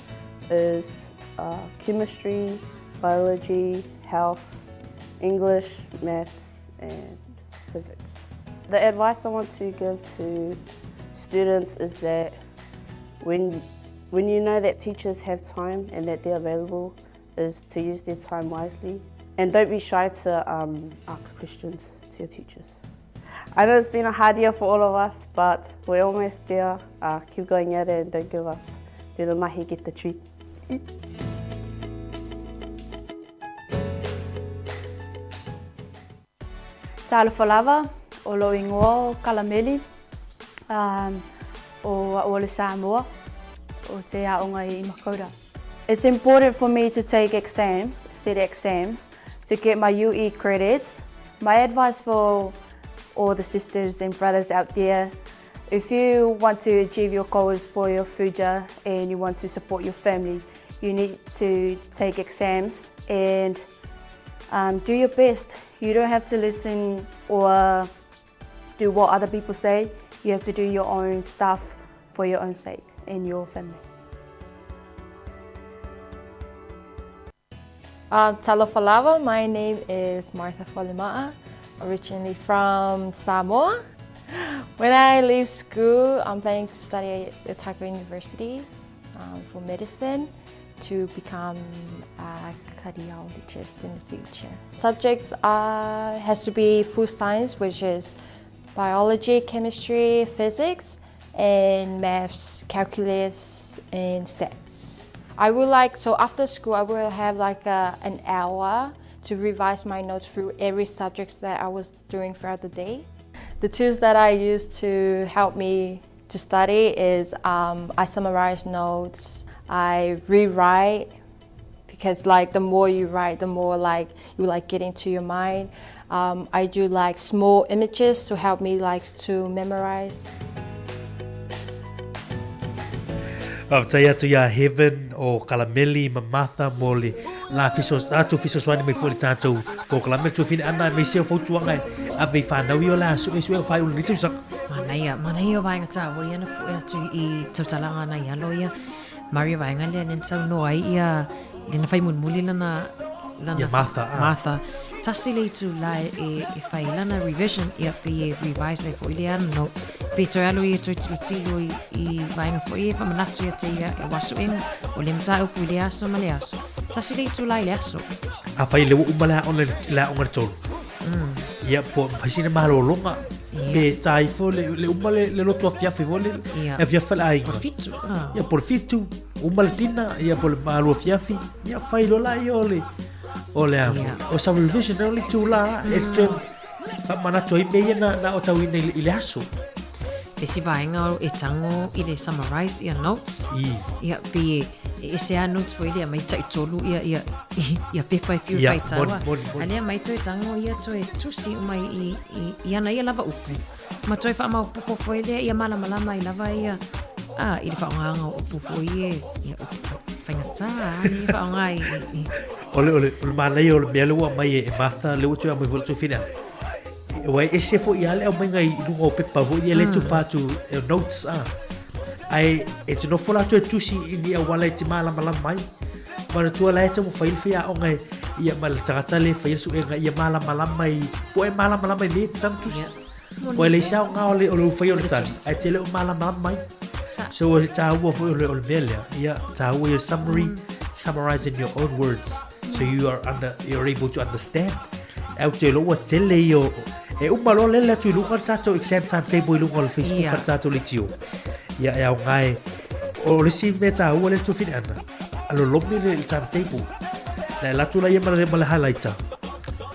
is uh, chemistry, biology, health, English, maths and physics. The advice I want to give to students is that when, when you know that teachers have time and that they're available, is to use their time wisely. And don't be shy to um, ask questions to your teachers. I know it's been a hard year for all of us, but we're almost there. Uh, keep going at it and don't give up. Do the mahi, get the treats. Talofa lava, o lou ingoa o Kalameli, um, o a'u o le Samoa, o te aoga i Makaura. It's important for me to take exams, set exams, to get my UE credits. My advice for all the sisters and brothers out there, if you want to achieve your goals for your future and you want to support your family, you need to take exams and um, do your best. You don't have to listen or do what other people say. You have to do your own stuff for your own sake and your family. Talofa lava, my name is Martha Folima'a, originally from Samoa. When I leave school, I'm planning to study at Otago University for medicine to become a cardiologist in the future. Subjects has to be full science, which is biology, chemistry, physics, and maths, calculus, and stats. I would like, so after school, I will have like a, an hour to revise my notes through every subject that I was doing throughout the day. The tools that I use to help me to study is I summarize notes, I rewrite, because like the more you write, the more like you like get into your mind. I do like small images to help me like to memorize. Faafetai atu iā Heaven o Kalameli ma Martha mo le la fiso atu fesoasoani mai foi le tatou polokalame tuafine ana aemaise o fautuaga e ave i whanau i o la suesuega whai o lenei tausaga. Manaia, manaia o vaega tāua ia na pu'e atu i tautalaga ana i alo ia. Maria vaega lea lena saunoa ai ia lena fai mulimuli lana lana Ia Martha, ah. Martha. Tasi le itulā e, e fai lana revision, ia pe e revise ai fo'i le ana notes. Pe toe alo ia toe tilotilo i, i vaega fo'i e whamanatu ia te ia e wasuʻenga o le mataupu i le aso ma le aso. Tasi le itulā i le aso. A fai le ua uma le aoga le aoga le tolu. Ia po fai sina malologa. Pe tā ifo le, le uma le, le loto afiafi fo le Ia. afiafi le aiga. Po le fitu, ah. Ia po le fitu, uma le tina, ia po le malo afiafi, ia fai lola ia o le o le a. O sa revision o le tula e te whamanatu ai me ia na, na o tauina i, i le aso. Le isi vaega e tago i le summarize ia notes. I. Ia, pe e ese a notes foi lea mai tai tolu ia ia ia pepa e fiu Ia, faitaua. moni, moni, moni. A lea mai toe tago ia toe tusi uma i, i, i ana ia lava upu. Ma toe faamaopoopo foi lea ia malamalama ai lava ia a i le faaaogaga o upu foi e ia upu faigata a le faaaoga i, i, i O le, o le, o le manaia o le mea lea ua aumai e, e Martha, lea ua toe aumai foi le tuafine. Ua e ese foi ia le aumaiga i luga o pepa foi ia le tufa atu e notes a. Ae e te nofo la toe tusi i ni auala e te malamalama ai. Manatua la e taumafai le faiaoga e ia ma le tagata le faia le suega ia malamalama i po e malamalama i mea e te tanu tusi. Ua e leai se aoga o le o le ufaia o le tali ae te le o malamalama ai. So o le tāua foi o le o le mea lea. Ia tāua ia summary, summarize in your own words so you are under you're able to understand. E au te iloa ua tele ia o e uma loa lele atu i luga le tatou exam timetable i luga o le Facebook a le tatou leitio. Ia e aoga e o le isi mea tāua le tuafine ana, a lolomi le timetable. Na e alu atu la ia ma le, ma le highlighter.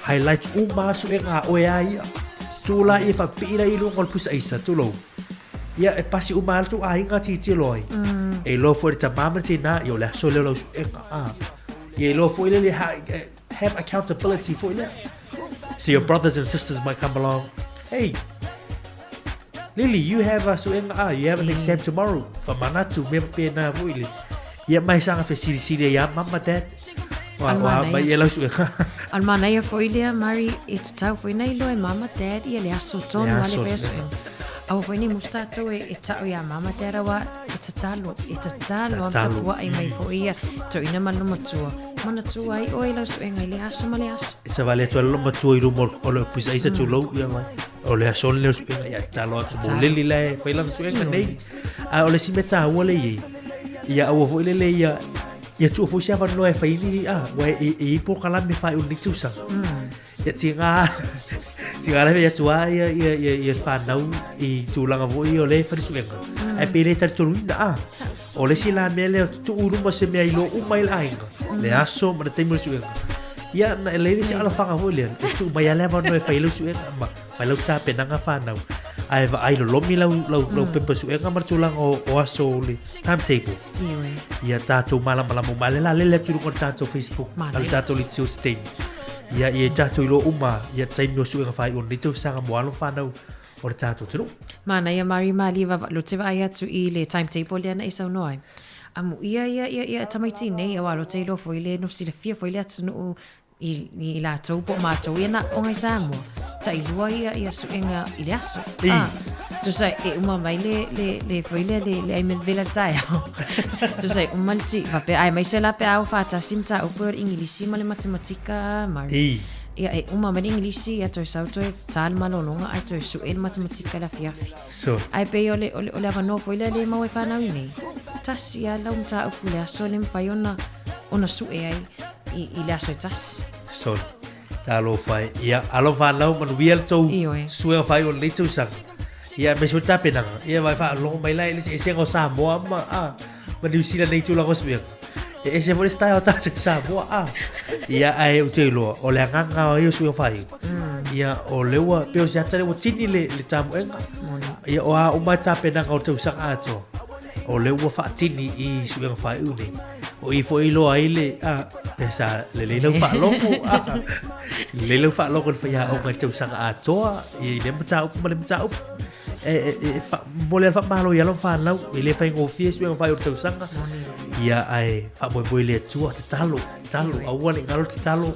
Highlight uma a suega a oe a ia. Tu la ia whapii la i luga o le pusa aisa, tulou. Ia e pasi uma atu aiga titilo ai. E iloa foi le tamā ma le tinā, ia o le aso lea o lau suega. Ah. Ia iloa foi le le ha, have accountability foi lea. So your brothers and sisters might come along. Hey, Lily, you have a suega, ah, you have an exam tomorrow. Whamanatu, me pēnā foi le. Ia mai sanga fesilisili ai a mama dad. Wa, wa, mai e lau suega. O le manaia foi lea, Mari, e tatau foi na iloa e mama dad ia le aso tonu a le whea suega. Aua foi nei musu tātou e, e ta'o iā mama dad aua e tatalo, e tatalo am tapua'i mai foi ia toeaina ma le matua. Manatua ai oe i lau suega i le aso ma le aso. E savali atu ai le matua i luma o le pusa aisa tulou ia mai. O le aso le suega ia tatalo atu mo Lily la e fai lana suega nei. A o le isi mea tāua le i ai, ia aua foi lele ia ia tuu foi se avanoa e fai ni a, ua e, e, e i ai polokalame faaiu i lenei tausaga. Ia tiga, tiga lava ia sua ia, ia, ia, ia whanau i tūlanga foi o le wharisuenga. Ai pe le talitonuina a. O le isi la mea lea, tuu i luma se mea i loa uma i le aiga. Le aso ma le taimi o le suega. Ia, na e leai le isi alafaga foi lea, e tuu mai lava le avanoa e fai ai lau suega ma fai lau tapenaga whanau. Ae vaai lolomi lau, lau, lau pepa suega ma le tulaga o, o aso o le timetable. Ioe. Ia tātou malamalama uma. A lea la lele atu i luga o le tātou Facebook, a le tātou leitio se taimi. Ia, ia tātou iloa uma, ia taimi o suega whai o lenei tausaga mo alo ma whanau o le tātou atunuu. Manaia Mari malie vava lo te vaai atu i le timetable lea na e saunoa ai. Amuia ia ia ia tamaiti nei aua lo te iloa foi le no silafia foi le atunuu i, i latou po o matou ia na o ngai Samoa. Tailua ia ia suʻega i le aso. Ah, tusa e uma mai le le le foi le le le ai me vela taeao. Tusa e uma le ti faapea aemaise la pe a o faatasi mataupu o le Igilisi ma le Matematika ma ia e uma mai le Igilisi ia toe sau toe ta le malologa ae toe suʻe le Matematika i le afiafi. So. Ae pei o le o le o le avanoa foi lea lea e maua e fanau i nei. Tasi lava lau mataupu i le aso e le mafai ona ona suʻe ai i i le aso e tasi. So. Talofa e. Ia, alo fanau manuia le tou Ioe. suega faaiu o lenei tausaga. Ia, aemaise foi le tapenaga. Ia, vai faalogo mai la i le eseesega o Samoa ma, a, ma Niu Sila nei tulaga o suega. E ese foi le style o tatou i Samoa, a. Ia, ae ou te iloa, o le agaga o ia suega faaiu. Ia, o lea ua, pei o se ata lea ua tini le, le tamoega. Ia, o a uma tapenaga o le tausaga atoa, o lea ua faatini i suega faaiu nei. O i foi iloa ai le, a, pe sa lelei lau faalogo, a, lelei lau faalogo i le faiaoga i le tausaga atoa, i lea mataupu ma lea mataupu. E, e, e, fa, momoli lava le faamalo i alo ma fanau, e le faigofie suega faaiu o le tausaga. Ia, ae faamoemoe i le Atua, tatalo, tatalo, aua ne i galo le tatalo,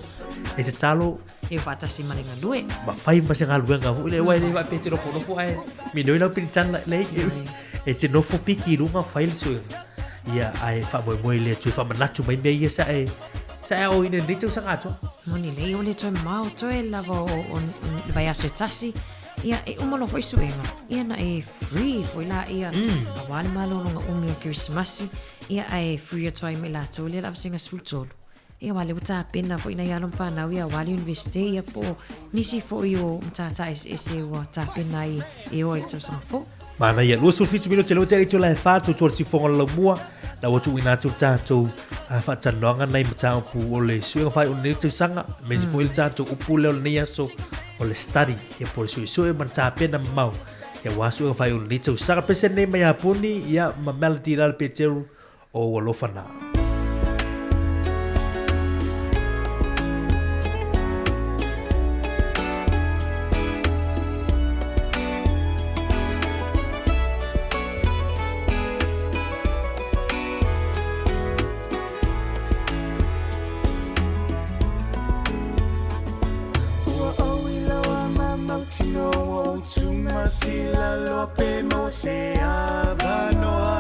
e tatalo, E faatasi ma le galue. Ma fai ma se galuega foi lea, aua e le faapea e te nofonofo ae minoi lau penitala, leai, e te nofo piki i luga fai le suega. Ia, ae faamoemoe i le Atua e faamanatu mai mea ia sa e, sa e aoaoina i lenei tausaga atoa. Moni lelei, o le toe mao toe lava o, o, o le vaiaso e tasi, ia, e uma loa foi suega, ia na e free foi laia, mm. auā le malologa umi o Kerisimasi, ia, ae free atu ai ma i latou lea le avasega 13. Ia aua lea ua tapena foi nai alo ma fanau ia aua le Universite ia po o nisi foi o matata eseese ua tapena ai e o ai i le tausaga fou. Manaia, 27 minute lea ua tea i le itula e 4, tutua le siufofoga o le laumua, la ua tuuina atu le tatou faatalanoaga nai mataupu o le suiga faaiu o lenei tausaga, aemaise foi le tatou upu lea o lenei aso o le study, ia po o le suesue ma le tapena mamao, ia aua suiga faaiu o lenei tausaga. Pese nei mai Iaponi, ia ma Melody Lalepeteru o ou alofa na. Ua ou iloa ma mautinoa ua ou tumasila loa pe maua se avanoa.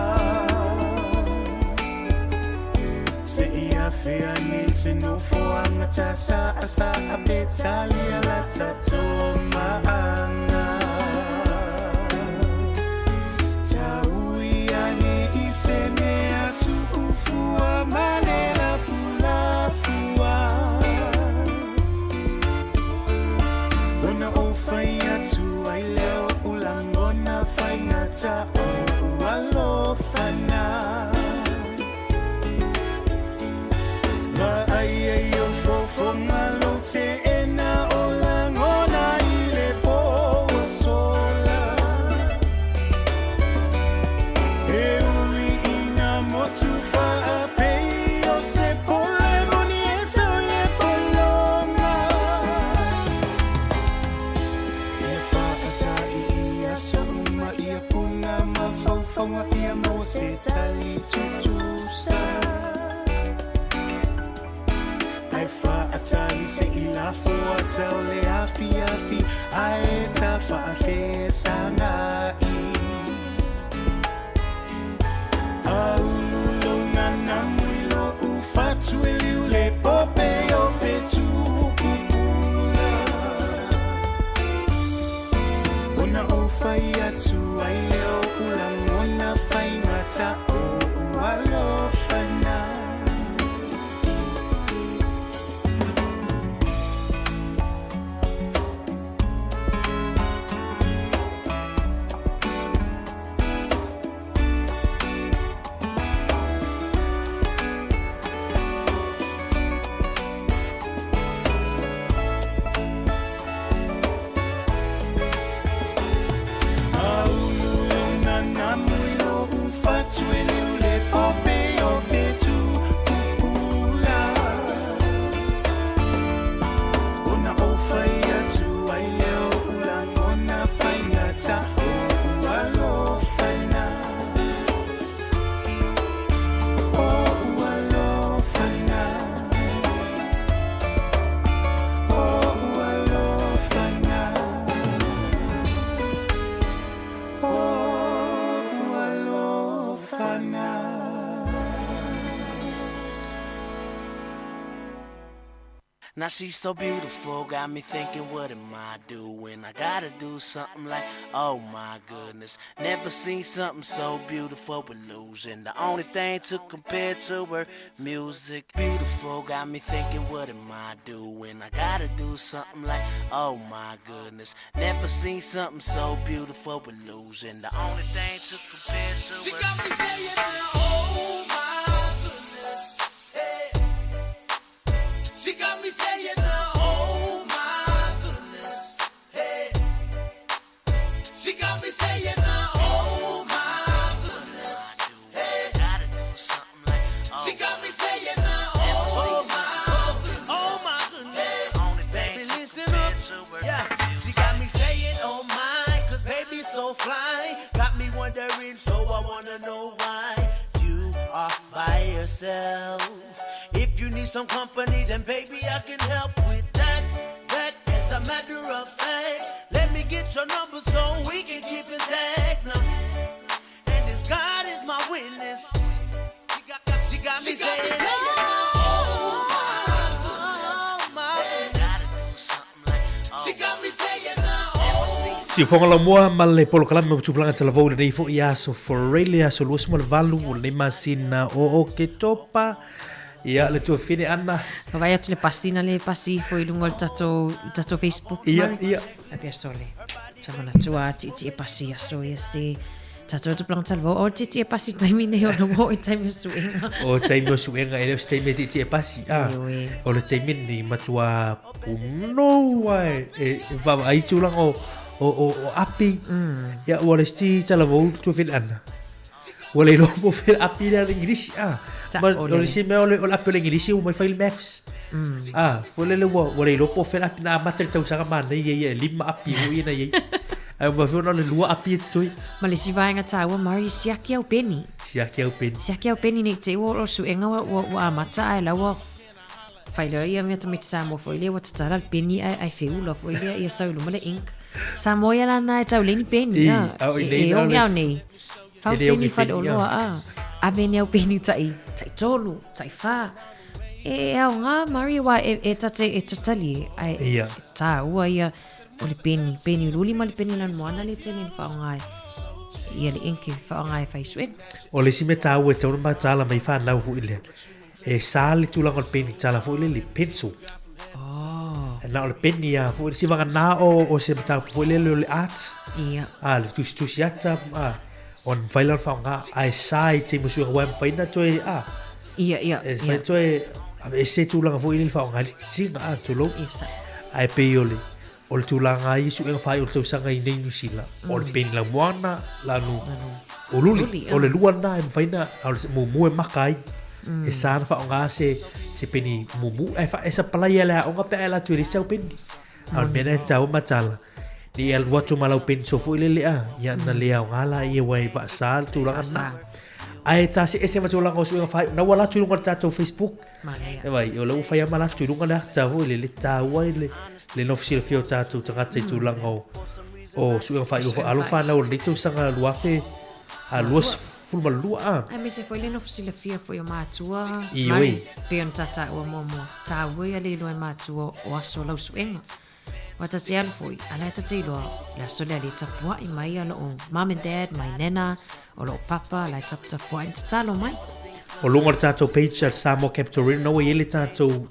Se i afea nei se nofoaga ta saʻasaʻa pe talia la tatou maaga. Taui ane i se mea tuʻufua ma le lafulafua. Ona ou fai atu ai lea o oʻu lagona faigata o ou alofa na. Vaai ai i ou fofoga lou teena o lagona i le po ua sola. E ui i nā motu faapei o se pole moni e tau i le pologa. Ia faataʻi i aso uma ia puna mafaufauga ia maua se tali tutusa. Ae faatali se i lafo ata o le afiafi ae ta faafesagaʻi. A ulu lou nanamu i loʻu fatu e liu le pope o fetu pupula. Ona ou fai atu ai lea o oʻu lagona faigata o ou alofa na. A ulu lou nanamu i loʻu fatu e liu le pope o fetu pupula. Ona ou fai atu ai lea o oʻu lagona faigata o ou alofa na. O ou alofa na. O ou alofa na. ana. Now she's so beautiful, got me thinking, what am I doing? I gotta do something like, oh my goodness. Never seen something so beautiful, we're losing. The only thing to compare to her music. Beautiful, got me thinking, what am I doing? I gotta do something like, oh my goodness. Never seen something so beautiful, we're losing. The only thing to compare to She her. got me saying, oh my goodness. Hey. She got me saying, oh my goodness. Hey. She got me saying, oh my goodness. Hey. Gotta do something like, oh She got me saying, oh my goodness. Oh my goodness. Only thing Baby, to listen compare up. to her Yeah, she got me saying, oh my, cause baby's so fly. Got me wondering, so I wanna know why you are by yourself. If you need some company, then baby, I can help with that. That is a matter of fact. Let me get your number so we can keep in touch now. And this God is my witness. She got me saying, oh my goodness. She got me saying, oh. Siufoga laumua ma le polokalame o tupulaga talavou i lenei foʻi aso Foraily aso 28 o lenei masina o Oketopa. Ia le tuafine Ana. Vaai atu le pasi na le pasi ifo i luga o le tatou le tatou Facebook Ia, Mari. ia. A pea sole. Sa manatua a tiitii e pasi aso ia se tatou tupulaga talavou. O tiitii e pasi taimi nei ona ua oo i taimi o suega. O taimi o suega e le o se taimi e tiitii e pasi. Ah, Ioe. o le taimi ni matua punou ai e vaavaai tulaga o o o, o api. Ia ua le isi talavou tuafine Ana. Ua le iloa po o fea le api lea a le Igilisi a. Ta- Ma o o le- le isi mea o le o le api o le Igilisi ua mai fai le maths. Ah, foi lele ua ua le iloa po o fea le api na amata i le tausaga manaia ia e lima api foi ia na i ai. Ae ua mafai ona o le lua api e totoe. Ma le isi vaega taua Mari, siaki au peni. Siaki au peni. Siaki au peni nei te ua o suega ua, ua, ua amata ae la ua fai lea ia mea tamaiti Samoa foi lea ua tatala le peni ae, ae feula foi lea ia sau i luma le ink. Samoa ia lana e tau lei ni peni I, a. a o E, inei e na ongi le- au nei. Fau E le peni ongi fale peni, oloa a. a. Ave ni au peni tai, tai tolu, tai whā. E au ngā Mari wa e, e tate e tatali e. Ai, Ia. e tāua ia o le peni, peni ruli ma le peni lan moana le tele ni whaongai. Ia le inke whaongai whai suega. O le isi mea taua e tatau ona mataala mai fanau foʻi lea. E sa le tulaga o le peni tala foʻi lea le pencil. Oh. Na o le peni a foʻi le sivaganā o o se mataupu foʻi lea o le art. Ia. A le tusitusi ata a ona mafai lea ona faaaoga ae sa i taimi o suiga uae mafai ona toe a. Ia, ia, E mafai ia. toe aveese tulaga foʻi lea le faaaoga ai le tiga a tulou. Ia sa. Ae pei o le o le tulaga ai suega fai o le tausaga i nei New Zealand. O le peni lamoana lanu o luli. Luli, O le ah. lua lena e mafai ona o le mumu e maka ai. E sa ona faaaoga se se peni mumu ae fa e sapalai e le aoga pe a e alu atu e leai se au peni. A o le mea lena e taua matala. Ni e alu atu ma lau peni foʻi lele a. Ia na le aoga laia ua e faasā le tulaga lena. Ae taseese ma tulaga o suega faaiu. Na ua alu atu i luga o le tatou Facebook. Manaia. E vai, o lea ua fai lava ma alu atu i luga le ata foʻi lele taua ai le le nofo silafia o tatou tagata i tulaga o o suega faaiu alo fanau o lenei tausaga 2000 a 22 a. Aemaise foi le nofo silafia foi o matua. Ioe. Mari, pei ona tataua muamua. Taua ia le iloa e matua o aso o lau suega. Ua tate alu foi, a la e tate iloa, le aso lea le tapuai mai a loo mom and dad, mai nena, o loo papa, la e taputapuai na tatalo mai. O luga o le tatou page a le Samoa Capital Radio, na ua i ai le tatou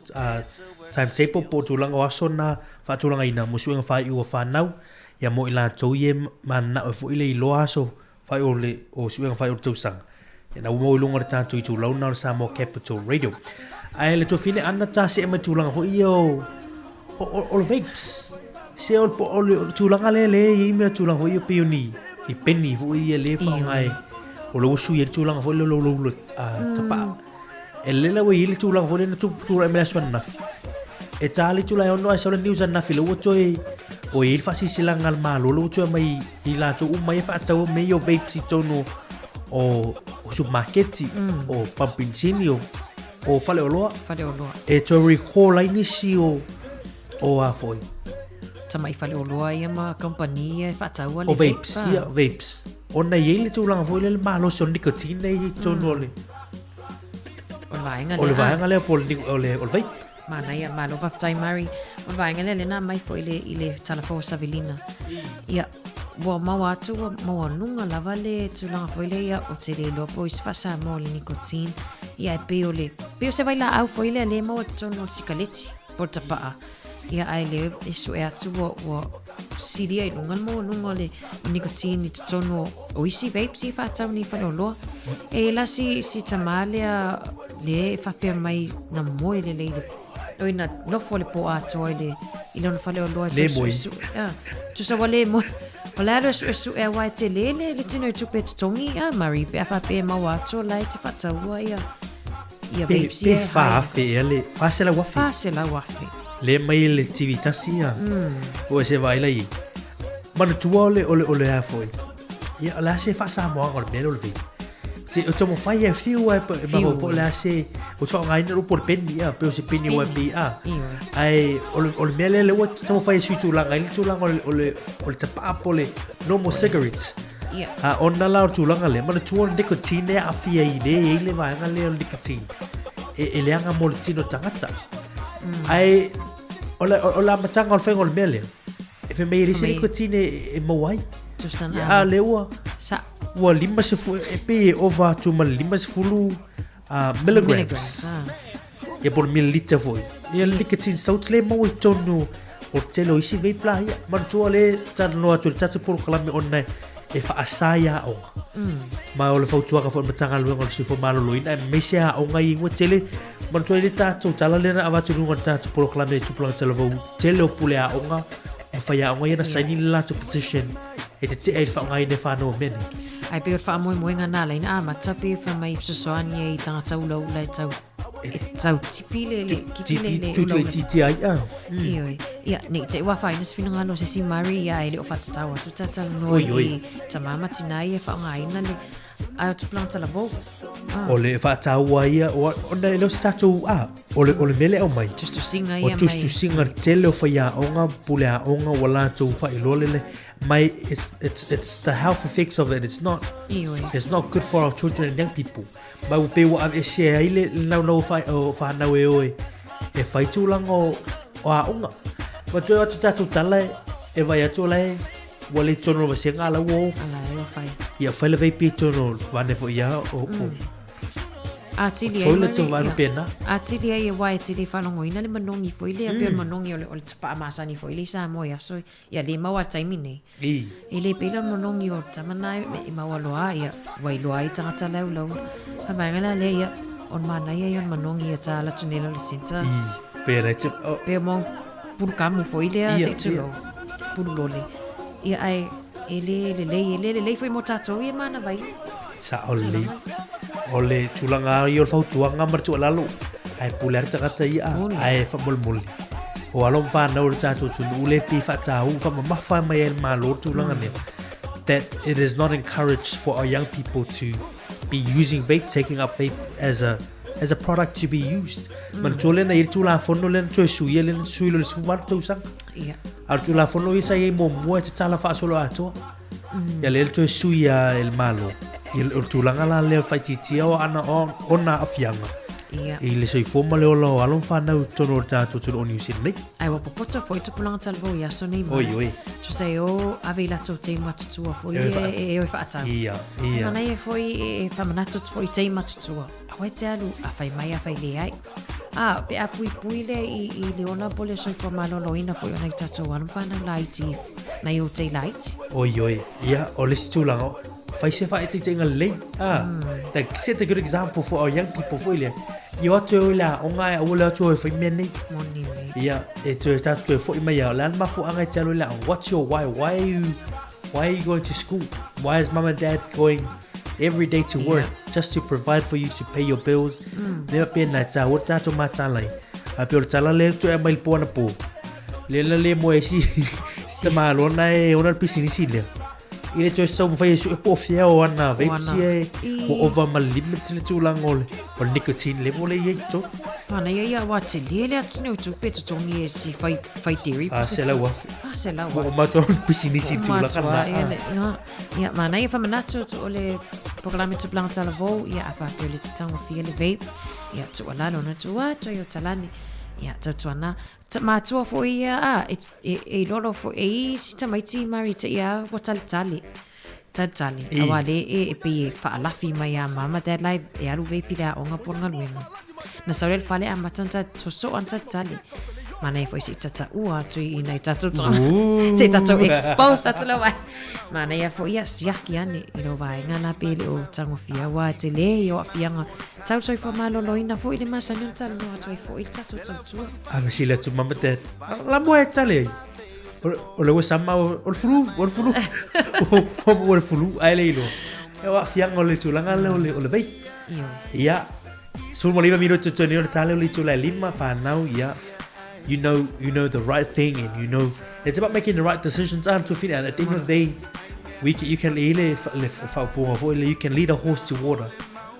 timetable po o tulaga o aso na faatulagaina mo suega faaiu o fanau, ia mo i latou ia e mananao ai foi le iloa aso faaiu o le o suega faaiu o le tausaga. Ia na ua maua i luga o le tatou itulau lena o le Samoa Capital Radio. Ae le tuafine Ana ta see mai tulaga foi ia o o, o, o le vapes. Se o, o, le, o le tulaga lea lea e i ai mea tulaga foi ia pei o ni ni peni foi ia lea faaaoga e o le ua sui ai le tulaga foi lea o le ulaula tapaa. E lelei la ua i ai le tulaga foi lea na tulai mai le aso ananafi. E ta le itula e ono ae sau le news ananafi lea ua toe o i ai le faasilasilaga a le Malo lea ua toe aumai i latou uma ia faataua mea ia o vapes i totonu o o supamaketi, o pamu penisini, o o faleoloa. Faleoloa. E toe recall ai nisi o o a foi. Tamai faleoloa ia ma kamupani ia e faataua le O vapes, vape, ia, vapes. Ona e i ai le tulaga foi lea le malosi o le nicotine e i totonu o le O le vaega lea. O le vaega lea po o le o le o le vape. Manaia, malo faafetai Murray. O le vaega lea lea na aumai foi i le, i le tala fou a Savelina. Ia, ua maua atu, ua maualuga lava le tulaga foi lea, ia, ou te le iloa po o i se faa-Samoa o le nicotine. Ia, e pei o le, pei o se vailaau foi lea lea e maua i totonu o le sikaleti po o le tapaa. Ia, ae lea e sue atu ua, ua silia i luga le maualuga o le nicotine i totonu o, o isi vapes ia e faatau nei i faleoloa. E i la si, si tamā lea, lea e faapea mai na moe lelei le, oi na nofo le pō atoa i le, i lona faleoloa e Le tau moe. suesue. Ah, tusa ua le moe. O le alu e suesue aua e tele le, le tino i tupe e totogi, ah, Murray, pe a faapea e maua atu o la e te faataua ia, ia Pe, vapes pe ia e 4,000 ea le, 400,000. 400,000. Le mai le TV tasi ia. O se vaai la i. Manatua o le, o le, o le a foi. Ia, o le a se faasamoaga o le mea lea o le vape. Te, o te mawhai e whiu ai, e Whiu. maho po le a se, o te whaongaina rupo le peni, ia, pe o se peni o pei a. Ioe. Ai, o le, o le mea lea le ua te mawhai e sui tūlanga, i le tūlanga o le, o le, o le tapaa po le normal cigarette. Ia. A ona la o le tulaga lea, manatua o le nicotine e aafia i le i ai le vaega lea o le nicotine. E, e leaga mo le tino tagata. Ae, o le, o le amataga o le faiga o le mea lea, e fai mai e leai se Fai mai- nicotine e, e maua ai. Tusa na Ia, a lea ua, Sa. ua 50, e pei e ova atu ma le 50 milligrams. Milligrams, ah. Ia po o le milliliter foi. Ia le nicotine salts lea e maua i totonu o le tele o isi vape la ia. Manatua lea talanoa atu i le tatou polokalame ona e faasa i aoga. Ma o le fautuaga foi a le Matagaluega o le Soifua Maloloina aemaise aoga i ua tele. Manatua i le tatou tala lea na avatu i luga o le tatou polokalame i Tupulaga Talavou, tele o pule aoga ma faiaoga ia na saini le latou petition e tete'e ai le faaaogaina e fanau o mea nei. Ae pei o le faamoemoega na ala ai na amata pei e fai mai e fesoasoani ai i tagata ulaula e tau e tau tipi le le kipi le le Tutu e ulaula titia ai a. Ioe. Ia, nei te i ua afaina se finagalo o se isi Murray, ia e le o faatatau atu talanoa Oi, oi. i tamā ma tinā ia e faaaogaina le ae o tupulaga talavou. Ah. O le faataua ia, o, ona e le o se tatou, a, o le, o le mea lea e aumai. Tusitusiga O ia mai. tusitusiga tele o faiaoga, pule aoga ua latou faailoa lele mai it's, it's, it's the health effects of it. It's not, Ioe. it's not good for our children and young people. Ma ua pei ua aveesea ai le, le naunau o wha, o whanau e oe e whai tūlanga o, o aoga. Ma toe atu tātou tala e, e vai atu o lae, ua le tonu o vasenga ala ua o. Ala e ua whai. Ia whai le veipi tonu o vane fo ia o, o, Atili ai toilet o Murray, vanu ia. pēnā. Atili ai e wā e tele whalongoina le manogi foi lea, mm. pei o le manogi o le, o le tapaa masani foi le i Samoa i aso, ia le maua a taimi nei. I. E le pei la le manogi o tama na e, e maua loa ia, ua iloa ai tagata laulau. Whai la lea ia, o le manaia ia o le manogi ia tā ala tunela o le centre. I. Pēnā te, o. Pei o mau pulukamu foi lea, Ia, se i tulou, pululole. Ia ae, e le lelei, e le lelei foi mo tātou ia mana vai. Sa'o lelei. O le tulaga ia o le fautuaga ma le tuualalo, ae pule lava le tagata ia, ae faamolemole. O alo ma fanau o le tatou atunuu lea e fia faataū, faamamafa mai ai e le Malo le tulaga lea, that it is not encouraged for our young people to be using vape, taking up vape as a as a product to be used. Manatua lea na i ai le Tulafono lea na toe suia lea na sui loa i le 18 tausaga. Ia. A o le Tulafono ia sa i ai muamua e tatala faasoloatoa. Ia lea le toe suia e le Malo. Ia o le tulaga la lea o le faaitiitia o ana ona aafiaga Ia. i le soifua ma le ola o alo ma fanau i totonu o le tatou atunuu o Niu Sila nei. Ai ua popoto foi tupulaga talavou i aso nei Oi, oi. Tusa e o ave i latou teima tutua foi E oi wha- e, e, e oi whaatau. Ia, ia. Manaia foi e, e whamanatu atu foi i teima tutua. Aua e te alu, a whai mai, a whai le ai. A, pe a pui pui le i, i le ola po le soifua maloloina foi ona i tatou alo ma whanau laiti, nai o tei laiti. Oi, oi. Ia, o le isi tulaga, fai se faaitaitaiga lelei. Ah, Like, set a good example for our young people foi lea. I o atu e o i le aoga ae aua le o atu e o e fai mea nei. Moni lelei. Ia, e toe tatou toe foi mai ia, o le a le mafuaaga e te alu i le aoga? What's your why? Why are you, why are you going to school? Why is mum and dad going every day to work just to provide for you to pay your bills? Mea pēnā, e tāua le tātou mātālai. Ae pei o le tala lea toe aumai i le po anapo. Lea na le moe ai si tamāloa na e ona le pisinisi lea. I le toe taumafai e sue po o fea o ana vapes ia e ua ova ma le limit le tulaga o le, o le nicotine level lea e i ai i totonu. Manaia ia aua tele le atunuu i tupe totogi e si fai fai dairy. 400,000. 400,000. Ua matua o le pisinisi i le tulaga lena. Ia, ia, manaia faamanatu atu o le polokalame tupulaga talavou, ia a faapea o le tataugofie le vape, ia tuualalo na tuu atu ai o talani. Ia, tautuana, matua foi ia, a, e, e, e iloa foi, e i si tamaiti mari te ia ua talitali. Talitali, aua le e, e pei e faalafi mai ia mama dad lai e alu vape i le aoga po o le galuega. Na sau lea i le fale amata ona sosoo ona talitali. Manaia foi se i tataua atu i nai tatou tagata. Se i tatou expose atu lou vaega. Manaia foi ia siaki ane i lou vaega la pe le o tagofia aua e tele ia o aafiaga tau soifua maloloina foi le masani ona talanoa atu ai foi i le tatou tautua. A fesili atu mama dad, la moa e tali ai? O le ua sama o le fulu, o le fulu. O le fulu, ae le iloa. E o aafiaga o le tulaga lea o le vape. Ia, 19 minute tonu o le tale o le itula e lima, whanau, ia. You know the right thing and you know, it's about making the right decisions. Ah, to and at the end of the day, we can, you can le, le whaupunga foi, you can lead a horse to water,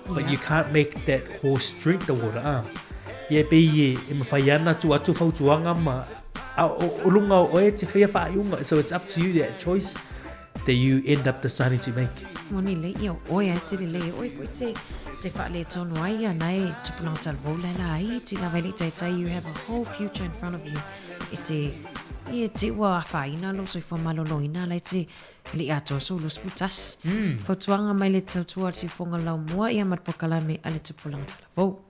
but you can't make that horse drink the water. Ah. Ia pe i e mawhai ana tu atu whautuanga ma a o lunga o e te whaia whaaiunga. So it's up to you, that choice that you end up deciding to make. Moni le ia oe ai te lelei oe foi te te whaale tonu ai ia nei tupuna talavou la la ai ti lava le taitai you have a whole future in front of you e te e te ua whaina lo soifua maloloina lai te le ia atoa so los futas. Fautuanga mai le tautua te fonga lau mua ia ma le pokalame a le tupulaga talavou.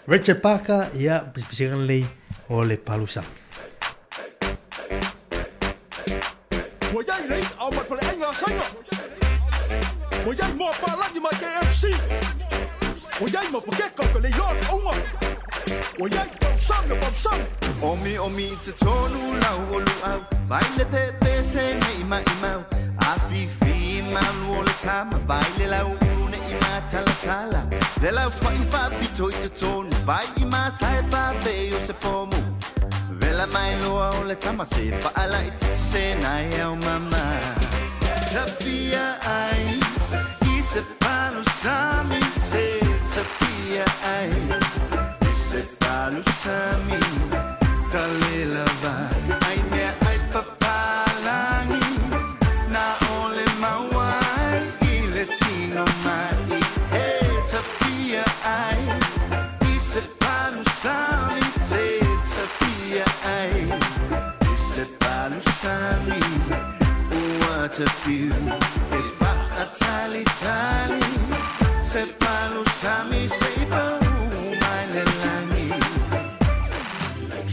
Richard Parker, ia, pisipisiga lelei o le palusami. Ua iai le i'a o ma le faleaiga a Saina. Ua iai moa palagi ma KFC. Ua iai ma pakeka o ka leiloa le auga. Ua iai le palusami o palusami. Omi omi i totonu lau o luau Vai le pepe se nei maimau Afifi malu o le tama Vai le lau ulu nei matalatala Le lau pa'i faapito i totonu Vai i masae pape o se pomu Vela mai loa o le tama Se faalaititi se nai au mama Tafia ai I se palusami te Tafia ai I se palusami Talela vai Ai mea ai papalangi Na ole maua ai I le tino mai He tafia ai I se palusami te Tafia ai I se palusami Ua tafiu E faatalitali Se palusami se i pau mai le lagi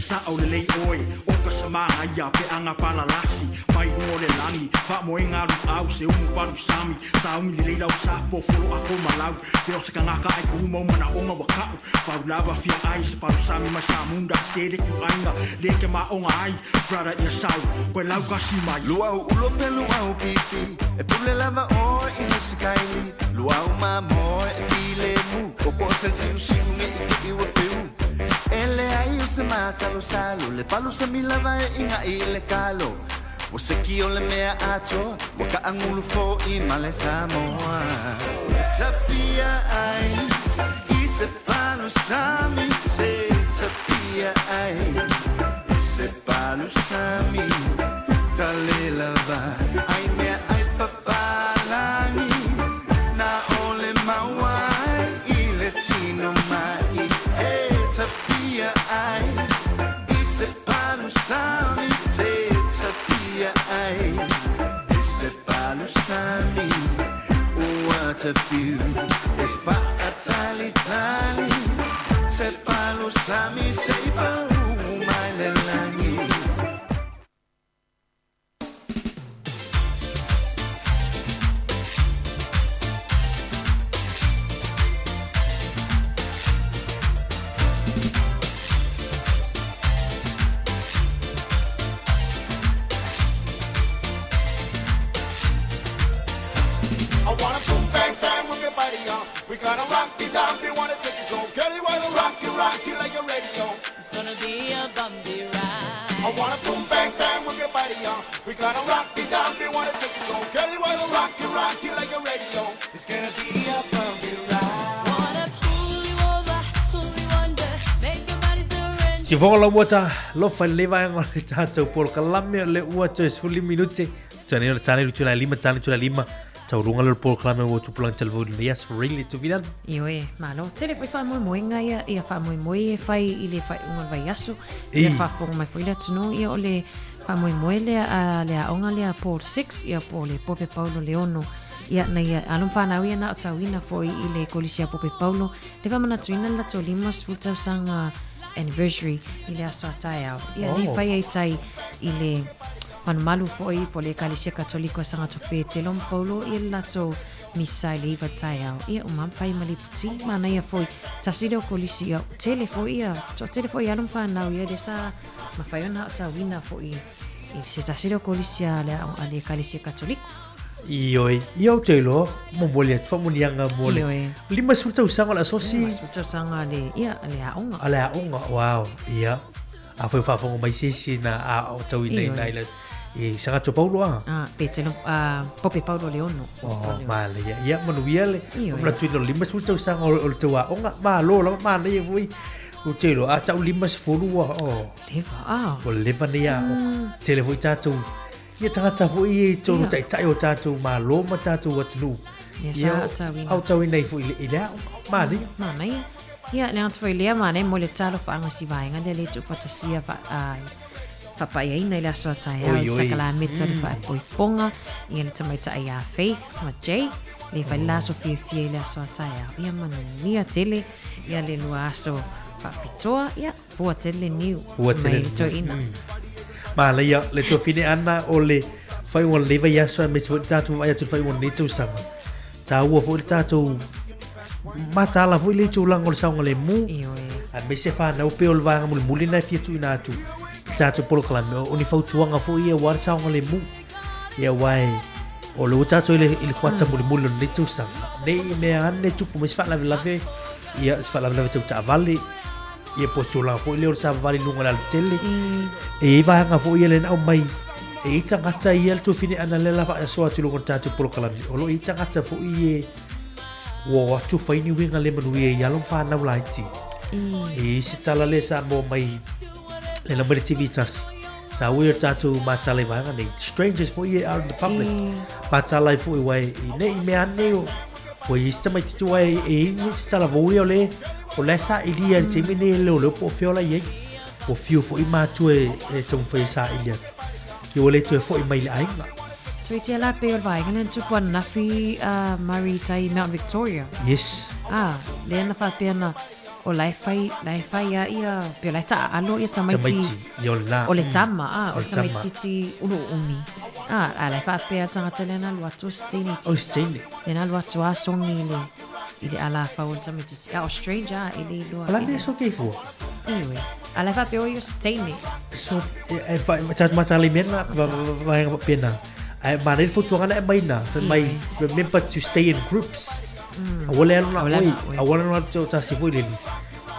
Sa'o lelei oe o ka samaga ia peaga palalasi mai luga o le lagi faamoega aluau se umu palusami saogi lelei lau sapo folo afo malau pe o se kagaka ai kuʻu mau manaʻoga ua kaʻu pau lava fia ai se palusami mai samunda se le kuaiga le ke maʻoga ai brother ia sau koe lau kasi mai. Luau ulo pe luau pipi E pule lava oe i le sikaili Luau mamoe e filemu O ko se siu siu nge i ke i ua fiu E le ai o se masalosalo Le palusami lava e inga i le kalo O se ki o le mea atoa Ua kaagulu foʻi ma le Samoa Tafia ai I se palusami te Tafia ai I se palusami Talela vai Ai mea ai papalangi Na ole maua ai I le tino mai E tafia ai I se palusami te Tafia ai I se palusami Ua tafiu E faatalitali Se palusami se i pau mai le lagi I wanna boom bang bang with your body on. We gonna rock it down, we wanna take it home. Girl, you wanna rock it, rock it like a radio. It's gonna be a bumpy ride. I wanna boom bang bang with your body on. We gonna rock it down, we wanna take it home. Girl, you wanna rock it, rock it like a radio. It's gonna be a bumpy ride. Wanna pull you over, pull you under, make your Sifoga la ua ta lofa i le vaega o le tatou polokalame o le ua toe 15 minute. Tane o le tane lutu la lima, tane lutu la lima. Tauruga le polokalame ua tupulaga telefoni lenei aso Freely Tufinana. Ioe, malo. Tele foi faamoemoega ia, ia faamoemoe e fai i le faaiuga o le vaiaso. Ia faafofoga mai foi le atunuu, ia o le faamoemoe lea a le aoga lea Paul 6, ia po o le Pope Paulo le 6. Ia, na ia alo ma fanau ia na aotauina foi i le Kolisi a Pope Paulo, le faamanatuina le latou 50 tausaga anniversary i le aso a taeao. Ia, oh. le fai ai tai i le malumalu foi po le Ekalesia Katoliko a Sagato Petelo ma Paulo ia le latou misa i le 9 taeao. Ia, uma fai ma liputi, manaia foi, tasi lea o kolisi, ia, tele foi ia, toatele foi alo ma fanau ia lea sa mafai ona aotauina foi i se tasi lea o kolisi a le, a le Ekalesia Katoliko. Ioe, ia ou te iloa, momoli atu faamanuiaga mo le Ioe. 50 tausaga o le asosi. 50 tausaga a le, ia, a le aoga. A le aoga, wow, ia. Afai o faafofoga mai se isi na aotauina Ioe. ina i le i Sagato Paulo a. Ah, Petelo, ah, Pope Paulo le 6. Oh, manaia. Ia, manuia le Ioe. manatuina o le 50 tausaga o le tau aoga. Malo lava, manaia foi. Ou te iloa, a tau 50 ua, oh. Leva, ah. Ua leva nei aoga. Tele foi tātou Ia tagata foi ia i tonu taitai o tātou Malo ma tātou atunuu. Ia, sa aotauina. Aotauina ai foi i le aoga. Manaia. Manaia. Ia, le ata foi lea manaia mo le talofaga si vaega lea le tuufaatasia fa, faapaiaina i le aso a taeao i sakalameta le faapoipoga ia le tamaitai ia Faith ma Jay le fai le aso fiafia i le aso a taeao. Ia manuia tele ia le lua aso faapitoa ia Fua tele le niu. Fua tele le toeaina. Manaia le tuafine ana o le faaiuga o lenei vaiaso aemaise foi le tatou vaai atu i le faaiuga o lenei tausaga. Taua foi le tatou mataala foi le tulaga o le saogalemu. Ioe. Aemaise fanau pei o le vaega mulimuli lena e fia tuuina atu i le tatou polokalame o ni fautuaga foi ia aua le saogalemu. Ia aua e o lea ua tatou i le kuata mulimuli o lenei tausaga. Ne i mea ane tupu mai se faalavelave ia se faalavelave tau taavale ia po o se tulaga foi lea o le savavali i luga o le alatele. E i ai vaega foi ia lea na aumai, e i ai tagata ia le tuafine ana lea la faasoa atu i luga o le tatou polokalame, o lo o i ai tagata foi ia ua o atu fai ni uiga le manuia i alo ma fanau laiti. E i ai se tala lea sa maua mai le na mai le TV tasi. Taua ia o tatou matala i vaega nei. Strangers foi ia out in the public. Matala ai foi wai i nei mea ane o ua i ai se tamaiti tuai e i ai se talavou ia o le o la e sailia i le taimi nei e leoleo po o fea o la i ai. Ua fiu foi matua e taumafai e saili atu. Ia ua le toe foi mai i le aiga. Toetia la pei o le vaega lea na tupu ananafi a Murray tai Mount Victoria. Yes. Ah, lea na faapea na o la e fai, la e fai a ia, pe o la e taaalo ia tamaiti. Tamaiti, ia o lena. O le tama, ah, o le tamaititi uluumi. Ah, a la e faapea le tagata lea na alu atu o se teine itiiti. O se teine. Lea na alu atu a songi i le, i le alafau o le tamaititi. A o stranger, a, e le iloa. O la mea so kei fua. Ioe. A la e faapea o ia o se teine. So, e, e, tātou matala i mea na, vaega faapena. Ae manaia le fautuaga na e aumai ina, fai mai, remember to stay in groups. Aua le alu na Aua le oi, alu na oi. aua le alu na tasi foi lele.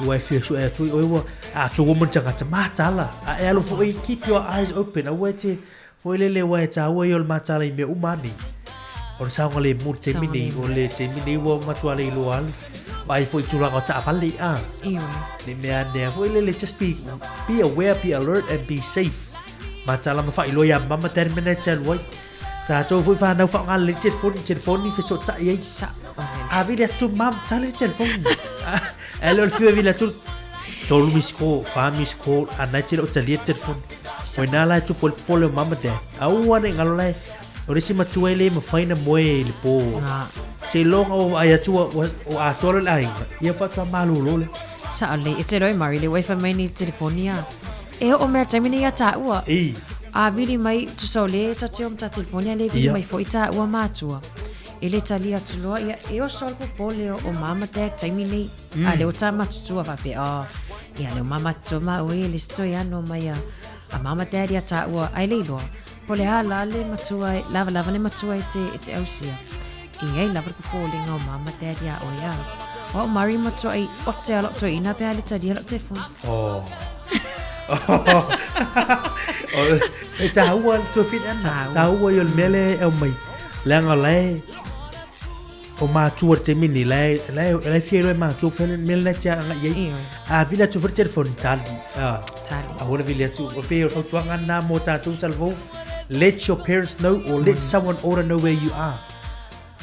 Ua e fia sue atu i oi ua, a tu ua tagata matala. A e alu foi, keep your eyes open. Aua e te, foi lele ua e tāua i o le matala i mea uma nei. O le saogalemu le taimi nei, o le taimi nei ua matua le iloa alu. Vaai foi i tulaga o taavale, a. Ioe. Ne mea nea foi lele, just be aware, be alert and be safe. Matala ma faailoa ia mama tari mena e te alu ai. Tātou foi whānau whaonga le telefoni, telefoni fesootai ai. Sa, A vili atu mama, tali le telefoni. E le o le fiu e vili atu, tolu miss call, whā miss call, a nai te le o talia le telefoni. O ina la e tupu o le popole o mama dad. Aua ne i ngalo lae, o le isi matua e le mafai na moe i le pō. Se iloga o ai atu o atoa le aiga, ia whaatua malolo le. Sa o le, e te roi Murray le waifa mai ni telefoni a. E oo mai a taimi nei ia tāua. I. A vili mai, tusa o le tate o ta telefoni a le vili Ia. mai foi tāua mātua. E le tali atu loa, ia, e oso le popole o, o mama dad taimi nei. A le o tā matutua whape, oh, ia le o mama matutua ma oe, le sito ia no mai a, a mama dad ia tāua, ai le iloa. Po le a la le matua, lava lava le matua e te, e te ausia. E ai lava le popolenga o mama dad ia oe a. O au Murray matua ai, o te alo toi ina pe a le tali alo telefoni. Oh. E tāua le tuafine ana. Tāua. Tāua i o le mea lea e aumai. Leaga o la e... o matua le taimi lenei, la e, la e, la e fia iloa e matua fea le mea lena e te agai ai. A vili atu foi le telefoni, tali. Tali. Aua le vili atu. O pei o le fautuaga lena mo tatou talavou. Let your parents know or let someone older know where you are.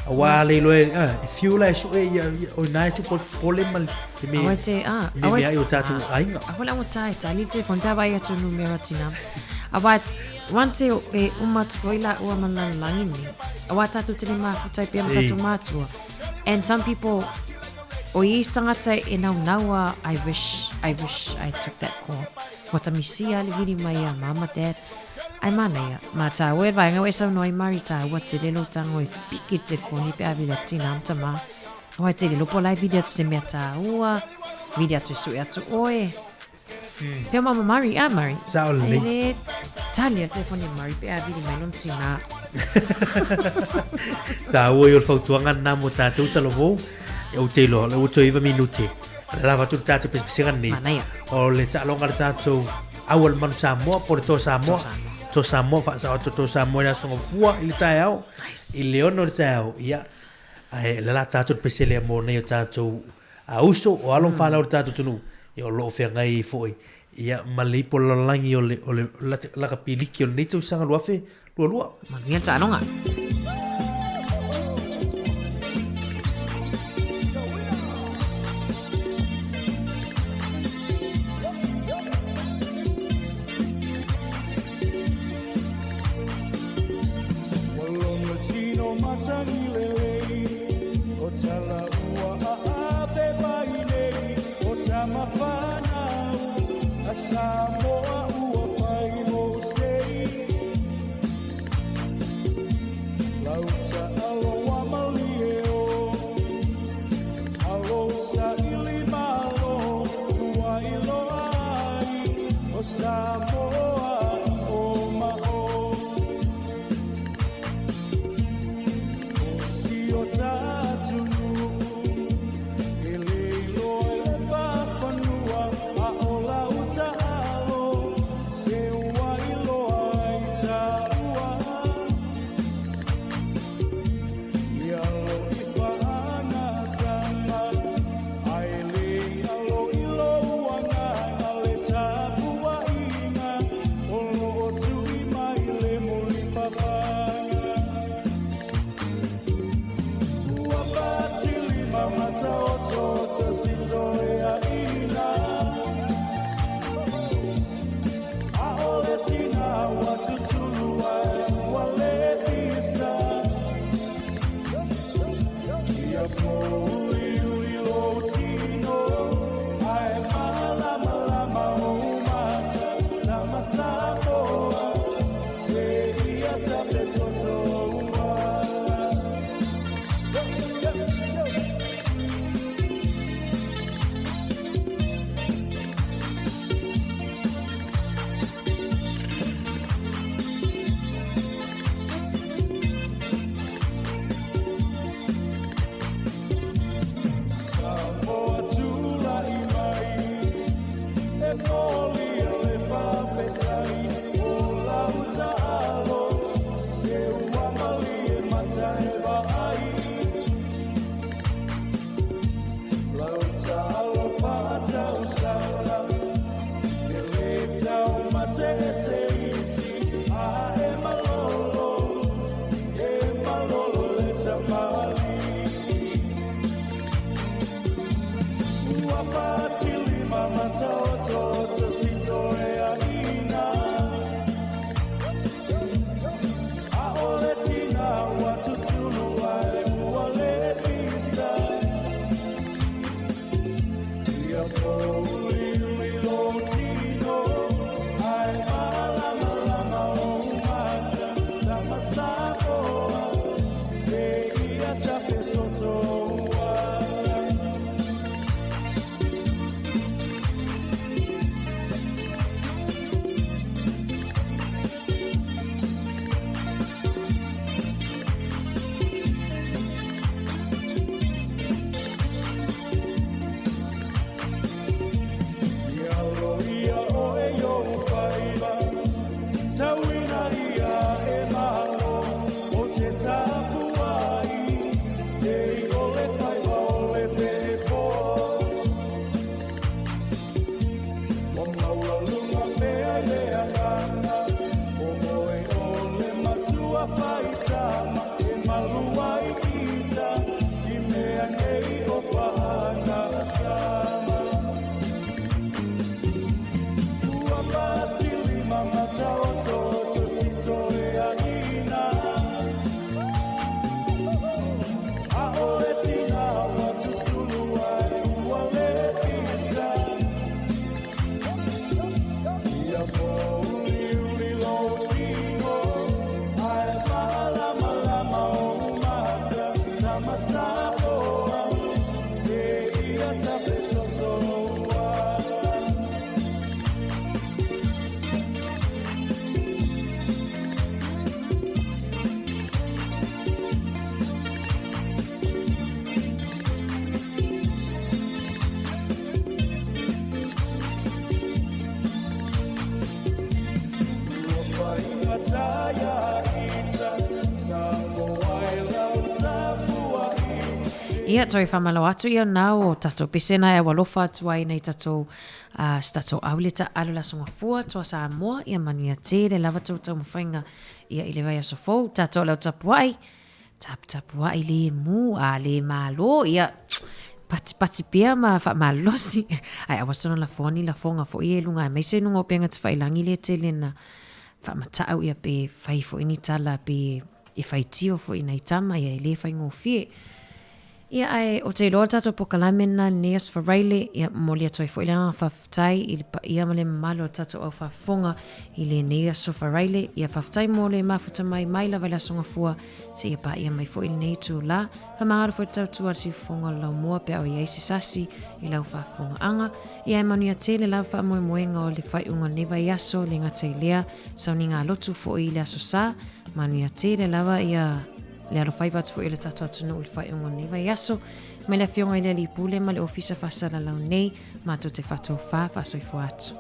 Aua le iloa e, e fiu la e sue ia, o ina e tupu pole ma le me, Aua te, a, me mea ai o tatou aiga. Aua le augata e tali le telefoni pe a vaai atu numera tina. Aua once e, e uma atu foi la ua ma le lalolagi nei. Aua tatou te le mafuta ai pea ma tatou matua. And some people, o i isi tagata e naunau a, I wish, I wish I took that call. Ua ta misia le vili mai ia mama dad. Ai manaia, ma tāua e vaenga ua e saunoa ai Mari tāua tele lou tago e piki le telefoni pe a vili atu tinā ma tamā. Aua e tele lopo la e vili atu se mea tāua, vili atu e sue atu oe. Pea mama Mari, a Mari. Sao lelei. Ai le tali a le telefoni a Mari pe a vili mai lona tinā. Tāua i o le fautuaga lena mo tātou talavou. Ou te iloa, o lea ua toe 9 minute. O le lava atu le tātou pesepesega lenei. Manaia. O le taaloga a le tātou au a le Manu Samoa po o le Toa Samoa. Toa Samoa, faasao atu Toa Samoa i le Aso Gafua i le taeao. Nice. I le 6 i le taeao, ia. Ae o le la tātou le pese lea mo nei o tātou a uso, o alo ma fanau o le tātou atunuu, ia o lo o feagai ai foi, ia, ma le ipu o le lalolagi o le, o le lakapi liki o lenei tausaga 2022. Manuia le taaloga. Ia, toe faamalo atu ia na o tatou pese na e aualofa atu ai nei tatou uh, se tatou aule taalo le Aso Gafua toa Samoa, ia manuia tele lava tou taumafaiga ia i le vaiaso fou. Tatou lau tapuai, taputapuai le mu a le malo, ia patipati pea ma faamalosi. Ae aua sono lafoa ni lafoga foi ia i luga aemaise i luga o upega tafailagi lea e tele na faamatau ia pe fai foi ni tala pe e faitio foi i nai tama ia e le faigofie. Ia ae ou te iloa le tatou pokalame lena lenei Aso Faraile, ia momoli atu ai foi le agaga faafetai i le paia ma le mamalu o le tatou au faafofoga i lenei Aso Faraile. Ia faafetai mo le mafuta mai mai lava i le Aso Gafua seia paia mai foi i lenei itulā. Faamagalo foi le tautua a le siufofoga o le laumua pe a o i ai se sasi i lau faafofogaaga. Ia e manuia tele lava faamoemoega o le faaiuga o lenei vaiaso, le gata i lea, sauniga lotu foi i le Aso Sa. Manuia tele lava ia le alofaiva atu foi o le tatou atunuu i le faaiuga o lenei vaiaso. Mai le Afioga i le Alii Pule ma le Ofisa Faasalalau nei, matou te faatofā faasoifua atu.